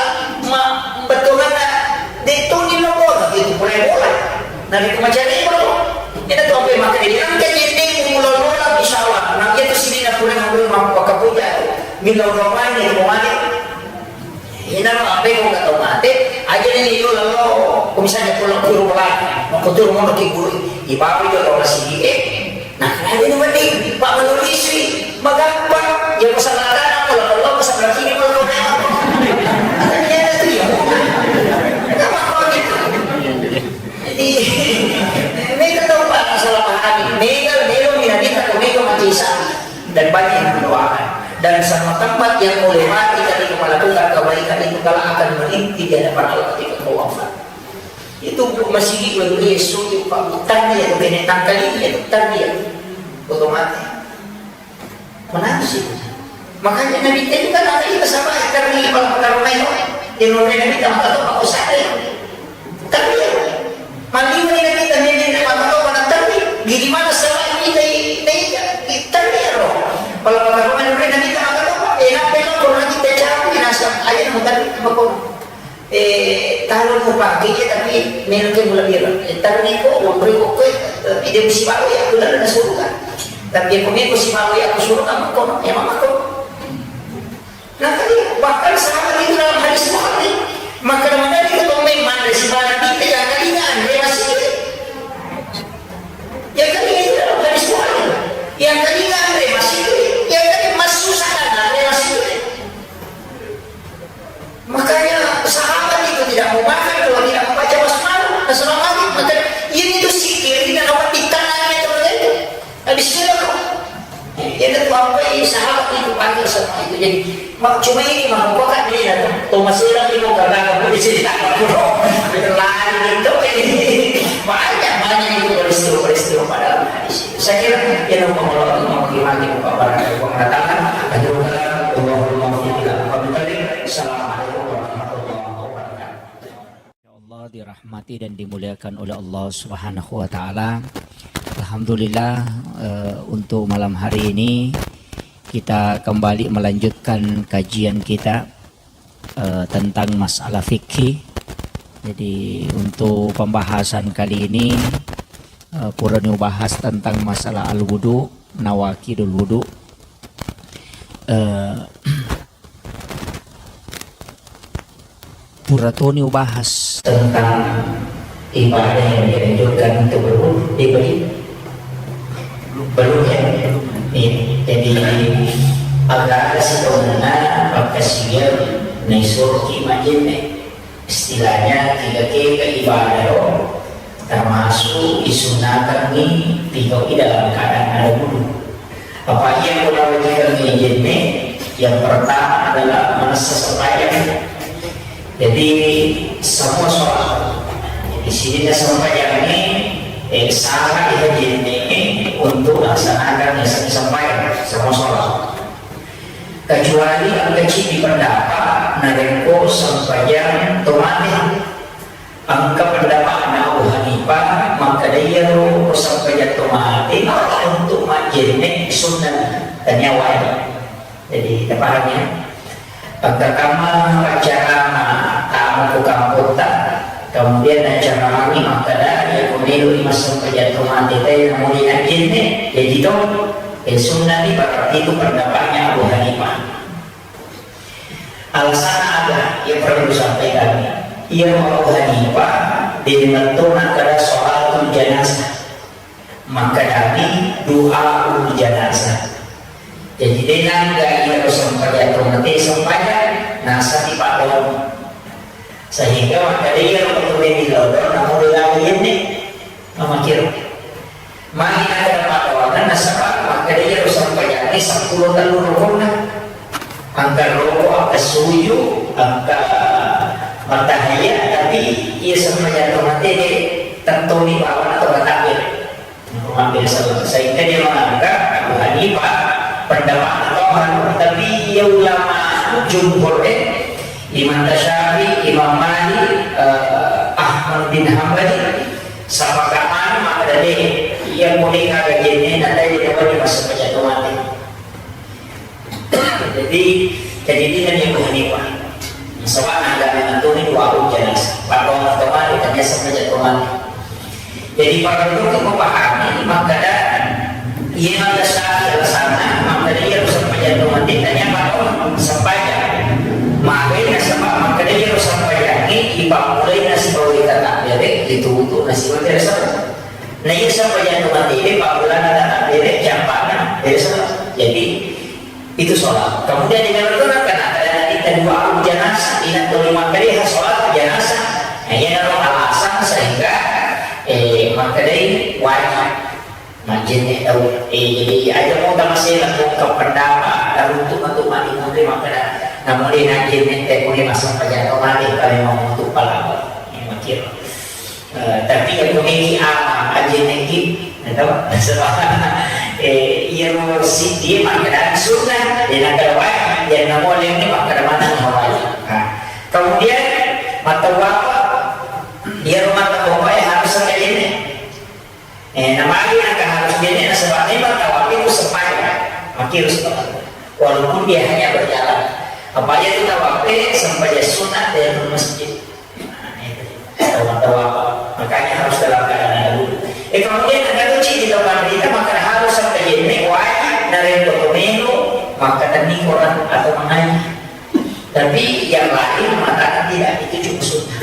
ma-, betul mana? Dia tu ni lo bola, dia tu pura bola. Nabi ku macam ni, bro. Ina tu apa yang makan ini? Angka jendeng mula-mula, insya Allah. Nah, iya tu sini nak pura ngomong mampu pakai puja tu. Mila orang lain yang mau mati. Ina lo apa yang kau tak tahu mati? Aja ni lo lalu, kau misalnya pulang ke rumah, mau kau turun mau ke guru, ibawa itu orang sini, eh. Nah, kenapa ini mati? Pak menulis ni, magampang. Ya, masalah tanah, kalau Allah, masalah kiri, kalau Allah. Ada ni ada tu ya. Kenapa kau gitu? Jadi, mega tau, Pak, salah pahami. Mega, mega, mega, mega, mega, mega, mega, dan banyak yang mendoakan. Dan sama tempat yang mulai mati ketika melakukan kebaikan itu, kalau akan merintih di hadapan Allah ketika kau wafat. Itu masih di Yesus itu, Pak. Tadi ya, kena tangkali ya, tadi ya. Otomatis. Menangis itu. Makanya Nabi itu kan ada kita sama, karena di malam karena itu, di Nabi kita maka tuh aku sadar. Tapi ya, mandi ini Nabi kita ini, ini maka tuh mana tapi, di mana salah ini, ini, ini, tapi ya, roh. Kalau maka tuh mana Nabi kita maka tuh, eh, kenapa lo kurang kita cakap, binasa, aja mau tadi, mau Eh, taro mupake iya, tapi melo ke mula bira. Eh, taro niko, wonroi kokkoe, eh, ide musibawa ya, aku dalam surga. Tapi aku meko sibawa ya, aku surga, makkono, ya, makkono. Nah, tadi bahkan sahabat itu dalam hadis Bukhari, maka mana kita tombe mana sibawa kita yang tadinya Andre masih. Yang tadinya itu dalam hadis Bukhari. Yang tadinya Andre masih. Yang tadi masuk sana Andre masih. Makanya sahabat itu tidak mau makan kalau tidak membaca basmalah. Basmalah lagi, maka ini tuh zikir, ini namanya di tangan itu, itu. Habis itu aku, ya, itu tuh apa ini sahabat itu panggil sama itu. Jadi, ma-, cuma ini mah, kok kan dia datang. Thomas Ira itu karena aku di sini tak perlu. Lari itu ini. Banyak, banyak itu peristiwa-peristiwa pada hadis itu. Saya kira, ya, nomor Allah, nomor iman, nomor barang, nomor datang, aduh, Allahumma Assalamualaikum warahmatullahi wabarakatuh. Ya Allah, dirahmati dan dimuliakan oleh Allah Subhanahu wa Ta'ala. Alhamdulillah, eh, untuk malam hari ini kita kembali melanjutkan kajian kita, eh, tentang masalah fikih. Jadi, untuk pembahasan kali ini, eh, purani bahas tentang masalah al-wudu, nawaqidul wudu. Eh, Pura toni ubahas tentang ibadah yang dianjurkan untuk berwudu. Dia beri. Belum, Belum ya? Iya. Jadi, aga-aga sitongenna pakkasiwiang naisuroki majjenne. Istilahnya, tiga-tiga ibadah ro, termasuk isunnakangngi tiga dalam keadaan ada wudu. Apa iya ko nawajikangngi jenne? Yang pertama adalah manessa sembahyang. Jadi, semua sholat. Di sini sembahyang ini, eh, sah iya jenne untuk laksanakan yang sembahyang, semua sholat. Kecuali engka ceddi pendapat narekko sempajang tomate. Engka pendapatna Abu Hanifah makkeda iyaro sempajang tomate untuk majjenne sunnah, tania wajib. Jadi, tapaham ya? Engka kamma paccarama tamu ku kampotta, kemudian naccarami makkeda, iya ko meloi massempajang tomate te namuli najjenne, jaji to, eh, sunnah ni, berarti itu pendapatnya Abu Hanifah. Alasanna aga? Iya perlu disampaikan. Iya, Abu Hanifah, de' metto nakkeda sholatul janazah. Makkedani du'aul janazah. Jadi, de' nakkeda iya sempajang tomate sempajang, naseng di paddoang. Sehingga makkeda iya ko tu de' di lodong, namu de' lagi ini. Mamakiro. Magi nakkeda paddoanna, nasaba makkeda iyaro sempajangnge seppulo tellu rukunna. Engka roko, engka suju, engka mattahiyya, tapi iya sempajang tomate de' tettoni bawana to matakbir. Mabbere saleng. Sehingga dia menganggap Abu Hanifah pendapat Tohan, tapi iya ulama jumhur, eh, Imam Syafi'i, Imam Malik, eh, Ahmad bin Hambali, sepakat mana maka dari iya boleh kagak jenis nanti dia dapat di masa pejatuh mati. Jadi, jadi ini kan Abu Hanifah. Sebab ada menentukan dua hujan. Paddoang tomate, tania sempajang tomate. Jadi, parellu mupahami makkeda, iya makkeda syarat alasanna, makkeda iya sempajang tomate, tania paddoang sempajang. Makanya sebab makkeda iya sempajangnge, ipammulai nasibawa takbir, itu untuk nasibawa biasa. Nah, iya sempajang tomate, pammulana takbir, campana, biasa. Jadi, itu sholat. Kemudian dengan itu, karena ada nanti kedua janazah, ingat kelima kali sholat janazah. Nah, iya, kalau alasan sehingga, eh, makkedai wajib. Majjenne tau. Eh, jadi aja mau tamasela ko ke pendapat, dan untuk, untuk mati mati makkeda. Namun dia najjenne teh boleh masuk pejatuh mati kalau mau untuk palawa. Ini makir. Eh, tapi yang memiliki apa aja nengki, atau sebab, eh, iya mau si dia makkeda sunnah, dia nak kawai, dia nak mau yang ni makkeda mana kawai. Nah, kemudian mata apa? Dia rumah tak kawai harus ada ini. Eh, namanya nak harus dia ni sebab memang kawai itu sepanjang, makin harus. Walaupun dia hanya berjalan, apa aja itu kawai sampai dia sunat dari masjid. Nah, itu. Tawa-tawa. Makanya harus dalam keadaan ada wudu. Eh, kemudian ada kunci di depan kita, maka harus sampai jenis wajib dari foto menu, maka tadi orang atau mengaji. Tapi yang lain mengatakan tidak, itu cuma sunnah.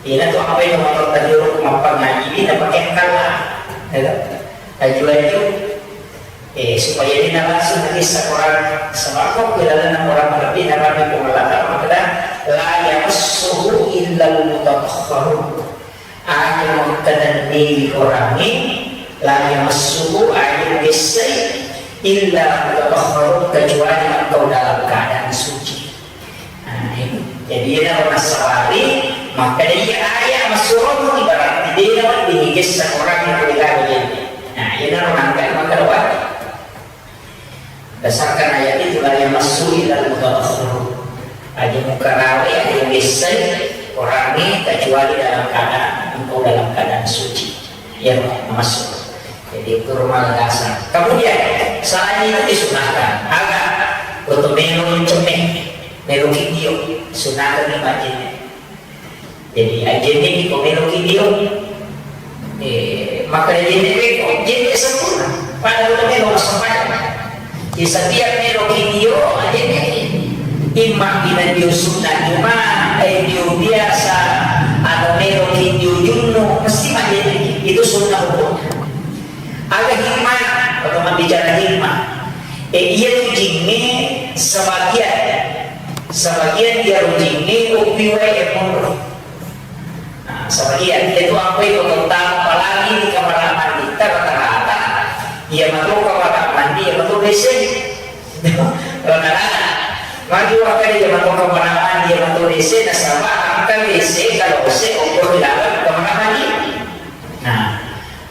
Ini tuh apa yang mau terjuruk, mau ngaji, ini pakai kalah. Ya kan? Laju-laju, eh, supaya dia langsung kisah orang sebab kok dalam orang lebih dalam pengelatan, maka la yamassuhu illal mutatahharun. Aja makkatenni orang ini, la yamassuhu, aja bissai, illa mutatahharun, kecuali engkau dalam keadaan suci. Nah, ini. Jadi, dia orang nasawari, maka dia ayat masuk ibarat dia orang ini kisah orang yang tidak ada. Nah, ini orang angkat maka wajib. Berdasarkan ayat itu, la yamassu illal mutatahharun. Aja mukarawe, aja bissai orang ini kecuali dalam keadaan, engkau dalam keadaan suci. Ya, masuk. Jadi, itu rumah dasar. Kemudian, selain itu disunahkan, agak untuk melo cemeh, melo video, sunahkan di masjid. Jadi, ajene ni ko melo video. Eh, maka ajene ni ko, ajene sempurna. Pada udah melo masuk pada. Di setiap melo video, ajene ni. Imma bina video sunnah, cuma, eh, video biasa, atau melo video junnu, mesti ajene ni. Itu sunnah hukumnya. Aga hikmah Bicara hikmah. E, iya tu jingnge sebagian, sebagian dia jingnge upiwai monro. Nah, sebagian dia tu apa itu tentang apalagi di kamar mandi rata-rata, iya matu kamar mandi, iya matu W C. Rata-rata. Magi wakka iya matu kamar mandi, iya matu W C, nasaba angka W C kalau W C ukur di dalam kamar mandi. Nah,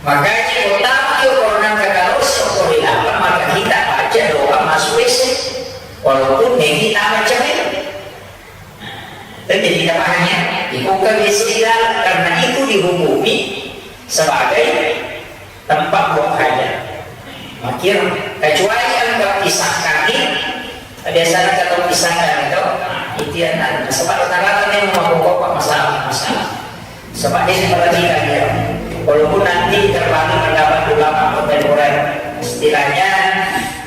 makanya kota kio corona katalossi okko ri laleng, maka kita baca doa masuk W C. Walaupun negi tama cemeng. Nah, itu jadi kita paham ya. Dibuka W C di dalam, karena itu dihukumi sebagai tempat buang hajat. Makir, kecuali anda pisahkan, biasanya kalau pisahkan itu, nah, itu yang ada. Sebab rata-rata memang mabukau masalah-masalah. Sebab dia perhatikan dia. Walaupun nanti terbagi pendapat ulama kontemporer, istilahnya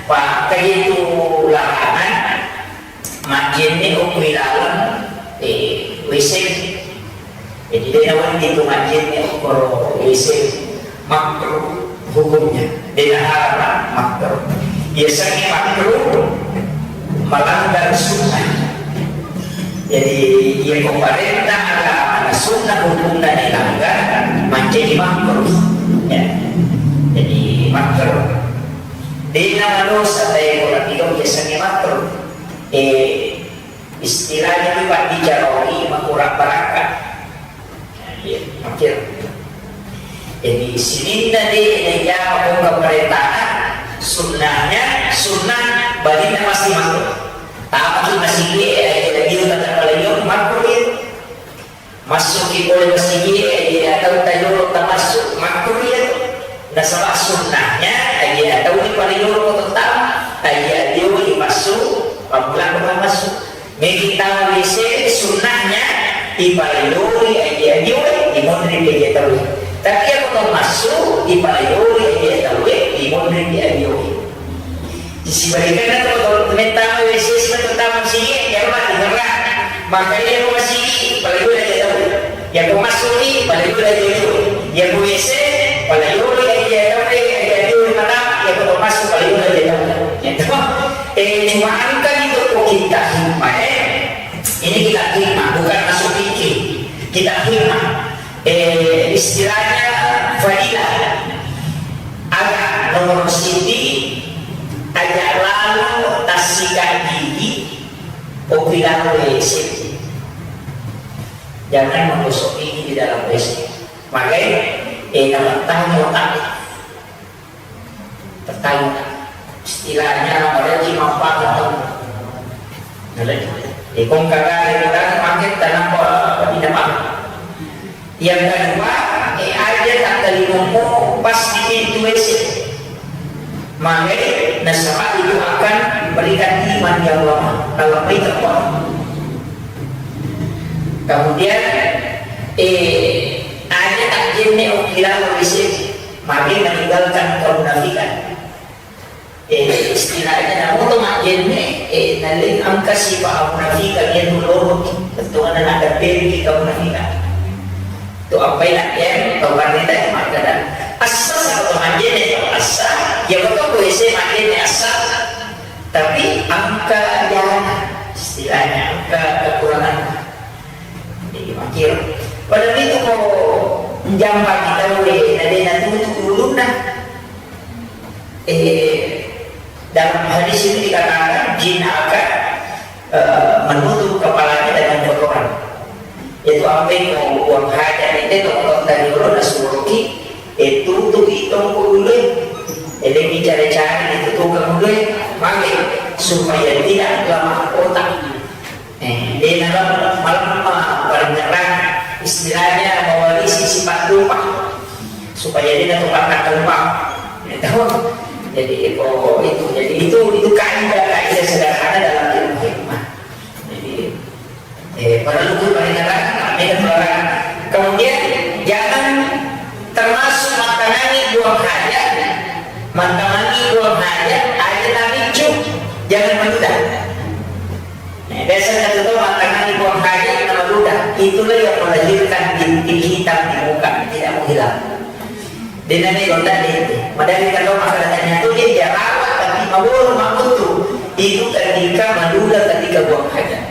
pakai itu larangan, majjenne okko ri laleng, eh, W C. Jadi, de nawedding tu majjenne okko W C. Makruh hukumnya. De naharam, makruh. Biasanya makruh melanggar sunnah. Jadi, iya ko parenta agama, sunnah hukumna dilanggar, menjadi makruh. Ya. Jadi, makruh. De namadosa, tapi kalau tidak biasanya makruh. Eh, istilahnya itu, Pak, dijaroi makurang barakka. Iya, makir. Jadi, sininna de naijama pong pemerintah, sunnahnya, sunnah balinna pasti makruh. Tapi masigi, eh, jadi dia kata kalau makruh itu. Masuk di pole masigi, eh, dia tahu tayo tamasuk makruh itu. Nasaba sunnahnya, eh, dia tahu di paling yolo tetap, eh, dia dia masuk, pamulang masuk. Megi tama W C sunnahnya, ipalaloi aji-ajiwe, imonri aji tauwe. Tapi iya ko tau massu, ipalaloi aji tauwe, imonri aji-ajiwe. Sibalikanna to, to mettama W C sibawa tama sigi, iya mati ngerra. Maka iya ko masigi, ipalaloi aji tauwe. Iya ko massu ni, ipalaloi aji-ajiwe. Iya ko W C, ipalaloi aji tauwe, aji-ajiwe mata, iya ko tau massu, ipalaloi aji tauwe. Iya to. Eh, cuma engka itu ko kita hikmah, eh. Ini kita hikmah, bukan masuk fikih. Kita hikmah. Eh, istilahnya fadilah. Aga nomor siti, aja lalu tassikat gigi, opi lalu W C. Jangan menggosok gigi di dalam W C. Makanya, eh, nama tamu tak Pertanyaan, istilahnya, mereka manfaat atau. Ikon kagare udah pakai tanah apa, apa tidak apa. Yang kedua, eh, aja tak terima pas di pintu W C. Maka nasaba itu akan memberikan iman yang lemah dalam berita. Kemudian, eh, aja tak jenne oki lalu W C. Magi meninggalkan kemunafikan. Eh, istilahnya namu to majjenne, eh, naleng engka sipa amunafikan, iya tu loro, tentu ada nada pergi kemunafikan. Tu apa yang, ya, tau kan kita yang makkada. Assa sama to majjenne, tau assa, ya betul boleh saya majjenne assa, tapi engka jana, istilahnya engka kekurangan. Jadi makir. Padahal itu ko jampa kita boleh, nade natutup ulunna. Eh, dalam hadis itu dikatakan jin akan, eh, menutup kepalanya dengan kotoran. Itu apa yang mau buang hajat itu, kalau tadi dulu nasuruki, eh, tutup itu dulu. Jadi bicara-cara itu tukang dulu, maka supaya tidak lemah otak. Eh, dia dalam malam, eh, paling terang, istilahnya mewarisi sifat lupa. Supaya dia dapat akan lupa. Gitu. Jadi, oh, itu. Jadi, itu, itu kaidah-kaidah sederhana dalam ilmu hikmah. Jadi, eh, perlu itu paling terang, ini terang. Kemudian, jangan termasuk mattanangi buang hajat. Mattanangi buang hajat, aja tak ricu. Jangan menunda. Nah, biasanya tuh mattanangi buang hajat nama ludah. Itulah yang melahirkan bintik hitam di muka, tidak mau hilang. Dena melo tadi itu. Madami kalau masalah tanya tu dia jarawat tapi mawur mamutu. Itu ketika malula ketika buang hajat.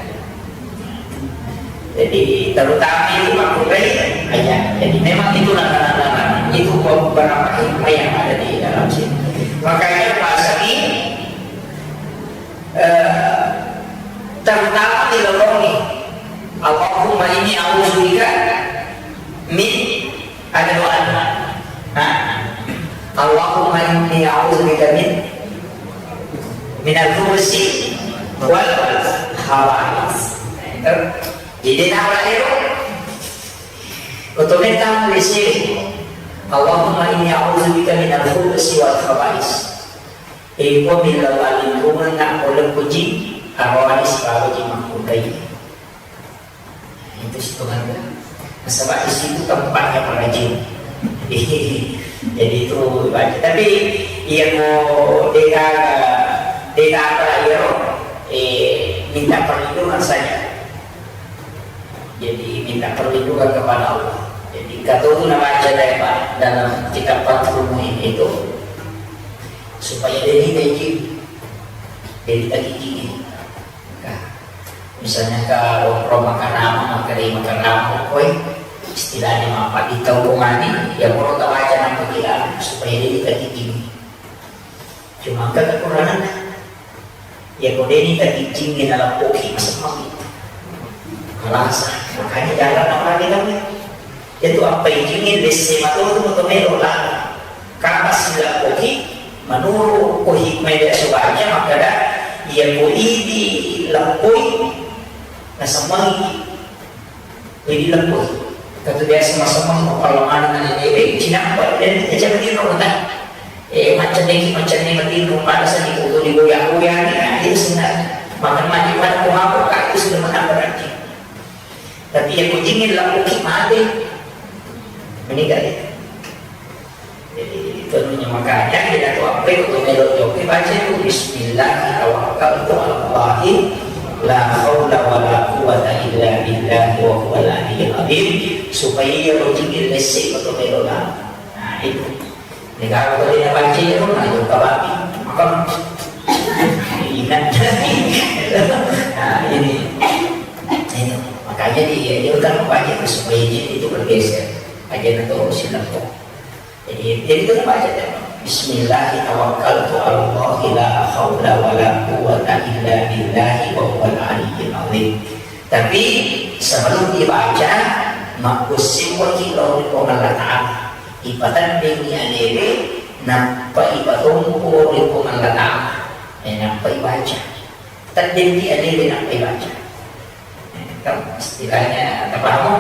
Jadi terutama itu makruh hajat. Jadi memang itu larangan-larangan. Itu beberapa hikmah yang ada di dalam sini. Makanya bahasa ini eh, terutama di lorong ini. Allahumma inni a'udzubika min Ada doa. Nah, Allahumma inni a'udzubika min minal khubusi wal khaba'is. Itu. Jadi nama itu. Otomatis di sini. Allahumma inni a'udzubika minal khubusi wal khaba'is. Iko mila paling rumah nak boleh puji, arwani separuh jimakku kai. Itu situ kan. Nasaba di situ tempatnya para jin. Jadi itu baca. Tapi iya ko dega dega apa iya eh minta perlindungan saja. Jadi minta perlindungan kepada Allah. Jadi kata itu nabaca deh Pak dalam kitab Fathul Muin itu supaya dia tidak izin. Jadi tak izin. Nah, misalnya ke Roma Karama, maka dari Makarama, koi istilahnya apa di tau kongani, ya mau tak baca nama dia supaya dia tidak izin. Cuma kan kekurangan. Ya ko deni tak izin dia dalam koki masuk mami. Alas, makanya jalan apa kita nih? Itu apa izinin desse matotu moto melo lana. Kama silappoki, manuru ko hikmah dia sebaca makkada iya ko idi leppoi nasemmangi idi leppoi. Katu biasa masemang ko pallamana na dewe cinappa dan aja begitu kata. Eh macam ni macam ni mati rumah rasa di kutu di goyang-goyang ni itu sebenarnya. Makan mati pada ko apa kak itu sudah menang berarti. Tapi iya ko jingin lappuki mate. Meninggal dia. Jadi itu namanya makanya kita tu apa itu melo joki baca itu Bismillah tawakkaltu alallahi la haula wala quwwata illa billahi wa huwal aliyyil azim supaya iya ko jingin lesi ko melo lah. Nah itu. Negara ko dena baca itu nah itu kababi. Maka ingat. Nah ini. Ini, makanya di, ya, dia kan membaca itu supaya jin itu bergeser. Aja nanti urusin nanti. Jadi, jadi itu membaca ya. Bismillah tawakkaltu alallahi la haula wala quwwata illa billahi wa huwal aliyyil azim. Tapi sebelum dibaca, makkusiwaki lawan Allah Ta'ala. Ipatandingi alewe, nappa ipatompo ri Puang Allah Ta'ala. Eh, nappa ibaca. Tandingi alewe, nappa ibaca. Kan istilahnya apa kamu?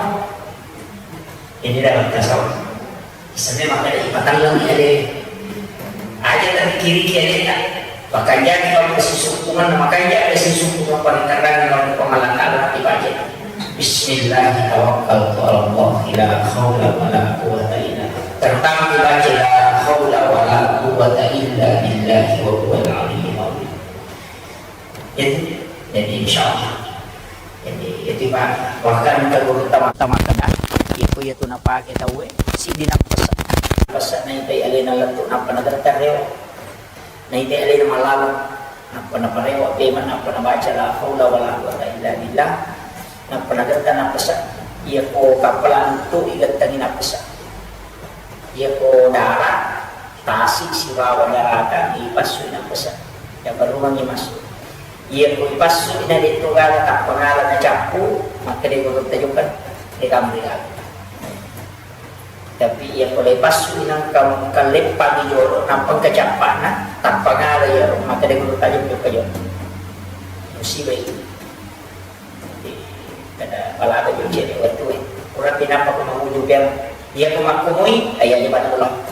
Ini dalam tasawuf. Istilahnya maka ipatalleng ale. Aja tapi kiri kiri tak. Makanya kalau kesisumpungan, makanya ada sisumpungan paling terang dalam pemalangan dibaca. Bismillah tawakkaltu ala Allah la haula wala quwwata illa billah. Terutama dibaca la haula wala quwwata illa billahi wa huwal aliyyil azim. Jadi, jadi insya Allah. Jadi, itu Pak, bahkan ke guru tama-tama kena, itu ya tu napa kita we, si di napa pesan, pesan naik dari alena letu, napa negara tereo, naik dari alena malam, napa napa reo, teman napa napa baca la haula wala quwwata illa billah, napa negara napa pesan, iya ko kapala untuk igattangi napa pesan, iya ko darat, Tasi sibawa darata ipassui nappasa. Nabarumangngi massu. Iya ko ipassui na de'to gala tappangala nacappu, makkeda gurutta jokka, de kamri gala. Tapi iya ko lepassui nangka kalleppangi jolo, nappa engka cappana, tappangala iyaro, makkeda gurutta jokka jolo. Musiba itu. Kada palaga jo cedde wettue. Pura pinappa ko mangujung piang. Iya ko makkumui, iya je pada pulang.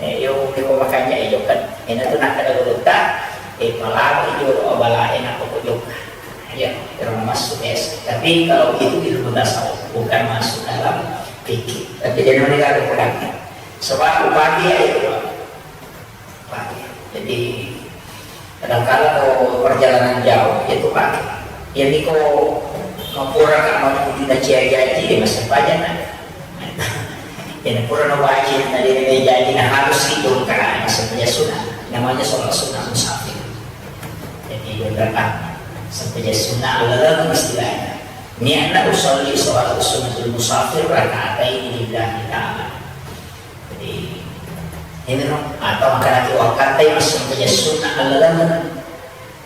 Eh, yo, yo makanya iyo kan. Ena tu nak kada gurutta, eh, palaga jo bala ena ko jokka. Iya, terus masuk es. Tapi kalau itu ilmu tasawuf, bukan masuk dalam fikih. Tapi dia namanya kada pulang. Sebab upati ya itu. Pake. Jadi, kadangkala ko perjalanan jauh, itu pake. Jadi ko mapura ka manuju na cia jaji, ya masih banyak kan. Jadi pura nabaca na de' najaji na harus itu karena sempajang sunnah. Namanya sholat sunnah musafir. Jadi beberapa sempajang sunnah laleng istilahnya. Niatna usolli sholat sunnatul musafir rakaatain lillahi ta'ala. Jadi ini no, atau makan lagi waktu sempajang sunnah laleng.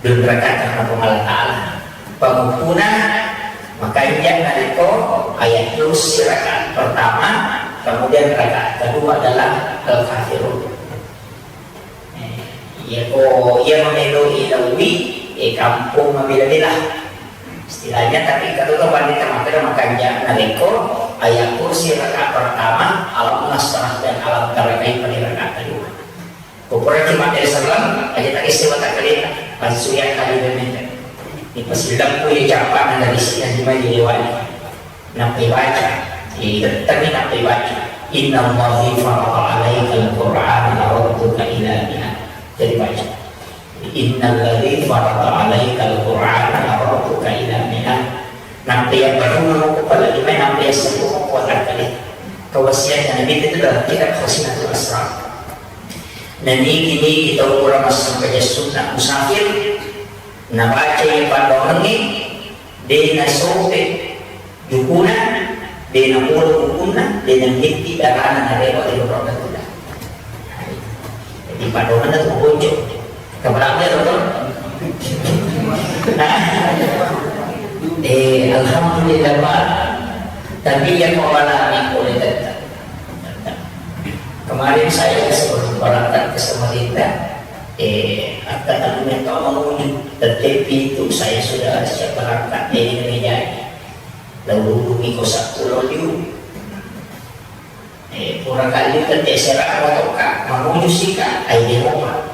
Dua rakaat karena Puang Allah Ta'ala. Pengumpuna makanja narekko ayat kursi rakaat pertama, kemudian rakaat kedua adalah Al-Kafirun. Eh, iya ko, iya mameloi lawi, eh, kampung mabela-bela. Istilahnya, tapi kata tuh pandita makanya makanja narekko ayat kursi rakaat pertama, Alam Nasrah dan Alam Tara Kaifa pada rakaat kedua. Ko puraki maddere sallang, aja tak isi watakkaleta, langsung ya kali dan meja. Di pasillang ku ya japa na dari sini di mai lewat. Nappai baca, di tetap ni nappai baca. Inna Allahi farada alaika al-Qur'an laradduka ila mi'ad. Jadi baca. Inna Allahi farada alaika al-Qur'an laradduka ila mi'ad. Nappai yang baru mau kepala di mai, nappai yang sembuh mau kuat kali. Kewasiatnya Nabi itu dalam kitab Khazinatul Asrar. Nanigi-nigi tau pura massempajang sunna musafir, nabaca iya paddoangengnge, de' nasope jukuna, de' napolo bukunna, de' nammitti darana narewa ri lorong atuda. Jadi paddoangenna tu bocco. Keberapa ya, Dokter? Eh, alhamdulillah, Pak. Tapi yang mengalami oleh tetap. Kemarin saya sebelum berangkat ke Samarinda, eh, kata teman kau mau, tetapi itu saya sudah siap berangkat, eh, ini jadi. Lalu iko sepuluh liu. Eh, pura kali tette sera motoka, manuju sika, ai demoka.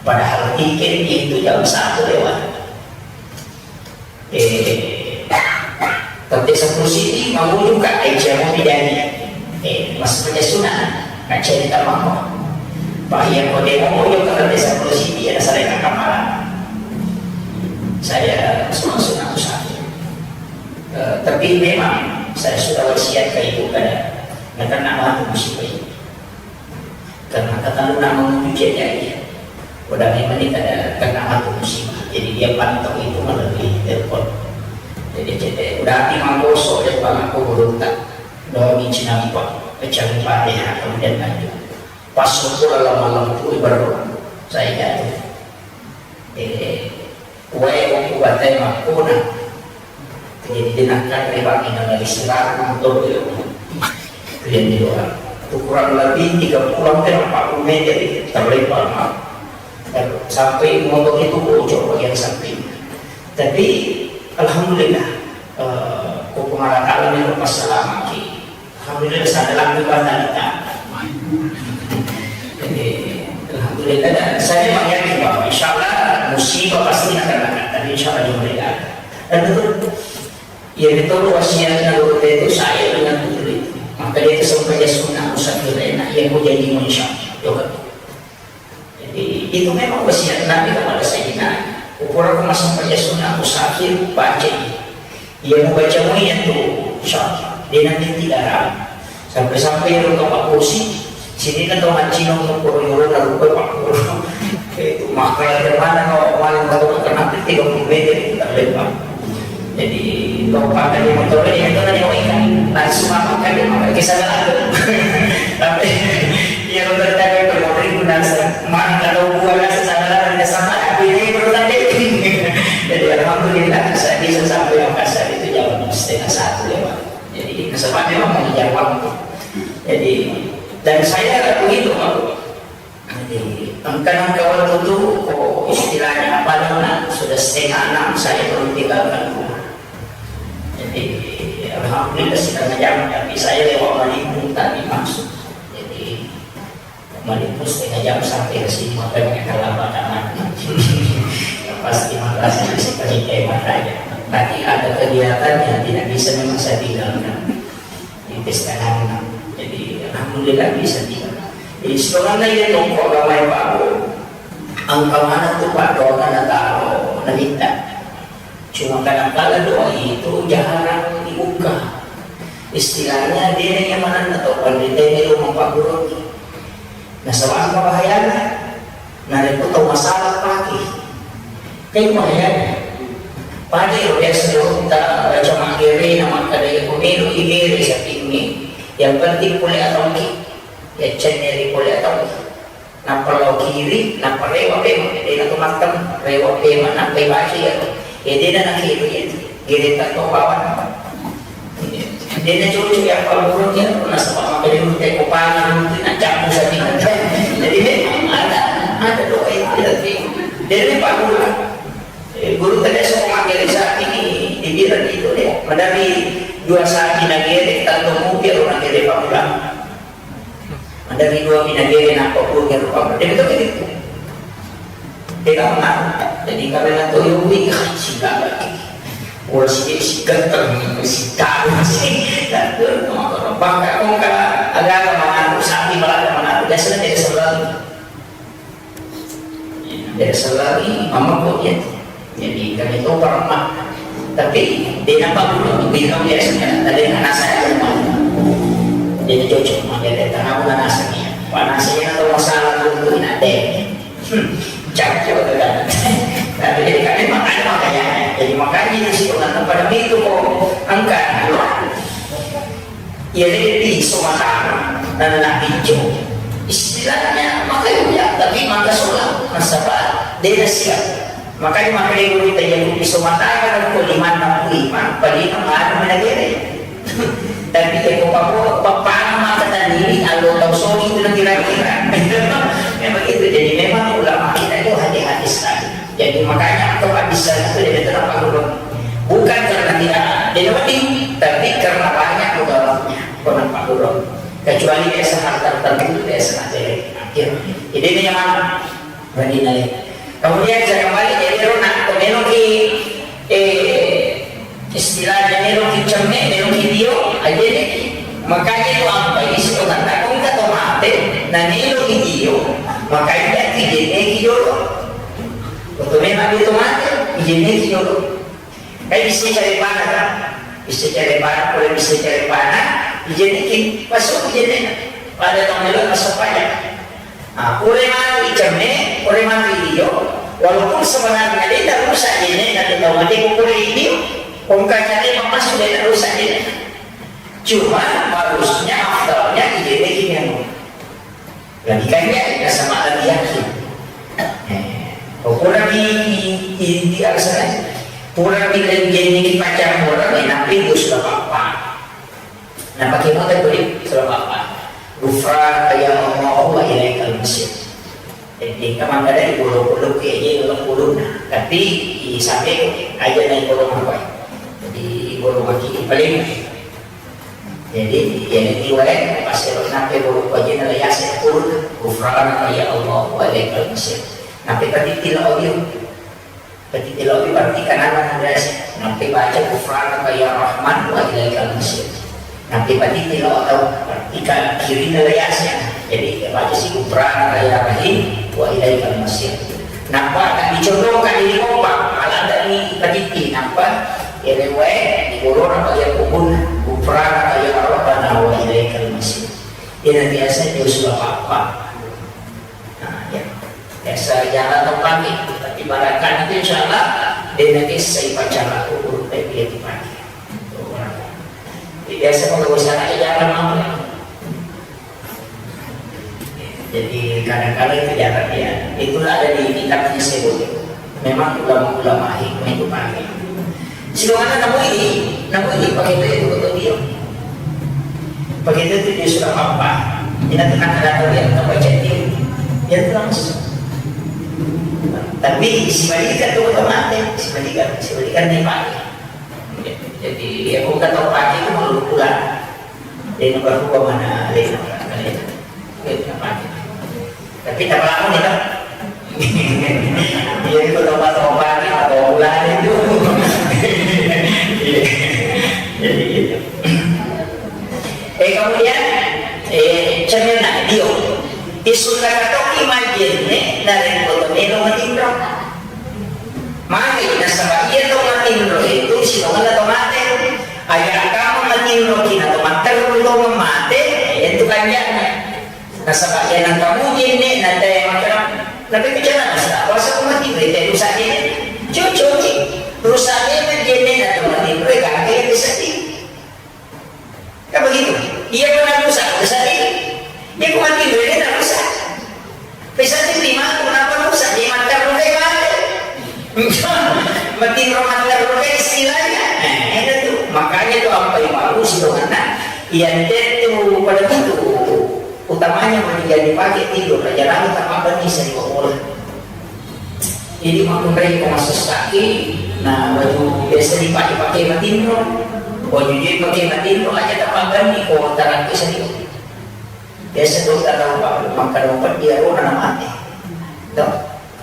Padahal tiket itu jam satu lewat. Eh, tette sepuluh siti, mamuju ka, ai cemo pidani. Eh, mas pede sunah, ka cerita mama. Pak, iya, ko demo, ko yo ka tette sepuluh siti, ya, saya ka kamala. Saya sunah-sunah usaha. Eh, tapi memang saya sudah wasiat ke ibu kada, karena mati musibah ini. Karena kata lu nama menuju dia, udah memang ini kada kena aku musibah. Jadi dia pantau itu melalui telepon. Jadi, jadi udah hati mau gosok dia, bang, aku beruntak. Doa minci nampak, pecah fatihah, kemudian lanjut. Pas aku dalam malam itu baru saya jatuh. Eh, wae waktu batai makkona. Jadi, dia nakkan rebang ina dari sirang motor dia. Kemudian di luar. Itu kurang lebih tiga puluh hampir empat puluh meter terlempar, Pak. Dan sampai motor itu bocor bagian samping. Tapi, alhamdulillah, eh, ko pengarah kami lepas selama ki. Alhamdulillah, sadar lagi pada kita. Jadi, alhamdulillah, dan saya memang yakin bahwa insya Allah musibah pasti akan datang. Tapi insya Allah juga tidak ada. Dan betul, ya betul, wasiatnya guru itu saya dengan betul itu. Maka dia itu sempajang sunnah musafir enak, ya mau jadi manusia. Coba. Jadi, itu memang wasiat Nabi kepada Sayyidina Ali. Ukuran aku masuk pada sunnah musafir, baca ini. Iya, mau baca mau iya tuh, insya Allah. Dia nanti tidak ragu. Sampai-sampai ya, untuk Pak Kursi, sini kan tahu haji nong, nong, nong, nong, nong, Pak Kursi. Itu maka dari mana, no, paling baru ke nanti tiga puluh meter, kita lempar. Jadi, lompat dari motor ini, itu tadi, oh, ikan. Langsung apa kan dia, apa, ke sana, tapi, iya, kalau tadi, itu motor itu, nasa, mana, kalau gua, nasa, sana, nasa, sama, ini, itu tadi. Jadi, alhamdulillah, saya bisa sampai Makassar itu jam setengah satu lewat. Jadi, kesempatan memang mengejar waktu. Jadi, dan saya begitu, Pak. Jadi, engka nengka waktu tu, ko istilahnya apa, Dona? Sudah setengah enam, saya belum tinggalkan rumah. Jadi, alhamdulillah, setengah jam, tapi saya lewat Malimpung tadi masuk. Jadi, Malimpung setengah jam sampai ke sini, makanya terlambat amat. Pasti makasih, masih kerja, makanya. Nanti ada kegiatan yang tidak bisa memang saya tinggalkan. Di pesta anak. Jadi, alhamdulillah bisa tiba. Jadi, sebenarnya ya, tongkol ramai baru. Angka mana tu, Pak, doa na taro, na minta. Cuma kadang-kadang doa itu jarang dibuka. Istilahnya, de' na iya manenna tau panrita melo mappagguruki. Nasaba' engka bahayana. Narekko tau masalah pake. Kan bahayana. Pada ero biasa ro ta baca maggere na makkeda, iya ko melo i gere sapingnge. Yang penting pole atauki. Yaccenneri pole atauki. Nappa lao kiri, nappa rewa pema, de' na to mattama, rewa pema, nappa ibaca iya to. Iya de' na nakedo iya to. Geretta to bawang. De' na cocok iya pagguru iya to, nasaba' makkeda teko pala, nanti nacampu sapi. Jadi memang ada, ada doa itu, tapi de' na pagguru. Eh, guru tadi semua maggere sapi ini, dibilang itu deh. Madari dua sapi nagere, tanto mungkin orang gere pagguru. Ada ri dua pinagere nappa pura rupa. Jadi itu gitu. Kita mengaku. Jadi karena toyo wi siga lagi. Ora si siga terus si tahu sih. Dan tuh bahkan kok agama mengaku sapi malah mengaku biasanya tidak selalu. Tidak selalu mama kok ya. Jadi kami itu pernah, tapi dia nampak dulu, bilang biasanya, tadi nggak nasa ya, jadi cocok, makanya dia tanam nggak nasa nih. Panasnya atau masalah dulu, ini ada. Hmm, cocok, kan? Tapi jadi kami makanya, makanya, jadi makanya di situ kan pada itu kok angkat, Iya, jadi piso mata, dan anak hijau. Istilahnya, makanya, tapi maka sholat, nasaba, dia siap. Makanya, makanya guru tanya, piso mata, kan, ko lima enam puluh lima, paling enam anu mana dia. Tapi, ya, ko papo, papang mata tadi, allo tau soli itu nanti kira-kira. Memang itu, jadi memang ulama kita itu hati-hati sekali. Jadi makanya atau bisa itu dia itu apa guru. Bukan karena tidak dia penting, tapi karena banyak mudaratnya. Kenapa guru? Kecuali biasa hal tertentu biasa nanti akhir. Jadi ini yang mana? Berarti nilai. Kemudian saya kembali jadi rona pemenu ki eh Istilahnya melo ki cemme, melo ki dio, aja deh. Makanya itu apa isi otak tak kong kata mate, nah melo ki dio, makanya ki jene ki jolo. Waktu memang dia tu mate, jene ki jolo. Kayak bisa cari panah kan? Bisa cari panah, boleh bisa cari panah, jene ki masuk jene. Pada tahun melo masuk pajak. Ah, pura matu icemme, pura matu idio, walaupun sebenarnya dia tidak rusak ini, tapi tahu mati pura idio, kongkanya dia masuk dia tidak rusak ini. Cuma harusnya afdalnya ide ini yang lebih kaya, ya sama lebih yakin. Eh, pura di, di, di, di, pura di, di, di, di, pacar orang, ya, nanti itu sudah apa-apa. Nah, pakai motor boleh, selama apa? Ghufranaka ya Allah wa ilaikal masir. Jadi, kamu kada di bulu-bulu ke ini, bulu-bulu. Nah, tapi di sampai aja naik bulu apa? Jadi, bulu kaki paling. Jadi, ya, ini wae, pas nanti bulu aja nilai ya saya turun. Ghufranaka ya Allah wa ilaikal masir. Nanti tadi tidak audio. Ketika lebih berarti kanan biasa. Nanti baca ghufranaka ya Rahman wa ilaikal masir. Nanti berarti tidak tahu berarti kan kiri biasa. Jadi baca si ghufranaka ya Rahim wa ilaikal masir. Nampak tak dicontohkan di kompak, malah dari tadi nampak ya riwayat di corona bagi kubun ghufranaka ya Rabbana wa ilaikal masir. Ini biasa dia sudah apa-apa. Nah, ya. Biasa jalan atau pagi, tapi barangkali itu insya Allah dia nanti saya baca lagu huruf dia dipakai. Jadi biasa kalau usaha aja jalan mau. Jadi kadang-kadang itu jalan ya. Itulah ada di kitabnya saya buat. Memang ulama-ulama hikmah itu pakai. Silakan namu ini, namu ini pakai itu itu betul dia. Pakai itu itu dia sudah apa? Kita tenang ada tahu yang kita baca dia. Dia itu langsung. Tapi si Malika tuh otomatis, si Malika, si Malika nih pakai. Jadi ya bukan tahu pakai itu menurut pulang. Jadi nomor dua mana? Dia nomor dua. Tapi tak pernah nih kan? Iya, itu tobat-tobat, atau bulan itu. Iya. Jadi gitu. Eh, kemudian, eh, cermin nak, dio. Isunna katoki majenne, narekko to melo matinro. Magi nasaba iya to matinro itu, sitongenna to mate. Aya kamu matinro kina to Mereka yang sedih. Kan begitu? Iya pernah rusak, rusak ini. Dia kumatin dulu, dia rusak. Pesan itu lima, kenapa rusak? Dia makan rukai mati. Makin roman terus istilahnya. Nah, itu tuh. Makanya tuh apa yang bagus itu karena yang itu pada itu utamanya mau jadi pakai tidur aja lalu tak apa nih saya bola. Jadi makkunrai ko masessaki, nah, baju biasa dipakai-pakai matinro, baju je pakai matinro aja tapaganni ko tarang ke sari. Biasa dokter tau pak makan obat dia rona na mati. Tuh,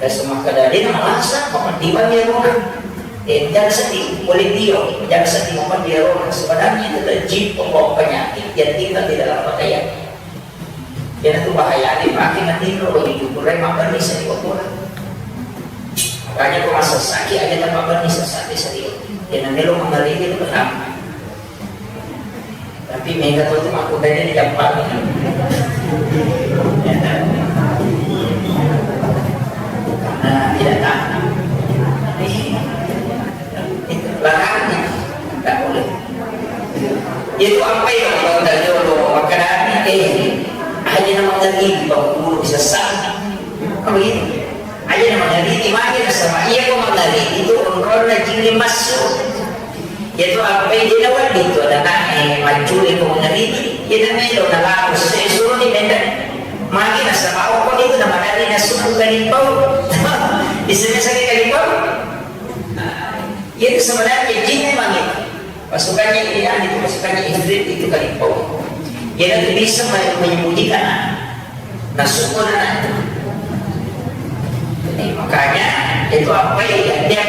biasa makan dari na malasa, makan tiba dia rona. Eh, jangan sedih, boleh dia, jangan sedih makan dia rona. Sebenarnya itu jin pembawa penyakit yang tinggal di dalam pakaian. Iyanatu bahayana, makin natinro bagi jukurai mabbenni sariwa pura. Makanya ko masessaki aja tapabenni sessaki sariwa. Iyanatu melo mengeri itu pertama. Tapi mega tu makkuda ini jampat. Karena tidak tahan. Itu larangan. Tidak boleh. Itu apa yang kau tanya lo? Makanan eh aja nama tadi di bawah guru bisa sama. Kamu ini aja nama tadi di mana sama iya kau mengari itu orang jin masuk. Itu apa yang dia lewat itu ada nak eh mancuri kau mengari itu dia namanya lo nak lapus saya suruh di benda. Magi nasaba okko nitu namanari nasubbu kalimpau. Istilahnya sakit kalimpau. Itu sebenarnya jin memang itu. Pasukannya ini ada itu, pasukannya ifrit itu kalimpau. Dia itu bisa me- menyembunyikan nasubbu anak itu. Jadi, makanya itu apa ya dia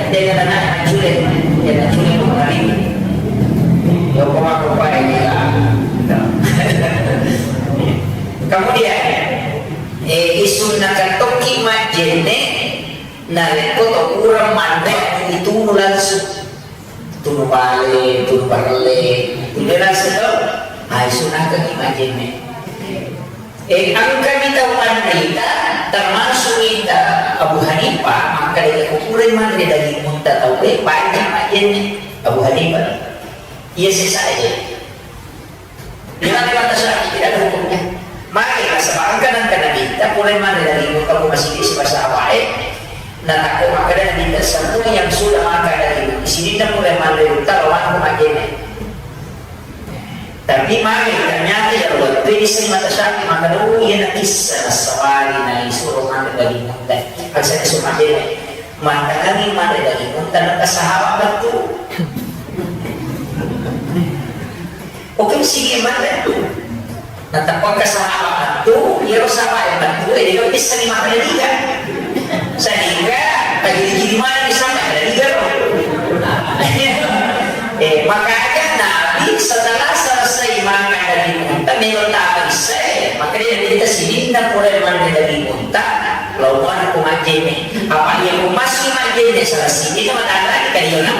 dia dengan anak culik, dia culik kembali. Ya, apa apa ini lah. Kemudian, eh, isunnakan tokki majjenne, narekko to pura manre itunu langsung. Tunu bale, tunu barelle, tunu langsung to. Ah, isunnakan majjenne. Eh, engkami tau manrita, termasuk ita Abu Hanifah, maka dari kukurai manre daging unta tau, eh, wajib majjenne Abu Hanifah. Iya sih saya. Di mana kata syar'i? Tidak ada hukumnya. Maka, sebab engka nengka Nabitta, pura manre daging unta ko masigi sibasa wae. Nah, takko makkeda Nabitta, semua yang sudah makan daging, sininna pura manre unta, lawan ko majjenne. Tapi maka, ternyata ya waktu ini sih mata syar'i, maka dulu iya na kissa nasawari na isuro manre daging unta. Kan saya suruh majjenne. Makanangi manre daging unta, nengka sahabat betul. Oke, sigi manre. Natappa engka sahabat tu, iyaro sahabat yang tu, eh, dia bisa ni makan daging. Sehingga, tadi di mana di sana ada daging. Eh, makanya Nabi setelah selesai makan daging unta, melo tahu saya, makanya kita sini, kita mulai makan daging unta. Lawan ku majjenne. Apa iya ku masih majjenne salah sini sama tanah kita dia nak.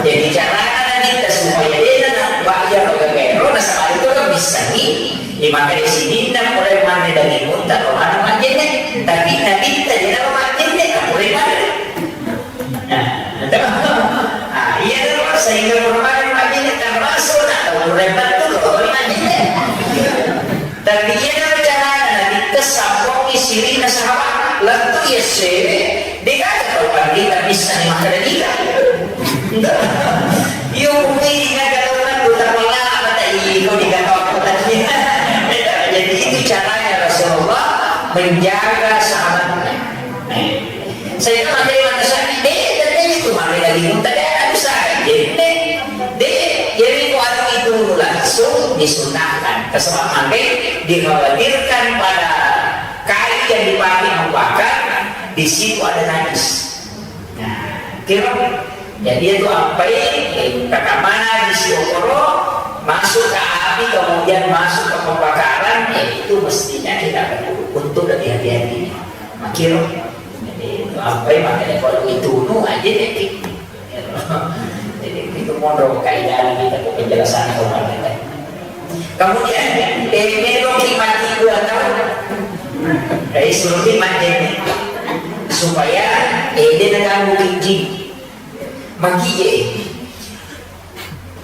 Jadi cara nanti kita supaya dia nak bayar ke kero nasaba itu kan bisa ni. Di maka di sini nak mulai mana dari unta ke mana majjenne. Tapi nanti kita dia nak majjenne tak boleh mana. Nah, itu. Ah, iya, sehingga merupakan majjenne termasuk nak tahu mulai betul kalau majjenne. Tapi iyaro carana Nabitta sabbongngi sirina sahabat, lettu iya sewe, degaga tau pandita missani makkeda niga. Iyo, mungkin niga tau lettu, tapalala mata iko niga tau aku tadi. Jadi itu caranya Rasulullah menjaga sahabatnya. Saya itu materi manusia, deh, dan itu mana lagi, tadi ada usaha, deh, deh, jadi kalau itu langsung disunahkan. Sebab mangke dikhawatirkan pada kayu yang dipakai membakar, di situ ada najis. Nah, kira jadi itu apa ini? Kakamana di si okoro masuk ke api, kemudian masuk ke pembakaran, ya itu mestinya kita perlu untuk lebih hati-hati. Makiro, jadi itu apa ini? Makanya kalau itu nu aja deh. Jadi, itu monro kaidah kita ke penjelasan kemarin. Kemudian, eh, melo ki mati dua tahun. Eh, suruh ki mati. Supaya, eh, dia nak ganggu jin. Makije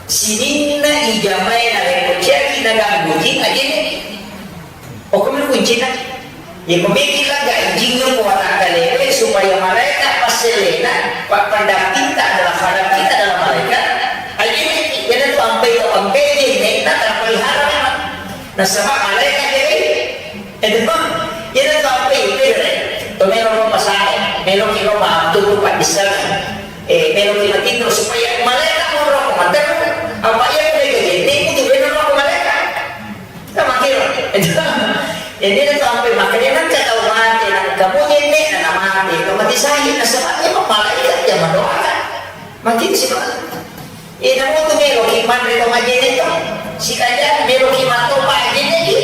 sininna ijamae narekko ciaki naganggu jing ajene. Okkomi kuncinna. Iya komeki laga jing ko watakkalewe supaya malaikat passellena, pa-, pendampingta adalah, pendampingta adalah malaikat. Ajene, iyanatu ampai to ampai jenne na terpelihara memang. Nasaba malaikat jadi Eto, iyana tu ampe, pere, to melo ro pasae, melo ki ro matu tu paddisseng. Eh, melo ki matinro supaya malaikat monro ko materru. Apa iya ko mega jenne, kudu beno ro ko malaikat. Sama kiro. Eto, jadi iyana tu ampe, makanya nengka tau mate, nengka mo jenne, nana mate, to mati syahid, nasaba iya malaikat yang mendoakan. Makin sih, Pak. Eh, namu tu melo ki manre to majene to. Sikajang melo ki mattopa jene ki.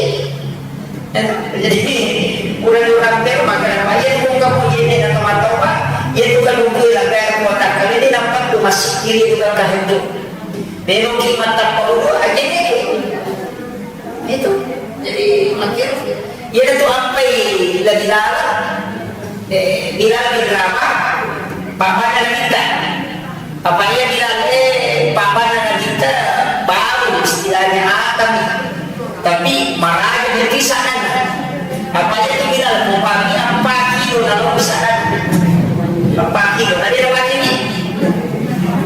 Eh, jadi, urang-urang tero makkeda, "Iya tu kamu jene na to mattopa, iya tu kamu kue laga yang kuatakan ini nampak tu masih kiri tu kan kahentu." Melo ki mattopa udu ajene ki. Itu. Jadi, makin, iya tu ampai lagi dalam. Eh, Bilal bin Rabah, papanna Nabitta. Apa iya Bilal, eh, papanna Nabitta, baru istilahnya Adam. Tapi maraja di sana. Apa iya tu Bilal, mupangi empat kilo na lo sana. Empat kilo, tadi ada ini.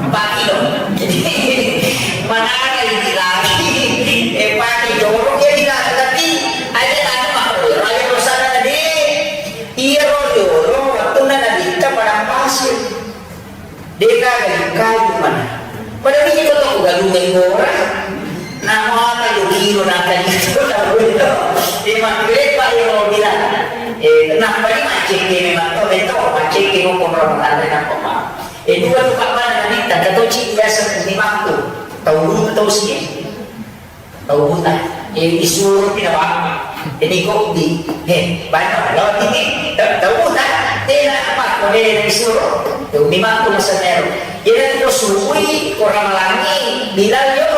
Empat kilo. Jadi, mana ada ini lagi? Eh, pakai jorok ya Bilal. Tapi, aja tadi mah, aja sana tadi. Iyaro riolo wettunna Nabitta padang pasir. De'gaga kayu mana. Pada biji kotoko galungnge gora. Namo tellu kilo nangka itu. Di makkeda iyaro bilang. Eh, kenapa ni macet ni memang to beto, macet ni mau konro mengantre napa, Pak? Eh, dua tu Pak mana Nabitta, katoci biasa ni waktu. Tahu dulu tahu sih. Tau buta, eh, isuro pi na bang. Jadi kok di, eh, banyak lo ini, tau, tau buta, tena apa, kau dia yang isuro. Tuh, memang tu masa nero. Jadi tu kau suwi, kau ramalangi, bilang yo.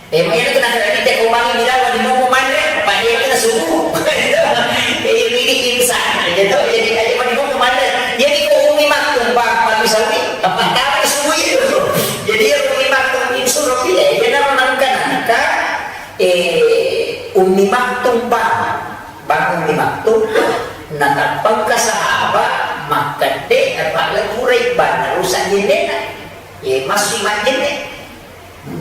Eh, main tu nak ada di teko mangi bilang, di mau manre, pada itu na subuh. Eh, ini insan, gitu. Jadi, aja pada mau manre. Jadi kau umi mak tumpah, pada sawi, apa tahu subuh itu. Jadi, Ummi Maktum insuro pi, eh, iyanaro nangka-nangka, eh, Ummi Maktum bang. Bang Ummi Maktum, natappangka sahaba, makkedde, apa le purai bang, narusak jennena. Eh, masui majjenne.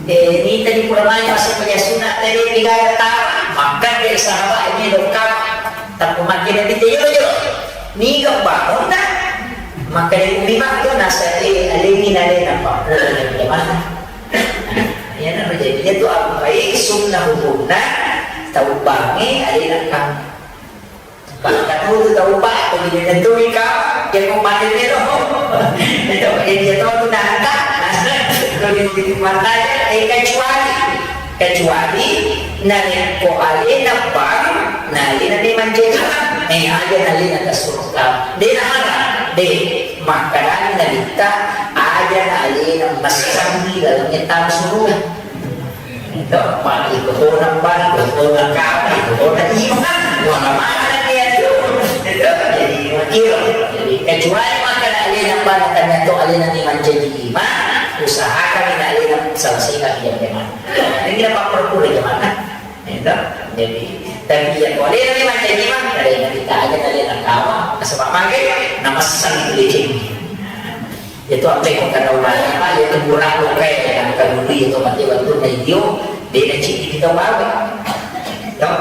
Eh, nita di puramai masuk pajasuna, tadi tiga tawa, makkedde sahaba ini lokal. Tappa majjenne tite jolo-jolo. Niga bangunna? Makkeda Ummi Maktum naseng, eh, alengngi nalena, Pak. Iya, nah, jadi itu apa? Eh, sunnah hukumna, tau bangi, alena kang. Bahkan itu tau, Pak, atau di dalam tu, Ika, dia mau panen dia tu. Itu, eh, dia tahu tu dah, tak? Kalau di, di, di, eh, kecuali Kecuali narekko alena bang, na alena memang jajima, eh, aja na alena tasurukka. De na haram, de. Makkedani Nabitta, aja na alena messangi laleng ettana suruga. Itu, mati kotona bang, kotona kami, kotona iman, mana mana dia tu. Itu, jadi, makiro. Jadi, kecuali makkeda alena bang, ternyata alena memang jajima, usahakan na alena selesaikan dia memang. Ini dapat perpura jamaah. Itu. Jadi, tapi iya ko alena memang jajima, alena kita aja, alena kawa, nasaba mage, namessang itu leceng. Itu apa yang kata ulama, apa, itu murah lo kayak yang kedulu itu mati waktu na idio, de na cini kita bawa. Itu.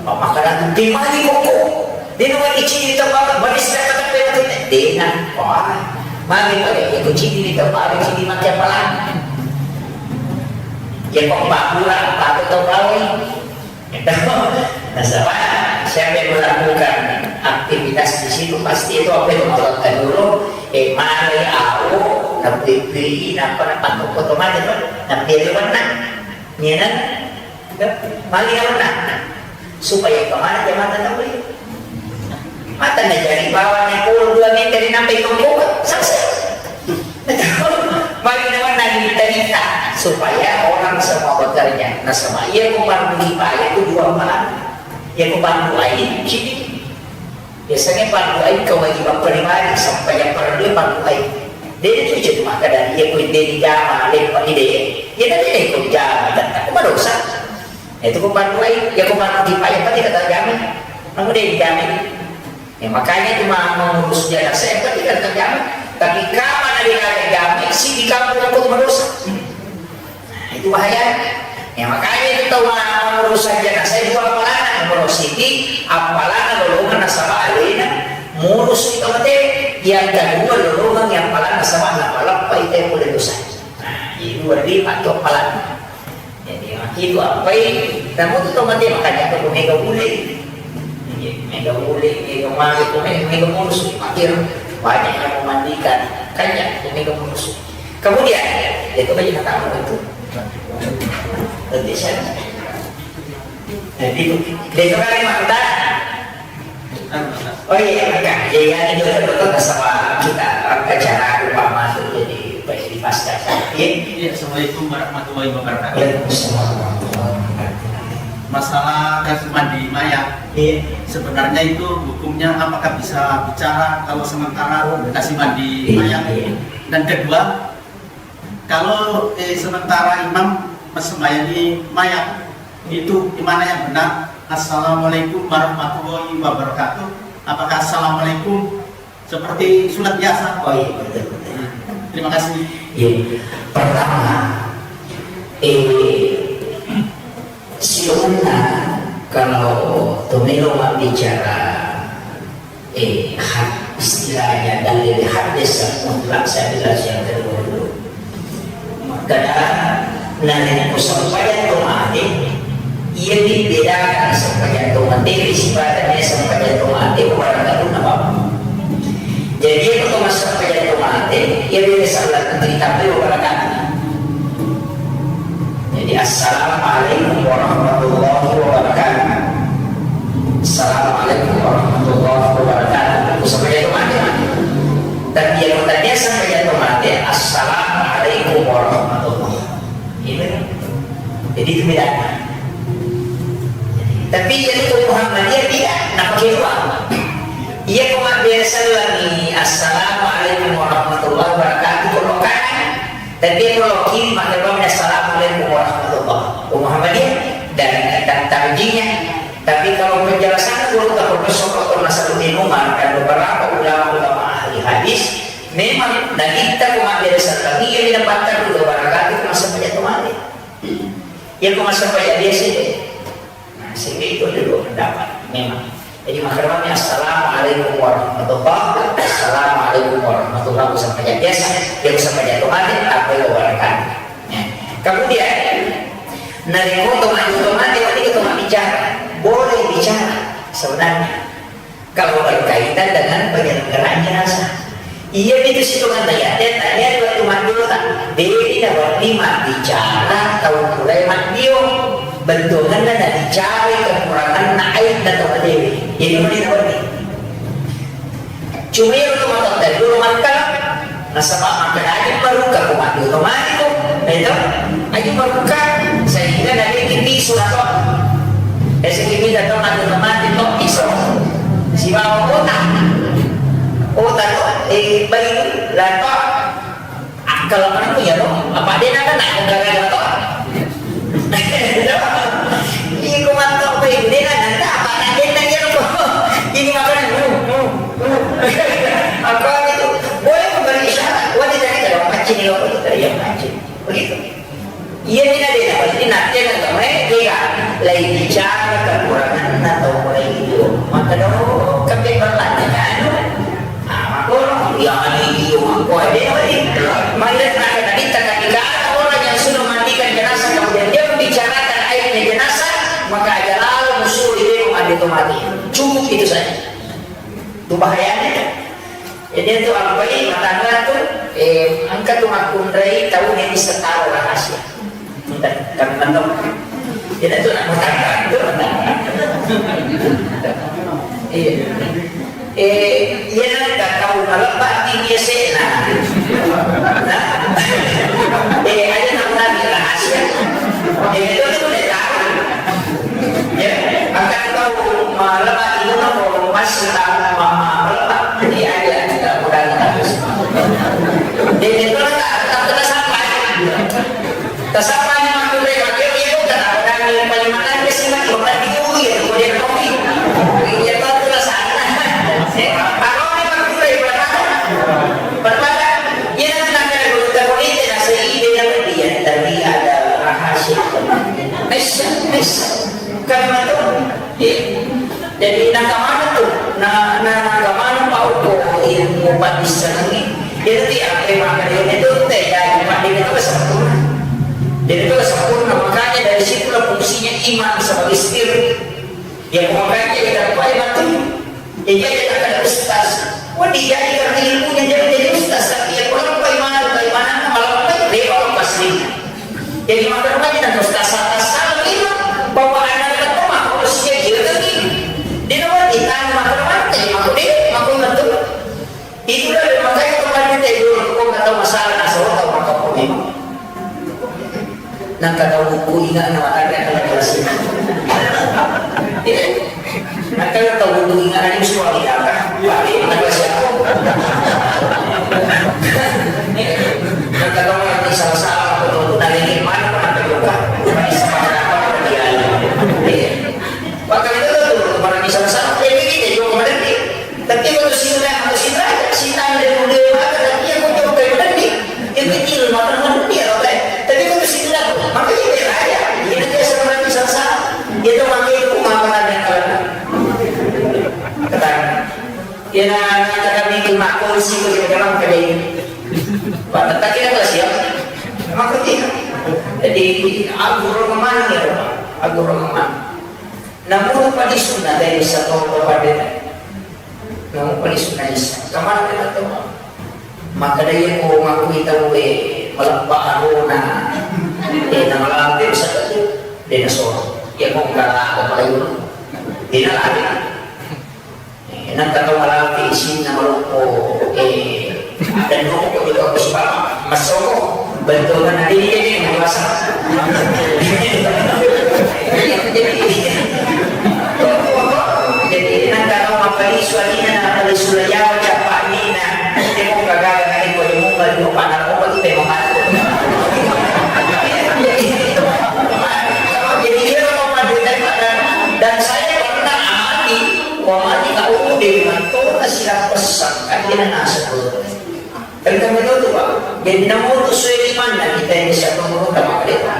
Maka nanti mati kok. Dena wani cini tau bawang, wani sidapat tau bawang tu. Dena, wah. Magi pale, ya ku cini ni tau bawang, cini maki apalang. Ya kok bakura, apa tu tau bawang. Nasaba, siapa yang melakukan aktivitas di situ, pasti itu apa itu Allah dulu, eh, mari au, na pui-pui, napa, napa, foto-foto mana tu, na pilih warna. Iya kan? Magi na warna. Supaya kemana jamaah tahu ya? Mata na jadi bawang yang puluh dua meter ini sampai tongkok, selesai. Mari na warna diminta-minta supaya orang semua bekerja. Nasaba, iya ko fardu kifayah itu dua malam. Iya ko fardu ain, sini. Biasanya fardu ain kewajiban pribadi, sampai yang fardu fardu ain. De' tu cuma kada iya ko de' dijama, leppa di de'. Iya, tapi de' ko dijama, tetap ko madosa. Itu ko parduai, ya ko pardu kipai, apa dia kata jama? Kamu de' dijama. Ya, makanya cuma mengurus jenazah, apa dia kata jama? Tapi kamana dia kata jama, si di kampung ko madosa. Nah, itu bahaya. Ya, makanya itu tau ma-, mengurus aja. Nah, saya dua apalana, nomor siti, apalana lolongan nasaba alena, murus itu mate. Yang kedua, lolongan yang apalana nasaba napalappa itu yang boleh dosa. Nah, itu berarti patut apalana. Jadi, itu apa ini? Kamu tuh tau mate, makanya aku mega boleh. Iya, mega boleh, mega mage, mega, mega murus, makin banyak yang memandikan. Makanya, mega murus. Kemudian, itu baju pertama itu. Nanti saya. Jadi, besok hari Manta. Oh iya, maka. Jadi, ada juga betul sama kita, acara umpama itu jadi, jadi pasca. Iya. Iya, assalamualaikum warahmatullahi wabarakatuh. Waalaikumsalam warahmatullahi wabarakatuh. Masalah kasih mandi mayat. Iya. Sebenarnya itu hukumnya apakah bisa bicara kalau sementara kasih mandi mayat? Iya. Dan kedua, kalau, eh, sementara imam massembayangi mayat, itu gimana yang benar? Assalamualaikum warahmatullahi wabarakatuh. Apakah assalamualaikum seperti sunat biasa? Oh iya, betul, betul. Terima kasih. Iya. Pertama, eh, silakan kalau tomelo bicara Eh, had-, istilahnya dalil hadis mutlak saya jelas yang kedua dulu. Makkeda, narekko sempajang to mate, iya dibedakan sempajang to mate, sifatnya sempajang to mate, barang baru na bapa. Jadi, iya to massempajang to mate, iya biasa lah menteri tapi barang. Jadi, "Assalamualaikum warahmatullahi wabarakatuh." "Assalamualaikum warahmatullahi wabarakatuh." Aku sampai jatuh mati, mati. Tapi yang tadi sampai jatuh mati, "Assalamualaikum warahmatullahi." Ini. Jadi, itu bedanya. Tapi yang itu Muhammadiyah tidak, nak pakai dua. Iya, ko mabbiasa lagi, "Assalamualaikum warahmatullahi wabarakatuh." Kalau kanan, tapi kalau kiri, maka kami, "Assalamualaikum warahmatullah." Ko Muhammadiyah dan, dan tarjinya. Tapi kalau penjelasan guru tak Profesor Doktor Nasaruddin Umar dan beberapa ulama-ulama ahli hadis, memang nabitta ko mabbiasa lagi, iya, di tempat tertentu, barangkali itu masa penjatuhan. Iya, ko masa penjatuhan sih. Nah, sehingga itu ada dua pendapat memang. Jadi, makanya, "Assalamualaikum warahmatullah, assalamualaikum warahmatullah," sampai biasa, dia sampai jatuh mati, apa yang wabarakatuh. Ya. Kemudian, narekko to mati, to mati, wani to bicara, boleh bicara sebenarnya. Kalau berkaitan dengan penyelenggaraan jenazah. Iya, itu sitongan ayat. Tanya waktu maddiota. Dewi na wani mabbicara tau purae maddio. Bettuanna nabicara kekuranganna aibna tau dewi. Jadi, mana na wani? Cuma iya waktu mata tadi dulu makan. Nasaba makkeda aja maruka ko maddio to mati to. Itu aja maruka sehingga nade'ki piso na to. Eh, sehingga to maddio to mati to piso. Sibawa kota. Kota to, eh, bayi la to. Akal mana punya to? Apa dia nak kena negara to? Iko matto ko ini na nanda apa na dena ya ko. Ini makanan. Apa itu? Boleh memberi isyarat. Wah, di sana kalau pancing lo itu dari yang pancing. Begitu. Iya, ini ada yang pasti nanti ada temen dia. Lagi bicara kekurangan atau mulai itu. Maka dong, kami bertanya kan. Ah, maka orang yang ini, maka dia ini. Maka dia nak kata kita ketika ada orang yang sudah mandikan jenazah kemudian dia membicarakan aibnya jenazah, maka aja lalu musuh dia mau ada itu mati. Cukup itu saja. Itu bahayanya. Jadi itu ampai matangga tu, eh, engka tu makkunrai tau yang bisa tahu rahasia. Kan, kan, kan. Jadi itu nak matangga tu. Iya. Eh, iya, nang ka tau malebba di biasa na. Nah. Eh, aja nang tadi rahasia. Eh, itu tu dia tahu. Ya, akan tau malebba di mana ko masih tahu mama malebba. Ini aja kita udah tahu. Kan matu, iya. Jadi, nakamana tu? Na, na, nakamana pau ko ilmu paddissengengnge? Jadi, apa yang makkeda itu teh, jadi, makkeda itu sempurna. Jadi, itu sempurna. Makanya dari situlah fungsinya imam sebagai setir. Ya, makanya kita apa yang matu? Iya, iya, iya, ustaz. Wah, dia jadi ilmunya jadi, jadi ustaz, tapi ya, kalau apa yang mana, apa yang mana, malah apa yang dia orang pasti. Jadi, maka rupanya dan ustaz, salah, salah, ini, bahwa anak-anak itu mah, kalau sih dia gitu, nih. Dia nama kita, maka rupanya, jadi, maka dia, maka betul. Itulah, makanya kemarin kita itu, kok nggak tahu masalah, nah, saya tahu, maka kok memang. Nangka tau buku inga na makanya kalau kelas ini. Nangka tau buku inga na ini suami apa? Pakai nangka siapa? Nangka tau nanti salah-salah apa tuh? Nah, ini mana pernah terluka? Bukan di sekolah apa dia? Iya. Maka itu tuh, mana di salah-salah? Jadi kita juga kemarin nih. Tapi kalau sinura, kalau sinura, si tanda dulu dia maka, tapi aku jauh kayak tadi. Dia kecil, maka mana dia, oke. Tapi kalau sinura, maka dia kayak raya. Dia nanti asal mati sama-sama. Dia tuh pakai itu, maka ada yang kalah. Kata, ya, nah, nah, kata Miki, mak, kau sih, kau jangan kayak ini. Pak, tetap kita kelas ya. Maka dia. Jadi, aku romangan ya, Pak. Aku romangan. Namun, pada sunnah dari satu kepada Namu pali sunna Isa. Kamana kena to? Maka daya ko makku ita we malabba arona. Eh, na malampe bisa tu. Dena soro. Ya ko kala ko pala yun. Dena lari. Eh, nang kata malampe isinna maloppo. Eh, dan ko ko ko ko sebab masoko. Betul kan? Ini jadi yang dewasa. Jadi, jadi, nang karo mappalisu alina, na palisu layawa, cappa alina. Temo kagaga na iko, temo madu, panara, obat tu temo madu. Jadi, dia mau madu daripada, dan saya pernah amati, amati kau deh, mantona sila pesan, kan dia nasa. Engka meto tu, Pak. Jadi, namotu sesuai limanna kita ini siapa menurut sama kereta.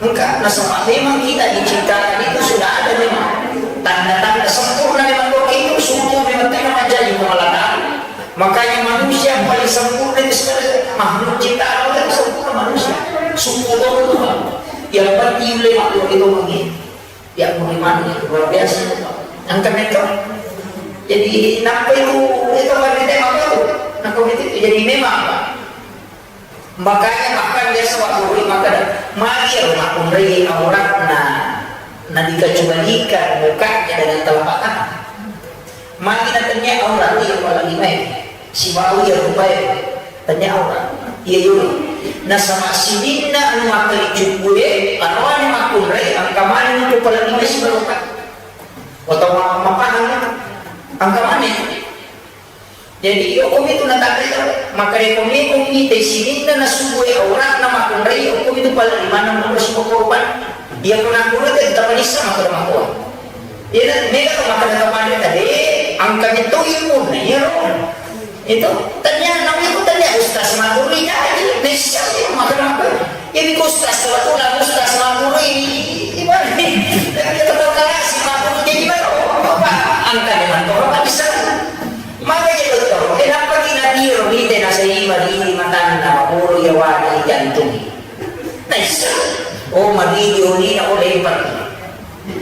Engka, nasaba memang kita diciptakan itu sudah ada memang tanda-tanda sempurna memang doa itu semua memang tidak menjadi pemelataan. Makanya manusia yang paling sempurna itu sebenarnya makhluk ciptaan Allah itu sempurna manusia. Sempurna itu, Pak. Yang penting oleh makhluk itu mungkin. Ya, bagaimana itu luar biasa itu, Pak. Angka metro. Jadi, nampa itu, itu kan kita apa tuh? Nah, kalau itu, jadi memang, Pak. Makanya bahkan biasa waktu rumah kada, magi ya rumah kunrai auratna, nah dikecualikan mukanya dengan telapak tangan. Magi na tania aurat iya pala limae, sibawa iya rupae, tania aurat. Iya yolo. Nasaba sininna anu makkali cukkue, anu anu makkunrai, angka maneng tu pala limae sibawa rupae. Oto ma-, mapahang, angka maneng. Jadi, iya komi tu natakre to, makkare komi, komi te sininna nasubue auratna makkunrai, iya komi tu pala limanna makkunrai sibawa rupae. Iya ko nakkunrai te tapanissa maka makkunrai. Iyana mega to makkeda to pada tadi, angka metto ilmunna iyaro. Itu tania, namanya itu tania ustaz maduri jadi, nessa makkeda apa? Jadi ustaz selaku na ustaz maduri, gimana nih? Tapi kita tahu kasih maduri jadi mana? Apa? Angka dengan orang apa bisa? Maka jadi dokter, kenapa kita tiru di tengah saya maduri matana, maburu ya wadi jantung? Nessa. Oh, maduri olina, oh, lempar.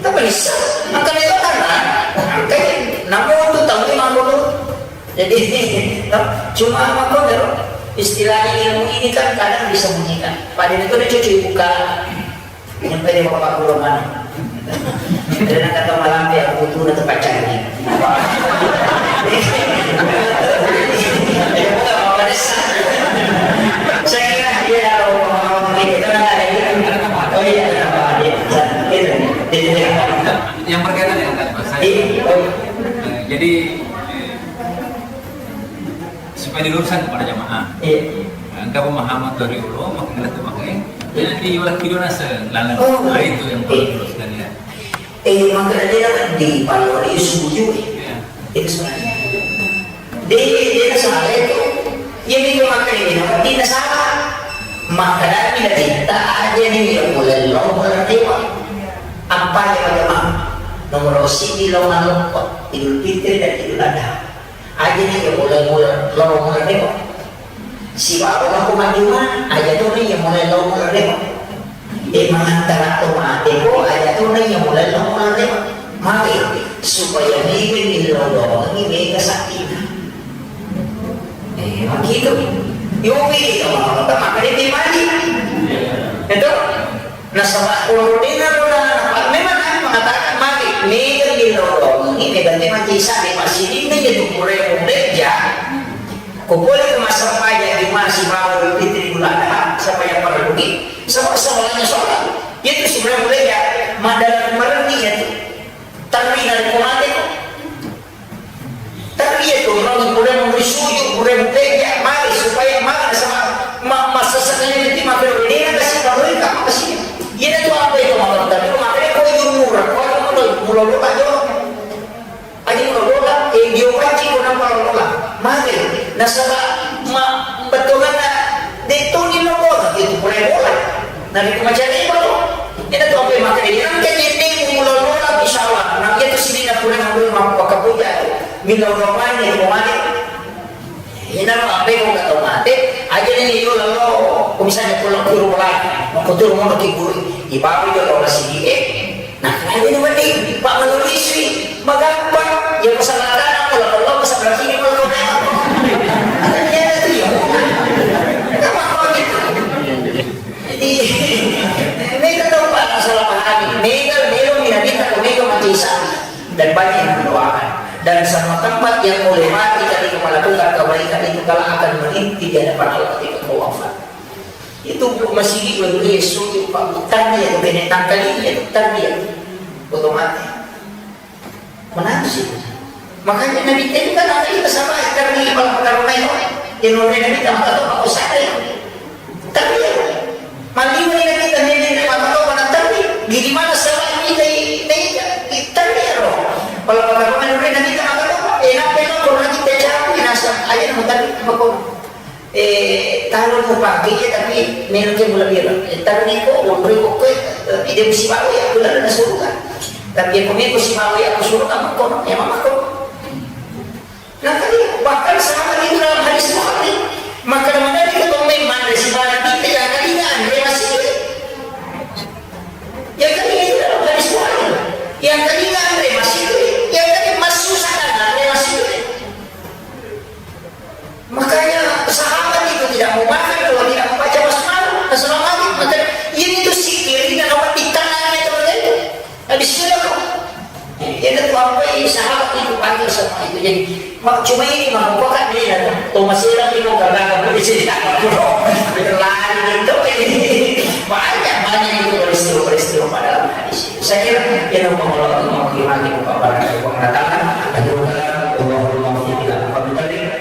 Tapi bisa, angka itu tanah, angka namo tu tahu ni mampu tu. Jadi, cuma apa tu, istilahnya ilmu ini kan kadang disembunyikan. Pada itu dia cuci buka, nyampe dia bapak guru mana. Jadi, nak kata malam dia, aku tu nak terpacah ni. Saya kira dia kalau mau, mau, mau, oh iya, kenapa dia? Gitu. Jadi, dia Yang berkaitan dengan tadi, Pak, saya, Iya. Eh, jadi, eh, supaya diluruskan kepada jamaah. Iya. Nah, engka pemahaman dari ulama, mungkin kita pakai. Jadi, di ulama kita nasa, lalu, Oh. nah, itu yang perlu Iya. diluruskan, ya. Eh, maka dia di Palu, di Suju, Iya. Itu sebenarnya. Dia, dia salah itu. Iya, dia makan ini, dia salah. Makkedami Nabitta, ajani iya mulai lao mullerewa. Appaja majama? Nomoro siddi lao maloppo, Idul Fitri dan Idul Adha. Ajani iya mulai mula-, lao mullerewa. Sibawa mako majjuma, aja tona iya mulai lao mullerewa. E, mangantara to mate ko, aja tona iya mulai lao mullerewa. Magi? Supaya mega millau doangi, mega saddina. Eh, makkitu. Yopi, maka dia mati. Itu. Nasaba ko dena roda, memang Nabi mengatakan mati. Mega millau doangi, mega te mati sa di masjid ini, itu pura-pura gereja. Ko pole ko massempajang Juma sibawa Idul Fitri, Idul Adha, sempajang parellu, saba-, sabalana sholat. Itu sebenarnya gereja, maddalam marenni itu. Tapi narekko mate ko. Tapi iya tu, orang boleh memberi sujud, boleh bekerja, mari supaya mari sama ma-, masa sebenarnya itu maka ini ada sih kalau ini kamu kasih. Iya tu apa itu malam tapi maka dia kau jujur murah, kau mau mulai mulai aja. Aja mulai eh dia pancing kau nampak mulai. Mari nasaba ma betul mana dia tu ni lo bola, dia tu mulai bola. Nabi ku macam ni baru. Ina tu apa yang makan ini? Angkat jending mula-mula, insya Allah. Nah, itu sini nak pulang ambil mampu pakai puja tu. Mila orang mana yang mau mana? Ina apa yang kau tak tahu mati? Aja ni yo lalu. Kau misalnya pulang ke rumah, mau kau turun mau ke guru. Ibabu juga kau masih di eh. Nah, aja ni mati. Pak menurut istri, magampang. Ya masalah tanah, kalau Allah masalah sini, kalau kau memang. Ada dia ada tu ya. Kenapa kau gitu? Jadi, mega tau, Pak, salah pahami. Mega, melo minanita, mega mati Isa. Dan banyak yang mendoakan. Dan semua tempat yang kau lewati ketika melakukan kebaikan itu, kelak akan merinti di hadapan Allah ketika kau wafat. Itu masih di Yesus, Pak, bukan dia, bukan yang tangkali dia, bukan dia. Otomatis. Menangis itu. Makanya Nabi tadi kan ada kita sama, karena ini malah perkara main. Yang nomor Nabi tak tahu apa usaha ya. Tapi ya, mandi ini Nabi tadi ini mata tahu mana tapi di mana salah kita ini, tapi ya roh. Kalau perkara main Nabi tak tahu apa, eh, apa yang kau lagi terjadi, nasa aja mau tadi apa kau? Eh, talo mupake iya, tapi melo ke mula bira. Eh, talo niko, wonroi ko koe, eh, ide musibawa ya, kula na suruga. Tapi ya, kome ko sibawa ya, aku suruga, mako, ya, mama ko. Nah, tadi, bahkan sahabat itu dalam hadis Bukhari, maka mana kita tombe mana si mana kita yang kali nggak, dia masih. Yang kali itu dalam hadis Bukhari. Yang kali nggak, dia masih. Yang kali masuk sana, dia masih. Makanya sahabat itu tidak mau makan kalau tidak membaca basmalah, basmalah maghrib. Maka ini tuh zikir, ini nama di tangannya itu, itu. Habis itu aku, ya, itu apa ini sahabat itu panggil sama itu. Jadi, mak, cuma ini mah, kok kan dia, tuh masih lagi mau karena aku di sini, aku lari gitu, ini. Banyak, banyak itu peristiwa-peristiwa pada dalam hadis itu. Saya kira, ya, mau, mau, mau, gimana, mau, apa, apa, apa,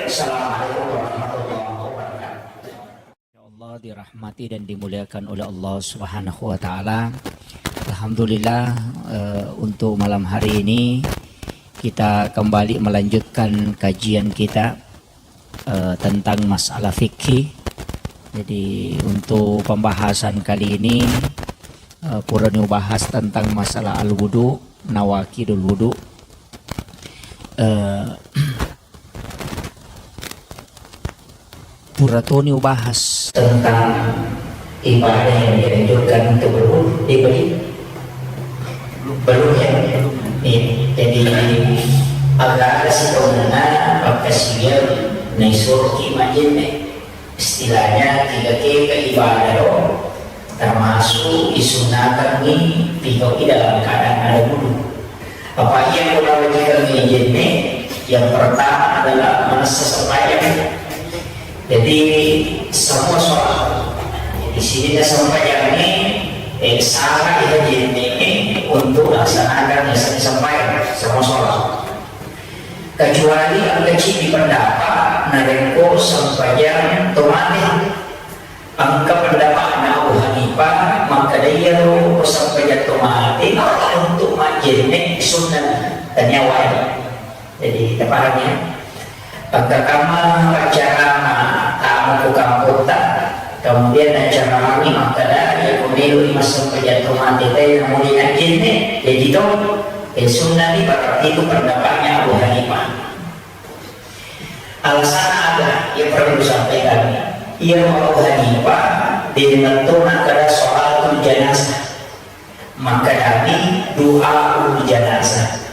Assalamualaikum warahmatullahi wabarakatuh. Ya Allah, dirahmati dan dimuliakan oleh Allah Subhanahu wa Ta'ala. Alhamdulillah, eh, untuk malam hari ini kita kembali melanjutkan kajian kita, eh, tentang masalah fikih. Jadi, untuk pembahasan kali ini, eh, purani ubahas tentang masalah al-wudu, nawaqidul wudu. Eh, Pura toni ubahas tentang ibadah yang dianjurkan untuk berwudu. Dia beri belum ya? Iya. Jadi, agak ada sih pemenang, maka siap naisuruh ki majene. Istilahnya, tiga ke ibadah lo, termasuk disunahkan nih, tiga dalam keadaan ada wudu. Apa iya kulawajikan ngejenne? Yang pertama adalah manessa sembahyang. Jadi, semua sholat. Di sini sembahyang ini, eh, syarat itu jenne untuk laksanakan misalnya sembahyang, semua sholat. Kecuali engka cidi pendapat, narekko sembahyang tomate. Engka pendapatna Abu Hanifah, makkedai iyaro sempajang tomate untuk majjenne sunnah, tania wajib. Jadi, tapahami ya? Engka kamma paccarama tamu ku kampotta, kemudian Massempajang to mate te namuni ajjenne, jadi to, eh, sunnah ni berarti itu pendapatnya Abu Hanifah. Alasanna aga? Iya perlu sampaikan. Iya Abu Hanifah, de nattona kada sholatul janazah. Makkedami du'aul janazah.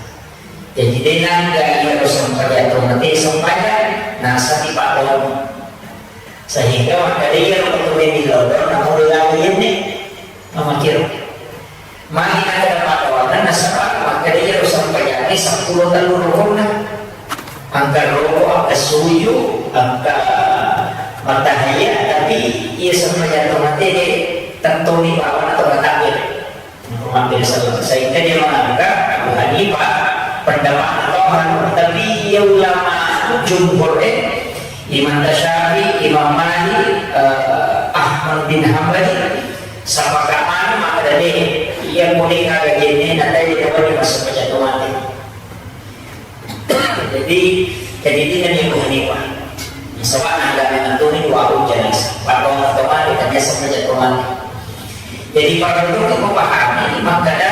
Jadi de nangga iya sempajang to mate sempajang, nasaba paddoang. Sehingga makkeda iyaro tau millau doang, namulai lagi iyenne. Mamakiro. Magi nakkeda paddoanna, nasaba makkeda iyaro sempajangnge seppulo tellu rukunna. Engka roko, engka suju, engka mattahiyya, tapi iya sempajang to mate de tettoni bawana to matakbir. Hampir selesai. Sehingga dia menganggap Abu Hanifah pendapat atau anu, tapi ia ulama jumhur, eh, Imam Syafi'i, Imam Malik, eh, Ahmad bin Hambali, sepakat mana maka dari yang boleh ngaga jenne, nanti dia dapat di masa pejatuh mati. Jadi, jadi ini Abu Hanifah. Sabab ada menentukan dua hujan. Paddoang to mate, tanya sama jatuh mati. Jadi, para guru itu memahami, makkeda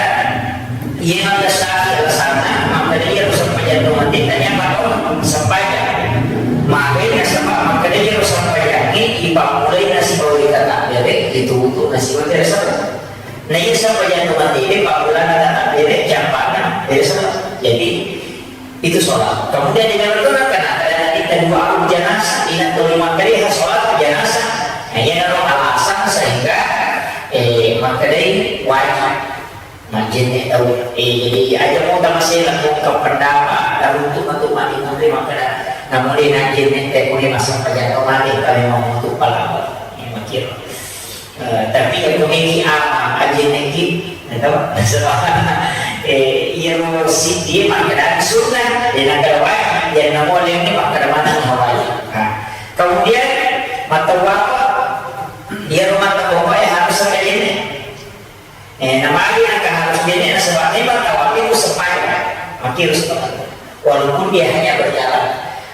iya makkeda Syafi'i alasanna, makkeda iya sempajang to mate, tanya paddoang sempajang. Magai nasaba makkeda iya sempajang ini, ipammulai nasi bawa dikata bere, itu untuk nasi bawa biasa. Nah, iya sempajang to mate, ini pamulana kata bere, campana, biasa. Jadi, itu sholat. Kemudian dengan itu kan ada nanti kedua janazah, ingat tuli makkeda sholat janazah. Nah, iya naro alasan sehingga, eh, makkedai wajib. Majjenne tau. Eh, jadi aja mau tamasih lakukan pendapat, dan untuk mati nanti makkeda. Namun dia najjenne teh kulit masuk pajak kemarin kalau mau untuk palawa. Ini makir. Eh, tapi yang memiliki ama, aja neki, ya tahu? Soalnya, eh, iya mau si dia makan sunnah, dia nak kawai, dia nak mau lain ni makan mana kawai. Nah, kemudian mata apa? Dia rumah tak apa ya harus ada ini. Eh, nama dia nak harus ini, sebabnya mata apa itu sepai, makin harus. Walaupun dia hanya berjalan.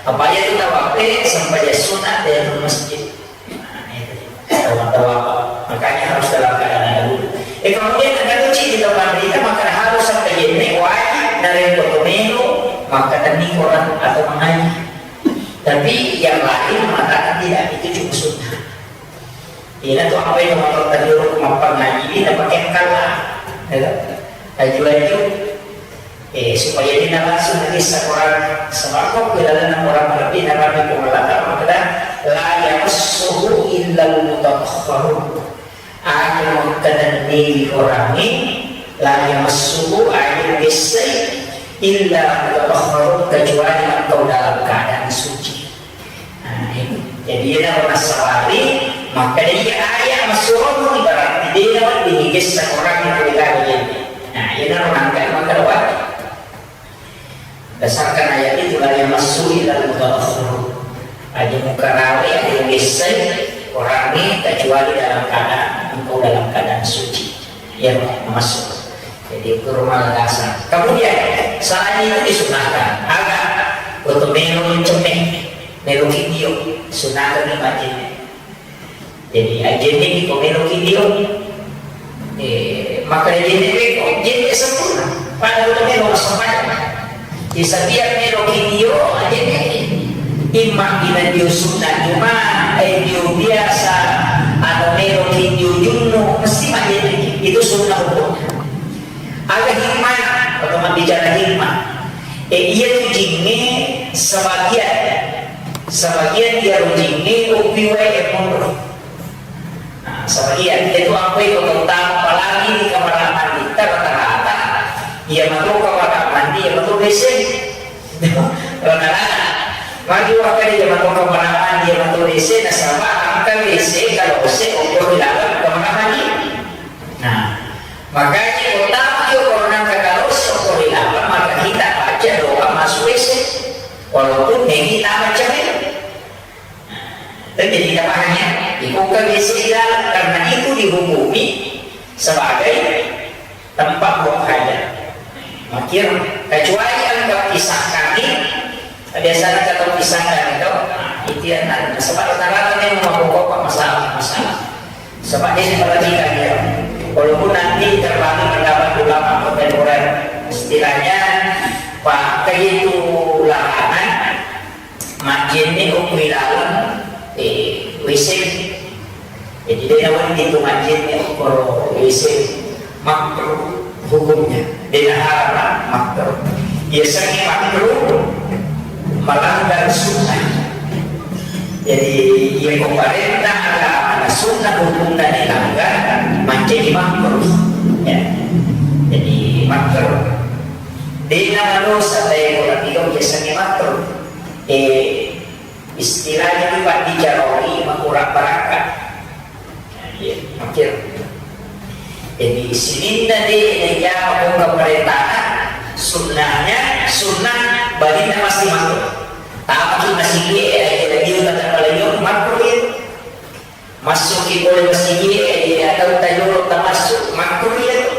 Apa dia itu tawaf, eh, sampai dia sunat dari masjid. Nah, itu. Tawaf, tawaf. Makanya harus dalam keadaan ada wudhu. Eh, kemudian ada kunci di tempat kita, maka harus sampai jenne wajib dari foto menu, maka tadi orang atau mengaji. Tapi yang lain mengatakan tidak, itu cuma sunnah. Ina tu apa yang mau terjadi mappangaji, ina pakai kala, ya kan? Laju-laju, eh, supaya dia langsung lagi seorang sebab kok dalam orang lebih dapat dipengalaman, maka la yamassuhu illal mutahharun. Aja makkeda ni orang ni, la yamassuhu, aja bessai, illa mutahharun, kecuali engkau dalam keadaan suci. Nah, ini. Jadi, iyana nasabari, maka dia ayat masuk ibarat dia wedding gessa orang yang tidak ada. Nah, iyana orang angkat maka wajib. Dasarkan ayat itu la yamassuhu illal mutahharun. Aja mukarawe, aja gessai orang ini kecuali dalam keadaan, engkau dalam keadaan suci. Ya, masuk. Jadi, itu rumah dasar. Kemudian, selain itu disunahkan, agak untuk melo cemeh. Melo kidio, sunateng ni majjenne. Jadi, ajjenne ki ko melo kidio. Eh, maka ajjenne ko, jenne sempurna. Pada udah melo sempurna. Di setiap melo kidio, ajjenne ki. Imma ina dio sunat cuma, eh, dio biasa, atau melo kidio junnu, mesti majjenne ki. Itu sunnah hukumnya. Aga hikmah, kalau bicara hikmah. Eh, iya tu jingnge sebagian. Sebagian dia jingnge upi wae monro. Nah, sebagian dia tu apa itu tentang apalagi di kamar mandi rata-rata. Iya matu kamar mandi, iya matu W C. Rata-rata. Magi wakka dia matu kamar mandi, iya matu W C, nasaba angka W C kalau W C ukur di dalam kamar mandi. Nah, makanya utama yo kalau nang kakaroso ko ri laleng, maka kita baca doa masuk W C. Walaupun negi tama cemil. Dan jadi kita paham ya, dibuka W C di dalam karena itu dihukumi sebagai tempat buang hajat. Makir, kecuali engkau pisahkan, biasanya kata pisahkan itu, nah, itu yang ada. Sebab rata-rata memang bapak-bapak masalah, masalah. Sebab dia perhatikan dia. Walaupun nanti terbagi pendapat ulama kontemporer, istilahnya, Pak, kayak itu larangan, majjenne okko ilaleng, eh, W C. Jadi, de' nawedding tu majjenne okko W C, makruh hukumnya. De' naharam, makruh. Biasanya makruh melanggar sunnah. Jadi, iya ko parenta agama, sunnah hukumna dilanggar, mancaji makruh. Ya. Jadi, makruh. De' namadosa, tapi ko nabilang biasanya makruh. Eh, istilahnya itu, Pak, dijaroi makura barakka. Iya, oke. Jadi, sininna de' najama ko pemerintah, sunnahnya, sunnah balinna masih makruh. Tapi masih dia, dia tetap kalau makruh itu. Masuk ki pole masigi e, iya tau tajolo tamassu, makruh iya tu.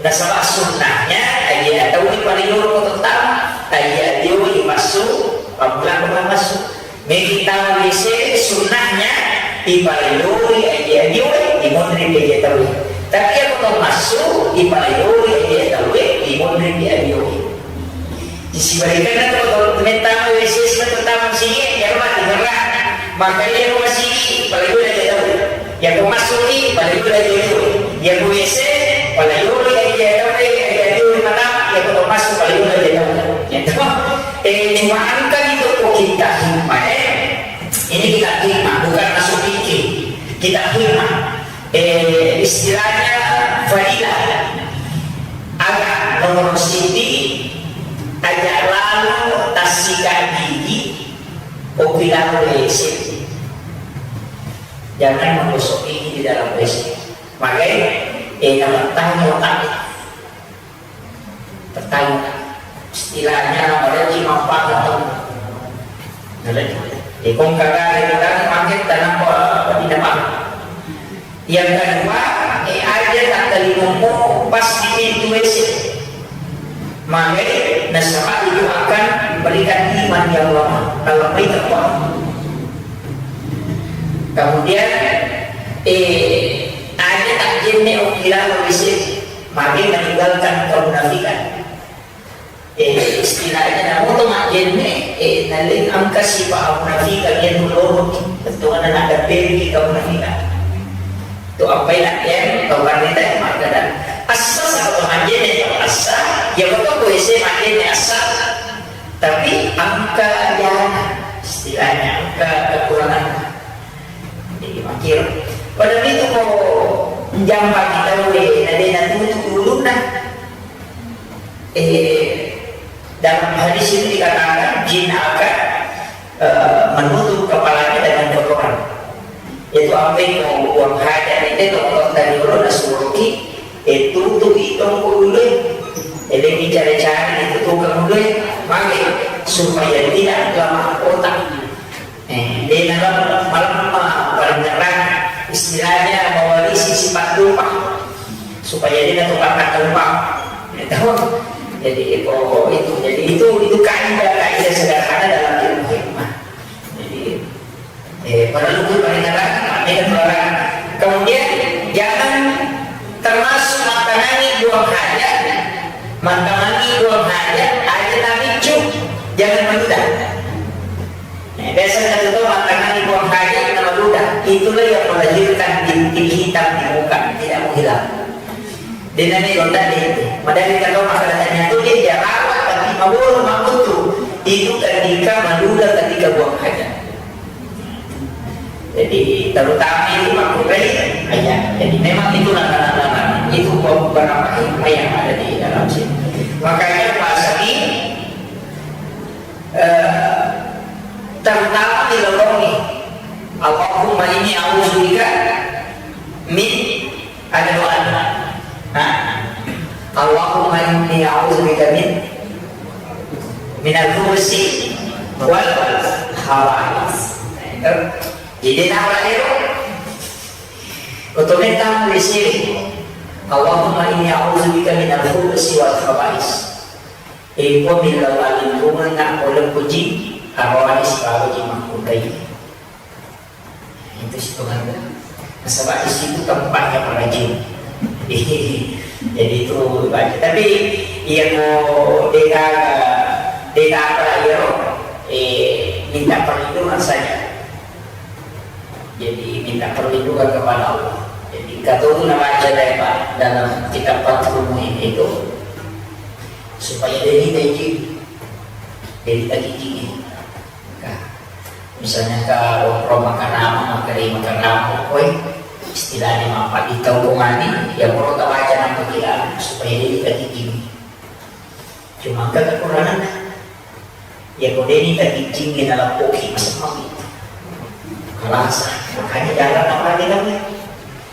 Nasaba sunnahnya, iya tau ni palejolo ko tama, iya dio i massu, pamula ko massu. Megi tau W C sunnahnya, ipalejolo iya dio i, imonri iya tau. Tapi iya ko tau massu, ipalejolo iya tau, imonri iya dio i. Di sibalikanna tu, tau mettama W C, sibawa tama sigi, iyaro mati ngerra. Makanya iyaro masigi, palagi udah jauh. Iyako massuki, palagi udah jauh. Iyako W C, palagi udah jauh, palagi udah jauh, mata, iyako masuk, palagi udah jauh. Gitu. Eh, cuma angka itu kok kita hikmah, eh. Ini kita hikmah, bukan masuk fikih. Kita hikmah. Eh, istilahnya fadilah. Aga nomor siti aja lalo tassika gigi, okki lalo W C. Jangan menggosok gigi di dalam W C. Makanya, eh, nama tamu tak Pertanyaan, istilahnya, pada cuma paham. Jadi, kong kagak itu kan pakai tanah apa, apa tidak paham. Yang kedua, eh, aja tak terima pas di pintu W C. Makanya, nasaba itu akan berikan iman yang lama. Kalau berikan paham. Kemudian, eh, aja tak jenne okki lalo W C. Magi meninggalkan kemunafikan. Eh, istilahnya namoto majjenne, eh, naleng angka sifat munafikan yang loro, tentu ada nak dapet kita munafikan. Tu apa yang yang kau kan minta yang makan. Asa sama majjenne, asa, ya betul boleh saya majjenne asa. Tapi angka yang istilahnya angka kekurangan. Jadi makir. Pada itu kau jampak kita boleh, nanti nanti untuk dulu nah. Eh, dalam hadis itu dikatakan jin akan, eh, menutup kepalanya dengan kotoran. Itu apa yang mau buang hajat itu, kalau tadi dulu nasuruki, eh, tutup itu dulu. Jadi dicari-cari itu tukang dulu, pakai supaya tidak lama otak. Eh, de' nala malemma parengngerang, istilahnya mewarisi sifat lupa, supaya dia nggak tukar kata lupa. Gitu. Jadi, oh, itu. Jadi, itu, itu kaidah, kaidah sederhana dalam ilmu hikmah. Jadi, eh, perlu parengngerang, ini perlu. Kemudian, jangan termasuk mattanangi buang hajat, mattanangi buang hajat, aja tak jangan menunda. Nah, biasa kita tahu mattanangi buang hajat nama ludah. Itulah yang melahirkan bintik hitam di muka, tidak mau hilang. Dia nanti lontar dia itu. Padahal kita tahu masalahnya itu dia, dia rawat tapi mabulu makutu. Itu ketika maludah, ketika buang hajat. Jadi terutama itu makruh hajat. Jadi memang itu lama-lama itu beberapa hikmah yang ada di dalam sini. Makanya bahasa ini Eh, terutama di lorong ni. Allahumma inni a'udzubika min, ada doa. Nah, Allahumma inni a'udzubika min, minal khubusi wal khaba'is. Jadi, nah, orang itu, untuk minta di sini, Allahumma inni a'udzubika minal khubusi wal khaba'is. Iko millau allinrungeng na oleh puji, arwani sibawa ji makkutai. Itu situ harga. Nasaba di situ tempatnya para jin. Jadi, jadi itu baca. Tapi iya ko deka deka apa iya, eh, minta perlindungan saja. Jadi minta perlindungan kepada Allah. Jadi kata itu nabaca deh, Pak, dalam kitab Fathul Muin itu, supaya dia minta izin. Jadi tak izin. Nah, misalnya ke Roma Karama, maka dari Makarama, koi istilahnya apa di tongkongani, ya mau kita baca nama kita supaya dia tak izin. Cuma kan kekurangan. Ya, ko deni tadijjingngi nalappoki, masemmeng. Kalasa, makanya jalan apa lagi kan?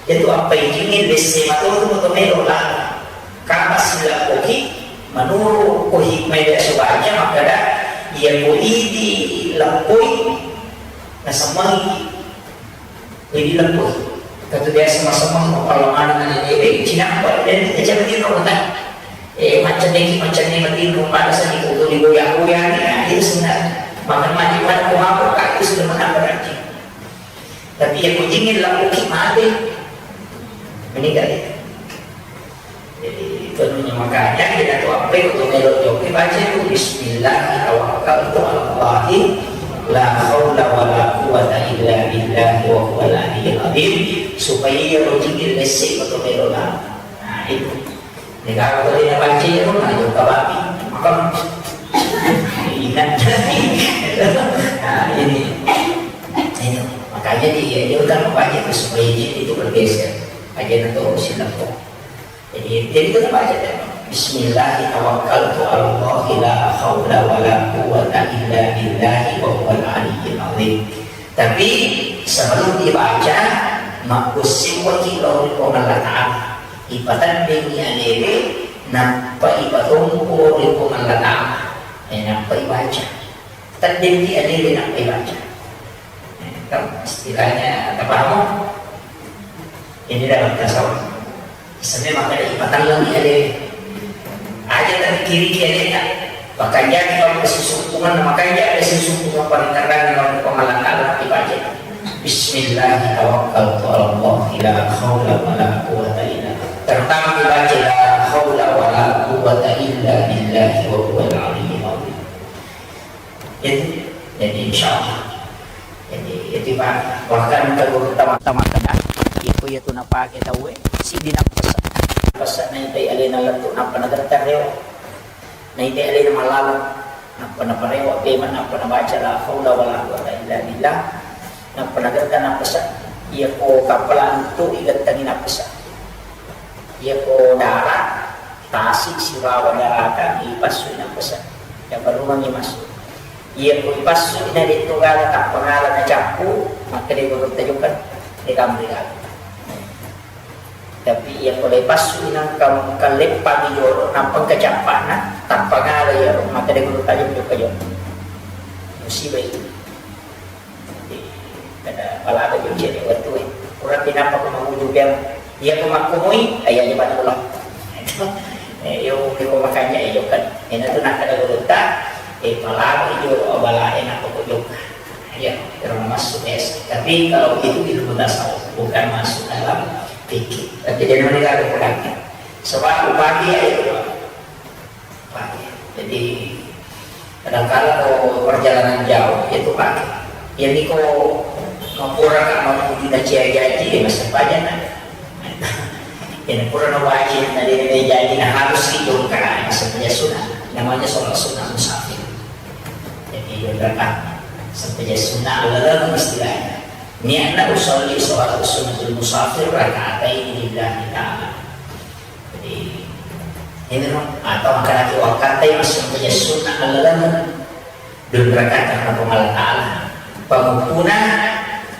Itu apa ijingngi, lesse matotu moto melo lah. Kapa silappoki, menurut ko hikmah dia sebaca, maka dah, ya ko idi lappoi, nasemmengi. Jadi lembut. Katu biasa masemmeng, mappallamaneng na dede, cinampa, dan kita jangan tiru, kan? Eh, macam ni, macam ni, matinro, pada saat itu, tu digoyang-goyang, ya, itu sebenarnya. Makan mati, pada ko mabuk, kan, itu sudah menambah racun. Tapi yang kucingin, lembut, mati. Meninggal itu. Jadi, itu namanya makanya kita tu apa itu melo jokki baca itu, "Bismillah, tawakkaltu ala Allahi, la haula wa la quwwata illa billahi wa huwal aliyyil azim." Supaya iya rezeki lesse betul melo lah. Nah, itu. Negara tadi nak baca itu, nah, jokka babi. Makan. Ingat. Nah, ini. Itu. Makanya dia, dia kan membaca itu supaya jin itu bergeser. Aja nanti urusin lapor. Jadi, jadi kita baca ya. Bismillah, tawakkaltu ala Allah, la haula wa la quwwata illa billahi wa huwal aliyyil azim. Tapi sebelum dibaca, makkusiwaki lao ri Puang Allah Ta'ala. Ipateddengi alewe, nappa ipatompo ri Puang Allah Ta'ala. Eh, nappa ibaca. Teddengki alewe, nappa ibaca. Eh, istilahnya, apa? Ini dalam tasawuf. Sebenarnya maka ipatelleng alewe. Aja tapi kiri ki aleta. Makanya kalau kesusumpungan, makanya kesusumpungan paling terang dalam pemalangan dibaca. Bismillah, tawakkaltu ala Allah, la haula wa la quwwata illa billah. Terutama dibaca la haula wa la quwwata illa billahi wa huwal aliyyil azim. Jadi, jadi insya Allah. Jadi, itu Pak, bahkan ke guru pertama-tama kada, iko iya tu napake tauwe, siddi nappesa. Pesa naitai alena lettu, nappa nagetter rewa. Naitai alena malaleng, nappa naparewa pema, nappa nabaca la haula wala quwwata illa billah, nappa nagetter nappesa. Iya ko kapala antu igettengi nappesa. Iya ko dara, tasi sibawa darata, ipassu nappesa. Iya barumangi massu. Iya ko ipassu na detto gala tappangala nacappu, makkeda guru tajukan, dekamri gala. Tapi iya ko lepassu nangka kalleppangi jolo, nappa kacappana, tappangala iya, makkeda guru tajukka jolo. Musibah itu. Kada palaga jo cedde wettu e. Pura pinappa ko manguju biang. Iya ko makkumui, iya je pada pulang. Eh, iyo ko makanja iyo kan. Ena tu nakkeda gurutta, eh, palaga jo abala ena ko jokka. Iya, terus masuk es. Tapi kalau itu ilmu tasawuf, bukan masuk dalam fikih. Tapi jangan meninggal ke pulangnya. Sebab upati ya itu. Pakai. Jadi, kadangkala ko perjalanan jauh, itu pakai. Jadi ko mappura ka mamuju na cia jaji, ya masih banyak na. Jadi pura na wajib, na dia jaji, na harus itu karena masih punya sunnah. Namanya sholat sunnah musafir. Jadi, dia berangkat sebagai sunnah al istilahnya. Niatna usolli sholat sunnatul musafir rakaatain lillahi ta'ala. Jadi, ini no, atau angkanaki wakkatai maksudnya sunnah al-ghusl. Dua rakaat karena Allah Ta'ala. Pengumpuna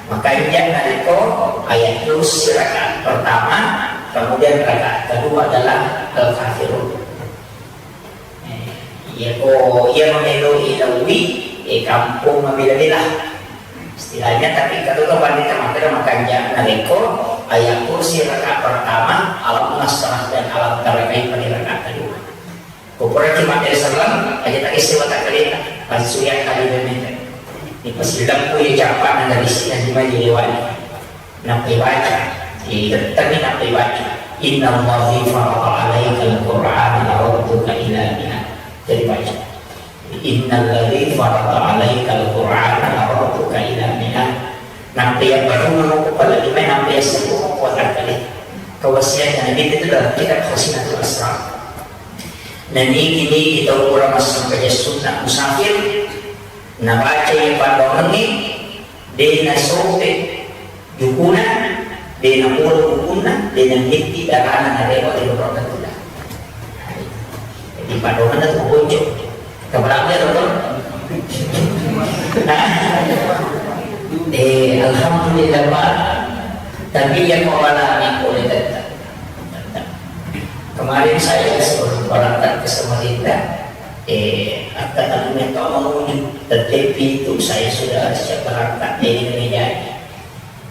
makanja naliko ayat kursi rakaat pertama, kemudian rakaat kedua adalah Al-Kafirun. Eh, iya ko, iya mameloi nawi, eh, kampung mabela-bela. Istilahnya, tapi kata tuh pandita makkeda makanja narekko ayat kursi rakaat pertama, alam nasrah dan alam tara kaifa di rakaat kedua. Ko puraki makkeda sallam, aja tak isi watak kalena, langsung yang kali dan minta. Di pasilang ku ya japa na dari sini di maji lewat. Nappai baca. Jadi tetap nappai baca. Innalladzi farada alaikal Qur'ana laradduka ila Mina. Jadi baca. Innalladzi farada alaikal Qur'ana laradduka ila Mina. Nampe yang baru mau kepala lima, nampe yang sepuluh mau kuat kali. Kewasiatnya Nabi itu dalam kitab Khazinatul Asrar. Nani ini kita ukuran masuk kerja sunnah musafir. Nabaca yang pandangannya, de nasope jukuna, de napolo bukunna, de nangitti darana narewa di lorong tula. Jadi pandanganna tu bocor. Kepala dia tu. Eh, alhamdulillah, Pak. Tapi yang mengalami oleh tetap. Kemarin saya sebelum berangkat ke Samarinda, eh, angkatan metto mamuju, tetapi itu saya sudah siap berangkat, jadi ini jadi.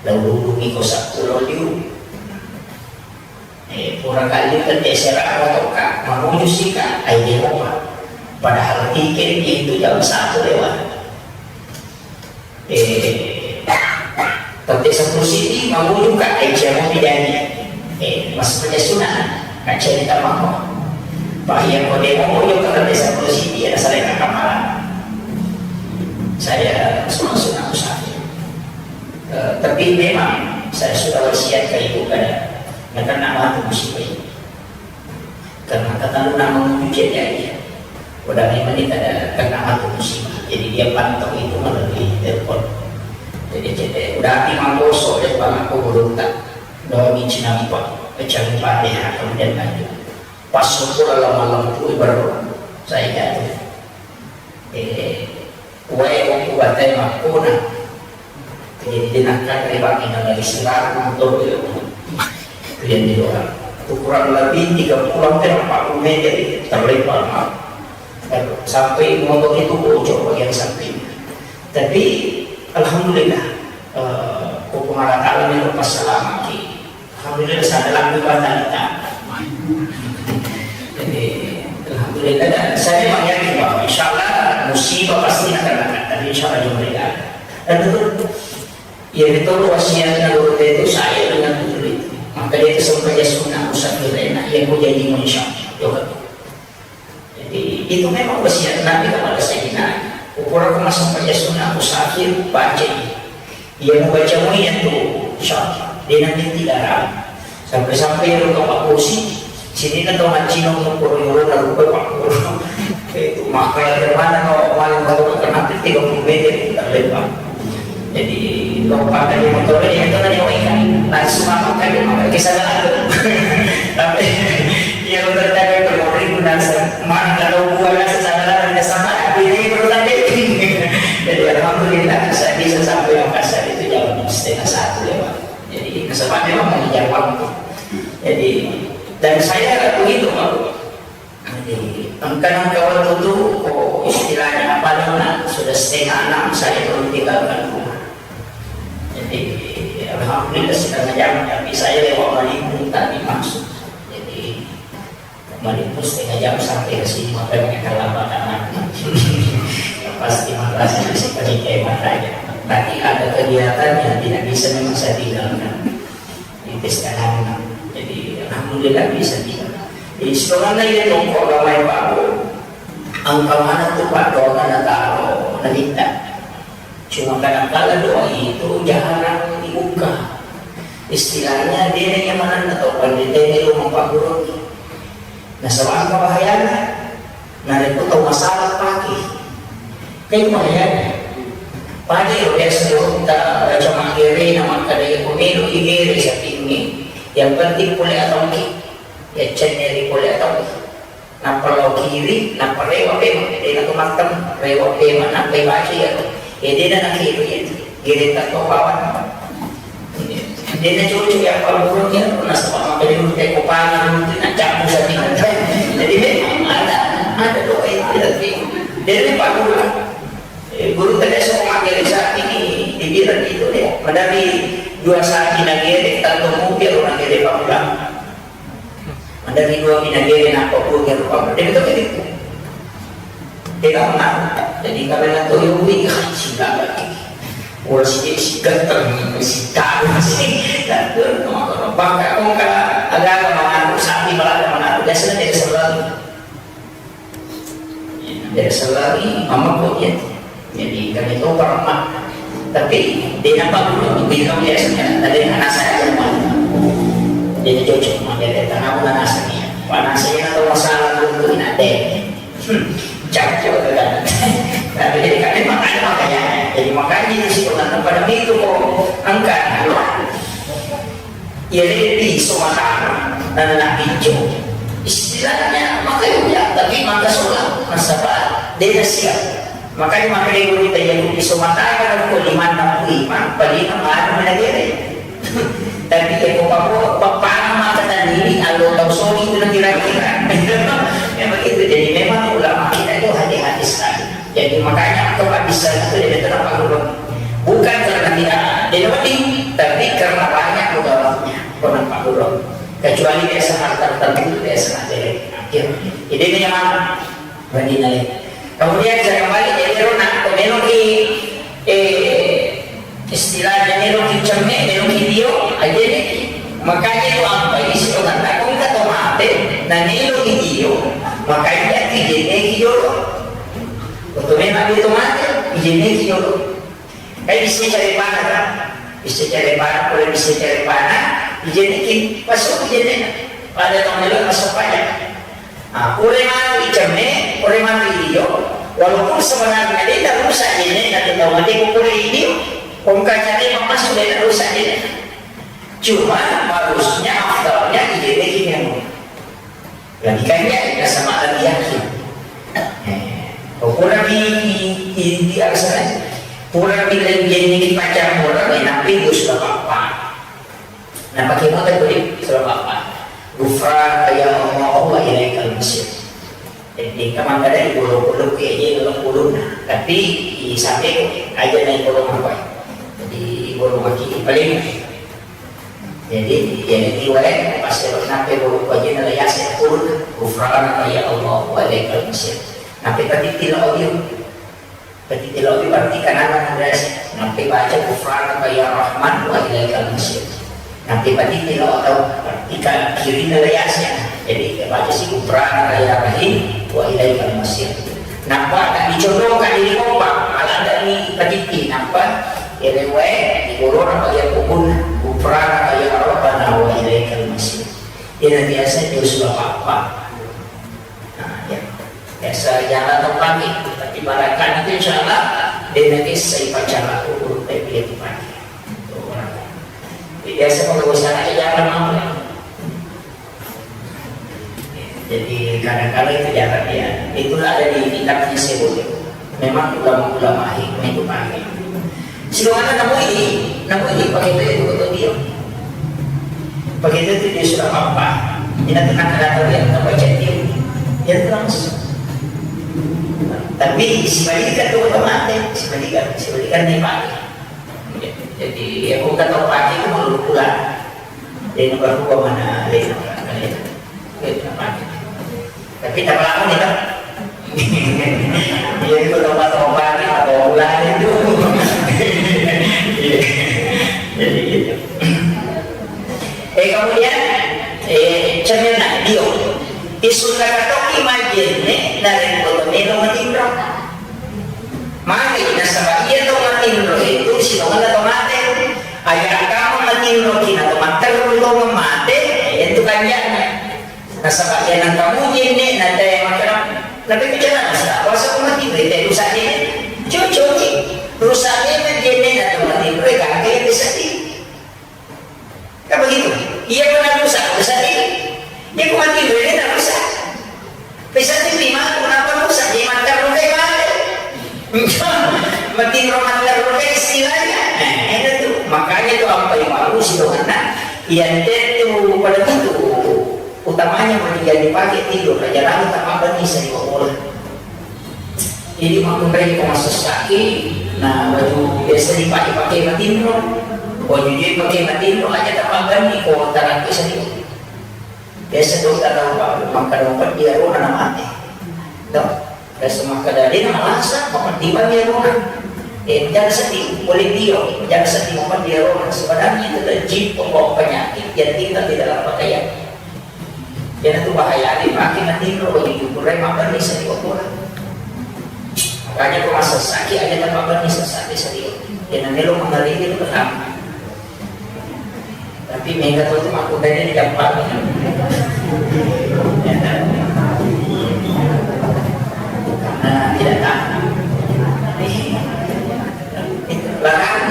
Lalu dulu miko sepuluh liu. Eh, pura kali tette serah motoka, mamuju sika, ai demo, Pak. Padahal tiket itu jam satu lewat. Eh, tette sepuluh siti, mamuju ka, ai ciamo pidani. Eh, mas pede sunana, ka cerita mako. Pak, iya ko demo, muju ka tette sepuluh siti, ada salah kamar. Saya langsung, langsung aku sakit. Eh, tapi memang saya sudah wasiat ke ibu kada, karena mati musibah ini. Karena kata lu nak menuju jadi aja. Udah memang ini kada kena aku musibah. Jadi dia pantau itu melalui telepon. Jadi, jadi udah hati mangkosok dia pang aku beruntak. Doa di Cina empat, pecah empat ya, kemudian lanjut. Pas sepuluh malam itu baru saya jatuh. Eh, wae waktu batai makkona. Jadi dia nakkan ribangi nang lagi sirang motor dia. Kemudian di luar. Itu kurang lebih tiga puluh sampai empat puluh meter terlempar, Pak. Sampai motor itu bocor bagian samping. Tapi alhamdulillah, eh, ko Puang Allah Taala melo passalamaki. Alhamdulillah, sadar lagi pada kita. Jadi, alhamdulillah, dan saya memang yakin bahwa insya Allah musibah pasti akan datang. Tapi insya Allah juga tidak ada. Dan betul, ya betul wasiatnya guru itu saya dengan betul itu. Maka dia itu sampai dia sunnah musafir enak, ya mau jadi insya Allah. Jadi, itu memang wasiat Nabi kepada Sayyidina Ali. Ukuran masa kerja sunnah musafir, baca ini. Iya, mau baca mau iya tuh, insya Allah. Dia nanti tidak ragu. Sampai-sampai ya, untuk Pak Kursi, sini kan tau macino untuk koridor, lalu ke Pak Kursi. Itu maka dari mana kau paling baru ke nanti tiga puluh meter, kita lempar. Jadi, lompat dari motor ini, itu tadi, oh, ikan. Langsung apa tadi, maka kisah lalu. Tapi, iya, betul tadi, itu mau ribu nasa. Mana kalau gua nasa, sana, ada sama, ini, betul tadi. Jadi, alhamdulillah, saya bisa sampai Makassar itu jam setengah satu lewat. Jadi, kesempatan memang mengejar waktu. Jadi, dan saya begitu, Pak. Jadi, engka nengka waktu tu, ko istilahnya apa namanya, sudah setengah enam saya belum tinggalkan rumah. Jadi, alhamdulillah setengah jam, tapi saya lewat Malimpung tadi masuk. Jadi, Malimpung setengah jam sampai ke sini, makanya terlambat anak. Pasti makasih, masih pergi ke Matanya. Tapi ada kegiatan yang tidak bisa memang saya tinggalkan. Di pesta anak. Jadi, alhamdulillah bisa juga. Jadi, sebenarnya ini tongkol ramai baru. Angka mana tu Pak doa na taro, na minta. Cuma kadang kala doa itu jarang dibuka. Istilahnya, dia yang mana na tau pandai tanya lu mau Pak Guru. Nah, sebab apa bahayanya? Narekko tau masalah pake. Kan bahayanya. Pake lo biasa lo ta baca maggere, na makkada iya ko melo igere satingnge. Yang penting pole atau ki. Ya cenneri pole atau ki. Nappa lao kiri, nappa rewa pema. Dena to matteng, rewa pema, nappa ibaca iya. Ya dena nakiro iya. Gere ta to bawang. Dena cocok ya kalau burung ya, nasaba makanya lu teko pangan, lu tena capu sapi. Jadi memang ada, ada doa itu, tapi dia ni Pak Guru. Eh, guru tadi sama materi saat ini, dibilang itu dia. Madami dua saat ini lagi, tanto mungkin orang dia Pak Guru. Madami dua pinagere, nappa punya rupa. Dia betul gitu. Tega menang. Jadi, karena tu yang beri, ah, sila lagi. Orang sikit, si ganteng, si tahu, si ganteng, bangka, bangka, Agama mangaku, sapi balaga mangaku, biasanya tidak selalu. Tidak selalu, mama kok ya. Jadi kami tahu para emak. Tapi dia nampak dulu, dia bilang biasanya, tadi anak saya aja mah. Jadi cocok mah, dia tanah bukan asli. Panas saya atau masalah dulu, ini ada. Hmm, cocok kan. Tapi jadi kami makanya, makanya. Jadi makanya itu sih, pada itu kok angkat. Iya, lebbi iso matama, nanna picco. Istilahnya, maka iya, tapi maka sola, nasaba de' nasiap. Makanya maka de' gurutta iya, lebbi iso matama, ko limanna ku imang, paling anu na gere. Tapi iya, ko pabo-, pappana maka tanini, allo tau soli itu na kira-kira. Ya begitu, jadi memang ulama kita itu hati-hati sekali. Jadi makanya engka pabbissareng itu dia itu napaggurung. Bukan karena tidak ada wedding, tapi karena banyak mudaratnya. Ko napaggurung. Kecuali biasa hal tertentu itu biasa nanti akhir. Jadi ini memang bandingan. Kemudian saya kembali jadi rona, kemudian di, eh, Istilahnya melo ki cemme, melo ki dio, aja ni. Makanya tu apa isi orang takung kata mate, na melo ki dio, makanya ki jene ki jolo. Untuk memang dia tu mate, jene ki jolo. Kayak bisa cari panah kan? Bisa cari panah, boleh bisa cari panah, jene ki, masuk jene. Pada tahun lalu masuk banyak. Ah, pura matu icemme, pura matu idio, walaupun sebenarnya de' narusak jenne na tau mate ko pura idio, ko engka cade mammassu de' narusak jenne. Cuma harusnya afdalnya ijenne ki memang. Lebih kanja, nasaba lebih yakin. Eh, ko pura di, di, di, di alasan aja. Pura di jenne ki pacaran orang, eh, nampi gus bapak. Napake mota kulit, sebab apa? Ghufranaka ya Allah wa ilaikal masir. Jadi, engka makkeda ibolo-bolo ke, iya, ibolo-bolo. Tapi, i sampe ko, aja na ibolo apa? Jadi, ibolo maki paling. Jadi, iya, ini wae, pas nape bolo ko aja na layase pun, ghufranaka ya Allah wa ilaikal masir. Nape tadi tidak audio? Ketika lo berarti kanan biasa. Nanti baca ghufranaka ya Rahman wa ilaikal masir. Nanti tadi lo atau berarti kan kiri dari Yasin. Jadi baca si ghufranaka ya Rahim wa ilaikal masir. Nampak tak dicontohkan ini kompak. Malah dari tadi nampak ya lewe di corona bagian kubun. Ghufranaka ya Rabbana wa ilaikal masir. Ini biasa jus apa-apa. Nah, ya. Biasa jarang tau pake, tapi barakan itu insya Allah, de' nagessai pacara kubur, tapi dia dipakai. Biasa kalau usaha jarang mau. Jadi kadang-kadang itu jarang ya. Itulah ada di kitabnya sebut. Memang ulama-ulama hikmah itu pakai. Silakan namu ini, namu ini pakai itu itu betul dia. Pakai itu itu dia sudah apa? Tidak tenang ada tahu yang kita baca dia. Dia itu langsung. Tapi sebaliknya tuh otomatis, sebaliknya, sebaliknya nih pakai. Jadi ya bukan tahu pakai itu mau pulang. Jadi nomor dua mana? Dia nomor, dia nomor pakai. Tapi tak lama nih, kan? Iya, itu tobat-tobat nih, atau bulan itu. Iya. Jadi gitu. Eh, kemudian, eh, cermin dio. Isunnaka toki majenne, narekko to melo matinro. Magi nasaba iya to matinro itu, sitongenna to mate. Aya kamu matinro kina to matterru to mate, itu kanjana. Nasaba iya nangkamu jenne na te makkeda, nape bicara nasaba kuasa ko mati bete rusak jenne. Cucuki, rusak jenne jenne na to mati bete gangke sedih. Kan begitu? Iya ko na rusak, rusak jenne. Iya ko mati bete na rusak. Bisa tipi mati, kenapa rusak? Jadi matterru kai mate. Mati matterru kai istilahnya. Nah, itu tuh. Makanya tuh apa yang bagus itu karena iya tentu pada itu. Utamanya mendingan dipakai tidur, raja lalu tak apa nih saya mau mulai. Jadi makkunrai ko massessaki, nah baju biasa dipakai-pakai matinro, baju je pakai matinro aja tak apa nih ko tarang ke sini. Biasa tu tak tahu apa, maka dompet dia rona na mati. Tuh, biasa maka dari na malasa, maka tiba dia rona. Eh, jangan sedih, boleh dia, jangan sedih, maka dia rona. Sebenarnya itu adalah jin pembawa penyakit yang tinggal di dalam pakaian. Iyanatu bahayana, pake matinro ko juku kurai mabbenni sariwa pura. Makanya ko massessaki aja tapabbenni sessaki sariwa. Iyanatu melo mangeri itu pertama. Tapi mega tu tu makkutannya di Jepang. Karena tidak tahu. Larang.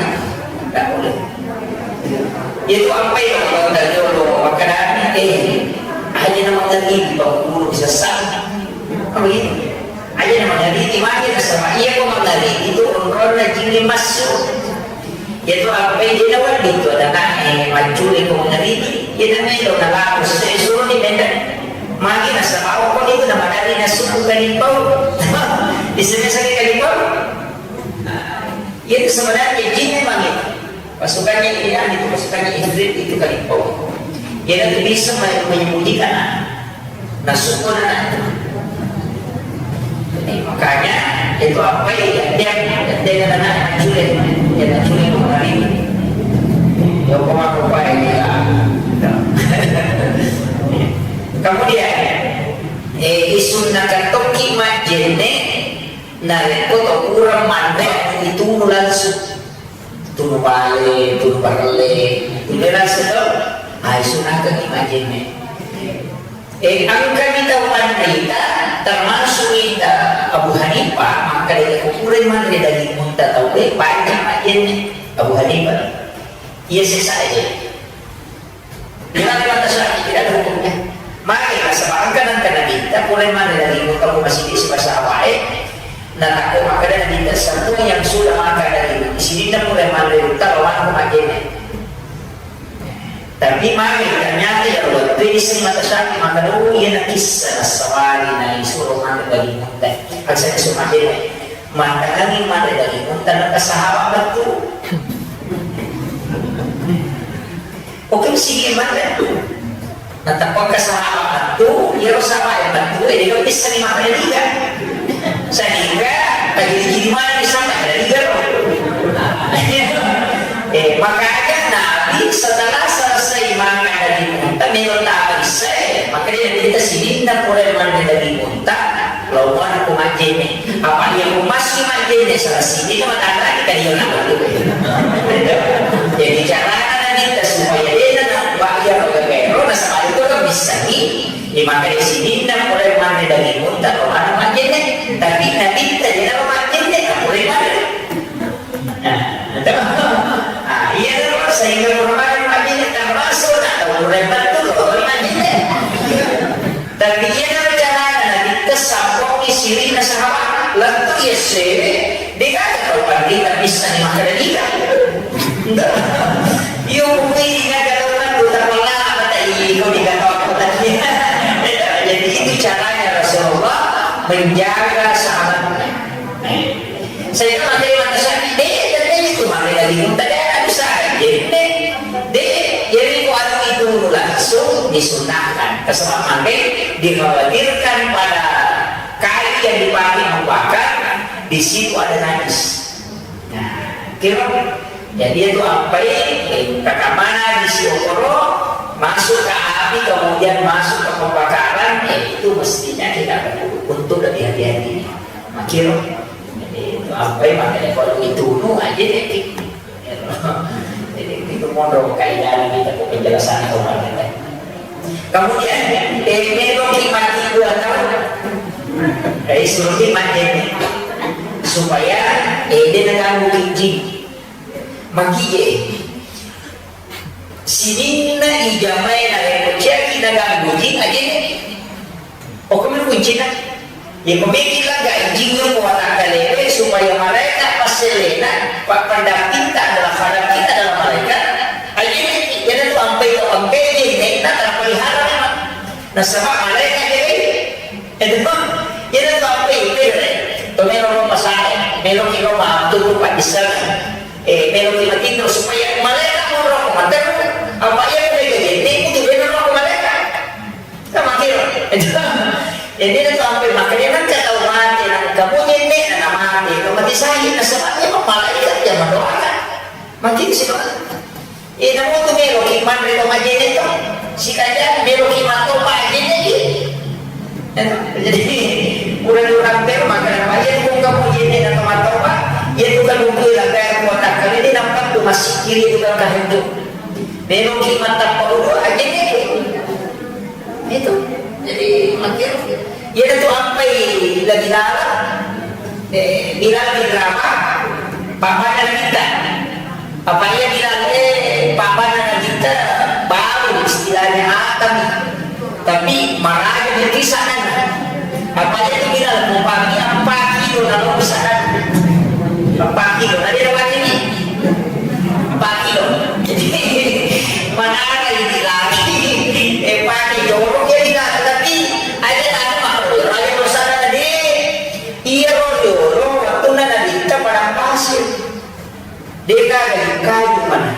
Tidak boleh. Itu apa yang orang tanya lo? Makanan, eh, hanya nama tadi di bawah guru sesat. Apa gitu? Aja na mangariti magi nasaba iya ko mangariti tu onronna jingnge massu. Iyatu ampai de nawedding tu adana'e maccule ko mangariti, iya na melo nalako sesuai suroni menda. Magi nasaba okko nitu na maderri nassuku kalimpau. Bisa-bisa kalimpau. Iyatu sebenarnya jingnge magi. Pasukannya Iran itu, pasukannya Ifrit itu kalimpau. Iyanatu bisa me-, menyembunyikan anak. Nah, syukur anak. Jadi, makanya itu apa ya, dia, dia kata anak, "Anak cule, ya, anak cule mau lari." Ya, apa, apa, apa, ya. Kemudian, eh, isunna katokki majjenne, narekko to kurang manre, itu langsung. Tunu bale, tunu barelle, tunu rasa to. Ai sunakeng majjenne. Eh, engkani tau panrita, termasuk ita Abu Hanifah, maka dia kukurai manre daging unta tau, eh, banyak majjenne Abu Hanifah. Iya, sesa aja. Dengan mata syar'i tidak ada hukumnya. Maka nasaba engka nengka Nabitta pura manre daging unta ko masigi sibasa awae, natakko makkeda Nabitta, "Semua yang sudah makan daging di sini pura manre unta, bawa ko majjenne." Tapi maka ternyata ya waktu ini sing mata syar'i maka, oh iya, na kissa nasawari na isuro manre daging unta. Aja isu majjenne. Maka nanging manre daging unta, nengka sahabat betul. Oke, mesti gimana? Nah, tappa ke sahabat tu, iyaro sahabat yang tu, eh, dia bisa ni makan juga. Sehingga, bagi di mana di sana ada juga. Eh, makanya Nabi setelah selesai makan dari unta, melo tak bisa, makanya kita sini, nak mulai makan dari unta, Lawan ku majjenne, apa iya ku massu majjenne, salah sini tu matanraki kalian apa tu. Jadi carana Nabitta supaya dena nampak iya roga kero, nasaba itu kan bisa ni, di maka di sini nak mulai manre daging unta, lawan majjenne, tapi Nabitta dena majjenne, tak mulai manre. Nah, itu. Ah, iya, terus sehingga kurang majjenne termasuk, nah, kurang betul, kurang majjenne. Tapi iyana carana Nabitta sabbokki sirina sahabat, lettu yessewe, degaga tau panrita bisa ni makkeda nika. Iyo, mungkin ingat kata orang tu tak pernah kata iko di kata aku tadi. Jadi itu caranya Rasulullah menjaga sahabatnya. Saya kan materi mata sani, deh, dan deh itu mana lagi minta deh, ada usaha, jadi deh, deh, jadi ku anu itu langsung disunahkan. Kesempatan dikhawatirkan pada kayu yang dipakai membakar, di situ ada najis. Nah, kira jadi itu apa ini? Kakamana di si okoro masuk ke api, kemudian masuk ke pembakaran, eh, itu mestinya kita berwudu untuk lebih hati-hati. Makiro, jadi itu apa yang makanya kalau itu nu aja deh. Jadi itu modal kaidah kita ke penjelasan atau apa. Kemudian, eh, melo ki mati dua tahun. Eh, suruh ki mati. Supaya, eh, dia nak ganggu jin. Magi, eh. Sininna ijamae narekko ciaki naganggu jin, ajene. Okko melo kuncina. Iya, ko meki laga ijingnge ko watakkalewe supaya malaeka passellena, pa-, pendampingta adalah, pendampingta adalah malaikat. Ajene, iyanatu ampai to ampai jenne, na terpelihara memang. Nasaba malaeka jenne. Itu, iyanatu ampai, itu, to melo rumah sakit, melo ki rumah, tutup pagi sana. Eh, melo ki matinro supaya malaeka monro ko materru. Apa iya ko mega jenne kudu beno ko malaeka. Sama kira. Jadi na sampai makanya nang kata mate, nang kamu jenne, nang mate, nang mati sahid, nasaba iya malaeka yang mendoakan. Makin sih, Pak. Eh, namu tu melo ki manre to majene to. Sikaja melo ki mato pa jene ki Jadi, kurang-kurang ter, maka apa? Iya, bukan kamu ini, atau, atau apa? Iya, bukan buku yang ter, kotak kali ini nampak tuh masih kiri, bukan kahentu. Memang ki mata Paulo aja nih. Itu. Jadi, makin, iya, itu sampai lagi dalam. Eh, Bilal bin Rabah, pamanna Nabitta. Apa iya Bilal, eh, pamanna Nabitta, baru istilahnya Adam. Tapi maraja di sana. Apa iya itu Bilal, umpami empat kilo na lo sana. Empat kilo, ada yang ini? Empat kilo. Jadi, mana ada ini lagi? Eh, pakai jorok ya Bilal. Tapi, ada tak ada makhluk. Ada yang sana tadi. Iyaro riolo wettunna Nabitta padang pasir. De'gaga kaju mana.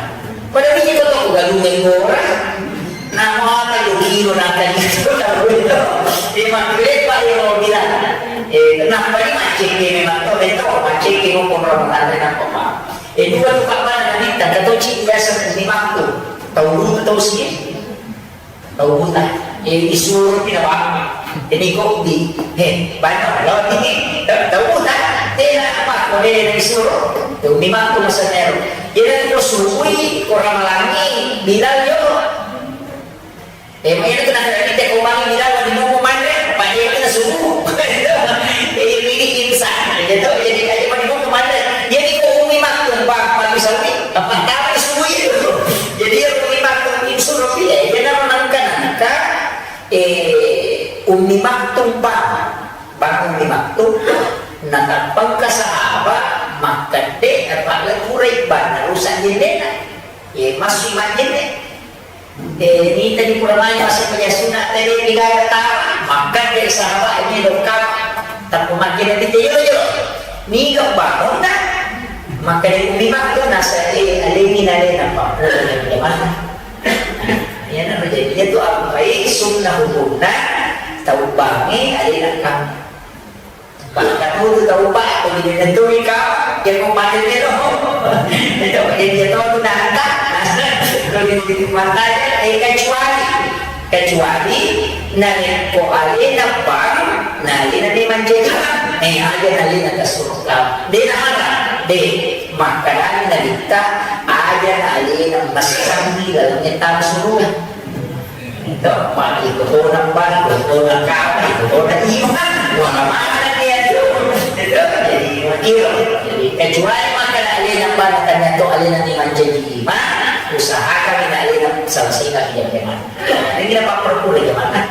Pada biji kotoko galungnge gora. Namo ata lu kilo naka itu. Dia makkeda pa iyaro bilang. Eh, kenapa ni macet ni memang to beto macet ni ngomong orang tanda napa pa. Eh, dua tu kapan Nabitta katoci biasa ni waktu. Tahu dulu tahu sih. Tau buta, eh, isuro pi na bapa. Jadi kok di, eh, banyak lo ini, tau, tau buta, tena apa, kok dia na isuro, tau di matu masa nero. Jadi ko subui, ko ramalangi, Bilal yo. Eh, mai itu nak ada kita kau bangi Bilal, di mau manre, pada kita subuh. Eh, ini insan, gitu. Jadi aja mau di mau manre. Jadi ko umi maktum, bapa, misalnya, apa tahu subuh itu. Jadi umi maktum, insuro, iya, iya, nama nangka, nangka. Eh, Ummi Maktum bang, bang Ummi Maktum, natappengka sahaba makkedde, apa le purai bang, rusak jendena. Eh, masui majjenne. Eh, nita di pura mani masuk pajasuna, tadi tiga kata, makkedde sahaba ini lokap, tapi majjenne di jero-jero. Niga bangunna, makkeda Ummi Maktum nasa, eh, alemi nalena, Pak. Iyanaro jadi, iyatu ampai sunnah hukumna tau bangnge alena kang. Bahkan itu tau bang, jadi nentu ika, ya kok pada melo. Itu jadi itu tu nanta. Kalau di mata, eh, kecuali, kecuali narekko alena bang, nalena memang jadi, eh, aja nalena kesuruh kau. Dia nak marah, deh. Makkedani Nabitta, aja na alena messangi laleng tama suruga. Itu, mati itu kona bang, itu kona kau, itu kona iman, wala mana dia tu. Itu, jadi, makiro. Jadi, kecuali makkeda alena bang, tanya tu alena ni mancaji iman, usahakan alena selesaikan dia iman. Ini kita pak perlu lagi mana?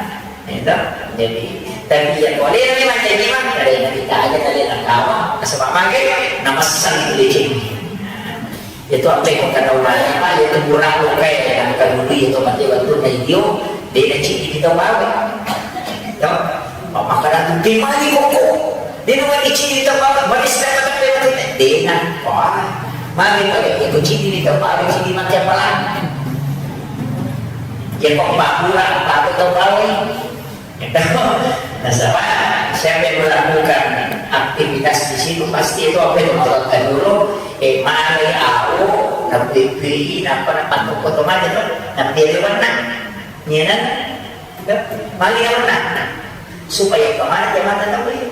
Itu, jadi, tapi ya boleh memang jadi mah, ada yang kita aja kali yang kawa, sebab magai, nama sang itu licin. Itu apa yang kata ulama, apa itu murah lo kayak yang kata dulu itu mati waktu na iyo, dia dah cini kita bawa. Ya, apa kata tu, di mana koko? Dia nama licin kita bawa, mana sedang kata dia tu, dia nak, wah, mana pakai itu cini kita bawa, cini macam apa lah? Ya kok bawa, apa tu tahu kau? Nasaba, siapa yang melakukan aktivitas di situ, pasti itu apa yang melakukan dulu, eh, mari au, napipi, napa, napa, otomatis, napi lewat, nah. Iya, nah. Mari lewat, nah. Supaya kemana jamaah tahu ya?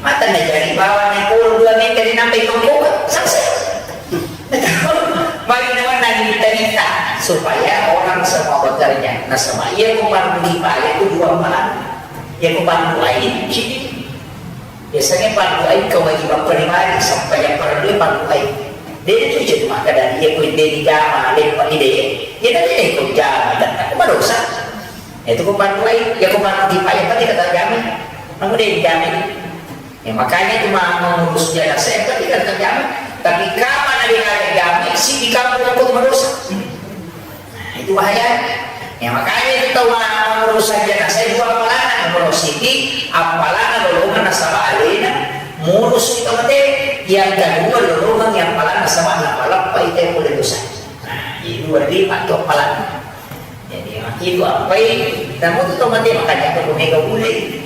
Mata na jadi bawang na polo dua meter nampai tongkoka, selesai. Mari nawan nani berita supaya orang semua bekerja. Nasaba iya ko parlu dipaya itu dua malam. Iya ko parlu ain, sini. Biasanya parlu ain kewajiban pribadi sampai yang perlu parlu ain. Dia itu cuma makkeda iya ko ide di jama, lepa ide. Iya tadi deh ko jama, dan aku madosa. Itu ko parlu ain, iya ko parlu dipaya, berarti kata jama. Namun dia di jama. Ya, makanya itu mah mengurus jenazah itu kan tidak terjamin. Tapi kapan ada yang ada jamin, si di kampung itu madosa. Nah, itu bahaya. Ya, makanya itu tahu mah mengurus jenazah itu apalana, nomor siti, apalana lolongan nasaba alena, murus itu mate. Yang kedua lolongan yang apalana sama napalappa itu yang boleh dosa. Nah, itu berarti itu apalana. Jadi, itu apa ini? Kamu tuh tomat dia makan apa tuh mega bule?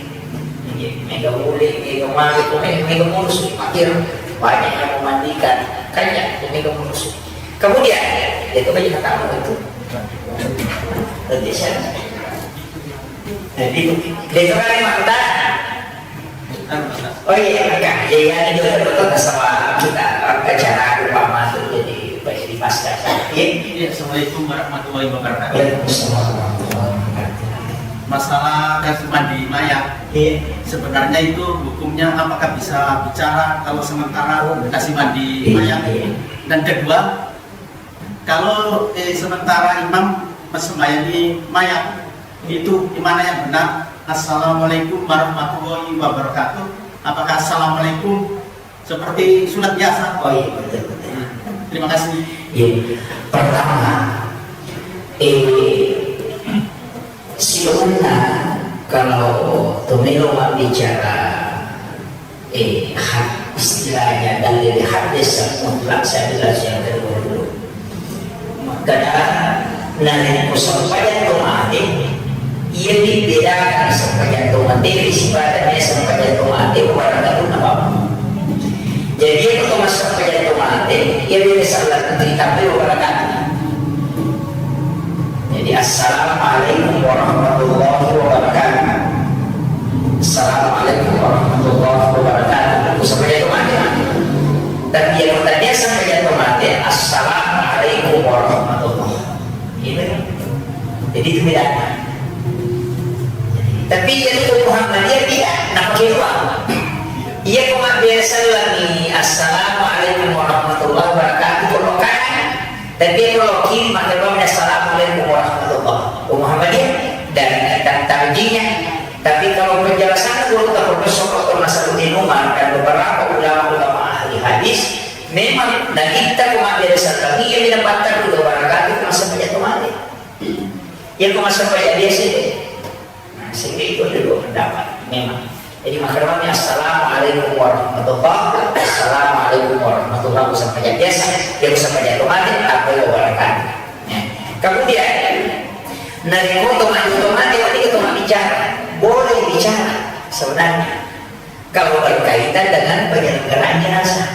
Iya, mega bule, mega mari tuh mega, mega mulus tuh, makin banyak yang memandikan. Kan ya, tuh mega mulus. Kemudian, itu banyak kata itu. Tadi saya Jadi, itu kan mantap. Oh iya, maka jadi ada juga betul sama kita acara lupa masuk jadi pas di pasca. Iya. Iya, assalamualaikum warahmatullahi wabarakatuh. Waalaikumsalam warahmatullahi wabarakatuh. Masalah kasih mandi mayat. Iya. Sebenarnya itu hukumnya apakah bisa bicara kalau sementara kasih mandi mayat? Iya. Dan kedua, kalau eh, sementara imam sembahyang di mayat, itu gimana yang benar? Assalamualaikum warahmatullahi wabarakatuh. Apakah assalamualaikum seperti sunat biasa? Oh iya, betul, betul. Terima kasih. Iya. Pertama, eh, sebenarnya kalau tumelo bicara Eh, ha-, istilahnya dalil hadis mutlak saya jelas yang kedua dulu. Makkeda narekko sempajang to mate, iya dibedakan sempajang to mate, sifatnya sempajang to mate, barang baru na bapa. Jadi, iya to massempajang to mate, iya beda salat ditambai barakaat. Jadi, "Assalamualaikum warahmatullahi wabarakatuh. Assalamualaikum warahmatullahi wabarakatuh." Aku sampai jatuh mati. Tapi yang tadinya sampai jatuh mati, "Assalamualaikum warahmatullahi." Ini. Jadi, itu bedanya. Tapi yang itu Muhammadiyah tidak, nak pakai dua. Iya, kok biasa lagi, "Assalamualaikum warahmatullahi wabarakatuh." Kalau kan Tapi kalau kiri, maka doang, "Assalamualaikum warahmatullah." Muhammadiyah dan, dan tarjinya. Tapi kalau penjelasan guru ke Profesor Doktor Nasaruddin Umar dan beberapa ulama-ulama ahli hadis, memang nabitta ko mabbere sallam iya, minapattar dulu barakatul masa pajak kemarin. Ya, ko masa pajak biasa itu. Nah, sehingga itu ada dua pendapat memang. Jadi, makanya, "Assalamualaikum warahmatullah, assalamualaikum warahmatullah," ku sampajang biasa, ya, ku sampajang kemarin, apa yang wabarakatuh. Ya. Kemudian, narekko to mati, to mati, wani to bicara, boleh bicara sebenarnya. Kalau berkaitan dengan penyelenggaraan jenazah.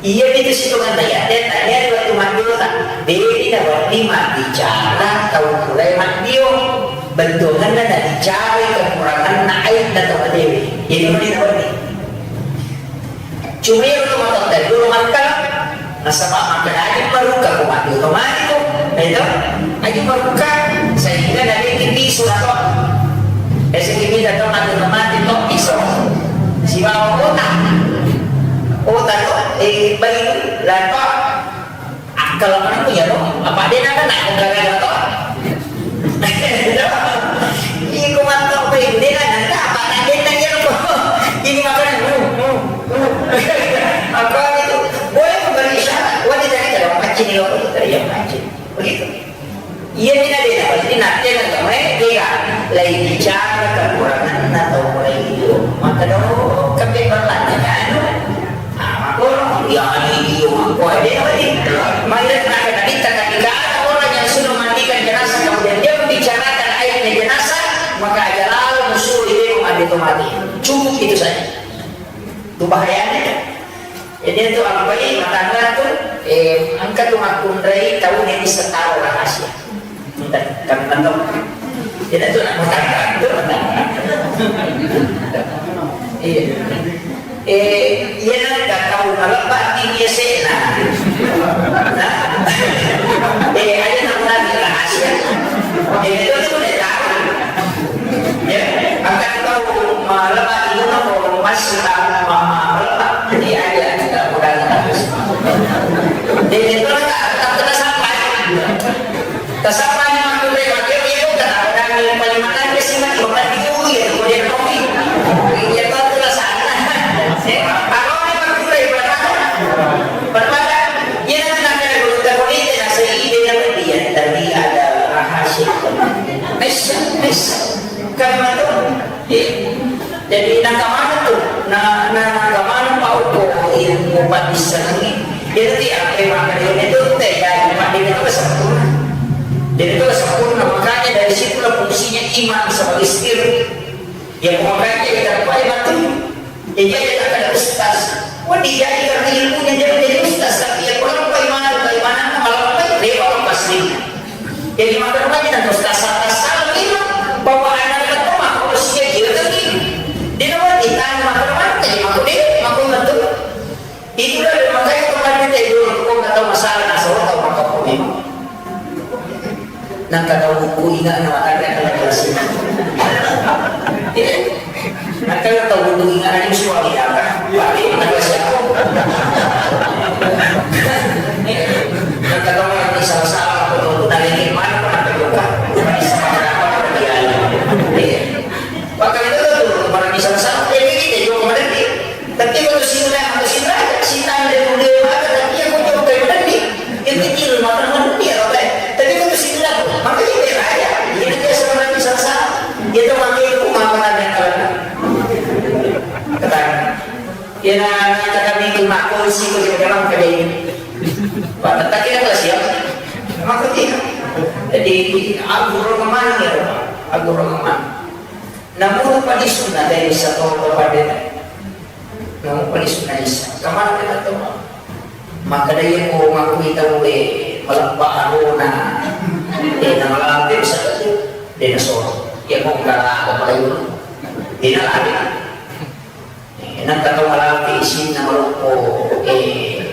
Iya, itu sitonganna ya. Dan tanya waktu mandiota. Dewi na wani mabbicara tau purae maddio. Bentuanna na bicara kekuranganna aibna tau dewi. Jadi mani na wani. Cuma iya tu mata tadi dulu makan. Nasaba makkeda aja maruka ko mati otomati ko. Itu aja maruka sehingga nabi pisu atau eh, sehingga kita tahu mati otomati to pisu. Sibawa otak. Otak to eh bayi lato akal mana punya to. Apa dia nak nak kagak to. Iko mattoppe dena nanda apa tandena iyaro ko. Ini makanan. Apa itu? Boleh memberi isyarat. Wah, dia tadi kalau mancing nih, oh, iya mancing. Begitu. Iya, ini ada yang pasti nanti nanti mereka lagi bicara kekurangan atau mulai itu. Maka dong, kami bertanya kan. Ah, maka orang, ya, ini dia, maka ada apa ni? Maka nak kena kita ketika ada orang yang sudah mandikan jenazah, kemudian dia membicarakan aibnya jenazah, maka aja lalu musuh itu ada itu mati. Cukup itu saja. Itu bahayanya. Jadi itu apa ini? Matangga tu, eh, engka tu makkunrai tau yang bisa tahu rahasia. Entah, kan, kan tahu. Jadi itu nak matangga tu. Iya. Eh, iya, nang gak tahu kalau pasti dia sena. Nah. Eh, ada nak lagi rahasia. Eh, itu tu dia tahu. Ya, akan tahu malam itu mau masih lama malam. Jadi ada kita udah. Jadi itu tak tak kita sampai. Tasabbani makkunrai, makkunrai, iya, kata orang yang paling makan ke sini, bukan di ulu ya, kemudian kopi. Iya, tahu tu lah sana. Kalau orang makkunrai, berapa? Berapa? Iya, nanti nak ada guru tak boleh, tidak sehingga dia, tapi ada rahasia. Bisa, bisa. Karena tu, eh, jadi nakamana tu, na, na, nakamana pa uko ilmu patissengi, jadi apa yang makan itu tu teh, ya, mandi itu sempurna. Jadi itu sempurna, makanya dari situlah fungsinya imam sebagai setir. Ya, makanya kita apa yang mati? Jadi, dia tak ada ustaz. Wah, dia jadi ilmunya, dia menjadi ustaz, tapi ya, kalau keimanan, keimanan, malah apa? Lewat pasti. Jadi, maka rupanya, dan ustaz, ustaz, salah, ini, bahwa anak itu mah, Nangka tau buku ingat na makanre kalau kelas ini. Nangka tau buku ingat na suami apa? Pakai kelas aku. Nangka tau nanti salah-salah apa tuh? Dari mana pernah terbuka? Bisa makan apa? Iya. Maka itu tuh, para bisa salah, eh, ini dia juga kemarin dia. Tapi kalau si Nura, kalau si Nura, si Nura ada dulu dia marah, tapi aku juga kayak mana dia? Yang kecil, maka mana dia, apa? Tapi kalau si Nura, maka dia kayak aja. Jadi dia sama bisa salah. Dia tuh pakai itu, maka ada yang kalah. Kata, ya, nah, nah, kata itu, nah, polisi itu dia bilang kayak ini. Pak, tak kira kelas ya? Maka dia. Jadi, aku romannya, aku romannya. Namurupa lisunna tau Isa to kepada. Namurupa lisunna Isa. Kamana kita to? Maka dia ko ngaku kita boleh melepah arona. Eh, nama lampe bisa tu. Dia nasoro. Ya ko enggak apa lagi. Dia lari. Eh, nang kata malampe isinna maloppo, eh,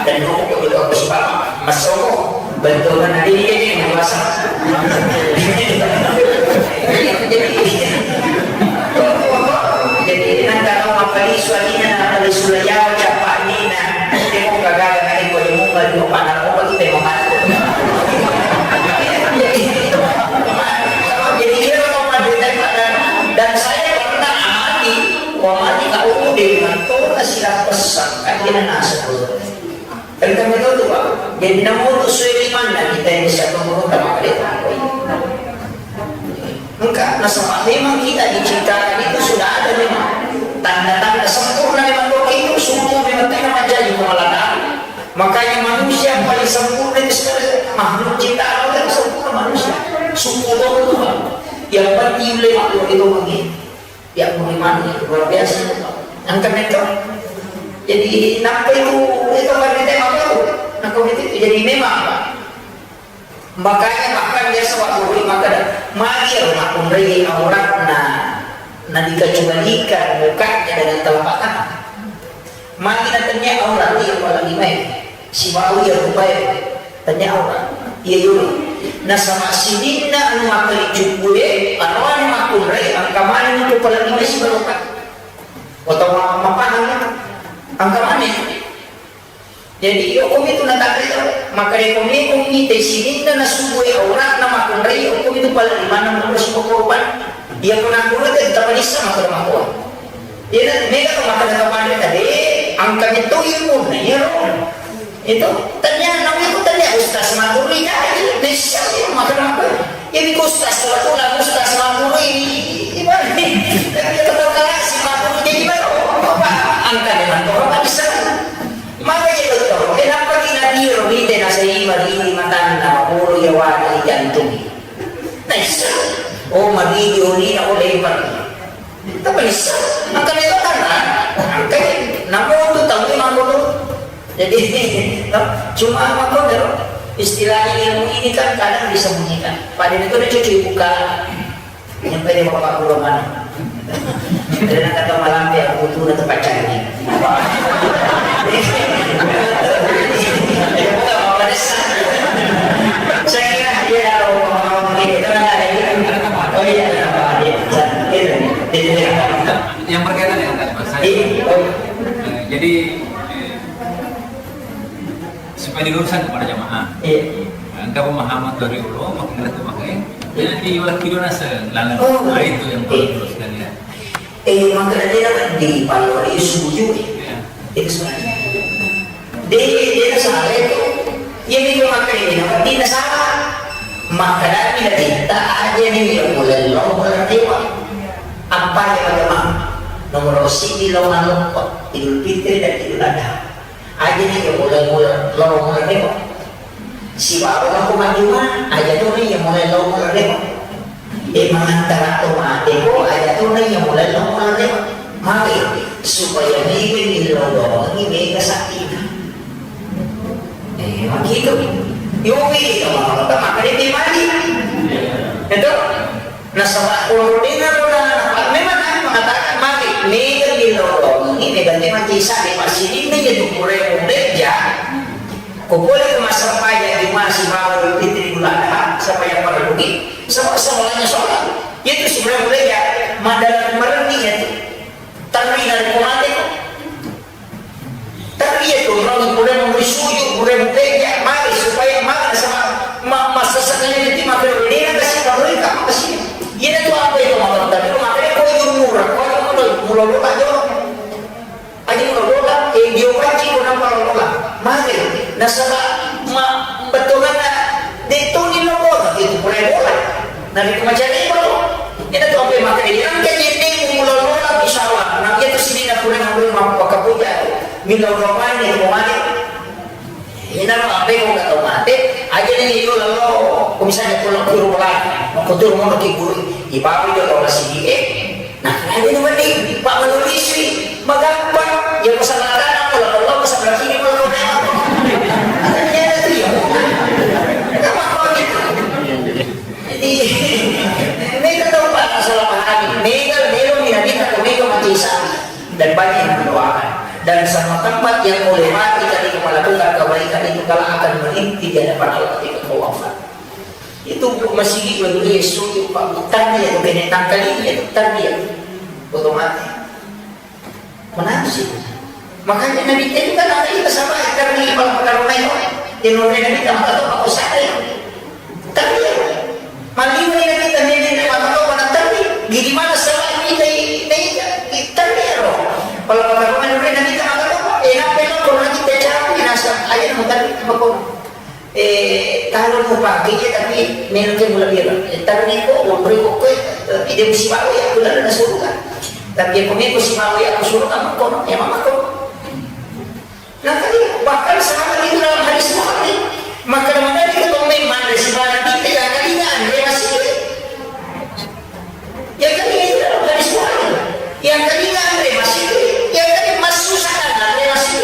dan rokok itu aku suka, masoko, bentukan hari ini jadi puasa. Jadi, jadi nang kata mapali suaminya, mapali sulaya, capaknya, tengok kagak, nanti kau yang mau balik, apa nak, apa kita mau masuk. Jadi, dia mau mandi daripada, dan saya pernah amati, Wa mati tau de matona silappessang, kan dia nasa dulu. Kan kami tahu tuh, Pak. Jadi, namun tuh sesuai iman dan kita yang bisa turun sama mereka. Engkau, nasaba memang kita diciptakan itu sudah ada memang tanda-tanda sempurna memang doa itu, semua memang tidak menjadi kemalakan. Makanya manusia paling sempurna itu sekarang makhluk ciptaan Allah yang sempurna manusia. Sempurna Tuhan. Yang penting oleh makhluk itu begini. Ya, beriman itu luar biasa. Engka metto. Jadi, nampa itu, itu kan kita apa tuh? Nah, kalau itu, jadi memang, Pak. Makanya bahkan biasa waktu guru makkeda, magi ero makkunrai auratna, na dikecualikan mukanya dengan telapak tangan. Magi na tennia aurat iya pala limae, sibawa iya rupae, tennia aurat iya yolo. Nasaba sininna anu makkali cubbue, aroane makkunrai, engka maneng tu pala limae sibawa rupa. Otawa mapahang, engka maneng. Jadi, okkomi tu natakre tau, makkeda ko mekko mite sininna nasubue auratna makkunrai, okkomi tu pala limanna mukko sibawa rupa. Iya ko nakkuro te tapanissa makkeda makko. Iyana mega to makkeda tau panre tadi, engka metto ilmunna iyaro. Itu tania, namanya itu tania ustaz Maduri, jadi bisa makkeda makko. Jadi ustaz Maduri, ustaz Maduri, ibarat tapi kita tahu kan si Maduri jadi baru apa? Engka memang to apa bisa. Maka jadi to, kenapa kita diro mite nasai mari matanna, ulu ya wadi jantung. Naissa, oh, mari dioni na oleh. Tapi bisa, maka lewat tanah, oke, namun tu tahu memang dulu. Jadi, no, cuma apa kok, istilahnya ilmu ini kan kadang disembunyikan. Pada itu dia cuci buka, nyampe di bapak guru mana. Karena kata malam dia, aku tuh udah terpacari. Saya kira dia kalau mau gitu, oh iya, kenapa dia? Gitu. Jadi, dia Yang berkaitan dengan tadi, Mas, saya, Iya. Eh, jadi, eh, supaya diluruskan kepada jamaah. Iya. Nah, engka pemahaman dari ulama, makin ngerti makanya. Jadi, iwala kidona se-, lalang. Oh, Nah, itu yang perlu iya. diluruskan, ya. Eh, maka dia di Palori suju. Iya. Itu sebenarnya. De, de nasala itu. Iya, itu makanya ini, nama tidak salah. Maka dari kita aja nih, ya, mulai lo, mulai dewa. Apa ya, Bang? Nomor sini lo, ngaloppo. Idul Fitri dan Idul Adha. Aja nih, ya, mulai, mulai lo, mulai dewa. Sibawa ko majjuma, aja tu nih, ya, mulai lo, mulai dewa. E, mangantara to mate ko, aja to na iya mulai lo mulai. Mari, supaya mega millau doangi mega saktina. E, makitu. Yopi kita mau kita makan di mandi. Itu. Nasaba ko dena ko na, na, memang kan mengatakan mari mega millau doangi mega te mati sa di masjid ini itu pura muda ja. Ko pole ko massempajang juma sibawa Idul Fitri Idul Adha, Sama yang merenungi, sama-sama lainnya sholat. Itu sebenarnya budaya maddalam merenungi itu. Tapi dari kemana itu? Tapi itu orang boleh memberi sujud, boleh bekerja, mari supaya mari sama ma- masa sekali nanti makin dia kasih kalau mereka apa sih? Dia itu apa itu makan tadi? Makanya kau jujur murah, kau jujur murah, murah lu tak jorok. Aja murah bola, eh, dia pancing ko nampa lola. Mage, nasaba ma bettuanna de toni lo bola, itu pura bola. Nabi ku macam ni bro. Ina tu apa maka ini angka jendeng mula lola di sawah. Nah, itu sini nak kurang aku mau pakai puja. Mila orang main itu kemarin. Ina lo apa yang kau tahu mati? Aja ni itu lalu. Kau misalnya pulang ke rumah, mau kau turun mau ke guru. Ibawi dia orang sini eh. Nah, ada yang mending, Pak menulis sih, magampang. Ya, masalah kanan, kalau Allah, masalah kiri, kalau Allah. Ternyata itu ya, kenapa kau gitu? Jadi, mereka tahu Pak, salah paham. Mereka, mereka, mereka, mereka mati Islam. Dan banyak yang mendoakan. Dan sama tempat yang mulai mati tadi melakukan kebaikan itu, kalau akan merinti di hadapan Allah ketika kau wafat. Itu masigi manulia sujud, Pak. Tarbiyah tu kena tangkali dia tu tarbiyah. Otomatis. Menangsi. Makanya Nabi tadi kan ada kita sama tarbiyah kalau perkara lain. Di luar Nabi tak mau tahu apa saja. Tarbiyah. Mali ni Nabi tadi ni Nabi tak tahu mana tarbiyah. Di mana salah ini dari dari tarbiyah roh. Kalau perkara lain Nabi tak tahu apa. Eh, apa yang kau nanti terjadi nasa ayat tadi apa kau? Eh, taro mupake iya, tapi meloki mulebbi. Eh, taro niko, monroi kokkoe, eh, ide musibawa iya, kulana na suruga. Tapi iya, ko meko sibawa iya, ko suruga, makkono, iya, makkono. Nah, tadi bahkan sahabat itu dalam hadis Bukhari, maka dalam hadis itu, "Pemain mana sibawa kita yang kali nggak ada masih." Yang kali itu dalam hadis Bukhari. Yang kali nggak ada masih. Yang kali masuk sana nggak ada masih.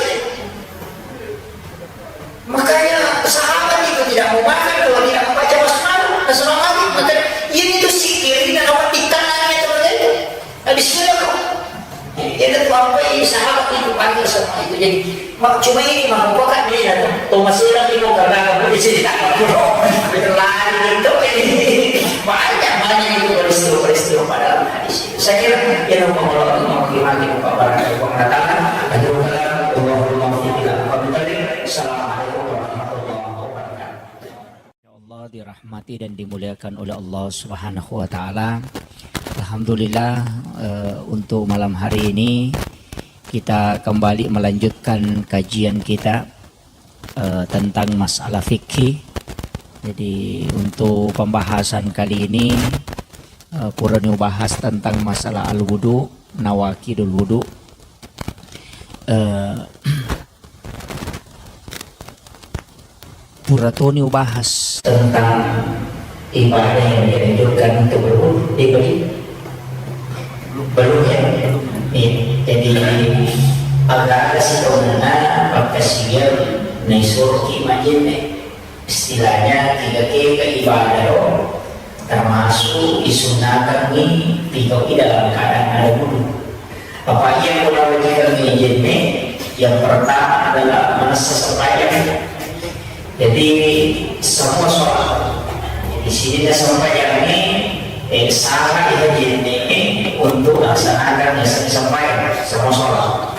Makanya sahabat itu tidak mau makan kalau tidak membaca basmalah. Basmalah lagi, maka ini itu zikir, ini nama di tangannya itu, itu. Habis itu kok. Itu tuh apa ini sahabat itu panggil semua itu. Jadi, ma- cuma ini mau bukan ini ya. Tuh masih lagi mau karena kamu di sini tak mau. Lari itu ini. Banyak, banyak itu peristiwa-peristiwa pada hadis itu. Saya kira ya mau mau mau gimana mau apa barang yang mau datang. Aduh, Allahumma Assalamualaikum warahmatullahi wabarakatuh. Ya Allah, dirahmati dan dimuliakan oleh Allah Subhanahu wa Ta'ala. Alhamdulillah, eh, untuk malam hari ini kita kembali melanjutkan kajian kita, eh, tentang masalah fikih. Jadi, untuk pembahasan kali ini, eh, purani ubahas tentang masalah al-wudu, nawaqidul wudu. Eh, Pura toni ubahas tentang ibadah yang dianjurkan untuk berwudu. Eh, belum? Belum, ya? Eh, jadi, agak ada sih, pakkasiwiang naisuroki majjenne. Istilahnya, tiga keka ibadah ro, termasuk disunnakangngi pigau'i dalam keadaan ada wudu. Apa iya pura wajibkan jenne? Yang pertama adalah manessa sembahyang. Jadi, semua sholat. Di sini sembahyang ini, eh, sah ya jenne untuk laksanakan ya sembahyang, semua sholat.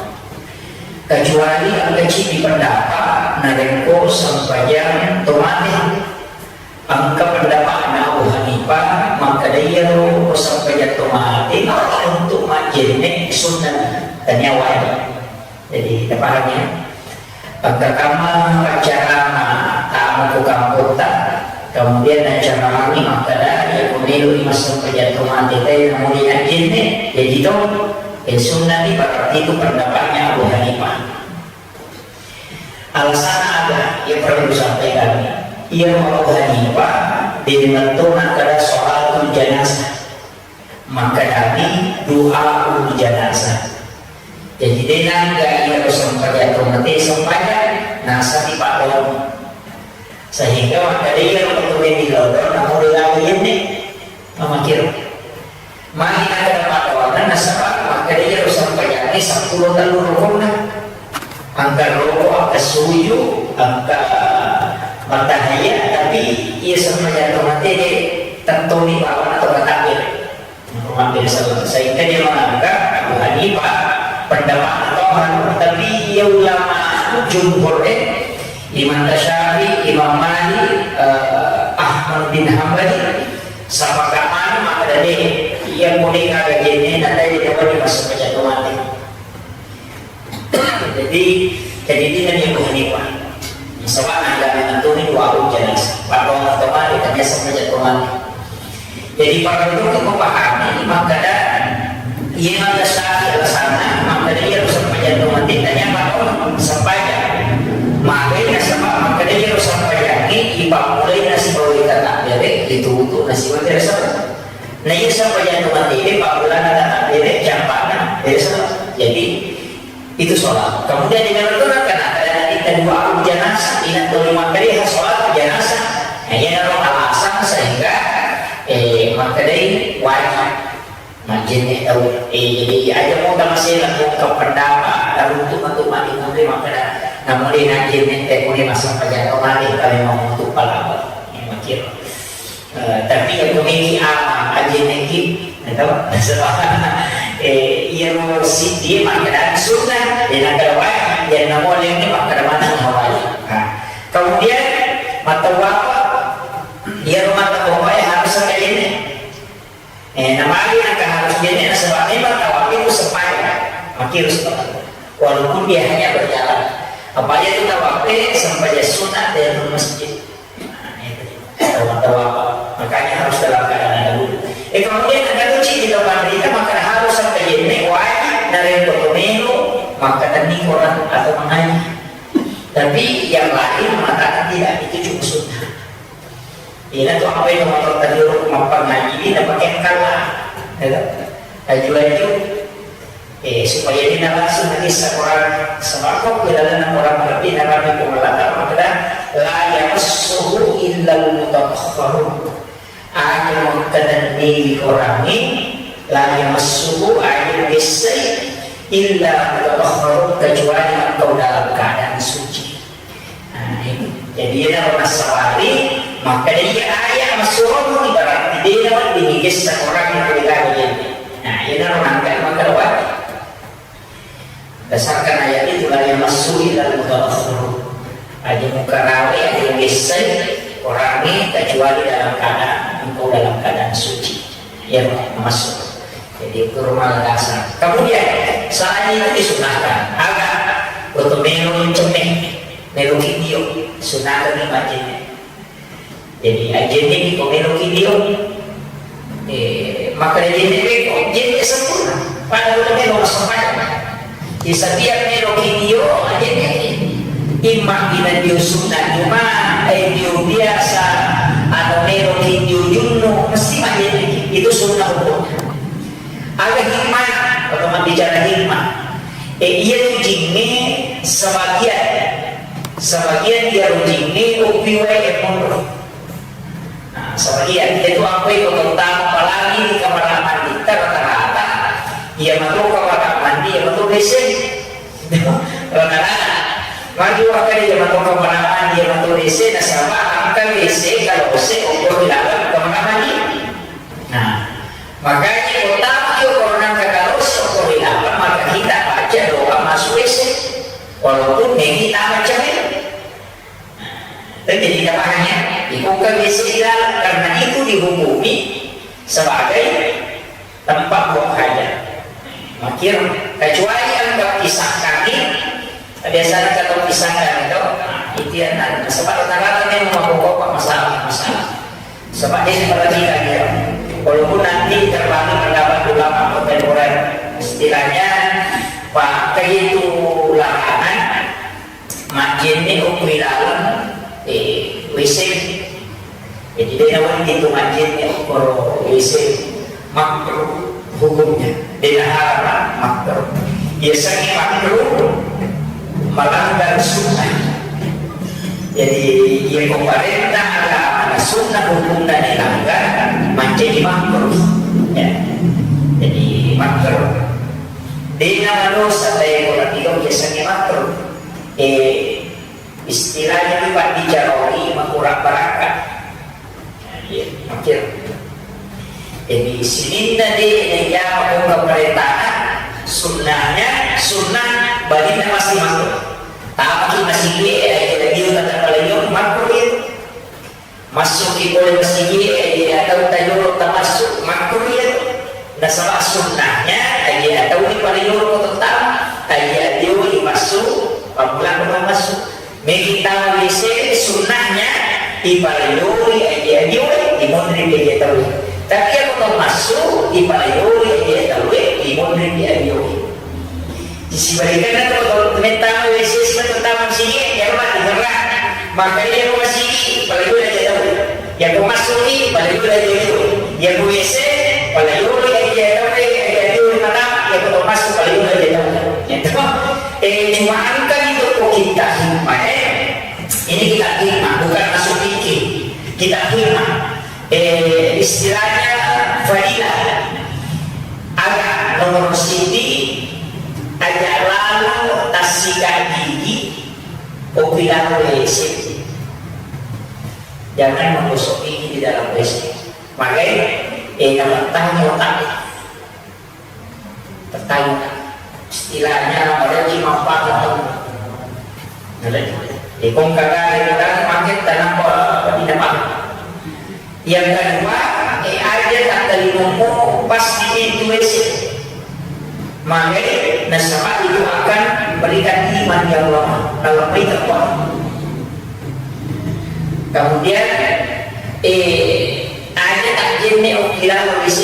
Kecuali engka ceddi pendapat narekko sempajang tomate. Engka pendapatna Abu Hanifah makkeda iyaro sempajang tomate untuk majjenne sunnah, tania wajib. Jadi, tapahami ya? Engka kamma acara tamu ku kampotta, kemudian acara lagi makkeda iya ko meloi massempajang tomate tena muli ajjenne, jaji to. Eh, sunnah ni berarti itu pendapatnya Abu Hanifah. Alasanna aga? Iya perlu disampaikan. Iya, Abu Hanifah, de mentona kada sholatul janazah. Makkedani du'aul janazah. Jadi, de nangga iya sempajang tomate sempajang, nasani paddoni. Sehingga makkeda iya ro tau de millau, namu de gawe yenne. Mamakiro. Magi nakkeda paddoanna, nasaba makkeda iyaro sempajangnge seppulo tellu rukunna. Engka roko, engka suju, engka mattahiyya, tapi iya sempajang tomate Ipa pendapat Tohan, tapi ya ulama jumhur, eh, Imam Syafi'i, Imam Malik, eh, Ahmad bin Hambali, sepakat mana maka dari yang boleh ngaga jenne, nanti dia dapat di masa pejatuh mati. Jadi, jadi ini Abu Hanifah. Sebab ada menentukan dua hujan, pada orang tua dia tanya sama jatuh mati. Jadi, para ulama memahami, makkeda, iya makkeda alasanna, makkeda iya ro sempajang tu mati, tanya apa? Sempajang. Magai nasaba, makkeda iya ro sempajang, ipammulai nasibawai tata bere, itu untuk nasibawai bere sabar. Nah, iya sempajang tu mati, ini pammulana tata bere, jampana, bere sabar. Jadi, itu sholat. Kemudian dengan itu kan ada nanti kedua aku jenazah, ingat dulu makanya sholat jenazah. Nah, ini adalah alasan sehingga, eh, makanya wajib majenne tau. Eh, jadi aja mau tak masih lakukan pendapat, lalu untuk mati mati makanya namun dia ngaji nih, teh, punya masa pajak kemarin kalau mau untuk palawa. Ya, makanya. Eh, tapi yang memiliki ama, aja neki, atau, eh, iya mau si dia makan sunnah, dia nak ada wajib, dia nak mau yang ini makan mana wajib. Nah, kemudian mata apa? Dia rumah tangga harus sampai ini. Eh, namanya yang harus ini, nasabah ini mata wajib itu sepanjang, makin harus. Walaupun dia hanya berjalan. Apa aja itu tawaf, eh, sampai dia sunat dari masjid. Nah, itu. Tawaf, tawaf. Makanya harus dalam keadaan ada wudhu. Eh, kemudian ada kunci di depan kita, maka harus sampai jenne wajib dari foto menu, maka tadi orang atau mengaji. Tapi yang lain mengatakan tidak, itu cuma sunnah. Ina tu apa yang motor tadi rumah pengaji ini pakai kalah, ya kan? Laju-laju, eh, supaya ini langsung nanti seorang sembako ke dalam orang berarti dalam itu melata maka la yamassuhu illal mutatahharun. Aja mengkenan diri orang ini la yamassuhu aja besai illa mutatahharun kecuali engkau dalam keadaan suci. Nah, ini. Jadi, iyana ro nassabari, makkeda iya ayat massuromu, berarti dena wedding igessa orang yang tidak ada. Nah, iyana ro nangka maka wajib. Berdasarkan ayat itu, la yamassuhu illal mutatahharun. Aja mukarawe, aja gessai orang ini kecuali dalam keadaan engkau dalam keadaan suci. Ya, masuk. Jadi, itu rumah dasar. Kemudian, selain itu disunahkan, aga untuk minum cemeh. Melo video, sunatani majjenne. Jadi, ajjenne ko melo video, eh, maka ajjenne ko, jenne sempurna. Pada udah melo masuk pada. Di setiap melo video, ajjenne. Imma ina dio sunat cuma, eh, dio biasa, atau melo video junnu, mesti majjenne. Itu sunnah hukumnya. Aga hikmah, kalau bicara hikmah. Eh, iya tu jinge sebagian. Sebagian dia jinge upiwai monro. Nah, sebagian itu apa itu tentang apalagi di kamar mandi rata-rata. Iya matu kamar mandi, iya matu WC. Rata-rata. Maju akan iya matu kamar mandi, iya matu WC. Nasaba angka WC kalau WC udah di dalam kamar mandi. Nah, makanya kota yo kalau nang kata dosa, kalau di dalam maka kita baca doa masuk WC. Walaupun negi tangan cemil. Nah, itu jadi kita paham ya. Dibuka WC di dalam karena itu dihukumi sebagai tempat buang hajat. Makir, kecuali anda pisah kaki, biasanya kalau pisah kaki itu, nah, itu yang ada. Sebab rata-rata memang bapak-bapak masalah, masalah. Sebab dia seperti tadi ya. Walaupun nanti terbagi pendapat ulama kontemporer, istilahnya pakai itu larangan, majjenne okko ri laleng, eh, WC. Jadi, dena wedding tu majjenne okko ro WC, makruh hukumnya. Dena haram, makruh. Biasanya makruh melanggar sunnah. Jadi, iya ko parenta agama sunnah hukumna dilanggar, mancaji makruh. Ya. Jadi, makruh. Dena manusa tae ko natigau biasanya makruh. Eh, istilahnya itu, Pak, dijaroi makurang barakat. Iya, oke. Jadi, sininna de, de jama ko pemerintah, Sunnahnya, sunnah baginda pasti makruh. Tapi masih gue, aja dia kata kalau makruh itu. Masuk ki pole masigi, aja atau tayoro tamassu, makruh iya tu. Nasaba sunnahnya, aja atau ni pale yoro ko tama, aja dio imassu, pamula ko massu. Megi tau W C sunnahnya, ipale yori aja dio, imonri aja tau. Tapi aku tau massu, ipale yori aja tau, imonri aja dio. Sibalikanna to, to mettama W C, sibawa to tama masigi, iyaro mati, merah. Maka iyaro masigi, pale dua aja tau. Iyako massuki, pale dua aja tau. Iyako W C, pale dua aja tau, eh, aja tau, mata, iyako to massu, pale dua aja tau. Gitu. Eh, cuma engka itu kok kita hikmah, eh. Ini kita hikmah, bukan masuk fikih. Kita hikmah. Eh, istilahnya fadilah. Aga nomor siti, aja lalo tassika gigi, opi lalo W C. Jangan menggosok gigi di dalam W C. Makanya, eh, kalau tahu otak, Pertanyaan, istilahnya, apa lagi manfaat? Ikong kagak ada yang pakai tanah apa, apa tidak paham. Yang kedua, eh, aja tak terima pas di pintu W C. Maka nasaba itu akan memberikan iman yang lemah dalam berita. Kemudian, eh, aja tak jenne opi lalo W C.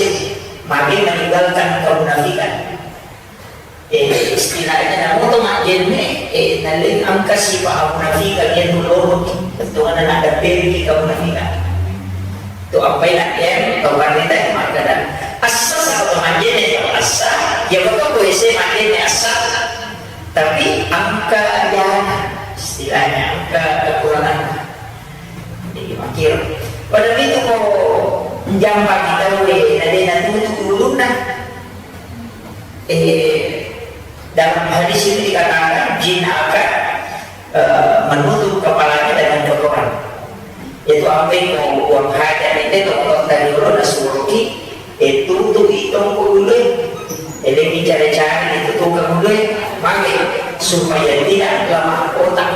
Maka meninggalkan kemunafikan. Eh, istilahnya namoto majjenne, eh, naleng engka sipa amunafikan, iya tu lolo, bettuanna naddeppeki kamunafikan. Tu appai na, iya, tau karena tadi makkeda, assa sapa to majjenne, tau assa, iya betul ko ese majjenne assa, tapi engka jana, istilahnya engka kekurangan. Jadi makir. Pada itu ko jampa kita, eh, nadena tutup ulunna. Eh, dalam hadis ini dikatakan jin akan, eh, menutup kepalanya dengan kotoran. Itu apa yang mau buang hajat itu, kalau tadi ulun nasuruki, eh, tutup itu ko dulu. Jadi bicara-cara itu tukang dulu, maka supaya tidak lemah otak.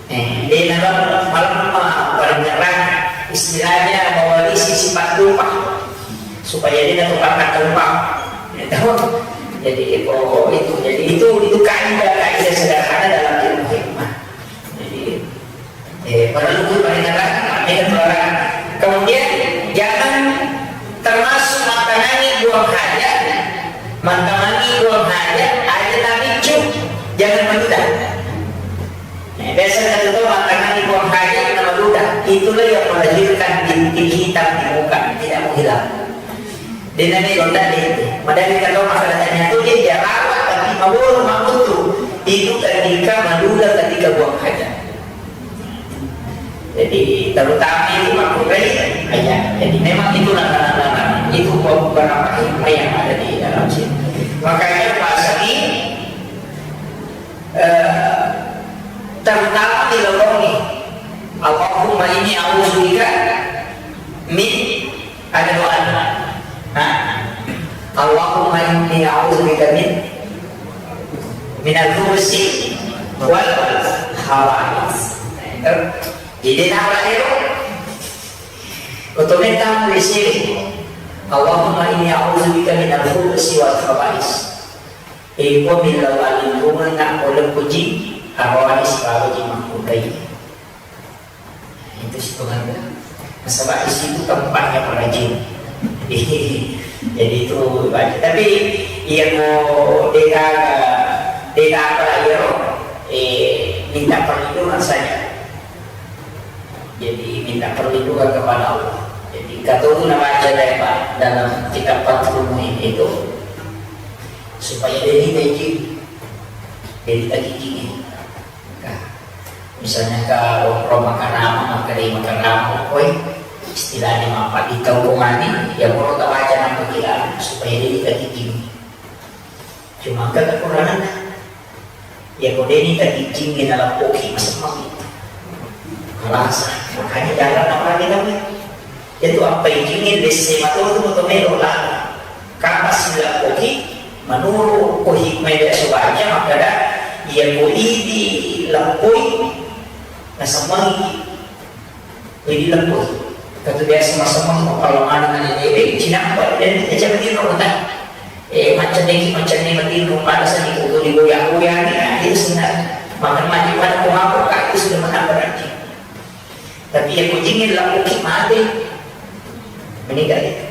Eh, de naro malemma paringerrang, istilahnya mewarisi sifat lupa, supaya dia tetap akan lupa. Gitu. Jadi, oh, itu. Jadi, itu, itu kaidah-kaidah sederhana dalam ilmu hikmah. Jadi, eh, perlu paringerrang, eh, kemudian jangan termasuk makanangi buang hajat, makanangi buang hajat, aja tapi cuk, jangan menunda. Nah, biasa kita tahu makanangi buang hajat nama ludah. Itulah yang melahirkan bintik hitam di muka, tidak mau hilang. Dia nanti lontar dia itu. Padahal kita tahu masalahnya itu dia, dia rawat, tapi mabur, mabutu. Itu ketika maludah, ketika buang hajat. Jadi terutama itu makhluk lain, ya. Jadi memang itu larangan-larangan. Itu bukan apa hikmah yang ada di dalam sini. Makanya bahasa ini eh, terutama di lolongi. Allahumma inni a'udzubika min, ada doa. Nah, Allahumma inni a'udzubika min, minal khubusi wal khaba'is. Jadi nama itu. Otometa di sini. Allahumma inni a'udzubika minal khubusi wal khaba'is. Iko millau alingkungan nak poleng puji, arwani sibawa ji makkutai. Itu si Tuhan. Nasaba di situ tempatnya para jin. Jadi itu ibadah. Tapi iya mau deka, deka apa iya, eh, minta perlindungan saja. Jadi minta perlindungan kepada Allah. Jadi kata itu nama aja, Pak, dalam kitab Fathul Muin itu, supaya dia tidak izin, dia tidak izin. Nah, misalnya ke rumah karama, maka dia makarama, koi istilahnya apa di tau komani, ya mau kita baca nama kita supaya dia tidak izin. Cuma kan kekurangan. Ya, ko deni tadi jing na lappoki masemmeng. Alasa, makanya jalan apa kita, ya tu apa izin, desse matu tu moto melo lah. Kapas lappoki, Menurut ko hikmah biasa baca, makkeda, iya ko idi leppoi, nasemmangi. Ko idi leppoi. Katu biasa masemmang, mapallamana na dede, cinampa, dan kita coba di rumah. Eh, macam ni, macam ni, mati rumah, ada sani, kutu di goyang-goyang, ya, itu sebenarnya. Makan mati pada ko mabuk, itu sudah menambah rajin. Tapi iya ko jingin leppoki mati, meninggal itu.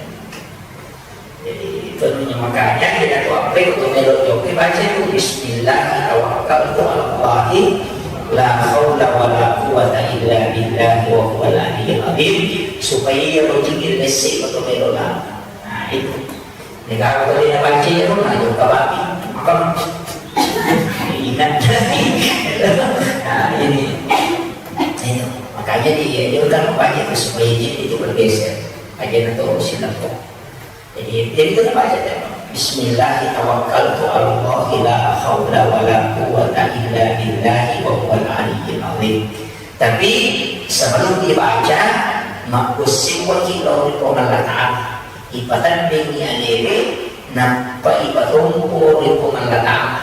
Jadi, itu namanya makanya kita tu apa itu melo joki baca itu, "Bismillah tawakkaltu alallahi la haula wala quwwata illa billahi wa huwal aliyyil azim." Supaya iya ko jingin lesse itu melo lah. Nah, itu. Negara ko dia baca itu, nah, jauh kababi. Makam. Ingat. Nah, ini. Ini. Makanya dia, dia kan baca itu supaya jin itu bergeser. Aja na to silang to. Jadi, jadi itu na baca to. "Bismillah tawakkaltu alallahi la haula wala quwwata illa billahi wa huwal aliyyil azim." Tapi sebelum dibaca, makkusiwaki lao ri Puang Allah Ta'ala. Ipateddengi alewe, nappa ipatompo ri Puang Allah Ta'ala.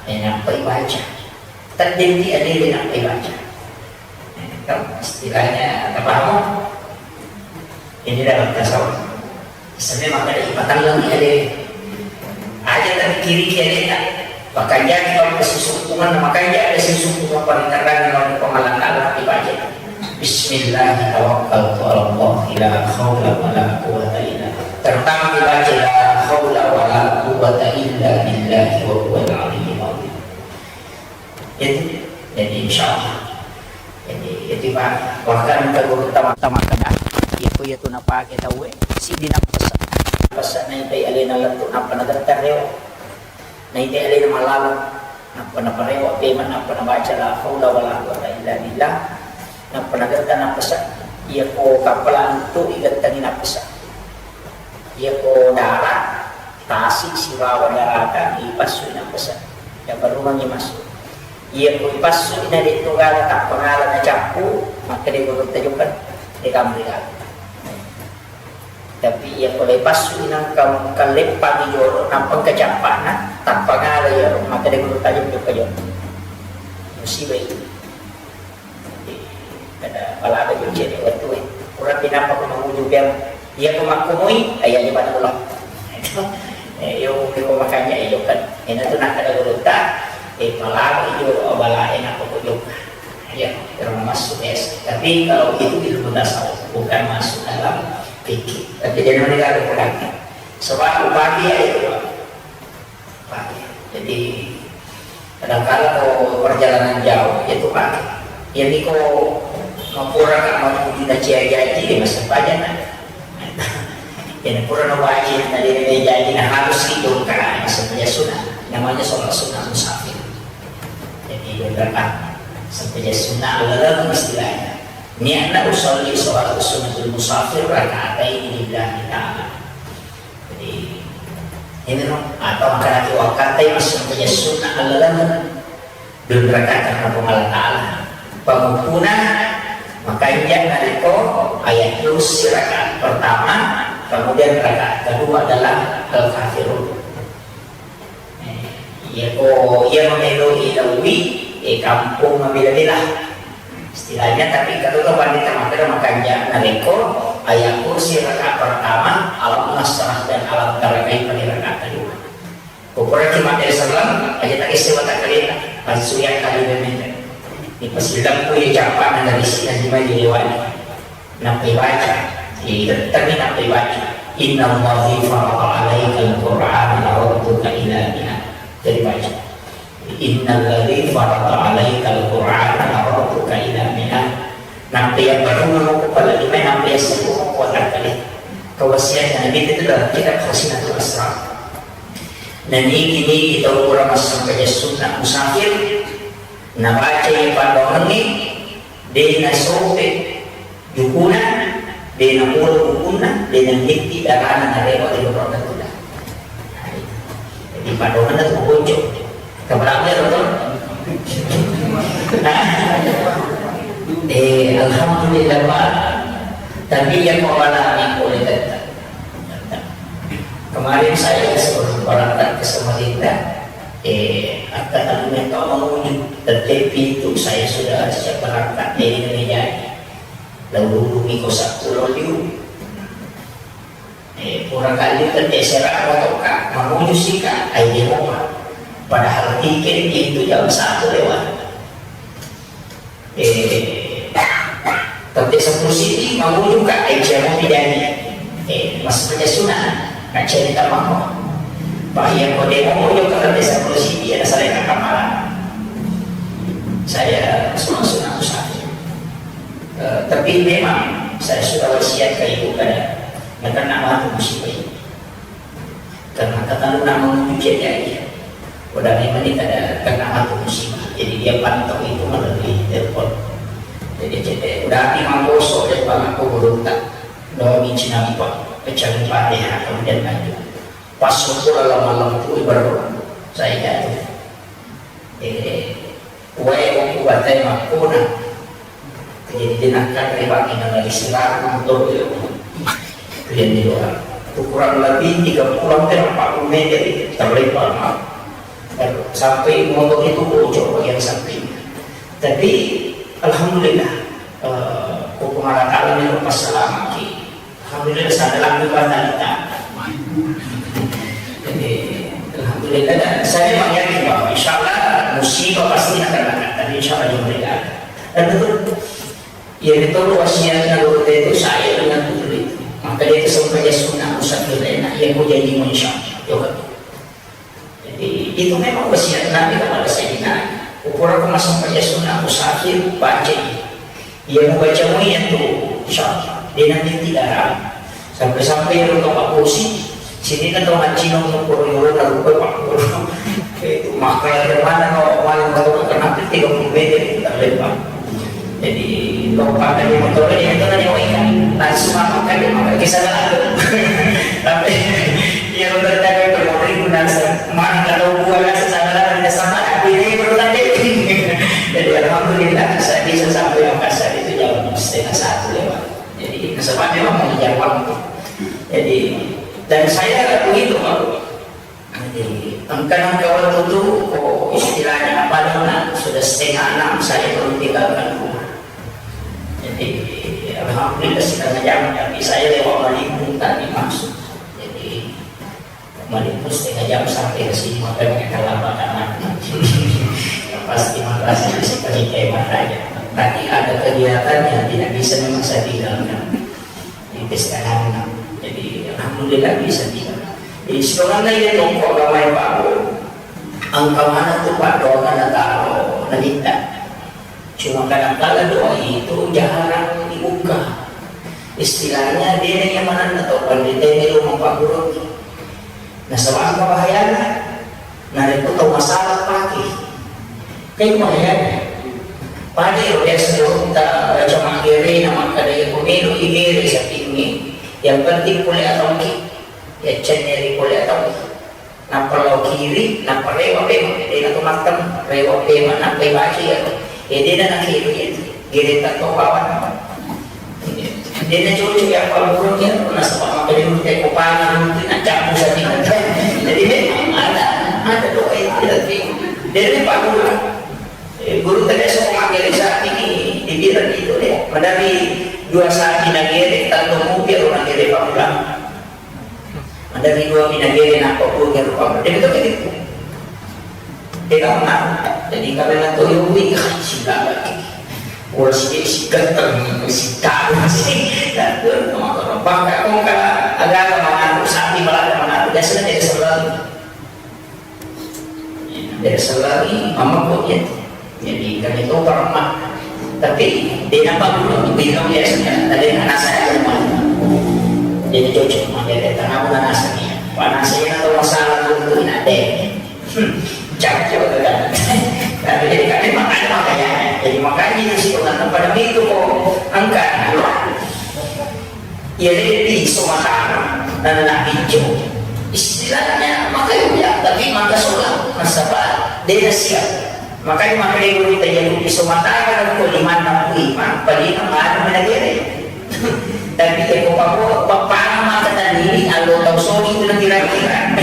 Eh, nappa ibaca. Teddenti alewe, nappa ibaca. Kan istilahnya, apa kamu? Ini dalam tasawuf. Sebenarnya maka ipatellengi alewe. Aja tapi kiri kiri ya. Makanya kalau kesisumpungan, makanya ada sisumpungan paling terang kalau pemalangan dibaca. "Bismillah tawakkaltu ala Allah la haula wala quwwata illa billah." Terutama dibaca la haula wala quwwata illa billahi wa huwal aliyyil azim. Itu, jadi insya Allah. Jadi, itu, Pak, bahkan ke guru tama-, tama kena, itu, itu napake tauwe, siddi nappesa. Nappesa naitai alena lettu, nappa nagettar rewa. Naitai alena malaleng, nappa naparewa, pema nappa nabaca la haula wala quwwata illa billah. Nappa nagettar nappesa. Iya ko kappala itu igettangi nappesa. Iya ko dara, tasi sibawa darata, ipassui nappesa. Ya baru mangi masuk. Iya, ko ipassu na de' to gala, tappa ngala na cappu, makkeda gurutta jokka, de' gaga ri gala. Tapi iya ko le passu nangka kalleppangi jolo, nappa engka cappana, tappa ngala iya, makkeda gurutta jokka jolo. Musibah itu. Kada palaga jokka wettu e. Pura pinappa ko manguju biang. Iya ko makkumui, iya di pada pulang. Eh, iyo, iyo makanya iyo kan. Ena tu nakkeda gurutta, eh, palaga iyo abala ena ko jokka. Iya, kalau masuk es. Tapi kalau itu ilmu tasawuf, bukan masuk dalam fikih. Tapi dia nanti kalau pulang. Sebab upati ya itu. Pake. Jadi, kadangkala ko perjalanan jauh, ya tu pake. Ya, niko mapura ka manuju na cia jaji, ya, massempajang na. Ya, pura na wajib, na dia jaji, na harus itu, kan, massempajang sunnah. Namanya sholat sunnah musafir. Jadi, beberapa sempajang sunnah, lalu istilahnya. Niatna usolli sholat sunnatul musafir, rakaatai lillahi ta'ala. Jadi, ini no, atau makanaki wakkatai masih punya sunnah allalan dua rakaat karena Puang Allah Ta'ala. Pamupuna, makanja narekko ayat kursi rakaat pertama, kemudian rakaat kedua adalah Al-Kafirun. Eh, iya ko, iya mameloi lawi, eh, kampung mabela-bela. Istilahnya, tapi ketua pandita makkeda makanja narekko ayat kursi rakaat pertama, Alam Nasrah dan Alam Tara Kaifa di rakaat kedua. Kukuraki makkeda salam, aja tak isi watak kalian, langsung yang kali ini. Di pasilang ku ya japa na dari sini di mai lewat. Nappai baca, eh, tapi nappai baca. Innallazi farada alaikal Qur'ana laradduka ila mi'ad. Jadi baca. Innalladzi farada alaikal Qur'ana laradduka ila mi'ad. Nampa iya barunna moko pala lima, nampa iya sibuk moko watakkalé. Kewasiatna Nabi itu dalam kitab Khazinatul Asrar. Nah, nigi-nigi tau pura massempajang sunna musafir, nabaca iya pandoangengngé, dé' nasope jukuna, dé' napolo bukunna, dé' nabitti darana narewa ri lorong tuda. Jadi, padonganna tu bocok. Keberapa ya, betul? Eh, alhamdulillah, Pak. Tapi yang mau malam ni boleh datang. Kemarin saya ke sekolah. Berangkat ke Samarinda, eh, angka tamu yang kau mengunjung, tetapi itu saya sudah siap berangkat, eh, ini jadi. Lalu dulu miko sepuluh liu. Eh, pura kali kan dia serah motor ka, mengunjung sih ka, ai dia mau. Padahal tiket itu jam satu lewat. Eh, tette seppulo siddi, mangujung ka, eh, cia mopi jadi. Eh, maksudnya sunat, nak cerita mako. Pak, iya, kode mau mangujung ka tette seppulo siddi, ada salah kata malah. Saya langsung, langsung aku sakit. Eh, tapi memang saya sudah wasiat ke ibu kada, karena mati musibah ini. Karena kata lu nak menuju jadi aja. Udah memang ini kada kena aku musibah. Jadi dia pantau itu melalui telepon. Jadi, jadi udah hati mangkosok dia bang aku beruntak. Doa minci nampak, pecah lupa deh, kemudian lanjut. Pas syukur malam-malam itu baru saya jatuh. Eh, wae ko kubatai makkona. Jadi, de nakkanre bangngi nalari siraku motor, ya. Itu yang didoa. Itu kurang lebih tiga puluh hampir empat puluh meter, terlempar, maaf. Dan sampai motor itu bocor bagian samping. Tapi, alhamdulillah, eh, ko Puang Allah Ta'ala yang lepas selamat. Alhamdulillah, saya dalam kekuatan kita. Jadi, alhamdulillah, dan saya memang yakin bahwa insya Allah musibah pasti akan datang. Tapi insya Allah juga tidak ada. Dan betul, ya betul wasiatnya guru itu saya dengan betul itu. Maka dia itu sampai dia sunnah musafir enak, ya mau jadi insya Allah. Coba. Jadi, itu memang wasiat Nabi kepada Sayyidina Ali. Upura ko masuk baca sunnah musafir, baca ini. Iya, mau baca mu iya tu, insya Allah. Dia nanti tidak ragu. Sampai-sampai ya, untuk Pak Polisi, sini kan tau macino untuk Purworejo, lalu ke Pak Purworejo. Itu maka yang mana no, paling baru kenapa tiga puluh meter kita lempar. Jadi, lompat dari motor ini, itu kan yang ikan. Langsung apa kan, dia makan ke sana. Tapi, iya, motor tadi itu, motor itu, nasa, mana kalau gua nasa, sana, nasa, sama, aku ini baru tadi. Jadi, alhamdulillah, saya bisa sampai Makassar itu jam setengah satu lewat. Jadi, kesempatan memang mengejar waktu. Jadi, dan saya begitu, Pak. Jadi, engka nengka waktu tu, ko istilahnya apa dona, sudah setengah enam saya baru tinggalkan rumah. Jadi, alhamdulillah setengah jam, tapi saya lewat Malimpung tadi masuk. Jadi, Malimpung setengah jam sampai ke sini, makanya terlambat anak. Pasti makasih, pasti kayak makanya. Tapi ada kegiatan yang tidak bisa memang saya tinggalkan. Di pesta anak. Jadi, alhamdulillah bisa juga. Jadi, sebenarnya ya, tongkok ramai Pak Bu. Engka mana tu Pak doa na taro, na minta. Cuma kadang kala doa itu jarang dibuka. Istilahnya, dia yang mana na tau pandita ini rumah Pak Guru. Nasaba engka bahayana, narekko tau masalah pake. Kan bahayana. Pada ero biasa gurutta baca maggere na makkada, iya ko melo igere sapingnge, yang penting pole atauki, yaccenni ri pole atauki. Nappa lao kiri, nappa rewa pema, de na to mattama, rewa pema, nappa ibaca iya. Iya, de na nakiri iya. Gere tatto bawang. Dena cocok ya Pak Guru ya, nasaba makkeda teko panang, na capu sapi. Jadi memang ada, ada doa itu, tapi dari Pak Guru. Eh, guru tadi semua makkeda sapi ini, dibilang itu deh. Madari dua sapi nagere, tanto mungkin orang gere Pak Guru. Ada di dua pinagere nappa pun rupa. Jadi betul kan itu. Kita mana? Jadi kami nak tahu yang wih, ah, sila lagi. Orang sikit sikit terus sita masih. Dan tu nama orang bangga kong kalau agama mana tu sapi malah mana tu biasanya jadi selalu. Jadi selalu mama kok ya. Jadi kami itu perempuan. Tapi dia nampak dulu, dia bilang dia sudah ada yang nasa ya. Jadi cocok, maka dia tanam dan nasa ni. Pak nasa ya atau masalah dulu tu nak deh. Hmm, cocok tu kan. Tapi jadi kami makan makanya. Jadi makanya itu sih orang pada itu kok angkat. Iya, lebbi iso matama, nanna bijjo. Istilahnya, maka iya, tapi maka sola, nasaba, de na siap. Makanya maka de guru tajalu iso matama, dan ko limanna ku imang, palima manu na gere. Tapi teko pako, papana maka tadi, allo tau sogi tu na kira-kira.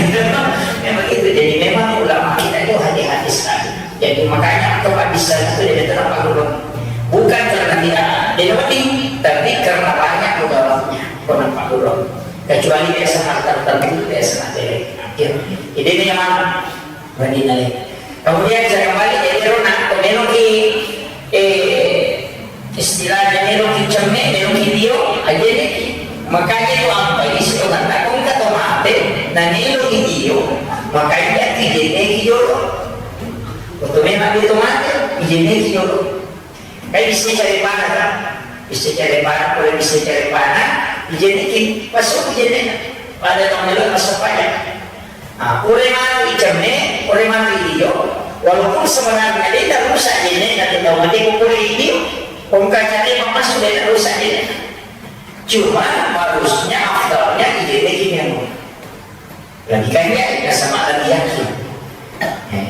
Itu dia itu nampak dulu. Bukan karena tidak, dia penting, tapi karena banyak pegawainya, kok nampak dulu. Kecuali biasa hal tertentu, biasa nanti lagi. Jadi ini yang mana? Berarti nale. Kemudian saya kembali, jadi Rona, meloki, eh, istilahnya meloki cemme, meloki dio, aja nih. Makanya itu apa isi otak takung kata mate, nah meloki dio, makanya tidak jolo. Untuk memang dia mate, izinnya ki jolo. Kan bisa cari panah kan? Bisa cari panah, boleh bisa cari panah, izinnya ki masuk izinnya. Pada tahun dulu masuk pajak. Ah, pura matu icemme, pura matu idio. Walaupun sebenarnya dia tidak rusak izinnya, tapi tahu mati pura idio. Kongka cari masuk dia tidak rusak izinnya. Cuma harusnya afdalnya izinnya ki memang. Lagi kan ya, ya sama lagi yakin. Eh,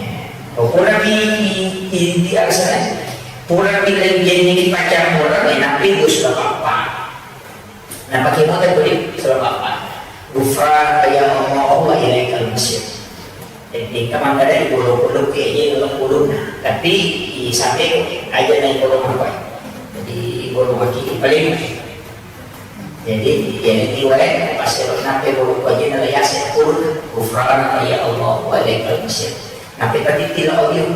pura di inti alasan, pura di lagi jadi pacar orang, ya, tapi gue sudah apa? Nah, pakai motor gue sudah apa? Gufran ya Allah wa ilaikal masir. Jadi, kamu ada di bulu-bulu kayaknya dalam bulu. Tapi, di sampai aja naik bulu apa? Jadi, bulu maki paling Jadi, ya, ini wae, pas nape bawa wajib nala yasin, kul, gufranaka ya Allah, wa ilaikal masir. Nape tadi tila audio?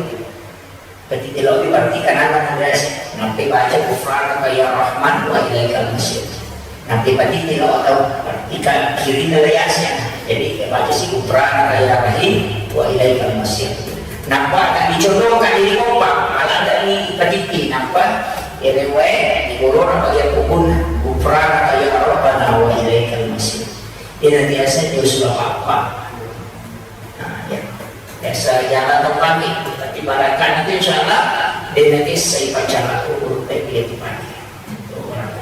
Tadi tila audio berarti kanan nala yasin. Nape baca gufranaka ya Rahman, wa ilaikal masir. Nape tadi tila audio berarti kan kiri nala yasin. Jadi, ya baca si gufranaka ya Rahim, wa ilaikal masir. Nampa tak dicondong ka diri kompak, ala ada ni tadi, nampa Ere wae, digorona bagian kubunna, gufranaka ya Rabbana wa ilaikal masir. Ina biasa jauh sudah apa-apa. Nah, ya. Biasa jalan tempat ni, tapi barakan itu insya Allah, dia nanti saya baca lagu, urut dia dipakai. Tuh, orang.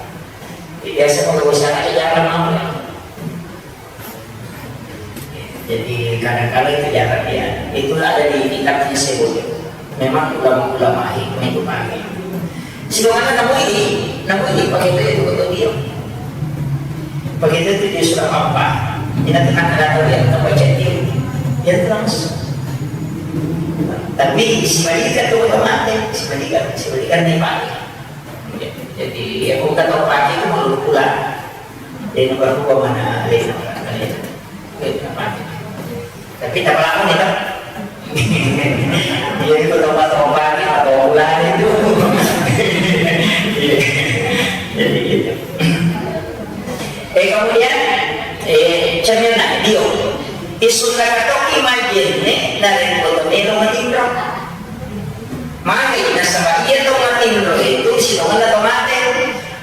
Jadi biasa kalau usaha jalan mau. Jadi kadang-kadang itu jalan dia. Itulah ada di kitabnya sebut. Memang ulama-ulama hikmah itu pakai. Silakan namu ini, namu ini pakai itu betul dia. Pakai itu dia sudah apa? Kita tenang ada dia kita baca dia. Dia terus. Tapi si Malika tuh otomatis, si Malika, si Malika nih pakai. Jadi, ya, bukan tau pake itu mau pula. Jadi, nomor dua mana? Jadi, nomor dua. Jadi, nomor dua. Tapi tak lama nih, kan? Jadi, itu tobat-tobat nih, atau bulan itu. Iya. Jadi, gitu. Eh, kemudian, eh, cermin dio. Isu kata toki majene, narekko to melo matinro. Magi nasaba iya to matinro itu sitongenna to mate.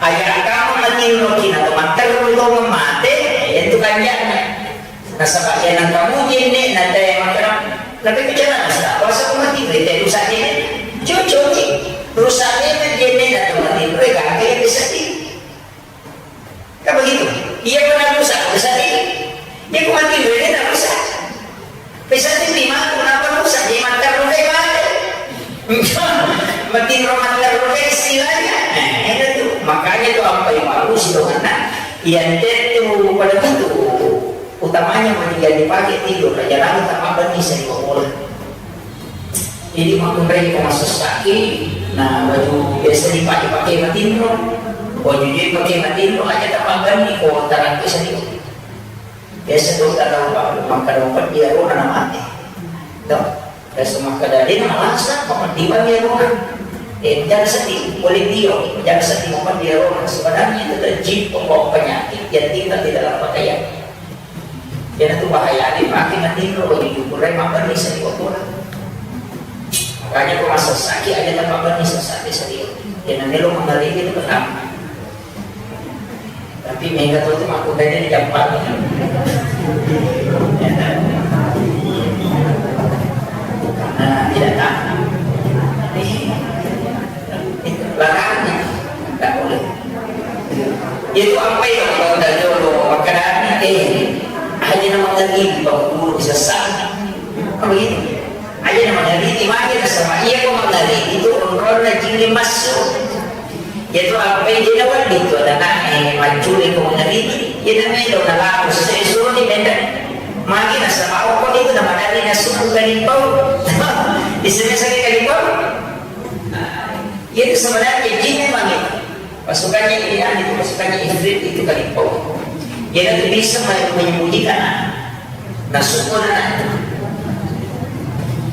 Aja kamu matinro kina to matterru to mate, itu kanjana. Nasaba iya nakamu jenne na te makana, tapi bicara nasaba kuasa ko matinro te rusak jenne. Cucuki rusak jenne, jenne na to matinro gangka yang disedih. Kan begitu? Iya pernah rusak, rusak ini. Dia kumatinro ini tak rusak. Pesan itu lima, kenapa rusak? Dia makan rusak mate. Matinro makan rusak istilahnya. Nah, itu tuh. Makanya tuh apa yang bagus itu karena yang itu pada itu utamanya mendingan dipakai tidur aja lalu tak apa nih saya bola. Jadi makkunrai ko masessaki, na baju biasa dipake-pake matinro, baju je pake matinro, aja tapagganni ko tarakki saliwo. Biasa to tau makkeda mapeddi arona na mate. To, biasa makkeda de na malasa, mapeddi bani arona. Eh, jangan sedih, boleh dio, jangan sedih mapeddi arona. Sebenarnya itu terjin pembawa penyakit yang tinggal di dalam pakaian. Iyanatu bahayana pake matinro, wajib jukkurai mabbenni sari wakkona. Makanya ko masessaki aja tapabbenni sessaki sari. Iyana melo mangaribi itu pertama. Tapi mega to tu makkudaina di jampat. Karena tidak tahu. Larang, tidak boleh. Itu apa yang mau tanya lo? Makanan, eh, hanya nama lagi, Pak Guru, bisa sama. Apa gitu? Hanya nama lagi, dimana sama? Iya, kok mau lagi? Itu kontrolnya jilid masuk. Itu apa yang dia dapat itu? Ada nak, eh, maju, eh, kok mau lagi? Dia namanya lo, nak laku, sesuai suruh di benda. Magi nasaba okko itu nama dari nasuk bukan impau. Bisa-bisa kita impau. Itu sebenarnya jin memang itu. Pasukannya ini, anu itu, pasukannya ifrit itu kali. Iyanatu bisa menyembunyikan. Nah, syukur.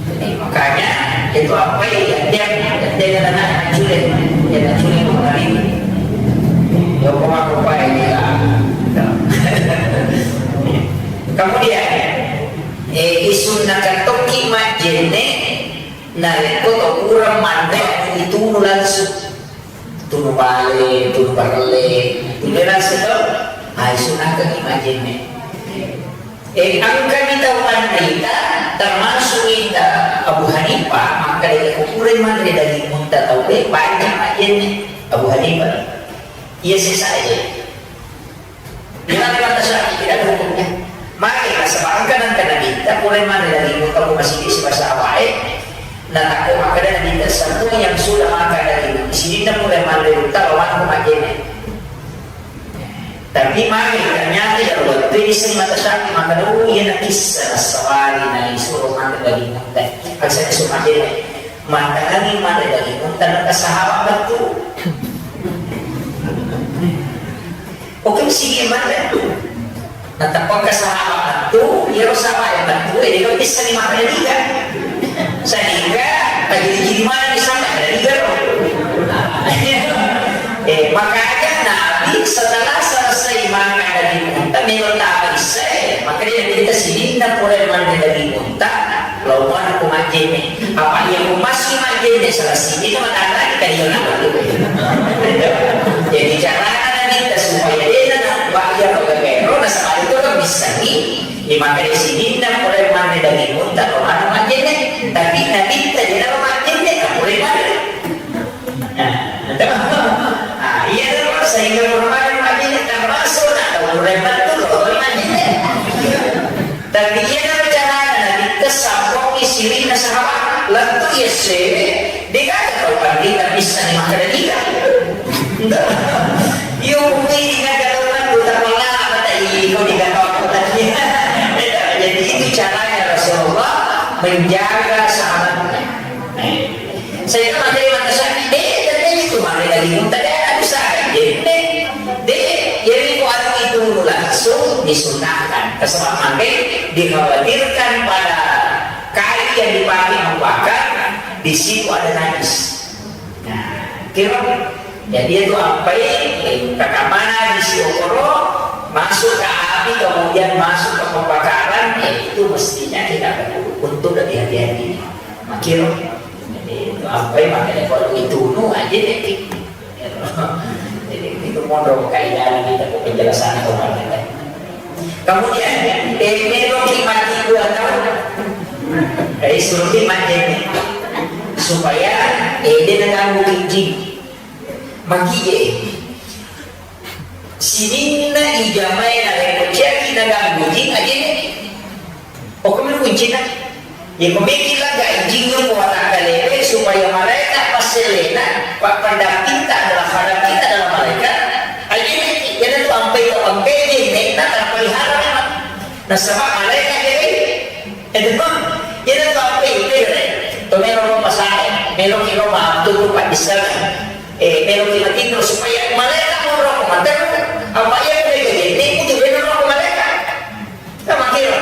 Jadi, makanya itu apa ya, dia, dia, dia anak culik, dia anak culik kemarin. Ya, koma, koma ini lah. Kemudian, eh, isunnakan tokki majjenne, narekko to kurang manre, itunu langsung. Tunu bale, tunu barelle, tunu langsung to. Ai sunakani majjenne. Eh, engkani tau manrita, termasuk ita Abu Hanifah, makkeda iya ko pura manre daging unta tau e, wajib majjenne. Abu Hanifah. Iya sesa aja. Bilang kata Syafi'i, tidak ada hukumnya. Maka, nasaba engka nangka Nabitta, pura manre daging unta ko masigi sibasa awak e. Nah, takut makkeda Nabitta, semua yang sudah makan daging, sininna pura manre unta, lawan ko majjenne. Tapi magi ternyata ya waktu ini sing mata sakit, maka dulu iya nakissa nasawari na isuro manre daging unta. Aksa isu majjenne. Mantangangi manre daging unta, nangka sahabat betul. Oke, sigi manre. Natappa engka sahabat tu, iyaro sahabat yang tu, eh, dia bisa ni makan daging. Sehingga, tajiri-jiri mana di sana, ada tiga loh. Eh, makanya Nabi setelah selesai makan daging unta, melo tama isya, maka dia cerita sininna pura manre daging unta, Lawan ku majjenne, apa iya ku massu majjenne, salah siji tu matanraki kalian apa tu. Jadi, carana Nabitta supaya dena na bahaya bagaga ero, nasaba itu kan bisa ni, di maka di sini na pura manre daging unta, lawan majjenne, tapi Nabitta dena majjenne, na pura manre. Nah, iya, sehingga pura manre majjenne, termasuk na tau pura betul, lawan majjenne. Tapi iyana carana Nabitta sabbongi sirinna sahabat, lettu iya sewe, degaga tau panrita bisa ni makkeda niga. Iyo, mungkin degaga tau panrita, mata iko degaga tau panrita. Jadi itu caranya Rasulullah menjaga sahabatnya. Saya kan materi mata saya, eh, tapi itu mana lagi muntah, eh, aku sakit, eh, eh, eh, jadi itu anu itu langsung disunahkan. Kesempatan dikhawatirkan pada kayu yang dipakai membakar, di situ ada najis. Nah, kira jadi itu apa, eh, kakamana di si okoro masuk ke api, kemudian masuk ke pembakaran, eh, itu mestinya kita perlu untuk lebih hati-hati. Makiro. Jadi, itu apa ya, makanya kalau itu nu aja deh. Jadi, itu mondok kaidah kita ke penjelasan kemarin. Kemudian, eh, melo ki mati dua tahun. Eh, suruh ki mati. Supaya, eh, dia nak ganggu jin. Mati je. Sininna ijamae narekko ciaki naganggu jing, ajene. Okko melo kuncina. Yeko meki laga jing ko watakkalewe supaya malaeka passelena, pa-, pendampingta adalah, pendampingta adalah malaikat. Ajene, iyanatu ampai tau engkae jenne na terpelihara memang. Nasaba malaeka jadi. Itu pun, iyanatu ampai itu, to melo ro pasae, melo ki ro matu paddisseng. Eh, melo ki matinro supaya malaeka monro ko materru. Apa iya mereka jenne, itu beno ro ko malaeka. Sama kira.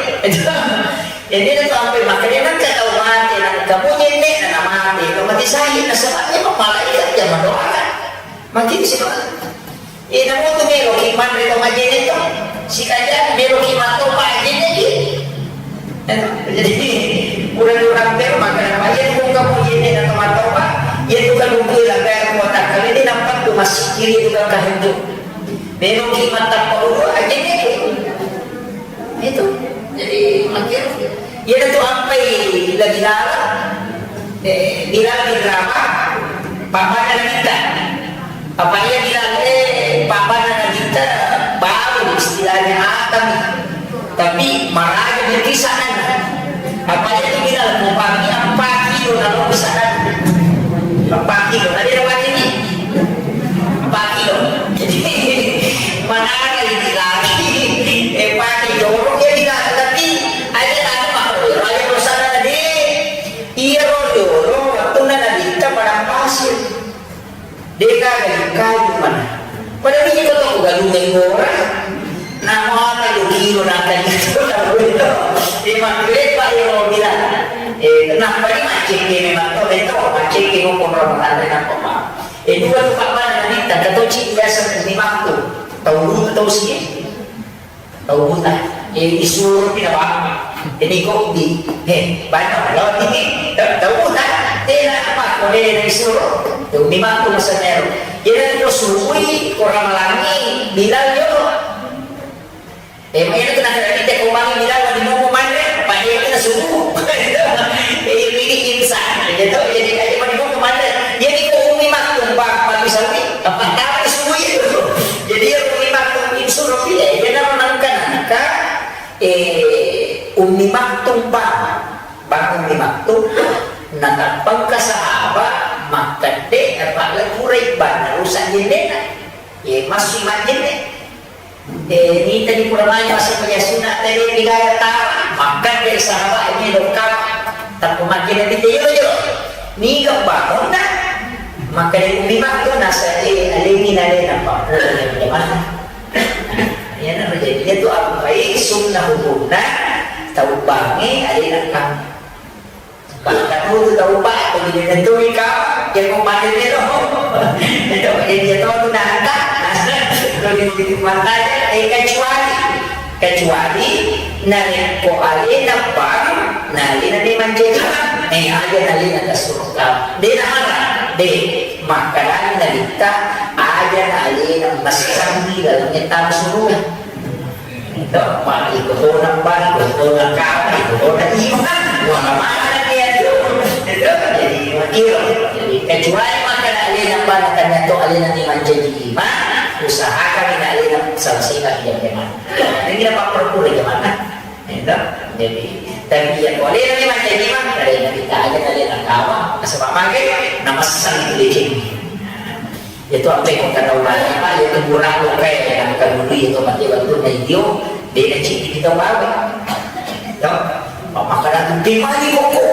Jadi, itu sampai makanya nangka tau mate, nangka mujenne, nana mate, ko mati syahid, nasaba memang malaikat yang mendoakan. Makin sih, Pak. Eh, namu tu melo ki manre to majene to. Sikaja melo ki mattoba jene ki. Eh, jadi, kurang-kurang melo maka apa iya tu kamu jene na mattoba, iya tu kan buku lah kayak kuat kali ini nampak tu masih kiri tu kan kahentu. Melo ki mattoba dulu aja ni. Itu. Jadi, makin. Iya tu ampai lagi dalam. Eh, Bilal bin Rabah, papanna Nabitta. Apa iya Bilal, eh, papanna Nabitta, baru istilahnya Adam. Tapi maraja di sana. Apa iya tu Bilal, mau pagi empat kilo, kalau di sana. Empat kilo, tadi ada pagi ni. Empat kilo. Jadi, mana ada di Bilal? Eh, pagi jorok ya Bilal. Tapi, aja tadi mah, aja perusahaan tadi. Iyaro riolo wettunna Nabitta padang pasir. Menggora, namo apa lu kilo nangka itu, di makkule pa iro bilang, eh, kenapa ni macet ini, mak? Oh, itu macet ini, mau Ramadan, kenapa, Pak? Eh, dua tu, Pak, mana ni? Tak tahu cik biasa ni waktu. Tahu dulu, tahu sih. Tau buta, eh, isuro pi na bapa. Jadi kok di, eh, banyak lo ini, tau, tau buta, tena apa, ko de na isuro. Tau di waktu masa nero. Jadi ko suwi, ko ramalangi, bilang yo. Eh, mai itu nak ada kita ko mangi bilang, di mau manre, pada itu na subuh. Eh, ini insan, gitu. Jadi, aja mau di mau manre. Jadi ko umi maktum, Pak, Pak, misalnya, apa tahu subuh itu. Jadi, iya, Ummi Maktum insuro pile, iya, naro nangka-nangka, eh, Ummi Maktum bang, bang Ummi Maktum, natappangka sahaba, makkadde, apa, le, purai bang, rusak jendena. Iya, masuk imajenne. Eh, nita di pura mai masuk pajasuna, tadi di gaya tara, makkadde sahaba, ini lokal, tapi makin lebih jero-jero. Niga bangunna, maka dari Ummi Maktum nasa, eh, alengi nalena, Pak. Iya, nah, jadi itu apa? Baik, sunnah hukumna, tau bangi, alena kang. Bahkan itu tau, Pak, jadi nentu ika, ya, mau mandi deh, loh. Itu, jadi dia tahu tuh, nah, entah. Kalau di, di matanya, eh, kecuali Kecuali narekko alena bang, nalena memang jadi, eh, aja nalena tasurukka. De na marah, de, makkalani nalitta, aja nalena messangi laleng tama suruga. Itu, Pak, itu tona bang, itu tona kawan, itu tona iman. Wah, mana dia tuh? Itu, jadi, makiro. Jadi, kecuali makkada alena bang, kan nyatu alena memang jadi iman, usahakan alena selesaikan dia memang. Ini dapat perpura gimana? Itu. Jadi, tapi iya ko alena ni mancaji mah, alena kita aja, alena kawa. Nasaba mage, namessang itu leceng. Itu apa yang kata ulama, itu burang lo kayak yang kata dulu itu mati waktu na idio, de na citi kita bawa. Itu. Maka datang timani koko.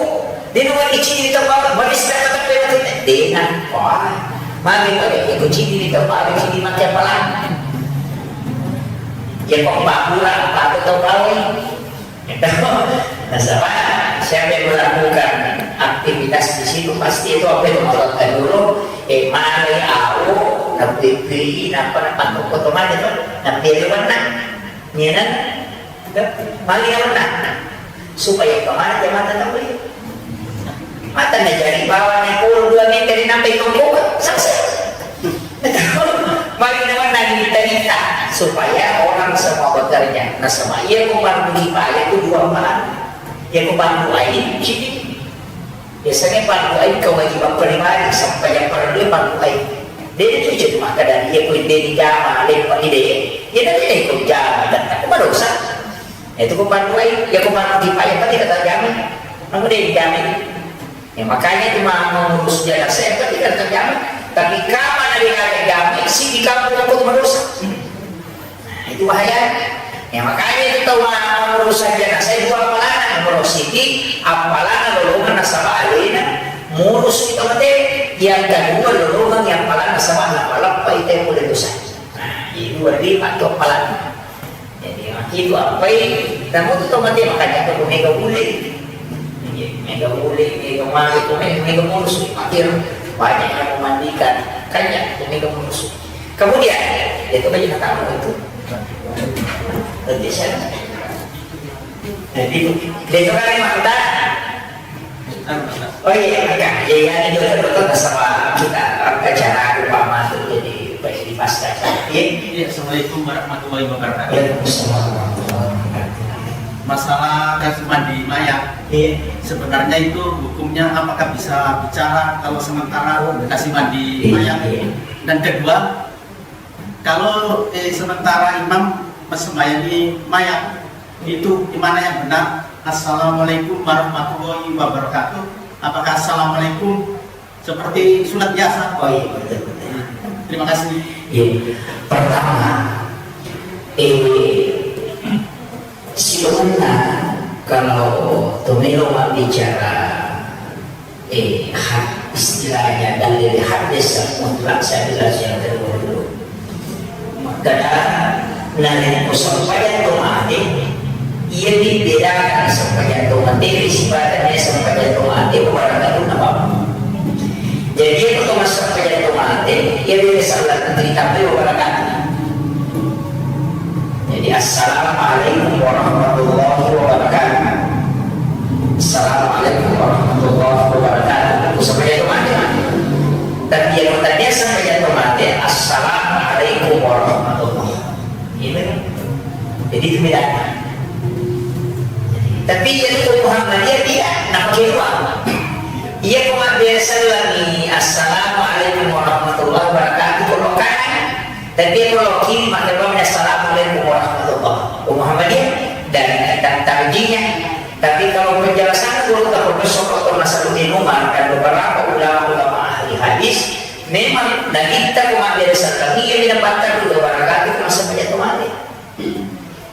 Dia nak mandi cini di tempat, mandi sedang tempat dia mati. Dia nak, wah, mami pada dia kucing di tempat, ada cini mati apa lagi? Ya kok bakulah, apa aku tahu kau ini? Nasaba, siapa yang melakukan aktivitas di situ, pasti itu apa itu Allah dulu, eh, mari au, napi-pi, napa, napa, toko, toko, mana itu, napi, lewat, nah. Iya, nah. Magi nawenna, supaya kemana jamaah tauwe. Mata najari bawang yang puluh dua meter di nampai tongkok, selesai. Magi nawenna diminta-minta, supaya orang semua bekerja. Nasaba iya ko fardu kifayah itu dua malam. Iya ko fardu ain, sini. Biasanya fardu ain kewajiban pribadi, sampai yang fardu, fardu ain. Dia itu cuma kadang dia pun dia dijama, lepas di dia. Dia nanti dia ikut jama, dan tak madosa. Itu ko fardu ain, ya ko fardu kifayah, tapi kata jama. Kamu dia dijama. Ya, makanya itu mah mengurus jenazah, tapi kata jama. Tapi kamana dia kata jama, si di kampung aku tuh madosa. Itu bahaya. Ya, makanya itu tau mangurus aja. Nah, saya dua apalana, nomor siti, apalana lolongan nasaba alena, murus kita mate, yang kedua lolongan yang apalana nasaba anak balappa itu yang boleh dosa. Nah, itu berarti empat apalana. Jadi, itu apa ini? Namun itu mate, makanya aku mega boleh. Iya, mega boleh, mega mari, mega, mega murus, makin banyak yang memandikan. Kan ya, mega murus. Kemudian, itu baju nak tahu itu. Jadi, saya, jadi, dia itu kan memang kita. Oh iya, iya, iya, iya, itu betul, betul, sama kita, acara aku, Pak Mansur, jadi, Pak, di pasca, iya. Iya, assalamualaikum warahmatullahi wabarakatuh. Waalaikumsalam warahmatullahi wabarakatuh. Masalah kasih mandi mayat, iya, sebenarnya itu hukumnya apakah bisa bicara kalau sementara kasih mandi mayat? Iya. Dan kedua, kalau, eh, sementara imam sembahyang di mayat, itu gimana yang benar? Assalamualaikum warahmatullahi wabarakatuh. Apakah assalamualaikum seperti sunat biasa? Oh iya, betul, betul. Terima kasih. Iya. Pertama, eh, sebenarnya kalau tomelo bicara, eh, had-, istilahnya dalil hadis yang mutlak, saya bilang yang kedua dulu. Maka Narekko sempajang to mate, iya dibedakan sempajang to mate, sifatna sempajang to mate, barakatuna bawang. Jadi, iya ko to massempajang to mate, iya beda sallang, tapi barakatna. Jadi, "Assalamualaikum warahmatullahi wabarakatuh." "Assalamualaikum warahmatullahi wabarakatuh." Sempajang to mate, mate. Tapi iya ko tania sempajang to mate, "Assalamualaikum warahmatullahi." Iya, kan? Jadi, itu bedanya. Tapi iya ko Muhammadiyah tidak, napake dua. Iya ko mabbere sallangi, "Assalamualaikum warahmatullahi wabarakatuh," ko lo kanan. Tapi iya ko lo kiri, makkeda, "Assalamualaikum warahmatullahi." Ko Muhammadiyah, dan, dan tarjihnya. Tapi kalau penjelasan guru kita Profesor Doktor Nasaruddin Umar dan beberapa ulama-ulama ahli hadis, memang Nabitta ko mabbere sallangi, iya mi napatta dua barakatuh, ko massempajang to mate.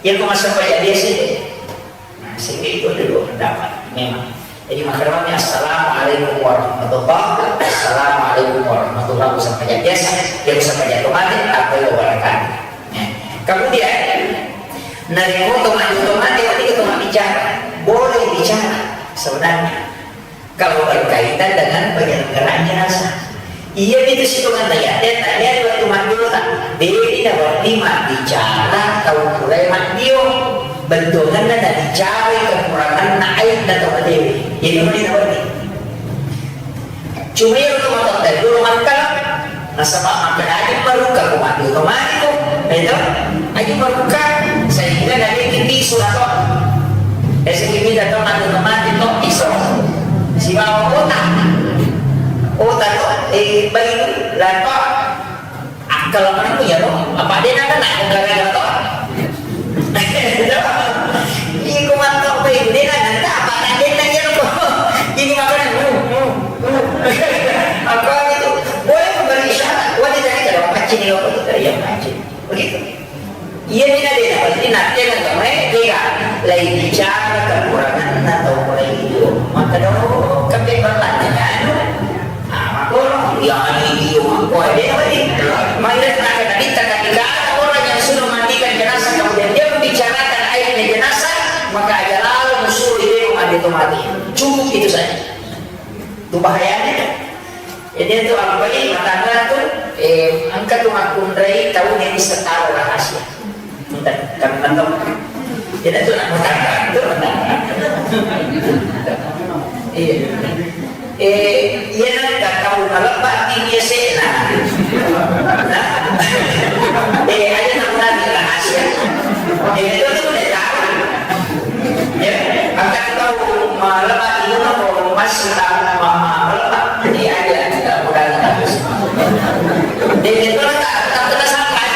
Iya ko massempajang biasa deh. Nah, sehingga itu ada dua pendapat memang. Jadi, makkedami, "Assalamualaikum warahmatullahi, assalamualaikum warahmatullahi," ko sempajang biasa, iya ko sempajang to mate, apa wabarakatuh. Nah, kemudian, narekko to mate, to mate, ketika to bicara, boleh bicara sebenarnya. Kalau berkaitan dengan penyelenggaraan jenazah. Iya, itu sitonganna ya. Dan tanya waktu mandiota. Dewi na berarti bicara tau purai mandio. Bentukanna na bicara kekuranganna, aibna tau dewi. Jadi, mana na berarti? Cuma iya, rumah tau tadi, rumah tau. Nasaba makkeda, aji maruka ko matu to matu. Itu, aji maruka, sehingga nadekipi sunna to. Eseki mita to matu to matu to iso. Sibawa otak. Otak to, eh, bayi, lato. Akal mana ya to? Apa dia nak kena gara-gara to? Iko mantap, Pak. Dia nak, nak apa? Tak ada nak ya, Pak. Ini makanan. Hmm, hmm, hmm. Apa itu? Boleh memberi isyarat. Wah, dia tadi kalau pancing, apa itu? Ya, pancing. Begitu. Iya, ini ada yang pancing, nanti yang nggak main, dia nggak. Lain bicara, kekurangan, atau mulai itu. Maka dong, kepala tanya, anu. Ah, makkono, iya, iya, makko, de, apa ni? Maiya, maka tadi, tadi, orang yang sudah mandikan jenazah, kemudian dia membicarakan aibnya jenazah, maka aja lalu musuh dia mandi to mati. Cukup itu saja. Itu bahayanya. Jadi, itu apa ini? Matangga tu, eh, engka tu makkunrai tahu dia bisa tahu rahasia. Kami mantap. Jadi, itu nak matangga, itu matangga. Iya. Eh, iya, nang gak tahu kalau pasti dia sena. Nah. Eh, aja tak pernah rahasia. Eh, itu tuh udah tahu. Ya, akan tahu malam itu mau masih tahu mama malam. Jadi, aja tidak pernah. Jadi, itu tak, tak pernah sampai.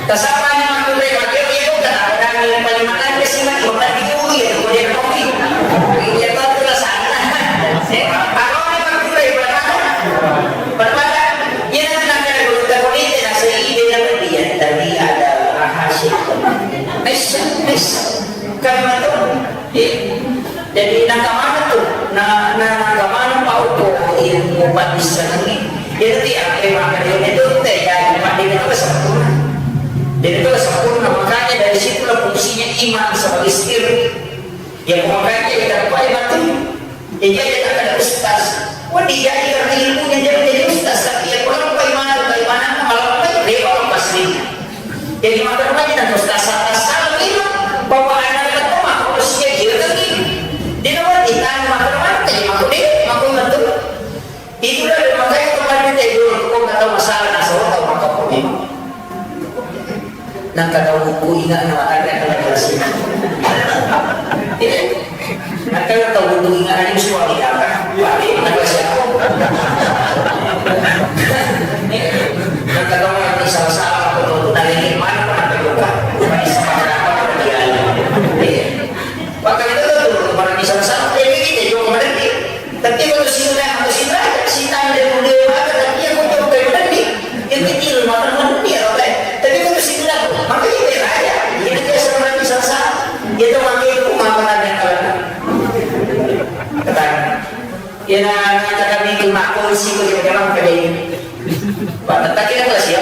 Tasabbani makkunrai makkeda, iya, kata, dan paling makan ke sini, bukan di ulu ya, kemudian kopi. Iya, tahu tuh rasanya. Eh, kalau orang makkunrai, pada, pada, iya, nanti nak kena guru tak boleh, tidak seide, tidak berdiam, tapi ada rahasia. Mes, mes, karena tuh, iya. Jadi, nakamana tu? Na, na, nakamana pa uko ilmu paddissengengnge? Jadi, apa yang makan ilmu itu teh, jadi, pada itu kesempurna. Jadi, itu kesempurna. Makanya, dari situlah fungsinya imam sebagai steering. Ya, makanya kita pakai batu. Ya, jadi, tak ada ustaz. Wah, dia jadi karena ilmunya, dia menjadi ustaz. Tapi, ya, kalau pakai mana, pakai mana, malah pakai, dia kalau pasti. Jadi, makanya, dan ustaz, ustaz, salah, bahwa anak itu mah, kalau sia kira tadi, dia nama ditanya, maka mana, jadi, maka dia, maka betul. Itulah, makanya, kemarin, dia dulu, kok nggak tahu masalah, nah, saya tahu, maka kok memang. Nang kata buku ingat nama tadi, kalau masih. Iya. Maka tau untung ingat aja mesti wangi apa? Wangi, maka siapa? Maka tau orang ini salah-salah, apa tuh? Nah, ini mana pernah terluka? Bukan di sekolah apa, apa dia? Iya. Maka itu tuh, orang ini salah-salah, eh, ini kita juga kemarin nih. Tapi kalau si Nuna, kalau si Nuna, si Nuna dia mulia banget, tapi yang kau jauh kayak mana nih? Yang kecil, maka mana dia, oke. Tapi kalau si Nuna, maka ini raja. Ini dia sama Nabi salah-salah. Iya to, mangke itu mama tanya kalau kata, iya, na, na, kata itu nak polisi ko dia memang pada ini. Pak, tak kira apa sih ya?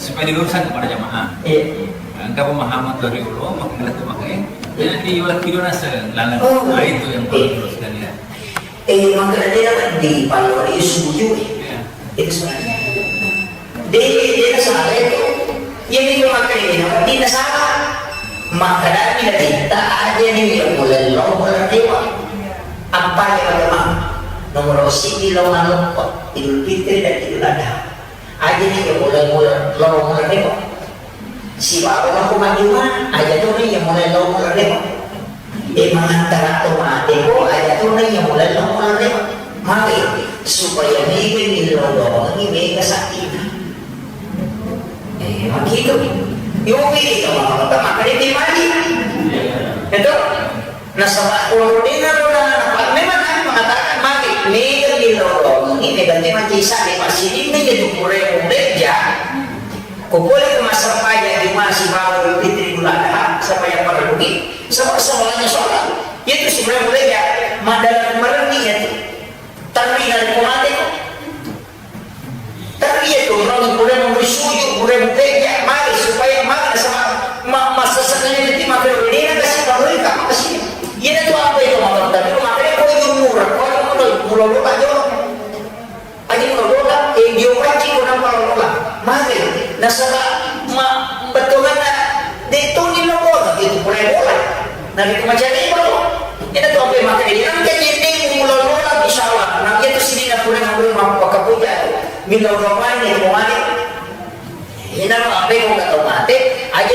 Supaya diluruskan kepada jamaah. Iya. Engka pemahaman dari ulama, maka itu makanya. Jadi, wala kido nasa laleng. Oh. Nah, itu yang perlu teruskan, ya. Eh, maka dia di Palori suju. Iya. Itu sebenarnya. Dia, dia salah itu. Yang itu makanya dia tidak salah. Maka dari kita aja nih yang mulai lo mulai dewa. Apa yang ada mah? Nomor siji lo ngaloppo Idul Fitri dan Idul Adha. Aja ni iya mulai-mulai lao mulai remo. Sibawa ko majjuma, aja tu ni iya mulai lao mulai remo. E, mangantara to mate ko, aja tu ni iya mulai lao mulai remo. Mate, supaya mega ni lao doang ni mega sakit. Eh, begitu. Yo, begitu, maka, maka dia timbali. Itu. Nasaba purudina rona, napa memang kami mengatakan magi mega millau doang ini, mega tema kisah di masjid ini, itu pura mubeja. Ko pole ko massempajang Juma sibawa Idul Fitri, Idul Adha, sempajang parellu, saba semuanya sholat. Itu si pura mubeja, maddalam merenni itu. Tapi nalai ko mate ko. Tapi iya tu, orang pura mau sujud, pura mau beja, mari supaya mari sama ma-, masa sekali nanti makan ini, nanti kasih kalau ini kamu kasih. Iya tu apa itu makan, tapi lu makan kau itu murah, kau itu murah, murah lu tak jauh. Aja murah lu tak, eh, dia pancing kau nampak lu lah. Mari, nasaba ma-, betul mana? Dia tu ni lo bola, dia tu pura bola. Nabi ku macam ni baru. Ina tu apa yang makan ini? Nanti jadi mulai-mulai, insya Allah. Nah, iya tu sini nak pura ngambil mampu pakai puja tu. Bila orang lain yang mau mati. Ina tu apa yang kau tahu mati? Aja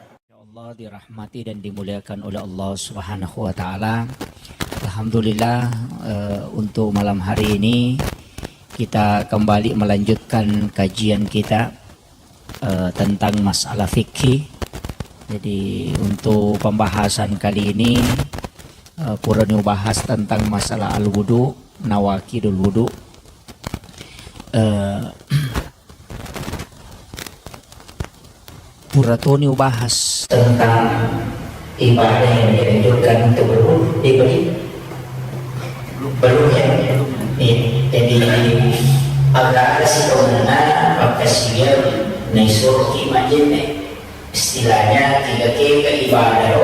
Ya Allah, dirahmati dan dimuliakan oleh Allah Subhanahu wa Ta'ala. Alhamdulillah, eh, untuk malam hari ini kita kembali melanjutkan kajian kita, eh, tentang masalah fikih. Jadi, untuk pembahasan kali ini, eh, purani ubahas tentang masalah al-wudu, nawaqidul wudu. Eh, Pura toni ubahas tentang ibadah yang dianjurkan untuk berwudu. Eh, belum. Belum, ya? Iya. Jadi, agak ada sih, karena pakai siang, naisuruh ki majene. Istilahnya, tiga kega ibadah,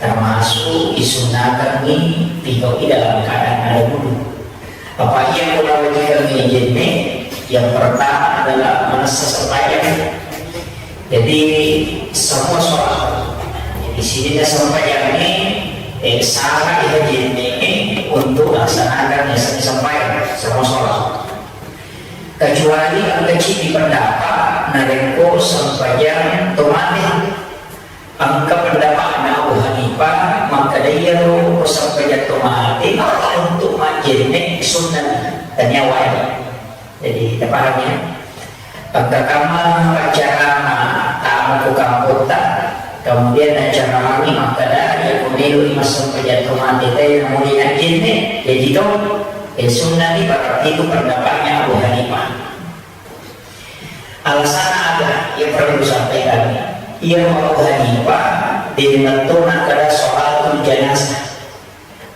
termasuk disunahkan nih, tiga dalam keadaan ada wudu. Apa yang kau lakukan ini, Jenne? Yang pertama adalah manessa sembahyang. Jadi, semua sholat. Di sini sembahyang ini, eh, sangat dihajikan untuk laksanakan yang sembahyang, semua sholat. Kecuali engka cidi pendapat, narekko sembahyang tomate. Engka pendapatna Abu Hanifah, makkeda iyaro sempajang tomate untuk majjenne sunnah, tania wajib. Jadi, tapahami, ya? Engka kamma paccarama tamu ku kampotta, kemudian naccaramani makkeda, iya ko meloi massempajang tomate te namuli najjenne, jaji to, eh, sunnah ni, berarti itu pendapatnya Abu Hanifah. Alasanna aga? Iya perlu sampaikan. Iya, Abu Hanifah, de' metto nakkeda sholatul janazah.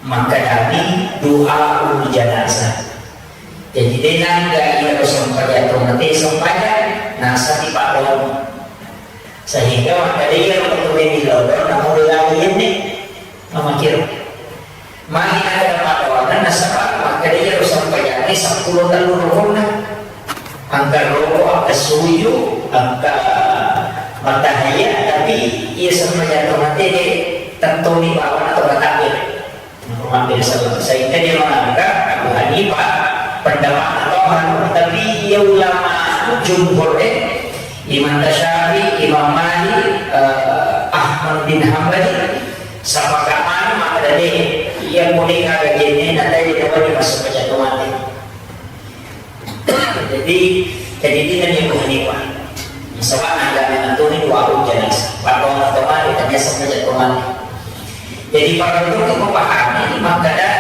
Makkedani du'aul janazah. Jadi, de' naga iya sempajang tomate sempajang, nasaba paddoang. Sehingga makkeda iya untuk meni lodong, namu lagi ini. Mamakiro. Magi nakkeda paddoanna, nasaba makkeda iyaro sempajangnge seppulo tellu rukunna. Engka roko, engka suju, engka mattahiyya, tapi iya sempajang tomate de' tettoni bawana to matakbir. Makkeda sehingga dia mengangkat Abu Hanifah pendapat Abu Hanifah, tapi iya ulama jumhur, eh, Imam Syafi'i, Imam Malik, eh, Ahmad bin Hambali, sepakat mani makkeda de', iya pole kaga jenne na tadi dapat dimasuk pejatuh mati. Jadi, jadi tidak dia Abu Hanifah. Sebab ada yang tuni dua puluh jelas. Paddoang tomate, tania sempajang tomate. Jadi, para itu memahami, makkeda,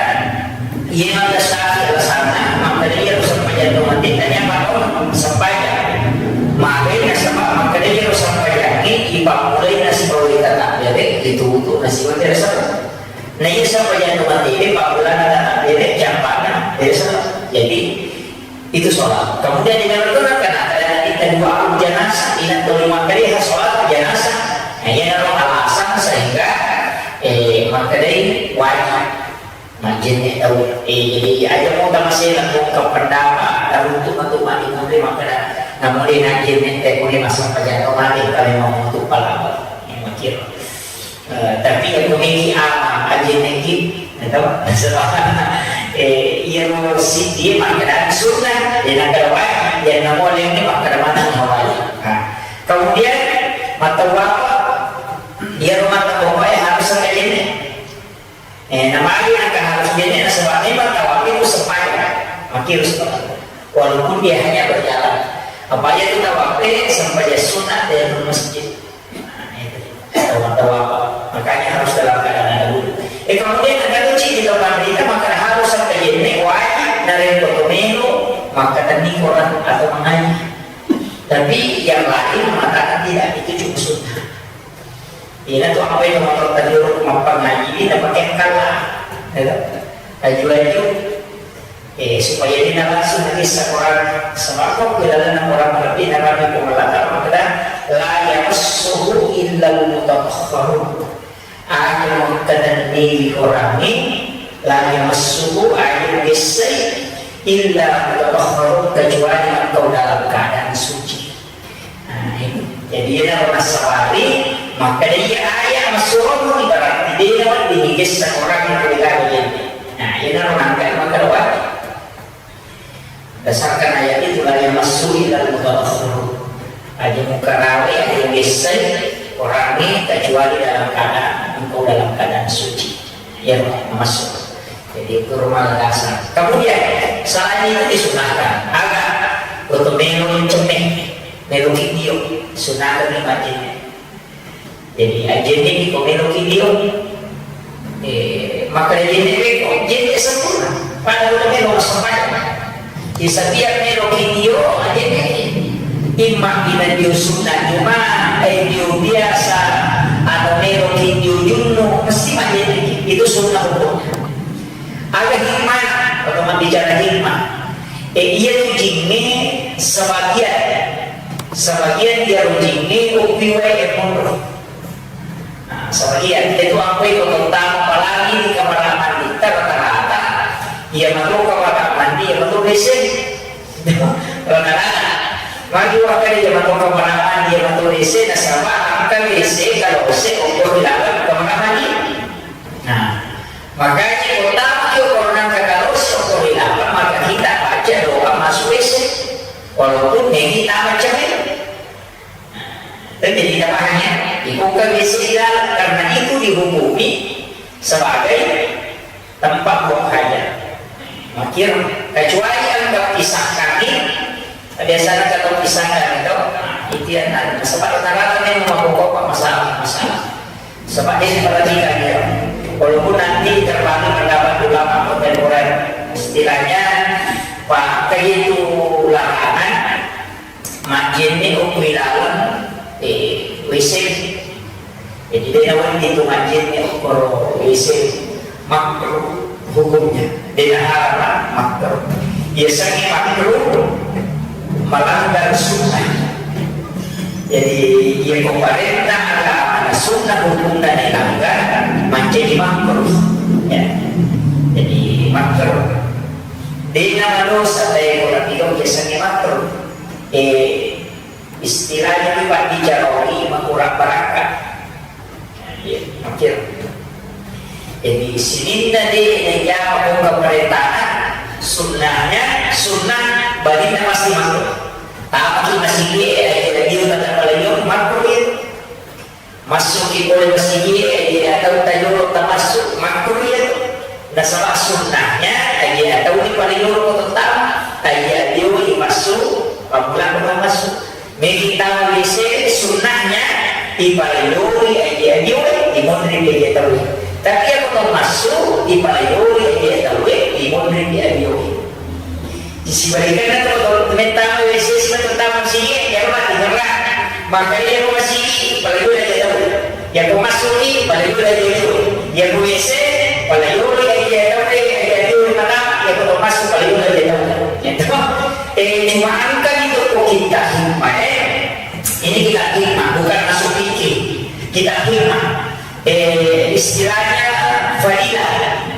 iya makkeda syarat alasanna, makkeda iya harus sempajang tomate, tania paddoang sempajang. Makanya sebab makkeda iya harus sempajang ini, ipamula Siwa tidak salah. Nah, iya sampajang rumah tebe, pabulana tanah, bebek, campana, tidak salah. Jadi, itu sholat. Kemudian di dalam itu, kan, ada kita dua jenazah, ingat tuh lima kali, ya, sholat jenazah. Nah, iya, naruh alasan sehingga, eh, maka dari wajib. Majjenne tau, eh, jadi aja mau tamasela, mau ke pendama, taruntuk matu mati, mau dia makan, namun dia najjenne teh, mau dia masuk pajak, mau mati, kalau mau untuk palawa, yang mikir. Eh, tapi yang memiliki ama, aja nengki, tahu? Eh, iya mau si dia makan sunnah, dia nak ada wajib, dia nak mau yang ini makan mana yang wajib. Nah, kemudian mata wapa, dia rumah tangga harus ada ini. Eh, namanya angka harus bene, nasaba memang tawaf itu sepanjang. Makirus banget. Walaupun dia hanya berjalan. Apa aja itu tawaf, eh, sampai dia sunat dari masjid. Nah, itu. Tawaf, tawaf. Makanya harus dalam keadaan ada wudhu. Eh, kemudian ada kunci di depan kita, maka harus sampai jenis wajib dari foto menu, maka tadi Quran atau mengaji. Tapi yang lain mengatakan tidak, itu cuma sunnah. Ina tu apa yang motor tadi mappangaji, ina pakai kala. Ya, aju-aju. Eh, supaya dia langsung bisa orang sebab kok dalam orang lebih dalam itu melata maka la yamassuhu illa al-mutatahharun. Aja mengkanan diri orang ini la yamassuhu, aja gesai illa al-mutatahharun, kecuali engkau dalam keadaan suci. Nah, ini. Jadi, iyana ro nassabari, makkeda iya ayat massuroni, berarti de' nawedding igessa orang itu digaga jenne. Nah, iyana ro nangka makkeda wajib. Berdasarkan ayat itu, la yamassu illal mutatahhirun. Aja mukarawe, aja gessai orang ini kecuali dalam keadaan, engkau dalam keadaan suci. Ya, masuk. Jadi, itu rumah dasar. Kemudian, selain itu disunahkan, aga, untuk minum cemeh. Meloki dio, sunatani majjenne. Jadi, ajjenne ko meloki dio, eh, maka jenne ko jenne sempurna. Pada udah melo sempurna. Di setiap meloki dio, ajjenne imma ina dio sunat cuma, eh, dio biasa, atau meloki dio junnu, mesti majjenne. Itu sunnah hukumnya. Aga hikmah, kalau bicara hikmah, eh, iya tu jinne sebagian, sebagian iya tu jinne upi wae mundur. Nah, sebagian itu apa itu tentang apalagi di kamar mandi rata-rata, iya masuk kamar mandi, iya masuk W C. Rata-rata. Magi wakka di zaman kamar mandi, iya masuk W C, nasaba angka W C kalau W C ukur di dalam kamar mandi. Nah, makanya kota itu kalau nang kata Rasul, kalau di dalam, maka kita baca doa masuk W C. Walaupun ini tak macam itu. Nah, jadi kita paham ya, dibuka W C di dalam, karena itu dihukumi sebagai tempat buang hajat. Makir, kecuali yang terpisahkan ini, biasanya kalau pisahkan itu, nah, itu yang ada. Sebab rata-rata memang membawa masalah-masalah. Sebab ini perhatikan ya, walaupun nanti terbagi pendapat ulama kontemporer, istilahnya pakai itu larangan, majjenne ukkui laleng, eh, W C. Jadi, de' nawedding tu majjenne ukkoro W C, makruh hukumnya. De' naharam, makruh. Biasanya makruh melanggar sunnah. Jadi, iya ko parenta agama, sunnah hukumna dilanggar, mancaji makruh. Ya. Jadi, makruh. De' namadosa, tapi kalau tidak biasanya makruh. Eh, Istilahnya itu, Pak, dicaroni makurang barakka. Iya, oke. Jadi, sininna de' najama ko pemerintah, sunnahnya, sunnah balinna pasti makruh. Tapi masih dia, dia, dia kata kalau makruh itu. Massuki pole masigi, eh, atau tajolo tamassu, makruh iya tu. Nasaba sunnahnya, eh, atau di paling loro ko tama, eh, dia massu, pamula ko massu. Megi tau W C sunnahnya, di paling loro, eh, dia, di mondri dia tahu. Tapi aku tau massu, di paling loro, eh, tahu, di mondri dia. Di sibalikanna tu, kalau mettama W C, sibawa tamu sigi, ya, mati, nyerah. Makanya dia masih, paling loro dia tahu. Yako massuki, pala yolo aja itu. Yako W C, pala yolo aja itu. Yako to massu, pala yolo aja itu. Gitu. Eh, cuma engka itu ko kita hikmah, eh. Ini kita hikmah, bukan masuk fikih. Kita hikmah. Eh, istilahnya fadilah.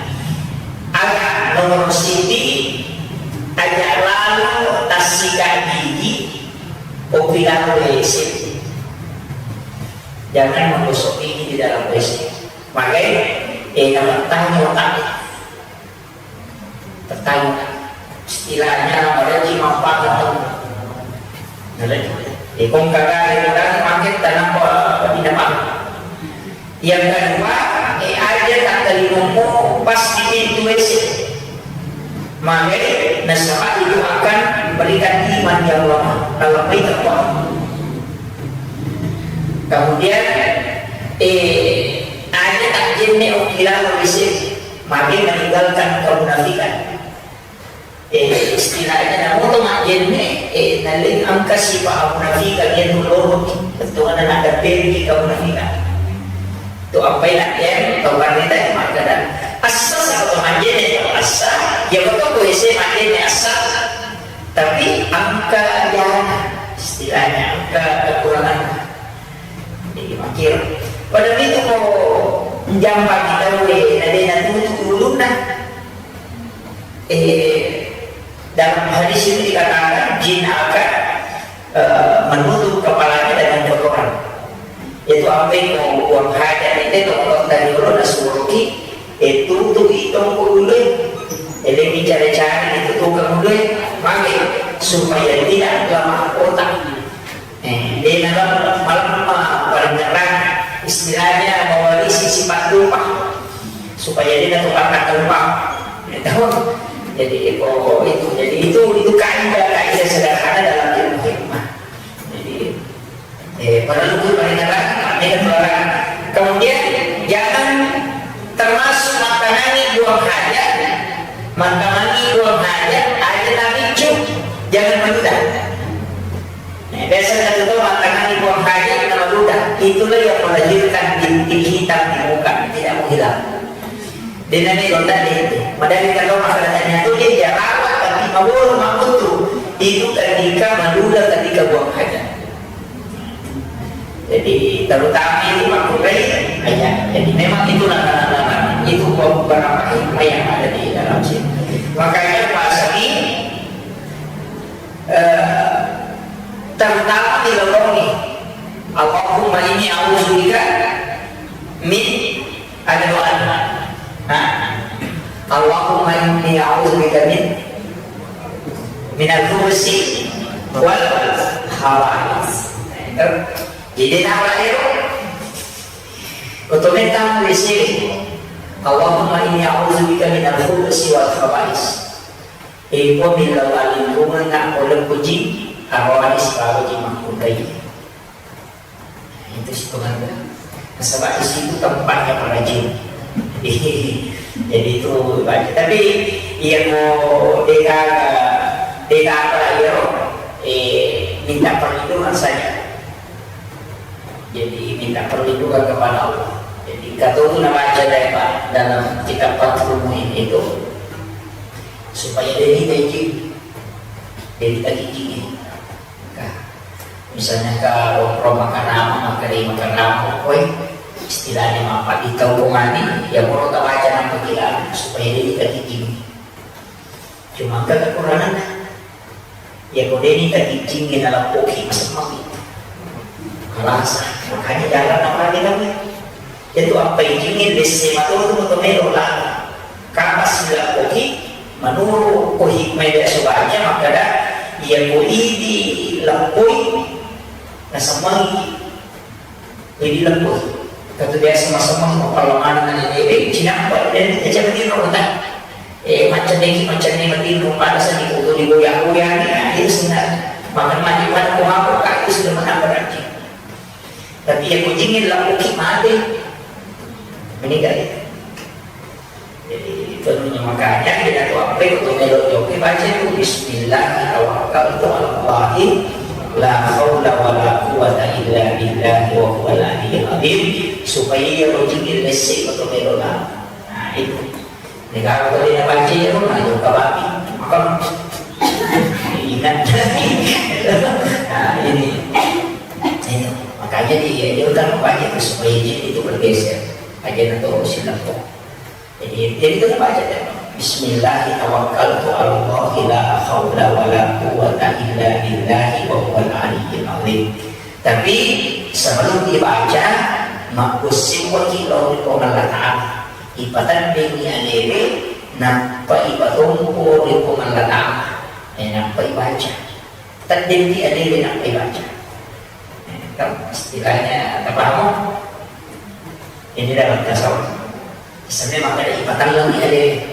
Aga nomor siti, aja lalo tassika gigi, kopi lalo W C. Jangan menggosok gigi di dalam W C. Magai, eh, namattangi otak. Tettang. Istilahnya, pada ji manfaat atau nalai. Eh, kong kagak ada orang pakai tanam apa, apa tidak apa. Yang kedua, eh, aja tak terima pas di pintu W C. Maka nasaba itu akan memberikan iman yang lemah, kalau baik apa. Kemudian, eh, aja tak jenne okilah W C. Magi meninggalkan kemunafikan. Eh, istilahnya namoto majjenne, eh, naleng engka sipa amunafikan, iya tu loro, tentu ada nada pergi kemunafikan. Tu apa yang dia, tau kan kita yang makkada. Assa siapa majjenne, assa, ya betul, ku ese majjenne assa. Tapi engka ya, istilahnya engka kekurangan. Jadi makir. Pada itu mau jampa kita, eh, nadena tutup dulu nah. Eh, dalam hadis itu dikatakan jin akan, eh, menutup kepalanya dengan kotoran. Itu apa yang mau buang hajat itu, tongkol dari dulu nasuruki, eh, tutup itu dulu. Jadi bicara-cara itu tukang dulu, maka supaya tidak lemah otak. Eh, de nala malemma paringerrang, istilahnya mewarisi sifat lupa, supaya dia tetap akan lupa. Ya, tahu? Jadi, oh, itu. Jadi, itu, itu kaidah, kaidah sederhana dalam ilmu hikmah. Jadi, eh, perlu itu paringerrang, ini keluaran. Kemudian, jangan termasuk makanangi buang hajat, makanangi buang hajat, aja namicu, jangan menunda. Nah, biasa kita tahu makanangi buang hajat, nama ludah. Itulah yang melahirkan bintik hitam di muka, tidak mau hilang. Dia nanti kontak dia itu. Padahal kita tahu masalahnya itu dia jarawat, tapi mawur makutu. Itu ketika maludah, ketika buang hajat. Jadi terutama itu waktu baik aja. Jadi memang itu langkah-langkah itu beberapa hikmah yang ada di dalam sini. Makanya bahasa ini, eh, terutama di lorong ini. Allahumma inni a'udzubika min, ada doa. Nah, Allahumma inni a'udzubika min, minal khubusi wal khaba'is. Jadi nama itu. Otometa di sini. Allahumma inni a'udzubika minal khubusi wal khaba'is. Iko bila lingkungan nak oleh puji, arwah di separuh di mangkutai. Itu sih pengaruh. Nasaba di situ tempatnya para jin. Jadi itu baca. Tapi iya mau deka deka apa ya? Eh, minta perlindungan saja. Jadi minta perlindungan kepada Allah. Jadi kata itu nama aja deh Pak dalam kitab Fathul Muin itu supaya dia tidak izin, dia tidak izin. Nah, misalnya ke Roma Karama, maka dia Karama, koi istilahnya apa di tau kongani, ya mau kita baca nama kita supaya dia tidak izin. Cuma kan kekurangan. Ya, kau ini tak izin kita lapoki semua itu. Alasan, makanya jalan apa lagi kami? Itu apa izinin desa itu untuk melo lah. Kapas lapoki, menurut ko hikmah biasa baca, maka dah, ya, kau ini lapoi, nah semua. Jadi lembut. Katu biasa masa mau perlawanan ada dewe, cinampa dan aja begitu kota. Eh, macam lagi, macam ni mati rumah ada sandi kutu di goyang-goyang ni, nah, itu sebenarnya. Makan mandi pada kumaku, kaki sudah menambah lagi. Tapi yang kucingin lembut mati. Meninggal. Jadi, itu namanya makanya kita tuh apa itu tuh melo joki baca itu bismillah tawakkaltu alallahi La haula wala quwwata illa billahi wa huwal aliyyil azim, supaya iyaro jikir lesse' ko to melo la. Nah, itu. Negara ko de' nabaca iyaro, nah, jokka babi. Maka ingat. Nah, ini. Ini. Makanya dia, dia udah membaca itu supaya jin itu bergeser. Aja nanti silap kok. Jadi, jadi kita baca ya. Bismillah tawakkaltu 'ala Allah la haula wala quwwata illa billahi wa huwal aliyyil azim. Tapi sebelum dibaca, makkusiwaki lao ri Puang Allah Ta'ala. Ipatenddengi alewe, nappa ipatompo ri Puang Allah Ta'ala. Eh, nappa ibaca. Tenddengi alewe, nappa ibaca. Eh, kan istilahnya, apa? Ini dalam tasawuf. Sebenarnya maka ipatelleng alewe.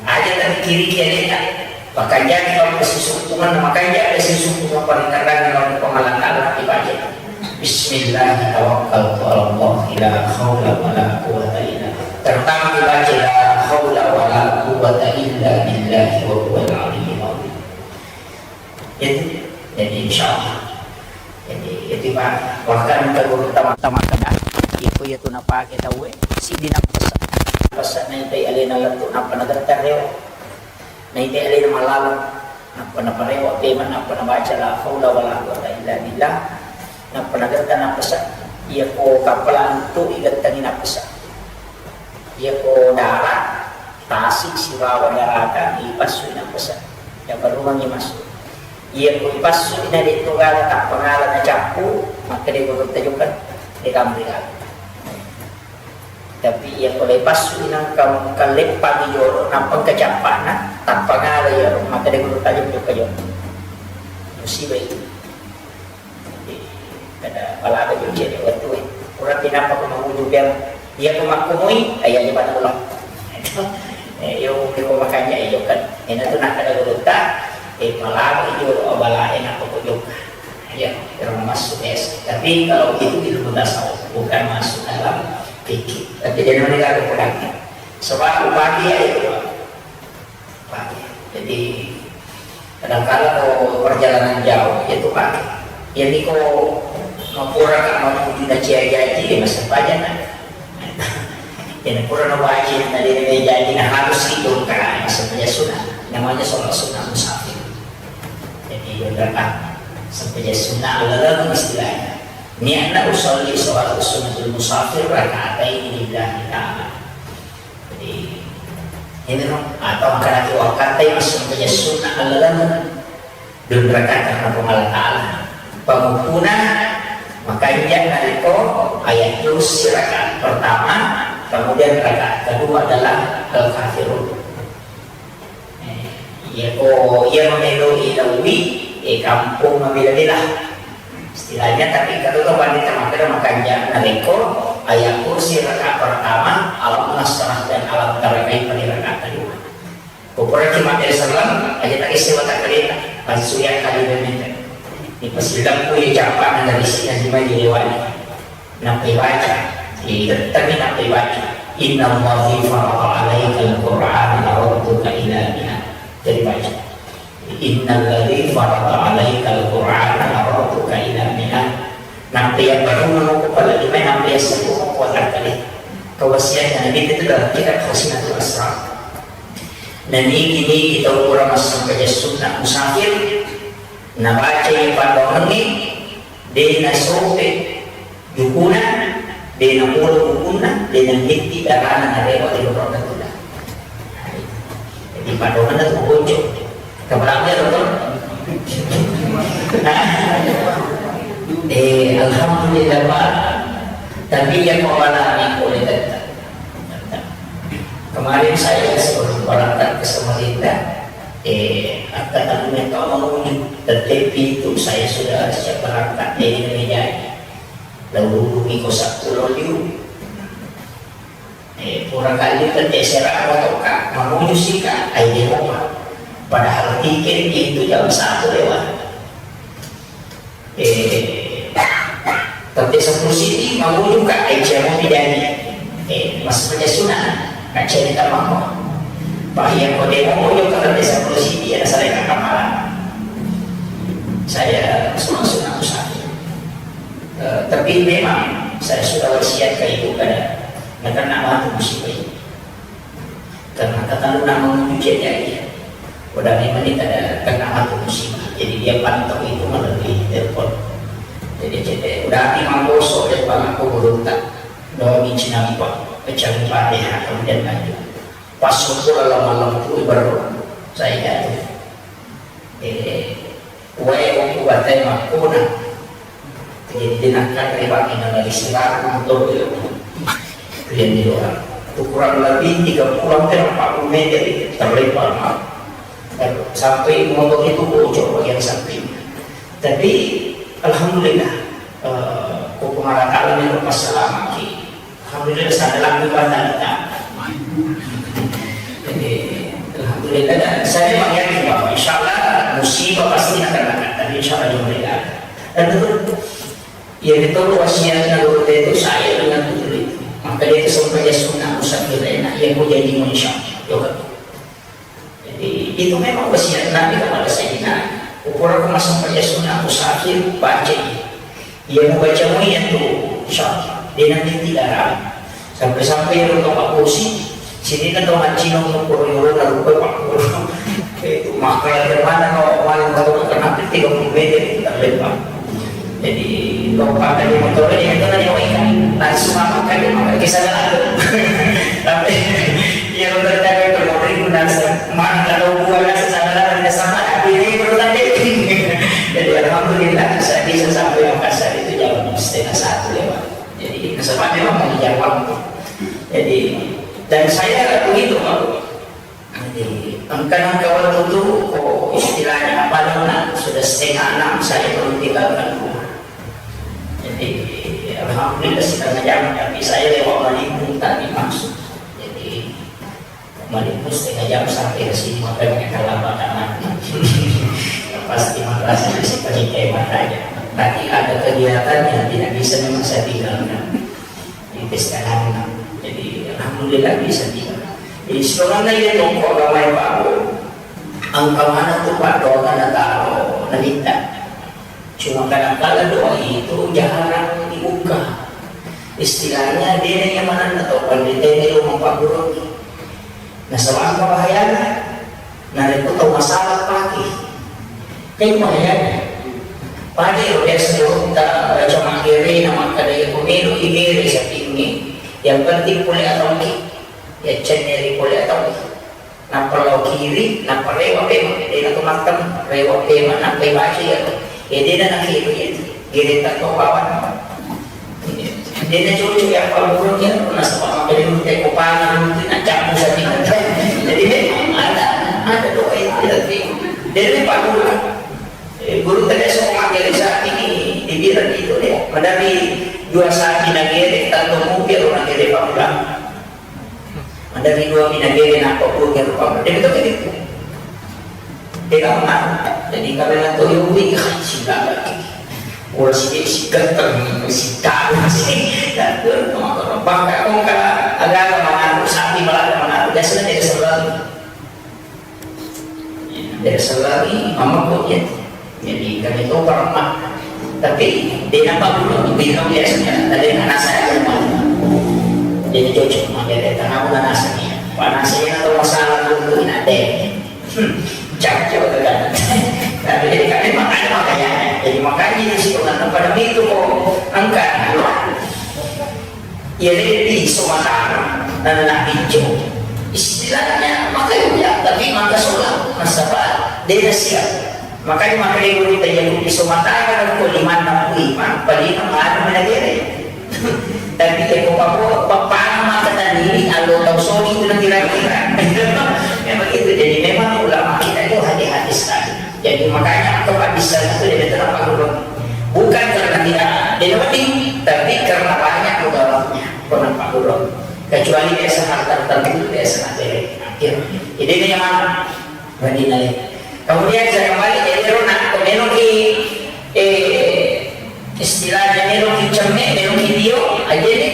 Aja tadi kiri ki aleta. Pakanjaki kau kesisukkungan, makanja kesisukkungan paling terang dalam pengalangan dibaca. Bismillah tawakkaltu 'ala Allah la haula wala quwwata illa. Terutama dibaca la haula wala quwwata illa billahi wa huwal aliyyil azim. Itu, jadi insya Allah. Jadi, itu Pak, bahkan ke guru tama-tama kada, itu ya tu napake tauwe, sidi napasa. Pasa naitai alena lettu, napa nagettare, naitai alena malaleng, napa naparewa pema, napa nabaca la haula wala quwwata illa billah, napa nagetta napasa, iya ko kapala antu igettangi napasa. Iya ko dara, tasi sibawa darata, ipassu napasa. Ya baru mangi masuk. Iya ko ipassu na de' to gala, tappa gala na cappu, makkeda guru tajukan, de' kamri gala. Tapi iya ko le passu nangka kalleppangi jolo, nappa kacappana, tappa gala iya, makkeda guru tajuk jokka jolo. Musibah itu. Kada palaga jo cedde' wettue. Pura pinappa ko manguju pian. Iya ko makkumui, iya je pada ulang. Eh, yo, yo makanya iyo kan. Ena tu nak kada gurutta, eh, palaga jo balae nak ko jokka. Iya, orang masuk S. Tapi kalau itu ilmu tasawuf, bukan masuk dalam fikih. Tapi dia namanya kagak pegang. Sebab upadi ya itu. Pake. Jadi, kadangkala ko perjalanan jauh, ya tu pake. Jadi ko mapura ka mamuju na cia jaji, ya masa paja na. Jadi pura na wajib na dia na jaji na harus itu ka masa paja sunnah. Namanya sholat sunnah musafir. Jadi, ya kan, sampai sunnah alaleng istilahnya. Niatna usolli sholat sunnatul musafir rakaatai lillahi ta'ala. Jadi, ini no, atau angkanaki wakkatai massempajang sunnah alaleng dua rakaat karena Puang Allah Ta'ala. Pengumpuna makanja narekko ayat kursi rakaat pertama, kemudian rakaat kedua adalah Al-Kafirun. Eh, iya ko, iya mameloi naui, eh, kampung mabela-bela. Istilahnya, tapi kata tu pandita makkeda makanja narekko ayat kursi rakaat pertama, alam nasrah dan alam tara kaifa di rakaat kedua. Pokoknya cuma dari salam aja tak isi watak kereta, langsung ya kali dan minta. Di persidangan ku ya japa dari sini di mana lewat. Nappai baca, itettengngi nappai baca. Innallazi farada alaikal Qur'ana laradduka ila Mina. Jadi baca. Innallazi farada alaikal Qur'ana laradduka ila Mina. Nappai yang baru mau kepala lima, nappai yang sepuluh mau kuat kali. Kewasiatnya Nabi itu dalam kitab Khazinatul Asrar. Nani ini kita ukuran masuk ke sunnah musafir. Nabaca yang pada orang ini, de nasope jukuna, de napolo bukunna, de nangitti darana narewa di lorong tuda. Jadi padonganna tu bocor. Keberapa ya, Dokter? Eh, alhamdulillah, Pak. Tapi yang mau alami boleh tetap. Kemarin saya sebelum berangkat ke Samarinda, eh, angka tamu yang kau mau, tetapi itu saya sudah siap berangkat, eh, ini jadi. Lalu iko sepuluh liu. Eh, pura kali tette sera motoka, mamuju sika, ai demo, Pak. Padahal tiket itu jam satu lewat. Eh, tette sepuluh sini, mamuju ka, ai cemo pidani. Eh, mas punya sunah, ka cerita mama. Pak, yang kau demo, muju ka tette sepuluh sini, ya, saya ka kamar. Saya seorang sunnah musafir. Eh, tapi memang saya sudah wasiat ke ibu kada, karena mati musibah ini. Karena kata lu nama menuju jadi ya. Udah memang ini kada kena mati musibah. Jadi dia pantau itu melalui telepon. Jadi, jadi udah hati mangkosok dia bang aku beruntak. Doa minci nampak, pecah fatihah, kemudian lanjut. Pas syukur Allah malam itu baru saya jatuh. Eh, wae waktu batai makkona. Jadi, dia nakkan ribangi nang dari sirah motor itu. Kemudian di luar. Itu kurang lebih tiga puluh hampir empat puluh meter terlempar, Pak. Sampai motor itu bocor bagian samping. Tapi, alhamdulillah, eh, ko Puang Allah Ta'ala melepas selamaki. Alhamdulillah, sadar lagi pada kita. Jadi, alhamdulillah, dan saya memang yakin bahwa insya Allah musibah pasti akan datang. Tapi insya Allah juga tidak. Dan itu, ya, itu wasiatnya guru itu saya dengan putri. Maka dia itu sampai dia sunnah musafir enak, yang mau jadi manusia. Yoga. Jadi, itu memang wasiat Nabi kepada Sayyidina Ali. Ukuran aku masuk kerja sunnah musafir, baca ini. Iya, mau baca mau iya tuh, insya Allah. Dia nanti tidak ragu. Sampai-sampai ya, untuk Pak Kursi, sini kan tau ngaji nong ukur yoro dan rupa Pak Kursi. Itu maka yang mana no, paling baru kena tiga puluh meter itu tak lebar. Jadi, lompat dari motor ini, itu tadi awal kan langsung apa kan dia pakai kisah lalu. Tapi, ya, udah dari motor itu, nasa, mana kalau gua nasa, sana, ada sama, tapi ini perlu tadi. Jadi, alhamdulillah, saya bisa sampai Makassar itu jam setengah satu lewat. Jadi, kesempatan memang mengejar waktu. Jadi, dan saya begitu, Pak. Jadi, engka nengka wettu tu, ko istilahnya apa dong, nah, sudah setengah enam saya belum tinggalkan rumah. Jadi, alhamdulillah setengah jam, tapi saya lewat Malimpung tadi masuk. Jadi, Malimpung setengah jam sampai ke sini, makanya terlambat amat. Pasti madrasah masih pakai matanya. Tapi ada kegiatan yang tidak bisa memang saya tinggalkan. Di pesta anak. Jadi, alhamdulillah bisa tiba. Jadi, sebenarnya iya tongko agama yang baru. Angka mana tu Pak Doa na taro na minta. Cuma kadang-kadang doa itu jarang dibuka. Istilahnya, dia yang mana na tau pandita ini rumah Pak Guru. Nasaba engka bahayana. Narekko tau masalah pake. Kan bahayana. Pada ero biasa ta baca maggere na makkada iya ko melo igere sapingnge, yang penting pole atauki. Ya cenneri pole atauki. Nappa lao kiri, nappa rewa pema. Dena to mattem, rewa pema, nappa ibaca iya. Ya dena na kiri iya. Gere takko bawang. Dena cocok ya, kalau burung ya, nasaba makkeda teko pangan, nacampur sapi. Jadi memang ada, ada doa itu, tapi dia ini Pak Guru. Eh, guru tadi semua makkeda sapi ini, dibilang itu dia. Padahal dua sapi nagere, tanto mungkin orang gere Pak Guru. Ada ri dua pinagere nappa puang rupa. Dia betul gitu. Dia kan mengaku. Jadi, kami nak tuyung, wih, ah, sila lagi. Orang sini si ganteng, si tahu sih. Dan tu, bahkan kau kalau agama mengaku, sapi malah mengaku, biasanya dia selalu. Biasa lagi, mama kok ya. Jadi, kami itu pernah. Tapi, dia nampak dulu, bilang biasanya, tadi anak saya rumah. Jadi, cocok, makanya dia tanah bukan asli. Panas ini atau masalah dulu, ini ada. Hmm, cocok kan. Tapi, jadi, kami makanya, makanya. Jadi, makanya di situ, nanti pada itu kok angkat. Iya, dia di Sumatera, dan anak hijau. Istilahnya, makanya, tapi maka sulap, nasaba, dia siap. Makanya, makanya guru kita yang di Sumatera, kan, ko lima enam puluh lima, paling enam hari mana dia. Tapi, ya, kok apa, apa, maka tadi, kalau tahu soal itu nanti kira-kira. Memang itu, jadi memang ulama kita itu hati-hati sekali. Jadi, makanya tempat di sana itu dia terang Pak Guru. Bukan karena tidak ada yang penting, tapi karena banyak mudaratnya. Pernah Pak Guru. Kecuali biasa hal tertentu, biasa nanti akhir. Jadi, ini yang mana? Berarti nilai. Kemudian saya kembali, jadi, Rona, kalau ki, eh, Istilahnya melo ki cemme, melo ki dio, aja ni.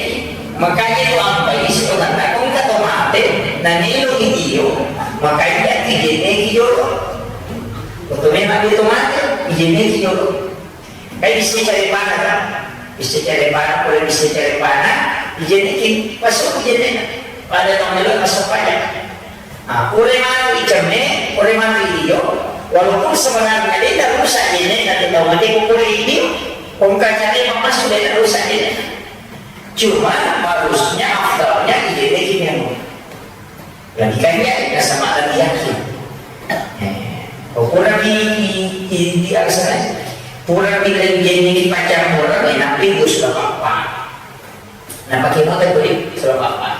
Makanya tu apa isi orang tak kong kata mate, na melo ki dio, makanya ki jene ki jolo. Untuk memang dia tu mate, Ijenneki jolo. Kai bisa cari mana kan? Bisa cari mana, boleh bisa cari mana. Ijenneki masuk ijennena. Pada tau melo masuk pajak. Ah, pura manu icemme, pura manu idio, walaupun sebenarnya de' narusak jenne, na tau mate ko pura idio, kongka cari masuk de' narusak jenne. Cuma harusnya afdalnya ijenneki memang. Lagi kanya, nasaba lagi yakin. Eh, ko pura di, di, di, di alasan, pura di lagi jenne di pacang pura, eh, nampi sudah apa-apa. Napake mota tuli, sudah apa-apa.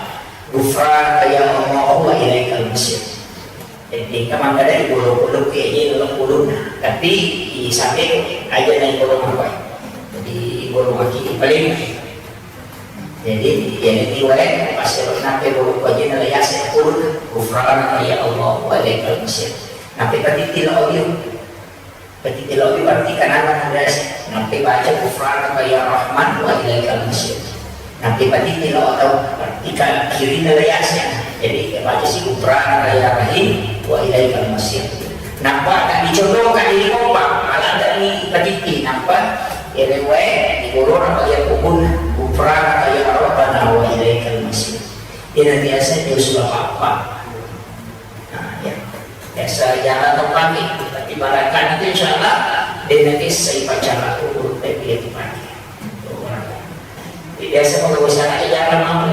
Ghufranaka ya Allah wa ilaikal masir. Jadi, kamang kada di bulu-bulu ke, jadi bulu-bulu. Tapi, di sampai aja naik bulu apa? Jadi, bulu kaki paling. Jadi, ya, ini boleh, pasti nanti bulu aja nalai ase pun. Ghufranaka ya Allah wa ilaikal masir. Nanti tadi tidak audio. Ketika lo berarti kanan biasa. Nanti baca ghufranaka ya Rahman wa ilaikal masir. Nanti berarti lo atau berarti kan kiri nilai Yasin. Jadi baca si ghufranaka ya Rahim wa ilaikal masir. Nampak tak dicontohkan di kompak, malah dari petiti nampak. Ya, riwayat di corona bagi yang kubun, ghufranaka ya Rabbana wa ilaikal masir. Ini biasa dia sudah apa? Nah, ya. Biasa jarang terpakai, tapi barangkali itu insya Allah, dengan kisah pacar aku, urut baik dia dipakai. Jadi, biasa kalau usaha aja jarang mau.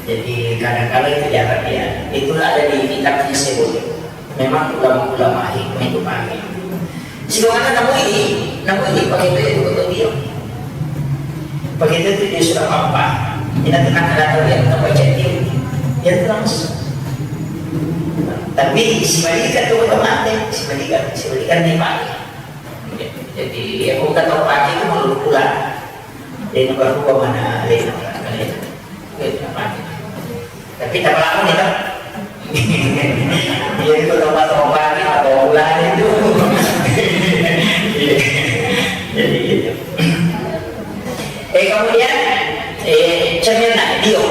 Jadi, kadang-kadang itu jarang ya. Itulah ada di kitabnya sebut. Memang ulama-ulama hikmah itu pakai. Silakan namu ini, namu ini pakai itu betul dia. Begitu itu dia sudah apa? Kita tenang ada tahu yang kita baca dia. Dia terus. Tapi sebaliknya tuh otomatis, sebaliknya, sebaliknya nih pakai. Jadi, ya, bukan tahu pakai itu menurut pulang. Dia nomor dua mana, dia nomor berapa, dia. Tapi tak lama nih, kan? Iya, itu tobat-tobat nih, atau bulan itu. Jadi gitu. Eh, kemudian, eh, cermin dio.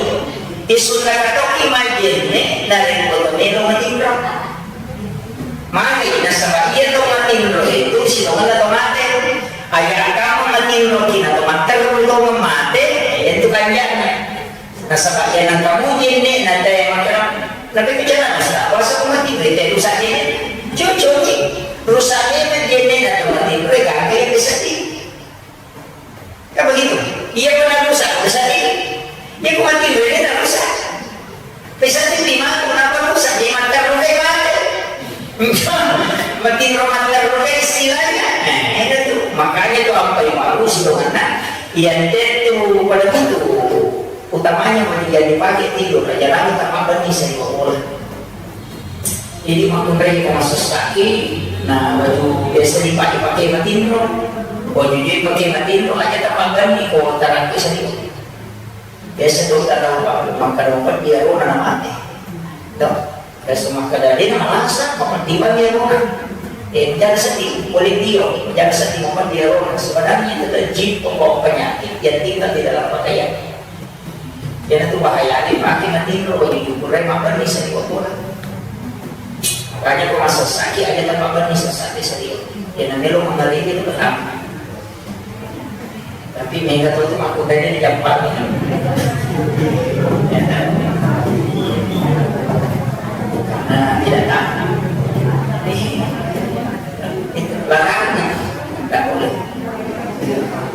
Isunna katoki majenne, narekko to melo matinro. Magi nasaba iya to matinro itu sitongenna to mate. Aya kamu matinro kina to matteru to mate, itu kanjana. Nasaba iya nakamu jenne na te makara. Nabi bicara nasaba wasa matinro te rusak jenne. Cucuki rusak jenne, jenne na to matinro gaga yang disedih. Kan begitu? Iya, pernah rusak, rusak ini. Dia kuat di dunia, rusak. Bisa di lima, kenapa rusak? Dia makan rusak, mati. Mati, romantar rusak istilahnya. Nah, itu tuh. Makanya tuh, apa yang bagus itu, karena yang itu pada itu utamanya mau jadi pakai tidur, raja lalu tak apa nih, saya bawa bola. Jadi, makkunrai ko masessaki, na baju biasa dipakai-pakai matinro, baju je pakai matinro, aja tapagganni ko tarakki sari. Biasa to tana makkada mapeddi arona na mate. To, biasa makkada de na malasa, mapeddi bang arona. Eh, jaga sedih, boleh dio, jaga sedih mapeddi arona. Sebenarnya itu jin pembawa penyakit yang tinggal di dalam pakaian. Iyanatu bahayana ipake matinro, wajib jukurai mabbenni sariwakkola. Makanya ko masessaki aja tapabbenni sessaki sariwa. Iyana melo mangalebi itu pertama. Tapi mega to tu makkudaina dijampangi. Karena tidak tahu. Itu larangan. Tidak boleh.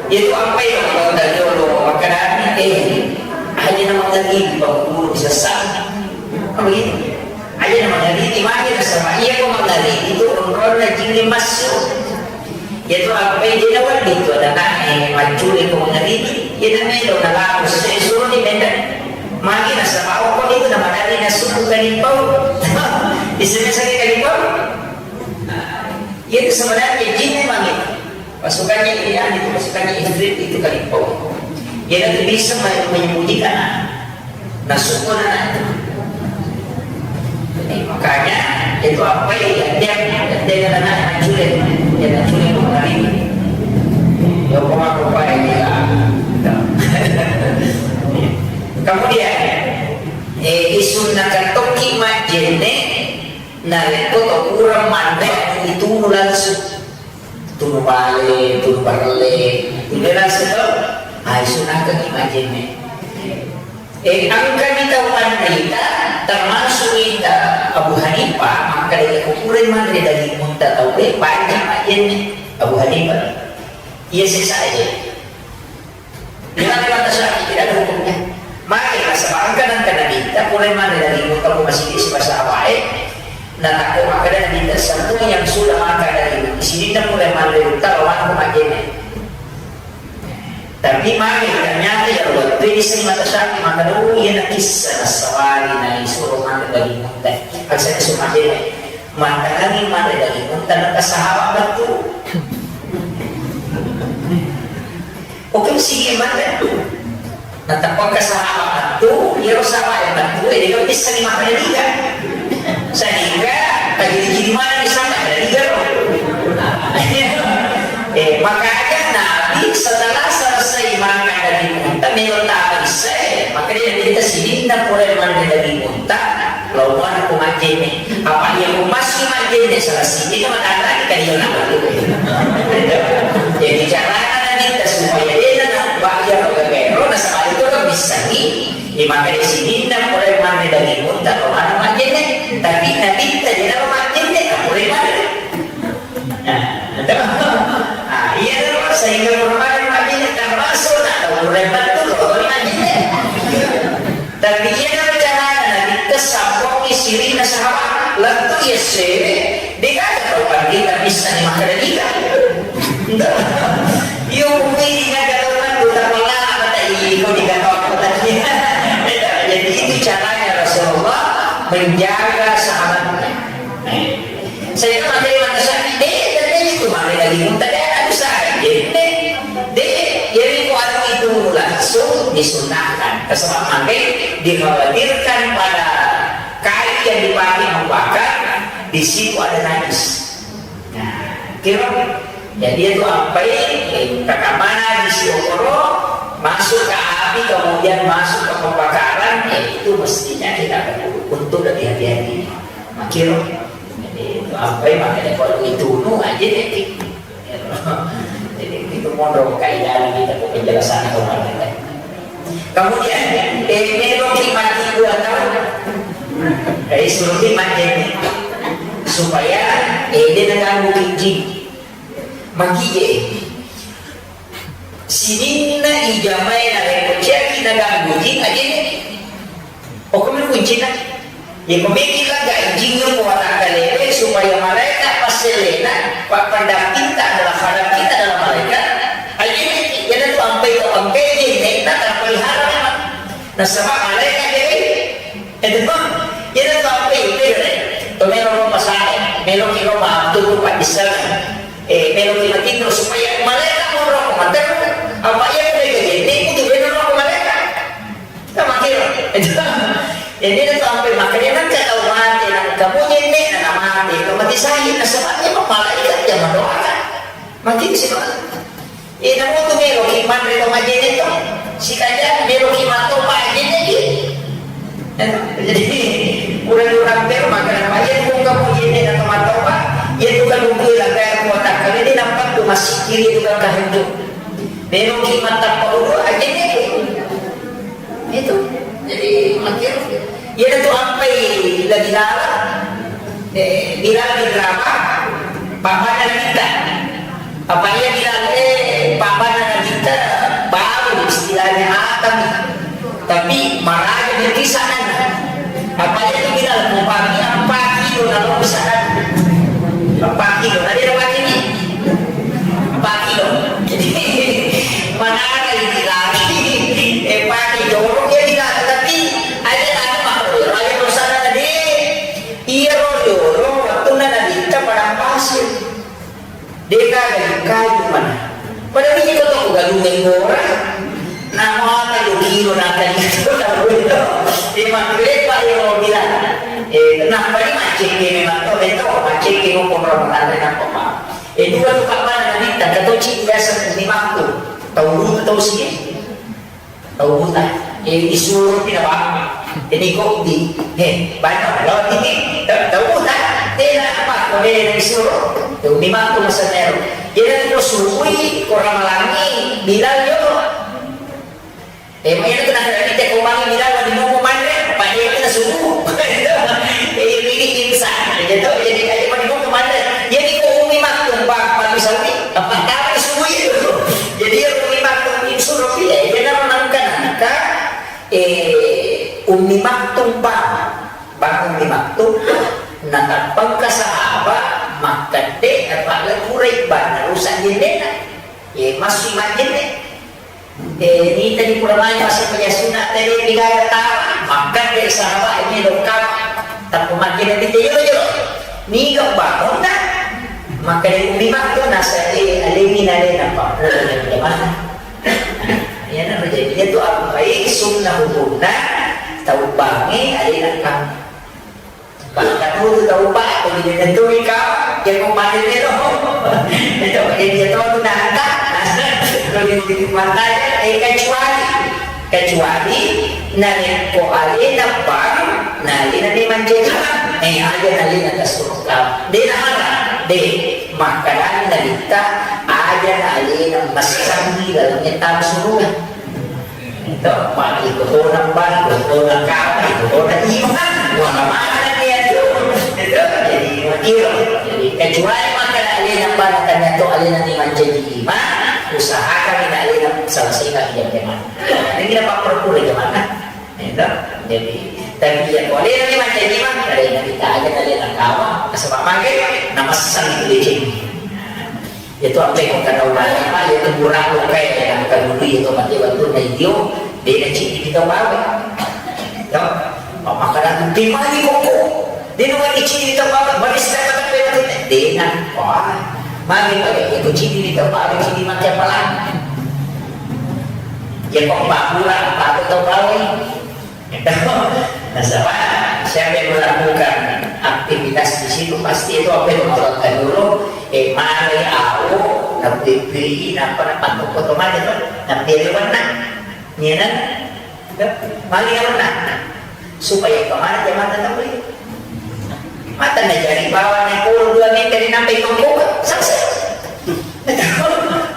Itu apa yang mau tadi lo makan, eh, aja nama tadi di bangku bisa sama. Apa gitu? Aja nama tadi di mana sama iya kok mangari itu orang-orang jin masuk. Itu apa yang dia dapat itu ada nang mancuri kok mangari. Dia namanya lo nalaku sesuruh di benda. Magi nasaba kok itu nama tadi nasuk kalimpau. Bisa-bisa kalimpau. Itu sebenarnya jin memang itu. Pasukannya Ian itu, pasukannya Ifrit itu kalimpau. Dia itu bisa me-, menyembunyikan anak. Nasukkan anak itu. Jadi, makanya itu apa ya, dia, dia dengan anak hancurin. Dia hancurin kembali. Ya, pokok-pokok ya. Kemudian, eh, isunnakan toki majene Narekko to pura manre, itunu langsung. Tunu bale, tunu barelle, tunu langsung to. Ai sunakeng majjenne. Eh, engkani tau panrita, termasuk ita Abu Hanifah, makkeda ko pura manre daging unta tau e, wajib majjenne. Abu Hanifah. Iya sesa aja. Bilang kata Syafi'i, tidak ada hukumnya. Maka, sebab engka nengka Nabitta, pura manre daging unta ko masigi sipasa awae, natakko makkeda Nabitta, semua yang sudah makan daging, sininna pura manre unta, lawan ko majjenne. Tapi maka, ternyata ya, waktu ini sering mata Syafi'i, maka, oh, iya, na kisah, na sawali, na disuruh manre daging unta. Asalnya suruh majjenne. Mattangangi manre daging unta, nengka sahabat battu. Oke, sigi manre. Nateppang ke sahabat battu, iyaro sahabat battu, eh, dia bisa ni makan daging. Sehingga, tadi di mana di sana, ada tiga loh. Eh, makanya Nabi setelah selesai makan daging unta, melo tama isya, maka dia minta sininna pura manre daging unta, Lawan ko majjenne, apa iya ko masih majjenne salah siji, itu matanraki kan iya nak. Jadi carana Nabitta supaya dena na bahaya kagero, nasaba itu kan bisa ni, di maka di sini na mulai manre daging unta, lawan majjenne, tapi Nabitta dena majjenne, mulai manre. Nah, itu. Ah, iya, terus sehingga merupakan majjenne termasuk, nah, kalau mulai betul, kalau majjenne. Tapi iya, carana Nabitta sabbongi sirina sahabat, lettu iya sewe, de gaga tau pandita bisa ni makkeda dika. Iyo, bumi ini gaga tau mandu, tapalala mata iko dika tau tadi. Jadi itu caranya Rasulullah menjaga sahabatnya. Saya pakai mata sakit, deh, dan dia itu mana lagi muntah, deh, aduh, sakit, deh. Deh, jadi ku anu itu langsung disunahkan. Sebab makai dikhawatirkan pada kayu yang dipakai membakar, di situ ada najis. Nah, kira, jadi itu apa ini? Kakamana di siokoro, masuk ke api, kemudian masuk ke pembakaran, ya itu mestinya kita perlu untuk lebih hati-hati. Makiro, jadi, ampai makanya kalau itu nu aja deh. Jadi, itu mondok kaidah kita ke penjelasan kemarin. Kemudian, eh, melo ki mati dua tahun. Eh, suruh ki mati ini. Supaya, eh, dia nggak ganggu jin. Mati je. Sininna ijamae narekko ciaki naganggu jing, ajene. Okko melo kuncinna. Yeko meki laga ijinna ko watakkalele supaya malaikat passellena, pa-, pendampingta adalah, pendampingta adalah malaikat. Ajene, iyanatu ampai to engkai jennena terpelihara memang. Nasaba malaikat jadi. Itu, iyanatu ampai, itu, to melo ro masae, melo ki ro ma-, tutu paddisseng. Eh, melo ki matinro supaya malaikat monro ko materru. Apa iya ko mega jenne, kutu beno ro ko malaikat. Kita matinro. Jadi, itu ampai makanya nengka tau mate, nengka mu jenne, nengka mate, nengka mati syahid, nasaba memang malaikat yang mendoakan. Makin sih, Pak. Eh, namu tu melo ki manre to majene to. Sikaja melo ki matopa ajene ki. Eh, jadi, urang-urang tero makkeda, "Iya tu kamu jene na to matopa, iya tu kan mungkin lah kayak kuat kali ini nampak tu masih kiri tu kan kahendu." Melo ki matappa udu ajene ki. Itu. Jadi, makin, iyanatu ampai lagi lara. Eh, Bilal bin Rabah, pamanna Nabitta. Apa iya Bilal, eh, pamanna Nabitta, baru istilahnya Adam. Tapi maraja di sana. Apa iya tu Bilal, mupami empat kilo na lo sana. Empat kilo, tadi ada pakai ni. Empat kilo. Jadi, mana ada ini lagi? Eh, pakai jorok ya Bilal. Tapi, ada tak apa? Ada sana tadi. Iyaro riolo wettunna Nabitta padang pasir. De'gaga kaju mana. Pada mini ko toko galungnge gora. Namata lu kilo nata itu. Memang lepa iyaro bilang. Eh, nampa ni maccekke memang to, beto maccekke ko konro nata nampa. Eh, dua tu kapan Nabitta katoci biasa ni makku. Tau dulu tau sih. Tau buta. Eh, isuro pi na bang. Jadi kopi. Eh, banyak. Lawan ini, tau, tau buta. Beda na isuro, ya, Ummi Maktum masenna ero. Jadi ko subui, ko ramalangi, Bilal yo. Eh, mai itu nak kita ko mangi Bilal, di mau manre, pada itu na subuh. Eh, ini imsak, gitu. Jadi aja pada mau manre. Jadi ko Ummi Maktum, Pak, Pak Misawi, apa tahu subuh itu. Jadi ya Ummi Maktum isuro, ya, dia nama nangka, nangka, eh, Ummi Maktum, Pak. Bangunni Maktum, natappengka sahaba, makkedde, apa, purai banna rusak jennena. Ye, masui majjenne. Eh, nita di pura mai masih pajasuna tadi tiga tawa, makkedde sahaba ini lokal. Tapi makin nanti jero-jero. Niga bangunna? Makkedde Ummi Maktum nasa, eh, alemi nalena, Pak. Gimana? Iyana, jadi itu apa? Baik, sunnah hukumna, tau bangi, alena kang. Bahkan itu tau, Pak, atau di tentu ika, ya, kemarin itu. Itu, ini itu, aku nangka. Kalau di, di, makanya, eh, kecuali, kecuali, narekko alena bang, nalena ni mancaji, eh, aja nalena kesuruh. Dena mana? De, makanya nalita, aja nalena masang di dalamnya tamu suruh. Itu, Pak, itu orang baik, itu orang kafir, itu orang iman. Wah, mana dia tu? Itu jadi wakil. Jadi, kecuali maka alena pada tanya tu alena ni mancaji iman, usahakan ini alena selesaikan dia iman. Ini kita pak perpura gimana? Itu, jadi, tapi ya kalau alena ni mancaji iman, alena kita aja alena kawan, sebab makai nama sang itu dia. Itu apa yang kata ulama, itu murah lo kayak yang kedulu itu mati waktu na iyo, dia na cini kita bawa. Tau? Maka nanti mari koko. Dia nu mati cini kita bawa, mari saya kata dia na. Wah, mari pakai itu cini kita bawa, cini mati apa lagi? Ya kok bakulah, apa tau bawa? Nasaba, siapa yang melakukan aktivitas di situ, pasti itu apa itu Allah dulu, eh, mari au, napipi, napa, napa, foto mana itu, napi lewat nak, ya kan? Mari lewat nak, supaya kemana jamaah tetap boleh. Mata na jari bawa naik puluh dua meter di nampai tongkok, selesai.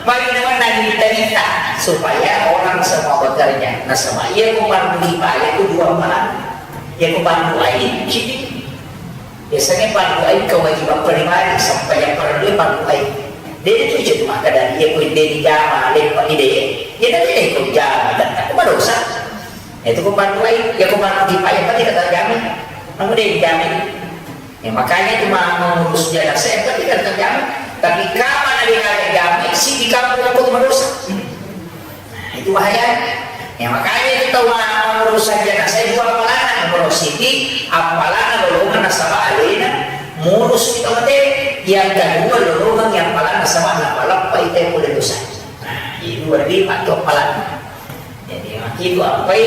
Mari teman nani kita-kita supaya orang semua bekerja. Nasaba iya ko fardu kifayah itu dua peran. Iya ko fardu ain, cidi. Biasanya fardu ain kewajiban pribadi, sampai yang fardu fardu ain. Jadi itu cuma kadang iya ko ide di jama, lepa ide. Iya tapi ide ko jama, dan aku dosa. Itu ko fardu ain, iya ko fardu kifayah, pasti kata jama. Kamu deh jama. Ya, makanya cuma mengurus jenazah yang penting kan kerjaan. Tapi kamana dia ada jami, si di kampung pun merusak. Nah, itu bahaya. Ya, makanya itu tahu mengurus jenazah itu apalana, mengurus siti, apalana lolongan nasaba alena, murus itu mate. Yang kedua lolongan yang apalana sama anak balap, itu yang boleh dosa. Nah, itu lebih patuh apalana. Jadi, makitu appai,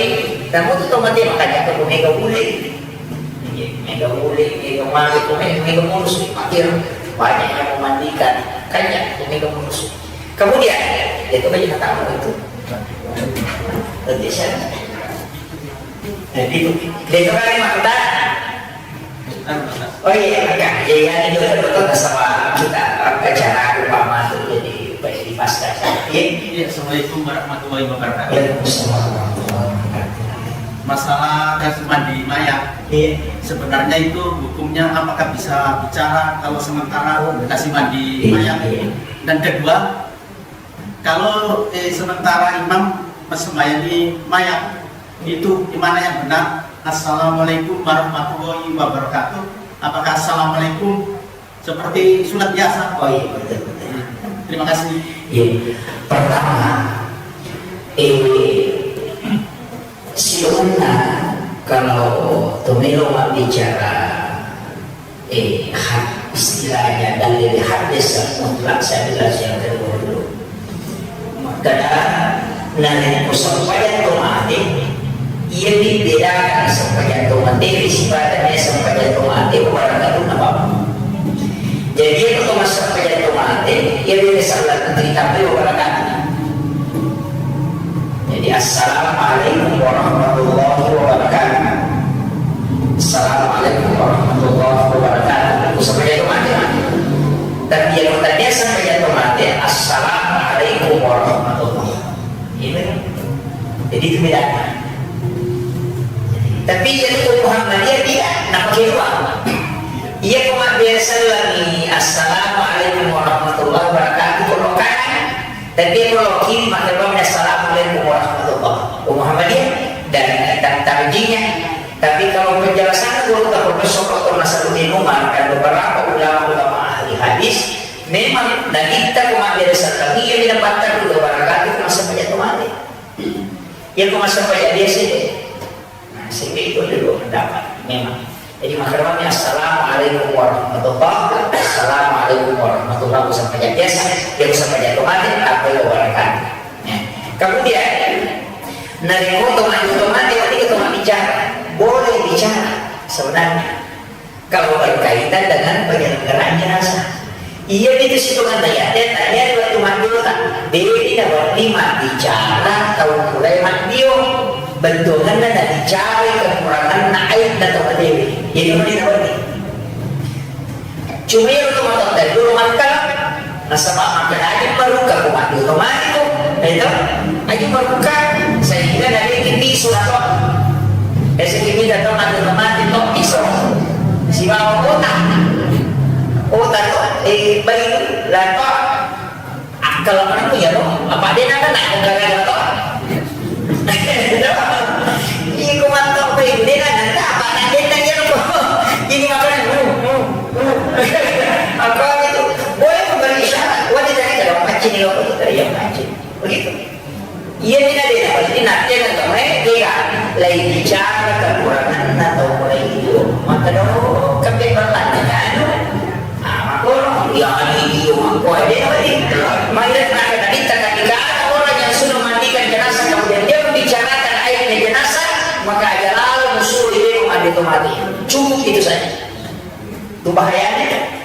namu tu tau mate makanja ko mega ule. Iya, mega ule, mega male, ko mega, mega murus, pakir, banyak yang memandikan, kanja ko mega murus. Kemudian, itu kan kita tahu itu. Nanti saya. Jadi, itu, itu kan memang kita Oh iya, iya. Jadi, ada juga betul sama kita, acara umpama tuh jadi, jadi pasca. Iya. Iya, assalamualaikum warahmatullahi wabarakatuh. Waalaikumsalam warahmatullahi wabarakatuh. Masalah kasih mandi mayat. Iya. Sebenarnya itu hukumnya apakah bisa bicara kalau sementara kasih mandi mayat? Iya, iya. Dan kedua, kalau, eh, sementara imam sembahyang di mayat, itu gimana yang benar? Assalamualaikum warahmatullahi wabarakatuh. Apakah assalamualaikum seperti sunat biasa? Oh iya, betul, betul. Terima kasih. Iya. Pertama, eh, silakan kalau tomelo bicara Eh, had-, istilahnya dalil hadis mutlak saya bilang yang kedua dulu. Maka narekko sempajang to mate, iya dibedakan sempajang to mate, sifatnya sempajang to mate, barang itu apa? Jadi, itu to sempajang to mate, iya biasa salat tapi barang. Jadi, "Assalamualaikum warahmatullahi wabarakatuh. Assalamualaikum warahmatullahi wabarakatuh." Aku sampai ke mana? Tapi iya tu Muhammadiyah tidak, napake dua. Iya ko mabbere sellengi, "Assalamualaikum warahmatullahi wabarakatuh," ko lo kanan. Tapi ko lo kiri, makkeda, "Assalamualaikum warahmatullahi." Ko Muhammadiyah, dan kitab tarjihnya. Tapi kalau penjelasan guru tak Profesor Doktor Nasaruddin Umar dan beberapa ulama-ulama ahli hadis, memang nabitta ko mabbere sellengi, iya dinabatta dua wabarakatuh, ko massempajang tomate. Iya ko massempajang biasa deh. Nah, sehingga itu ada dua pendapat memang. Jadi, makkedami, "Assalamualaikum warahmatullahi wabarakatuh." "Assalamualaikum warahmatullahi wabarakatuh." Sempajang biasa, dia sempajang tomate, apa yang wabarakatuh. Ya. Kemudian, narekko tomate, tomate, ketika tomate bicara, boleh bicara sebenarnya. Kalau berkaitan dengan penyelenggaraan jenazah. Iya, itu sitonganna iya. Tanya waktu maddiota. De'ni nawedding mabbicara tau purae maddio. Bettuanna nabicarai kekuranganna, aibna tau matewe. Jadi, mani nawedding. Cuma iya tu matotta dulu makkala. Nasaba makkeda aja maruka ko maddio tomate ko, eh, to? Aja maruka, sehingga narekki piso atau, eh, sedikit atau maddio tomate to piso. Sibawa otak. Otak to, eh, bayi la to. Akal mana tu ya to? Apa dia nak kena gara-gara to? Iko matto pe, de' na nanta apa na de' na iya ko. Ini makanan, hmm, hmm, hmm. Apa itu? Boleh memberi isyarat. Wah, dia tadi kalau pancing, kalau itu tadi yang pancing. Begitu. Iya, ini ada yang pancing, nanti ada temen, dia kan. Lain bicara, kekurangan atau mulai itu. Maka dong, kepet bertanya, kan? Ah, makkono, ya, di, di, makko, eh, dia apa ni? Maka dia tadi, tadi, tadi, orang yang sudah mandikan jenazah, kemudian dia membicarakan aibnya jenazah, maka aja lalu musuh dia mandi itu mati. Cukup itu saja. Itu bahayanya.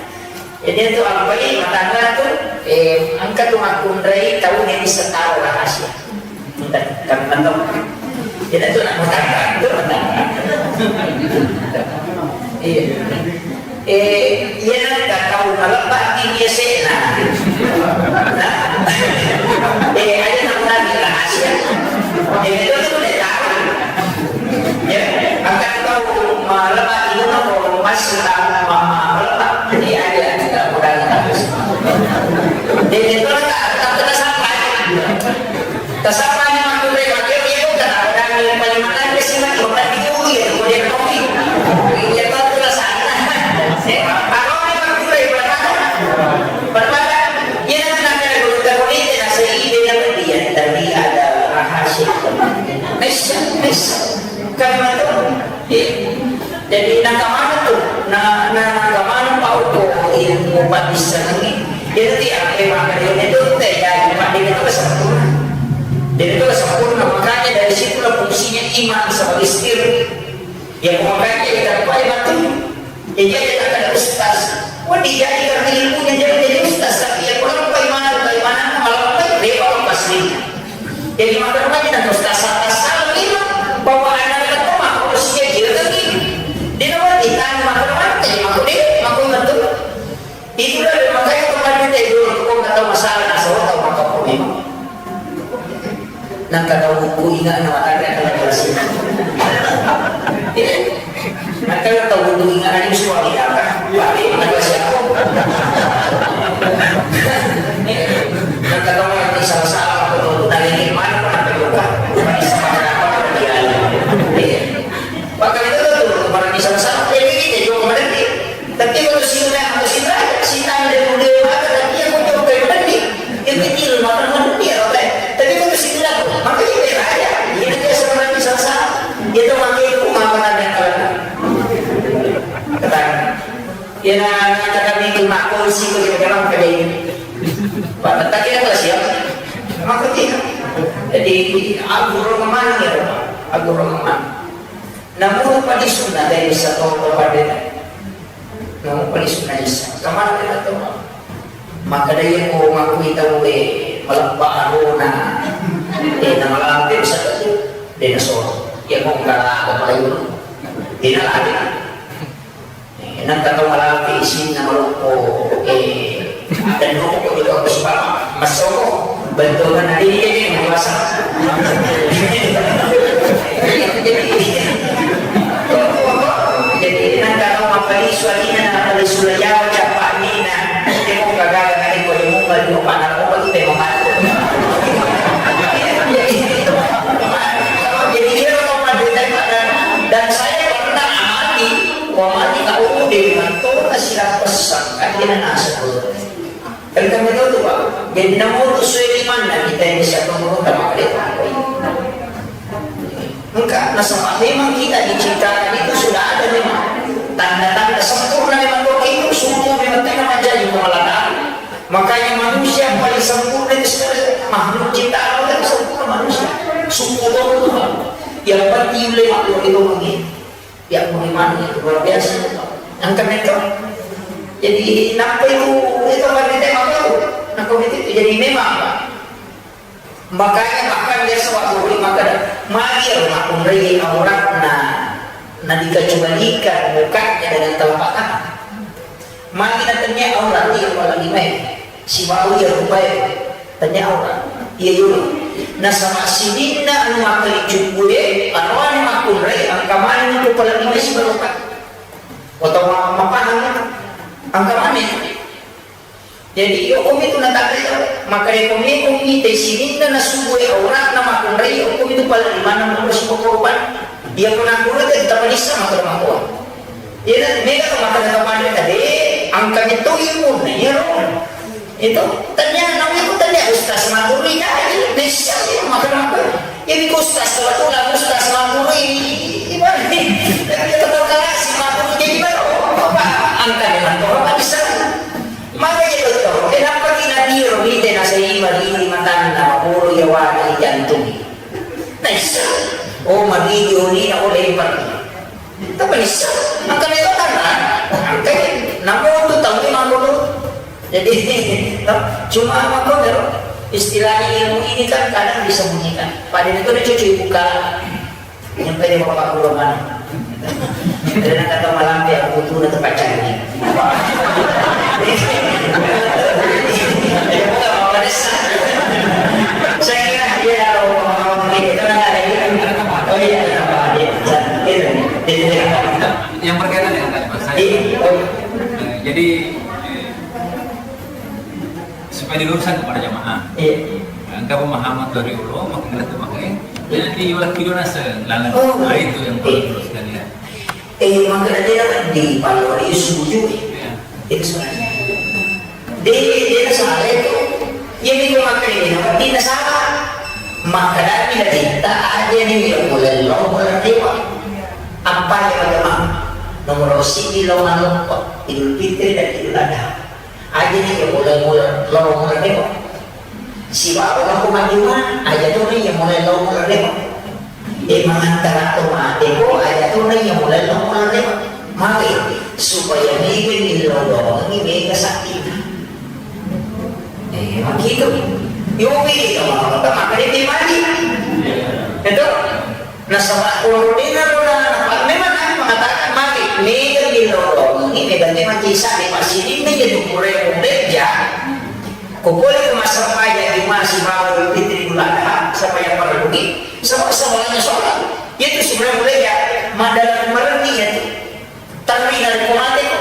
Jadi itu apa ini? Matangga tu, eh, engka tu makkunrai tau yang bisa tahu rahasia. Entah, kan, kan, kan. Jadi itu nak matangga, itu matangga. Iya. Eh, iya, nang tau malebba di biasa na. Eh, aja nak mulai rahasia. Eh, itu tu dia tahu. Ya, akan tau malebba di rumah, kalau masih tak ma-, ma-, malebba. Eh, aja kita mulai rahasia. Eh, itu tak, tak kena sampai. Tasabbani makkunrai, makkunrai, iya, bukan ada yang paling matang ke sini, bukan itu, iya, kemudian kopi. Iya, tahu perasaan. Kalau makkunrai, pada, pada, iya, nanti ada guru tak boleh, tidak seide, tidak dia, tapi ada rahasia. Mes, mes, kan itu, iya. Jadi, nangka maneng tu, na, na, nangka maneng pa uko ilmu paddissengengnge. Jadi, apa yang maka dia itu teh, jadi, Pak, dia itu kesempurna. Dia itu kesempurna, makanya dari situlah fungsinya imam sebagai setir. Ya, makanya kita pakai batu. Jadi, dia tak ada ustaz. Wah, dia jadi karena ilmunya, dia jadi ustaz. Tapi ya, kalau pakai mana, pakai mana, malah pakai, dia kalau pasti. Jadi, makanya kita harus tasal-tasal lima bahwa anak itu manusia dia lagi. Dia dapat ditanya, maka mati, maka dia, maka betul. Itulah dia makanya kemarin dia dulu, kok nggak tahu masalah, nah, saya tahu maka kok memang. Nah, kata buku ingat nama tadi, kata sini. Iya. Maka tau butuh ingat aja suami apa? Wah, ini bukan siapa. Maka tau nanti salah-salah, aku tuh tadi ini mana pernah terluka? Bukan sama apa dia. Iya. Maka itu tuh, kemarin salah-salah, eh, ini dia juga kemarin dia. Tapi kalau si Uda, kalau si Uda, si Tang dan Uda, maka tapi yang mau coba yang mana nih? Yang kecil, maka mana dia, oke. Tapi kalau si Uda, maka dia beraya. Ini dia sebenarnya salah-salah. Itu maka itu maka ada yang kalah. Kata, ya, nah, nah, kami itu nak kongsi ke dia orang kerja ini. Pak, tak kira apa siapa? Maka dia. Jadi, aku romangan ya, aku romangan. Namun pada sunnah dari satu kepada, namun pada sunnah Isa. Kemana kita tahu? Maka dia ko makui tau, eh, malebba arona, eh, na malampe satu tu, dia nasoro. Ya, ko enggak ada apa itu. Dia lari. Eh, nang kata malampe isinna maloppo, eh, dan rokok itu aku suka. Masoko, bentukan nanti dia jadi masa. Jadi, Tidak nasab. Engka metau tu, Pak. Jadi, namotu sesuai limanna kita yang bisa pengurus sama mereka. Engka, nasaba memang kita diciptakan itu sudah ada memang tanda-tanda sempurna memang doa itu semua memang tidak menjadi pengalaman. Makanya manusia paling sempurna itu sebenarnya makhluk ciptaan Allah itu sempurna manusia. Semua doa itu, Pak. Yang penting lewat doa itu, Pak. Ya, bagaimana itu luar biasa. Yang kena itu. Jadi, kenapa itu, itu kan dia mau tahu. Nah, kalau itu, itu jadi memang, Pak. Makanya bahkan dia sewaktu maka magi makkunrai auratna, nah, dikecualikan mukanya dengan telapak tangan. Magi na tennia aurat iya pala limae, sibawa iya rupae, tennia aurat. Iya dulu. Nasaba sininna anu makkali cukkue, anu anu makkunrai, engka maneng tu pala limae sibawa rupae. Atau ma-, mapahang, engka maneng. Jadi, iyo komi tu natakre, maka rekomi komi te sininna nasubue auratna makkunrai, iyo komi tu pala limanna makkunrai sibawa rupae. Iya pernah guru te tapanissa maka makkunrai. Iya, dan mega tu makkeda kepada tadi, engka metto ilmunna, iya ro. Itu, tanya, namanya itu tanya Ustaz Maduri, ya, ini bisa, ya, makan apa? Ini Ustaz, kebetulan Ustaz Maduri, gimana nih? Dan dia terkenal si Maduri, jadi mana? Apa? Angkat dengan orang, apa bisa? Maka dia tahu, kenapa kita diri, kita nasa ini, ini, matanna, maburu, ya, wada, jantung. Nah, bisa. Oh, mari, dia, ini, oh, lempar. Tapi bisa, maka itu tanah, maka namo tu tahu ni mampu tu. Jadi, cuma apa tu, istilahnya ilmu ini kan kadang disembunyikan. Pada itu dia cuci buka, nyampe di bapak pulau mana. Karena kata malam dia, aku tu nak tempat cari. Saya kira dia kalau mau, mau, mau, oh iya, kenapa dia? Itu. Yang berkaitan dengan tadi, Pak, saya, eh, jadi, eh, supaya diluruskan kepada jamaah. Iya. Engka pemahaman dari ulama, maka kita tuh pakai. Jadi, nanti yola kidona se-, lalang. Oh, nah, itu yang perlu diluruskan, ya. Eh, maka dia dapat di Palu, di Subuju. Iya. Itu sebenarnya. De, de nasala itu. Iya, itu makanya ini, berarti nasala. Makkedami Nabitta, aja ni, iya, mulai lo, mulai dewa. Apa yang agama? Nomor siji lo, manuk, Idul Fitri dan Idul Adha. Aja ni, iya, mulai, mulai lo, mulai dewa. Sibawa ko majjuma, aja tu ni, iya, mulai lo, mulai dewa. E, mangantara to mate ko, aja tu na iya mulai lo mulai. Magi, supaya mega millau doangi mega sakti. E, makitu. Yo, mega to mangkata maka de mati. Itu. Nasaba ko dena rona, memang kami mengatakan magi, mega millau doangi mega de mati sa de masih ini mega tu pura-pura ja. Ko pole ko massempajang juma sibawa Idul Fitri, Idul Adha, sempajang fardu, saba-, sabanna sholat. Iyatu sebenarna mulai ya, maddalang marenni iyatu. Tapi narekko mate ko.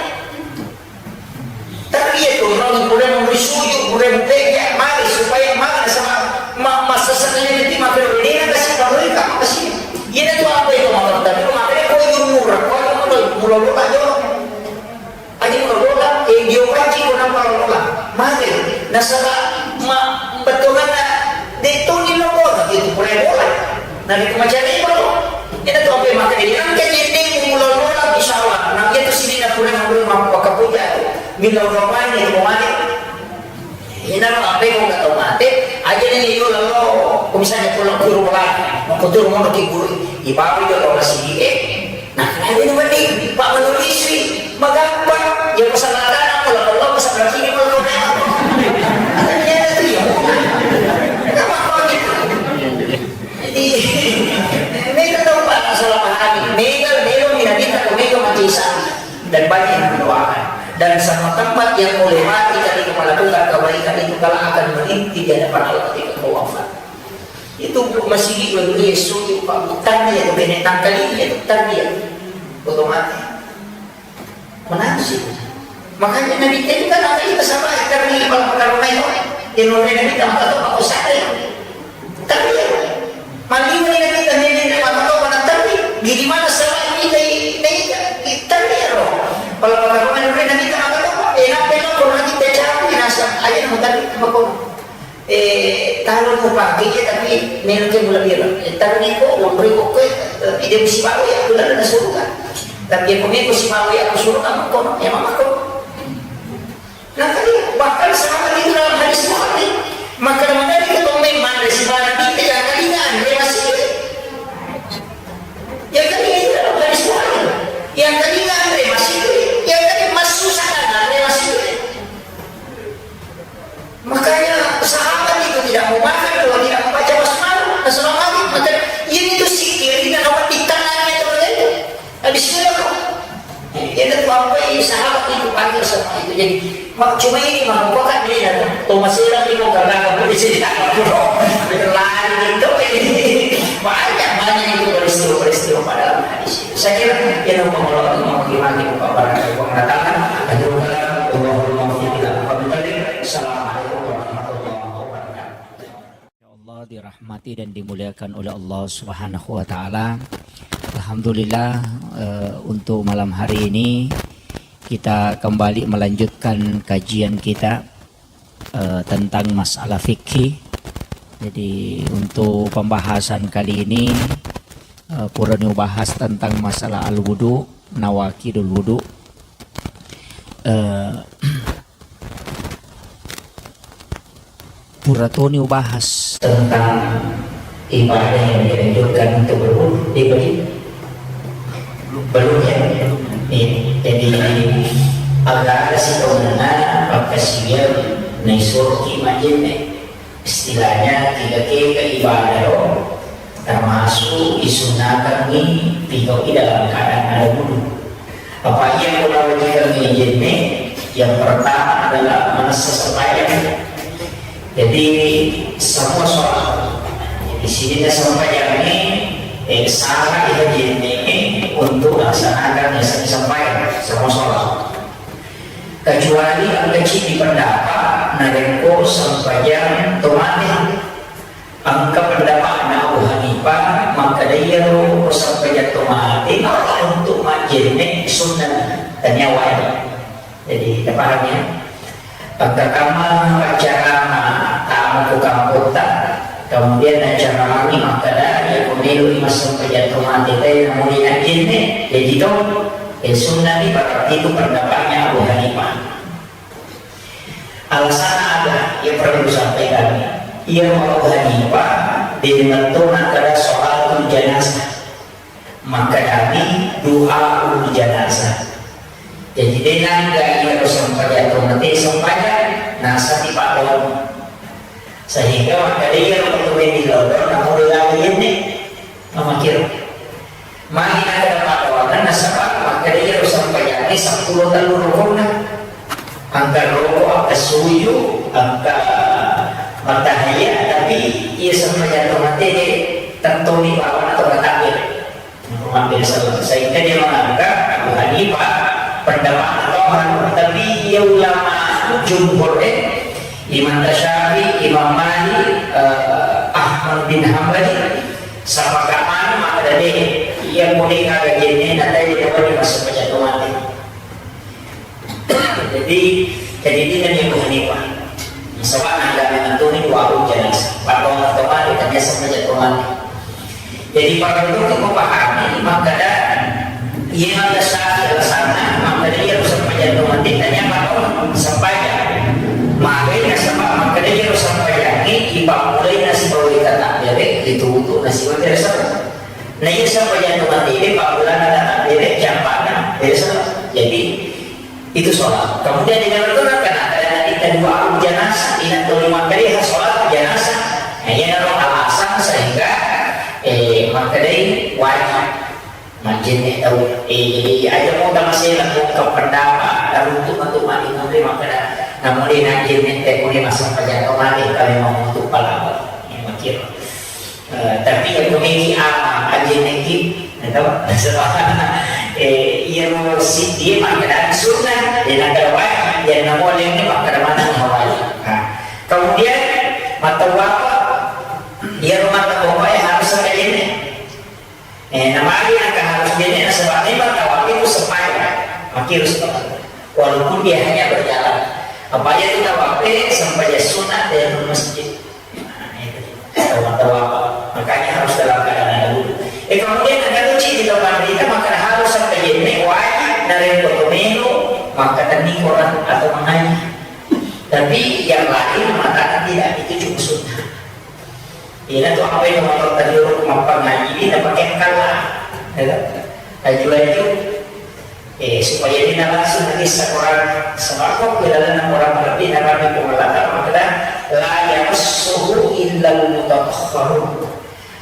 Tapi iyatu, orang mulai memberi sujud, mulai mempeja, mari supaya mari sama ma-, masa sekali nanti makin dena kasih pamrika, kasih. Iyatu apa itu maksud? Tapi ko mate ko jumur, ko jumur, mulai-mulai jorok. Aja ko bola, e, dio panci ko nampa bola. Mate. Nasaba ma-, bettuanna de toni lo bola, itu pura bola. Nah, itu macam ni bola. Ina tu apa maka dia angkat jadi mula bola, insya Allah. Nah, itu sini nak pura bola mampu pakai puja. Bila orang main itu mau mati. Inaro ape ko engka tau mate, aja ni yo lalo, ko misalnya ko lao guru bola, ko turu mono ki guru, ibawa jo lao sigi e. Nah, aja ni wedding, Pak, menulis wi, magampang, ya ko salah kanan, ko lao, ko salah kiri, ko lao. Ada ni ada tu ya. Kenapa kau gitu? Jadi, mega tau, Pak, salah pahami. Mega, mega, mega, mega, mega, mega, mega, Dan banyak yang mendoakan. Dan semua tempat yang kau lewati ketika melakukan kebaikan itu, kelak akan merinti di hadapan Allah ketika kau wafat. Itu masih di dunia sujud, Pak, bukan dia, itu kena tangkali dia, bukan dia. Otomatis. Menangis itu. Makanya Nabi itu kan apa itu sama, karena ini kalau perkara itu, yang Nabi tak tahu apa usaha itu. Tapi ya, maliwani Nabitta nenne matoba na terri, di mana selain kita i-, kita i-, terri ro. Kalau kata Nabi, Nabitta matoba, Enak memang kalau lagi teh capu, nasang aja nama tadi apa kau? Eh, taruh mau pakai ya, tapi melo ke mula biar. Eh, taruh di kok, wong riko kok, eh, tidak mesti bawa ya, udah ada suruh kan. Tapi aku meko si bawa ya, aku suruh kan, kok, ya mama kok. Nah, tadi bahkan sahabat itu dalam hadis Bukhari, maka mana kita memang dari si mana kita yang kali nggak ada masih. Ya kan ini dalam hadis Bukhari. Yang kali nggak ada masih. Ya kan masuk sana ada masih. Makanya sahabat itu tidak mau makan kalau tidak membaca basmalah. Assalamualaikum. Maka ini tuh zikir, ini awak di tangannya itu, itu. Habis itu apa? Ya, itu apa, ini sahabat itu panggil sama itu. Jadi, mak-, cuma ini mah, kok kan ini ada. Tuh masih lagi mau karena apa di sini tak apa. Lari gitu ini. Banyak, banyak itu peristiwa-peristiwa pada hadis. Saya kira, ya, mau mengelola, mau gimana, mau apa, mau mengatakan, aduh, Allahumma fi ila. Assalamualaikum warahmatullahi wabarakatuh. Ya Allah, dirahmati dan dimuliakan oleh Allah Subhanahu wa Ta'ala. Alhamdulillah, eh, untuk malam hari ini kita kembali melanjutkan kajian kita, eh, tentang masalah fikih. Jadi, untuk pembahasan kali ini, eh, purani ubahas tentang masalah al-wudu, nawaqidul wudu. Eh, pura toni ubahas tentang ibadah yang dianjurkan untuk berwudu. Dia bagi belum ya? Iya. Jadi, agak ada sih komentar, maka siap naisuruh ki majene. Istilahnya, tiga ke ibadah lo, termasuk disunahkan ni tiga dalam keadaan ada wudu. Apa iya pun wajib jenne? Yang pertama adalah merasa sembahyang. Jadi, semua sholat. Di sini sembahyang ini, eh, salah ya jenne untuk laksanakan misalnya sembahyang, semua sholat. Kecuali engka ceddi pendapat narekko sempajang to mate. Engka pendapatna Abu Hanifah, makkeda iyaro sempajang to mate untuk majjenne sunnah, tania wajib. Jadi, tapaham ya? Engka kamma paccarama tamu ku kampotta, kemudian naccarami makkeda, iya ko meloi massempajang to mate te namuni najjenne, jadi to, eh, sunnah ni, berarti itu pendapatnya Abu Hanifah. Alasanna aga? Iya perlu disampaikan. Iya Abu Hanifah, de mentona kada sholatul janazah. Makkedami du'aul janazah. Jadi, de nangga iyaro sempajang to mate sempajang, naseng di paddoang. Sehingga makkeda iyaro to mate millau, namu de lagi yenne. Mamakiro. Magi nakkeda paddoangenna, nasaba makkeda iyaro sempajangnge seppulo tellu rukunna. Engka roko, engka suju, engka mattahiyya, tapi iya sempajang to mate de tettoni bawana to matakbir. Mabbere saleng. Sehingga dia menganggap Abu Hanifah pendapat Abu Hanifah, tapi iya ulama jumhur, eh, Imam Syafi'i, Imam Malik, eh, Ahmad bin Hambali, sepakat mana makkeda de, iya pole gaga jenne na tadi dapat dimasuk pejatuh mati. Jadi, jadi ini Abu Hanifah. Sebab ada menentukan dua jenazah. Paddoang to mate, tania sempajang to mate. Jadi, parellu tu mupahami, makkeda iya makkeda alasanna, makkeda iya sempajang to mate, tania paddoang sempajang. Magai nasaba makkeda iya sempajang ni, ipammulai nasibawa ri takbire, itu untuk nasibawa ri sempajang. Na iya sempajang to mate, ipammulana takbire, jampanna, biasa. Jadi, itu sholat. Kemudian dengan itu kan ada nanti kedua jenazah, inang tuli makkeda sholat jenazah. Nah, iya naro alasan sehingga, eh, makkedai wajib majjenne tau. Eh, jadi aja mau tama sela mau ke pendapat dan untuk untuk mati mati makkeda. Namun dia najjenne teh kuning masuk pejatuh mati kalau mau untuk palawa. Ini makir. Eh, tapi yang memiliki apa aja neki, atau eh, iya mau si dia makan sunnah, dia nak wajib, dia nak boleh ni makan mana yang wajib. Nah, kemudian mata apa? Iya rumah tak apa yang harus ada ini. Eh, nama dia yang harus ini, sebabnya mata waktu itu sepai, makir sepai. Walaupun dia hanya berjalan. Apa aja kita wape, sampai dia sunat, dia ke masjid. Nah, itu. Tawa-tawa. Makanya harus dalam keadaan ada wudhu. Eh, kemudian ada kunci di depan kita, maka harus sampai jenne wajib dari foto menu, maka tanding orang atau mengaji. Tapi yang lain mengatakan tidak, itu cuma sunnah. Ina tu apa yang mau tadi mappangaji, ina pakai kala, ya kan? Laju-laju, eh, supaya dia langsung nanti seorang sebab kok dalam orang lebih dapat dipengelakar, maka la yamassuhu illal mutatahharun.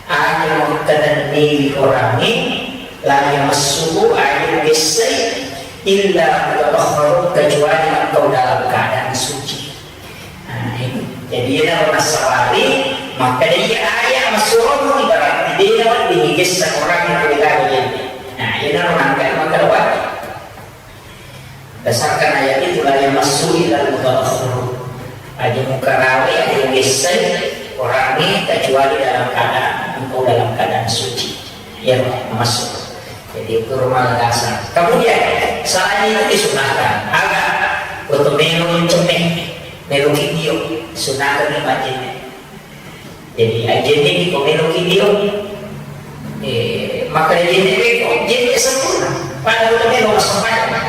Aja makkatenni orang ini, la yamassuhu, aja gessai, illa mutatahharun, kecuali engkau dalam keadaan suci. Nah, itu. Jadi, iyana ro nassabari, maka dia ayat massuromu ibarat dia wedding gessa orang yang tidak ada. Nah, iyana ro nangka maka wajib. Berdasarkan ayat itu, la yamassu illa al-mutahharun. Aja mukarawe, aja gessai orang ini kecuali dalam keadaan, engkau dalam keadaan suci. Ya, masuk. Jadi, itu rumah dasar. Kemudian, selain itu disunahkan, aga untuk melo cemeh, melo video, sunahkan di majene. Jadi, ajene di ko melo video, eh, maka ajene beko, jene sempurna. Pada udah melo masuk pada.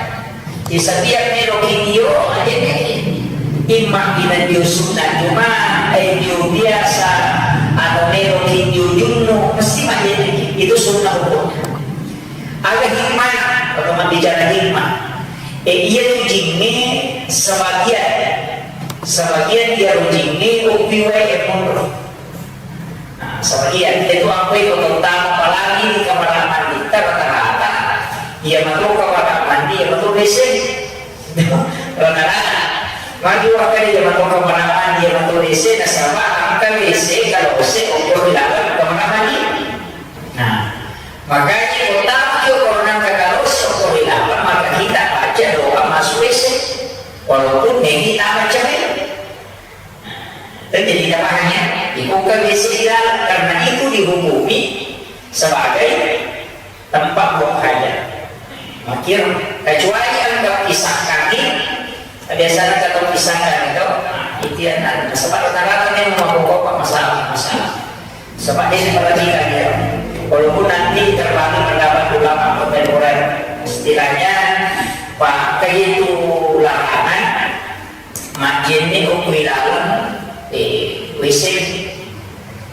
Di setiap melo video, ajene imma bina dio sunnah cuma, eh, dio biasa, atau melo video junnu, mesti majene. Itu sunnah hukumnya. Aga hikmah, kalau bicara hikmah, eh, iya tu jingnge sebagian, sebagian dia jingnge upi wae monro. Nah, sebagian dia tu apa itu terutama apalagi di kamar mandi rata-rata, iya matu kamar mandi, iya matu WC. Rata-rata. Magi wakka dia matu kamar mandi, iya matu WC, nasaba engka WC kalau WC ukur di dalam kamar mandi. Nah, makanya kota kio kalau nang kagalo sokori lama, maka kita baca doa masuk WC. Walaupun negi tama cemil. Dan jadi kita paham ya, dibuka WC di dalam karena itu dihukumi sebagai tempat buang hajat. Makir, kecuali engkau pisahkan, biasanya kalau pisahkan itu, nah, itu yang ada. Sebab rata-rata memang mau bawa masalah, masalah. Sebab dia perhatikan dia. Walaupun nanti terbagi pendapat ulama kontemporer, istilahnya pakai itu larangan, majjenne okko ri laleng, eh, WC.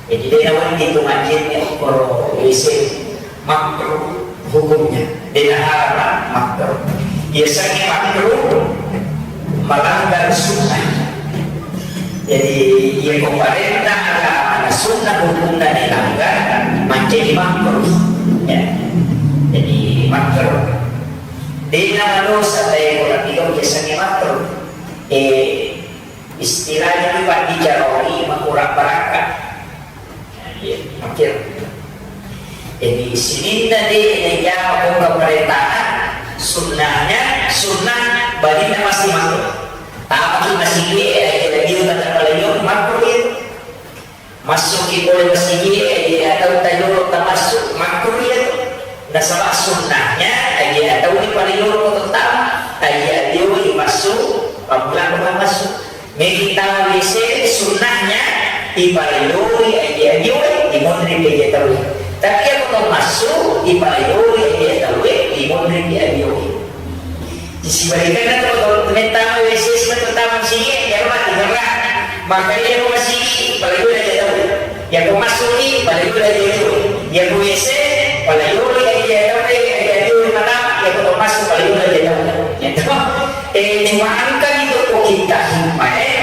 Jadi, de' nawedding tu majjenne okko ro WC. Makruh hukumnya. De' naharam, makruh. Biasanya makruh melanggar sunnah. Jadi, iya ko parenta agama sunnah hukumna dilanggar, majjenne makruh. Ya. Jadi, makruh. De' namadosa, tapi ko napiga biasanya makruh. Eh, Istilahnya itu, Pak, dijaroi makurang barakka. Iya, makir. Jadi, sininna de' najama ko pemerintahan, sunnahnya, sunnah balinna masih makruh. Tapi masih dia, dia tetap kalau makruh itu. Massuki pole masigi e, iya tau tajolo tamassu, makruh iya tu. Nasaba sunnahnya, iya tau ni pada yolo ko tama, iya dio i massu, pammulang ko massu. Megi tama WC sunnahnya, ipalayori iya dio, imonri iya tau. Tapi iya ko tau massu, ipalayori iya tau, imonri iya dio. Sibalikanna tu, tau mettama WC sibawa tama masigi, iyaro mati gerra. Makanya iyaro masigi, paling dulu aja tau. Iyako massuki, paling dulu aja tau. Iyako WC, paling dulu aja tau, eh, aja tau, mata, iyako tau massu, paling dulu aja tau. Gitu. Eh, cuma engka itu kok kita hikmah, eh.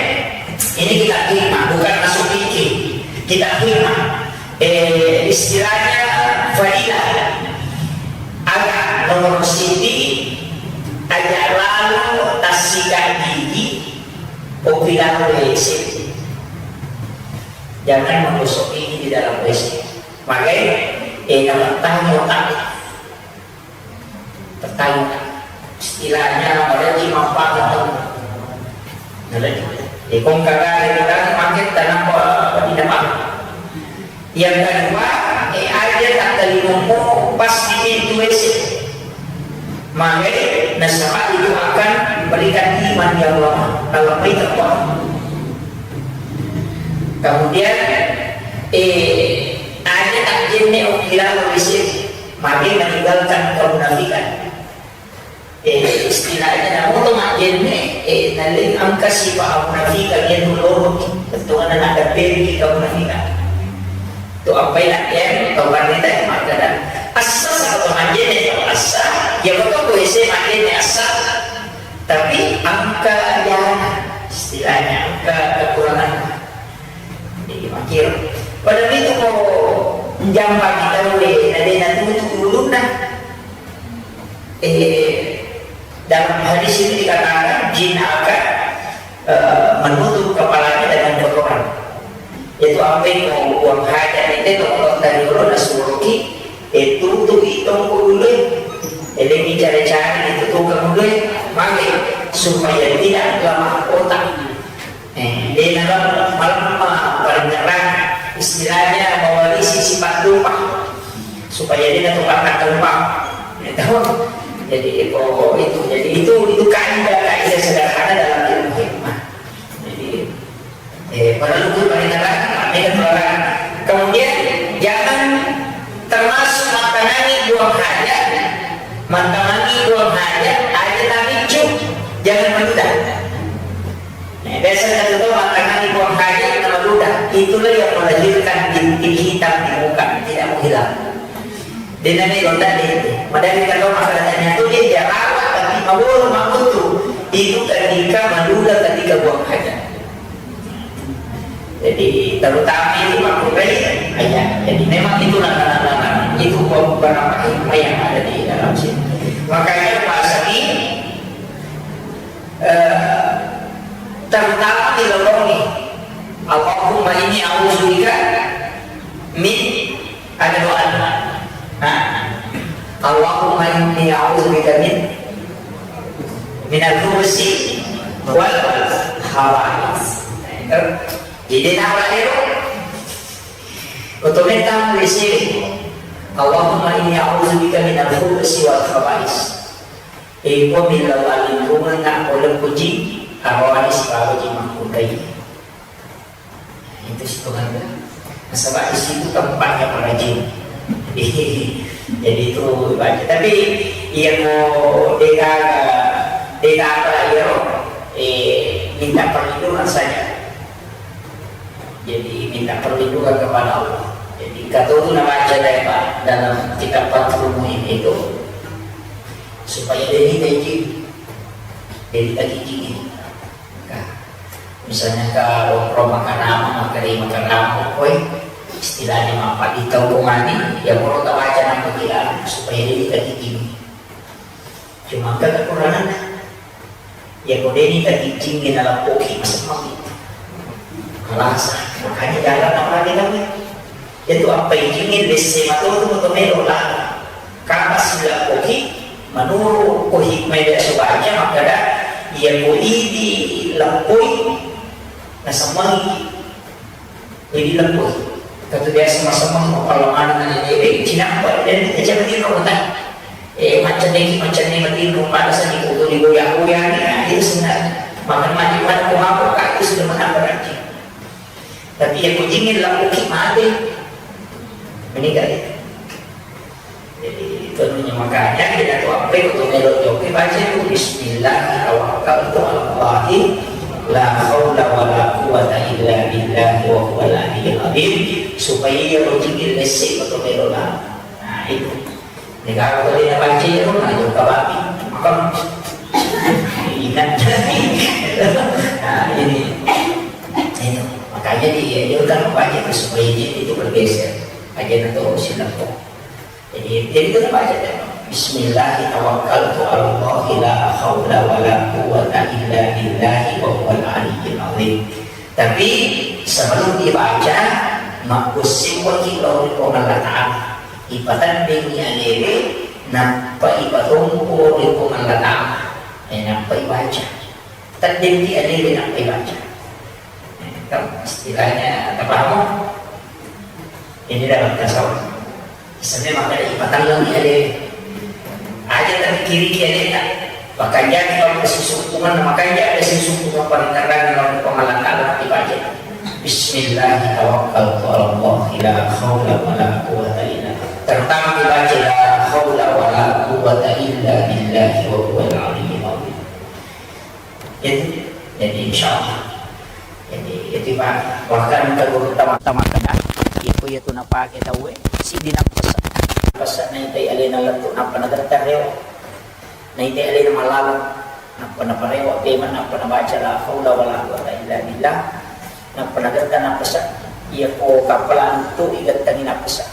Ini kita hikmah, bukan masuk fikih. Kita hikmah. Eh, istilahnya fadilah. Aga nomor siti, aja lalo tassika gigi, opi lalo WC. Jangan menggosok gigi di dalam WC. Makanya, eh, nama tamu tak Tertawa. Istilahnya, padahal cuma apa tahu. Jadi, eh, kong kagak ada orang makin tanam apa, apa tidak apa. Yang kedua, eh, aja tak terima pas di pintu WC. Magai nasaba itu akan memberikan iman yang lemah, kalau baik apa. Kemudian, eh, ada tak jenne ukira berisi, magai meninggalkan kemunafikan. Eh, istilahnya namu tu mak jenne, eh, naling angka sifat munafikan yang dulu, betul ada nak ada beri kemunafikan. Tu ampai latihan, tau kan kita yang makkeda. Assa sama teman jenis tau assa, ya betul ku ese makin assa. Tapi angka ya istilahnya angka kekurangan. Jadi makir. Pada itu kau jampa kita boleh, ada yang tutup dulu nah. Eh, dalam hadis ini dikatakan jin akan eh, menutup kepalanya dengan kotoran. Itu apa yang mau buang hajat itu kalau tadi dulu nasuruki itu tuh itu dulu. Jadi dicari-cari itu tuh kemudian maka supaya tidak lemah otak. Eh, dia dalam malam paling terang istilahnya mewarisi sifat lupa supaya dia tetap akan lupa. Gitu. Jadi pokok itu, jadi itu itu kaidah kaidah sederhana dalam ilmu hikmah. Jadi, eh, perlu itu paling terang, ini terang. Kemudian jangan termasuk makanangi buang hajat, makanangi buang hajat, aja tapi cuk, jangan menunda. Nah, biasa kita tahu makanangi buang hajat nama ludah. Itulah yang melahirkan bintik hitam di muka, tidak mau hilang. Dia namanya ronda dia itu. Padahal kita tahu masalahnya itu dia dirawat tapi mabulu makutu. Itu ketika maludah ketika buang hajat. Jadi terutama itu makruh ya. Jadi memang itulah tantangan itu beberapa hikmah yang ada di dalam sini. Makanya bahasa ini eh, terutama di lorong ini. Allahumma inni a'udzubika min ada doa. Nah, Allahumma inni a'udzubika min minal khubusi wal khaba'is. Jadi nama itu untuk minta di sini. Allahumma inni a'udzubika minal khubusi wal khaba'is. Iko millau allinrungeng na pole puji, aroni sibawa ji makkutai. Itu situ kan. Nasaba di situ tempatnya para jin. Jadi, jadi itu baca. Tapi iya ko deka deka apa iya eh minta perlindungan saja. Jadi minta perlindungan kepada Allah. Jadi kata itu nabaca deh Pak dalam kitab Fathul Muin itu supaya dia kita izin. Jadi kita izin. Nah, misalnya ke Roma Karama, maka dari Makarama, koi istilahnya apa di tau kongani, ya mau kita baca nama kita supaya dia kita izin. Cuma kan kekurangan. Ya kodeni kakicingi nalappoki masemmangi. Kalasa, makanya jalan apa lagi kami. Itu apa izingi lesse matotu moto melo lah. Kapa silappoki menurut ko hikmah biasa baca makada iya ko idi lappoi nasemmangi. Jadi lembut. Katu biasa masemmeng mapallamana na dede, cinampa dan kita jangan di rumah. Eh, macam ni, macam ni, mati rumah ada sani kutu di goyang-goyang ni, nah, itu sebenarnya. Makan mati pada kumaku, itu sudah menambah rajin. Tapi ya kucingin lembut mati. Meninggal itu. Jadi, itu namanya makanya kita tu apa itu tu melo joki baca tu bismillah tawakkaltu ala Allahi la haula wala quwwata illa billahi wa huwal aliyyil azim supaya ia rezeki lesi betul melo lah. Nah, itu. Negara tu dia baca itu nah juga babi. Makam ingat. Nah, ini itu makanya dia dia kan baca itu supaya dia itu bergeser. Aja nanti silakan. Jadi, jadi kita baca ya. Bismillah tawakkaltu ala Allah la haula wala quwwata illa billahi wa huwal aliyyil azim. Tapi sebelum dibaca, makkusiwaki lao ri Puang Allah Ta'ala. Ipatendingi alewe, nappa ipatompo ri Puang Allah Ta'ala. Eh, nappa ibaca. Tendingi alewe, nappa ibaca. Kan istilahnya apa kamu? Ini dalam tasawuf. Misalnya maka ipatelleng ya deh. Aja tapi Kiri kialeta, makanjaki bang kesisukkungan, makanja kesisukkungan paringerrangi lao Puang Allah Ta'ala mati baca. Bismillah tawakkaltu ala Allah, la haula wala quwwata illa billah. Terutama dibaca la haula wala quwwata illa billahi wa huwal aliyyil azim. Itu, jadi insya Allah. Jadi, itu Pak, bahkan kita guru utama, utama kada, iko iya tu napake tauwe, siddi nappesa. Nappesa naitai alena lettu, nappa nagettang rewa. Naitai alena malaleng, nappa naparewa pema, nappa nabaca la haula wala quwwata illa billah, nappa nagettang nappesa. Iyako kappala antu igettangi nappesa.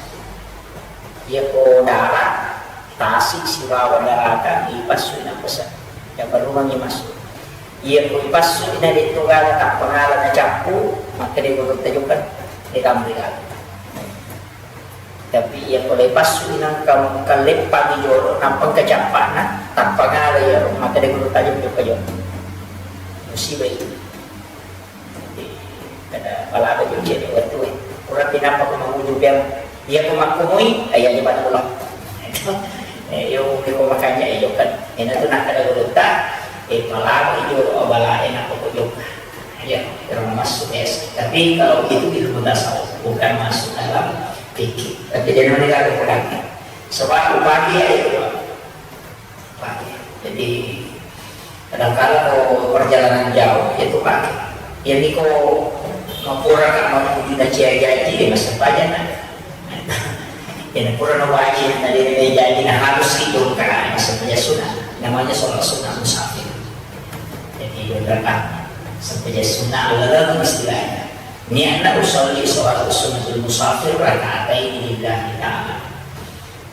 Iyako dara, tasi sibawa darata, ipassui nappesa. Yabarumangngi massu. Iyako ipassui na de'to gaga, tappa ngala nacappu, makkeda gurutta jokka, de'gaga, de'gaga. Tapi iyako le passu nangka kalleppangi jolo, nappa engka cappa'na, tappa ngala iyaro, makkeda gurutta jokka, jokka jolo. Musiba itu. Kada palaga jolo cedde wettu e. Pura pinappa ko manguju piang. Iyako makkumui, aja pada pulang. Eh, iyo, ko makanja, iyo kan. Ena tu nakkeda gurutta, eh, palaga jolo abala e nappa ko jokka. Iya, kurang masuk ya. Tapi kalau itu ilmu tasawuf, bukan masuk dalam fikih. Tapi jangan meninggal ke belakang. Sebab upaki ya itu, upaki. Jadi kadangkala kalau perjalanan jauh itu pakai. Jadi ko mapura ka mau kita cia jaji, ya masa paja na. Jadi pura na wajib, na dia jaji, na harus itu kan masa paja sunnah. Namanya sholat sunnah musafir. Jadi, dua rakaat. Sempajang sunnah allaleng istilahnya. Niatna usolli sholatu sunnatul musafir raka'ataini lillahi ta'ala.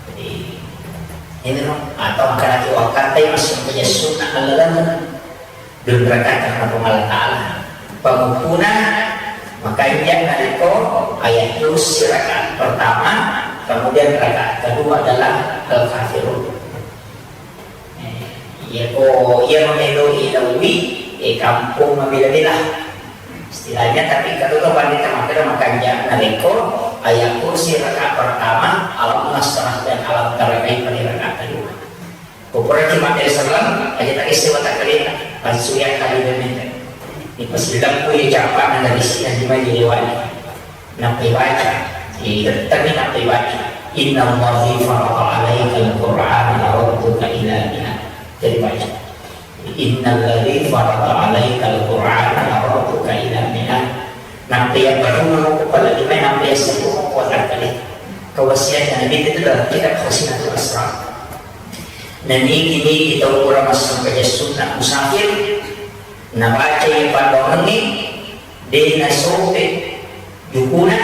Jadi, ini no, atau makanaki wakkatai mas sempajang sunnah allaleng dua rakaat karena Puang Allah Ta'ala. Pengumpuna makanja narekko ayat kursi rakaat pertama, kemudian rakaat kedua adalah Al-Kafirun. Eh, iyako iya mameloi naui, eh, kampong mabela-bela. Istilahnya, tapi katutu pandita makkeda makanja narekko ayat kursi rakaat pertama, alam nasrah dan alam tara kaifa di rakaat kedua. Ko puraki makkeda serrang, aja tak isse watakkalena, langsung yang kali dan minta. Di pas bilang, oh iya, capa, nanda di sini, di mana, di mana. Nappai baca, itettengngi nappai baca, "Innalladzi farada 'alaikal Qur'ana laradduka ila mi'ad." Jadi baca, "Innalladzi farada 'alaikal Qur'ana laradduka ila mi'ad." Nappai yang baru mau kepala lima, nappai yang sepuluh mau kuat kali. Kewasiatnya Nabi itu dalam kitab Khazinatul Asrar. Nah, niki-niki tau kurang masuk ke sunnah musafir, nabaca yang pandangannya, de nasope jukuna,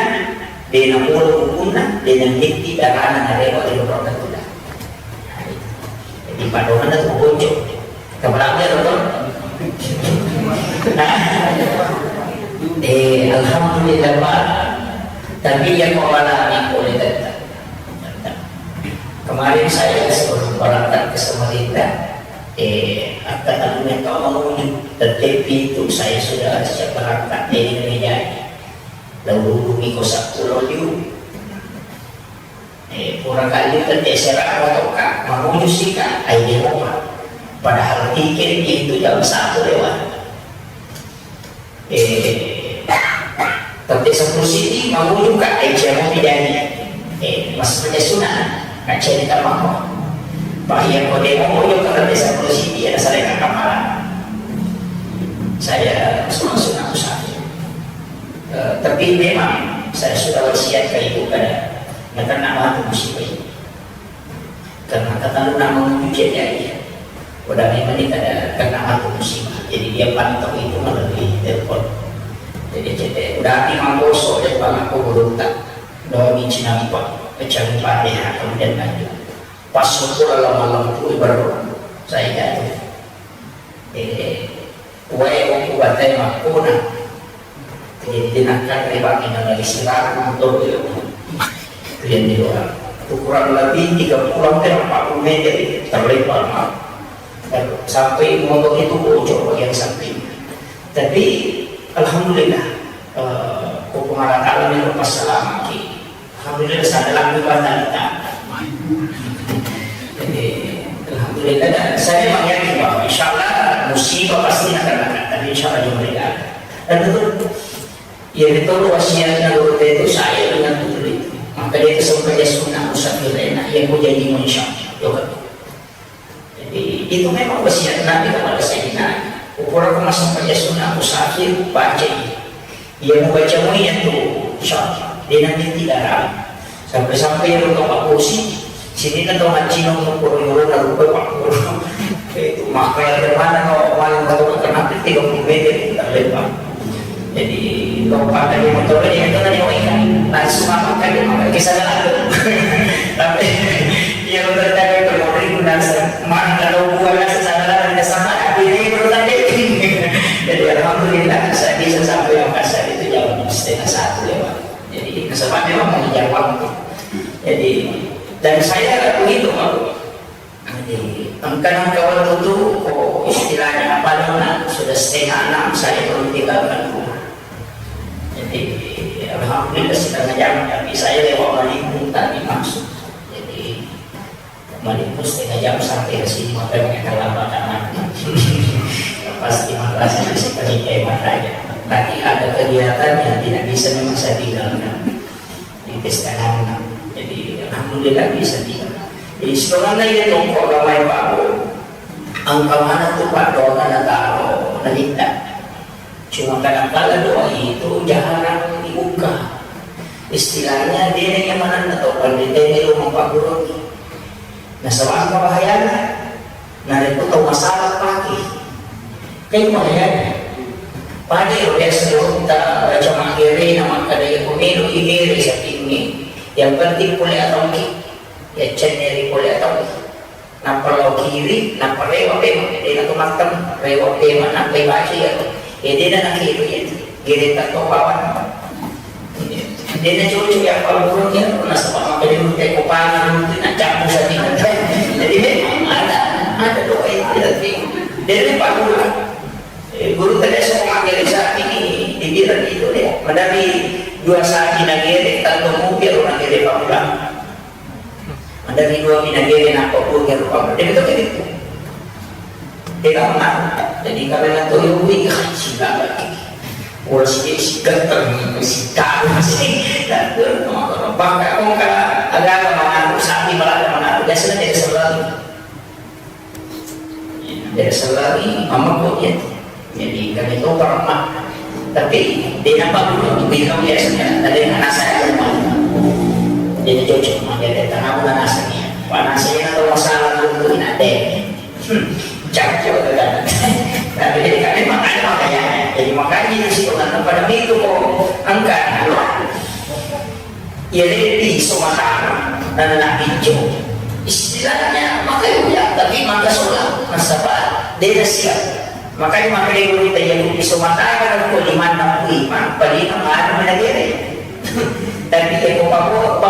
de napolo bukunna, de nangitti darana narewa ri lorong tula. Jadi padonganna tu bocok. Kepala dia tu. Eh, alhamdulillah, Pak. Tapi yang mengalami oleh tetap. Kemarin saya sebelum berangkat ke Samarinda, eh, angkatan punya kau mengunjung, tetapi itu saya sudah siap berangkat dari gereja. Lalu bumi kosak pulau liu. Eh, pura kali itu terserah atau kak, mengunjung sih kak, ai dia mau, Pak. Padahal tiket itu jam satu lewat. Eh, tapi sepuluh siti mau juga, eh, siapa tidak? Eh, mas punya sunnah, kak cerita mama. Pak, yang kau demo mau juga, tapi sepuluh siti ada salah kata malah. Saya langsung, langsung aku sakit. Eh, tapi memang saya sudah wasiat ke ibu kada, karena mati musibah ini. Karena kata lu nak menguji dia, dia. Udah memang ini kada kena aku musibah. Jadi dia pantau itu melalui telepon. Jadi, jadi udah hati mangkosok dia, bang, aku beruntak. Doa di Cinampak, pecah Fatihah, kemudian lanjut. Pas sepuluh malam pun baru saya jatuh. Eh, wae, waktu batai makkona. Jadi, tinakkan ribangi nana di sirang motor itu. Itu yang di luar. Itu kurang lebih tiga puluh sampai empat puluh meter itu terlempar, Pak. Dan sampai motor itu bocor bagian samping. Tapi, alhamdulillah, eh, ko Puang Allah Ta'ala melo passalamaki. Alhamdulillah, sadar lagi pada kita. Jadi, alhamdulillah. Saya memang yakin bahwa insya Allah musibah pasti akan datang, tapi insya Allah juga tidak ada. Dan itu, ya, itu wasiatnya guru itu saya dengan betul itu. Maka dia itu sempat dia sunnah musafir enak, ya, aku jadi insya Allah. Jadi, itu memang wasiat Nabi kepada Sayyidina Ali. Ukuran aku masuk kerja sunnah musafir, baca ini. Iya, mubaca mui iya tu, insya Allah. Dia nanti tidak ragu. Sampai-sampai iya tu Pak Kursi, sini na tau haji nong nukuro yoro na rupa Pak Guru. Itu maka dari mana kau malam kau kenapa tiga puluh meter itu tak lebar. Jadi, lompat dari motor ini itu tadi, oh, iya, langsung apa kan dia makan ke sana. Tapi, iya, motor tadi itu mau ribu nasa, mana kalau gua nasa sana, ada sama, ini menurut tadi. Jadi, alhamdulillah, saya bisa sampai Makassar itu jam setengah satu lewat. Jadi, kesempatan memang mengejar waktu. Jadi, dan saya begitu, Pak. Jadi, engka nengka waktu tu, ko istilahnya apa dong, nah, sudah setengah enam, saya belum tinggalkan rumah. Jadi, alhamdulillah, setengah jam, tapi saya lewat Malimpung tadi masuk. Jadi, Malimpung setengah jam sampai ke sini, makanya terlambat anak. Pasti makasih, masih pergi makanya. Tapi ada kegiatan yang tidak bisa memang saya tinggalkan. Di pesta anak. Jadi, alhamdulillah bisa tinggal. Jadi, sebenarnya iya tongko ramai Pak Bu. Engka mana tu Pak doa na taro, na minta. Cuma kadangkala doa itu jarang dibuka. Istilahnya, dia yang mana na tau pandai tanya lu Pak Guru. Nasaba engka bahayana. Narekko tau masalah pake. Kan bahayana. Pada ero biasa ro ta baca maggere na makkada iya ko melo i gere sapingnge. Yang penting pole atauki. Ya cenneri pole atauki. Nappa lao kiri, nappa rewa pema. Dena to matteng, rewa pema, nappa ibaca iya. Ya dena nakiro iya. Gere ta to bawang. Dena cocok ya kalau burung ya, nasaba makkeda teko pangan, na capu sapi. Jadi memang ada, ada doa itu, tapi dena Pak Guru. Eh, guru tadi saya mengajari sapi ini, dibilang itu dia. Madami dua sapi nagere, tanto mupir nagere Pak Guru. Madami dua pinagere, nappa pun ya Pak Guru. Dia betul gitu. Tega mengapa? Jadi, karena toyowé, ah, silaga. Pura si, si ganteng, si tahu, si ganteng. Bahkan kau ka agama mengandung, sapi malah mengandung, biasanya tidak selalu. Tidak selalu, mama kok ya. Jadi, kami tahu orang mah. Tapi, dia nampak dulu, dia bilang biasanya, tadi anak saya. Jadi, cocok, maka dia tanah bukan aslinya. Panas saya atau masalah dulu, nak deh. Hmm, cakep kan? Tapi jadi kan memang ada makanya. Jadi makanya itu sih, karena pada itu kok angkat. Ya, lebih iso matara dan nak pinco. Istilahnya, makanya, tapi maka sholat, nasaba, dia siap. Makanya, makanya guru kita yang iso matara dan kok lima enam lima, paling enam hari mana dia. Tapi ya, kok apa, apa,